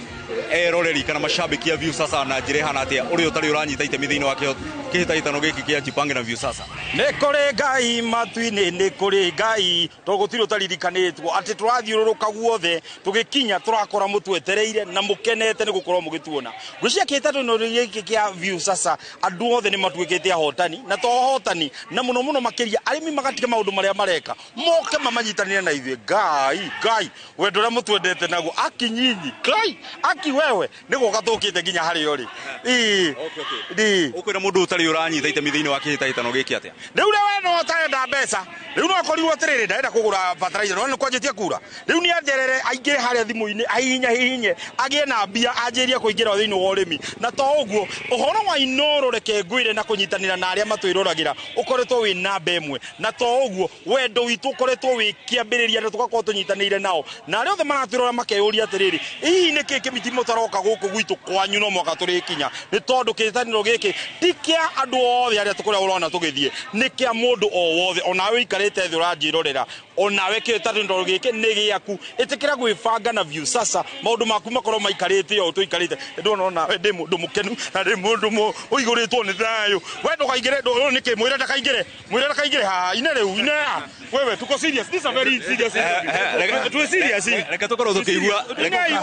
eroreri kana mashabiki a Viusasa na njĩra ĩhana atĩa ũrĩa ũtarĩ ũranyita itemi thĩinĩ wa kĩhĩtahĩtano gĩkĩ kĩa Jipange na Viusasa? Nĩ kũrĩ Ngai matu-inĩ, nĩ kũrĩ Ngai to gũtirĩ ũtaririkanĩtwo atĩ tũrathiũrũrũka guothe tũgĩkinya tũrakora mũtwetereire na mũkenete nĩ gũkorwo mũgĩtuona. Ngwĩciria kĩhĩtahĩtano gĩkĩ kĩa Viusasa andũ othe nĩ matuĩkĩte ahotani na to ahotani na mũno mũno makĩria arĩmi magatiga maũndũ marĩa mareka moke mamanyitanĩre na ithuĩ. Ngai Ngai wendo ũrĩa mũtwendete naguo akinyinyi Ngai aki wewe nĩ gũka tũkĩte nginya harĩa ũrĩ. Ĩĩ ũkwĩra mũndũ ũtarĩ ũranyita itemi thĩinĩ wa kĩhĩtahĩtano gĩkĩ atĩa? Rĩu ũrĩa we no ũtarenda mbeca rĩu no akorirwo atĩrĩrĩ ndarenda kũgũra fertilizer no nĩ kwanjĩtie kura rĩu nĩ atherere aingĩre harĩa thimũ-inĩ ahihinye hihinye agĩe na mbia anjĩrie kũingĩra thĩinĩ wa ũrĩmi. Na to ũguo ũhoro wa Inoro reke ngwĩre na kũnyitanĩra na arĩa matwĩroragĩra ũkoretwo wĩ namba ĩmwe, na to ũguo wendo witũ ũkoretwo wĩ kĩambĩrĩria na tũgakorwo tũnyitanĩire nao na arĩa othe maratwĩrora makeyũria atĩrĩrĩ hihi nĩkĩ Kĩmiti mũtaroka gũkũ gwitũ kwanyu no mwaka tũrĩkinya nĩ tondũ kĩhĩtahĩtano gĩkĩ ti kĩa andũ othe arĩa tũkũrĩa ũrona tũgĩthiĩ, nĩ kĩa mũndũ o wothe onawe ũikarĩte thĩ ũranjĩrorera Onawe kĩtarĩndo gĩkĩ nĩ gĩaku. Ĩtĩkĩra gwĩbanga na Viusasa, maũndũ maku makorwo maikarĩte o tũikarĩte. Ndona onawe ndĩ mũndũ mũkenu na ndĩ mũndũ ũihũrĩtwo nĩ thayũ. We ndũkaingĩre, nĩkĩ mwĩre ndakaingĩre, mwĩre ndakaingĩre haha ine rĩu ine haha. Wewe tuko serious, this is a very serious interview. Twĩ serious. Reke tũkorwo tũkĩigua,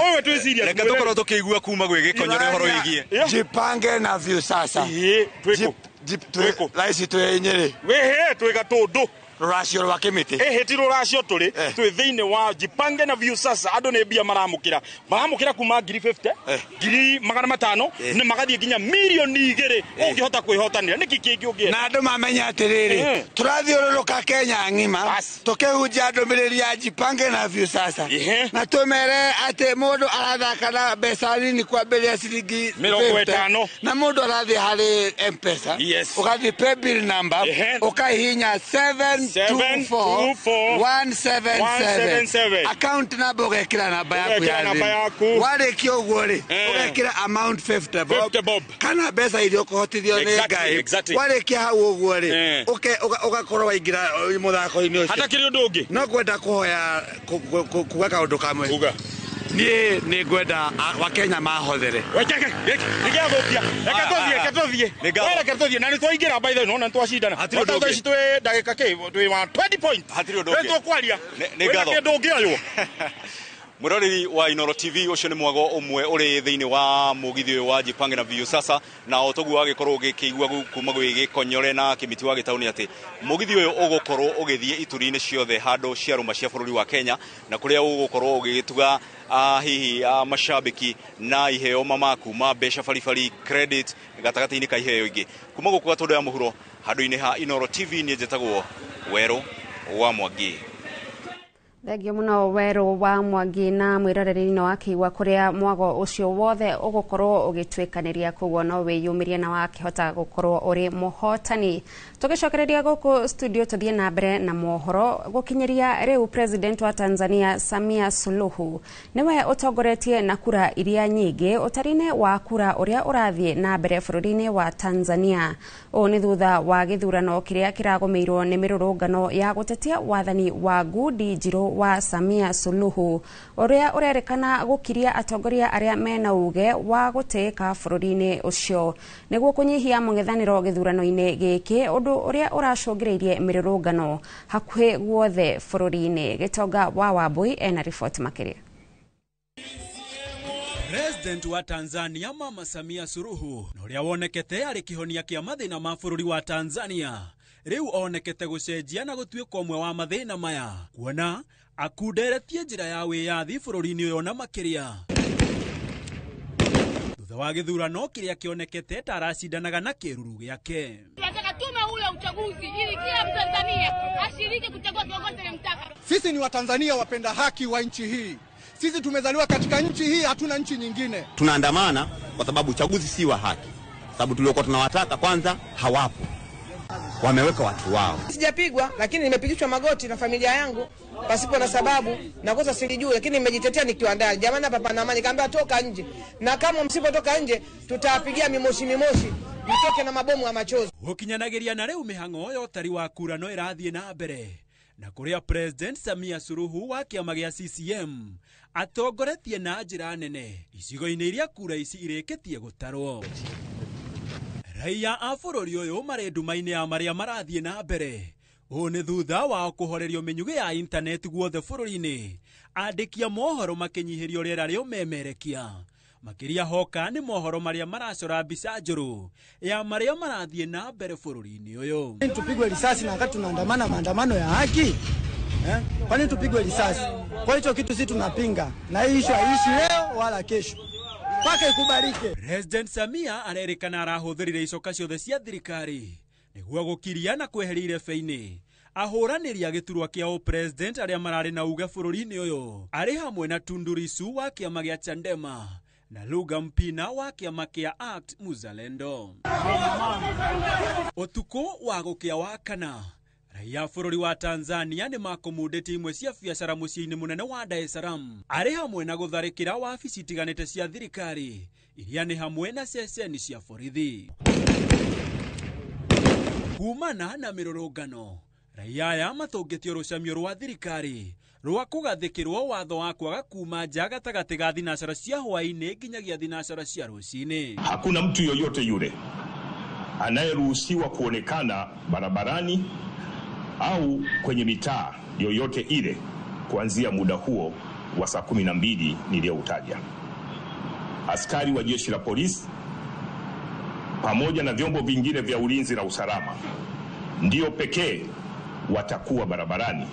wewe twĩ serious. Reke tũkorwo tũkĩigua kuma gwĩ Gĩkonyore ũhoro wĩgiĩ Jipange na Viusasa. Twĩkũ thaa ici twĩ Nyĩrĩ. Wĩhĩ twĩ Gatũndũ. Rũracio rwa Kĩmĩtĩ. Ĩhĩ ti rũracio tũrĩ, twĩ thĩinĩ wa Jipange na Viusasa. Andũ nĩ mbia maramũkĩra kuma 50,000, 500,000 na magathiĩ nginya 2 million ũngĩhota kwĩhotanĩra. Nĩkĩ kĩngĩ ũngĩenda? Na andũ mamenya atĩrĩrĩ, tũrathiũrũrũka Kenya ng'ima tũkĩhunjia ndũmĩrĩri ya Jipange na Viusasa, na tũmere atĩ mũndũ arathaka na mbeca nini kwambĩrĩria ciringi 50 na mũndũ arathiĩ harĩ M-Pesa, ũgathiĩ paybill number, ũkahihinya 724 177, account number ũgekĩra namba yaku ya thimũ. Warĩkia ũguo rĩ, ũgekĩra amount 50 bob kana mbeca iria ũkũhotithio nĩ Ngai. Warĩkia hau ũguo rĩ, ũgakorwo waingĩra mũthako-inĩ ũcio. Hatakĩrĩ ũndũ ũngĩ. No ngwenda kũhoya kuga kaũndũ kamwe. Niĩ nĩ ngwenda Wakenya mahothere. Nĩgĩathũkia. Reke tũthiĩ, reke tũthiĩ. Reke tũthiĩ na nĩ twaingĩra by the way, nona nĩ twacindana. Thaa ici twĩ ndagĩka kĩ, twĩ wa 20 point. Hatirĩ ũndũ ũngĩ. Nĩ tũkwaria. Nĩ ngatho. Wĩna kĩndũ ũngĩoywo. Mwĩroreri wa Inooro TV, ũcio nĩ mwago ũmwe ũrĩ thĩinĩ wa mũgithi ũyũ wa Jipange na Viusasa, na o toguo wagĩkorwo ũgĩkĩigua kuma gwĩ Gĩkonyore na Kĩmiti wa Gĩtaũni atĩ mũgithi ũyũ ũgũkorwo ũgĩthiĩ ituri-inĩ ciothe handũ ciarũma cia bũrũri wa Kenya, na kũrĩa ũgũkorwo ũgĩgĩtuga hihi mashabiki na iheo mamaku ma mbeca baribari, credit gatagatĩ-inĩ ka iheo ingĩ. Kuma gũkũ Gatũndũ ya mũhuro handũ-inĩ ha Inooro TV, niĩ njĩtagwo Werũ wa Mwangi. Thengio muno Werũ wa Mwangi. Na mwĩroreri no akĩigua kũrĩa mwago ũcio wothe ũgũkorwo ũgĩtuĩkanĩria, koguo no wĩyumĩrie na wakĩhota gũkorwo ũrĩ mũhotani. Tũgĩcokereria gũkũ studio, tũthiĩ na mbere na mohoro. Gũkinyĩria rĩu, President wa Tanzania Samia Suluhu nĩwe ũtongoretie na kura iria nyingĩ ũtari-inĩ wa kura ũrĩa ũrathiĩ na mbere bũrũri-inĩ wa Tanzania. Ũũ nĩ thutha wa gĩthurano kĩrĩa kĩragũmĩirwo nĩ mĩrũrũngano ya gũtetia wathani wa ngundi njirũ wa Samia Suluhu, ũrĩa ũrerĩkana gũkiria atongoria arĩa mena uge wa gũtĩĩka bũrũri-inĩ ũcio nĩguo kũnyihia mũng'ethanĩro gĩthurano-inĩ gĩkĩ, ũndũ ũrĩa ũracũngĩrĩirie mĩrũrũngano hakuhĩ guothe bũrũri-inĩ. Gĩtonga wa Wambui ena riboti makĩria. President wa Tanzania Mama Samia Suluhu na ũrĩa wonekete arĩ kĩhonia kĩa mathĩna ma bũrũri wa Tanzania rĩu onekete gũcenjia na gũtuĩka ũmwe wa mathĩna maya, kuona akunderetie njĩra ya wĩyathi bũrũri-inĩ ũyũ, na makĩria thutha wa gĩthurano kĩrĩa kĩonekete ta aracindanaga na kĩruru gĩake. Tunataka tume huru ya uchaguzi ili kila Mtanzania ashiriki kuchagua kiongozi anayemtaka. Sisi ni Watanzania wapenda haki wa nchi hii. Sisi tumezaliwa katika nchi hii, hatuna nchi nyingine. Tunaandamana kwa sababu uchaguzi si wa haki, sababu tuliokuwa tunawataka kwanza hawapo, wameweka watu wao. Sijapigwa, lakini nimepigishwa magoti na familia yangu pasipo na sababu, na kosa silijui, lakini nimejitetea nikiwa ndani. Jamani, hapa pana amani. Kaambia toka nje, na kama msipotoka nje tutawapigia mimoshi mimoshi, mtoke na mabomu ya machozi. Gũkinyanageria na rĩu mĩhang'o ya ũtari wa kura no ĩrathiĩ na mbere, na kũrĩa President Samia Suluhu wa kĩama gĩa CCM atongoretie na njĩra nene icigo-inĩ iria kura ici irĩkĩtie gũtarwo. Raia a bũrũri ũyũ marĩ nduma-inĩ ya marĩa marathiĩ na mbere. Ũũ nĩ thutha wao kũhorerio mĩnyugĩ ya intaneti guothe bũrũri-inĩ, andĩki a mohoro makĩnyihĩrio rĩera rĩa ũmemerekia, makĩria hoka nĩ mohoro marĩa maracora mbica njũru ya marĩa marathiĩ na mbere bũrũri-inĩ ũyũ. Tupigwe risasi na wakati tunaandamana maandamano ya haki? Kwa nini tupigwe risasi? Kwa hicho kitu sisi tunapinga, na hii issue haiishi leo wala kesho, mpaka ikubalike. President Samia arerĩkana arahũthĩrire icoka ciothe cia thirikari nĩguo gũkiria na kweheria irebe-inĩ ahũranĩri a gĩturwa kĩa ũpresident arĩa mararĩ na uge bũrũri-inĩ ũyũ, arĩ hamwe na Tundu Lissu wa kĩama gĩa Chadema na Luga Mpina wa kĩama kĩa ACT Muzalendo. Ũtukũ wa gũkĩa wa kana, raia a bũrũri wa Tanzania nĩ makũmundĩtie imwe cia biacara mũciĩ-inĩ mũnene wa Dar es Salaam, arĩ hamwe na gũtharĩkĩra wabici itiganĩte cia thirikari iria nĩ hamwe na ceceni cia borithi. Kumana na mĩrũrũngano, Raia aya matũngĩtio rũcamio rwa thirikari rwa kũgathĩkĩrwo watho wa kwaga kuma nja gatagatĩ ga thinacara cia hwaĩ-inĩ nginyagia thinacara cia rũcinĩ. Hakuna mtu yoyote yule anayeruhusiwa kuonekana barabarani au kwenye mitaa yoyote ile kuanzia muda huo wa saa 12 niliyoutaja. Askari wa jeshi la polisi pamoja na vyombo vingine vya ulinzi na usalama ndio pekee watakuwa barabarani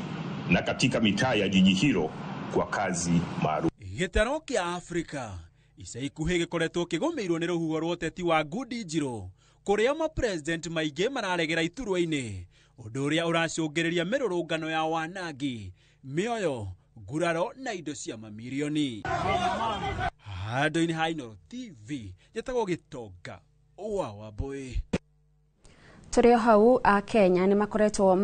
na katika mitaa ya jiji hilo kwa kazi maalum. Gĩtaro kĩa Afrika ica ikuhĩ gĩkoretwo kĩgũmĩirwo nĩ rũhuho rwa ũteti wa ngundi njirũ kũrĩa mapresident maingĩ mararegera iturwa-inĩ, ũndũ ũrĩa ũracũngĩrĩria mĩrũrũngano ya wanangi, mĩoyo, nguraro na indo cia mamirioni. Handũ-inĩ ha Inooro TV njĩtagwo Gĩtonga wa Wambũi. Tũrĩ o hau a Kenya nĩ makoretwo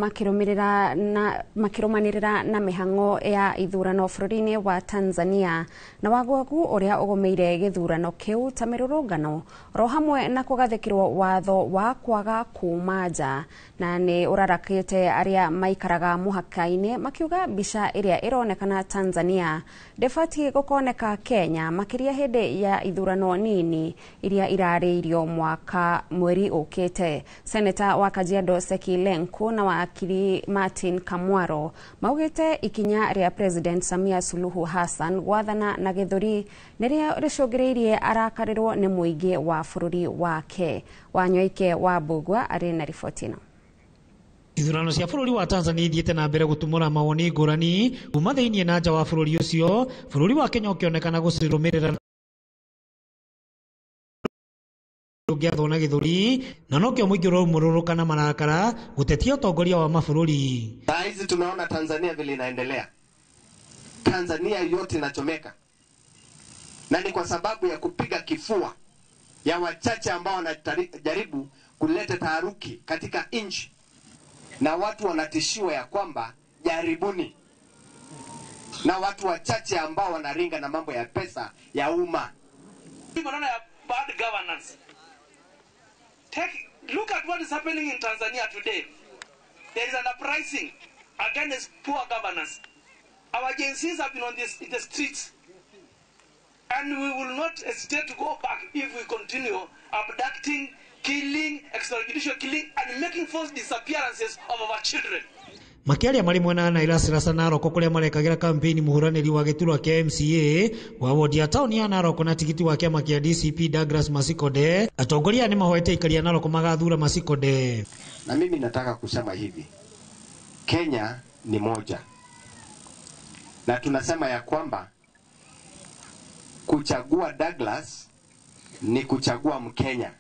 makĩrũmanĩrĩra na mĩhang'o ya ithurano bũrũri-inĩ wa Tanzania na wagwagu ũrĩa ũgũmĩire gĩthurano kĩu ta mĩrũrũngano oro hamwe na kũgathĩkĩrwo watho wa kwaga kuma nja, na nĩ ũrarakĩte arĩa maikaraga mũhaka-inĩ makiuga mbica ĩrĩa ĩronekana Tanzania ndĩbatiĩ gũkoneka Kenya makĩria hĩndĩ ya ithurano nini iria irarĩirio mwaka mweri ũkĩte. Seneta wa Kajiado Seki Lenku na wakili Martin Kamwaro maugite ikinya rĩa President Samia Suluhu Hassan gwathana na gĩthũri nĩrĩo rĩcũngĩrĩirie arakarĩrwo nĩ mũingĩ wa bũrũri wake. Wanyoike wa Mbugua arĩ na riboti ĩno. Ithurano cia bũrũri wa Tanzania ithiĩte na mbere gũtumũra mawoni ngũrani kuma thĩinĩ na nja wa bũrũri ũcio, bũrũri wa Kenya ũkĩonekana gũcirũmĩrĩra ũngĩathwo na gĩthũri, na nokĩo mũingĩ ũraumũrũrũka na marakara gũtetia ũtongoria wa mabũrũri. Saa hizi tunaona Tanzania vile inaendelea. Tanzania yote inachomeka, na ni kwa sababu ya kupiga kifua ya wachache ambao wanajaribu kuleta taharuki katika nchi, na watu wanatishiwa ya kwamba jaribuni, na watu wachache ambao wanaringa na mambo ya pesa ya umma. Maneno ya bad governance. Look at what is happening in Tanzania today. There is an uprising against poor governance. Our agencies have been on in the streets, and we will not hesitate to go back if we continue abducting, killing, extrajudicial killing, and making false disappearances of our children. Makiaria marĩ mwena wa Nairasi Rasa Narok kũrĩa marekagĩra kampeni mũhũranĩri wa gĩturwa kĩa MCA wa wodi ya taũni ya Narok na tigiti wa kĩama kĩa DCP Douglas Masikode, atongoria nĩ mahoete aikari a Narok magathura Masikode. Na mimi nataka kusema hivi, Kenya ni moja, na tunasema ya kwamba kuchagua Douglas ni kuchagua Mkenya,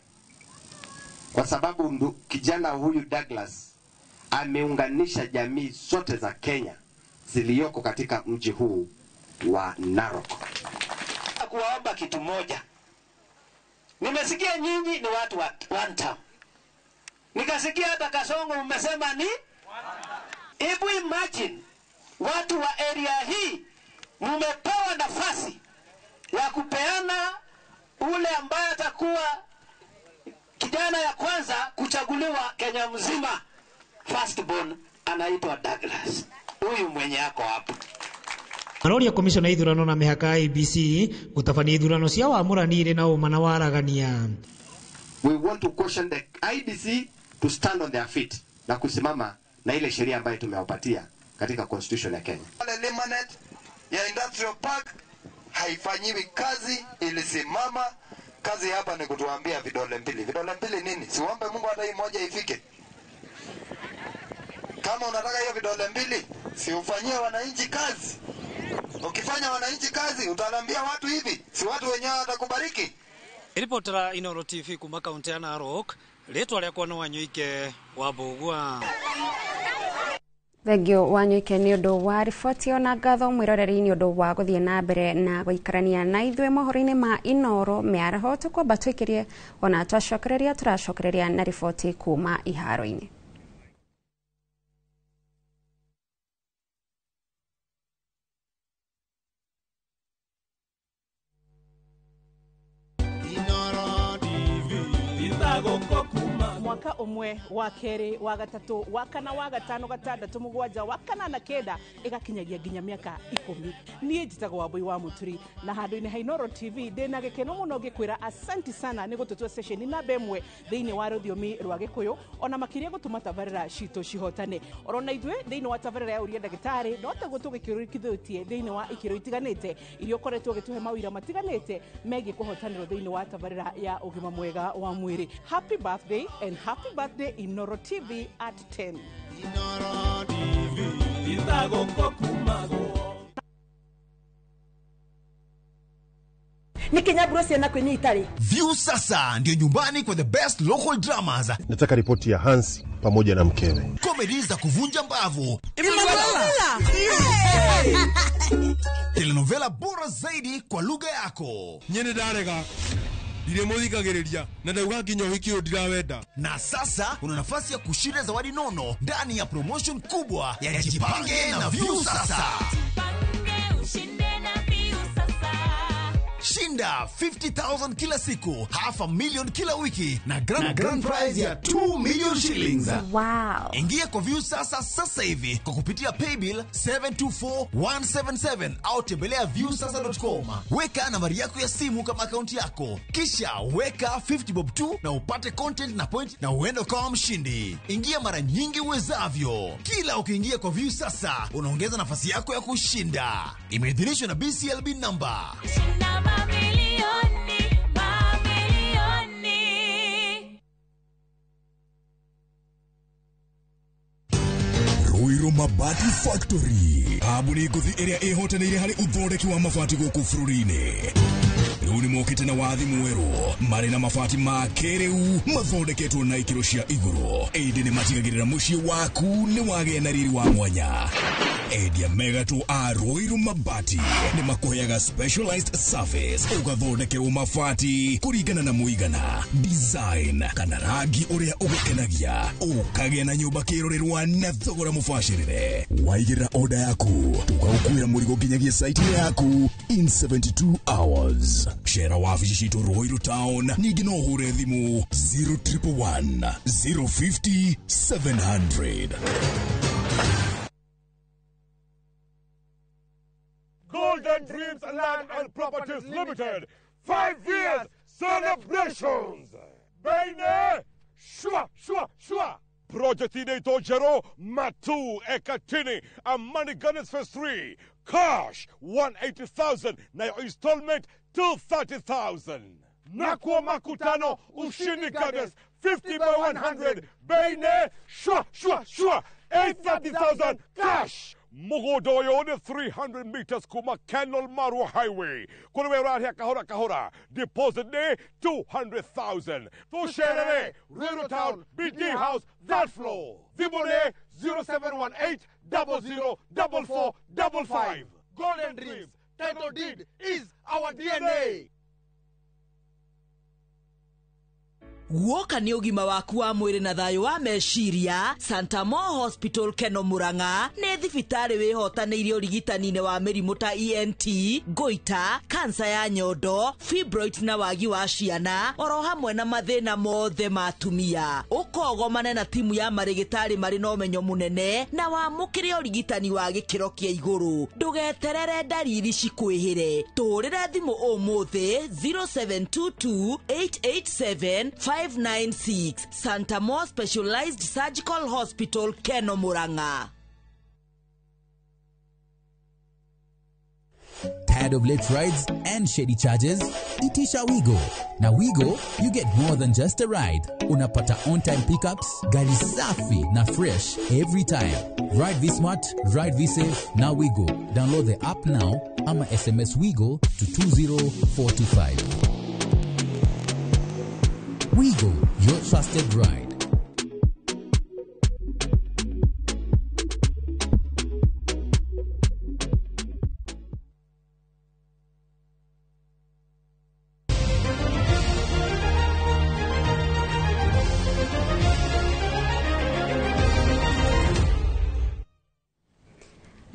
kwa sababu kijana huyu Douglas ameunganisha jamii zote za Kenya ziliyoko katika mji huu wa Narok. Kuwaomba kitu moja. Nimesikia nyinyi ni watu wa one term. Nikasikia hata Kasongo mmesema ni hebu imagine watu wa area hii mmepewa nafasi ya kupeana ule ambaye atakuwa kijana ya kwanza kuchaguliwa Kenya mzima. Firstborn anaitwa Douglas. Huyu mwenye ako hapo. Maroria komishona ithurano na mĩhaka IEBC gũtabania ithurano cia wamũrani irĩ na ũma na waragania. We want to caution the IEBC to stand on their feet na kusimama na ile sheria ambayo tumewapatia katika constitution ya Kenya. Pale Limanet ya Industrial Park haifanyiwi kazi, ilisimama. Kazi hapa ni kutuambia vidole mbili. Vidole mbili nini? Siombe Mungu hata hii moja ifike. Kama unataka hiyo vidole mbili, si ufanyie wananchi kazi. Ukifanya wananchi kazi, utaambia watu hivi, si watu wenyewe watakubariki. Ripotera Inooro TV kuma kaunti ya Narok, rĩtwa rĩakwa nĩ Wanyoike wa Mbũgua. Thengio Wanyoike nĩ ũndũ wa riboti ona ngatho mwĩroreri nĩ ũndũ wa gũthiĩ na mbere na gũikarania na ithuĩ mohoro-inĩ ma Inooro mĩaraho. Tũkwamba tũikĩrie ona twacokereria tũracokereria na riboti kuma iharo-inĩ. Mwaka ũmwe, wa kerĩ, wa gatatũ, wa kana, wa gatano, gatandatũ, mũgwanja, wa kanana, kenda, ĩgakinyagia nginya mĩaka 10. Niĩ njĩtagwo Wambui wa Mũturi na handũ-inĩ ha Inooro TV ndĩna gĩkeno mũno ngĩkwĩra asanti sana nĩ gũtũtua ceceni namba 1 thĩinĩ wa rũthiomi rwa Gĩkũyũ, ona makĩria gũtũma tabarĩra citũ cihotane. Orona ithuĩ thĩinĩ wa tabarĩra ya Ũria Ndagĩtarĩ no taguo tũgĩkĩrũkithĩtie thĩinĩ wa ikĩro itiganĩte iria ũkoretwo ũgĩtũhe mawĩra matiganĩte megiĩ kũhotanĩrwo thĩinĩ wa tabarĩra ya ũgima mwega wa mwĩrĩ. Happy birthday and happy birthday Inooro TV at 10. Inooro TV itagũkũkumagwo. Nĩ Kenya ciana kwĩnyita. View sasa ndio nyumbani kwa the best local dramas. Nataka ripoti ya Hansi pamoja na mkewe. Comedy za kuvunja mbavu. Emanuela. Telenovela bora zaidi kwa lugha yako. Nyene ndarega. Ndiremuthikagiriria na ndauga nginya uhiki uyu ndirawenda. Na sasa una nafasi ya kushinda zawadi nono ndani ya promotion kubwa ya Jipange na View Sasa. Jipange ushinde na View Sasa. Shinda 50,000 kila siku, 500,000 kila wiki na grand prize ya 2 million shillings. Wow. Ingia kwa View Sasa sasa hivi kwa kupitia paybill 724177 au tembelea viewsasa.com. Weka nambari yako ya simu kama akaunti yako, kisha weka 50 bob 2 na upate content na point na uende kama mshindi. Ingia mara nyingi uwezavyo. Kila ukiingia kwa View Sasa unaongeza nafasi yako ya kushinda. Imeidhinishwa na BCLB number. Shinda mamilioni, mamilioni. Ruiru Mabati Factory, kambuni ngũthi ĩrĩa ĩhotanĩire harĩ ũthondeki wa mabati gũkũ bũrũri-inĩ. Rĩu nĩ mokĩte na wathi mwerũ marĩ na mabati ma kĩrĩu mathondeketwo na ikĩro cia igũrũ, ĩndĩ nĩ matigagĩrĩra mũciĩ waku nĩ wagĩa na riri wa mwanya. Endia megatũ a Ruiru Mabati nĩ makũheaga specialized service, ũgathondekerwo mabati kũringana na mũigana, design kana rangi ũrĩa ũgũkenagia, ũkagĩa na nyũmba kĩrorerwa na thogora mũbacĩrĩre. Waigĩrĩra order yaku tũgagũkuĩra mũrigo nginyagia site yaku in 72 hours. Shera wabici citũ Ruiru Town, ningĩ no ũhũre thimũ 0111 050 700. Golden Dreams Land and Properties Limited, 5 years celebrations. Baine, shua, shua, shua. Project inaitwa Jero Matu Ekatini, Amani Gardens Phase 3, cash 180,000 na your installment 230,000. Nakuwa Makutano Ushindi Gardens 50 by 100, Baine, shua, shua, shua, 830,000 cash. Mugodoyo ni 300 meters kuma Kenol Marua Highway. Kule wera kahora kahora. Deposit ni 200,000. Tusherere, Ruiru Town, BD House, that floor. Thimũ 0718 0044 55. Golden Dreams, title deed is our DNA. Guoka nĩ ũgima waku wa mwĩrĩ na thayũ wa meciria. Santa Mo Hospital Keno Murang'a nĩ thibitarĩ wĩhotanĩirie ũrigitani-inĩ wa mĩrimũ ta ENT, goita, kansa ya nyondo, fibroids na wagi wa ciana, oro hamwe na mathĩna mothe ma atumia. Ũkogomane na timu ya marĩgĩtarĩ marĩ na ũmenyo mũnene na wamũkĩre ũrigitani wa gĩkĩro kĩa igũrũ. Ndũgeterere ndariri cikwĩhĩre. Tũhũrĩre thimũ ũmũthĩ 0722 887 596. Santa Mo Specialized Surgical Hospital, Keno Murang'a. Tired of late rides and shady charges? Itisha Wigo. Na Wigo, you get more than just a ride. Unapata on-time pickups, gari safi na fresh every time. Ride V-Smart, ride V-Safe, na Wigo. Download the app now ama SMS Wigo to 20425. Wigo, your trusted ride.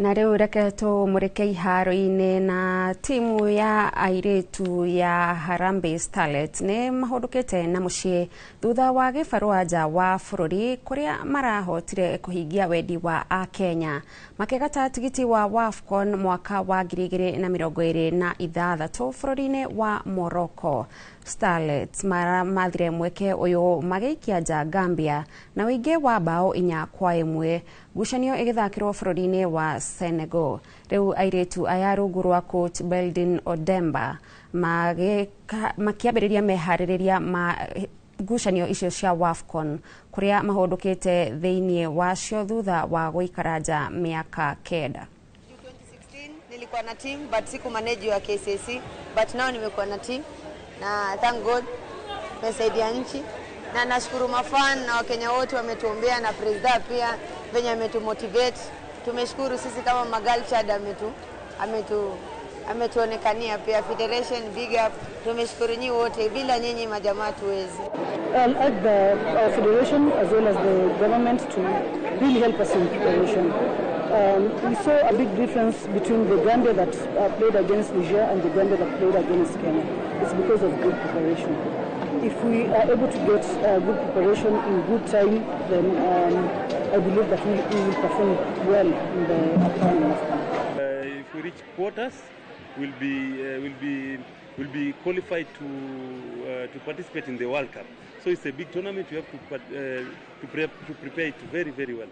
Na rĩu reke tũmũrĩke iharo-inĩ na timu ya airĩtu ya Harambee Starlets nĩ mahũndũkĩte na mũciĩ thutha wa gĩbarũa nja wa bũrũri kũrĩa marahotire kũhingia wendi wa Akenya makĩgata tigiti wa WAFCON mwaka wa 2026 bũrũri-inĩ wa Morocco. Starlets maramathire mweke ũyũ magĩikia nja Gambia na ũingĩ wa bao 4-1 ngucanio ĩgĩthakĩrwo bũrũri-inĩ wa Senegal. Rĩu airĩtu aya rungu rwa coach Beldin Odemba makĩambĩrĩria meharĩrĩria ma ngucanio icio cia WAFCON kũrĩa mahũndũkĩte thĩinĩ wacio thutha wa gũikara nja mĩaka 9. Nilikuwa na team but siku manage wa KCSE, but now nimekuwa na team na thank God tumesaidia nchi, na nashukuru mafan na Wakenya wote wametuombea na president pia venye ametumotivate. Tumeshukuru sisi kama Magalchad ametuonekania pia federation, big up. Tumeshukuru nyinyi wote, bila nyinyi majamaa tuwezi. I'll urge the federation as well as the government to really help us in preparation. We saw a big difference between the Gambia that played against Niger and the Gambia that played against Kenya. It's because of good preparation. If we are able to get good preparation in good time, then I believe that we will perform well in the upcoming AFCON. If we reach quarters, we'll be qualified to participate in the World Cup. So it's a big tournament. We have to prepare it very, very well.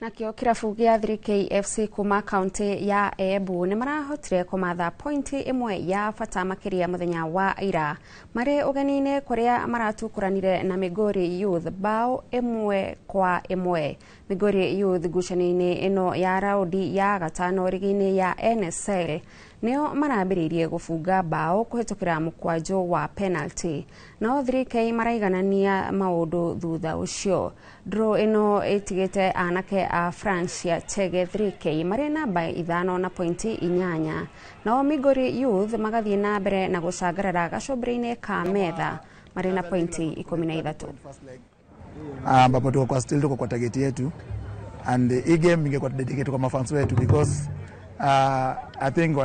Nakio kirabu gia 3K FC kuma kaunti ya Embu ni marahotire kumatha pointi imwe ya bata makiria muthenya wa ira mari ugeni-ini kuria maratukuranire na Migori Youth bao 1-1. Migori Youth ngucanio-ini ino ya raundi ya gatano rigi-ini ya NSL nio marambiririe gubunga bao kuhitukira mukwanjo wa penalty, nao 3K maraiganania maundu thutha ucio. Draw ino itigite anake a Francia Chege 3K mari namba 5 na pointi 8, nao Migori Youth magathie na mbere na gucangarara gacumbiri-ini ka metha mari na pointi 13, ambapo tuko kwa still tuko kwa target yetu, and hii game ingekuwa dedicate kwa mafans wetu because I think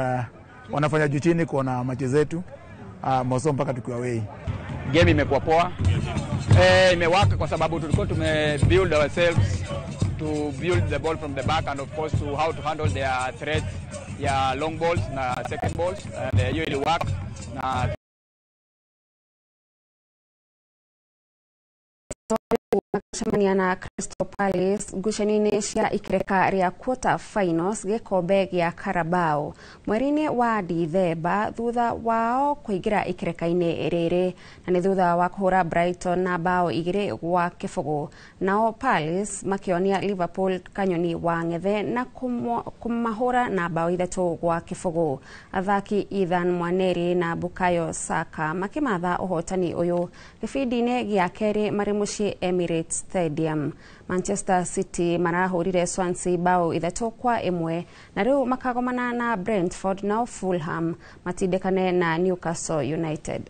wanafanya juu chini kuona machi zetu moso mpaka tukiwa away. Game imekuwa poa. Imewaka kwa sababu tulikuwa tume build ourselves to build the ball from the back and of course to how to handle their threat ya long balls na second balls, and hiyo ili work na gũcemania na Crystal Palace ngucanio-inĩ cia ikereka rĩa quarter finals gĩkombe gĩa Carabao mweri-inĩ wa Dithemba thutha wao kũingĩra ikereka-inĩ rĩrĩ, na nĩ thutha wa kũhũra Brighton na bao 2-0. Nao Palace makĩonia Liverpool kanyoni wa ng'ethe na kũmahũra na bao 3-0. Athaki Ethan Mwaneri na Bukayo Saka makĩmatha ũhotani ũyũ gĩbindi-inĩ gĩa kerĩ marĩ mũciĩ Emirates Stadium. Manchester City marahũrire Swansea bao 3-1 na rĩu makagomana na Brentford, nao Fulham matindĩkane na Newcastle United.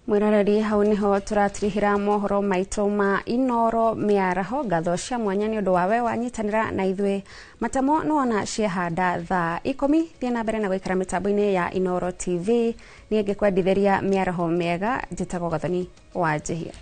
Mwiroreri hau niho turatirihira mohoro maitu ma Inoro miaraho. Ngatho cia mwanya ni undu wawe wanyitanira na ithuĩ. Matamo nĩwona ciehanda thaa 10. Thiĩ na mbere na gũikara mĩtambo-inĩ ya Inoro TV. Niĩ ngĩkwendithĩria mĩaraho mĩega. Njĩtagwo Gathoni wa Njihia.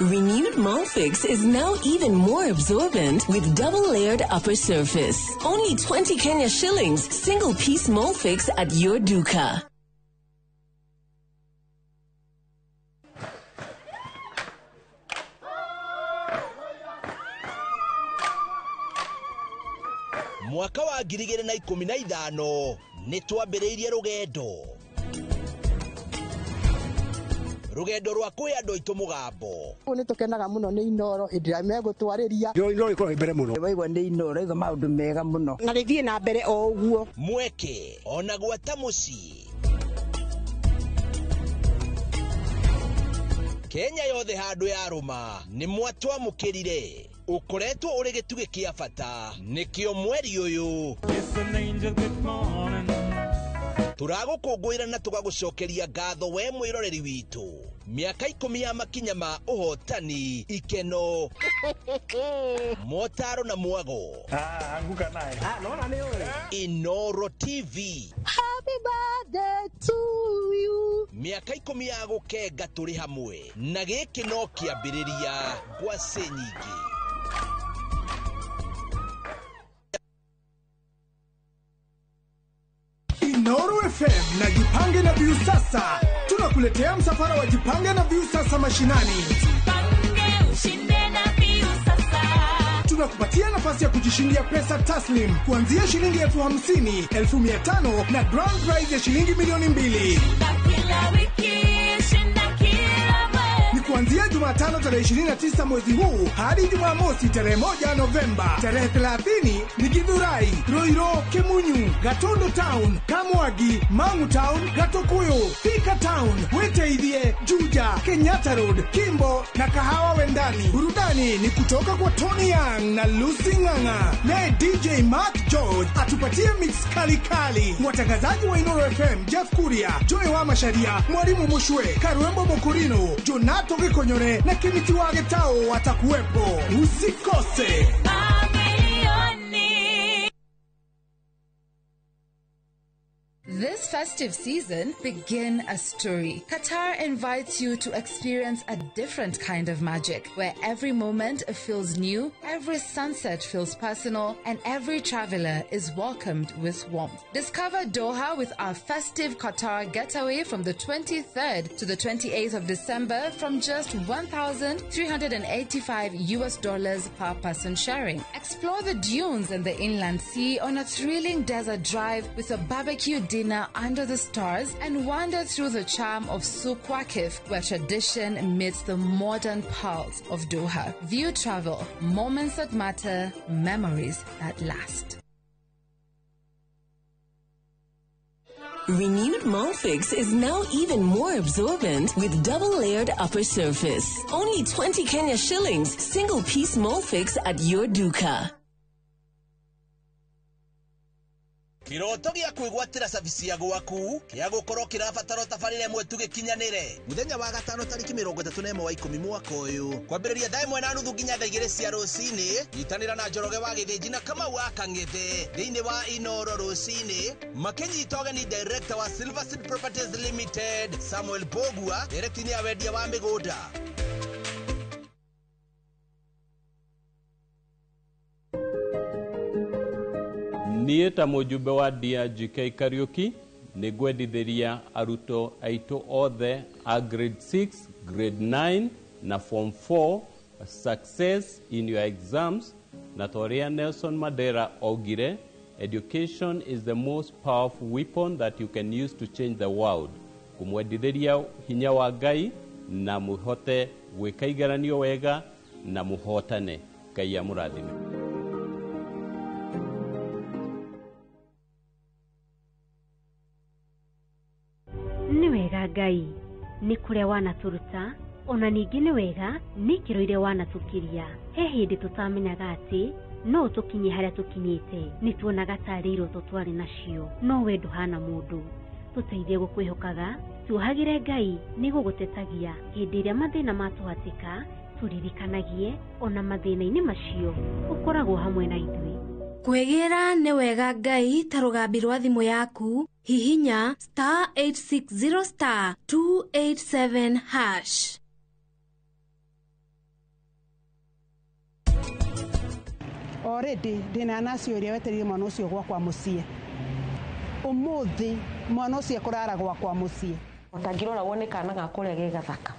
Renewed Molfix is now even more absorbent with double layered upper surface. Only 20 Kenya shillings, single piece Molfix at your duka. Mwaka wa 2015 nĩ twambĩrĩirie rũgendo rwa kwĩ andũ aitũ mũgambo. Nĩ tũkenaga mũno nĩ Inooro hĩndĩ ĩrĩa megũtwarĩria. Inooro ĩkoragwo mbere mũno. Waigua nĩ Inooro ĩrauga maũndũ mega mũno. Na rĩthiĩ na mbere o ũguo. Mweke ona gwata mũciĩ. Kenya yothe handũ yarũma nĩ mwatwamũkĩrire. Ũkoretwo ũrĩ gĩtugĩ kĩa bata nĩkĩo mweri ũyũ tũragũkũngũĩra na tũgagũcokeria ngatho we mwĩroreri witũ. Mĩaka 10 ya makinya ma ũhotani, ikeno, motaro na mwago. Anguka naye. Naona nĩ ũĩ. Inooro TV. Happy birthday to you. Mĩaka 10 ya gũkenga tũrĩ hamwe na gĩkĩ no kĩambĩrĩria ngwacĩ nyingĩ. Inooro FM na Jipange na Viusasa tunakuletea msafara wa Jipange na Viusasa mashinani. Jipange ushinde na Viusasa. Tunakupatia nafasi ya kujishindia pesa taslim kuanzia shilingi 50,000, 500,000 na grand prize ya shilingi milioni 2. Kila wiki shinda kila mwezi. Ni kuanzia Jumatano tarehe 29 mwezi huu hadi Jumamosi tarehe 1 Novemba. Tarehe 30 ni Githurai, Ruiru, Kimunyu, Gatundu Town, Kamwagi, Mangu Town, Gatukuyu, Thika Town, Witeithie, Juja, Kenyatta Road, Kimbo na Kahawa Wendani. Burudani ni kutoka kwa Tony Young na Lucy Ng'ang'a. Naye DJ Mark George atupatie mix kali kali. Watangazaji wa Inooro FM Jeff Kuria, Joy wa Masharia, Mwalimu Mushwe, Karwembo Mokurino, Jonato Gikonyore na Kimiti wa Getao watakuwepo. Usikose. This festive season, begin a story. Qatar invites you to experience a different kind of magic, where every moment feels new, every sunset feels personal, and every traveler is welcomed with warmth. Discover Doha with our festive Qatar getaway from the 23rd to the 28th of December from just $1,385 per person sharing. Explore the dunes and the inland sea on a thrilling desert drive with a barbecue dinner under the stars, and wander through the charm of Souq Waqif, where tradition meets the modern pulse of Doha. View Travel, moments that matter, memories that last. Renewed Molfix is now even more absorbent with double layered upper surface. Only 20 Kenya shillings, single piece Molfix at your duka. Kiroto gĩa kwĩgwatĩra cabici ya gwaku kĩa gũkorwo kĩrabatara tabarĩra ĩmwe tu gĩkinyanĩre mũthenya wa gatano tarĩki 31 wa 10 mwaka ũyũ kwambĩrĩria thaa 1:30 nginya thaa 2 cia rũcinĩ. Nyitanĩra na Njoroge wa Gĩthĩnji na Kamau wa Kang'ethe thĩinĩ wa Inooro rũcinĩ makĩnyita ũgeni director wa Silver Seed Properties Limited Samuel Bogua, director ya wendia wa mĩgũnda. Niĩ ta mũjumbe wa DRGK Kariuki nĩ ngwendithĩria arutwo aitũ othe a grade 6, grade 9 na form 4 success in your exams, na ta ũrĩa Nelson Mandela augire, education is the most powerful weapon that you can use to change the world. Kũmwendithĩria hinya wa Ngai na mũhote gwĩka igeranio wega na mũhotane. Ngai amũrathime. Nĩ wega Ngai nĩ kũrĩa wanatũruta, ona ningĩ nĩ wega nĩ ikĩro iria wanatũkiria. He hĩndĩ tũtamenyaga atĩ no tũkinye harĩa tũkinyĩte, nĩ tuonaga tarĩ iroto twarĩ nacio, no we ndũhana mũndũ. Tũteithie gũkwĩhokaga, tuohagĩre Ngai nĩ gũgũtetagia hĩndĩ ĩrĩa mathĩna matũhatĩka, tũririkanagie ona mathĩna-inĩ macio ũkoragwo hamwe na ithuĩ. Kwĩgĩra nĩ wega Ngai ta rũgambi rwa thimũ yaku, hihinya *860 *287#. Already ndina nasi ũrĩa wetereire mwana ũcio gwakwa mũciĩ. Ũmũthĩ mwana ũcio ekũrara gwakwa mũciĩ. Ũtangĩrora wone kana gakwa ũrĩa ge gathaka.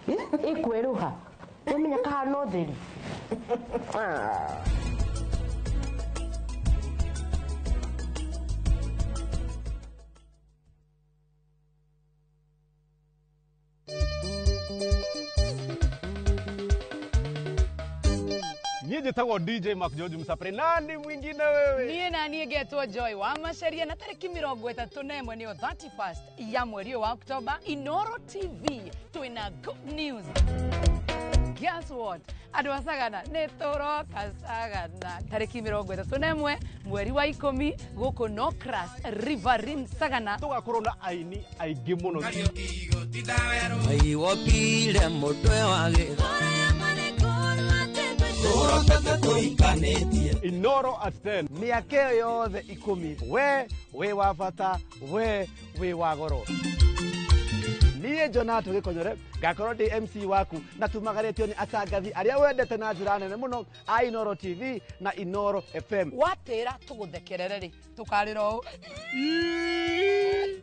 Ĩkwĩrũha. Ũmenya kahana ũtheri. Niĩ njĩtagwo DJ Mark George Msapre. Nani mwingine wewe? Niĩ na niĩ ngetwo Joy wa Macharia na tarĩki 31 nĩyo 31st ya mweri ũyũ wa October, Inoro TV twĩna good news. Guess what? Andũ a Sagana nĩ tũroka Sagana tarĩki 31 mweri wa 10 gũkũ Nocras Riverine Sagana. Tũgakorwo na aini aingĩ mũno. Wopire mũtwe wa gĩtho. Inoro at 10. Mĩaka ĩyo yothe 10 we wĩ wa bata, we wĩ wa goro. Niĩ Jonato Gĩkonyore ngakorwo ndĩ MC waku na tumagarĩtio nĩ atangathi arĩa wendete na njĩra nene mũno a Inoro TV na Inoro FM. Watĩra tũgũthekerere rĩ tũkarĩra ũũ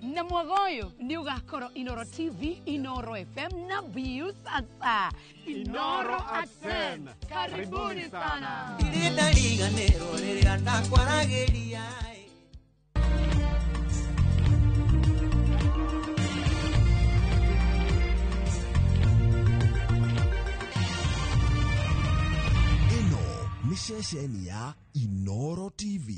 na mwaga ũyũ nĩ ũgakorwo Inoro TV, Inoro FM na Viusasa. Inoro at 10. Karibuni sana. Ndirĩ ndariganĩrwo rĩrĩa ndakwaragĩria. Ĩno nĩ ceceni ya Inoro TV.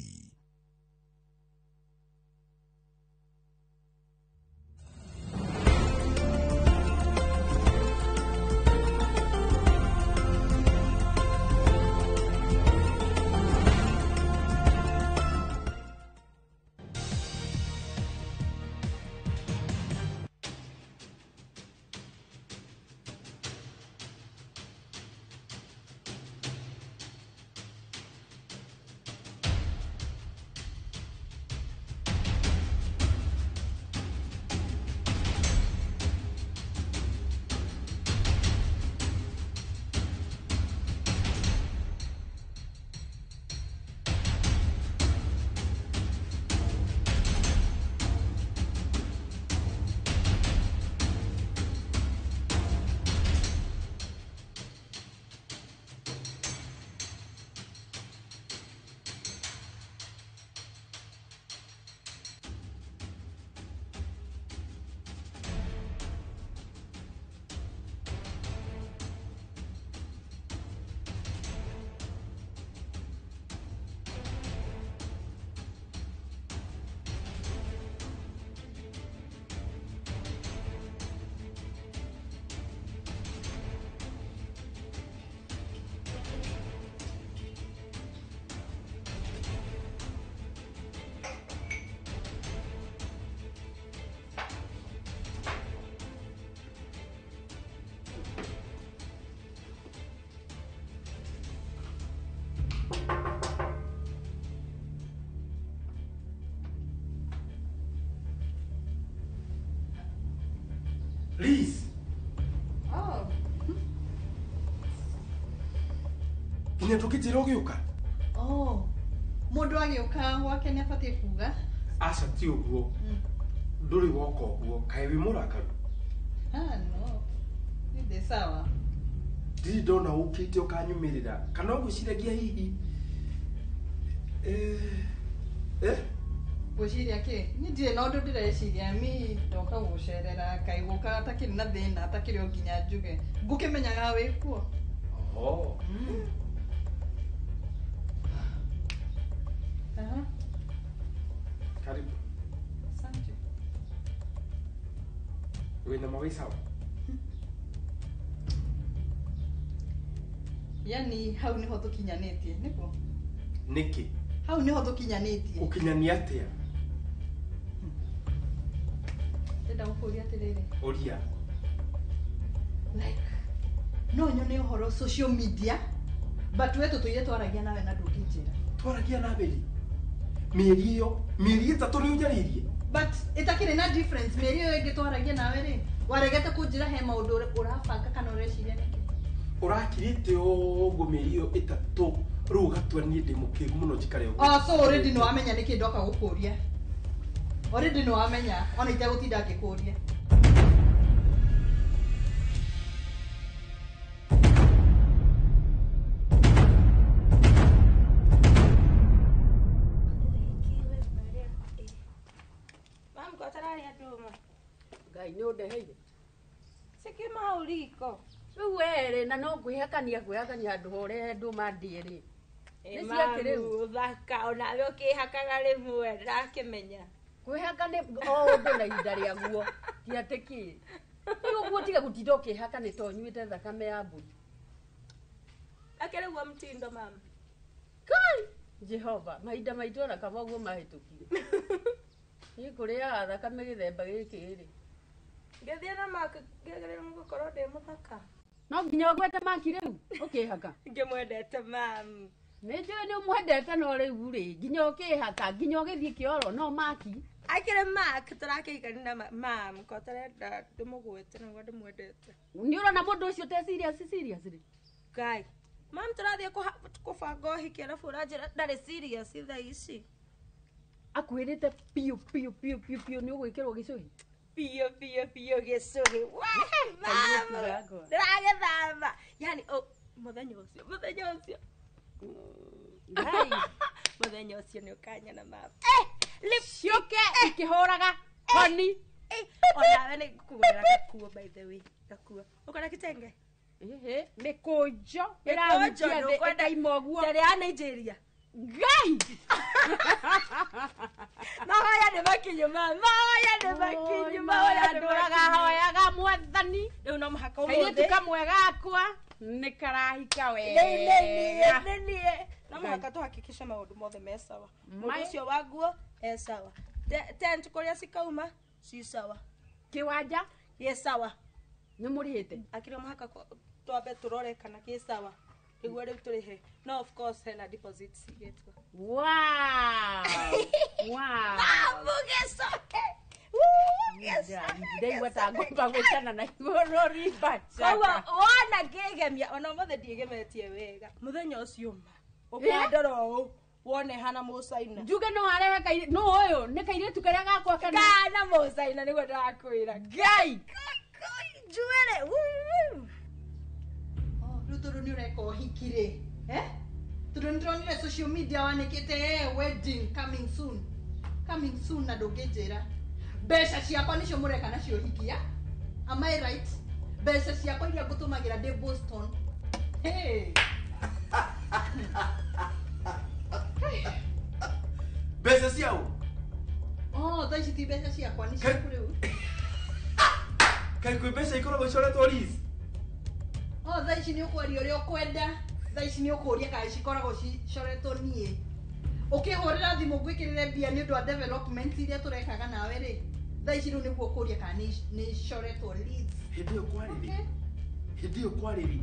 Liz. Oh. Nginya tũkĩnjĩra ũgĩũka? Oh. Mũndũ agĩũka gwake nĩ abatiĩ kuga. Aca ti ũguo. Ndũrĩ woka ũguo, kaĩ wĩ mũrakaru? Ah, no. Nĩ ndĩ sawa. Ndirĩ ndona ũkĩte ũkanyumĩrĩra kana ũgwĩciragia hihi Ngwĩciria kĩ? Niĩ ndirĩ na ũndũ ndĩreciria, mi ndoka gũcerera kaĩ gũka atakĩrĩ na thĩna atakĩrĩ o nginya njuge. Ngũkĩmenyaga wĩ kuo. Oh. Aha. Karibu. Asante. Wĩna ma wĩ sawa? Yani hau niho tũkinyanĩtie, nĩguo? Nĩkĩ? Hau niho tũkinyanĩtie. Ũkinyania atĩa? Ndĩrenda gũkũria atĩrĩrĩ. Ũria. Like, no nyone ũhoro social media, but we tũtũire twaragia nawe na ndũngĩnjĩra. Twaragia nawe rĩ? Mĩeri ĩyo, mĩeri 3 nĩ ũnjarĩirie. But ĩtakĩrĩ na difference, mĩeri ĩyo ĩngĩ twaragia nawe rĩ, waregete kũnjĩra he maũndũ ũrabanga kana ũreciria nĩkĩ? Ũrakirĩte ũguo mĩeri ĩyo 3 Rĩu ũgatua niĩ ndĩ mũkĩgu mũno njikare ũguo. Oh, so already nĩ wamenya nĩkĩ ndoka gũkũria. Already nĩ wamenya ona itegũtinda ngĩkũria. Ngai nĩ ũndeheire. Cikiuma hau riko. Rĩu werĩ na no ngwĩhakania ngwĩhakania handũ hore ndũma ndĩe rĩ. Nĩ ciakĩ rĩu? Ũthaka onawe ũkĩhakaga rĩmwe ndĩrakĩmenya. Kwĩhaka nĩ o ũndũ na ihinda rĩaguo ti atĩ kĩ. Rĩu ũguo tiga gũtinda ũkĩhaka nĩ to ũnyuĩte thakame ya mbũri. Akĩrĩ guo mtindo mama. Kai! Jehova, mahinda maitũ ona kaba ũguo mahĩtũkire. Niĩ kũrĩaga thakame gĩthemba gĩkĩ rĩ. Ngĩthiĩ na Mark ngĩagĩrĩirwo nĩ gũkorwo ndĩ mũthaka. No nginya ũgwete Mark rĩu ũkĩhaka. Ngĩmwendete mam. Nĩ njũĩ nĩ ũmwendete no rĩu rĩ nginya ũkĩhaka nginya ũgĩthiĩ kĩoro no Mark. Akĩrĩ Mark tũrakĩhikania na mam ko tarenda ndĩmũgwete nĩguo ndĩmwendete. Nĩ ũrona mũndũ ũcio te serious serious rĩ. Ngai. Mam tũrathiĩ kũbanga ũhiki arabu ũranjĩra ndarĩ serious thaa ici. Akwĩrĩte piũ piũ piũ piũ piũ nĩ ũgwĩkĩrwo gĩcũhĩ. Piũ piũ piũ gĩcũhĩ. Ndĩragĩthamba. Yani mũthenya ũcio mũthenya ũcio. Ngai. Mũthenya ũcio nĩ ũkanyona mama. Ciũke ikĩhũraga honi. Onawe nĩ ngũkũgũrĩra gakuo by the way. Gakuo. Ũkona kitenge? Ĩhĩ, mĩkũnjo ĩrahutia thĩ ĩkaima ũguo. Tere ya Nigeria. Ngai! Mahoya nĩ makinyu mama. Mahoya nĩ makinyu. Mahoya nĩ ndũraga hoyaga mwathani. Rĩu no mũhaka ũmũthĩ. Kairĩtu kamwe gakwa nĩ karahika wega. Nĩ niĩ. No mũhaka tũhakikishe maũndũ mothe me sawa. Mũndũ ũcio wa nguo e sawa. Tent kũrĩa cikauma ci sawa. Kĩwanja gĩ sawa. Nĩ mũrĩhĩte? Akĩrĩ mũhaka twambe tũrore kana gĩ sawa. Nĩguo rĩu tũrĩhe. No of course hena deposit cigĩtwo. Wow! Wow! Mamu gĩcoke! Ndaigua ta ngũmba gwĩtana na igũrũ rimba. Koguo wona ngĩgemia ona ũmũthĩ ndiĩgemetie wega. Mũthenya ũcio ma. Ũkandora ũũ wone hana mũcaina. Njuge no arehe kairĩtu no ũyũ nĩ kairĩtu karĩa gakwa kana. Kana mũcaina nĩguo ndĩrakwĩra. Ngai! Njuĩrĩ! Rĩu tondũ nĩ ũreka ũhiki rĩ, eh? Tondũ nĩ ndĩronire social media wanĩkĩte wedding coming soon. Coming soon na ndũngĩnjĩra. Mbeca ciakwa nĩcio mũreka nacio ũhiki ya? Am I right? Mbeca ciakwa iria ngũtũmagĩra ndĩ Boston. Hey. Mbeca ciao? Oh, thaa ici ti mbeca ciakwa nĩ ciaku rĩu. Kaĩ kwĩ mbeca ikoragwo icoretwo lease? Oh, thaa ici nĩ ũkwaria ũrĩa ũkwenda. Thaa ici nĩ ũkũria kana cikoragwo cicoretwo niĩ. Ũkĩhũrĩra thimũ ngwĩkĩrĩre mbia nĩ ũndũ wa development iria tũrekaga nawe rĩ. Thaa ici rĩu nĩguo ũkũria kana nĩ icoretwo leads. Hĩndĩ ĩyo kwarĩ rĩ? Hĩndĩ ĩyo kwarĩ rĩ?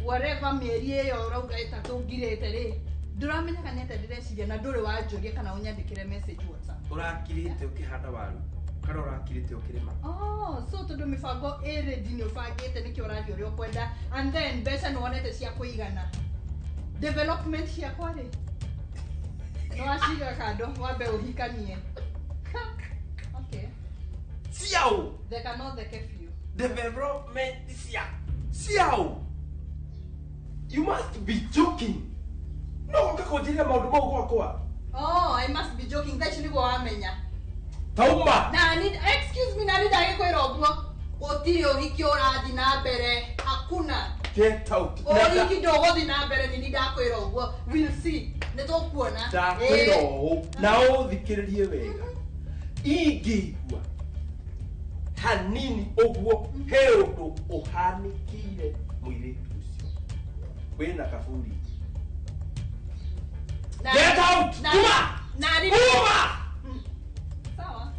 Whatever mĩeri ĩyo ũrauga ĩtatũ ngirĩte rĩ. Ndũramenya kana nĩ atĩa ndĩreciria na ndũrĩ wanjũria kana ũnyandĩkĩre message WhatsApp. Ũrakirĩte ũkĩhanda waru kana ũrakirĩte ũkĩrĩma? Oh, so tondũ mĩbango ĩ ready nĩ ũbangĩte nĩkĩo ũraria ũrĩa ũkwenda and then mbeca nĩ wonete cia kũigana. Development ciakwa rĩ nĩ waciga kando wambe ũhikanie. Okay. Ciao! Theka no theke biũ. Development cia ciao! You must be joking. No ũka kũnjĩrĩra maũndũ mau gwakwa. Oh, I must be joking. Thaa ici nĩguo wamenya. Tauma! Na ni excuse me, na ni ndagĩkwĩra ũguo. Gũtirĩ ũhiki ũrathiĩ na mbere. Hakuna. Get out. Ũhiki ndũgũthiĩ na mbere nĩ ndakwĩra ũguo. We'll see. Nĩ tũkuona. Ndakwĩra ũũ na ũthikĩrĩrie wega. Ingĩigua hanini ũguo he ũndũ ũhanĩkĩire mũirĩtu ũcio. Wĩna kaburi. Get out! Kuma! Kuma! Sawa.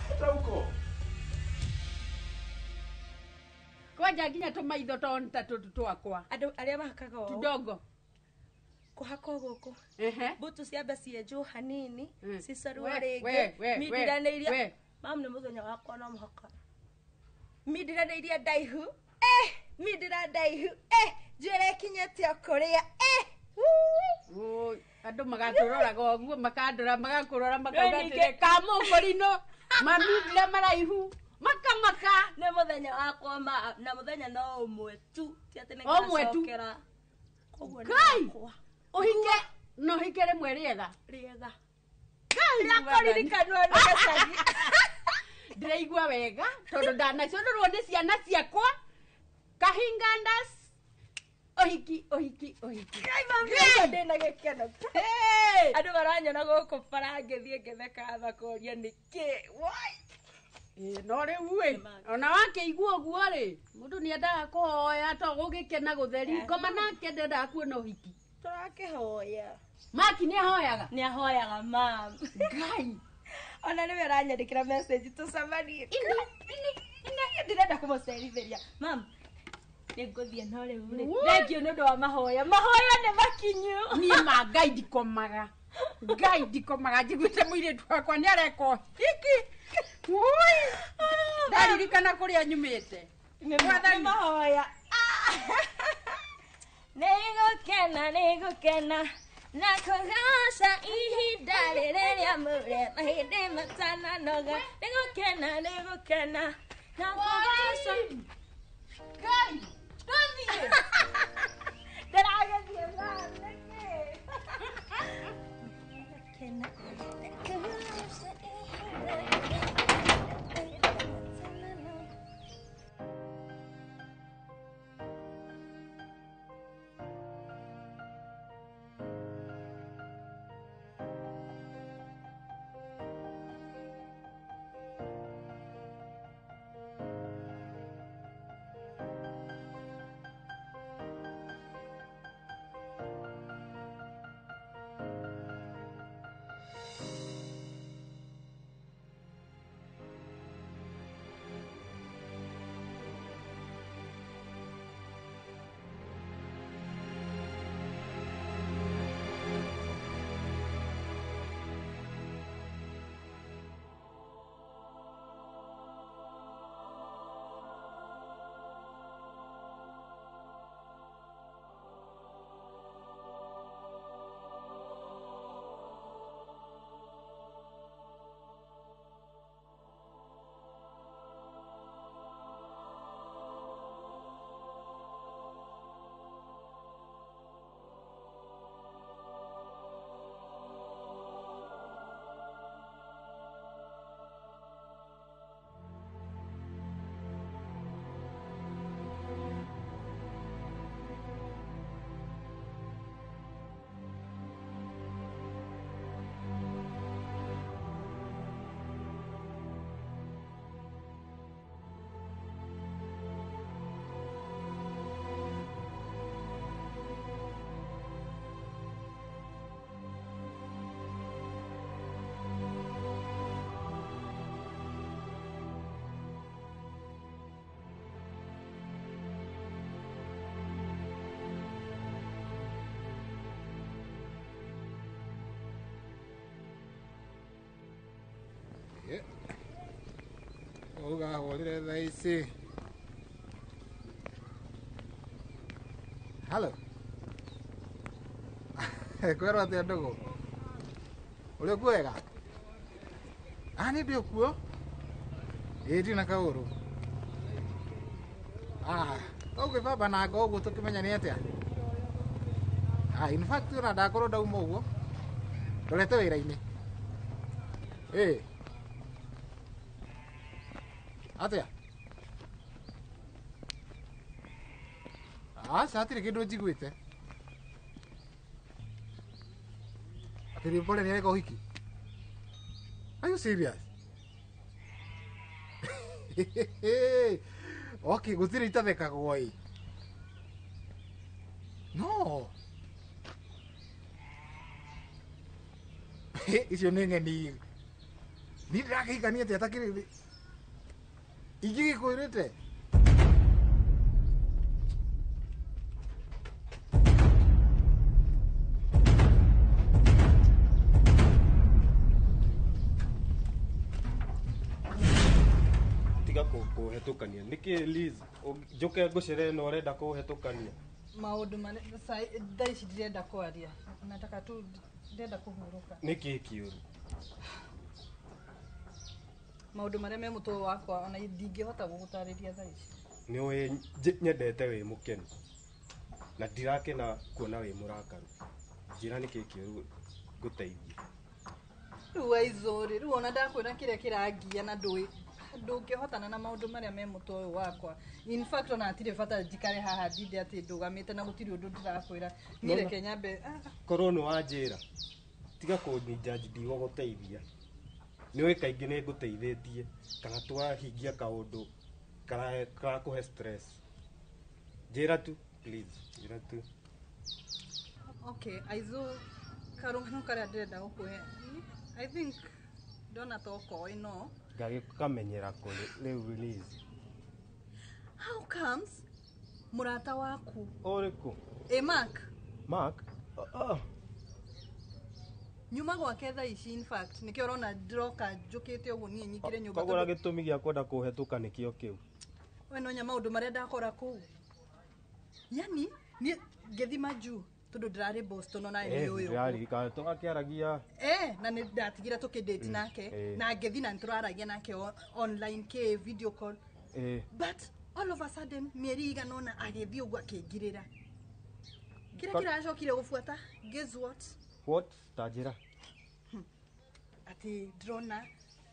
Kwenda huko. Kwanja nginya tũmaitho ta tũtũ twakwa. Andũ arĩa mahakaga ũũ. Tudogo. Kũhaka gũkũ. Mbutu ciambe cienjwo hanini, cicarwo rĩngĩ. Mindiranĩirie. Mam nĩ mũthenya wakwa no mũhaka. Mindiranĩirie ndaihu. Mindira ndaihu njuĩrĩ ĩkinyĩte o kũrĩa. Oi, andũ magatũroraga ũguo makandora magakũrora makauga atĩrĩ kamũkũrinũ mamindira maraihu makamaka. Nĩ mũthenya wakwa ma na mũthenya no ũmwe tu ti atĩ nĩ Ũmwe tu. ngacokera. Koguo nĩ Ngai! wakwa. Ũhike no ũhike rĩmwe rĩega. Rĩega. Ngai, Rĩakũririkanwo nĩ gĩcagi. Ndĩraigua wega tondũ ndanacionorwo nĩ ciana ciakwa kahingandas ũhiki ũhiki ũhiki. Ngai mami, ndĩna gĩkeno. Andũ maranyona gũkũ bara ngĩthiĩ ngĩtheka makoria nĩkĩ. Wai! No rĩu ĩ ona wakĩigua ũguo rĩ mũndũ nĩendaga kũhoya to gũgĩkena gũtheri ngoma nake ndendaga kuona ũhiki. Tũrakĩhoya. Maki nĩahoyaga? Nĩahoyaga mam. Ngai! Ona nĩwe aranyandĩkĩra message tũcemanie. Ndĩrenda kũmũcerithĩria. Mam, nĩngũthiĩ no rĩu rĩ. Thank you nĩ ũndũ wa mahoya. Mahoya nĩ makinyu. Niĩ ma Ngai ndikomaga. Ngai ndikomaga njiguĩte mũirĩtu wakwa nĩareka ũhiki. Ui! Ndaririkana kũrĩa nyumĩte. Nĩ mahoya. Nĩngũkena nĩngũkena na kũgoca ihinda rĩrĩ rĩamũre mahĩndĩ matananoga. Nĩngũkena nĩngũkena na kũgoca. Ngai, tũthiĩ. Ndĩragĩthiĩ mam, nĩkĩ? Nĩngũkena na kũgoca ihinda rĩrĩ mahĩndĩ matananoga. Ũgahũrĩre thaa ici. Halo. Kwĩrwo atĩa ndũgũ? Ũrĩ kuo wega? Ah, nĩ ndĩ kuo. Ĩĩ ndirĩ na kaũru. Ah, tũgwĩbamba na ngo ũguo tũkĩmenya nĩ atĩa? Ah, in fact ona ndakorwo ndauma ũguo ndorete wĩra-inĩ. Ĩĩ. Atĩa? Aca hatirĩ kĩndũ njiguĩte. Atĩ Rĩmpore nĩareka ũhiki? Are you serious? Okay, gũtirĩ itathekagwo ĩ. No. Icio nĩ ng'eni. Niĩ ndĩrakĩhikania atĩa atakĩrĩ ingĩgĩkwĩrĩte? kũhetũkania. Nĩkĩ Liz njũke ngũcerere na ũrenda kũhetũkania? Maũndũ marĩa thaa ici ndirenda kwaria. Nataka tu ndĩrenda kũhurũka. Nĩkĩ kĩũru? Maũndũ marĩa me mũtwe wakwa ona ndingĩhota gũgũtarĩria thaa ici. Nĩ ũĩ nyendete wĩ mũkenu na ndirakena kuona wĩ mũrakaru. Njĩra nĩkĩ kĩũru ngũteithie. Rĩu Aizũ rĩ, rĩu ona ndakwĩra kĩrĩa kĩrangia na ndũĩ ndũngĩhotana na maũndũ marĩa me mũtwe ũyũ wakwa. In fact ona hatirĩ bata njikare haha ndinde atĩ ndũgamĩte na gũtirĩ ũndũ ndĩrakwĩra. Niĩ reke nyambe Korwo nĩ wanjĩra tiga kũnjudge ndigũgũteithia. Nĩ ũĩ kaingĩ nĩ ngũteithĩtie kana twahingia kaũndũ karakũhe stress. Njĩra tu please, njĩra tu. Okay, Aizũ karũgano karĩa ndĩrenda gũkũhe. I think ndona ta ũkoĩ no. Ngagĩkamenyera kũ rĩu Liz? How comes mũrata waku Ũrĩkũ? Ĩ Mark. Mark? Oh. Nyuma gwake thaa ici in fact nĩkĩo ũrona ndĩroka njũkĩte ũguo niĩ nyingĩre nyũmba. Koguo gĩtũmi gĩa kwenda kũhetũka nĩkĩo kĩu. We no nya maũndũ marĩa ndakora kũu. Yani niĩ ngĩthima juu tondũ ndĩrarĩ Boston ona nĩ ũyũ. Ndĩraririkana tũgakĩaragia. Na nĩ ndatigire tũkĩdate nake na ngĩthi na nĩtũraragia nake online kĩ video call. But all of a sudden mĩeri igana ũna agĩthiĩ ũguo akĩngirĩra. Kĩrĩa kĩracokire gũbuata, guess what? What? Ta njĩra. Atĩ ndĩrona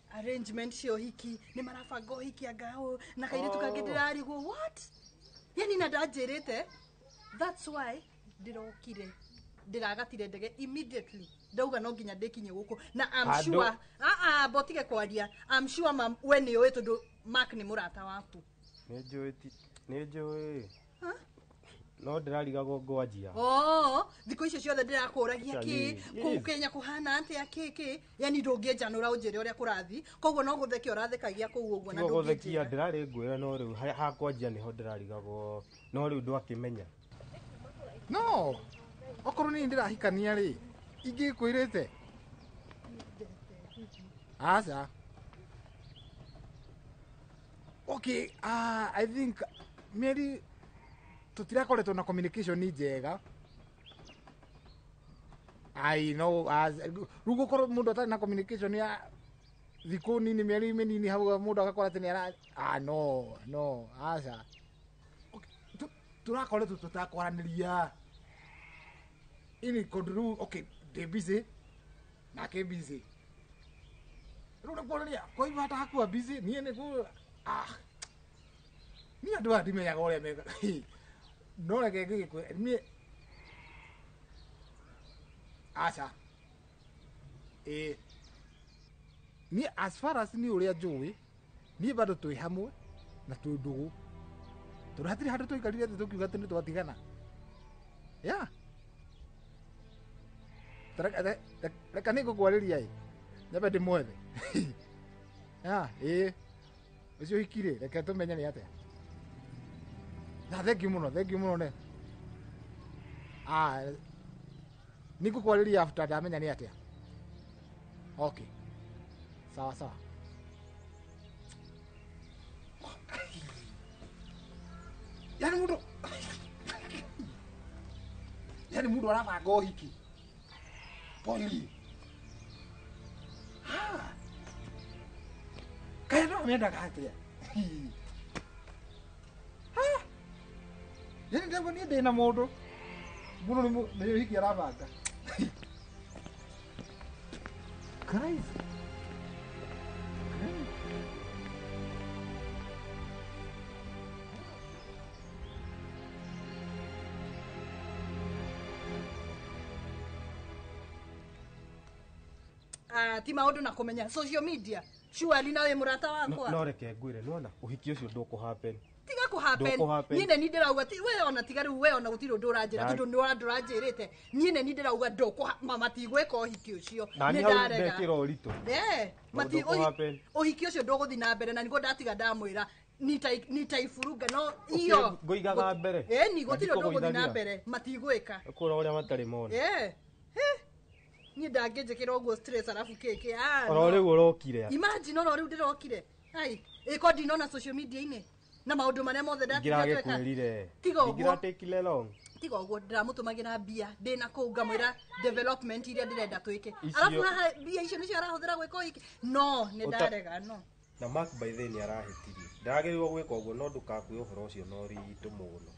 arrangement cia ũhiki nĩ marabanga ũhiki anga ũũ na kairĩtu kangĩ ndĩrarigwo what? Yani na ndanjĩrĩte. That's why ndĩrokire ndĩragatire ndege immediately ndauga no nginya ndĩkinye gũkũ na I'm sure botige kwaria. I'm sure mam we nĩ ũĩ tondũ Mark nĩ mũrata waku. Nĩ njũĩ nĩ njũĩ. No ndĩrarigagwo ngwanjia. Oh, thikũ icio ciothe ndĩrakũragia kĩ kũu Kenya kũhana atĩa kĩ yani ndũngĩnjanũra ũnjĩre ũrĩa kũrathi koguo no gũthekia ũrathekagia kũu ũguo na ndũngĩnjĩra. Ndĩrarĩ ngwĩra no rĩu hakwanjia nĩho ndĩrarigagwo no rĩu ndwakĩmenya. No, okorwo niĩ ndĩrahikania rĩ ingĩkwĩrĩte aca. Okay, I think mĩeri tutirakoretwo na communication njega. I know rĩu gũkorwo mũndũ atarĩ na communication ya thikũ nini mĩeri mĩnini hau mũndũ agakora atĩ nĩ ara no no aca. Tũrakoretwo tũtakwaranĩria ini kũndũ rĩu okay ndĩ busy nake busy rĩu nĩ kuonania kwa hivyo hata hakuwa busy niĩ nĩ ku niĩ andũ aya ndimenyaga ũrĩa meka no reke ngĩgĩkwĩra niĩ aca ĩĩ niĩ as far as niĩ ũrĩa njũĩ niĩ bado twĩ hamwe na twĩ ndũgũ tondũ hatirĩ handũ twaikarire atĩ tũkiuga atĩ nĩ twatigana. Yeah. Reka nĩ ngũkwarĩria ĩ nyambe ndĩmwethe. Ĩĩ ũcio ũhiki rĩ reke tũmenye nĩ atĩa. Na thank you mũno, thank you mũno ne. Nĩ ngũkwarĩria after ndamenya nĩ atĩa. Okay. Sawa sawa. Yani mũndũ yani mũndũ arabanga ũhiki poli kaĩ andũ amendaga atĩa? Yani ndauga niĩ ndĩna mũndũ mũndũ nĩ ũhiki arabanga. Christ. Ti maũndũ na kũmenya social media surely nawe mũrata wakwa. No reke ngwĩre nĩwona ũhiki ũcio ndũkũ happen. Tiga kũ happen. Niĩ nĩ ndĩrauga ti we ona tiga rĩu we ona gũtirĩ ũndũ ũranjĩra tondũ nĩ ũranjĩrĩte. Niĩ nĩ ndĩrauga ndũkũ matigwĩka ũhiki ũcio. Nĩ ndarega. Ndekĩra ũritũ. Mati ũhiki ũcio ndũgũthiĩ na mbere na nĩguo ndatiga ndamwĩra nitaiburuga no iyo ngũigaga mbere. Ĩni gũtirĩ ũndũ ũgũthiĩ na mbere matigwĩka. Kũra ũrĩa matarĩ mona. Niĩ ndangĩnjĩkĩra ũguo stress arabu kĩkĩ. Oro rĩu ũrokire. Imagine oro rĩu ndĩrokire. Ai, ĩko ndinona social media-inĩ na maũndũ marĩa mothe ndatigire tweka. Ingĩragĩkwĩrire. Tiga ũguo. Ingĩratekile long. Tiga ũguo ndĩramũtũmagĩra mbia ndĩna kũu ngamwĩra development iria ndĩrenda twĩke. Icio- Arabu haha mbia icio nĩcio arahũthĩra gwĩka ũhiki. No, nĩ ndarega no. Na Mark by the nĩ arahĩtirie. Ndagĩrĩirwo gwĩka ũguo no ndũgakue ũhoro ũcio na ũritũ mũno.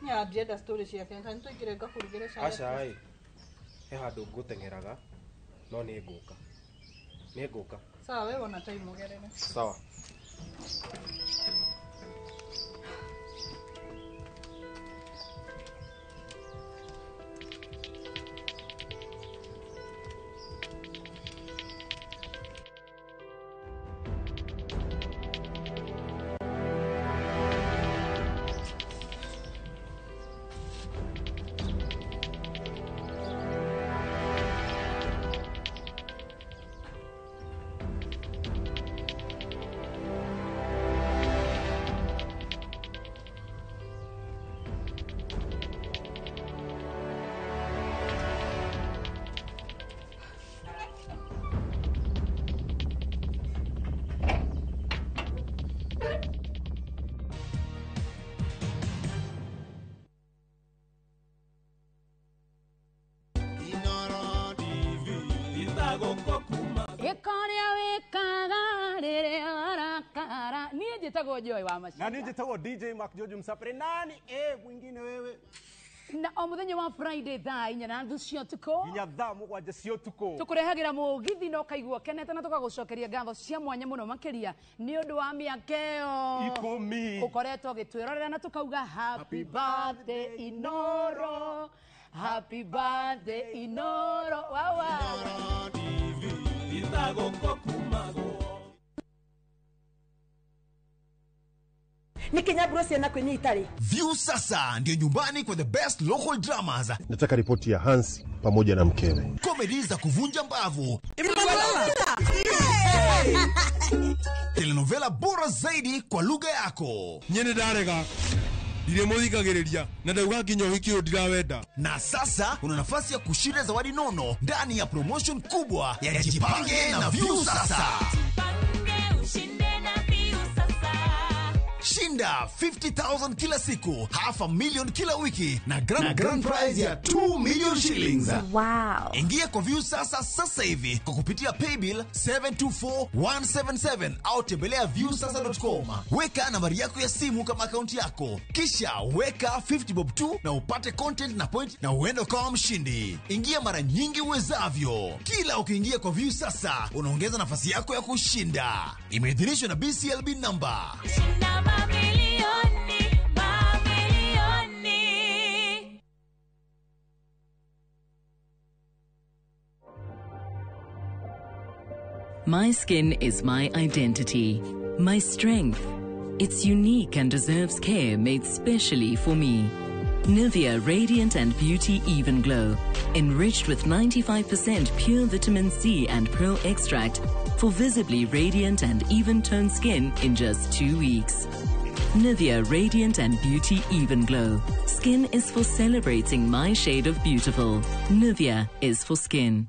Nya ndienda story ciake nĩ tũingĩre ngakũrugĩre cai. Aca ĩ. He handũ ngũteng'eraga no nĩ ngũka. Nĩ ngũka. Sawa we wona time ũgerere. Sawa. Ĩkoria wĩkaga rĩrĩa warakara. Niĩ njĩtagwo Joy wa Maciara. Na niĩ njĩtagwo DJ Mark George Msapere. Nani mwingine wewe? Na o mũthenya wa Friday thaa 4:30 cia ũtukũ nginya thaa 7 cia ũtukũ tũkũrehagĩra mũgithi na ũkaigua ũkenete na tũkagũcokeria ngatho cia mwanya mũno makĩria nĩ ũndũ wa mĩaka ĩyo 10 ũkoretwo ũgĩtwĩrorera na tũkauga happy birthday Inoro, happy birthday Inoro wawa. Nĩ kinyamburo ciana kwĩnyita rĩ. View sasa ndio nyumbani kwa the best local dramas, Nataka ripoti ya Hans pamoja na mkewe. Comedy za kuvunja mbavu, telenovela bora zaidi kwa lugha yako. Nyene ndarega ndirĩmũthikagĩrĩria na ndauga nginya ũhiki ũyũ ndirawenda. Na sasa una nafasi ya kushinda zawadi nono ndani ya promotion kubwa ya Jipange na View Sasa. Shinda 50,000 kila siku, 500,000 kila wiki na grand prize ya 2 million shillings. Wow. Ingia kwa View Sasa sasa hivi kwa kupitia paybill 724177 au tembelea viewsasa.com. Weka nambari yako ya simu kama akaunti yako, kisha weka 50 bob tu na upate content na point na uende ukawa mshindi. Ingia mara nyingi uwezavyo. Kila ukiingia kwa View Sasa unaongeza nafasi yako ya kushinda. Imeidhinishwa na BCLB number. Shinda mamilioni, mamilioni. My skin is my identity, my strength. It's unique and deserves care made specially for me. Nivea Radiant and Beauty Even Glow, enriched with 95% pure vitamin C and pearl extract for visibly radiant and even-toned skin in just 2 weeks. Nivea Radiant and Beauty Even Glow. Skin is for celebrating my shade of beautiful. Nivea is for skin.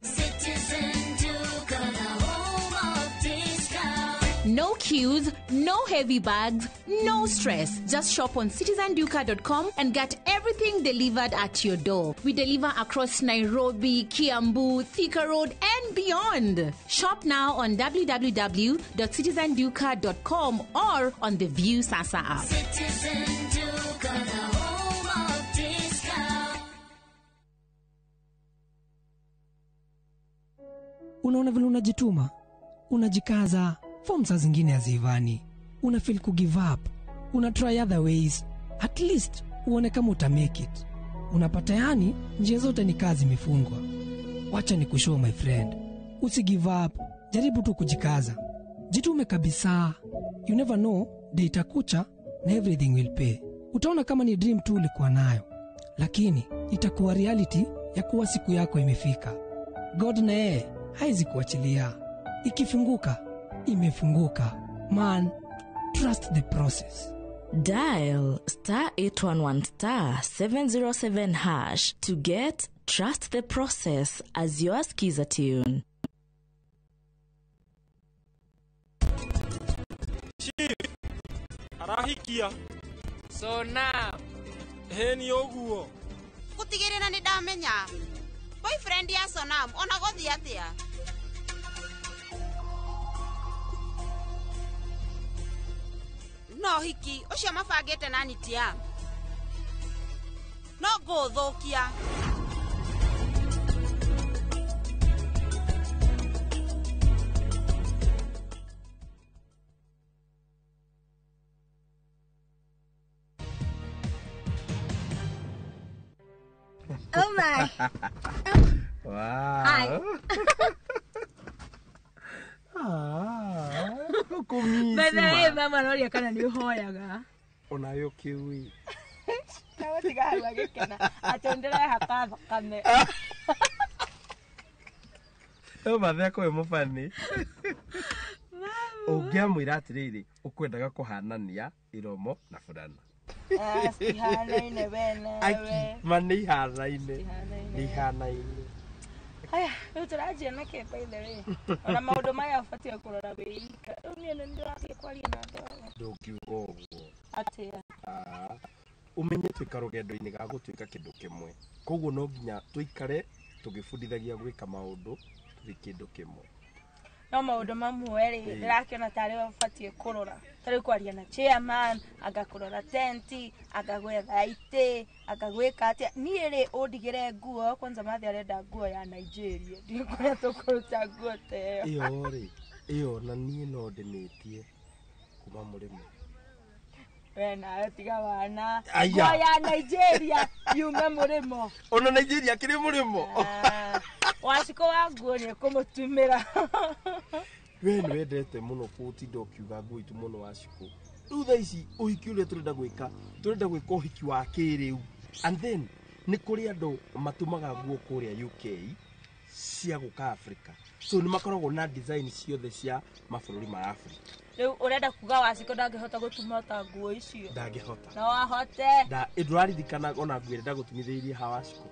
Citizen Duka, the home of discount. No queues, no heavy bags, no stress. Just shop on citizenduka.com and get everything delivered at your door. We deliver across Nairobi, Kiambu, Thika Road, and beyond. Shop now on www.citizenduka.com or on the View Sasa app. Citizen Duka, the home of discount. Unaona vile unajituma, unajikaza, form saa zingine haziivani, una feel ku give up, una try other ways, at least uone kama uta make it. Unapata yani njia zote ni kazi imefungwa. Wacha ni kushow my friend, usi give up, jaribu tu kujikaza, jitume kabisa. You never know, day itakucha na everything will pay. Utaona kama ni dream tu ulikuwa nayo, lakini itakuwa reality ya kuwa siku yako imefika. God na yeye haizi kuachilia. Ikifunguka, imefunguka. Man, trust the process. Dial star 811 star 707 hash to get Trust the Process as your skiza tune. Arahikia. Sona. Heni ũguo. Gũtigĩrĩra nĩ ndamenya. Boyfriend ya Sonam ona gũthiĩ atĩa? No hiki ũcio mabangĩte na nitia. No ngũthũkia. Oh my. Wow. Hi. Ah. Kumisi. By the way, mama aroria kana nĩ ũhoyaga. Onawe ũkĩũĩ. Na gũtiga hau agĩkena atĩ ndĩrehaka thakame. No matheko wĩ mũbani. Ũngĩamwĩra atĩrĩrĩ, ũkwendaga kũhanania iromo na burana. Citihanaine we nawe. Aki, ma nĩ ihanaine. Nĩ ihanaine. Haya, rĩu tũranjia na kĩ by the way? Ona maũndũ maya ũbatiĩ kũrora wĩ ika. Rĩu niĩ nĩ ndĩrathiĩ kwaria na andũ aya. Ndũngiuga ũguo. Atĩa? Ũmenye twĩ karũgendo-inĩ ga gũtuĩka kĩndũ kĩmwe. Koguo no nginya tũikare tũgĩbundithagia gwĩka maũndũ tũrĩ kĩndũ kĩmwe. No maũndũ mamwe rĩ, ndĩrakĩona tarĩ we ũbatiĩ kũrora. Ta rĩu kwaria na chairman, anga kũrora tenti, anga gwetha itĩ, anga gwĩka atĩa. Niĩ rĩ ũndigĩre nguo, kwanza Mathi arenda nguo ya Nigeria. Ndiũĩ kũrĩa tũkũruta nguo ta ĩyo. Ĩyo rĩ, ĩyo na niĩ no ndĩmĩtie kuma mũrĩmo. We nawe tiga wana. Aya. Nguo ya Nigeria yume mũrĩmo. Ona Nigeria kĩrĩ mũrĩmo. Waciko wa nguo nĩ ũkũmũtumĩra. We nĩ wendete mũno gũtinda ũkiuga nguo itũ mũno Wacikũ. Rĩu thaa ici ũhiki ũrĩa tũrenda gwĩka, tũrenda gwĩka ũhiki wa kĩrĩu. And then nĩ kũrĩ andũ matumaga nguo kũrĩa UK cia gũka Africa. So nĩ makoragwo na design ciothe cia mabũrũri ma Africa. Rĩu ũrenda kuga Wacikũ ndangĩhota gũtuma ta nguo icio? Ndangĩhota. No ahote. Ndũraririkana ona nguo ĩrĩa ndagũtumithĩirie ha Wacikũ?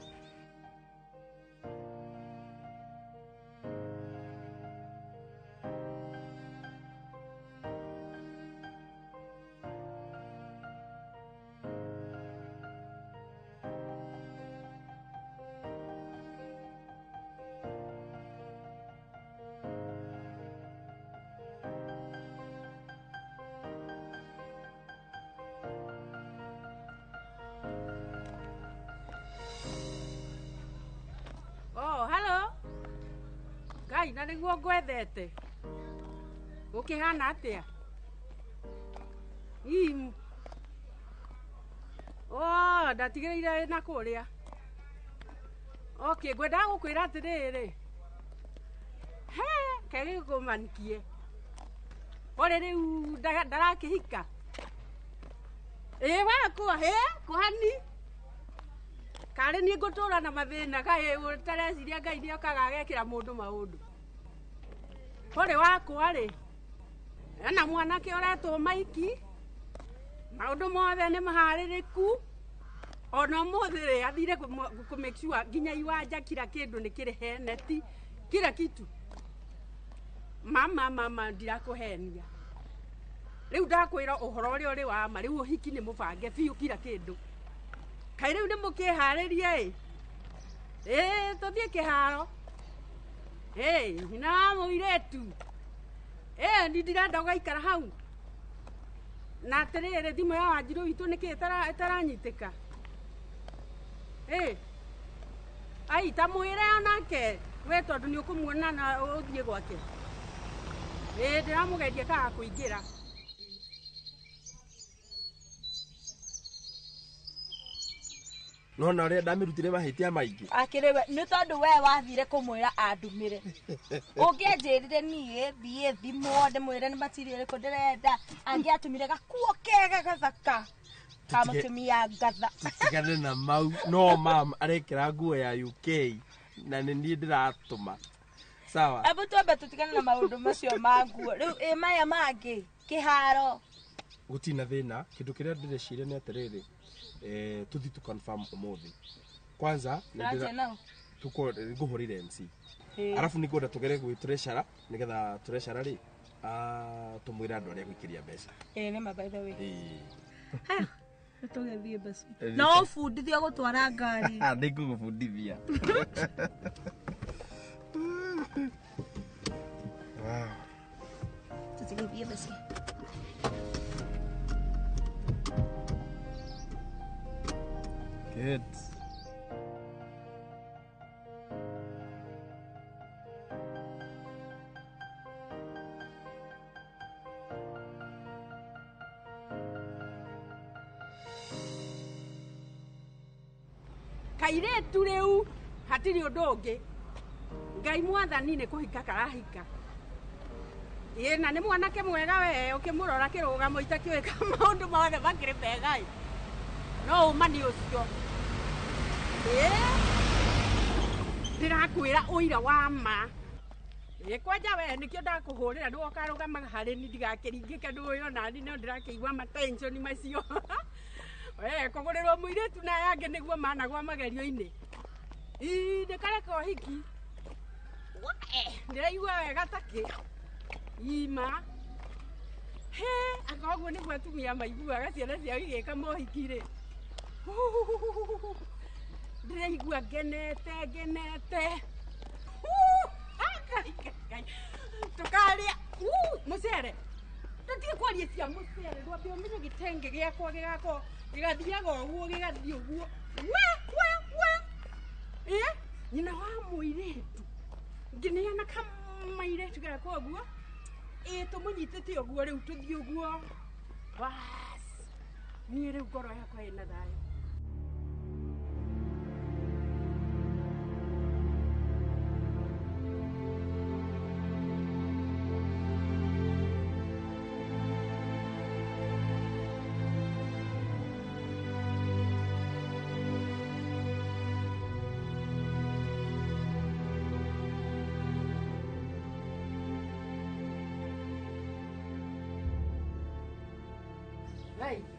Oh, hello. Ngai, na nĩguo ngwethete. Gũkĩhana atĩa? Ii. Oh, ndatigĩrĩire na kũrĩa. Okay, ngwendaga gũkwĩra atĩrĩrĩ. He, kegĩkũmanikie. Kũrĩ rĩu ndarakĩhika. Ĩ wakwa, he, kũhani. Karĩ niĩ ngũtũra na mathĩna kaĩ ũtareciria Ngai nĩokaga agekĩra mũndũ maũndũ. Kũrĩ wakwa rĩ, ena mwanake ũretwo Maiki, maũndũ mothe nĩ maharĩrĩku. Ona ũmũthĩ rĩ, athire kũ make sure nginya iwanja kila kĩndũ nĩ kĩrĩ he neti, kila kitu. Mama, mama, ndirakũhenia. Rĩu ndakwĩra ũhoro ũrĩa ũrĩ wa ma, rĩu ũhiki nĩ mũbange biũ kila kĩndũ. Kaĩ rĩu nĩ mũkĩharĩrie ĩ? Ĩ, tũthiĩ kĩharo. Ĩ, nyina wa mũirĩtu. Ĩ, ni ndirenda ũgaikara hau. Na atĩrĩrĩ, thimũ ya Wanjirũ witũ nĩkĩ ĩtaranyitĩka? Ĩ, ai, ta mwĩre onake, we tondũ nĩ ũkũmuona na ũthiĩ gwake. Ĩ, ndĩramũgeria kaga kũingĩra. No na ũrĩa ndamĩrutire mahĩtia maingĩ. Akĩrĩ we, nĩ tondũ we wathire kũmwĩra andũmĩre. Ũngĩanjĩrire niĩ thiĩ thimũ ndĩmwĩre nĩ material ĩrĩkũ ndĩrenda, angĩatũmire gakuo kega gathaka ka mũtumia ngatha. Tũtigane na mau. No mam arekĩra nguo ya UK na nĩ niĩ ndĩratũma. Sawa. Ebu twambe tũtigane na maũndũ macio ma nguo. Rĩu ĩ maya mangĩ kĩharo. Gũtirĩ na thĩna, kĩndũ kĩrĩa ndĩreciria nĩ atĩrĩrĩ, tũthiĩ tũ confirm ũmũthĩ. Kwanza ngũhũrĩre MC. Arabu nĩ ngwenda tũgere gwĩ treasurer nĩgetha treasurer rĩ Ah, tumwira andu aria gwikiria mbeca. Ĩĩ nĩ ma by the way. Ĩĩ. Haya, tũgĩthiĩ basi. No ũbundithio gũtwara ngari. Nĩ ngũgũbundithia. Wow. Tũtigĩthiĩ basi. Good. Kairetu riu hatiri undu ungi Ngai mwathani ni kuhika karahika. Ĩ na nĩ mwanake mwega we ũkĩmũrora kĩrũgamo itakĩũĩ maũndũ mothe makĩrĩ mega ĩ. No ũma nĩ ũcio. Ĩ ndĩrakwĩra ũira wa ma. Ĩ kwanja we nĩkĩo ndakũhũrĩra nĩguo ũkarũgamaga harĩ ni ndigakĩringĩke ndũĩ ona ni no ndĩrakĩigua matension macio. We kũgũrĩrwo mũirĩtu na aya angĩ nĩguo managwa magerio-inĩ. Ĩ nĩ kareka ũhiki. Ndĩraigua wega takĩ. Ima. He, anga ũguo nĩguo atumia maiguaga ciana ciao igĩka mohiki rĩ. Ndĩraigua ngenete ngenete. Tũkarĩa mũcere. Tũtige kwaria cia mũcere, ndwambe ũmenye gĩtenge gĩakwa gĩgakorwo gĩgathiaga ũguo gĩgathiĩ ũguo. We we we. Ĩ nyina wa mũirĩtu ngĩneana kamairĩtu gakwa ũguo. Ĩ tũmũnyitĩte ũguo rĩu tũthiĩ ũguo. Bas. Niĩ rĩu ngoro yakwa ĩna thayũ.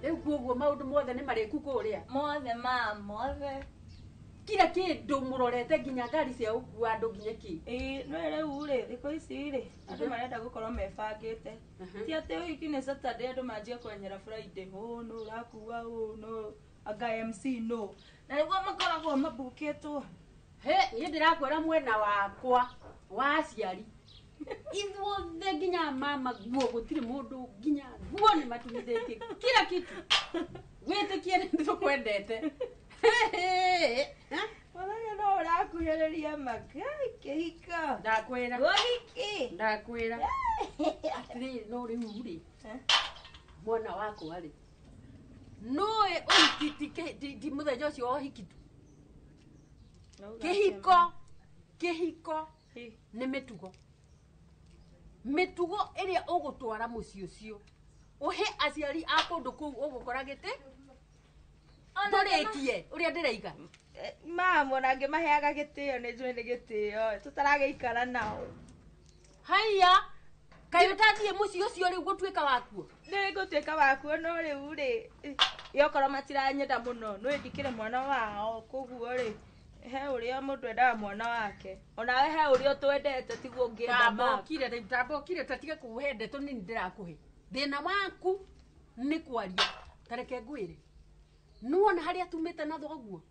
Rĩu kuoguo maũndũ mothe nĩ marĩku kũrĩa? Mothe ma, mothe. Kila kĩndũ mũrorete nginya ngari cia gũkua andũ nginya kĩ? Ĩĩ, no rĩu rĩ, thikũ ici rĩ, andũ marenda gũkorwo mebangĩte. Ti atĩ ũhiki nĩ Saturday andũ manjie kwenyera Friday. Ũũ nũ ũrakua, ũũ nũ anga MC nũ. Na nĩguo makoragwo mabukĩtwo. He, niĩ ndĩrakwĩra mwena wakwa wa aciari. Ithuothe nginya mama guo gũtirĩ mũndũ nginya guo nĩ matumithĩtie kila kitu. Wĩtĩkie nĩ tũkwendete. Mũthenya no ũrakuhĩrĩria makai kĩhiko. Ndakwĩra. Ũhiki. Ndakwĩra. Atĩrĩrĩ no rĩu rĩ, mwana wakwa rĩ, nũĩ ũhiki ti mũthenya ũcio wa ũhiki tu. Kĩhiko, kĩhiko nĩ mĩtugo. Mĩtugo ĩrĩa ũgũtwara mũciĩ ũcio ũhe aciari a kũndũ kũu ũgũkora gĩtĩ ndũrĩkie ũrĩa ndĩraiga. Mama ona ngĩmaheaga gĩtĩo nĩ njũĩ nĩ gĩtĩo tũtaragĩikara nao. Haiya, kaĩ ũtathiĩ mũciĩ ũcio rĩu gũtuĩka wakuo? Nĩ gũtuĩka wakuo no rĩu rĩ, okorwo matiranyenda mũno nĩ ndikĩrĩ mwana wao koguo rĩ he ũrĩa mũndũ endaga mwana wake onawe he ũrĩa ũtwendete tiguo ũngĩenda ma. Ndambokire tatige kũhe ndeto nini ndĩrakũhe. Thĩna waku nĩ kwaria. Ta reke ngwĩre. Nĩwona harĩa tumĩte na thoguo?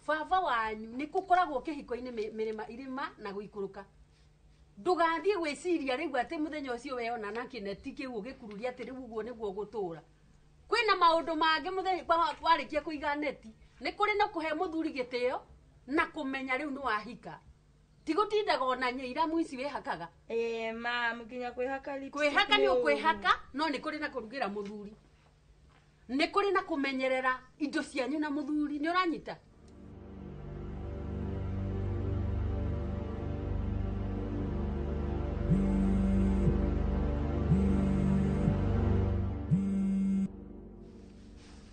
Baba wanyu nĩ gũkoragwo kĩhiko-inĩ mĩrĩma irĩma na gũikũrũka. Ndũgathiĩ gwĩciria rĩu atĩ mũthenya ũcio weona na kĩneti kĩu ũgĩkururia atĩ rĩu ũguo nĩguo ũgũtũra. Kwĩna maũndũ mangĩ mũthenya warĩkia kũiga neti. Nĩ kũrĩ na kũhe mũthuri gĩtĩo na kũmenya rĩu nĩ wahika. Ti gũtindaga ona nyeiramu ici wĩhakaga. Ĩĩ mam, nginya kwĩhaka lipstick. Kwĩhaka nĩ ũkwĩhaka no nĩ kũrĩ na kũrugĩra mũthuri. Nĩ kũrĩ na kũmenyerera indo cianyu na mũthuri. Nĩ ũranyita?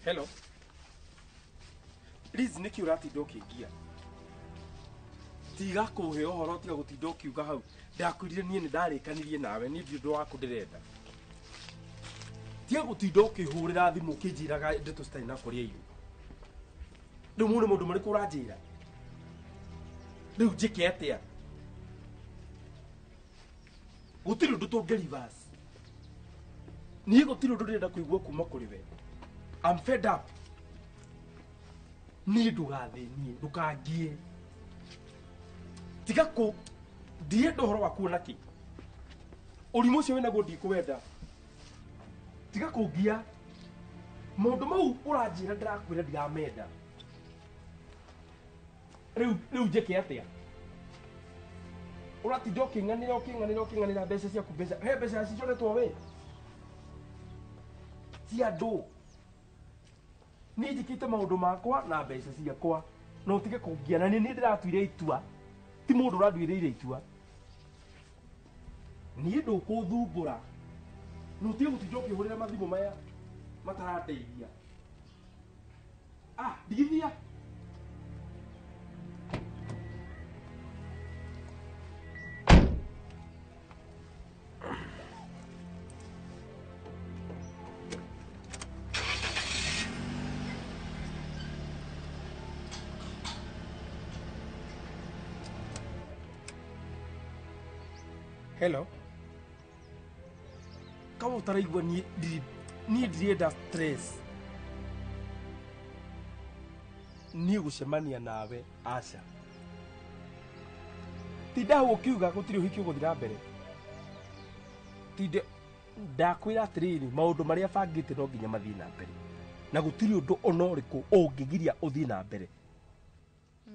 Hello. Liz, nĩkĩ ũratinda ũkĩngia? Tiga kũhe ũhoro, tiga gũtinda ũkiuga hau. Ndakwĩrire niĩ nĩ ndarĩkanirie nawe, niĩ ndirĩ ũndũ waku ndĩrenda. Tiga gũtinda ũkĩhũrĩra thimũ ũkĩnjĩraga ndeto citarĩ na kũrĩa irio. Rĩu mũndũ maũndũ marĩkũ ũranjĩra? Rĩu njĩke atĩa? Gũtirĩ ũndũ tũngĩ reverse. Niĩ gũtirĩ ũndũ ndĩrenda kũigua kuma kũrĩ we. I'm fed up. Niĩ ndũgathĩnie, ndũkangie. Tiga kũ ndienda ũhoro waku ona kĩ. Ũrimũ ũcio wĩnaguo ndikũwenda. Tiga kũngia. Maũndũ mau ũranjĩra ndĩrakwĩra ndiramenda. Rĩu njĩke atĩa? Ũratinda ũkĩng'anĩra ũkĩng'anĩra ũkĩng'anĩra mbeca ciaku mbeca. He mbeca cicoretwo we. Cia andũ. Niĩ njĩkĩte maũndũ makwa na mbeca ciakwa. Na ũtige kũngia na nĩ niĩ ndĩratuire itua. Ti mũndũ ũranduĩrĩire itua. Niĩ ndũkũthumbũra. Na ũtige gũtinda ũkĩhũrĩra mathimũ maya matarandeithia. Ah, ndigithia. Hello. Kama utaraigua niĩ ndirenda stress. Niĩ gũcemania nawe aca. Tinda hau ũkiuga gũtirĩ ũhiki ũgũthiĩ na mbere. Tinde ndakwĩra atĩrĩrĩ maũndũ marĩa bangĩte no nginya mathiĩ na mbere. Na gũtirĩ ũndũ ona ũrĩkũ ũngĩgiria ũthiĩ na mbere.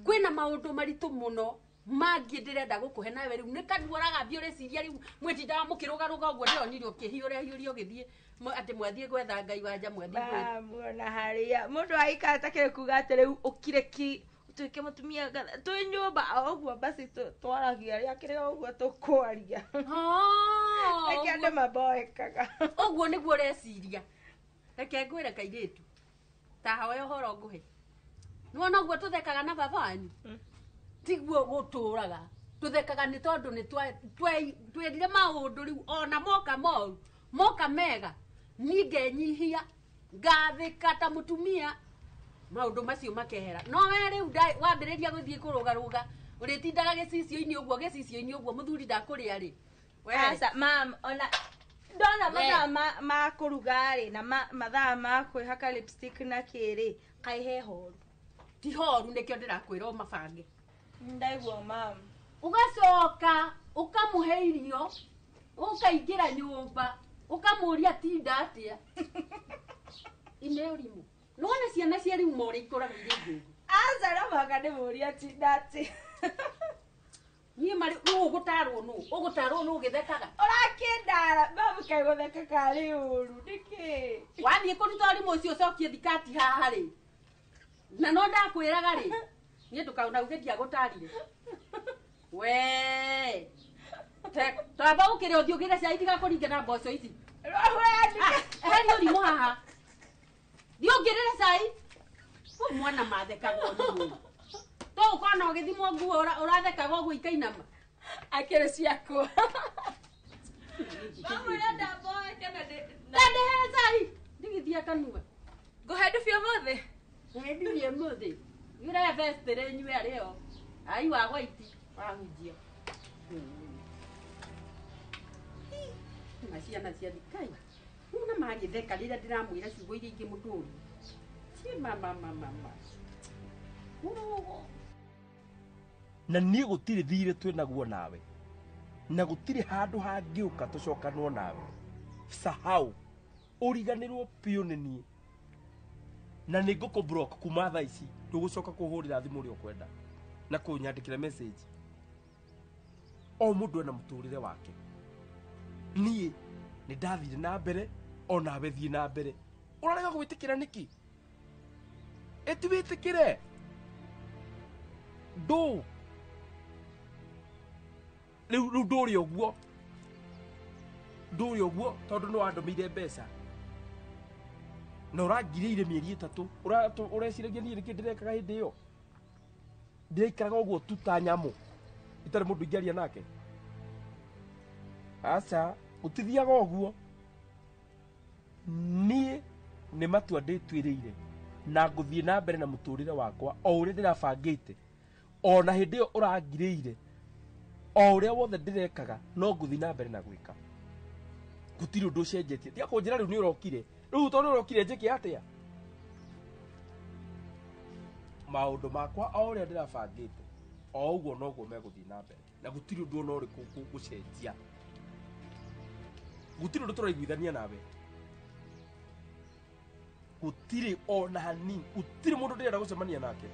Kwĩna maũndũ maritũ mũno mangĩ ndĩrenda gũkũhe nawe rĩu nĩ kanua ũragambia ũreciria rĩu mwĩtindaga mũkĩrũgarũga ũguo ndĩronire ũkĩhiũra hiũria ũgĩthiĩ atĩ mwathiĩ gwetha ngai wanja mwathiĩ gwetha muona harĩa mũndũ aikara takĩrĩ kuga atĩ rĩu ũkire ki ũtuĩke mũtumia twĩ nyũmba o ũguo basi twaragia arĩa kĩrĩ o ũguo tũkwaria reke andũ maboekaga ũguo nĩguo ũreciria reke ngwĩre kairĩtu ta hoya ũhoro ngũhe nĩwona ũguo tũthekaga na baba wanyu tiguo gũtũraga tũthekaga nĩ tondũ nĩ twĩrire maũndũ rĩu ona moka moru moka mega niĩ ngenyihia ngathĩka ta mũtumia maũndũ macio makehera no we rĩu wambĩrĩria gũthiĩ kũrũgarũga ũrĩtindaga gĩcicio-inĩ ũguo gĩcicio-inĩ ũguo mũthuri ndakũrĩa rĩ. Aca mam ona ndona mathaa ma kũruga rĩ na mathaa ma kwĩhaka lipstick na kĩrĩ kaĩ he horu. Ti horu nĩkĩo ndĩrakwĩra ũmabange. Ndaigua mam. Ũgacoka ũkamũhe irio ũkaingĩra nyũmba ũkamũria tinda atĩa. Ine ũrimũ. Nĩwona ciana cia rĩu more ikũraga irĩ ngũgũ. Aca no mũhaka ndĩmũrie tinda atĩa. Niĩ marĩ nũ ũgũtarwo nũ ũgũtarwo nũ ũgĩthekaga. Ũrakĩndara mamu kaĩ gũtheka karĩ ũru nĩkĩ? Wathiĩ kũruta ũrimũ ũcio ũcokie thikati haha rĩ. Na no ndakwĩraga rĩ. Niĩ ndũkauna uge ndiagũtarire. We. Twamba ũkĩre ũthiĩ ũgĩre cai ndigakũringe na mboco ici. Eheria ũrimũ haha. Thiĩ ũngĩrĩre cai. Ũyũ mwana mathekagwo nĩ ũyũ. To ũkona ũgĩthimwo nguo ũrathekaga ũguo ikainama. Akĩrĩ ciakwa. Mamu ũrenda mboeke na Ndandehere cai. Ndigithia kanua. Ngũhe ndubia ũmũthĩ? Ngũhe ndubia ũmũthĩ. Yure vest rĩnyue arĩo. Ai wa white wahunjia. Na ciana cia thikai. Nuna magĩtheka rĩrĩa ndĩramwĩra ciugo iria ingĩ mũtũri. Ci mama mama. Na niĩ gũtirĩ thirĩ twĩnaguo nawe. Na gũtirĩ handũ hangĩũka tũcokanwo nawe. Sahau. Ũriganĩrwo biũ nĩ niĩ. Na nĩ ngũkũ block kuma thaa ici ndũgũcoka kũhũrĩra thimũ ũrĩa ũkwenda na kũnyandĩkĩra message. O mũndũ ena mũtũrĩre wake. Niĩ nĩ ndathire na mbere onawe thiĩ na mbere. Ũrarega gwĩtĩkĩra nĩkĩ? Ĩti wĩtĩkĩre. Ndũ. Rĩu ndũrĩ ũguo. Ndũrĩ ũguo tondũ nĩ wandũmĩire mbeca. Na ũrangirĩire mĩeri 3. Ũreciragia niĩ nĩkĩ ndĩrekaga hĩndĩ ĩyo? Ndĩraikaraga ũguo tu ta nyamũ. Itarĩ mũndũ ingĩaria nake. Aca, gũtithiaga ũguo. Niĩ nĩ matua ndĩtuĩrĩire na ngũthiĩ na mbere na mũtũrĩre wakwa o ũrĩa ndĩrabangĩte. Ona hĩndĩ ĩyo ũrangirĩire O ũrĩa wothe ndĩrekaga no ngũthiĩ na mbere na gwĩka. Gũtirĩ ũndũ ũcenjetie. Tiga kũnjĩra rĩu nĩ ũrokire. Rĩu tondũ nĩ ũrokire njĩke atĩa? Maũndũ makwa o ũrĩa ndĩrabangĩte o ũguo noguo megũthiĩ na mbere na gũtirĩ ũndũ ona ũrĩkũ gũcenjia. Gũtirĩ ũndũ tũraiguithania nawe. Gũtirĩ ona hanini. Gũtirĩ mũndũ ndĩrenda gũcemania nake.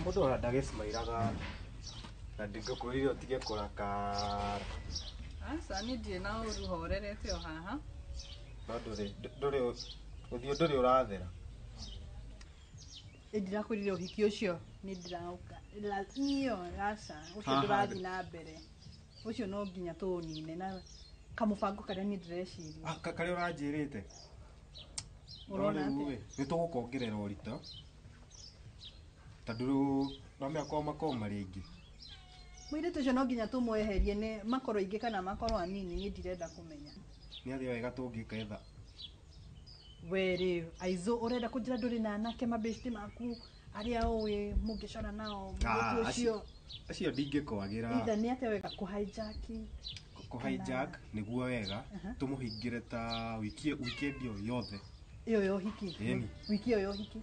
Mũndũ ona ndagĩcimairaga na ndingĩkwĩrire ũtige kũrakara. Aca niĩ ndirĩ na ũru horerete o haha. No ndũrĩ ũthiũ ndũrĩ ũrathera. Ĩ ndirakwĩrire ũhiki ũcio nĩ ndĩraũka iyo aca ũcio ndũrathiĩ na mbere. Ũcio no nginya tũũnine na kamũbango karĩa niĩ ndĩreciria. Karĩa ũranjĩrĩte? Ũrona atĩa? Nĩ tũgũkongerera ũritũ. Tondũ rĩu no mĩaka makorwo marĩ aingĩ. Mũirĩtu ũcio no nginya tũmweherie nĩ makorwo aingĩ kana makorwo anini niĩ ndirenda kũmenya. Nĩ atĩa wega tũngĩka etha? We rĩ Aizo ũrenda kũnjĩra ndũrĩ na anake mabeshte maku arĩa ũĩ mũngĩcora nao mũirĩtu ũcio? Acio ndingĩkwagĩra. Either nĩ atĩa wega kũ-hijack? Kũ-hijack nĩguo wega tũmũhingĩre ta weekend ĩyo yothe. Ĩyo ya ũhiki? Ĩni. Wiki ĩyo ya ũhiki?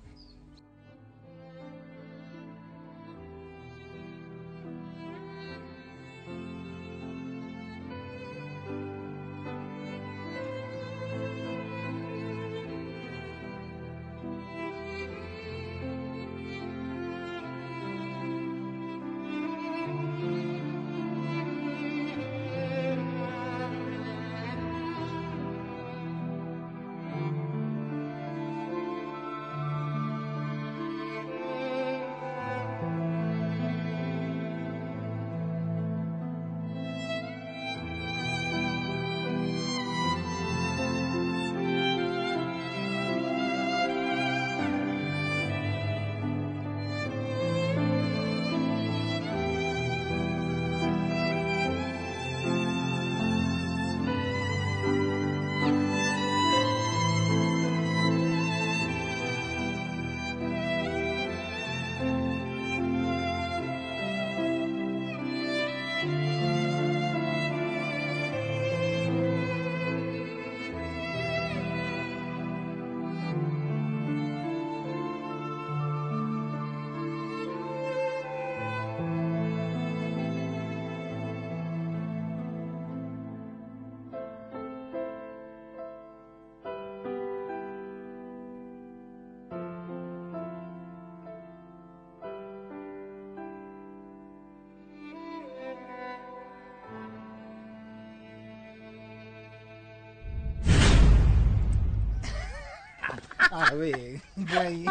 We ngai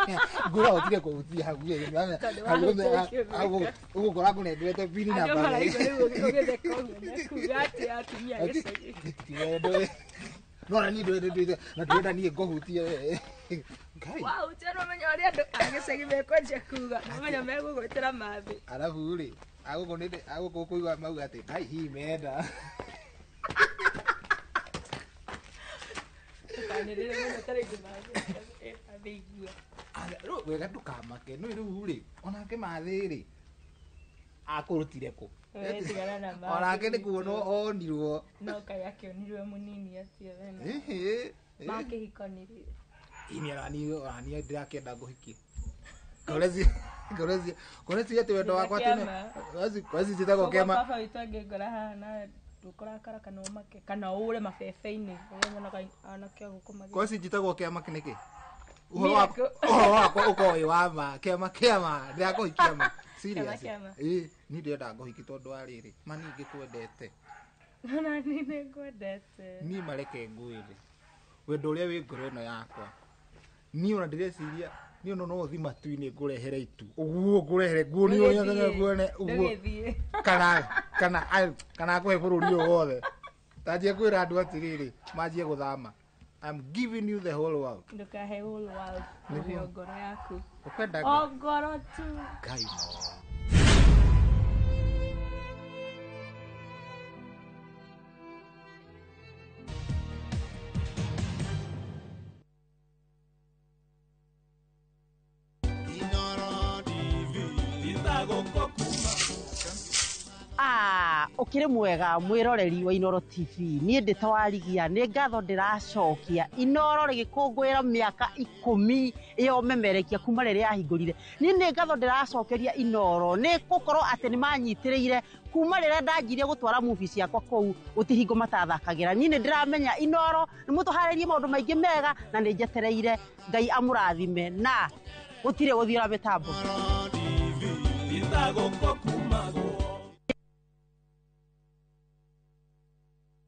ngura ũtige kũhutia hau hau ũgũkora ngũnengerete pini namba no na niĩ ndwendete na ndwenda niĩ ngũhutie ngai wahutia no menya ũrĩa andũ a gĩcagi mekwanjia kuga no menya megũgwĩtĩra mathĩ arabu rĩ agũkũ nĩ agũkũ kũigua mauga atĩ ngai hihi menda wega ndũkamake no rĩu rĩ onake mathĩ rĩ akũrutire kũ onake nĩ kuona onirwo no kaĩ akĩonirwo mũnini atĩa makĩhikanirie ini onaniĩ ndĩrakĩenda ngũhikie ngoreci atĩ wendo wakwa koreci njĩtagwo kĩama baba witũ angĩngora haha nawe ndũkũrakara kana ũmake kana ũũre mabebe-inĩ ũrĩa nyonaga anake a gũkũ magĩ koreci njĩtagwo kĩama nĩkĩ Ũhoro wakwa ũkorwo wĩ wa ma kĩama kĩama ndĩrakũhikia ma serious. Kĩama. Ĩ niĩ ndĩrenda ngũhiki tondũ wa rĩrĩ ma niĩ ngĩkwendete. Ona niĩ nĩngwendete. Niĩ mareke ngwĩre wendo ũrĩa wĩ ngoro ĩno yakwa niĩ ona ndĩreciria niĩ ona no ũthi matu-inĩ ngũrehere itu ũguo ngũrehere nguonie ũrĩa nguone ũguo. Ndũgĩthiĩ. Kana ngũhe bũrũri ũyũ wothe tanjie kwĩra andũ atĩrĩrĩ manjie gũthama. I'm giving you the whole world. Ndũkahe whole world. Nĩguo. Ũhe o ngoro yaku. Ũkwenda o ngoro tu. Ngai no. Ukire mwega mwiroreri wa Inoro TV niĩ ndĩ ta warigia nĩ ngatho ndĩracokia Inoro rĩgĩkũngũĩra mĩaka 10 ĩyo memerekia kuma rĩrĩa yahingũrire. Niĩ nĩ ngatho ndĩracokeria Inoro nĩ gũkorwo atĩ nĩ manyitĩrĩire kuma rĩrĩa ndanjirie gũtwara movie ciakwa kũu gũtihingo matathakagĩra. Niĩ nĩ ndĩramenya Inoro nĩ mũtũharĩrie maũndũ maingĩ mega na nĩ njetereire Ngai amũrathime na gũtirĩ gũthiũra mĩtambo.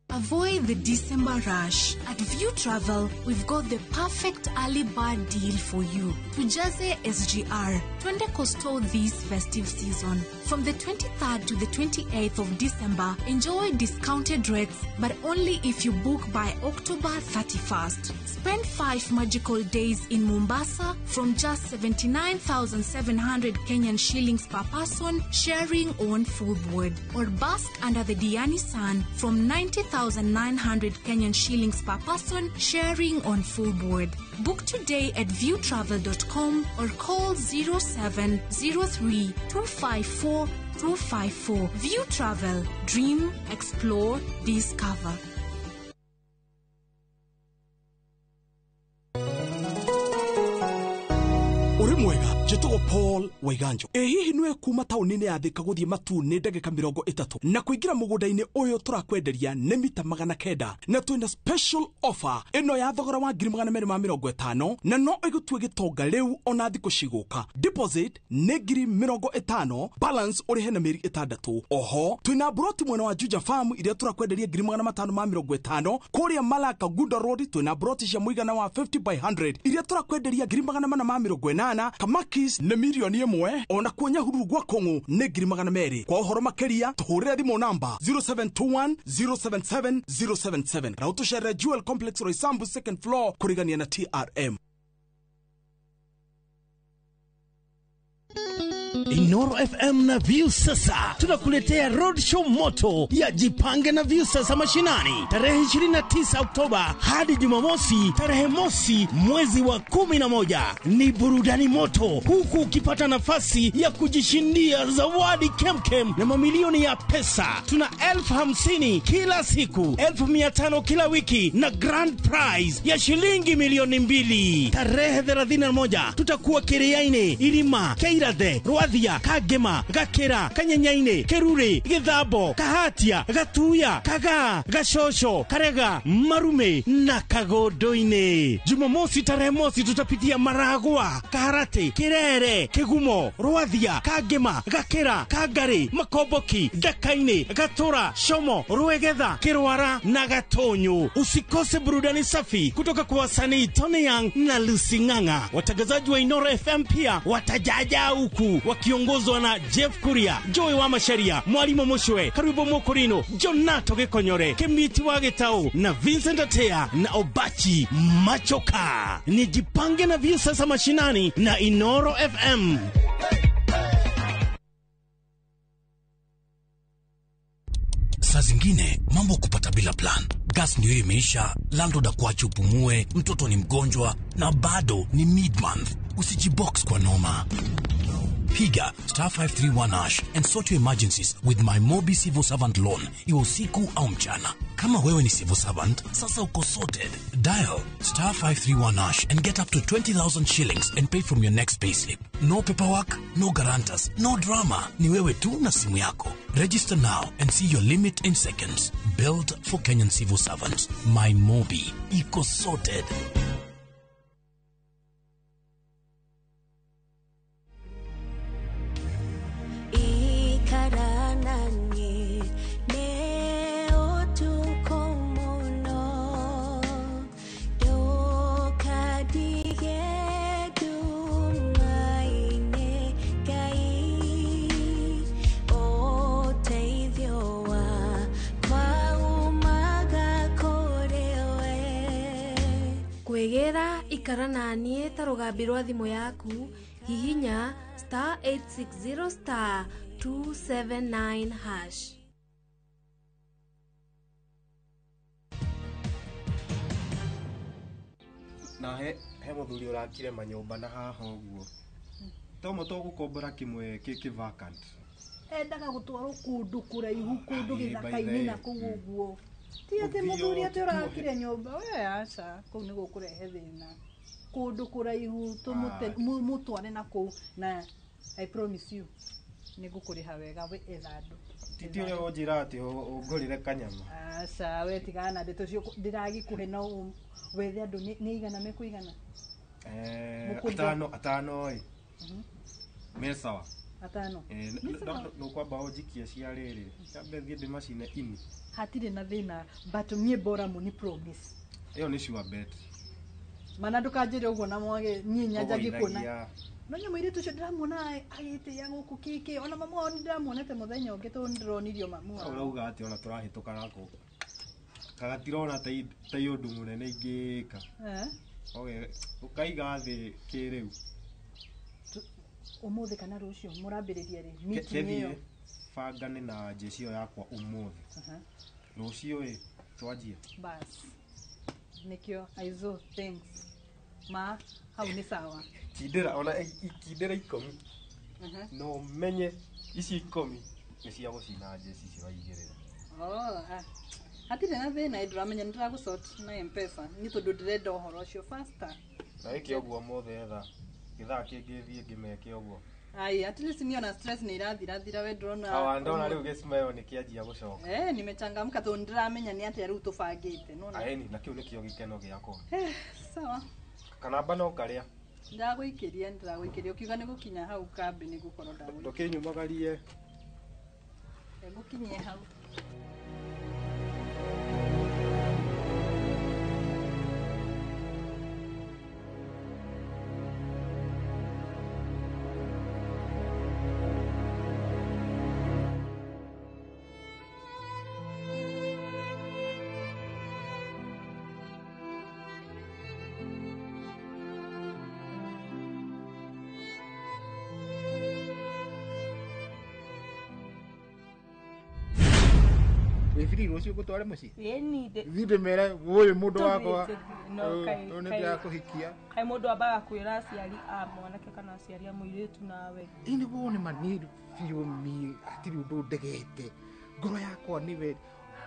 Avoid the December rush. At View Travel, we've got the perfect early bird deal for you. Tujaze SGR, twende Coastal this festive season. From the 23rd to the 28th of December, enjoy discounted rates, but only if you book by October 31st. Spend 5 magical days in Mombasa from just 79,700 Kenyan shillings per person, sharing on full board. Or bask under the Diani sun from 90,900 Kenyan shillings per person, sharing on full board. Book today at viewtravel.com or call 0703 254 254. View Travel. Dream, explore, discover. Uri mwega njĩtagwo Paul Waiganjo. Ĩ hihi nĩwe kuma taũni-inĩ ya Thika gũthiĩ Matuu nĩ ndagĩka 30 na kũingĩra mũgũnda-inĩ ũyũ tũrakwenderia nĩ mita 900 na twĩna special offer ĩno ya thogora wa 250,000 na no ĩgũtue gĩtonga rĩu ona thikũ cigũka. Deposit nĩ 50,000, balance ũrĩhe na mĩeri 6. Oho twĩna broti mwena wa Juja Farm iria tũrakwenderia 550,000. Kũrĩa Malaka Gunda Road twĩna broti cia mũigana wa 50 by 100 iria tũrakwenderia 480,000. Kamakis nĩ 1,000,000 ona kuo Nyahururu gwa Kũng'ũ nĩ 200,000. Kwa ũhoro makĩria tũhũrĩre thimũ namba 0721 077 077 na ũtũcerere Jewel Complex Roysambu second floor kũrigania na TRM. Inoro FM na View Sasa tunakuletea roadshow moto ya Jipange na View Sasa mashinani tarehe 29 Oktoba hadi Jumamosi tarehe 1 mwezi wa 11. Ni burudani moto huku ukipata nafasi ya kujishindia zawadi kemkem na mamilioni ya pesa. Tuna 50,000 kila siku, 500,000 kila wiki na grand prize ya shilingi 2,000,000. Tarehe 31 tutakuwa Kiriaini, Irima, Keirathe, Rwathia, Kagema, Gakira, Kanyenyaine, Kerure, Githambo, Kahatia, Gatuya, Kagaa, Gashosho, Karega, Marume na Kagondoini. Jumamosi tarehe 1 tutapitia Maragua, Kaharati, Kirere, Kigumo, Rwathia, Kagema, Gakira, Kangari, Makomboki, Dakaine, Gatura, Shomo, Ruegetha, Kirwara na Gatonyo. Usikose burudani safi kutoka kwa wasanii Tony Young na Lucy Ng'ang'a. Watangazaji wa Inoro FM pia watajaja huku wakiongozwa na Jeff Kuria, Joy wa Masharia, Mwalimu Mushwe, Karibu Mokorino, Jonato Gikonyore, Kemiti wa Gitau na Vincent Atea na Obachi Machoka. Ni Jipange na View Sasa mashinani na Inoro FM. Saa zingine mambo kupata bila plan. Gas ndio imeisha, landlord akuache upumue, mtoto ni mgonjwa na bado ni mid-month. Usijibox kwa noma. Piga star 531 hash and sort your emergencies with my Mobi Civil Servant Loan. Iwe usiku au mchana. Kama wewe ni civil servant, sasa uko sorted. Dial star 531 hash and get up to 20,000 shillings and pay from your next payslip. No paperwork, no guarantors, no drama. Ni wewe tu na simu yako. Register now and see your limit in seconds. Built for Kenyan civil servants. My Mobi. Iko sorted. Ngĩkwĩra ikara naniĩ ta rũgambi rwa thimũ yaku, hihinya star 860 star 279 hash. Na he muthuri urakire manyumba na haha uguo tomo tũgũkombora kĩmwe kĩ vacant. Endaga gũtwarwo kũndũ kũraihu kũndũ gĩthaka-inĩ na kũu ũguo. Ti atĩ mũthuri atĩ ũrakire nyũmba we aca kũu nĩ gũkũrehe thĩna. Kũndũ kũraihu tũmũtware na kũu na I promise you nĩ ngũkũrĩha wega we etha andũ. Titi ũrĩa ũnjĩra atĩ ũngũrĩre kanyama. Aca we tigana na ndeto icio ndĩragĩkũhe no wethe andũ nĩ igana mekũigana. Atano ĩ. Me sawa. Atano. No kwamba ũnjikie cia rĩrĩ. Nyambe thiĩ ndĩmacine ini. Hatirĩ na thĩna but niĩ bora mũni promise. Ĩyo nĩ sure bet. Mana ndũkanjĩre ũguo na mwage niĩ nyanjagie kuona. No nyamũ mũirĩtu ũcio ndĩramuona agĩtĩĩa gũkũ kĩkĩ ona mamu wao nĩndĩramuonete mũthenya ũngĩ tondũ nĩndĩronirio mamu wao. Ũrauga atĩ ona tũrahĩtũka nako. Kagatirona ta ũndũ mũnene ingĩka. Okay, ũkaiga thĩ kĩrĩu. Ũmũthĩ kana rũciũ mũrambĩrĩria rĩ meeting ĩyo? Bangane na jeshi ĩyo yakwa ũmũthĩ. Rũciũ ĩ twanjie. Bas. Nĩkĩo aizo thanks. Ma hau nĩ sawa. Kindĩra ona ikindĩra 10. No menye ici 10 nĩ cia gũcina jeshi icio waigĩrĩra. Oh, hatirĩ na thĩna ndĩramenya nĩ ndĩragũsort na M-Pesa nĩ tondũ ndĩrenda ũhoro ũcio faster. Na wĩke ũguo mothe etha gĩthaa kĩngĩ thiĩ ngĩmeke ũguo. Ai, at least niyo na stress nĩ irathirathira we ndĩrona. Awa ndona rĩu gĩcimayo nĩ kĩanjia gũcoka. Nimechangamka tondũ ndĩramenya nĩ atĩa rĩu tũbangĩte nona. Aeni na kĩu nĩkĩo gĩkeno gĩakwa. Sawa. Kanamba no karĩa. Ndagũikĩria ũkiuga nĩ gũkinya hau kambĩ nĩ gũkorwo ndagũikĩria. Ndũkĩnyumagarie. Ngũkinyie hau. Wĩbiri rũciũ ngũtware mũciĩ? Ĩni. Thiĩ ndĩmere ũyũ mũndũ wakwa ũyũ nĩ ndĩrakũhikia. Kaĩ mũndũ ambaga kwĩra aciari a mwanake kana aciari a mũirĩtu nawe? Ĩ nĩguo nĩ ma niĩ biũ niĩ hatirĩ ũndũ ndegete. Ngoro yakwa nĩwe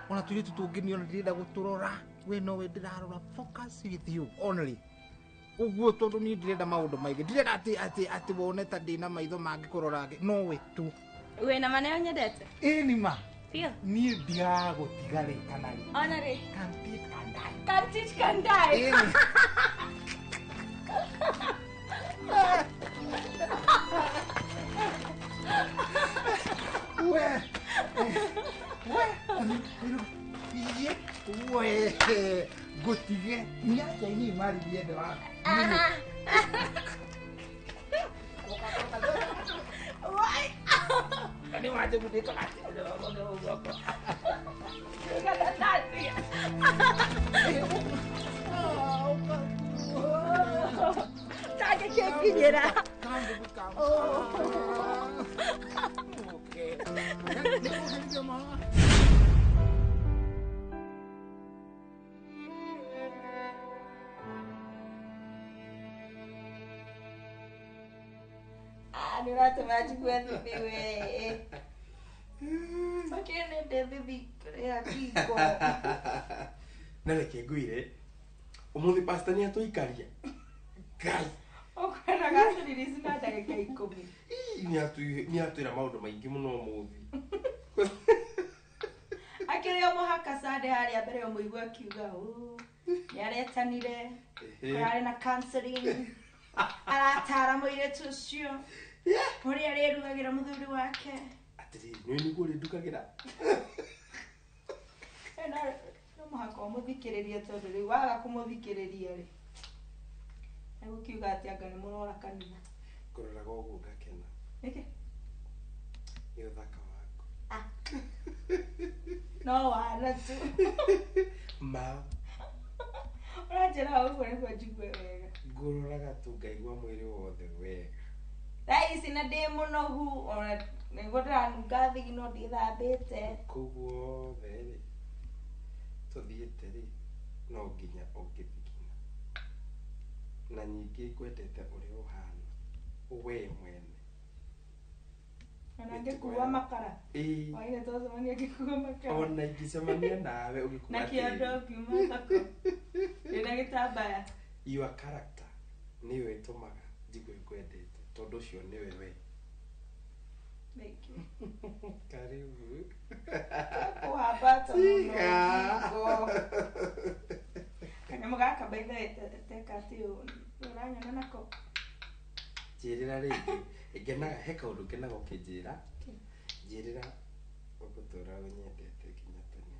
ona tũirĩtu tũngĩ niĩ ona ndirenda gũtũrora we nowe ndĩrarora focus with you only. Ũguo tondũ niĩ ndirenda maũndũ maingĩ ndirenda atĩ wone ta ndĩna maitho mangĩ kũrora angĩ nowe tu. Wĩna ma nĩo nyendete? Ĩ nĩ ma. Feel. Niĩ ndigagũtiga rĩ kana rĩ. Ona rĩ. Can teach can die. Can teach can die. We. We. We. Ngũtige. Nĩ atĩa inyuĩ maririe andũ aku. Why? Nĩ wanjĩgundĩka Tagĩkĩnginyĩra. Nĩ ũratũma njigue thithi we. Makĩrĩ nĩ thithi ya ngingo. Na reke ngwĩre ũmũthĩ pastor nĩ atũikaria. Ngai. Ũkwendaga atũrelease na ndagĩka 10. Nĩ atwĩra maũndũ maingĩ mũno ũmũthĩ. Akĩrĩ o mũhaka Sunday harĩa mbere ũmũigue akiuga ũũ nĩ aretanire kũrarĩ na counseling aratara mũirĩtu ũcio ũrĩa arĩrugagĩra mũthuri wake. Atĩrĩrĩ nĩũĩ nĩguo ũrĩndugagĩra. No mũhaka ũmũthikĩrĩrie tondũ rĩu waga kũmũthikĩrĩria rĩ egũkiuga atĩ anga nĩ mũrora kanitha. Ngũroraga ũguo ngakena. Nĩkĩ? Nĩ ũthaka waku. No wana tu. Ma. Ũrarĩ Ũranjĩra ũguo nĩguo njigue wega. Ngũroraga tu ngaigua mwĩrĩ wothe wega. Thaa ici na ndĩ mũnogu ona nĩguo ndĩranunga thigino ndithambĩte. Kũu guothe rĩ tũthiĩte rĩ no nginya ũngĩthigina. Na ningĩ ngwendete ũrĩa ũhana we mwene. Ona ngĩkua makara. Ĩĩ. Waine twacemania ngĩkua makara. Ona ingĩcemania nawe ũgĩkua Na kĩondo ngiuma thoko. Ndĩna gĩtambaya. Your character nĩyo ĩtũmaga njigue ngwendete tondũ ũcio nĩwe we. Thank you. Karibu. Kũhambata mũno Tiga. ngingo. Kanyamũ gaka by the way teka atĩ ũranyona nako. Njĩrĩra rĩngĩ. Ngenaga he kaũndũ ngenaga ũkĩnjĩra. Njĩrĩra ũgũtũra ũnyendete nginya tene.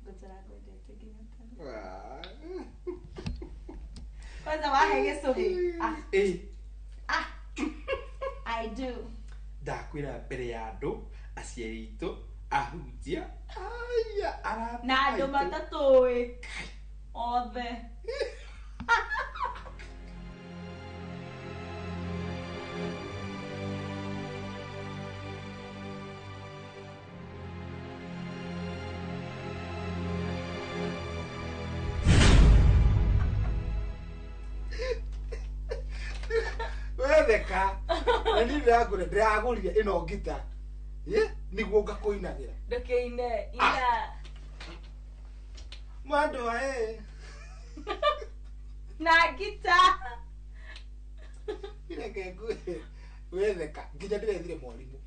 Ngũtũra ngwendete nginya tene. Waa. Kwanza wahe gĩcũhĩ. Ah. Ĩĩ. Ah. I do. Ndakwĩra mbere ya andũ, aciari aitũ, ahunjia, aya, arata Na andũ aitũ. matatũĩ othe. Wetheka na niĩ ndĩragũra ndĩragũrire ĩno ngita nĩguo ngakũinagĩra. Ndũkĩine ina. Mwendwa ĩ. Na ngita. Reke ngwĩre wetheka nginya ndĩrethire mwarimũ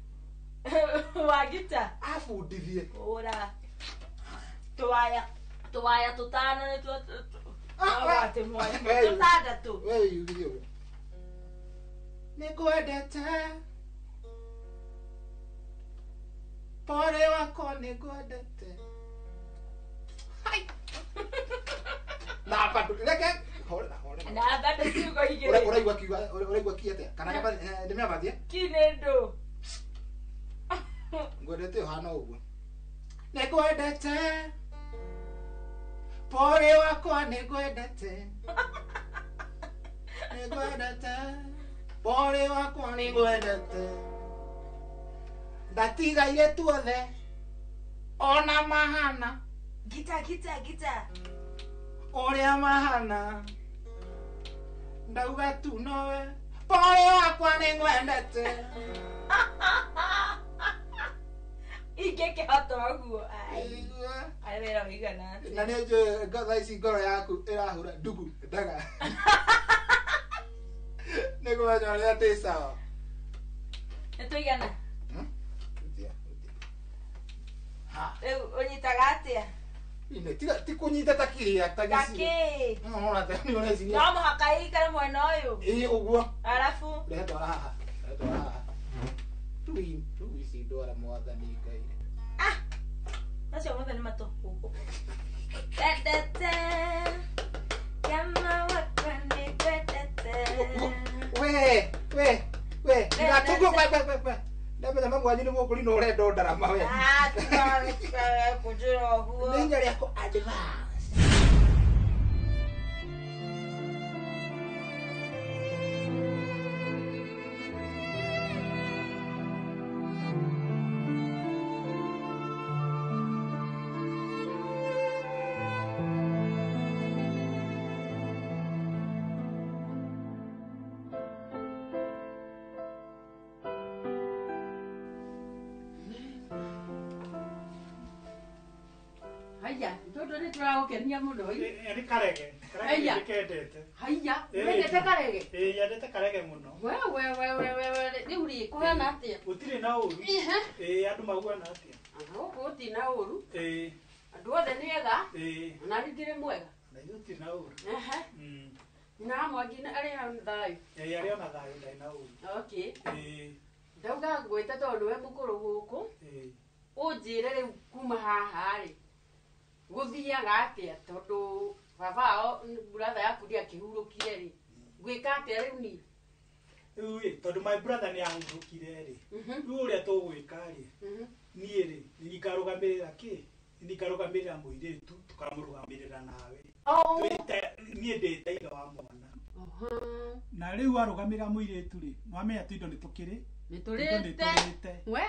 wa ngita abundithie. Ũra tũwaya tũwaya tũtano nĩtuo atĩ mwarimũ tũtandatũ. We yugire ũguo. Nĩngwendete pore wakwa nĩngwendete. Hai. Na bado reke horera horera. Na bado ciugo igĩrĩ. Ũraigua kiuga ũraigua ki atĩa? Kana ndĩmĩambatie? Ki nĩ ndũ. Ngwendete ũhana ũguo. Nĩngwendete pore wakwa nĩngwendete. Nĩngwendete pore wakwa nĩngwendete. Ndatigaire tuothe ona mahana. Gita gita gita. Ũrĩa mahana ndauga tu nowe pore wakwa nĩngwendete. Ingĩkĩhota ũguo. Arĩ wĩra ũigana atĩa? Na nĩnjũĩ thaa ici ngoro yaku ĩrahũra ndugu ndaga. Nĩkũmenya ũrĩa ndĩ sawa. Nĩtũigana? Rĩu ũnyitaga atĩa? Ine tiga ti kũnyita ta kĩrĩa ta Ta kĩ? No ta nĩ ũreciria. No mũhaka ĩikare mwena ũyũ. Ĩĩ ũguo. Arabu. Rehe twara haha. Rehe twara haha. Rĩu ici ndwara mwathani Ngai. Ah. Macio mothe nĩ matũhũhũ. Wendete. Kama wakwa nĩngwendete. We we we. Ndigatũguo we we we we. Ndamenya mamu wanyu nĩ mũkũri na ũrenda ũndarama we. Ah, tiga kũnjĩra ũguo. Nĩ inya rĩakũ advance. Haya, tondũ nĩ tũragũkenia mũno. Nĩ karege. Karege nĩkendete. Haya, wendete karege? Ĩĩ, nyendete karege mũno. We we we we we we rĩu rĩ kũhana atĩa? Gũtirĩ na ũru. Ĩĩ, andũ mauana atĩa? Gũkũ gũtirĩ na ũru. Ĩĩ. Andũ othe nĩ ega. Ĩĩ. Na niĩ ndirĩ mwega. Na ithuĩ tũtirĩ na ũru. Ehe. Nyina wa Mwangi arĩ o thayũ? Ĩĩ, arĩ ona thayũ ndarĩ na ũru. Okay. Ĩĩ. Ndauga ngwĩte tondũ nĩwe mũkũrũ gũkũ. Ĩĩ. Ũnjĩre rĩu kuma haha rĩ gũthiaga atĩa tondũ baba wao brother yaku ndĩakĩhurũkire rĩ ngwĩka atĩa rĩu niĩ? Rĩu rĩ tondũ my brother nĩ ahurũkire rĩ rĩu ũrĩa tũgwĩka rĩ niĩ rĩ nĩ ngarũgamĩrĩra kĩ? Nĩ ngarũgamĩrĩra mũirĩtu tũkamũrũgamĩrĩra nawe. Twĩte niĩ Niĩ ndĩ ta ithe wa mwana. Na rĩu arũgamĩrĩra mũirĩtu rĩ, nĩwamenya tũindo nĩ tũkĩrĩ. Nĩ tũrĩte. We.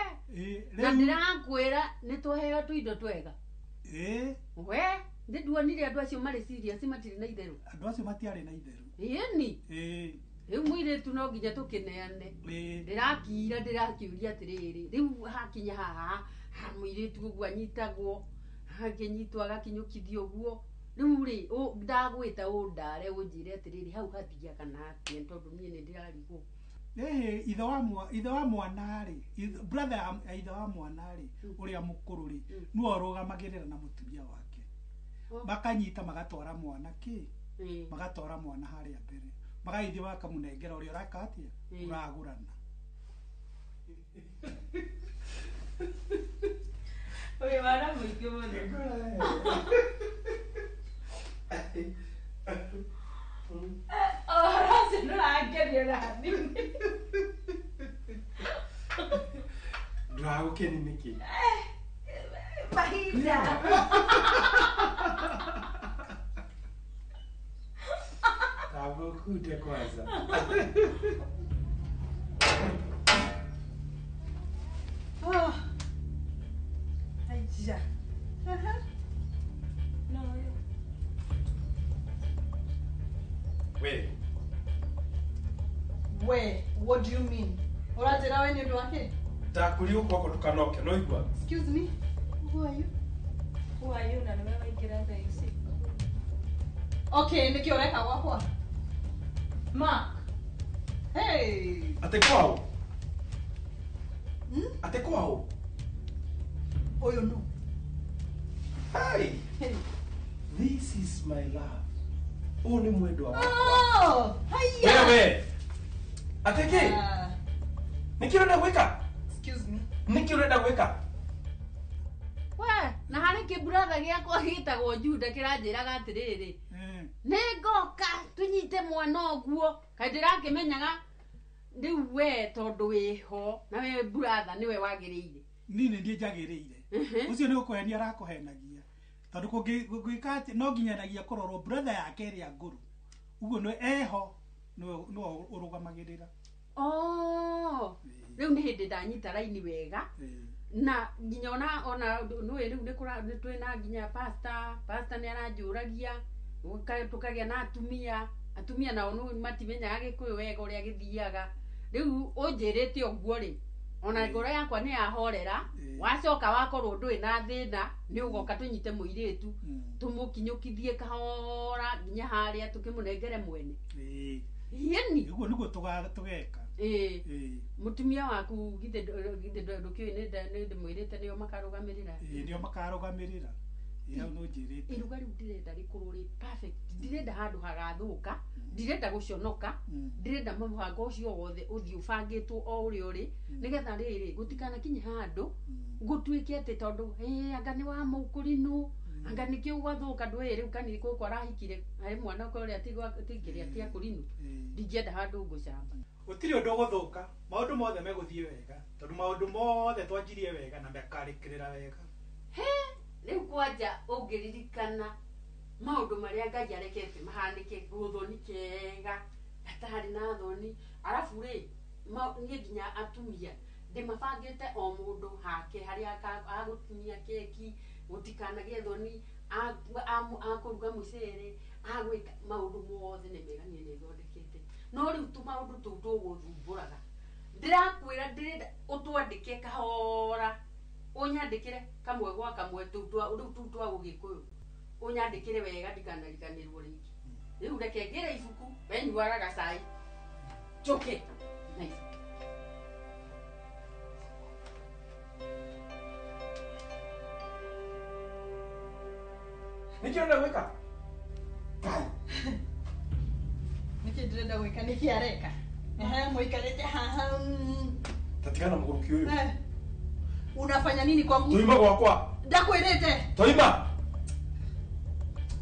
Na Rĩu ndĩrakwĩra nĩ tũheo tũindo twega. Ĩĩ. We, nĩ nduonire andũ acio marĩ serious matirĩ na itherũ. Andũ acio matiarĩ na itherũ. Ĩni. Ĩĩ. Rĩu mũirĩtu no nginya tũkĩneane. Ndĩrakira ndĩrakĩũria atĩrĩrĩ, rĩu hakinya haha, ha mũirĩtu ũguo anyitagwo, akĩnyitwo agakinyũkithio ũguo. Rĩu rĩ, ndagwĩta ũndare ũnjĩre atĩrĩrĩ, hau hathiaga na atĩa tondũ niĩ nĩ ndĩrarigwo. Ĩhĩ, ithe wa mwana rĩ, brother ya ithe wa mwana rĩ, ũrĩa mũkũrũ rĩ, nĩwe ũrũgamagĩrĩra na mũtumia wake. Makanyita magatwara mwana kĩ? Magatwara mwana harĩa mbere. Magagĩthiĩ makamũnengera ũrĩa ũreka atĩa? Ũragũrana. Wĩ wana mũingĩ mũno. Ũhoro ũcio ndũrangeria na hanini. Ndũragũkeni nĩkĩ? Mahinda. Tambukunde kwanza. Oh. Aija. No. We. We, what do you mean? Ũranjĩra we nĩ ũndũ wa kĩ? Ndakwĩrire gwakwa ndũkanoke, no igua. Excuse me. Who are you? Who are you na nĩwe waingĩra thaa ici? Okay, nĩkĩ ũreka gwakwa? Mark. Hey. Atĩ kwao? Atĩ kwao? Ũyũ nũ? Hey. This is my love. Ũyũ nĩ mwendwa wakwa. Oh, haya. Wewe. Atĩ kĩ? Nĩkĩ ũrenda gwĩka? Excuse me. Nĩkĩ ũrenda gwĩka? We, na harĩ kĩburatha gĩakwa gĩtagwo Juda kĩranjĩraga atĩrĩrĩ, nĩ ngoka tũnyite mwana ũguo, kaĩ ndĩrakĩmenyaga rĩu we tondũ wĩho na we buratha nĩwe wagĩrĩire. Niĩ nĩ niĩ njagĩrĩire. Ũcio nĩ gũkũhenia arakũhenagia. Tondũ kũngĩka atĩ no nginyanagia kũrorwo brother yake ĩrĩa ngũrũ. Ũguo nĩ eho nĩwe ũrũgamagĩrĩra. Oh, rĩu nĩ hĩndĩ ndanyita raini wega. Na nginya ona nĩũĩ rĩu nĩ twĩna nginya pastor nĩ aranjũragia, tũkagĩa na atumia nao nĩ matimenyaga Gĩkũyũ wega ũrĩa gĩthiaga. Rĩu ũnjĩrĩte ũguo rĩ, ona ngoro yakwa nĩ yahorera, wacoka wakorwo ndũrĩ na thĩna, nĩ ũgoka tũnyite mũirĩtu, tũmũkinyũkithie kahora nginya harĩa tũkĩmũnengere mwene. Ĩni. Ũguo nĩguo tũgeka. Ĩĩ. Mũtumia waku githĩ ndũkĩũĩ nĩ ndĩmwĩrĩte nĩo makarũgamĩrĩra. Ĩĩ, nĩo makarũgamĩrĩra. Ĩĩ, hau nĩũnjĩrĩte. Iruga rĩu ndĩrenda rĩkorwo rĩ perfect. Ndirenda handũ hagathũka, ndirenda gũconoka, ndĩrenda mũbango ũcio wothe ũthiĩ ũbangĩtwo o ũrĩa ũrĩ, nĩgetha rĩrĩ gũtikanakinye handũ gũtuĩke atĩ tondũ anga nĩ wa mũkũrinũ, anga nĩkĩo gwathũka ndũĩ rĩu kani gũkũ arahikire harĩ mwana ũrĩa tigĩrĩa ti akũrinũ. Ndingĩenda handũ ngũcamba. Gũtirĩ ũndũ ũgũthũka, maũndũ mothe megũthiĩ wega, tondũ maũndũ mothe twanjirie wega na makarĩkĩrĩra wega. He, rĩu kwanja ũngĩririkana maũndũ marĩa Ngai arekete mahanĩke gũthoni kega gatarĩ na thoni, arabu rĩ niĩ nginya atumia ndĩmabangĩte o mũndũ hake harĩa agũtinia keki, gũtikanagĩe thoni, akũruga mũcere, agwĩka maũndũ mothe nĩ mega niĩ nĩthondekete. No rĩu tũmaũndũ tũu tũgũthumbũraga. Ndĩrakwĩra ndĩrenda ũtwandĩke kahora, ũnyandĩkĩre kamwe gwa kamwe rĩu tũu twa Ũgĩkũyũ, ũnyandĩkĩre wega ndikanariganĩrwo rĩngĩ. Rĩu reke ngĩre ibuku, we nyuaga gacai, njũke na ibuku. Nĩkĩ ũrenda gwĩka? Nĩkĩ ndĩrenda gwĩka? Nĩkĩ areka? Mũikarĩte haha. Tatigana mũgũrũki ũyũ. Unafanya nini kwangu? Toima gwakwa. Ndakwĩrĩte. Toima.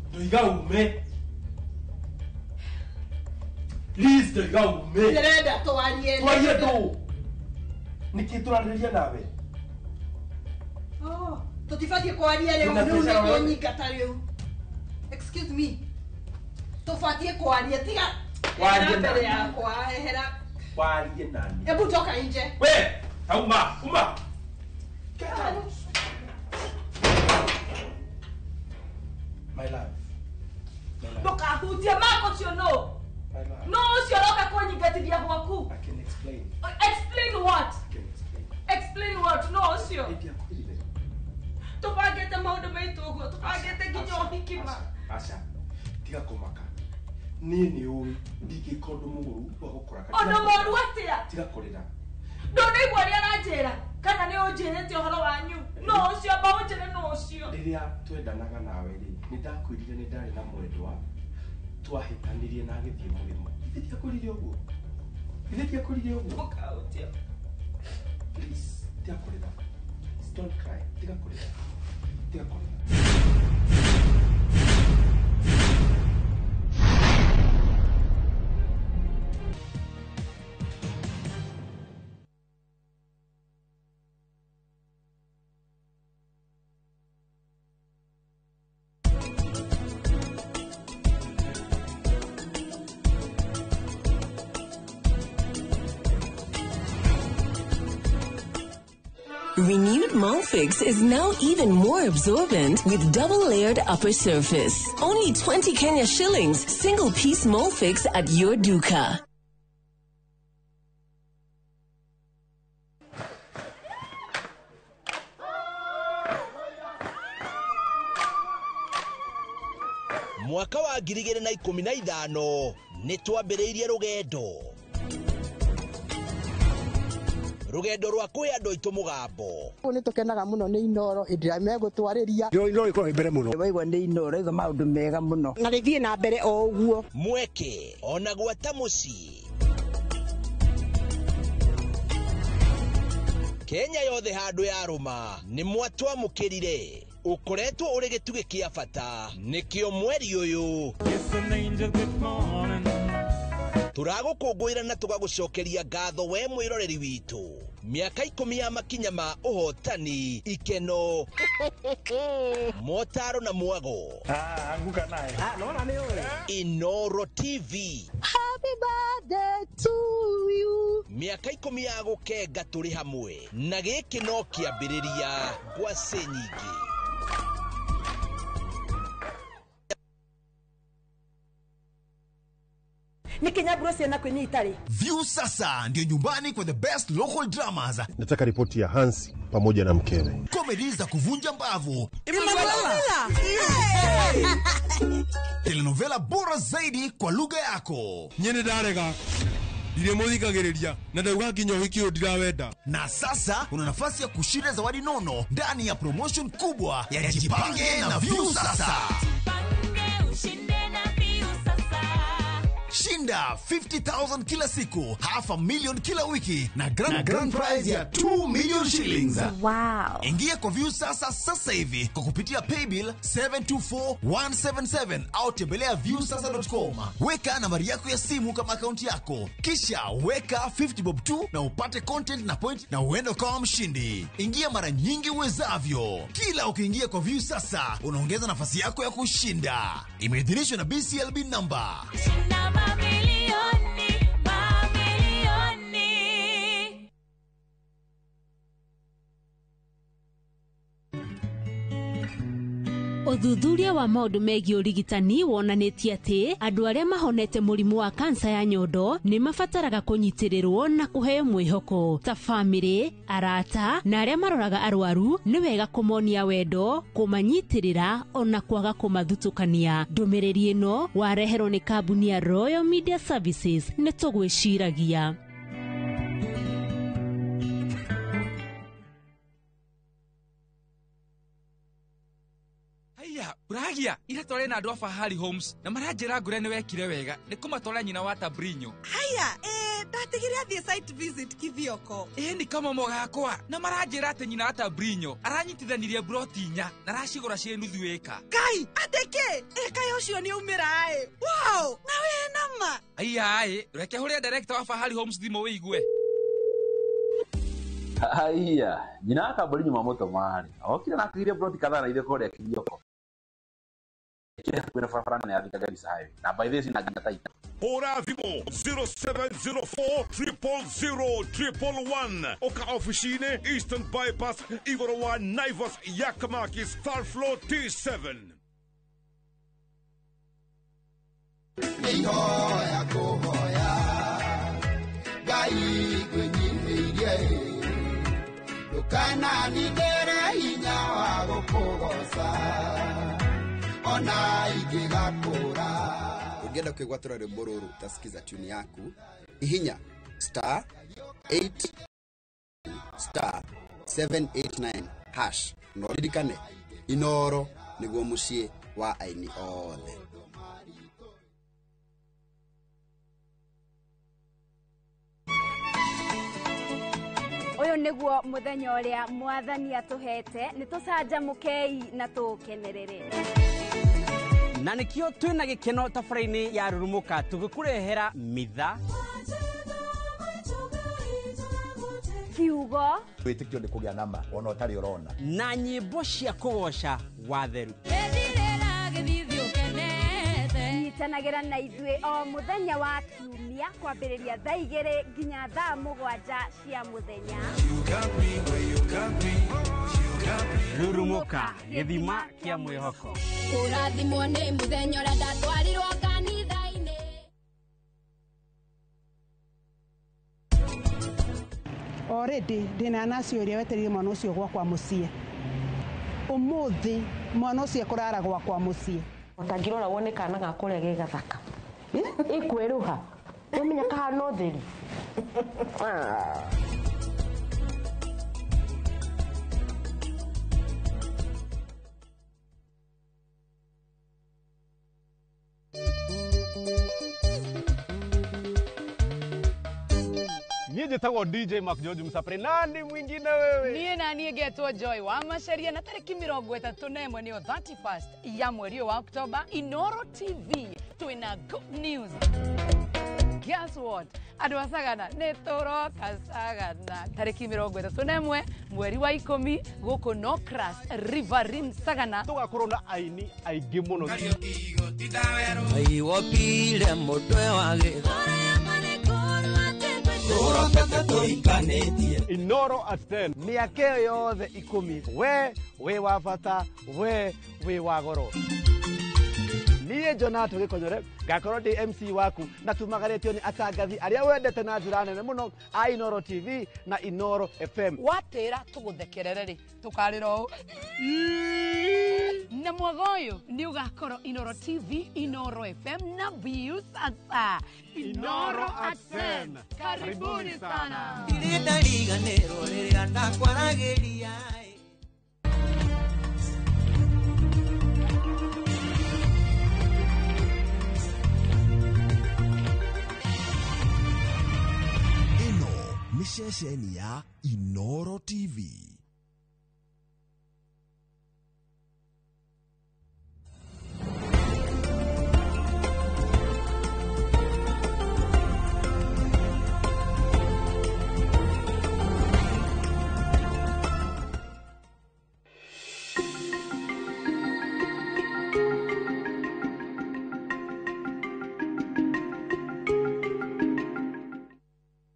Ndoiga ume. Please ndoiga ume. Ndĩrenda twarie. Twarie ndũ. Nĩkĩ tũrarĩrĩria nawe? Oh, tũtibatiĩ kwaria rĩu, rĩu nĩ kũnyingata rĩu. Excuse me. Tũbatiĩ kwaria tiga. Warie Mbere nani. yakwa ehera. Warie nani. Hebu toka nje. We, uma, uma. My love. My love. Ndũkahutie Mark ũcio no. My love. No ũcio ũroka kũnyingatithia gwaku. I can explain. Explain what? I can explain. Explain what? No ũcio. Tũbangĩte maũndũ maitũ ũguo, tũbangĩte nginya ũhiki ma. Aca, tiga kũmaka. Niĩ nĩ ũĩ ndingĩka ũndũ mũũru wa gũkũraka. Ũndũ mũũru atĩa? Tiga kũrĩra. Ndũnaigua ũrĩa aranjĩra kana nĩ ũnjĩrĩte ũhoro wanyu? No ũcio amba ũnjĩre no ũcio. Rĩrĩa twendanaga nawe rĩ, nĩ ndakwĩrire nĩ ndarĩ na mwendwa twahĩtanirie na agĩthiĩ mũrĩmo. Ithe ndiakwĩrire ũguo? Ithe ndiakwĩrire ũguo? Ndũkahutie. Please, tiga kũrĩra. Please, don't cry. Tiga kũrĩra. Tiga kũrĩra. Renewed Molfix is now even more absorbent with double-layered upper surface. Only 20 Kenya shillings, single piece Molfix at your duka. Mwaka wa 2015 nĩ twambĩrĩirie rũgendo rwa kwĩ andũ aitũ mũgambo. Nĩ tũkenaga mũno nĩ Inooro hĩndĩ ĩrĩa megũtwarĩria. Inooro ĩkoragwo mbere mũno. Waigua nĩ Inooro igua maũndũ mega mũno. Na rĩthiĩ na mbere o ũguo. Mweke ona gwata mũciĩ. Kenya yothe handũ yarũma nĩ mwatwamũkĩrire. Ũkoretwo ũrĩ gĩtugĩ kĩa bata nĩkĩo mweri ũyũ tũragũkũngũĩra na tũgagũcokeria ngatho we mwĩroreri witũ. Mĩaka 10 ya makinya ma ũhotani, ikeno, motaro na mwago. Anguka naye. Nona nĩ ũĩ. Inooro TV. Happy birthday to you. Mĩaka 10 ya gũkenga tũrĩ hamwe na gĩkĩ no kĩambĩrĩria ngwacĩ nyingĩ. Nĩ Kenya ciana kwĩnyita rĩ. View sasa ndio nyumbani kwa the best local dramas. Nataka ripoti ya Hansi pamoja na mkewe. Comedy za kuvunja mbavu. Emanuela. Telenovela bora zaidi kwa lugha yako. Nyene ndarega. Ndirĩmũthikagĩrĩria na ndauga nginya ũhiki ũyũ ndirawenda. Na sasa una nafasi ya kushinda zawadi nono ndani ya promotion kubwa ya Jipange na View sasa. Shinda 50,000 kila siku, 500,000 kila wiki na grand prize ya 2 million shillings. Wow. Ingia kwa View sasa sasa hivi kwa kupitia paybill 724177 au tembelea viewsasa.com. Weka nambari yako ya simu kama akaunti yako. Kisha weka 50 bob tu na upate content na point na uende kama mshindi. Ingia mara nyingi uwezavyo. Kila ukiingia kwa View sasa unaongeza nafasi yako ya kushinda. Imeidhinishwa na BCLB number. Shinda mamilioni, mamilioni. Ũthuthuria wa maũndũ megiĩ ũrigitani wonanĩtie atĩ andũ arĩa mahonete mũrimũ wa kansa ya nyondo nĩ mabataraga kũnyitĩrĩrwo na kũheo mwĩhoko. Ta bamĩrĩ, arata na arĩa maroraga arwaru nĩ wega kũmonia wendo, kũmanyitĩrĩra ona kwaga kũmathutũkania. Ndũmĩrĩri ĩno wareherwo nĩ kambuni ya Royal Media Services. Nĩ tũgwĩciragia. Uragia ira tware na andu a Fahari Homes na maranjira ngure ni wekire wega ni kumatwara nyina wa Tabrinyo. Haya, ndatigire athie site visit Kithioko. Ni kama mogakwa na maranjira ati nyina wa Tabrinyo aranyitithanirie broti inya na aracigura cie nuthu eka. Kai, ateke eka ucio ni umira ai. Wow, na we nama. Aya ai, reke huria director wa Fahari Homes thimo wigue. Haya, nyina wa Tabrinyo mamutoma ari. Okire na akigire broti kadhaa na ithe kuria Kithioko. Ĩkĩrĩ hakuhĩ na barabara nene ya Thika Garissa Highway. Namba ithe cina nginya Taita. Hũra thimũ 0704 000 111 ũka ofici-inĩ Eastern Bypass igũrũ wa Naivas ya Kamakis third floor T7. Nĩihoya kũhoya Ngai ngwĩnyihĩirie ndũkananindĩre hinya wa gũkũgoca ona ingĩgakũra. Ũngĩenda kwĩgwatĩra rwĩmbo rũrũ utasikiza tune yaku, ihinya star 8 star 789 hash na ũririkane Inoro nĩguo mũciĩ wa aini othe. Ũyũ nĩguo mũthenya ũrĩa mwathani atũhete, nĩ tũcanjamũkei na tũũkenerere. Na nĩkĩo twĩna gĩkeno tabarĩra-inĩ ya Rurumũka tũgĩkũrehera mitha kiugo wĩtĩkio nĩ kũgĩa nama ona ũtarĩ ũrona na nyĩmbo cia kũgoca watheru. Nyitanagĩra na ithuĩ o mũthenya wa kiumia kwambĩrĩria thaa 2 nginya thaa 7 cia mũthenya. Rurumũka, gĩthima kĩa mwĩhoko. Kũrathimwo nĩ mũthenya ũrĩa ndatwarirwo kanitha-inĩ. Already ndĩna naci ũrĩa wetereire mwana ũcio gwakwa mũciĩ. Ũmũthĩ mwana ũcio ekũrara gwakwa mũciĩ. Ũtangĩrora wone kana gakwa ũrĩa ge gathaka. Ĩkwerũha. Ũmenya kahana ũtheri. Niĩ njĩtagwo DJ Mark George Msapre. Nani mwingine wewe? Niĩ na niĩ ngetwo Joy wa Maceria na tarĩki 31 nĩyo 31st ya mweri ũyũ wa Oktoba, Inoro TV twĩna good news. Guess what? Andũ a Sagana nĩ tũroka Sagana tarĩki 31 mweri wa 10 gũkũ Nocras River Rim Sagana. Tũgakorwo na aini aingĩ mũno. Wopire mũtwe wa gĩtha. Inoro at 10. Mĩaka ĩyo yothe 10 we wĩ wa bata, we wĩ wa goro. Niĩ Jonato Gĩkonyore ngakorwo ndĩ MC waku na tumagarĩtio nĩ atangathi arĩa wendete na njĩra nene mũno a Inoro TV na Inoro FM. Watĩra tũgũthekerere rĩ tũkarĩra ũũ na mwaga ũyũ nĩ ũgakorwo Inoro TV, Inoro FM na Viusasa. Inoro at 10. Karibuni sana. Ndirĩ ndariganĩrwo rĩrĩa ndakwaragĩria. Ĩno nĩ ceceni ya Inoro TV.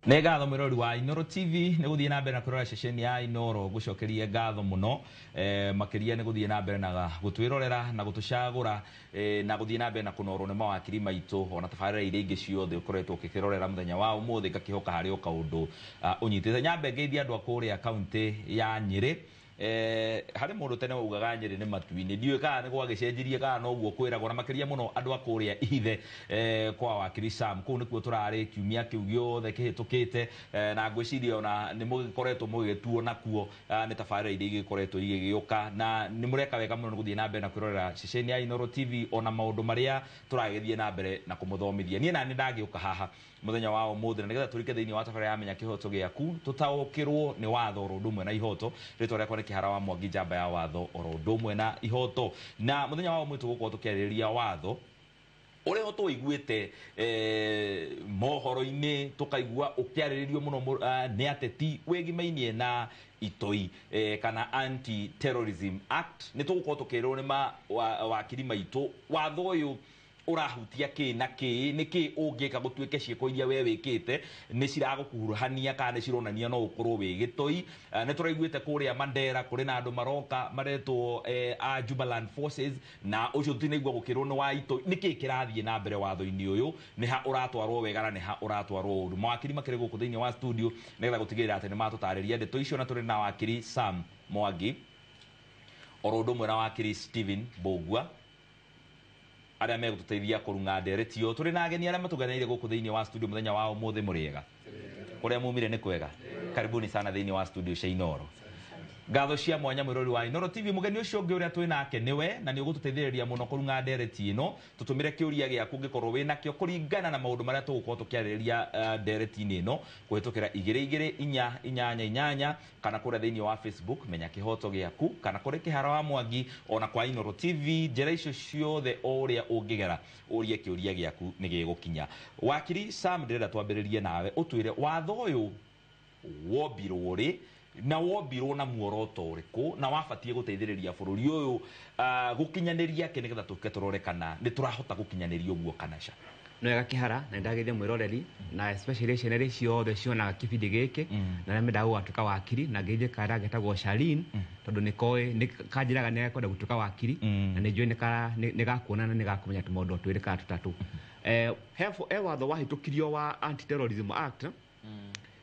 Nĩ ngatho mwĩrori wa Inoro TV nĩ gũthiĩ na mbere na kwĩrora ceceni ya Inoro ngũcokerie ngatho mũno makĩria nĩ gũthiĩ na mbere na gũtwĩrorera na gũtũcagũra na gũthiĩ na mbere na kũnorwo nĩ mawakiri maitũ ona tabarĩra iria ingĩ ciothe ũkoretwo ũkĩrorera mũthenya wa ũmũthĩ ngakĩhoka harĩ o kaũndũ ũnyitĩte. Nyambe ngeithie andũ a kũrĩa kaũntĩ ya Nyĩrĩ. Harĩ mũndũ tene waugaga Nyĩrĩ nĩ matu-inĩ, ndiũĩ kana nĩ gwagĩcenjirie kana noguo kwĩragwo, na makĩria mũno andũ a kũrĩa Ihithe kwa wakiri Sam kũu nĩkuo tũrarĩ kiumia kĩu gĩothe kĩhĩtũkĩte na ngwĩciria ona nĩ mũgĩkoretwo mũgĩtuo nakuo nĩ tabarĩra iria igĩkoretwo igĩgĩũka na nĩ mũreka wega mũno nĩ gũthiĩ na mbere na kwĩrorera ceceni ya Inoro TV ona maũndũ marĩa tũragĩthiĩ na mbere na kũmũthomithia. Niĩ nani ndagĩũka haha mũthenya wa ũmũthĩ na nĩgetha tũrike thĩinĩ wa tabarĩra ya Menya Kĩhoto Gĩaku tũtaũkĩrwo nĩ watho oro ũndũ ũmwe na ihoto. Rĩtwa rĩakwa nĩ Kĩhara wa Mwangi, njamba ya watho oro ũndũ ũmwe na ihoto, na mũthenya wa ũmũthĩ tũgũkorwo tũkĩarĩrĩria watho Ũrĩa tũiguĩte mohoro-inĩ tũkaigua ũkĩarĩrĩrio mũno nĩ ateti wĩgimainie na itoi kana Anti Terrorism Act. Nĩ tũgũkorwo tũkĩrwo nĩ wakiri maitũ watho ũyũ ũrahutia kĩ na kĩ, nĩ kĩ ũngĩka gũtuĩke ciĩko iria we wĩkĩte nĩ ciragũkuruhania kana nĩ cironania no ũkorwo wĩ gĩtoi. Nĩ tũraiguĩte kũrĩa Mandera kũrĩ na andũ maroka maretwo a Jubaland Forces, na ũcio tũtinaigua gũkĩrwo nĩ wa itoi. Nĩ kĩ kĩrathiĩ na mbere watho-inĩ ũyũ, nĩ ha ũratwarwo wega na nĩ ha ũratwarwo ũru? Mawakiri makĩrĩ gũkũ thĩinĩ wa studio nĩgetha gũtigĩrĩra atĩ nĩ matũtarĩria ndeto icio, na tũrĩ na wakiri Sam Mwangi oro ũndũ ũmwe na wakiri Stephen Mbũgua arĩa megũtũteithia kũrung'a ndereti ĩyo. Tũrĩ na ageni arĩa matũganĩire gũkũ thĩinĩ wa studio mũthenya wa ũmũthĩ. Mũrĩega? Kũrĩa mumire nĩ kwega? Karibuni sana thĩinĩ wa studio cia Inooro. Ngatho cia mwanya mwĩrori wa Inooro TV. Mũgeni ũcio ũngĩ ũrĩa twĩ nake nĩwe, na nĩ ũgũtũteithĩrĩria mũno kũrung'a ndereti ĩno. Tũtũmĩre kĩũria gĩaku ũngĩkorwo wĩ nakĩo kũringana na maũndũ marĩa tũgũkorwo tũkĩarĩrĩria ndereti-inĩ ĩno kũhĩtũkĩra 2 2 4 8 8 kana kũrĩa thĩinĩ wa Facebook Menya Kĩhoto Gĩaku, kana kũrĩ Kĩhara wa Mwangi ona kwa Inooro TV. Njĩra icio ciothe o ũrĩa ũngĩgera ũrie kĩũria gĩaku nĩ gĩgũkinya. Wakiri Sam, ndĩrenda twambĩrĩrie nawe ũtwĩre watho ũyũ wombirwo rĩ na wombirwo na muoroto ũrĩkũ na wabatiĩ gũteithĩrĩria bũrũri ũyũ gũkinyanĩria kĩ, nĩgetha tũke tũrore kana nĩ tũrahota gũkinyanĩria ũguo kana ca. Nĩ wega Kĩhara, na nĩndagĩthia mwĩroreri na especially ciana iria ciothe cionaga kĩbindi gĩkĩ na arĩa mendaga gũgatuĩka wakiri, na ngeithie kana getagwo Charlene tondũ nĩ koĩ nĩ kanjĩraga nĩ gekwenda gũtuĩka wakiri, na nĩ njũĩ nĩ gakuona na nĩ gakũmenya tũmaũndũ twĩrĩ kana tũtatũ. He watho wahĩtũkirio wa Anti Terrorism Act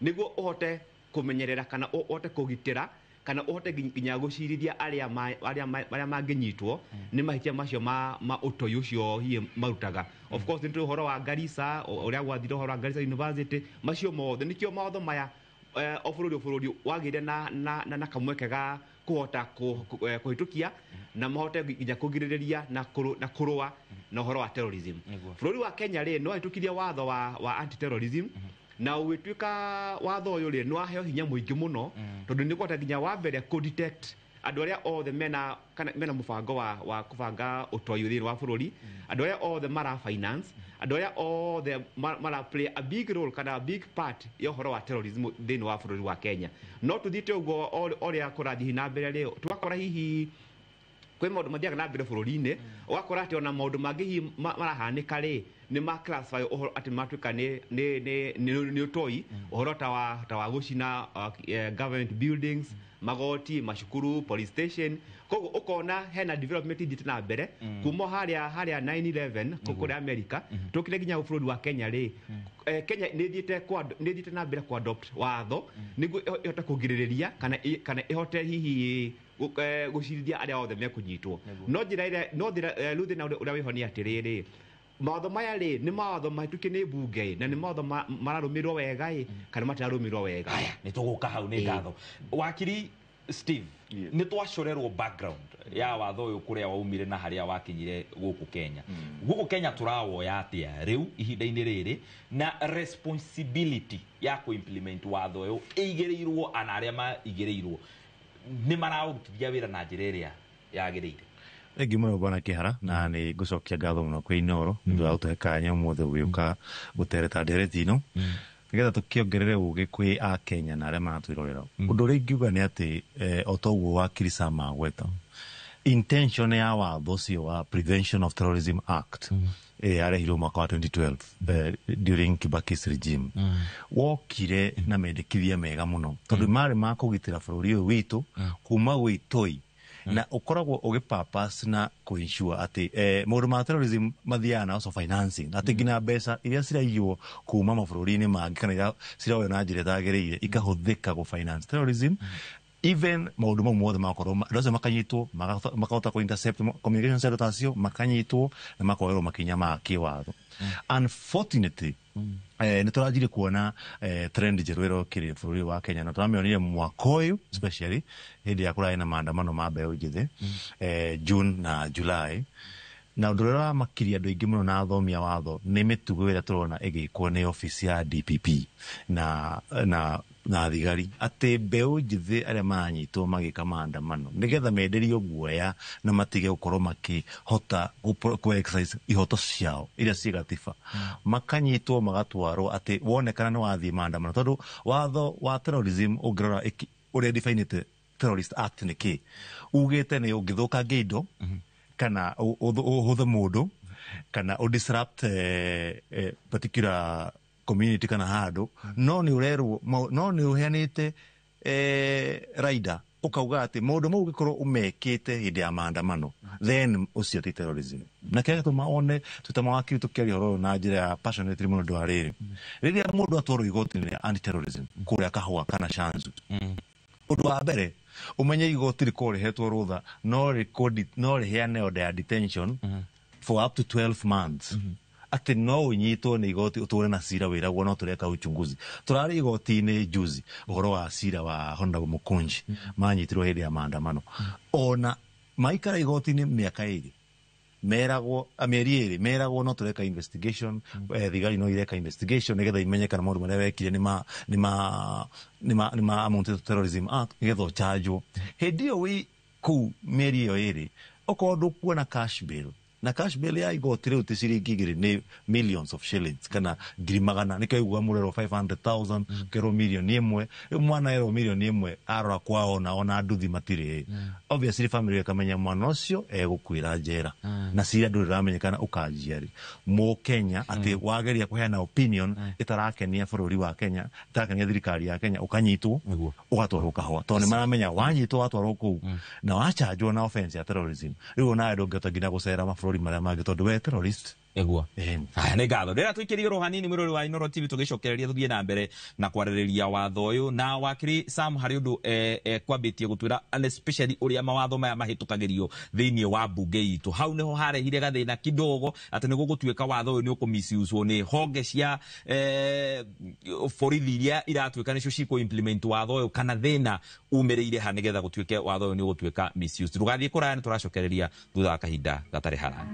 nĩguo ũhote kũmenyerera kana ũhote kũgitĩra kana ũhote nginya gũcirithia arĩa mangĩnyitwo nĩ mahĩtia macio ma ũtoi ũcio hihi marutaga. Of course nĩ tũĩ ũhoro wa Garissa, ũrĩa gwathire ũhoro wa Garissa University, macio mothe nĩkĩo mawatho maya o bũrũri wagĩire na kamweke ga kũhota kũhĩtũkia na mahote nginya kũgirĩrĩria na kũrũa na ũhoro wa terrorism. Bũrũri wa Kenya rĩ, nĩ wahĩtũkirie watho wa anti terrorism, na ũgĩtuĩka watho ũyũ rĩ, nĩ waheo hinya mũingĩ mũno tondũ nĩ kũhota nginya wa mbere kũ detect andũ arĩa othe mena kana mena mũbango wa kũbanga ũtoi thĩinĩ wa bũrũri, andũ arĩa othe mara finance, andũ arĩa othe mara play a big role kana a big part ya ũhoro wa terrorism thĩinĩ wa bũrũri wa Kenya. No tũthiĩte ũguo ũrĩa kũrathiĩ na mbere rĩ, tũgakora hihi kwĩ maũndũ mathiaga na mbere bũrũri-inĩ, ũgakora atĩ ona maũndũ mangĩ hihi marahanĩka rĩ, nĩ ma classify ũhoro atĩ matuĩka nĩ ũtoi, ũhoro ta wa gũcina government buildings, magoti, macukuru, police station. Koguo ũkona hena development ithiĩte na mbere kuma harĩa 9/11 kũrĩa America tũkire nginya bũrũri wa Kenya rĩ. Kenya nĩ ĩthiĩte na mbere ku adopt watho nĩguo ĩhote kũgirĩrĩria kana ĩhote hihi gũcirithia arĩa othe mekũnyitwo. No njĩra ĩrĩa no thĩna rĩu thĩna ũrĩa wĩho nĩ atĩrĩrĩ, mawatho maya rĩ, nĩ mawatho mahĩtũkie nĩ mbunge ĩ, na nĩ mawatho mararũmĩrĩrwo wega ĩ kana matirarũmĩrĩrwo wega? Nĩ tũgũka hau. Nĩ ngatho wakiri Steve. Nĩ twacorerwo background ya watho ũyũ, kũrĩa waumire na harĩa wakinyire gũkũ Kenya. Gũkũ Kenya tũrawoya atĩa rĩu ihinda-inĩ rĩrĩ, na responsibility ya kũ-implement watho ũyũ ĩigĩrĩirwo ana arĩa maigĩrĩirwo nĩ maraũrutithia wĩra na njĩra ĩrĩa yagĩrĩire? Thengiũ mũno bwana Kĩhara, na nĩ ngũcokia ngatho mũno kwĩ Inooro nĩ ũndũ wa gũtũhe kanya ũmũthĩ gũgĩũka gũtereta ndereti ĩno nĩgetha tũkĩongerere ũgĩ kwĩ akenya na arĩa maratwĩrorera. Ũndũ ũrĩa ingiuga nĩ atĩ o ta ũguo wakiri Sam agweta, intention ya watho ũcio wa Prevention of Terrorism Act ĩrĩa yarehirwo mwaka wa 2012 during Kibaki's regime wokire na mendekithia mega mũno tondũ marĩ ma kũgitĩra bũrũri ũyũ witũ kuma gwĩ itoi, na ũkoragwo ũgĩ purpose na kũ ensure atĩ maũndũ ma terrorism mathiaga na also financing, atĩ nginya mbeca iria ciraiywo kuma mabũrũri-inĩ mangĩ kana iria ciroywo na njĩra ĩtagĩrĩire ikahũthĩka gũ finance terrorism. Even maũndũ mau mothe magakorwo andũ acio makanyitwo, makahota kũ intercept communication cia andũ ta acio, makanyitwo na makoerwo makinya ma kĩwatho. Unfortunately, nĩ tũranjirie kuona trend njerũ ĩrokĩrire bũrũri wa Kenya, na tũramĩonire mwaka ũyũ especially hĩndĩ ya kũrarĩ na maandamano ma mbeũ njĩthĩ, June na July. Na ũndũ ũrĩa ũramakiria andũ aingĩ mũno na athomi a watho nĩ mĩtugo ĩrĩa tũrona ĩgĩkwo nĩ obici ya DPP na thigari, atĩ mbeũ njĩthĩ arĩa maranyitwo magĩka maandamano nĩgetha menderio guoya na matige gũkorwo makĩhota kũ exercise ihoto ciao iria ciĩ gatiba, makanyitwo magatwarwo atĩ wonekana nĩ wathiĩ maandamano, tondũ watho wa terrorism ũngĩrora ũrĩa definĩte Terrorist Act nĩ kĩ ugĩte, nĩ ũngĩthũkangia indo kana ũhũthe mũndũ kana ũ disrupt particular community kana handũ, no nĩ ũrerwo no nĩ ũheanĩte rider ũkauga atĩ maũndũ mau ũngĩkorwo ũmekĩte hĩndĩ ya maandamano, then ũcio ti terrorism. Na kĩrĩa gĩtũma one twĩ mawakiri tũkĩaria ũhoro ũyũ na njĩra ya passionately mũno, ũndũ wa rĩrĩ, rĩrĩa mũndũ atwarwo igoti-inĩ rĩa anti terrorism kũrĩa Kahũa kana Shanzu, ũndũ wa mbere ũmenye igoti rĩkorwo rĩhetwo rũtha no rĩheane order ya detention for up to 12 months, atĩ no ũnyitwo nĩ igoti ũtũre na cira wĩragwo no tũreka uchunguzi. Tũrarĩ igoti-inĩ juzi ũhoro wa cira wa Honorable Mukunji, manyitirwo hĩndĩ ya maandamano, ona maikara igoti-inĩ mĩaka 2 meragwo, mĩeri 2 meragwo no tũreka investigation, thigari no ireka investigation nĩgetha imenye kana maũndũ marĩa wekire nĩ ma amounted to Terrorism Act, nĩgetha ũchanjwo. Hĩndĩ ĩyo wĩ kũu mĩeri ĩyo 2, okorwo ndũkuona cash bail, na cash bail ya igoti rĩu ti ciringi 2, nĩ millions of shillings kana ngiri magana, nĩkĩo igua mũrerwo 500,000, kerwo 1 million. Rĩu mwana erwo 1 million, arora kwao ona nduthi matirĩ, obviously family ĩkamenya mwana ũcio egũkuĩra njera na cira ndũrĩ ũramenyekana ũkanjia rĩ. Mũkenya atĩ wageria kũheana opinion ĩtarakenia bũrũri wa Kenya, ĩtarakenia thirikari ya Kenya, ũkanyitwo ũgatwarwo Kahũa, tondũ nĩ maramenya wanyitwo watwarwo kũu na wachanjwo na offense ya terrorism, rĩu onawe ndũngĩhota nginya gũcera mabũrũri marĩa mangĩ tondũ we terrorist. Ĩguo. Haya, nĩ ngatho. Ndĩra tũikĩrie oro hanini mwĩrori wa Inooro TV, tũgĩcokereria tũthiĩ na mbere na kwarĩrĩria watho ũyũ na wakiri Sam harĩ ũndũ kwambĩtie gũtwĩra, and especially ũrĩa mawatho maya mahĩtũkagĩrio thĩinĩ wa mbunge itũ. Hau nĩho harehire gathĩna kidogo, atĩ nĩ gũgũtuĩka watho ũyũ nĩ ũkũmisuse nĩ honge cia borithi iria iratuĩka nĩcio cikũ implement watho ũyũ, kana thĩna umĩrĩire ha nĩgetha gũtuĩke watho ũyũ nĩ ũgũtuĩka misused. Ndũgathiĩ kũraya, nĩ tũracokereria thutha wa kahinda gatarĩ haraya.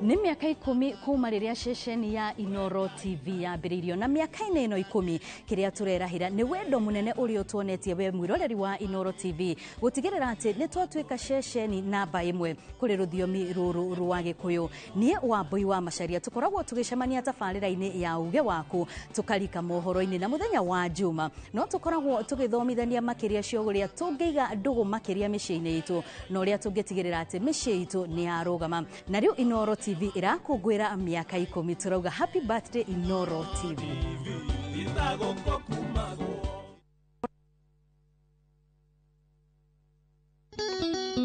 Nĩ mĩaka 10 kuma rĩrĩa ceceni ya Inoro TV yambĩrĩirio, na mĩaka-inĩ ĩno 10 kĩrĩa tũrerahĩra nĩ wendo mũnene ũrĩa ũtuonetie we mwĩroreri wa Inoro TV, gũtigĩrĩra atĩ nĩ twatuĩka ceceni namba 1 kũrĩ rũthiomi rũrũ rwa Gĩkũyũ. Niĩ Wambui wa Macaria tũkoragwo tũgĩcemania tabarĩra-inĩ ya Uge Waku, tũkarika mohoro-inĩ, na mũthenya wa Njuma no tũkoragwo tũgĩthomithania makĩria cio ũrĩa tũngĩiga ndũgũ makĩria mĩciĩ-inĩ itũ na ũrĩa tũngĩtigĩrĩra atĩ mĩciĩ itũ nĩ yarũgama. Na rĩu Inoro TV ĩrakũngũĩra mĩaka 10, tũrauga happy birthday Inoro TV.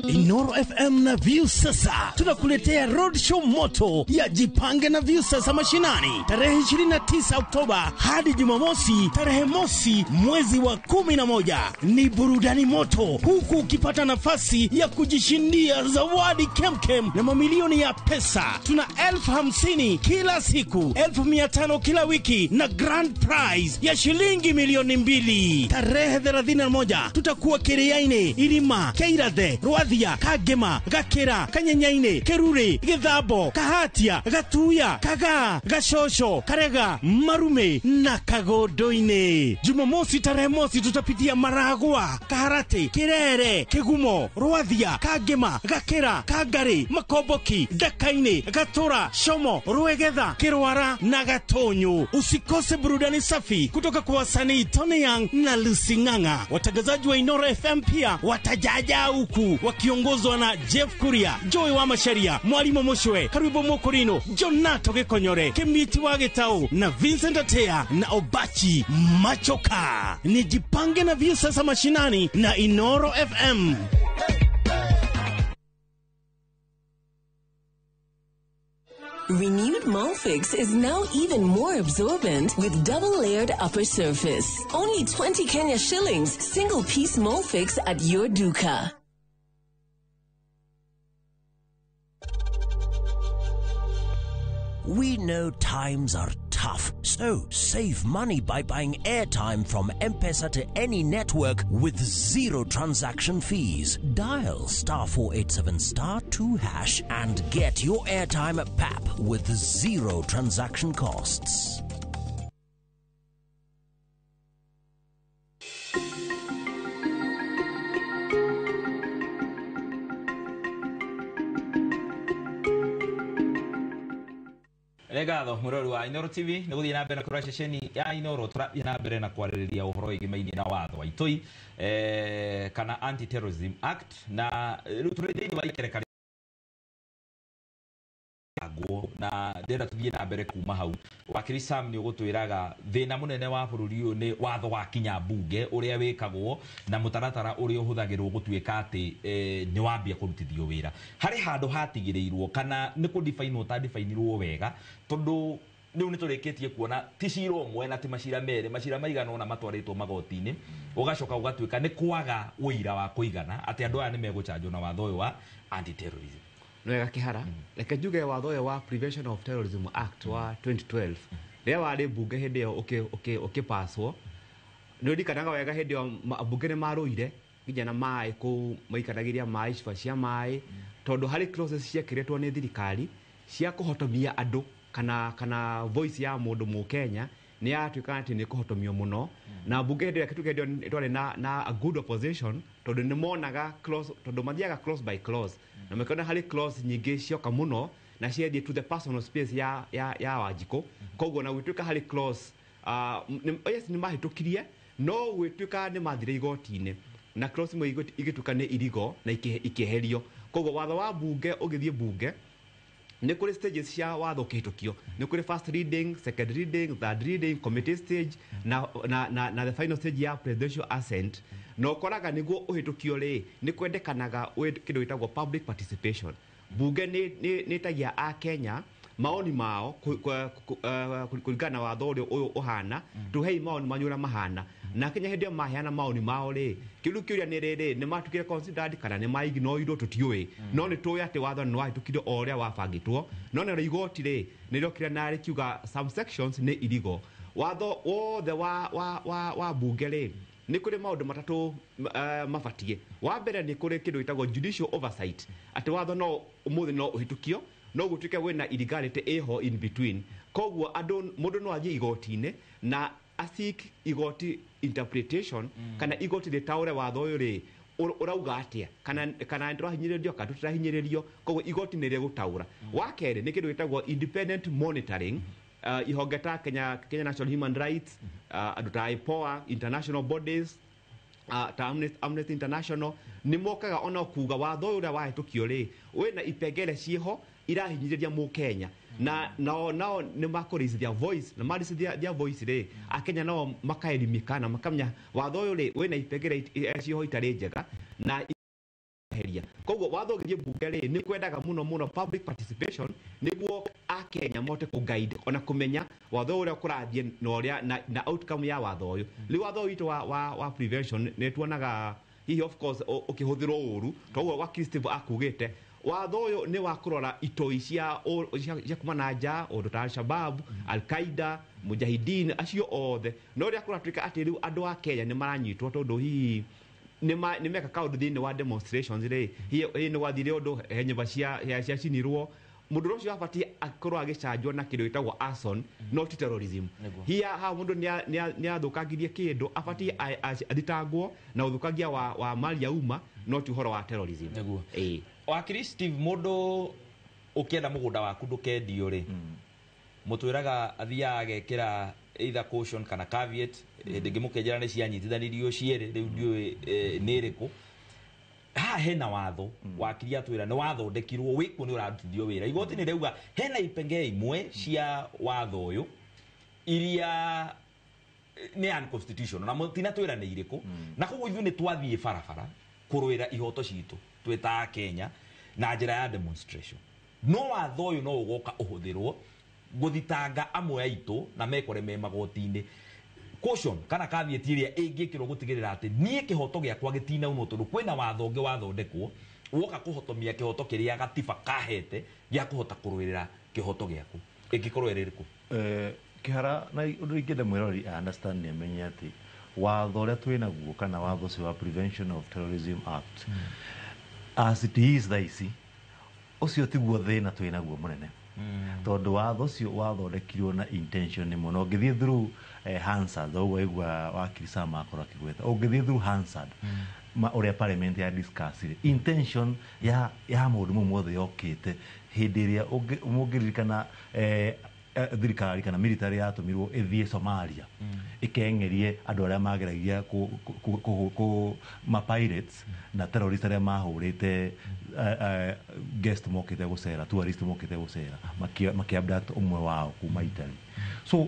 Inoro FM na Viusasa tunakuletea roadshow moto ya Jipange na Viusasa mashinani tarehe 29 Oktoba hadi Jumamosi tarehe 1 mwezi wa 11. Ni burudani moto huku ukipata nafasi ya kujishindia zawadi kemkem na mamilioni ya pesa. Tuna 50,000 kila siku, 500,000 kila wiki na grand prize ya shilingi 2 milioni. Tarehe 31 tutakuwa Kiriaini, Irima, Keirathe, Rwathia, Kangema, Gakira, Kanyenyaini, Keruri, Githambo, Kahatia, Gatuya, Kagaa, Gashosho, Karega, Marume na Kagondoini. Jumamosi tarehe 1 tutapitia Maragua, Kaharati, Kirere, Kigumo, Rwathia, Kangema, Gakira, Kangari, Makomboki, Dakaini, Gatura, Shomo, Ruegetha, Kirwara na Gatonyo. Usikose burudani safi kutoka kwa wasanii Tony Young na Lucy Ng'ang'a. Watangazaji wa Inoro FM pia watajaja huku wakiongozwa na Jeff Kuria, Joy wa Macharia, Mwalimu Mushwe, Karibu Mokorino, Jonato Gikonyore, Kimiti wa Gitau na Vincent Atea na Obachi Machoka. Ni Jipange na Viusasa mashinani na Inoro FM. Renewed Molfix is now even more absorbent with double-layered upper surface. Only 20 Kenya shillings, single piece Molfix at your duka. We know times are tough, so save money by buying airtime from M-Pesa to any network with zero transaction fees. Dial star 487 star 2 hash and get your airtime at PAP with zero transaction costs. Nĩ ngatho mwĩrori wa Inooro TV nĩ gũthiĩ na mbere na kũrora ceceni ya Inooro. Tũrathiĩ na mbere na kwarĩrĩria ũhoro wĩgĩmainie na watho wa itoi kana Anti-Terrorism Act, na rĩu tũrĩ thĩinĩ wa ikereka nguo na ndĩrenda tũthiĩ na mbere kuma hau. Wakiri Sam, nĩ ũgũtwĩraga thĩna mũnene wa bũrũri ũyũ nĩ watho wa kinya mbunge ũrĩa wĩkagwo na mũtaratara ũrĩa ũhũthagĩrwo gũtuĩka atĩ nĩ wambia kũrutithio wĩra. Harĩ handũ hatigĩrĩirwo kana nĩ kũdifainwo ũtadifainirwo wega, tondũ rĩu nĩ tũrĩkĩtie kuona ti cira ũmwe na ti macira merĩ, macira maigana ũna matwarĩtwo magoti-inĩ, ũgacoka ũgatuĩka nĩ kwaga ũira wa kũigana atĩ andũ aya nĩ megũcanjwo na watho ũyũ wa anti-terrorism. Nĩwega Kĩhara. Reke njuge watho ũyũ wa Prevention of Terrorism Act wa 2012 rĩrĩa warĩ mbunge hĩndĩ ĩyo ũkĩpaswo, nĩ ũririkanaga wega hĩndĩ ĩyo ambunge nĩ marũire nginya na maĩ kũu, maikanagĩria maĩ cuba cia maĩ, tondũ harĩ clauses ciekĩrĩtwo nĩ thirikari cia kũhotomia andũ kana voice ya mũndũ mũkenya nĩ yatuĩkaga atĩ nĩ kũhotomio mũno. Na mbunge hĩndĩ ĩyo tuge hĩndĩ ĩyo twarĩ na a good opposition, tondũ nĩ monaga clause, tondũ mathiaga clause by clause na makĩona harĩ clause nyingĩ cioka mũno na ciathiĩ to the personal space ya Wanjikũ. Koguo na gwĩtuĩka harĩ clause yes, nĩ mahĩtũkirie, no gwĩtuĩka nĩ mathire igoti-inĩ na clause imwe igĩtuĩka nĩ irigo na ikĩeherio. Koguo watho wa mbunge ũgĩthiĩ mbunge nĩ kũrĩ stages cia watho ũkĩhĩtũkio, nĩ kũrĩ first reading, second reading, third reading, committee stage na the final stage ya presidential assent. Na ũkoraga nĩguo ũhĩtũkio rĩ, nĩ kwendekanaga kĩndũ gĩtagwo public participation. Mbunge nĩ ĩtagia a Kenya maoni mao kũringana na watho ũrĩa ũyũ ũhana, tũhei maoni manyu ũrĩa mahana. Na Kenya hĩndĩ ĩyo maheana maoni mao rĩ, kĩndũ kĩũria nĩ rĩrĩ, nĩ matukire considered kana nĩ maignoirwo, tũtiũĩ, no nĩ tũĩ atĩ watho nĩ wahĩtũkire o ũrĩa wabangĩtwo. No narĩo igoti rĩ, nĩ rĩokire na rĩkiuga some sections nĩ irigo. Watho wothe wa mbunge rĩ, nĩ kũrĩ maũndũ matatũ mabatiĩ. Wa mbere nĩ kũrĩ kĩndũ gĩtagwo judicial oversight, atĩ watho no ũmũthĩ no ũhĩtũkio no gũtuĩke wĩna illegality ĩho in between. Koguo andũ mũndũ no athiĩ igoti-inĩ na aseek igoti interpretation kana igoti rĩtaũre watho ũyũ rĩ ũrauga atĩa, kana nĩtũrahinyĩrĩrio kana tũtirahinyĩrĩrio. Koguo igoti nĩ rĩgũtaũra. Wa kerĩ nĩ kĩndũ gĩtagwo independent monitoring, ihonge ta Kenya National Human Rights, andũ ta IPOA, international bodies ta Amnesty International nĩ mokaga ona kuga watho ũyũ ũrĩa wahĩtũkio rĩ wĩna ipengele ciĩho irahinyĩrĩria mũkenya, na nao nĩ makũ raise their voice, na ma raise their voice rĩ, akenya nao makaelimika na makamenya watho ũyũ rĩ wĩna ipengele ciĩho itarĩ njega na heria. Koguo watho ũgĩthiĩ mbunge rĩ, nĩ kwendaga mũno mũno public participation nĩguo akenya mahote kũ guide ona kũmenya watho ũrĩa kũrathiĩ na ũrĩa na outcome ya watho ũyũ. Rĩu watho witũ wa prevention nĩ tuonaga hihi of course ũkĩhũthĩrwo ũru, toguo wakiri Steve akugĩte watho ũyũ nĩ wa kũrora itoi cia kuma na nja, ũndũ ta Al-Shabaab, Al-Qaeda, Mujahideen, acio othe. No rĩrĩa kũratuĩka atĩ rĩu andũ a Kenya nĩ maranyitwo tondũ hihi nĩ meka kaũndũ thĩinĩ wa demonstrations rĩ, hihi nĩ gwathire ũndũ he nyũmba ciacinirwo, mũndũ ũcio abatiĩ akorwo agĩcanjwo na kĩndũ gĩtagwo arson, no ti terrorism. Hihi haha mũndũ nĩ athũkangirie kĩndũ, abatiĩ athitangwo na ũthũkangia wa mali ya umma, no ti ũhoro wa terrorism. Nĩguo. Wakiri Steve, mũndũ ũkĩenda mũgũnda waku ndũkendio rĩ, mũtwĩraga athiaga agekĩra either caution kana caveat, hĩndĩ ĩngĩ mũkĩnjĩra nĩ cianyitithanirio cierĩ, rĩu ndiũĩ nĩ ĩrĩkũ. Haha hena watho, wakiri atwĩra nĩ wathondekirwo wĩkuo nĩ ũrarutithio wĩra. Igoti nĩ rĩauga hena ipengee imwe cia watho ũyũ iria nĩ unconstitutional na mũtinatwĩra nĩ irĩkũ, na koguo ithuĩ nĩ twathiĩ barabara kũrũĩra ihoto citũ twĩ ta Kenya na njĩra ya demonstration. No watho ũyũ no ũgoka ũhũthĩrwo gũthitanga amwe aitũ na mekore me magoti-inĩ. Caution kana caveat ĩrĩa ĩngĩkĩrwo gũtigĩrĩra atĩ niĩ kĩhoto gĩakwa gĩtinaunwo, tondũ kwĩna watho ũngĩ wathondekwo woka kũhotomia kĩhoto kĩrĩa gatiba kahete gĩa kũhota kũrũĩrĩra kĩhoto gĩaku. Ĩngĩkorwo ĩrĩ ĩrĩkũ? Kĩhara na ũndũ ingĩenda mwĩroreri understand nĩ amenye atĩ watho ũrĩa twĩ naguo kana watho ũcio wa Prevention of Terrorism Act as it is thaa ici, ũcio tiguo thĩna twĩ naguo mũnene, tondũ watho ũcio wathondekirwo na intention ĩmwe. Na ũngĩthiĩ through Hansard, ũguo waigua wakiri Sam akorwo akĩgweta, ũngĩthiĩ through Hansard ũrĩa parliament ya discussire, intention ya maũndũ mau mothe yokĩte hĩndĩ ĩrĩa mũngĩririkana thirikari kana military yatũmirwo ĩthiĩ Somalia ĩkeng'erie andũ arĩa mageragia ma pirates na terrorist arĩa mahũrĩte guest mokĩte gũcera, tourist mokĩte gũcera, makĩ-abduct ũmwe wao kuma Italy. So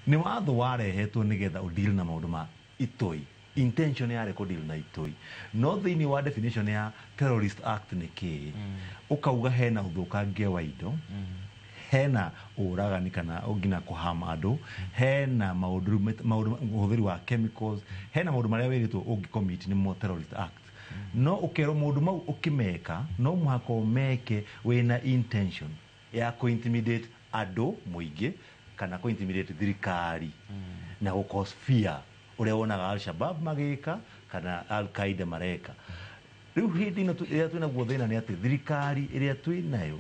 nĩ watho warehetwo nĩgetha ũdeal na maũndũ ma itoi. Intention yarĩ kũdeal na itoi, no thĩinĩ wa definition ya Terrorist Act nĩ kĩĩ, ũkauga hena ũthũkangia wa indo, hena ũragani kana nginya kũhama andũ, hena maũndũ ũhũthĩri wa chemicals, hena maũndũ marĩa wĩrĩtwo ũngĩ-commit nĩmo Terrorist Act. No ũkerwo maũndũ mau ũkĩmeka no mũhaka ũmeke wĩna intention ya kũ-intimidate andũ mũingĩ kana kũ-intimidate thirikari na gũ cause fear ũrĩa wonaga Al-Shabaab magĩka kana Al-Qaeda mareka. Rĩu hĩndĩ ĩno ĩrĩa twĩnaguo thĩna nĩ atĩ thirikari ĩrĩa twĩnayo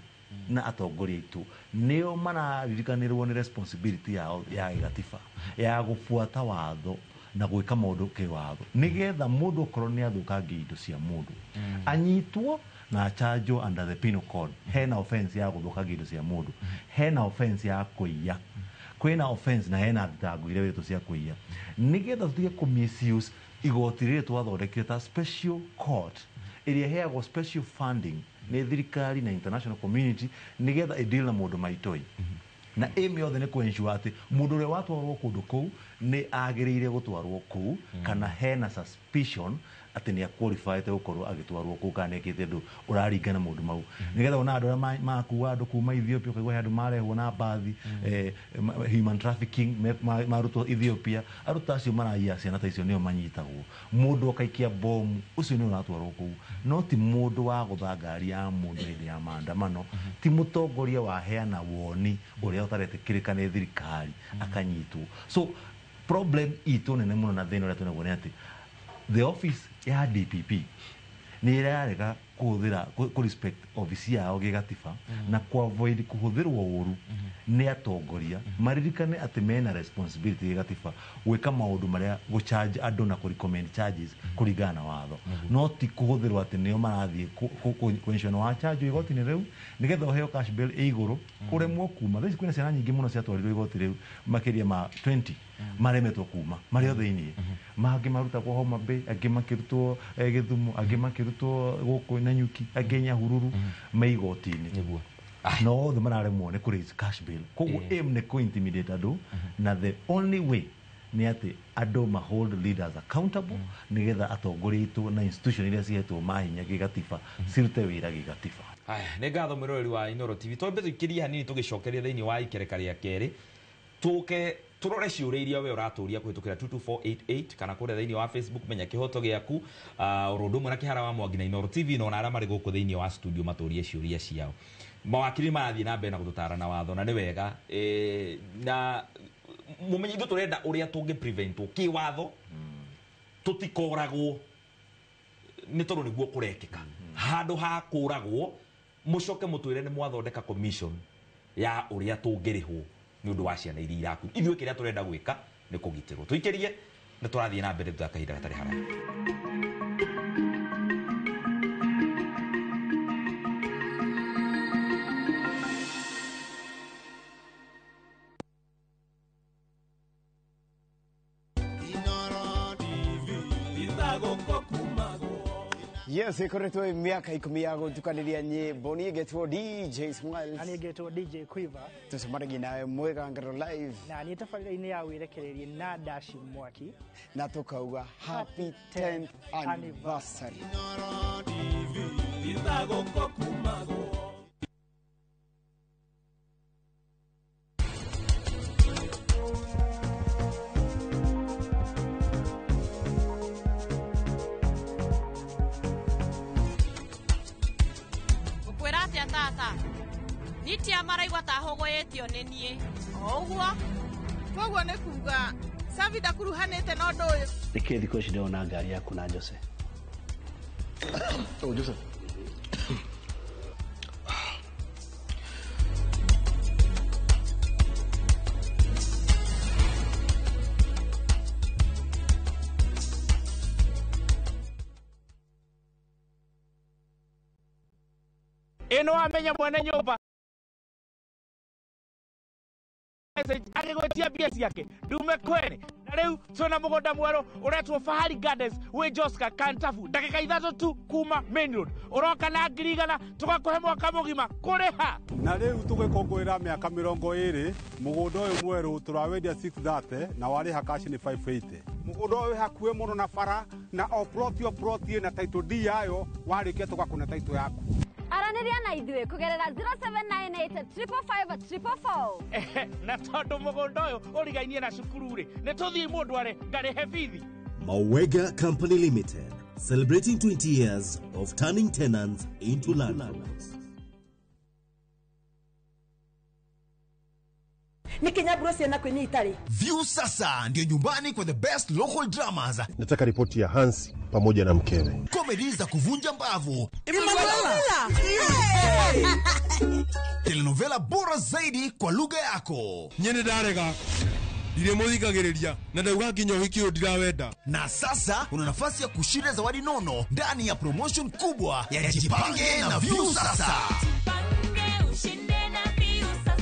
na atongoria aitũ nĩo mararirikanĩrwo nĩ responsibility yao ya gĩgatiba ya gũbuata watho na gwĩka maũndũ kĩwatho, nĩgetha mũndũ okorwo nĩ athũkangia indo cia mũndũ anyitwo na achanjwo under the penal code. Hena offense ya gũthũkangia indo cia mũndũ, hena offense ya kũiya, kwĩna offense na hena thitango iria wĩtwo cia kũiya, nĩgetha tũtige kũ misuse igoti rĩrĩ twathondekire ta special court ĩrĩa ĩheagwo special funding nĩ thirikari na international community nĩgetha ĩdeal na maũndũ ma itoi. Na aim yothe nĩ kũ-ensure atĩ mũndũ ũrĩa watwarwo kũndũ kũu nĩ agĩrĩire gũtwarwo kũu, kana hena suspicion atĩ nĩ aqualifyĩte gũkorwo agĩtwarwo kũu kana nĩ ekĩte ũndũ ũraringana maũndũ mau, nĩgetha ona andũ arĩa makua andũ kuma Ethiopia, ũkaigua he andũ marehwo na mbathi, human trafficking marutwo Ethiopia, andũ ta acio maraiya ciana ta icio nĩo manyitagwo. Mũndũ akaikia bomu ũcio nĩ ũratwarwo kũu, no ti mũndũ wa gũtha ngari ya mũndũ hĩndĩ ya maandamano, ti mũtongoria waheana woni ũrĩa ũtaretĩkĩrĩka nĩ thirikari akanyitwo. So problem itũ nene mũno na thĩna ũrĩa twĩnaguo nĩ atĩ the office ya DPP nĩ ĩrarega kũhũthĩra kũ respect office yao gĩgatiba na kũ avoid kũhũthĩrwo ũru nĩ atongoria maririkane atĩ mena responsibility gĩgatiba gwĩka maũndũ marĩa gũ-charge andũ na kũ-recommend charges kũringana na watho, no ti kũhũthĩrwo atĩ nĩo marathiĩ kũ-ensure nĩ wachanjwo igoti-inĩ rĩu nĩgetha ũheo cash bail ĩ igũrũ ũremwo kuma. Thaa ici kwĩna ciana nyingĩ mũno ciatwarirwo igoti rĩu makĩria ma 20 maremetwo kuma marĩ o thĩiniĩ, mangĩ marutagwo Homa Bay, angĩ makĩrutwo Gĩthumo, angĩ makĩrutwo gũkũ Nanyuki, angĩ Nyahururu, me igoti-inĩ no othe mararemwo nĩ kũ raise cash bail. Koguo aim nĩ kũ intimidate andũ, na the only way nĩ atĩ andũ ma hold leaders accountable nĩgetha atongoria aitũ na institution iria cihetwo mahinya gĩgatiba cirute wĩra gĩgatiba. Aya nĩ ngatho mwĩroreri wa Inooro TV, twambe tũikĩrie hanini tũgĩcokeria thĩinĩ wa ikereka rĩa kerĩ, tũke tũrore ciũria iria we ũratũria kũhĩtũkĩra 22488 kana kũrĩa thĩinĩ wa Facebook menya kĩhoto gĩaku, oro ũndũ ũmwe na Kĩhara wa Mwangi na Inooro TV, na ona arĩa marĩ gũkũ thĩinĩ wa studio matũrie ciũria ciao. Mawakiri marathiĩ na mbere na gũtũtara na watho na nĩ wega, na mũmenye ithuĩ tũrenda ũrĩa tũngĩ preventwo kĩwatho tũtikoragwo nĩ tondũ nĩguo kũrekĩka. Handũ ha kũragwo mũcoke mũtwĩre nĩ mwathondeka commission ya ũrĩa tũngĩrĩhwo nĩ ũndũ wa ciana iria iraku. Ithuĩ kĩrĩa tũrenda gwĩka nĩ kũgitĩrwo. Tũikĩrie nĩ tũrathiĩ na mbere thutha kahinda gatarĩ haraya. Yes, ikoretwo miaka 10 ya gutukaniria nyimbo. Niĩ ngetwo DJ Smiles na niĩ ngetwo DJ Quiver, tucemanagia nawe mwĩgangaro live na niĩ tabarĩra-inĩ ya wĩrekererie na Dashi Mwaki, na tukauga happy 10th anniversary. Tata Nitia maraigua ta hũgũyĩtio nĩ niĩ. O ũguo. Koguo nĩ kuga Savi ndakuruhanĩte na ũndũ ũyũ. Nĩkĩ thikũ ici ndĩrona ngari yaku na Jose? Oh, Joseph. Ĩno wamenya mwene nyũmba agĩgwĩtia mbia ciake ndume kwene na rĩu twĩna mũgũnda mwerũ ũretwo Fahari Gardens wĩ Joska Kantafu ndagĩka 3 tu kuma main road ũroka na 100,000 tũgakũhe mwaka mũgima kũrĩha. Na rĩu tũgĩkũngũĩra mĩaka 20 mũgũnda ũyũ mwerũ tũrawendia 630 na warĩha cash nĩ 580. Mũgũnda ũyũ wĩ hakuhĩ mũno na bara na o plot o plot ĩna title deed yayo warĩkia tũgakũne title yaku. Aranĩria na ithuĩ kũgerera 0798 555 444. Na tondũ mũgũnda ũyũ ũrigainie na cukuru rĩ nĩ tũthiĩ mũndũ are ngarĩhe bithi. Mawega Company Limited, celebrating 20 years of turning tenants into landlords. Nĩ ciana kwĩ itarĩ. View sasa ndio nyumbani kwa the best local dramas. Nataka ripoti ya Hansi pamoja na mkewe. Comedy za kuvunja mbavu. Emanuela. Telenovela bora zaidi kwa lugha yako. Nyene ndarega. Ndiremuthikagiriria na ndauga nginya ũhiki ũyũ ndirawenda. Na sasa una nafasi ya kushinda zawadi nono ndani ya promotion kubwa ya Jipange na View Sasa. Jipange ushinde na View Sasa.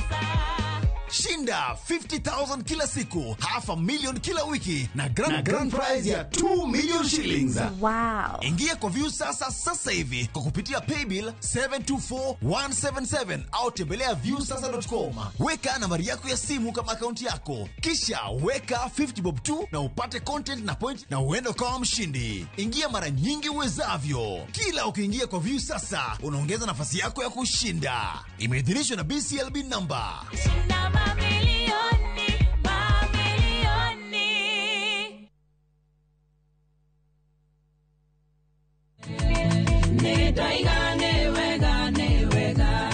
Shinda 50,000 kila siku, 500,000 kila wiki na grand prize ya 2 million shillings. Wow. Ingia kwa View Sasa sasa hivi kwa kupitia paybill 724177 au tembelea viewsasa.com. Weka nambari yako ya simu kama akaunti yako, kisha weka 50 bob tu na upate content na point na uende ukawa mshindi. Ingia mara nyingi uwezavyo. Kila ukiingia kwa View Sasa unaongeza nafasi yako ya kushinda. Imeidhinishwa na BCLB number. Shinda mamilioni, mamilioni. Ndoigane wega, ne wega.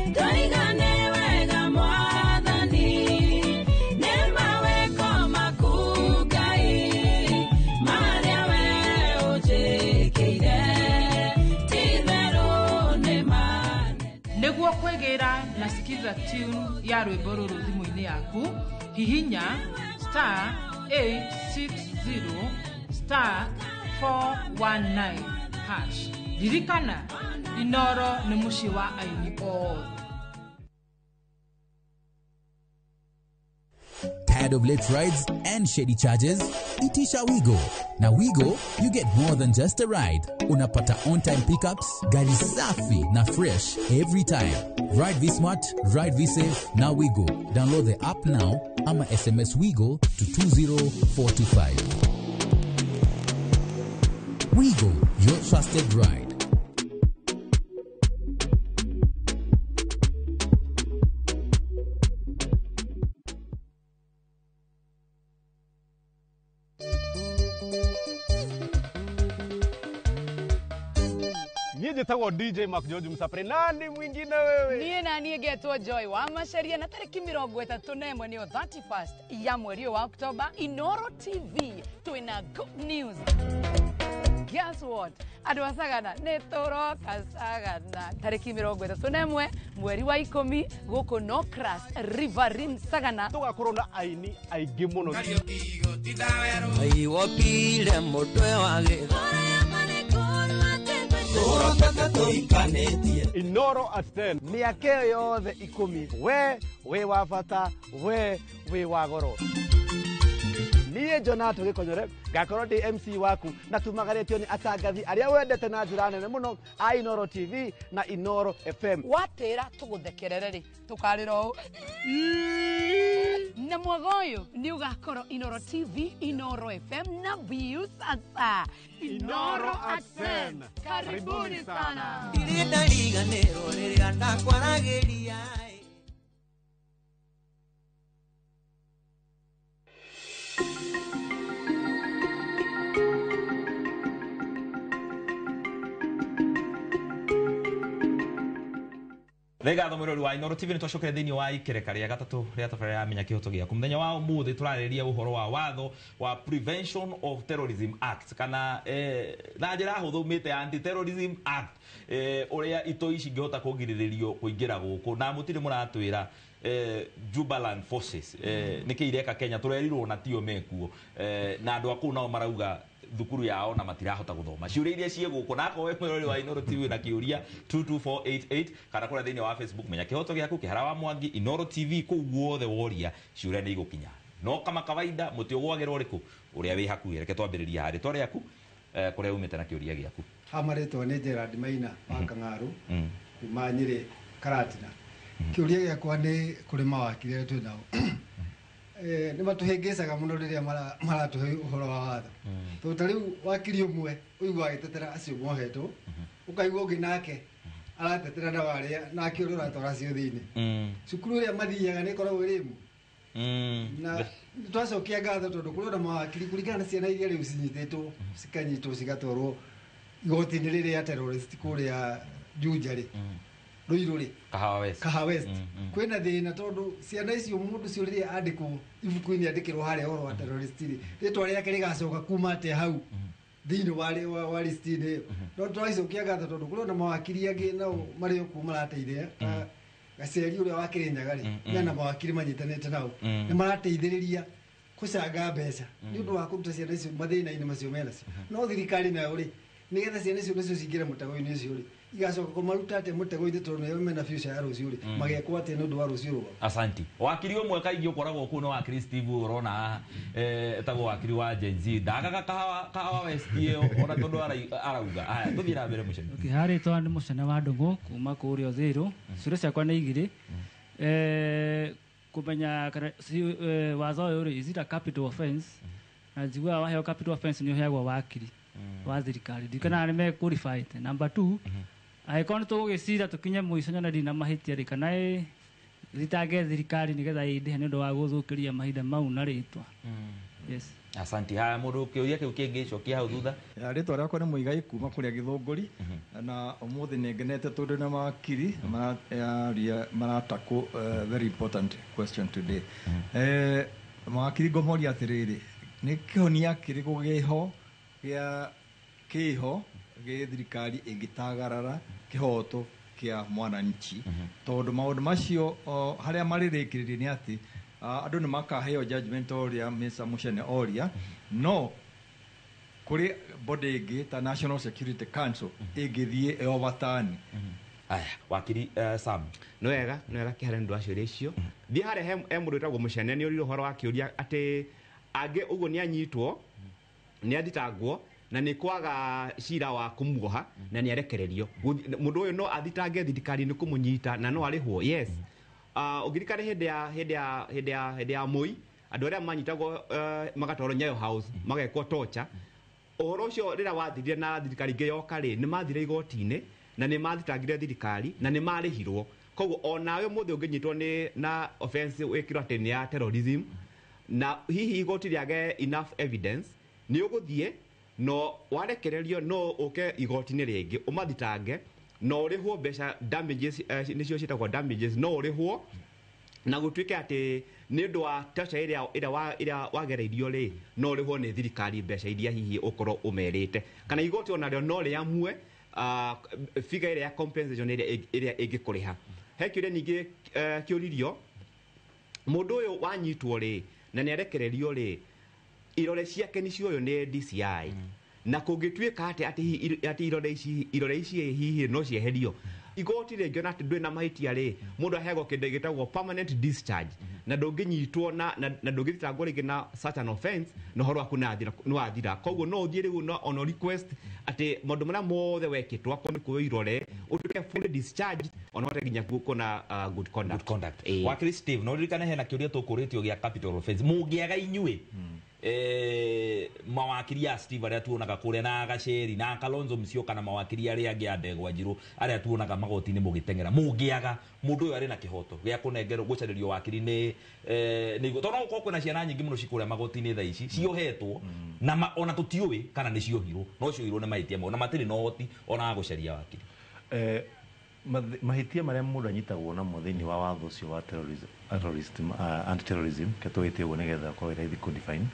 Ndoigane wega mwathani. Ne maweko maku Ngai. Marĩa we ũnjĩkĩire. Ti-itherũ nĩ manene. Nĩguo kwĩgĩra na sikiza tune ya rwĩmbo rũrũ thimũ-inĩ yaku, hihinya star 860 star 419 hash. Ririkana, Inoro nĩ mũciĩ wa aini othe. Tired of late rides and shady charges? Itisha Wigo. Na Wigo, you get more than just a ride. Unapata on-time pickups, gari safi na fresh every time. Ride V-Smart, ride V-Safe, na Wigo. Download the app now ama SMS Wigo to 20425. Wigo, your trusted ride. Niĩ njĩtagwo DJ Mark George Msapre. Nani mwingine wewe? Niĩ na niĩ ngetwo Joy wa Macharia na tarĩki 31 nĩyo 31st ya mweri ũyũ wa Oktoba Inoro TV twĩna good news. Guess what? Andũ a Sagana nĩ tũroka Sagana tarĩki 31 mweri wa 10 gũkũ Nocras Riverine Sagana. Tũgakorwo na aini aingĩ mũno. Aiwopile mũtwe wa gĩtha. Inoro at 10. Mĩaka ĩyo yothe 10 we wĩ wa bata, we wĩ wa goro. Niĩ Jonato Gĩkonyore ngakorwo ndĩ MC waku na tumagarĩtio nĩ atangathi arĩa wendete na njĩra nene mũno a Inoro TV na Inoro FM. Watĩra tũgũthekerere rĩ tũkarĩra ũũ na mwaga ũyũ nĩ ũgakorwo Inoro TV, Inoro FM na View Sasa. Inoro at 10. Karibuni sana. Ndirĩ ndariganĩrwo rĩrĩa ndakwaragĩria. Nĩngatho mwĩrori wa Inooro TV, nĩtwacokere thĩinĩ wa ikereka rĩa gatatũ rĩa tabarĩra ya Menya Kĩhoto Gĩaku. Mũthenya wa ũmũthĩ tũrarĩrĩria ũhoro wa watho wa Prevention of Terrorism Act, kana na njĩra hũthũ mĩte Anti-Terrorism Act, ũrĩa itoi cingĩhota kũgirĩrĩrio kũingĩra gũkũ. Na mũtirĩ mũratwĩra Jubaland Forces nĩkĩ ireka Kenya, tũrerirwo na tio mekuo, na andũ a kũu nao marauga thukuru yao na matirahota guthoma. Ciũria iria ciĩ gũkũ, na akorwo wĩ mwĩrori wa Inooro TV na kĩũria 22488 kana kũrĩa thĩinĩ wa Facebook Menya Kĩhoto Gĩaku, Kĩhara wa Mwangi, Inooro TV, kũu guothe woria ciũria nĩ igũkinya. No kama kawaida mũtĩ ũgwagĩrwo ũrĩkũ ũrĩa wĩ hakuhĩ. Reke twambĩrĩrie harĩ rĩtwa rĩaku, kũrĩa umĩte na kĩũria gĩaku. Ha marĩtwa nĩ Gerard Maina wa Kang'aru kuma Nyĩrĩ Karatina. Kĩũria gĩakwa nĩ kũrĩ mawakiri arĩa twĩ nao. Nĩ matũhĩngĩcaga mũno rĩrĩa maratũhe ũhoro wa watho. Tondũ ta rĩu wakiri ũmwe ũiguaga agĩtetera acio mohetwo, ũkaigua ũngĩ nake aratetera na warĩa nake ũrĩa ũratwara acio thĩinĩ. Cukuru ĩrĩa mathiaga nĩ ĩkoragwo ĩrĩ ĩmwe. Na twacokia ngatho tondũ kũrĩ ona mawakiri kũringana na ciana iria rĩu cinyitĩtwo cikanyitwo cigatwarwo igoti-inĩ rĩrĩa terrorist kũrĩa Juja rĩ, Ruiru rĩ, Kahawa West. Kahawa West. Kwĩna thĩna tondũ ciana icio mũndũ ũcio rĩrĩa andĩkwo ibuku-inĩ andĩkĩrwo harĩa ũhoro wa terrorist rĩ, rĩtwa rĩake rĩgacoka kuma atĩa hau thĩinĩ wa list-inĩ ĩyo. No tũracokia ngatho tondũ kũrĩ ona mawakiri angĩ nao marĩ o kuo marateithia, ta Gaceri ũrĩa wa Kĩrĩnyaga rĩ, mena mawakiri manyitanĩte nao, nĩ marateithĩrĩria gũcanga mbeca nĩ ũndũ wa kũruta ciana icio mathĩna-inĩ macio menacio. No thirikari nayo rĩ, nĩgetha ciana icio nacio cingĩre mũtego-inĩ ũcio rĩ, igacoka kũmaruta atĩa mũtego-inĩ tondũ nĩo mena future ya rũciũ rĩ, magekwo atĩa nĩ ũndũ wa rũciũ rwao. Asanti. Wakiri ũmwe kaingĩ ũkoragwo kũu nĩ wakiri Steve ũrona haha, etagwo wakiri wa Gen Z. Ndagaga Kahawa West ĩyo ona tondũ arauga. Haya, tũthiĩ na mbere Mũcene. Okay, harĩ twa nĩ Mũcene wa Ndũng'ũ kuma kũrĩa Uthiru. Ciũria ciakwa nĩ igĩrĩ. Kũmenya kana watho ũyũ rĩ, is it a capital offense? Na njiguaga waheo capital offense nĩ ũheagwo wakiri wa thirikari. Ndiũĩ kana nĩ me qualified. Number 2, angĩkorwo nĩ tũgũgĩcira tũkinye mũico nyone ndina mahĩtia rĩ, kana thitange thirikari nĩgetha ĩndĩhe nĩ ũndũ wa gũthũkĩria mahinda mau na rĩtwa. Yes. Asante. Haya, mũndũ kĩũria kĩu kĩngĩ cokia hau thutha. Rĩtwa rĩakwa nĩ Mũigai kuma kũrĩa Gĩthũngũri, na ũmũthĩ nĩ ngenete tondũ na mawakiri maratakwo very important question today. Mawakiri ngũmoria atĩrĩrĩ, nĩ kĩhonia kĩrĩkũ gĩho gĩa kĩho gĩ thirikari ĩngĩtagarara kĩhoto kĩa mwananchi? Tondũ maũndũ macio harĩa marĩrĩkĩrĩria nĩ atĩ andũ nĩ makaheo judgment ũrĩa Mr. Mũcene oria, no kũrĩ body ĩngĩ ta National Security Council ĩngĩthiĩ ĩovatani. Aya, wakiri Sam. Nĩ wega, nĩ wega kĩhara nĩ ũndũ wa ciũria icio. Thiĩ harĩa he mũndũ wĩtagwo Mũcene nĩ oririe ũhoro wa kĩũria atĩ angĩ ũguo nĩ anyitwo, nĩ athitangwo na nĩ kwaga cira wa kũmuoha na nĩ arekererio. Mũndũ ũyũ no athitange thirikari nĩ kũmũnyita na no arĩhwo. Yes. Ũngĩririkana hĩndĩ ya Moi, andũ arĩa manyitagwo magatwarwo Nyayo House magekwo torture. Ũhoro ũcio rĩrĩa wathirire na thirikari ingĩ yoka rĩ, nĩ mathire igoti-inĩ na nĩ mathitangire thirikari na nĩ marĩhirwo. Koguo onawe mũthĩ ũngĩnyitwo nĩ na offense wĩkĩrwo atĩ nĩ ya terrorism na hihi igoti rĩage enough evidence, nĩ ũgũthiĩ no warekererio no ũke igoti-inĩ rĩngĩ ũmathitange no ũrĩhwo mbeca damages, nĩcio ciĩtagwo damages, no ũrĩhwo na gũtuĩke atĩ nĩ ũndũ wa torture ĩrĩa wagereirio rĩ, no ũrĩhwo nĩ thirikari mbeca iria hihi ũkorwo ũmerĩte, kana igoti onarĩo no rĩamue figure ĩrĩa ya compensation ĩrĩa ĩngĩkũrĩha. He kĩũria ningĩ kĩũririo, mũndũ ũyũ wanyitwo rĩ na nĩ arekererio rĩ, irore ciake nĩ cioywo nĩ DCI, na kũngĩtuĩka atĩ irore ici hihi no cieherio, igoti rĩngĩona atĩ ndwĩ na mahĩtia rĩ, mũndũ aheagwo kĩndũ gĩtagwo permanent discharge, na ndũngĩnyitwo na ndũngĩthitangwo rĩngĩ na such an offense, na ũhoro waku nĩ wathira. Koguo no ũthiĩ rĩu ona request atĩ maũndũ marĩa mothe wekĩtwo akorwo nĩ kuoywo irore ũtuĩke fully discharged, ona ũhote nginya kuona good conduct. Good conduct. Wakiri Steve, no ũririkane hena kĩũria tũkũrĩtio gĩa capital offense. Mũngĩaga inyuĩ mawakiri a Steve arĩa tuonaga kũrĩa na Gaceri na Kalonzo Musyoka na mawakiri arĩa angĩ a Ndegwa Njirũ arĩa tuonaga magoti-inĩ mũgĩteng'era, mũngĩaga mũndũ ũyũ arĩ na kĩhoto gĩa kũnengerwo gũcarĩrio wakiri nĩ nĩ tondũ no gũkorwo kwĩna ciana nyingĩ mũno cikũrĩa magoti-inĩ thaa ici ciohetwo na ona tũtiũĩ kana nĩ ciohirwo, no ciohirwo nĩ mahĩtia mao na matirĩ na ũhoti ona wa gũcaria wakiri. Mahĩtia marĩa mũndũ anyitagwo namo thĩinĩ wa watho ũcio wa terrorism, anti-terrorism ketũgĩte ũguo nĩgetha ũkorwo wĩ raithi kũ-define.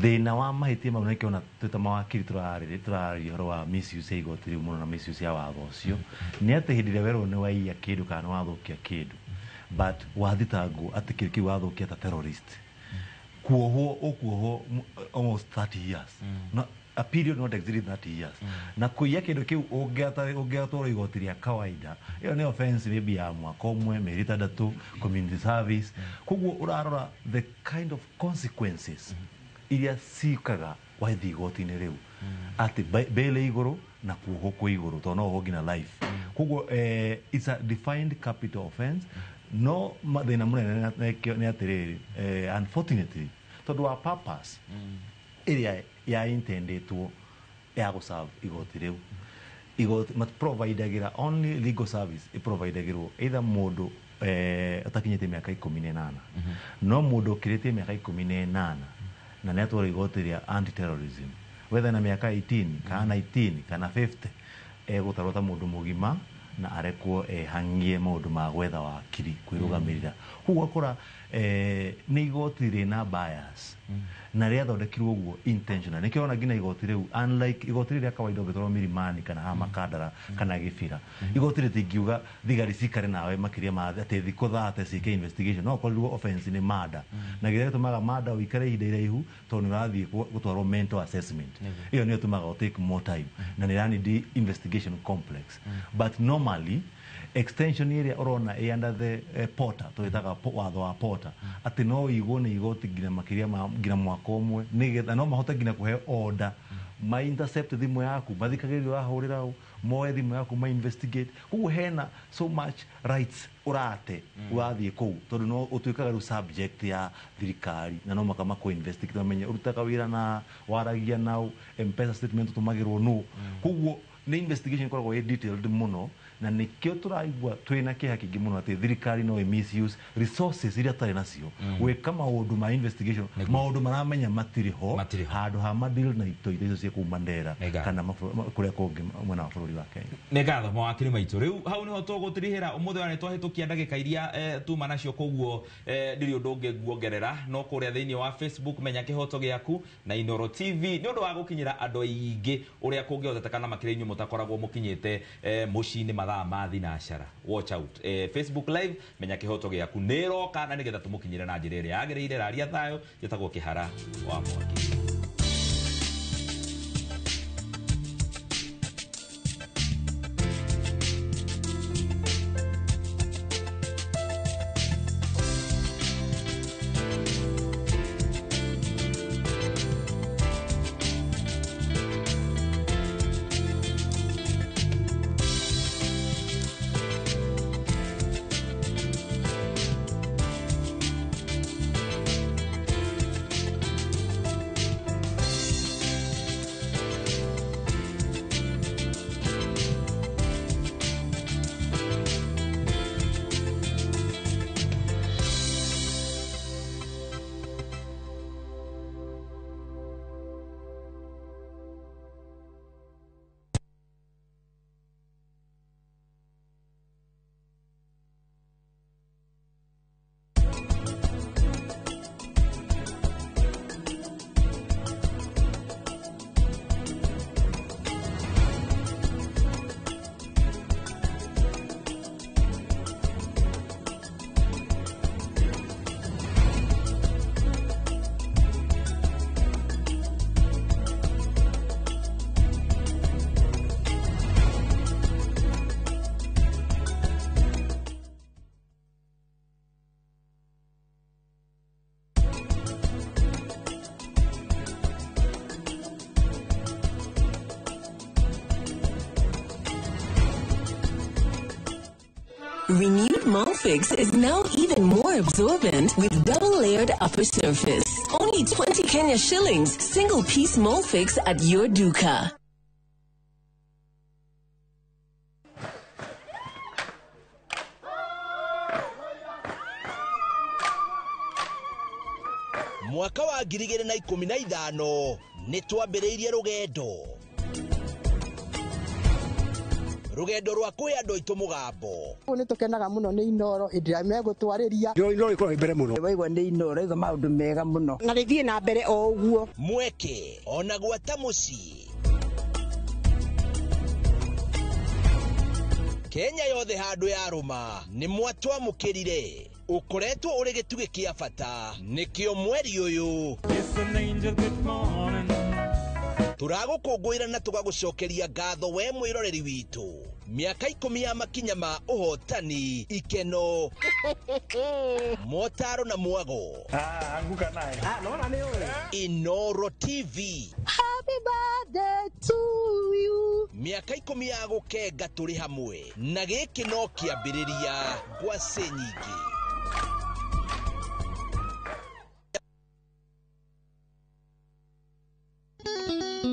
Thĩna wa mahĩtia mau nĩkĩo ona twĩ ta mawakiri tũrarĩrĩria ũhoro wa misuse ya igoti rĩu mũno na misuse ya watho ũcio, nĩ atĩ hĩndĩ ĩrĩa werwo nĩ waiya kĩndũ kana nĩ wathũkia kĩndũ, but wathitangwo atĩ kĩndũ kĩu wathũkia ta terrorist, kuohwo ũkuohwo almost 30 years. No, a period not exceeding 30 years. Na kuiya kĩndũ kĩu ũngĩatwarwo igoti rĩa kawaida, ĩyo nĩ offense maybe ya mwaka ũmwe, mĩeri 6, community service. Koguo ũrarora the kind of consequences iria ciũkaga wathiĩ igoti-inĩ rĩu, atĩ bail igũrũ na kuohwo kwĩ igũrũ, tondũ no wohwo nginya life. Koguo it's a defined capital offense. No thĩna mũnene nĩ atĩrĩrĩ, unfortunately, tondũ wa purpose ĩrĩa ya intendetwo ya gũserve igoti rĩu, igoti maprovidagĩra only legal service ĩprovidagĩrwo either mũndũ ũtakinyĩtie mĩaka 18. No mũndũ ũkĩrĩtie mĩaka 18 na nĩ atwarwo igoti rĩa anti-terrorism, whether na mĩaka 18 kana 19 kana 50, egũtarwo ta mũndũ mũgima na arekwo ehang'ie maũndũ ma gwetha wakiri kwĩrũgamĩrĩra. Koguo ũgakora nĩ igoti rĩna bias na rĩathondekirwo ũguo intentional. Nĩkĩo ũrona nginya igoti rĩu, unlike igoti rĩrĩa kawaida ũngĩtwarwo Milimani kana haha Makandara kana Gĩbĩra, igoti rĩtingiuga thigari cikare nawe makĩria ma atĩ thikũ 30 ciĩke investigation. No ũkorirwo offense nĩ murder, na kĩrĩa gĩtũmaga murder ũikare ihinda iraihu tondũ nĩ ũrathiĩ gũtwarwo mental assessment. Ĩyo nĩyo ĩtũmaga ũ take more time na nĩ ĩranidi investigation complex. But normally extension ĩrĩa ũrona ĩ under the porter, twĩtaga watho wa porter, atĩ no ũigwo nĩ igoti nginya makĩria ma nginya mwaka ũmwe, nĩgetha no mahote nginya kũhe order ma intercept thimũ yaku, mathikagĩrĩria ũrahũrĩra ũ, moe thimũ yaku ma investigate. Koguo hena so much rights ũrate ũrathiĩ kũu, tondũ no ũtuĩkaga rĩu subject ya thirikari na no mũhaka makũ investigate mamenye ũrutaga wĩra na waragia nao, M-Pesa statement ũtũmagĩrwo nũ. Koguo nĩ investigation ĩkoragwo ĩ detailed mũno, na nĩkĩo tũraigua twĩna kĩeha kĩingĩ mũno atĩ thirikari no ĩ misuse resources iria tarĩ nacio gwĩka maũndũ ma investigation, maũndũ maramenya matirĩ ho, handũ ha madeal na ito iria icio cia kũu Mandera kana kũrĩa kũngĩ mwena wa bũrũri wa Kenya. Nĩ ngatho mawakiri maitũ. Rĩu hau nĩho tũgũtirihĩra ũmũthĩ wa nĩ twahĩtũkia ndagĩka iria tuma nacio, koguo ndirĩ ũndũ ũngĩ nguongerera no kũrĩa thĩinĩ wa Facebook Menya Kĩhoto Gĩaku na Inooro TV nĩ ũndũ wa gũkinyĩra andũ aingĩ ũrĩa kũngĩhotekeka, na makĩria inyuĩ mũtakoragwo mũkinyĩte mũciĩ-inĩ mathaa ma thinacara. Watch out, Facebook live Menya Kĩhoto Gĩaku nĩ ĩroka, na nĩgetha tũmũkinyĩre na njĩra ĩrĩa yagĩrĩire. Raria thayũ, njĩtagwo Kĩhara wa Mwaki. Renewed Molfix is now even more absorbent with double-layered upper surface. Only 20 Kenya shillings, single-piece Molfix at your duka. Mwaka wa 2015 nĩ twambĩrĩirie rũgendo. Rũgendo rwa kwĩ andũ aitũ mũgambo. Nĩ tũkenaga mũno nĩ Inoro hĩndĩ ĩrĩa megũtwarĩria. Inoro ĩkoragwo mbere mũno. Waigua nĩ Inoro ĩga maũndũ mega mũno. Na rĩthiĩ na mbere o ũguo. Mweke ona gwata mũciĩ. Kenya yothe handũ yarũma nĩ mwatwamũkĩrire. Ũkoretwo ũrĩ gĩtugĩ kĩa bata nĩkĩo mweri ũyũ tũragũkũngũĩra na tũgagũcokeria ngatho we mwĩroreri witũ. Mĩaka 10 ya makinya ma ũhotani, ikeno, motaro na mwago. Anguka naye. Nona nĩ ũĩ. Inoro TV. Happy birthday to you. Mĩaka 10 ya gũkenga tũrĩ hamwe na gĩkĩ no kĩambĩrĩria ngwacĩ nyingĩ.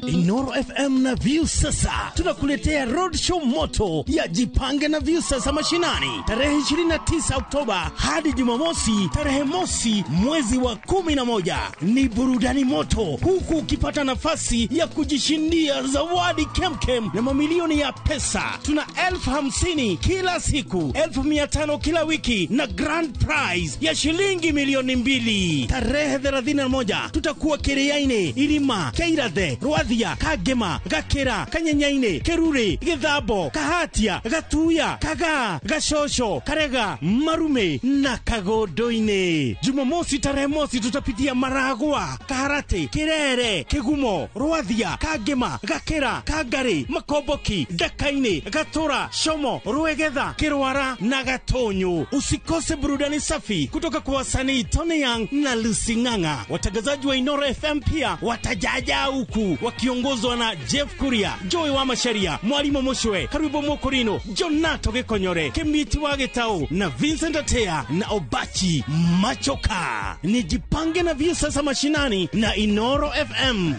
Inoro FM na Viusasa tunakuletea roadshow moto ya Jipange na Viusasa mashinani tarehe 29 Oktoba hadi Jumamosi tarehe mosi mwezi wa 11. Ni burudani moto huku ukipata nafasi ya kujishindia zawadi kemkem na mamilioni ya pesa. Tuna 50,000 kila siku, 500,000 kila wiki na grand prize ya shilingi 2,000,000. Tarehe 31 tutakuwa Kiriaini, Irima, Keirathe, Rwathia, Kagema, Gakira, Kanyenyaine, Kerure, Githambo, Kahatia, Gatuya, Kagaa, Gashosho, Karega, Marume na Kagondoini. Jumamosi tarehe mosi tutapitia Maragwa, Kaharate, Kirere, Kigumo, Rwathia, Kagema, Gakira, Kangari, Makomboki, Dakaini, Gatura, Shomo, Ruegetha, Kirwara na Gatonyo. Usikose burudani safi kutoka kwa wasanii Tony Young na Lucy Ng'ang'a. Watangazaji wa Inoro FM pia watajaja huku wakiongozwa na Jeff Kuria, Joy wa Masharia, Mwalimu Mushwe, Karibu Mokorino, Jonato Gikonyore, Kemiti wa Gitau na Vincent Atea na Obachi Machoka. Ni Jipange na Viusasa mashinani na Inoro FM.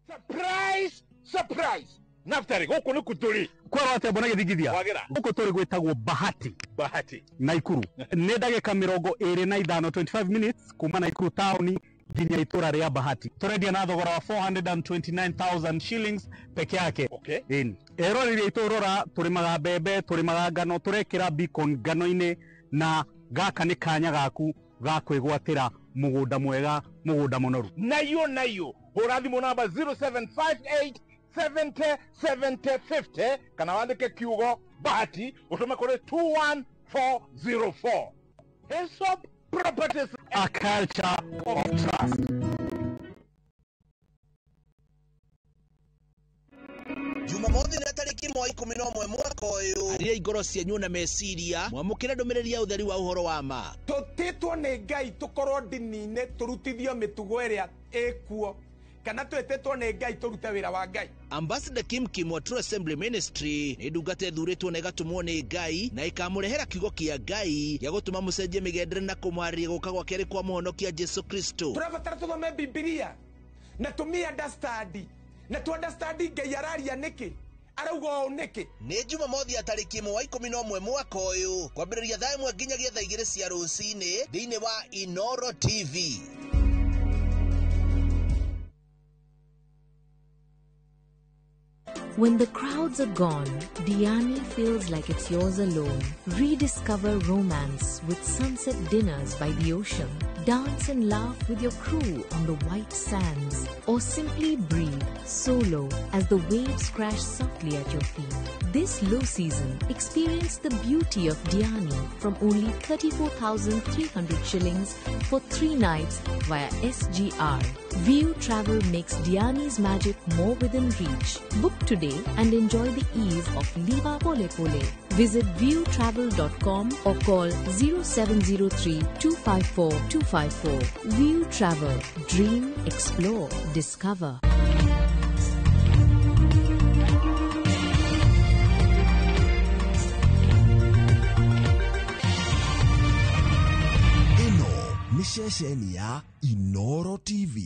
Surprise! Surprise! Naftari, gũkũ nĩ kũtũrĩ kwerwo atĩa mbona gĩthingithia Wagĩra. Gũkũ tũrĩ gwĩtagwo Bahati. Bahati Naikuru. Nĩ ndagĩka 25, 25 minutes kuma Naikuru taũni nginya itũra rĩa Bahati. Tũrendia na thogora wa 429,000 shillings peke yake. Okay. Ĩni. Eroreri aitũ rora, tũrĩmaga mbembe, tũrĩmaga ngano, tũrekĩra beacon ngano-inĩ na gaka nĩ kanya gaku ga kwĩgwatĩra mũgũnda mwega, mũgũnda mũnoru. Nayo nayo hũra thimũ namba 0758 70 70 50 kana wandĩke kiugo Bahati ũtũme kũrĩ 21404. Hesop Properties, a culture of trust. Jumamothi na tarĩki 11 mwaka ũyũ, arĩa ingoro cianyu na meciria mwamũkĩre ndũmĩrĩri ya ũtheri wa ũhoro wa ma. Tũtĩtwo nĩ Ngai tũkorwo ndini-inĩ tũrutithio mĩtugo ĩrĩa ĩkuo kana twĩtĩtwo nĩ Ngai tũrute wĩra wa Ngai. Ambassador Kim Kim wa True Assembly Ministry nĩ ndungata ĩthurĩtwo na ĩgatũmwo nĩ Ngai na ĩkamũrehera kiugo kĩa Ngai gĩa gũtũma mũcenjie mĩgendere na kũmwarĩria gũka gwa kerĩ kwa mũhonokia Jesu Kristo. Tũrabatara tũthome Bibilia na tũmĩ understand na tu understand Ngai araria nĩkĩ, arauga ũũ nĩkĩ. Nĩ Jumamothi ya tarĩki 11 mwaka ũyũ kwambĩrĩria thaa 1 nginyagia thaa 2 cia rũcinĩ thĩinĩ wa Inoro TV. When the crowds are gone, Diani feels like it's yours alone. Rediscover romance with sunset dinners by the ocean. Dance and laugh with your crew on the white sands. Or simply breathe solo as the waves crash softly at your feet. This low season, experience the beauty of Diani from only 34,300 shillings for 3 nights via SGR. View Travel makes Diani's magic more within reach. Book today and enjoy the ease of Liva Pole Pole. Visit viewtravel.com or call 0703 254 254. View Travel. Dream, explore, discover. Ĩno nĩ ceceni ya Inoro TV.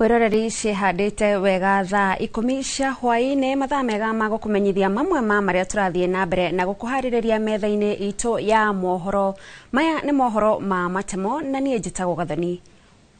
Mwĩroreri ciĩhandĩte wega thaa 10 cia hwaĩ-inĩ, mathaa mega ma gũkũmenyithia mamwe ma marĩa tũrathiĩ na mbere na gũkũharĩrĩria metha-inĩ itũ ya mohoro. Maya nĩ mohoro ma matemo na niĩ njĩtagwo Gathoni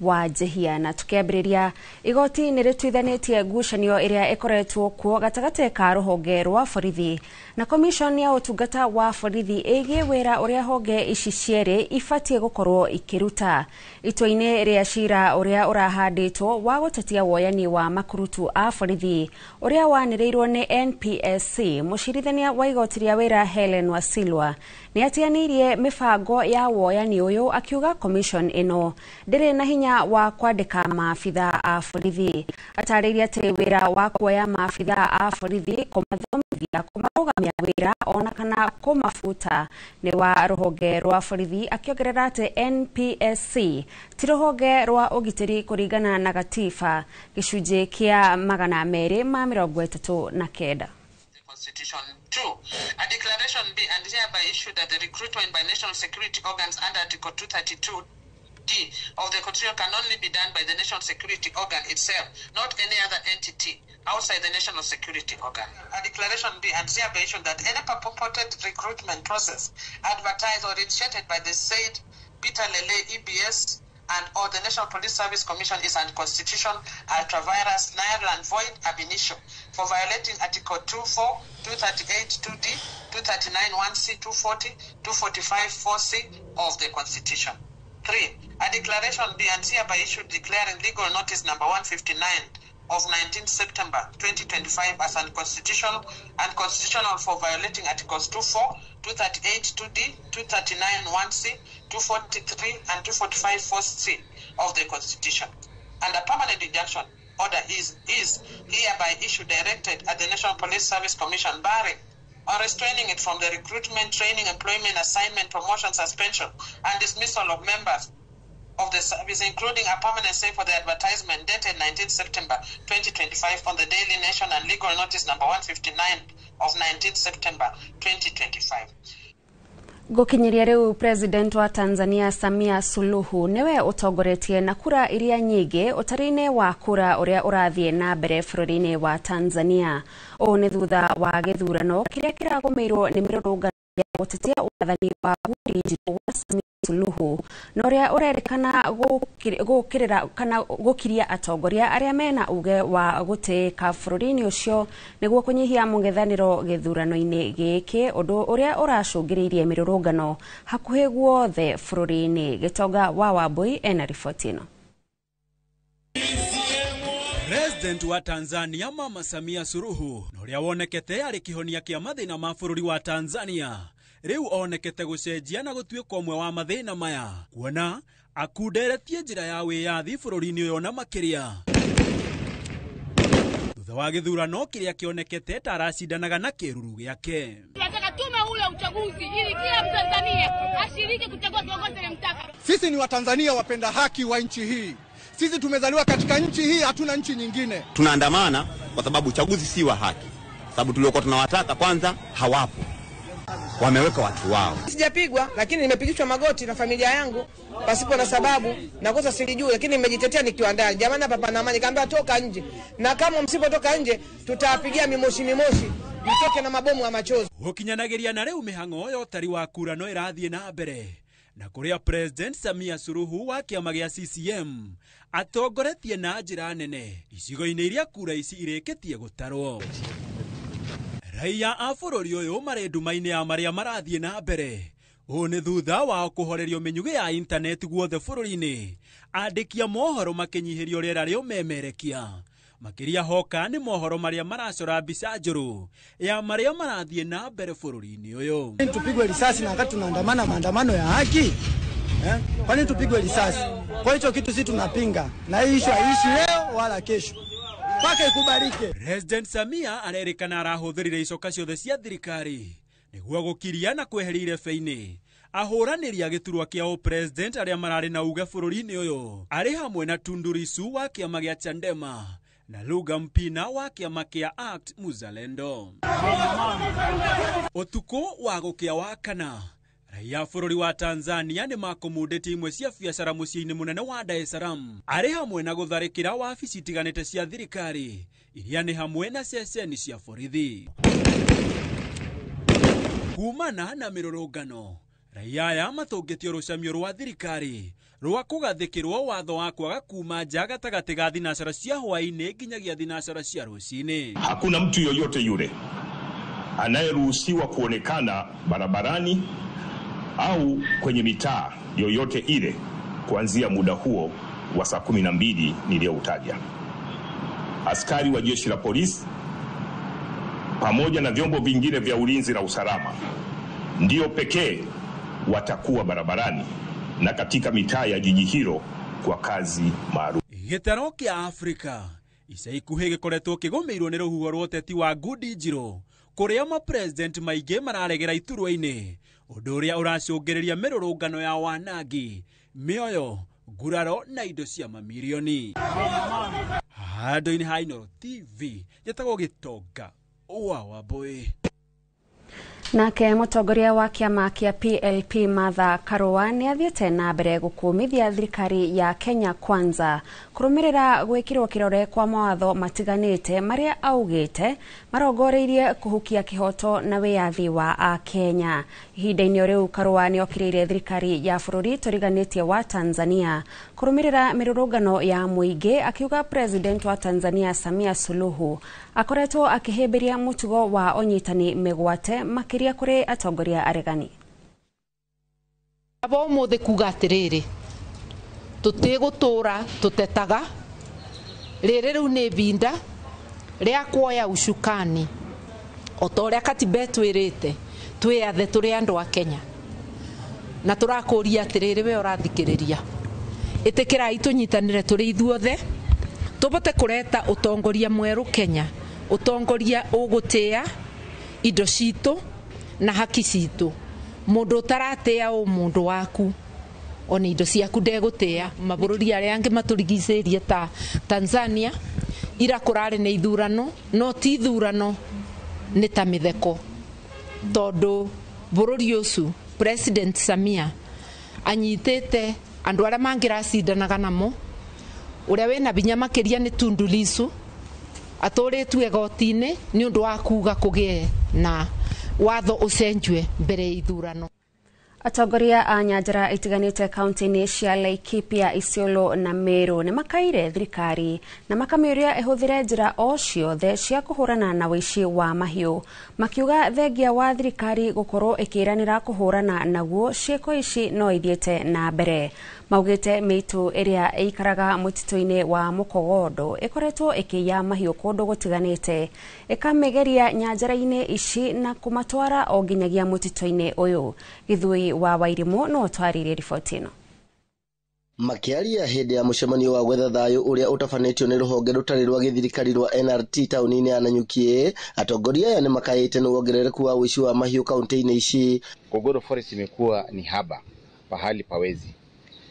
wa Njehia. Na tukiambĩrĩria, igoti nĩ rĩtuithanĩtie ngucanio ĩrĩa ĩkoretwo kuo gatagatĩ ka rũhonge rwa borithi na commission ya ũtungata wa borithi ĩgiĩ wĩra ũrĩa honge ici cierĩ ibatiĩ gũkorwo ikĩruta. Itua-inĩ rĩa cira ũrĩa ũrahandĩtwo wa gũtetia woyani wa makurutu a borithi ũrĩa wanĩrĩirwo nĩ NPSC, mũcirithania wa igoti rĩa wĩra Helen Wasilwa nĩ atianĩirie mĩbango ya woyani ũyũ, akiuga commission ĩno ndĩrĩ na hinya wa kwandĩka maabitha a borithi. Atarĩirie atĩ wĩra wa kuoya maabitha a borithi, kũmathomithia, kũmarũgamia wĩra ona kana kũmabuta nĩ wa rũhonge rwa borithi, akĩongerera atĩ NPSC ti rũhonge rwa ũgitĩri kũringana na gatiba gĩcunjĩ kĩa 239. Constitution. 2. A declaration be and hereby issued that the recruitment by national security organs under Article 232 D of the Constitution can only be done by the national security organ itself, not any other entity outside the national security organ. A declaration be and hereby issued that any purported recruitment process advertised or initiated by the said Peter Lele EBS and or the National Police Service Commission is unconstitutional, ultra-virus, null and void ab initio for violating Article 24, 238, 2D, 239, 1C, 240, 245, 4C of the Constitution. 3. A declaration be and hereby issued declaring legal notice number 159 of 19 September 2025 as unconstitutional and constitutional for violating Articles 24, 238, 2D, 239, 1C, 243, and 245, 4C of the Constitution. And a permanent injunction order is hereby issued directed at the National Police Service Commission barring or restraining it from the recruitment, training, employment, assignment, promotion, suspension, and dismissal of members of the service, including a permanent stay for the advertisement dated 19 September 2025 on the Daily Nation and legal notice number 159 of 19 September 2025. Gũkinyĩria rĩu President wa Tanzania Samia Suluhu nĩwe ũtongoretie na kura iria nyingĩ ũtari-inĩ wa kura ũrĩa ũrathiĩ na mbere bũrũri-inĩ wa Tanzania. Ũũ nĩ thutha wa gĩthurano kĩrĩa kĩragũmĩirwo nĩ mĩrũrũngano ya gũtetia wathani wa ngundi njirũ wa Samia Suluhu na ũrĩa ũrerĩkana gũkĩrĩra kana gũkiria atongoria arĩa mena uge wa gũtĩĩka bũrũri-inĩ ũcio nĩguo kũnyihia mũng'ethanĩro gĩthurano-inĩ gĩkĩ, ũndũ ũrĩa ũracũngĩrĩirie mĩrũrũngano hakuhĩ guothe bũrũri-inĩ. Gĩtonga wa Wambui ena riboti ĩno. President wa Tanzania Mama Samia Suluhu na ũrĩa wonekete arĩ kĩhonia kĩa mathĩna ma bũrũri wa Tanzania rĩu onekete gũcenjia na gũtuĩka ũmwe wa mathĩna maya, kuona akunderetie njĩra ya wĩyathi bũrũri-inĩ ũyũ na makĩria thutha wa gĩthurano kĩrĩa kĩonekete ta aracindanaga na kĩruru gĩake. Tunataka tume ule uchaguzi ili kila Mtanzania ashiriki kuchagua kiongozi anayemtaka. Sisi ni Watanzania wapenda haki wa nchi hii. Sisi tumezaliwa katika nchi hii, hatuna nchi nyingine. Tunaandamana kwa sababu uchaguzi si wa haki, sababu tuliokuwa tunawataka kwanza hawapo, wameweka watu wao. Sijapigwa, lakini nimepigishwa magoti na familia yangu pasipo na sababu, na kosa silijui, lakini nimejitetea nikiwa ndani. Jamani, hapa pana amani, kaambia toka nje, na kama msipotoka nje tutawapigia mimoshi mimoshi, mtoke na mabomu ya machozi. Gũkinyanageria na rĩu mĩhang'o ya ũtari wa kura no ĩrathiĩ na mbere, na kũrĩa President Samia Suluhu wa kĩama gĩa CCM atongoretie na njĩra nene icigo-inĩ iria kura ici irĩkĩtie gũtarwo. Raia a bũrũri ũyũ marĩ nduma-inĩ ya marĩa marathiĩ na mbere. Ũũ nĩ thutha wao kũhorerio mĩnyugĩ ya intaneti guothe bũrũri-inĩ, andĩki a mohoro makĩnyihĩrio rĩera rĩa ũmemerekia. Makĩria hoka nĩ mohoro marĩa maracora mbica njũru ya marĩa marathiĩ na mbere bũrũri-inĩ ũyũ. Tupigwe risasi na wakati tunaandamana maandamano ya haki? Kwa nini tupigwe risasi? Kwa hicho kitu sisi tunapinga, na hii issue haiishi leo wala kesho. Paka ikubalike. President Samia arerĩkana arahũthĩrire icoka ciothe cia thirikari nĩguo gũkiria na kweheria irebe-inĩ ahũranĩri a gĩturwa kĩa ũpresident arĩa mararĩ na uge bũrũri-inĩ ũyũ, arĩ hamwe na Tundu Lissu wa kĩama gĩa Chadema na Luga Mpina wa kĩama kĩa ACT Muzalendo. Ũtukũ wa gũkĩa wa kana, Raia bũrũri wa Tanzania nĩ makũmundĩtie imwe cia biacara mũciĩ-inĩ mũnene wa Dar es Salaam arĩ hamwe na gũtharĩkĩra wabici itiganĩte cia thirikari iria nĩ hamwe na ceceni cia borithi. Kumana na mĩrũrũngano, raia aya matũngĩtio rũcamio rwa thirikari rwa kũgathĩkĩrwo watho wa kwaga kuma nja gatagatĩ ga thinacara cia hwaĩ-inĩ nginyagia thinacara cia rũcinĩ. Hakuna mtu yoyote yule anayeruhusiwa kuonekana barabarani au kwenye mitaa yoyote ile kuanzia muda huo wa saa 12 niliyoutaja. Askari wa jeshi la polisi pamoja na vyombo vingine vya ulinzi na usalama ndio pekee watakuwa barabarani na katika mitaa ya jiji hilo kwa kazi maalum. Gĩtaro kĩa Afrika ica ikuhĩ gĩkoretwo kĩgũmĩirwo nĩ rũhuho rwa ũteti wa ngundi njirũ kũrĩa mapresident maingĩ mararegera iturwa-inĩ, ũndũ ũrĩa ũracũngĩrĩria mĩrũrũngano ya wanangi, mĩoyo, nguraro na indo cia mamirioni. Handũ-inĩ ha Inooro TV njĩtagwo Gĩtonga wa Wambũi. Nake mũtongoria wa kĩama kĩa PLP Martha Karua nĩ athiĩte na mbere gũkũmithia thirikari ya Kenya Kwanza kũrũmĩrĩra gwĩkĩrwo kĩrore kwa mawatho matiganĩte marĩa augĩte marongoreirie kũhukia kĩhoto na wĩyathi wa Akenya. Ihinda-inĩ rĩu Karua nĩ okĩrĩire thirikari ya bũrũri tũriganĩtie wa Tanzania kũrũmĩrĩra mĩrũrũngano ya mũingĩ, akiuga President wa Tanzania Samia Suluhu akoretwo akĩhĩmbĩria mũtugo wa ũnyitani mĩgwate makĩria kũrĩ atongoria aregani. Aba ũmũthĩ kuga atĩrĩrĩ, tũtigũtũra tũtetaga, rĩrĩ rĩu nĩ ibinda rĩa kuoya ucukani o ta ũrĩa katiba ĩtwĩrĩte twĩyathe tũrĩ andũ a Kenya. Na tũrakũria atĩrĩrĩ, we ũrathikĩrĩria, ĩtĩkĩrai tũnyitanĩre tũrĩ ithuothe tũbote kũreta ũtongoria mwerũ Kenya, ũtongoria ũgũtĩa indo citũ na haki citũ. Mũndũ ũtaratĩa ũmũndũ waku ona indo ciaku ndegũtĩa. Mabũrũri arĩa angĩ matũrigicĩirie ta Tanzania ira kũrarĩ na ithurano, no ti ithurano, nĩ ta mĩtheko, tondũ bũrũri ũcio President Samia anyitĩte andũ arĩa mangĩracindanaga namo. Ũrĩa wĩna binya makĩria nĩ Tundu Lissu, atũrĩtue igoti-inĩ nĩ ũndũ wa kuga kũgĩe na watho ũcenjwe mbere ya ithurano. Atongoria a nyanjara itiganĩte kaunti-inĩ cia Laikipia, Isiolo na Meru nĩ makaire thirikari na makamĩũria ĩhũthĩre njĩra o ciothe cia kũhũrana na ũici wa mahiũ, makiuga thengia wa thirikari gũkorwo ĩkĩĩranĩra kũhũrana naguo ciĩko ici no ithiĩte na mbere. Maugĩte mĩitũ ĩrĩa ĩikaraga mũtitũ-inĩ wa Mũkogondo ĩkoretwo ĩkĩiya mahiũ kũndũ gũtiganĩte, ĩkamĩgeria nyanjara-inĩ ici na kũmatwara o nginyagia mũtitũ-inĩ ũyũ. Gĩthui wa Wairimu no twarĩrie riboti ĩno. Makĩaria hĩndĩ ya mũcemanio wa gwetha thayũ ũrĩa ũtabanĩtio nĩ rũhonge rũtarĩ rwa gĩthirikari rwa NRT taũni-inĩ ya Nanyuki, atongoria aya nĩ makaĩte nĩ wongerereku wa ũici wa mahiũ kaunti-inĩ ici. Kogodo Forest imekuwa ni haba pahali pawezi,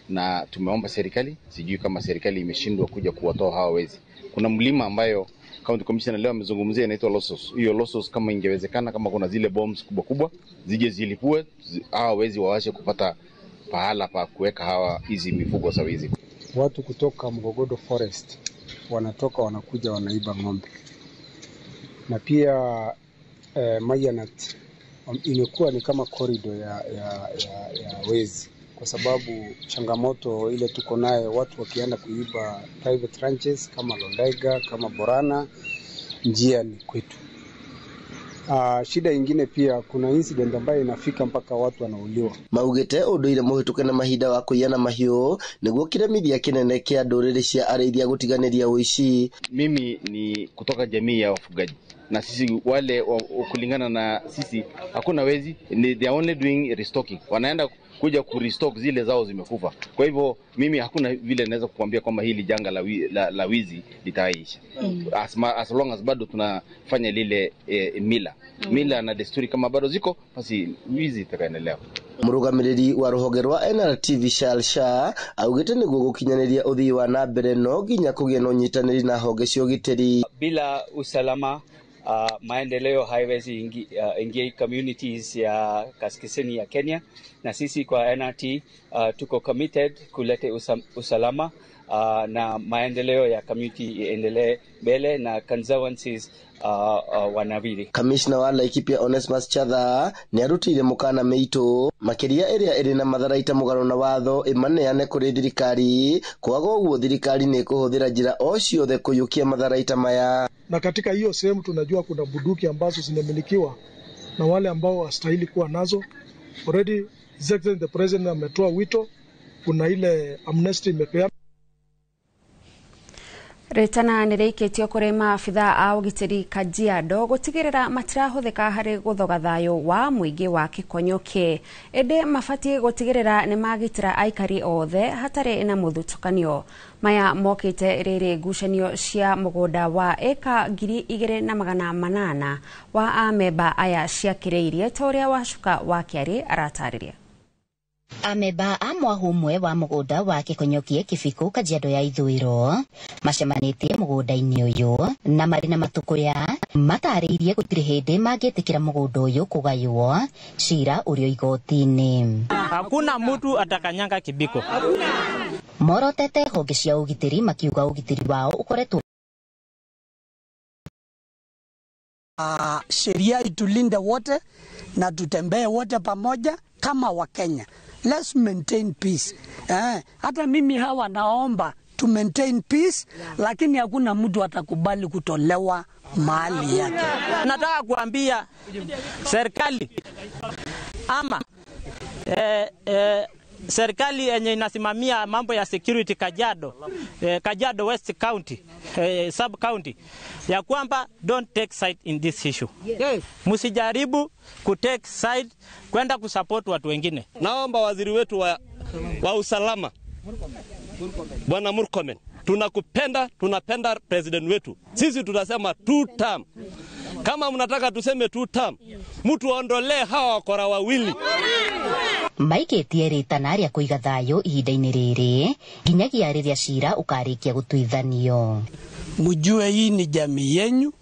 na tumeomba serikali, sijui kama serikali imeshindwa kuja kuwatoa hawa wezi. Kuna mlima ambayo County Commissioner leo amezungumzia inaitwa Losos. Hiyo Losos kama ingewezekana, kama kuna zile bombs kubwa kubwa zije zilipue, hawa wezi wawache kupata pahala pa kuweka hawa hizi mifugo za wezi. Watu kutoka Mgogodo Forest wanatoka wanakuja wanaiba ng'ombe, na pia Mayanat imekuwa ni kama corridor ya wezi, kwa sababu changamoto ile tuko nayo, watu wakienda kuiba private ranches kama Londaiga, kama Borana, njia ni kwetu. Shida ingine pia kuna incident ambayo inafika mpaka watu wanauliwa. Maugite unduire muhituke na mahinda wa kuiyana mahiũ niguo kĩremithia kĩnene kĩa ndũrĩrĩ cia arĩithia gũtiganĩria ũici. Mimi ni kutoka jamii ya wafugaji, na sisi wale kulingana na sisi hakuna wezi, ni they are only doing restocking, wanaenda kuja ku restock zile zao zimekufa. Kwa hivyo mimi hakuna vile naweza kukuambia kwamba hili janga la wizi litaisha. As long as bado tunafanya lile mila na desturi kama bado ziko, basi wizi itakaendelea. Mũrũgamĩrĩri wa rũhonge rwa NRT Vishal Shah augĩte nĩguo gũkinyanĩria ũthii wa na mbere no nginya kũgĩe na ũnyitanĩri na honge cia ũgitĩri. Bila usalama Maendeleo haiwezi ingia communities ya kaskazini ya Kenya, na sisi kwa NRT tuko committed kulete usalama na maendeleo ya community iendelee mbele na conservancies wanawiri. Kamishna wa Laikipia Onesmus Chatha nĩ arutĩire mũkana mĩitũ makĩria ĩrĩa ĩrĩ na matharaita mũgarũ na watho ĩmaneane kũrĩ thirikari, kwaga ũguo thirikari nĩ ĩkũhũthĩra njĩra o ciothe kũiyũkia matharaita maya. Na katika hiyo sehemu tunajua kuna bunduki ambazo zinamilikiwa na wale ambao wastahili kuwa nazo. Already His Excellency the President ametoa wito, kuna ile amnesty imepeana. Ritana nĩ rĩikĩtio kũrĩ maabitha a ũgitĩri Kajiado gũtigĩrĩra matirahũthĩka harĩ gũthoga thayũ wa mũingĩ wa Kĩkonyoke, ĩndĩ mabatiĩ gũtigĩrĩra nĩ magitĩra aikari othe hatarĩ na mũthutũkanio. Maya mokĩte rĩrĩ ngucanio cia mũgũnda wa ĩka 2800 wa amemba aya ciakĩrĩirie ta ũrĩa Wacuka wa Kĩarĩ aratarĩria. Amemba a mwahu ũmwe wa mũgũnda wa Kĩkonyokie Kĩbikũ Kajiado ya ithũĩro macemanĩtie mũgũnda-inĩ ũyũ na marĩ na matukũya matarĩirie gũtirĩ hĩndĩ mangĩtĩkĩra mũgũnda ũyũ kũgaywo cira ũrĩ igoti-inĩ. Hakuna mtu atakanyanga Kibiko. Morotete honge cia ũgitĩri makiuga ũgitĩri wao ũkoretwo. Sheria itulinde wote na tutembee wote pamoja kama Wakenya. Let's maintain peace. Hata mimi hawa naomba to maintain peace, lakini hakuna mtu atakubali kutolewa mali yake. Nataka kuambia serikali ama serikali yenye inasimamia mambo ya security Kajiado, Kajiado West County, sub county, ya kwamba don't take side in this issue. Yes. Msijaribu ku take side kwenda kusupport watu wengine. Naomba waziri wetu wa usalama Bwana Murkomen, tunakupenda, tunapenda president wetu. Sisi tunasema two term. Kama mnataka tuseme two term, mtu aondolee hawa wakora wawili. Maikĩtie rĩtana rĩa kũiga thayũ ihinda-inĩ rĩrĩ nginyagia rĩrĩa cira ũkarĩkia gũtuithanio. Mjue hii ni jamii yenyu,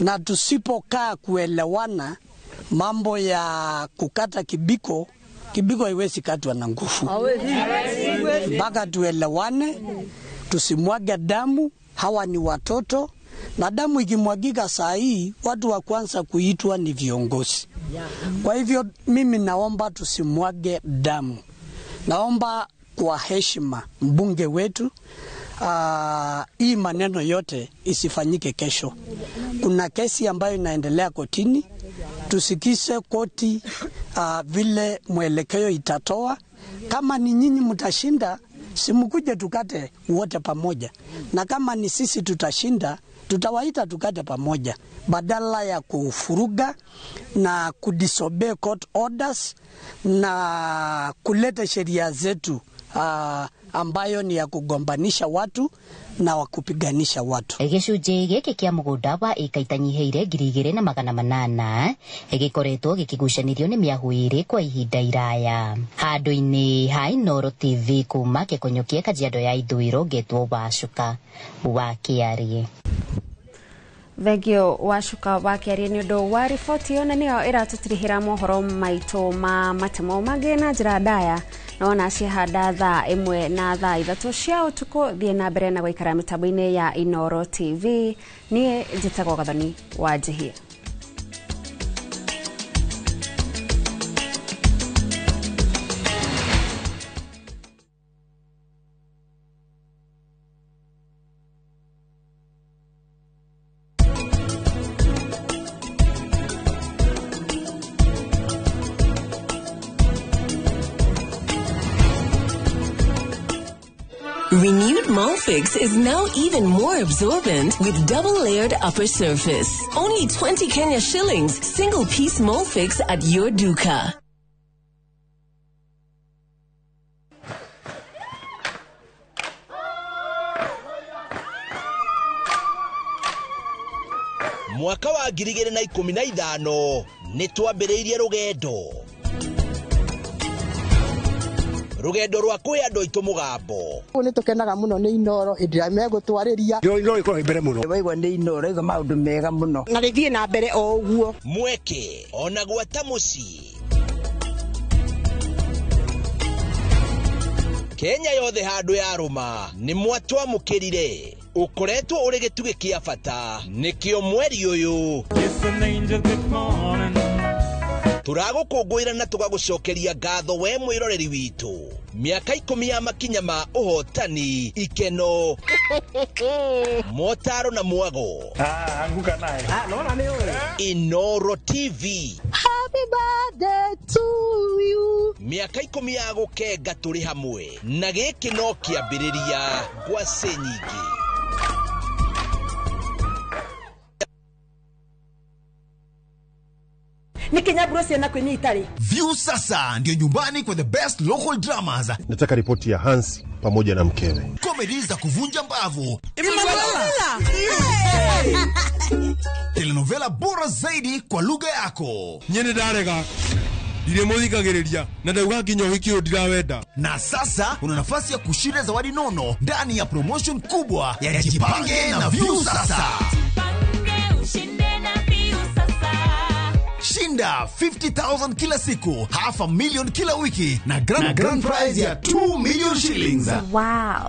na tusipokaa kuelewana mambo ya kukata kibiko, kibiko haiwezi katwa na nguvu. Mpaka tuelewane, tusimwage damu. Hawa ni watoto, na damu ikimwagika saa hii watu wa kwanza kuitwa ni viongozi. Kwa hivyo mimi naomba tusimwage damu. Naomba kwa heshima mbunge wetu, hii maneno yote isifanyike kesho. Kuna kesi ambayo inaendelea kotini, tusikise koti vile mwelekeo itatoa. Kama ni nyinyi mtashinda, simukuje tukate wote pamoja, na kama ni sisi tutashinda, tutawaita tukate pamoja, badala ya kufuruga na kudisobey court orders na kuleta sheria zetu ambayo ni ya kugombanisha watu na wakupiganisha watu. Gĩcunjĩ gĩkĩ kĩa mũgũnda wa ĩka itanyihĩire 2800 gĩkoretwo gĩkĩgucanĩrio nĩ mĩahũ ĩrĩ kwa ihinda iraya. Handũ-inĩ ha Inooro TV kuma Kĩkonyokie Kajiado ya ithũĩro, ngetwo Wacuka wa Kĩarĩ. Thengio Wacuka wa Kĩarĩ nĩ ũndũ wa riboti ĩyo, na nĩyo ĩratũtirihĩra mohoro maitũ ma matemo mangĩ na njĩra ndaya. Nona ciahanda thaa 1 na thaa 3 cia ũtukũ. Thiĩ na mbere na gũikara mĩtambo-inĩ ya Inooro TV. Niĩ njĩtagwo Gathoni wa Njihia. Renewed Molfix is now even more absorbent with double-layered upper surface. Only 20 Kenya shillings, single-piece Molfix at your duka. Mwaka wa 2015 nĩ twambĩrĩirie rũgendo Rũgendo rwa kwĩ andũ aitũ mũgambo. Nĩ tũkenaga mũno nĩ Inooro hĩndĩ ĩrĩa megũtwarĩria. Inooro ĩkoragwo mbere mũno. Waigua nĩ Inooro igua maũndũ mega mũno. Na rĩthiĩ na mbere o ũguo. Mweke ona gwata mũciĩ. Kenya yothe handũ yarũma nĩ mwatwamũkĩrire. Ũkoretwo ũrĩ gĩtugĩ kĩa bata nĩkĩo mweri ũyũ tũragũkũngũĩra na tũgagũcokeria ngatho we mwĩroreri witũ. Mĩaka 10 ya makinya ma ũhotani, ikeno, motaro na mwago. Anguka naye. Naona nĩ ũĩ. Inooro TV. Happy birthday to you. Mĩaka 10 ya gũkenga tũrĩ hamwe na gĩkĩ no kĩambĩrĩria ngwacĩ nyingĩ. View sasa ndio nyumbani kwa the best local dramas. Nataka ripoti ya Hans pamoja na mkewe. Comedy za kuvunja mbavu. Telenovela bora zaidi kwa lugha yako. Nyene ndarega. Ndiremuthikagiriria na ndauga nginya ũhiki ũyũ ndirawenda. Na sasa una nafasi ya kushinda zawadi nono ndani ya promotion kubwa ya Jipange na View Sasa. Shinda 50,000 kila siku, 500,000 kila wiki na grand prize ya 2 million shillings. Wow.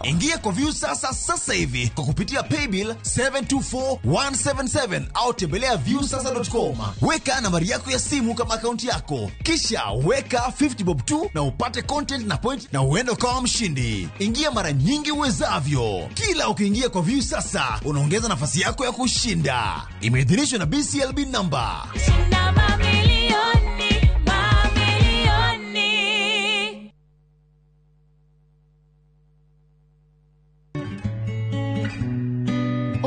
Ingia kwa View Sasa sasa hivi kwa kupitia paybill 724177 au tembelea viewsasa.com. Weka nambari yako ya simu kama akaunti yako, kisha weka 50 bob tu na upate content na point na uende ukawa mshindi. Ingia mara nyingi uwezavyo. Kila ukiingia kwa View Sasa unaongeza nafasi yako ya kushinda. Imeidhinishwa na BCLB number. Shinda mamilioni, mamilioni.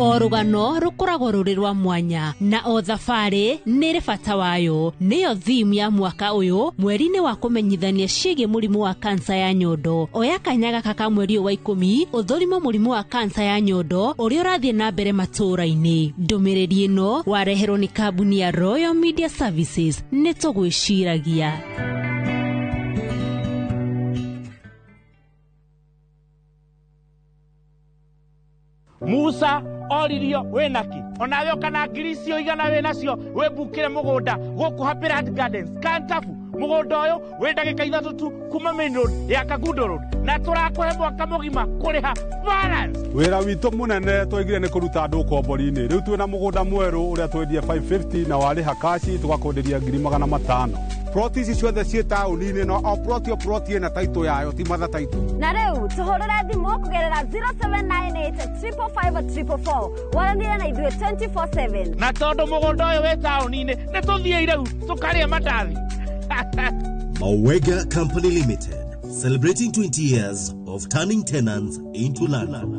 O rũgano rũkoragwo rũrĩ rwa mwanya na o thabarĩ nĩ ĩrĩ bata wayo. Nĩyo theme ya mwaka ũyũ mweri-inĩ wa kũmenyithania ciĩgiĩ mũrimũ wa kansa ya nyondo. Oya kanya gaka ka mweri ũyũ wa 10 ũthũrime mũrimũ wa kansa ya nyondo ũrĩa ũrathiĩ na mbere matũũra-inĩ. Ndũmĩrĩri ĩno wareherwo nĩ kambuni ya Royal Media Services. Nĩ tũgwĩciragia. Musa oririo wĩnaki onawe ũka ngiri icio igana wĩnacio wĩmbukĩre mũgũnda gũkũ Happy Land Gardens Kantafu. Mũgũnda ũyũ wĩ ndagĩka 3 tu kuma main road ya Kangundo Road na tũrakũhe mwaka mũgima kũrĩha balance. Wĩra witũ mũnene twaigire nĩ kũruta andũ ũkombori-inĩ. Rĩu twĩna mũgũnda mwerũ ũrĩa twendie 550 na warĩha kaci tũgakwenderia 500,000. Ploti ici ciothe ciĩ taũni-inĩ no o ploti o ploti ĩna taitũ yayo ti matha taitũ. Na rĩu tũhũrĩre thimũ kũgerera 0798 555 444 waranĩre na ithuĩ 24/7. Na tondũ mũgũnda ũyũ wĩ taũni-inĩ nĩ tũthiĩ rĩu tũkarĩe mandathi. Mawega Company Limited, celebrating 20 years of turning tenants into landlords.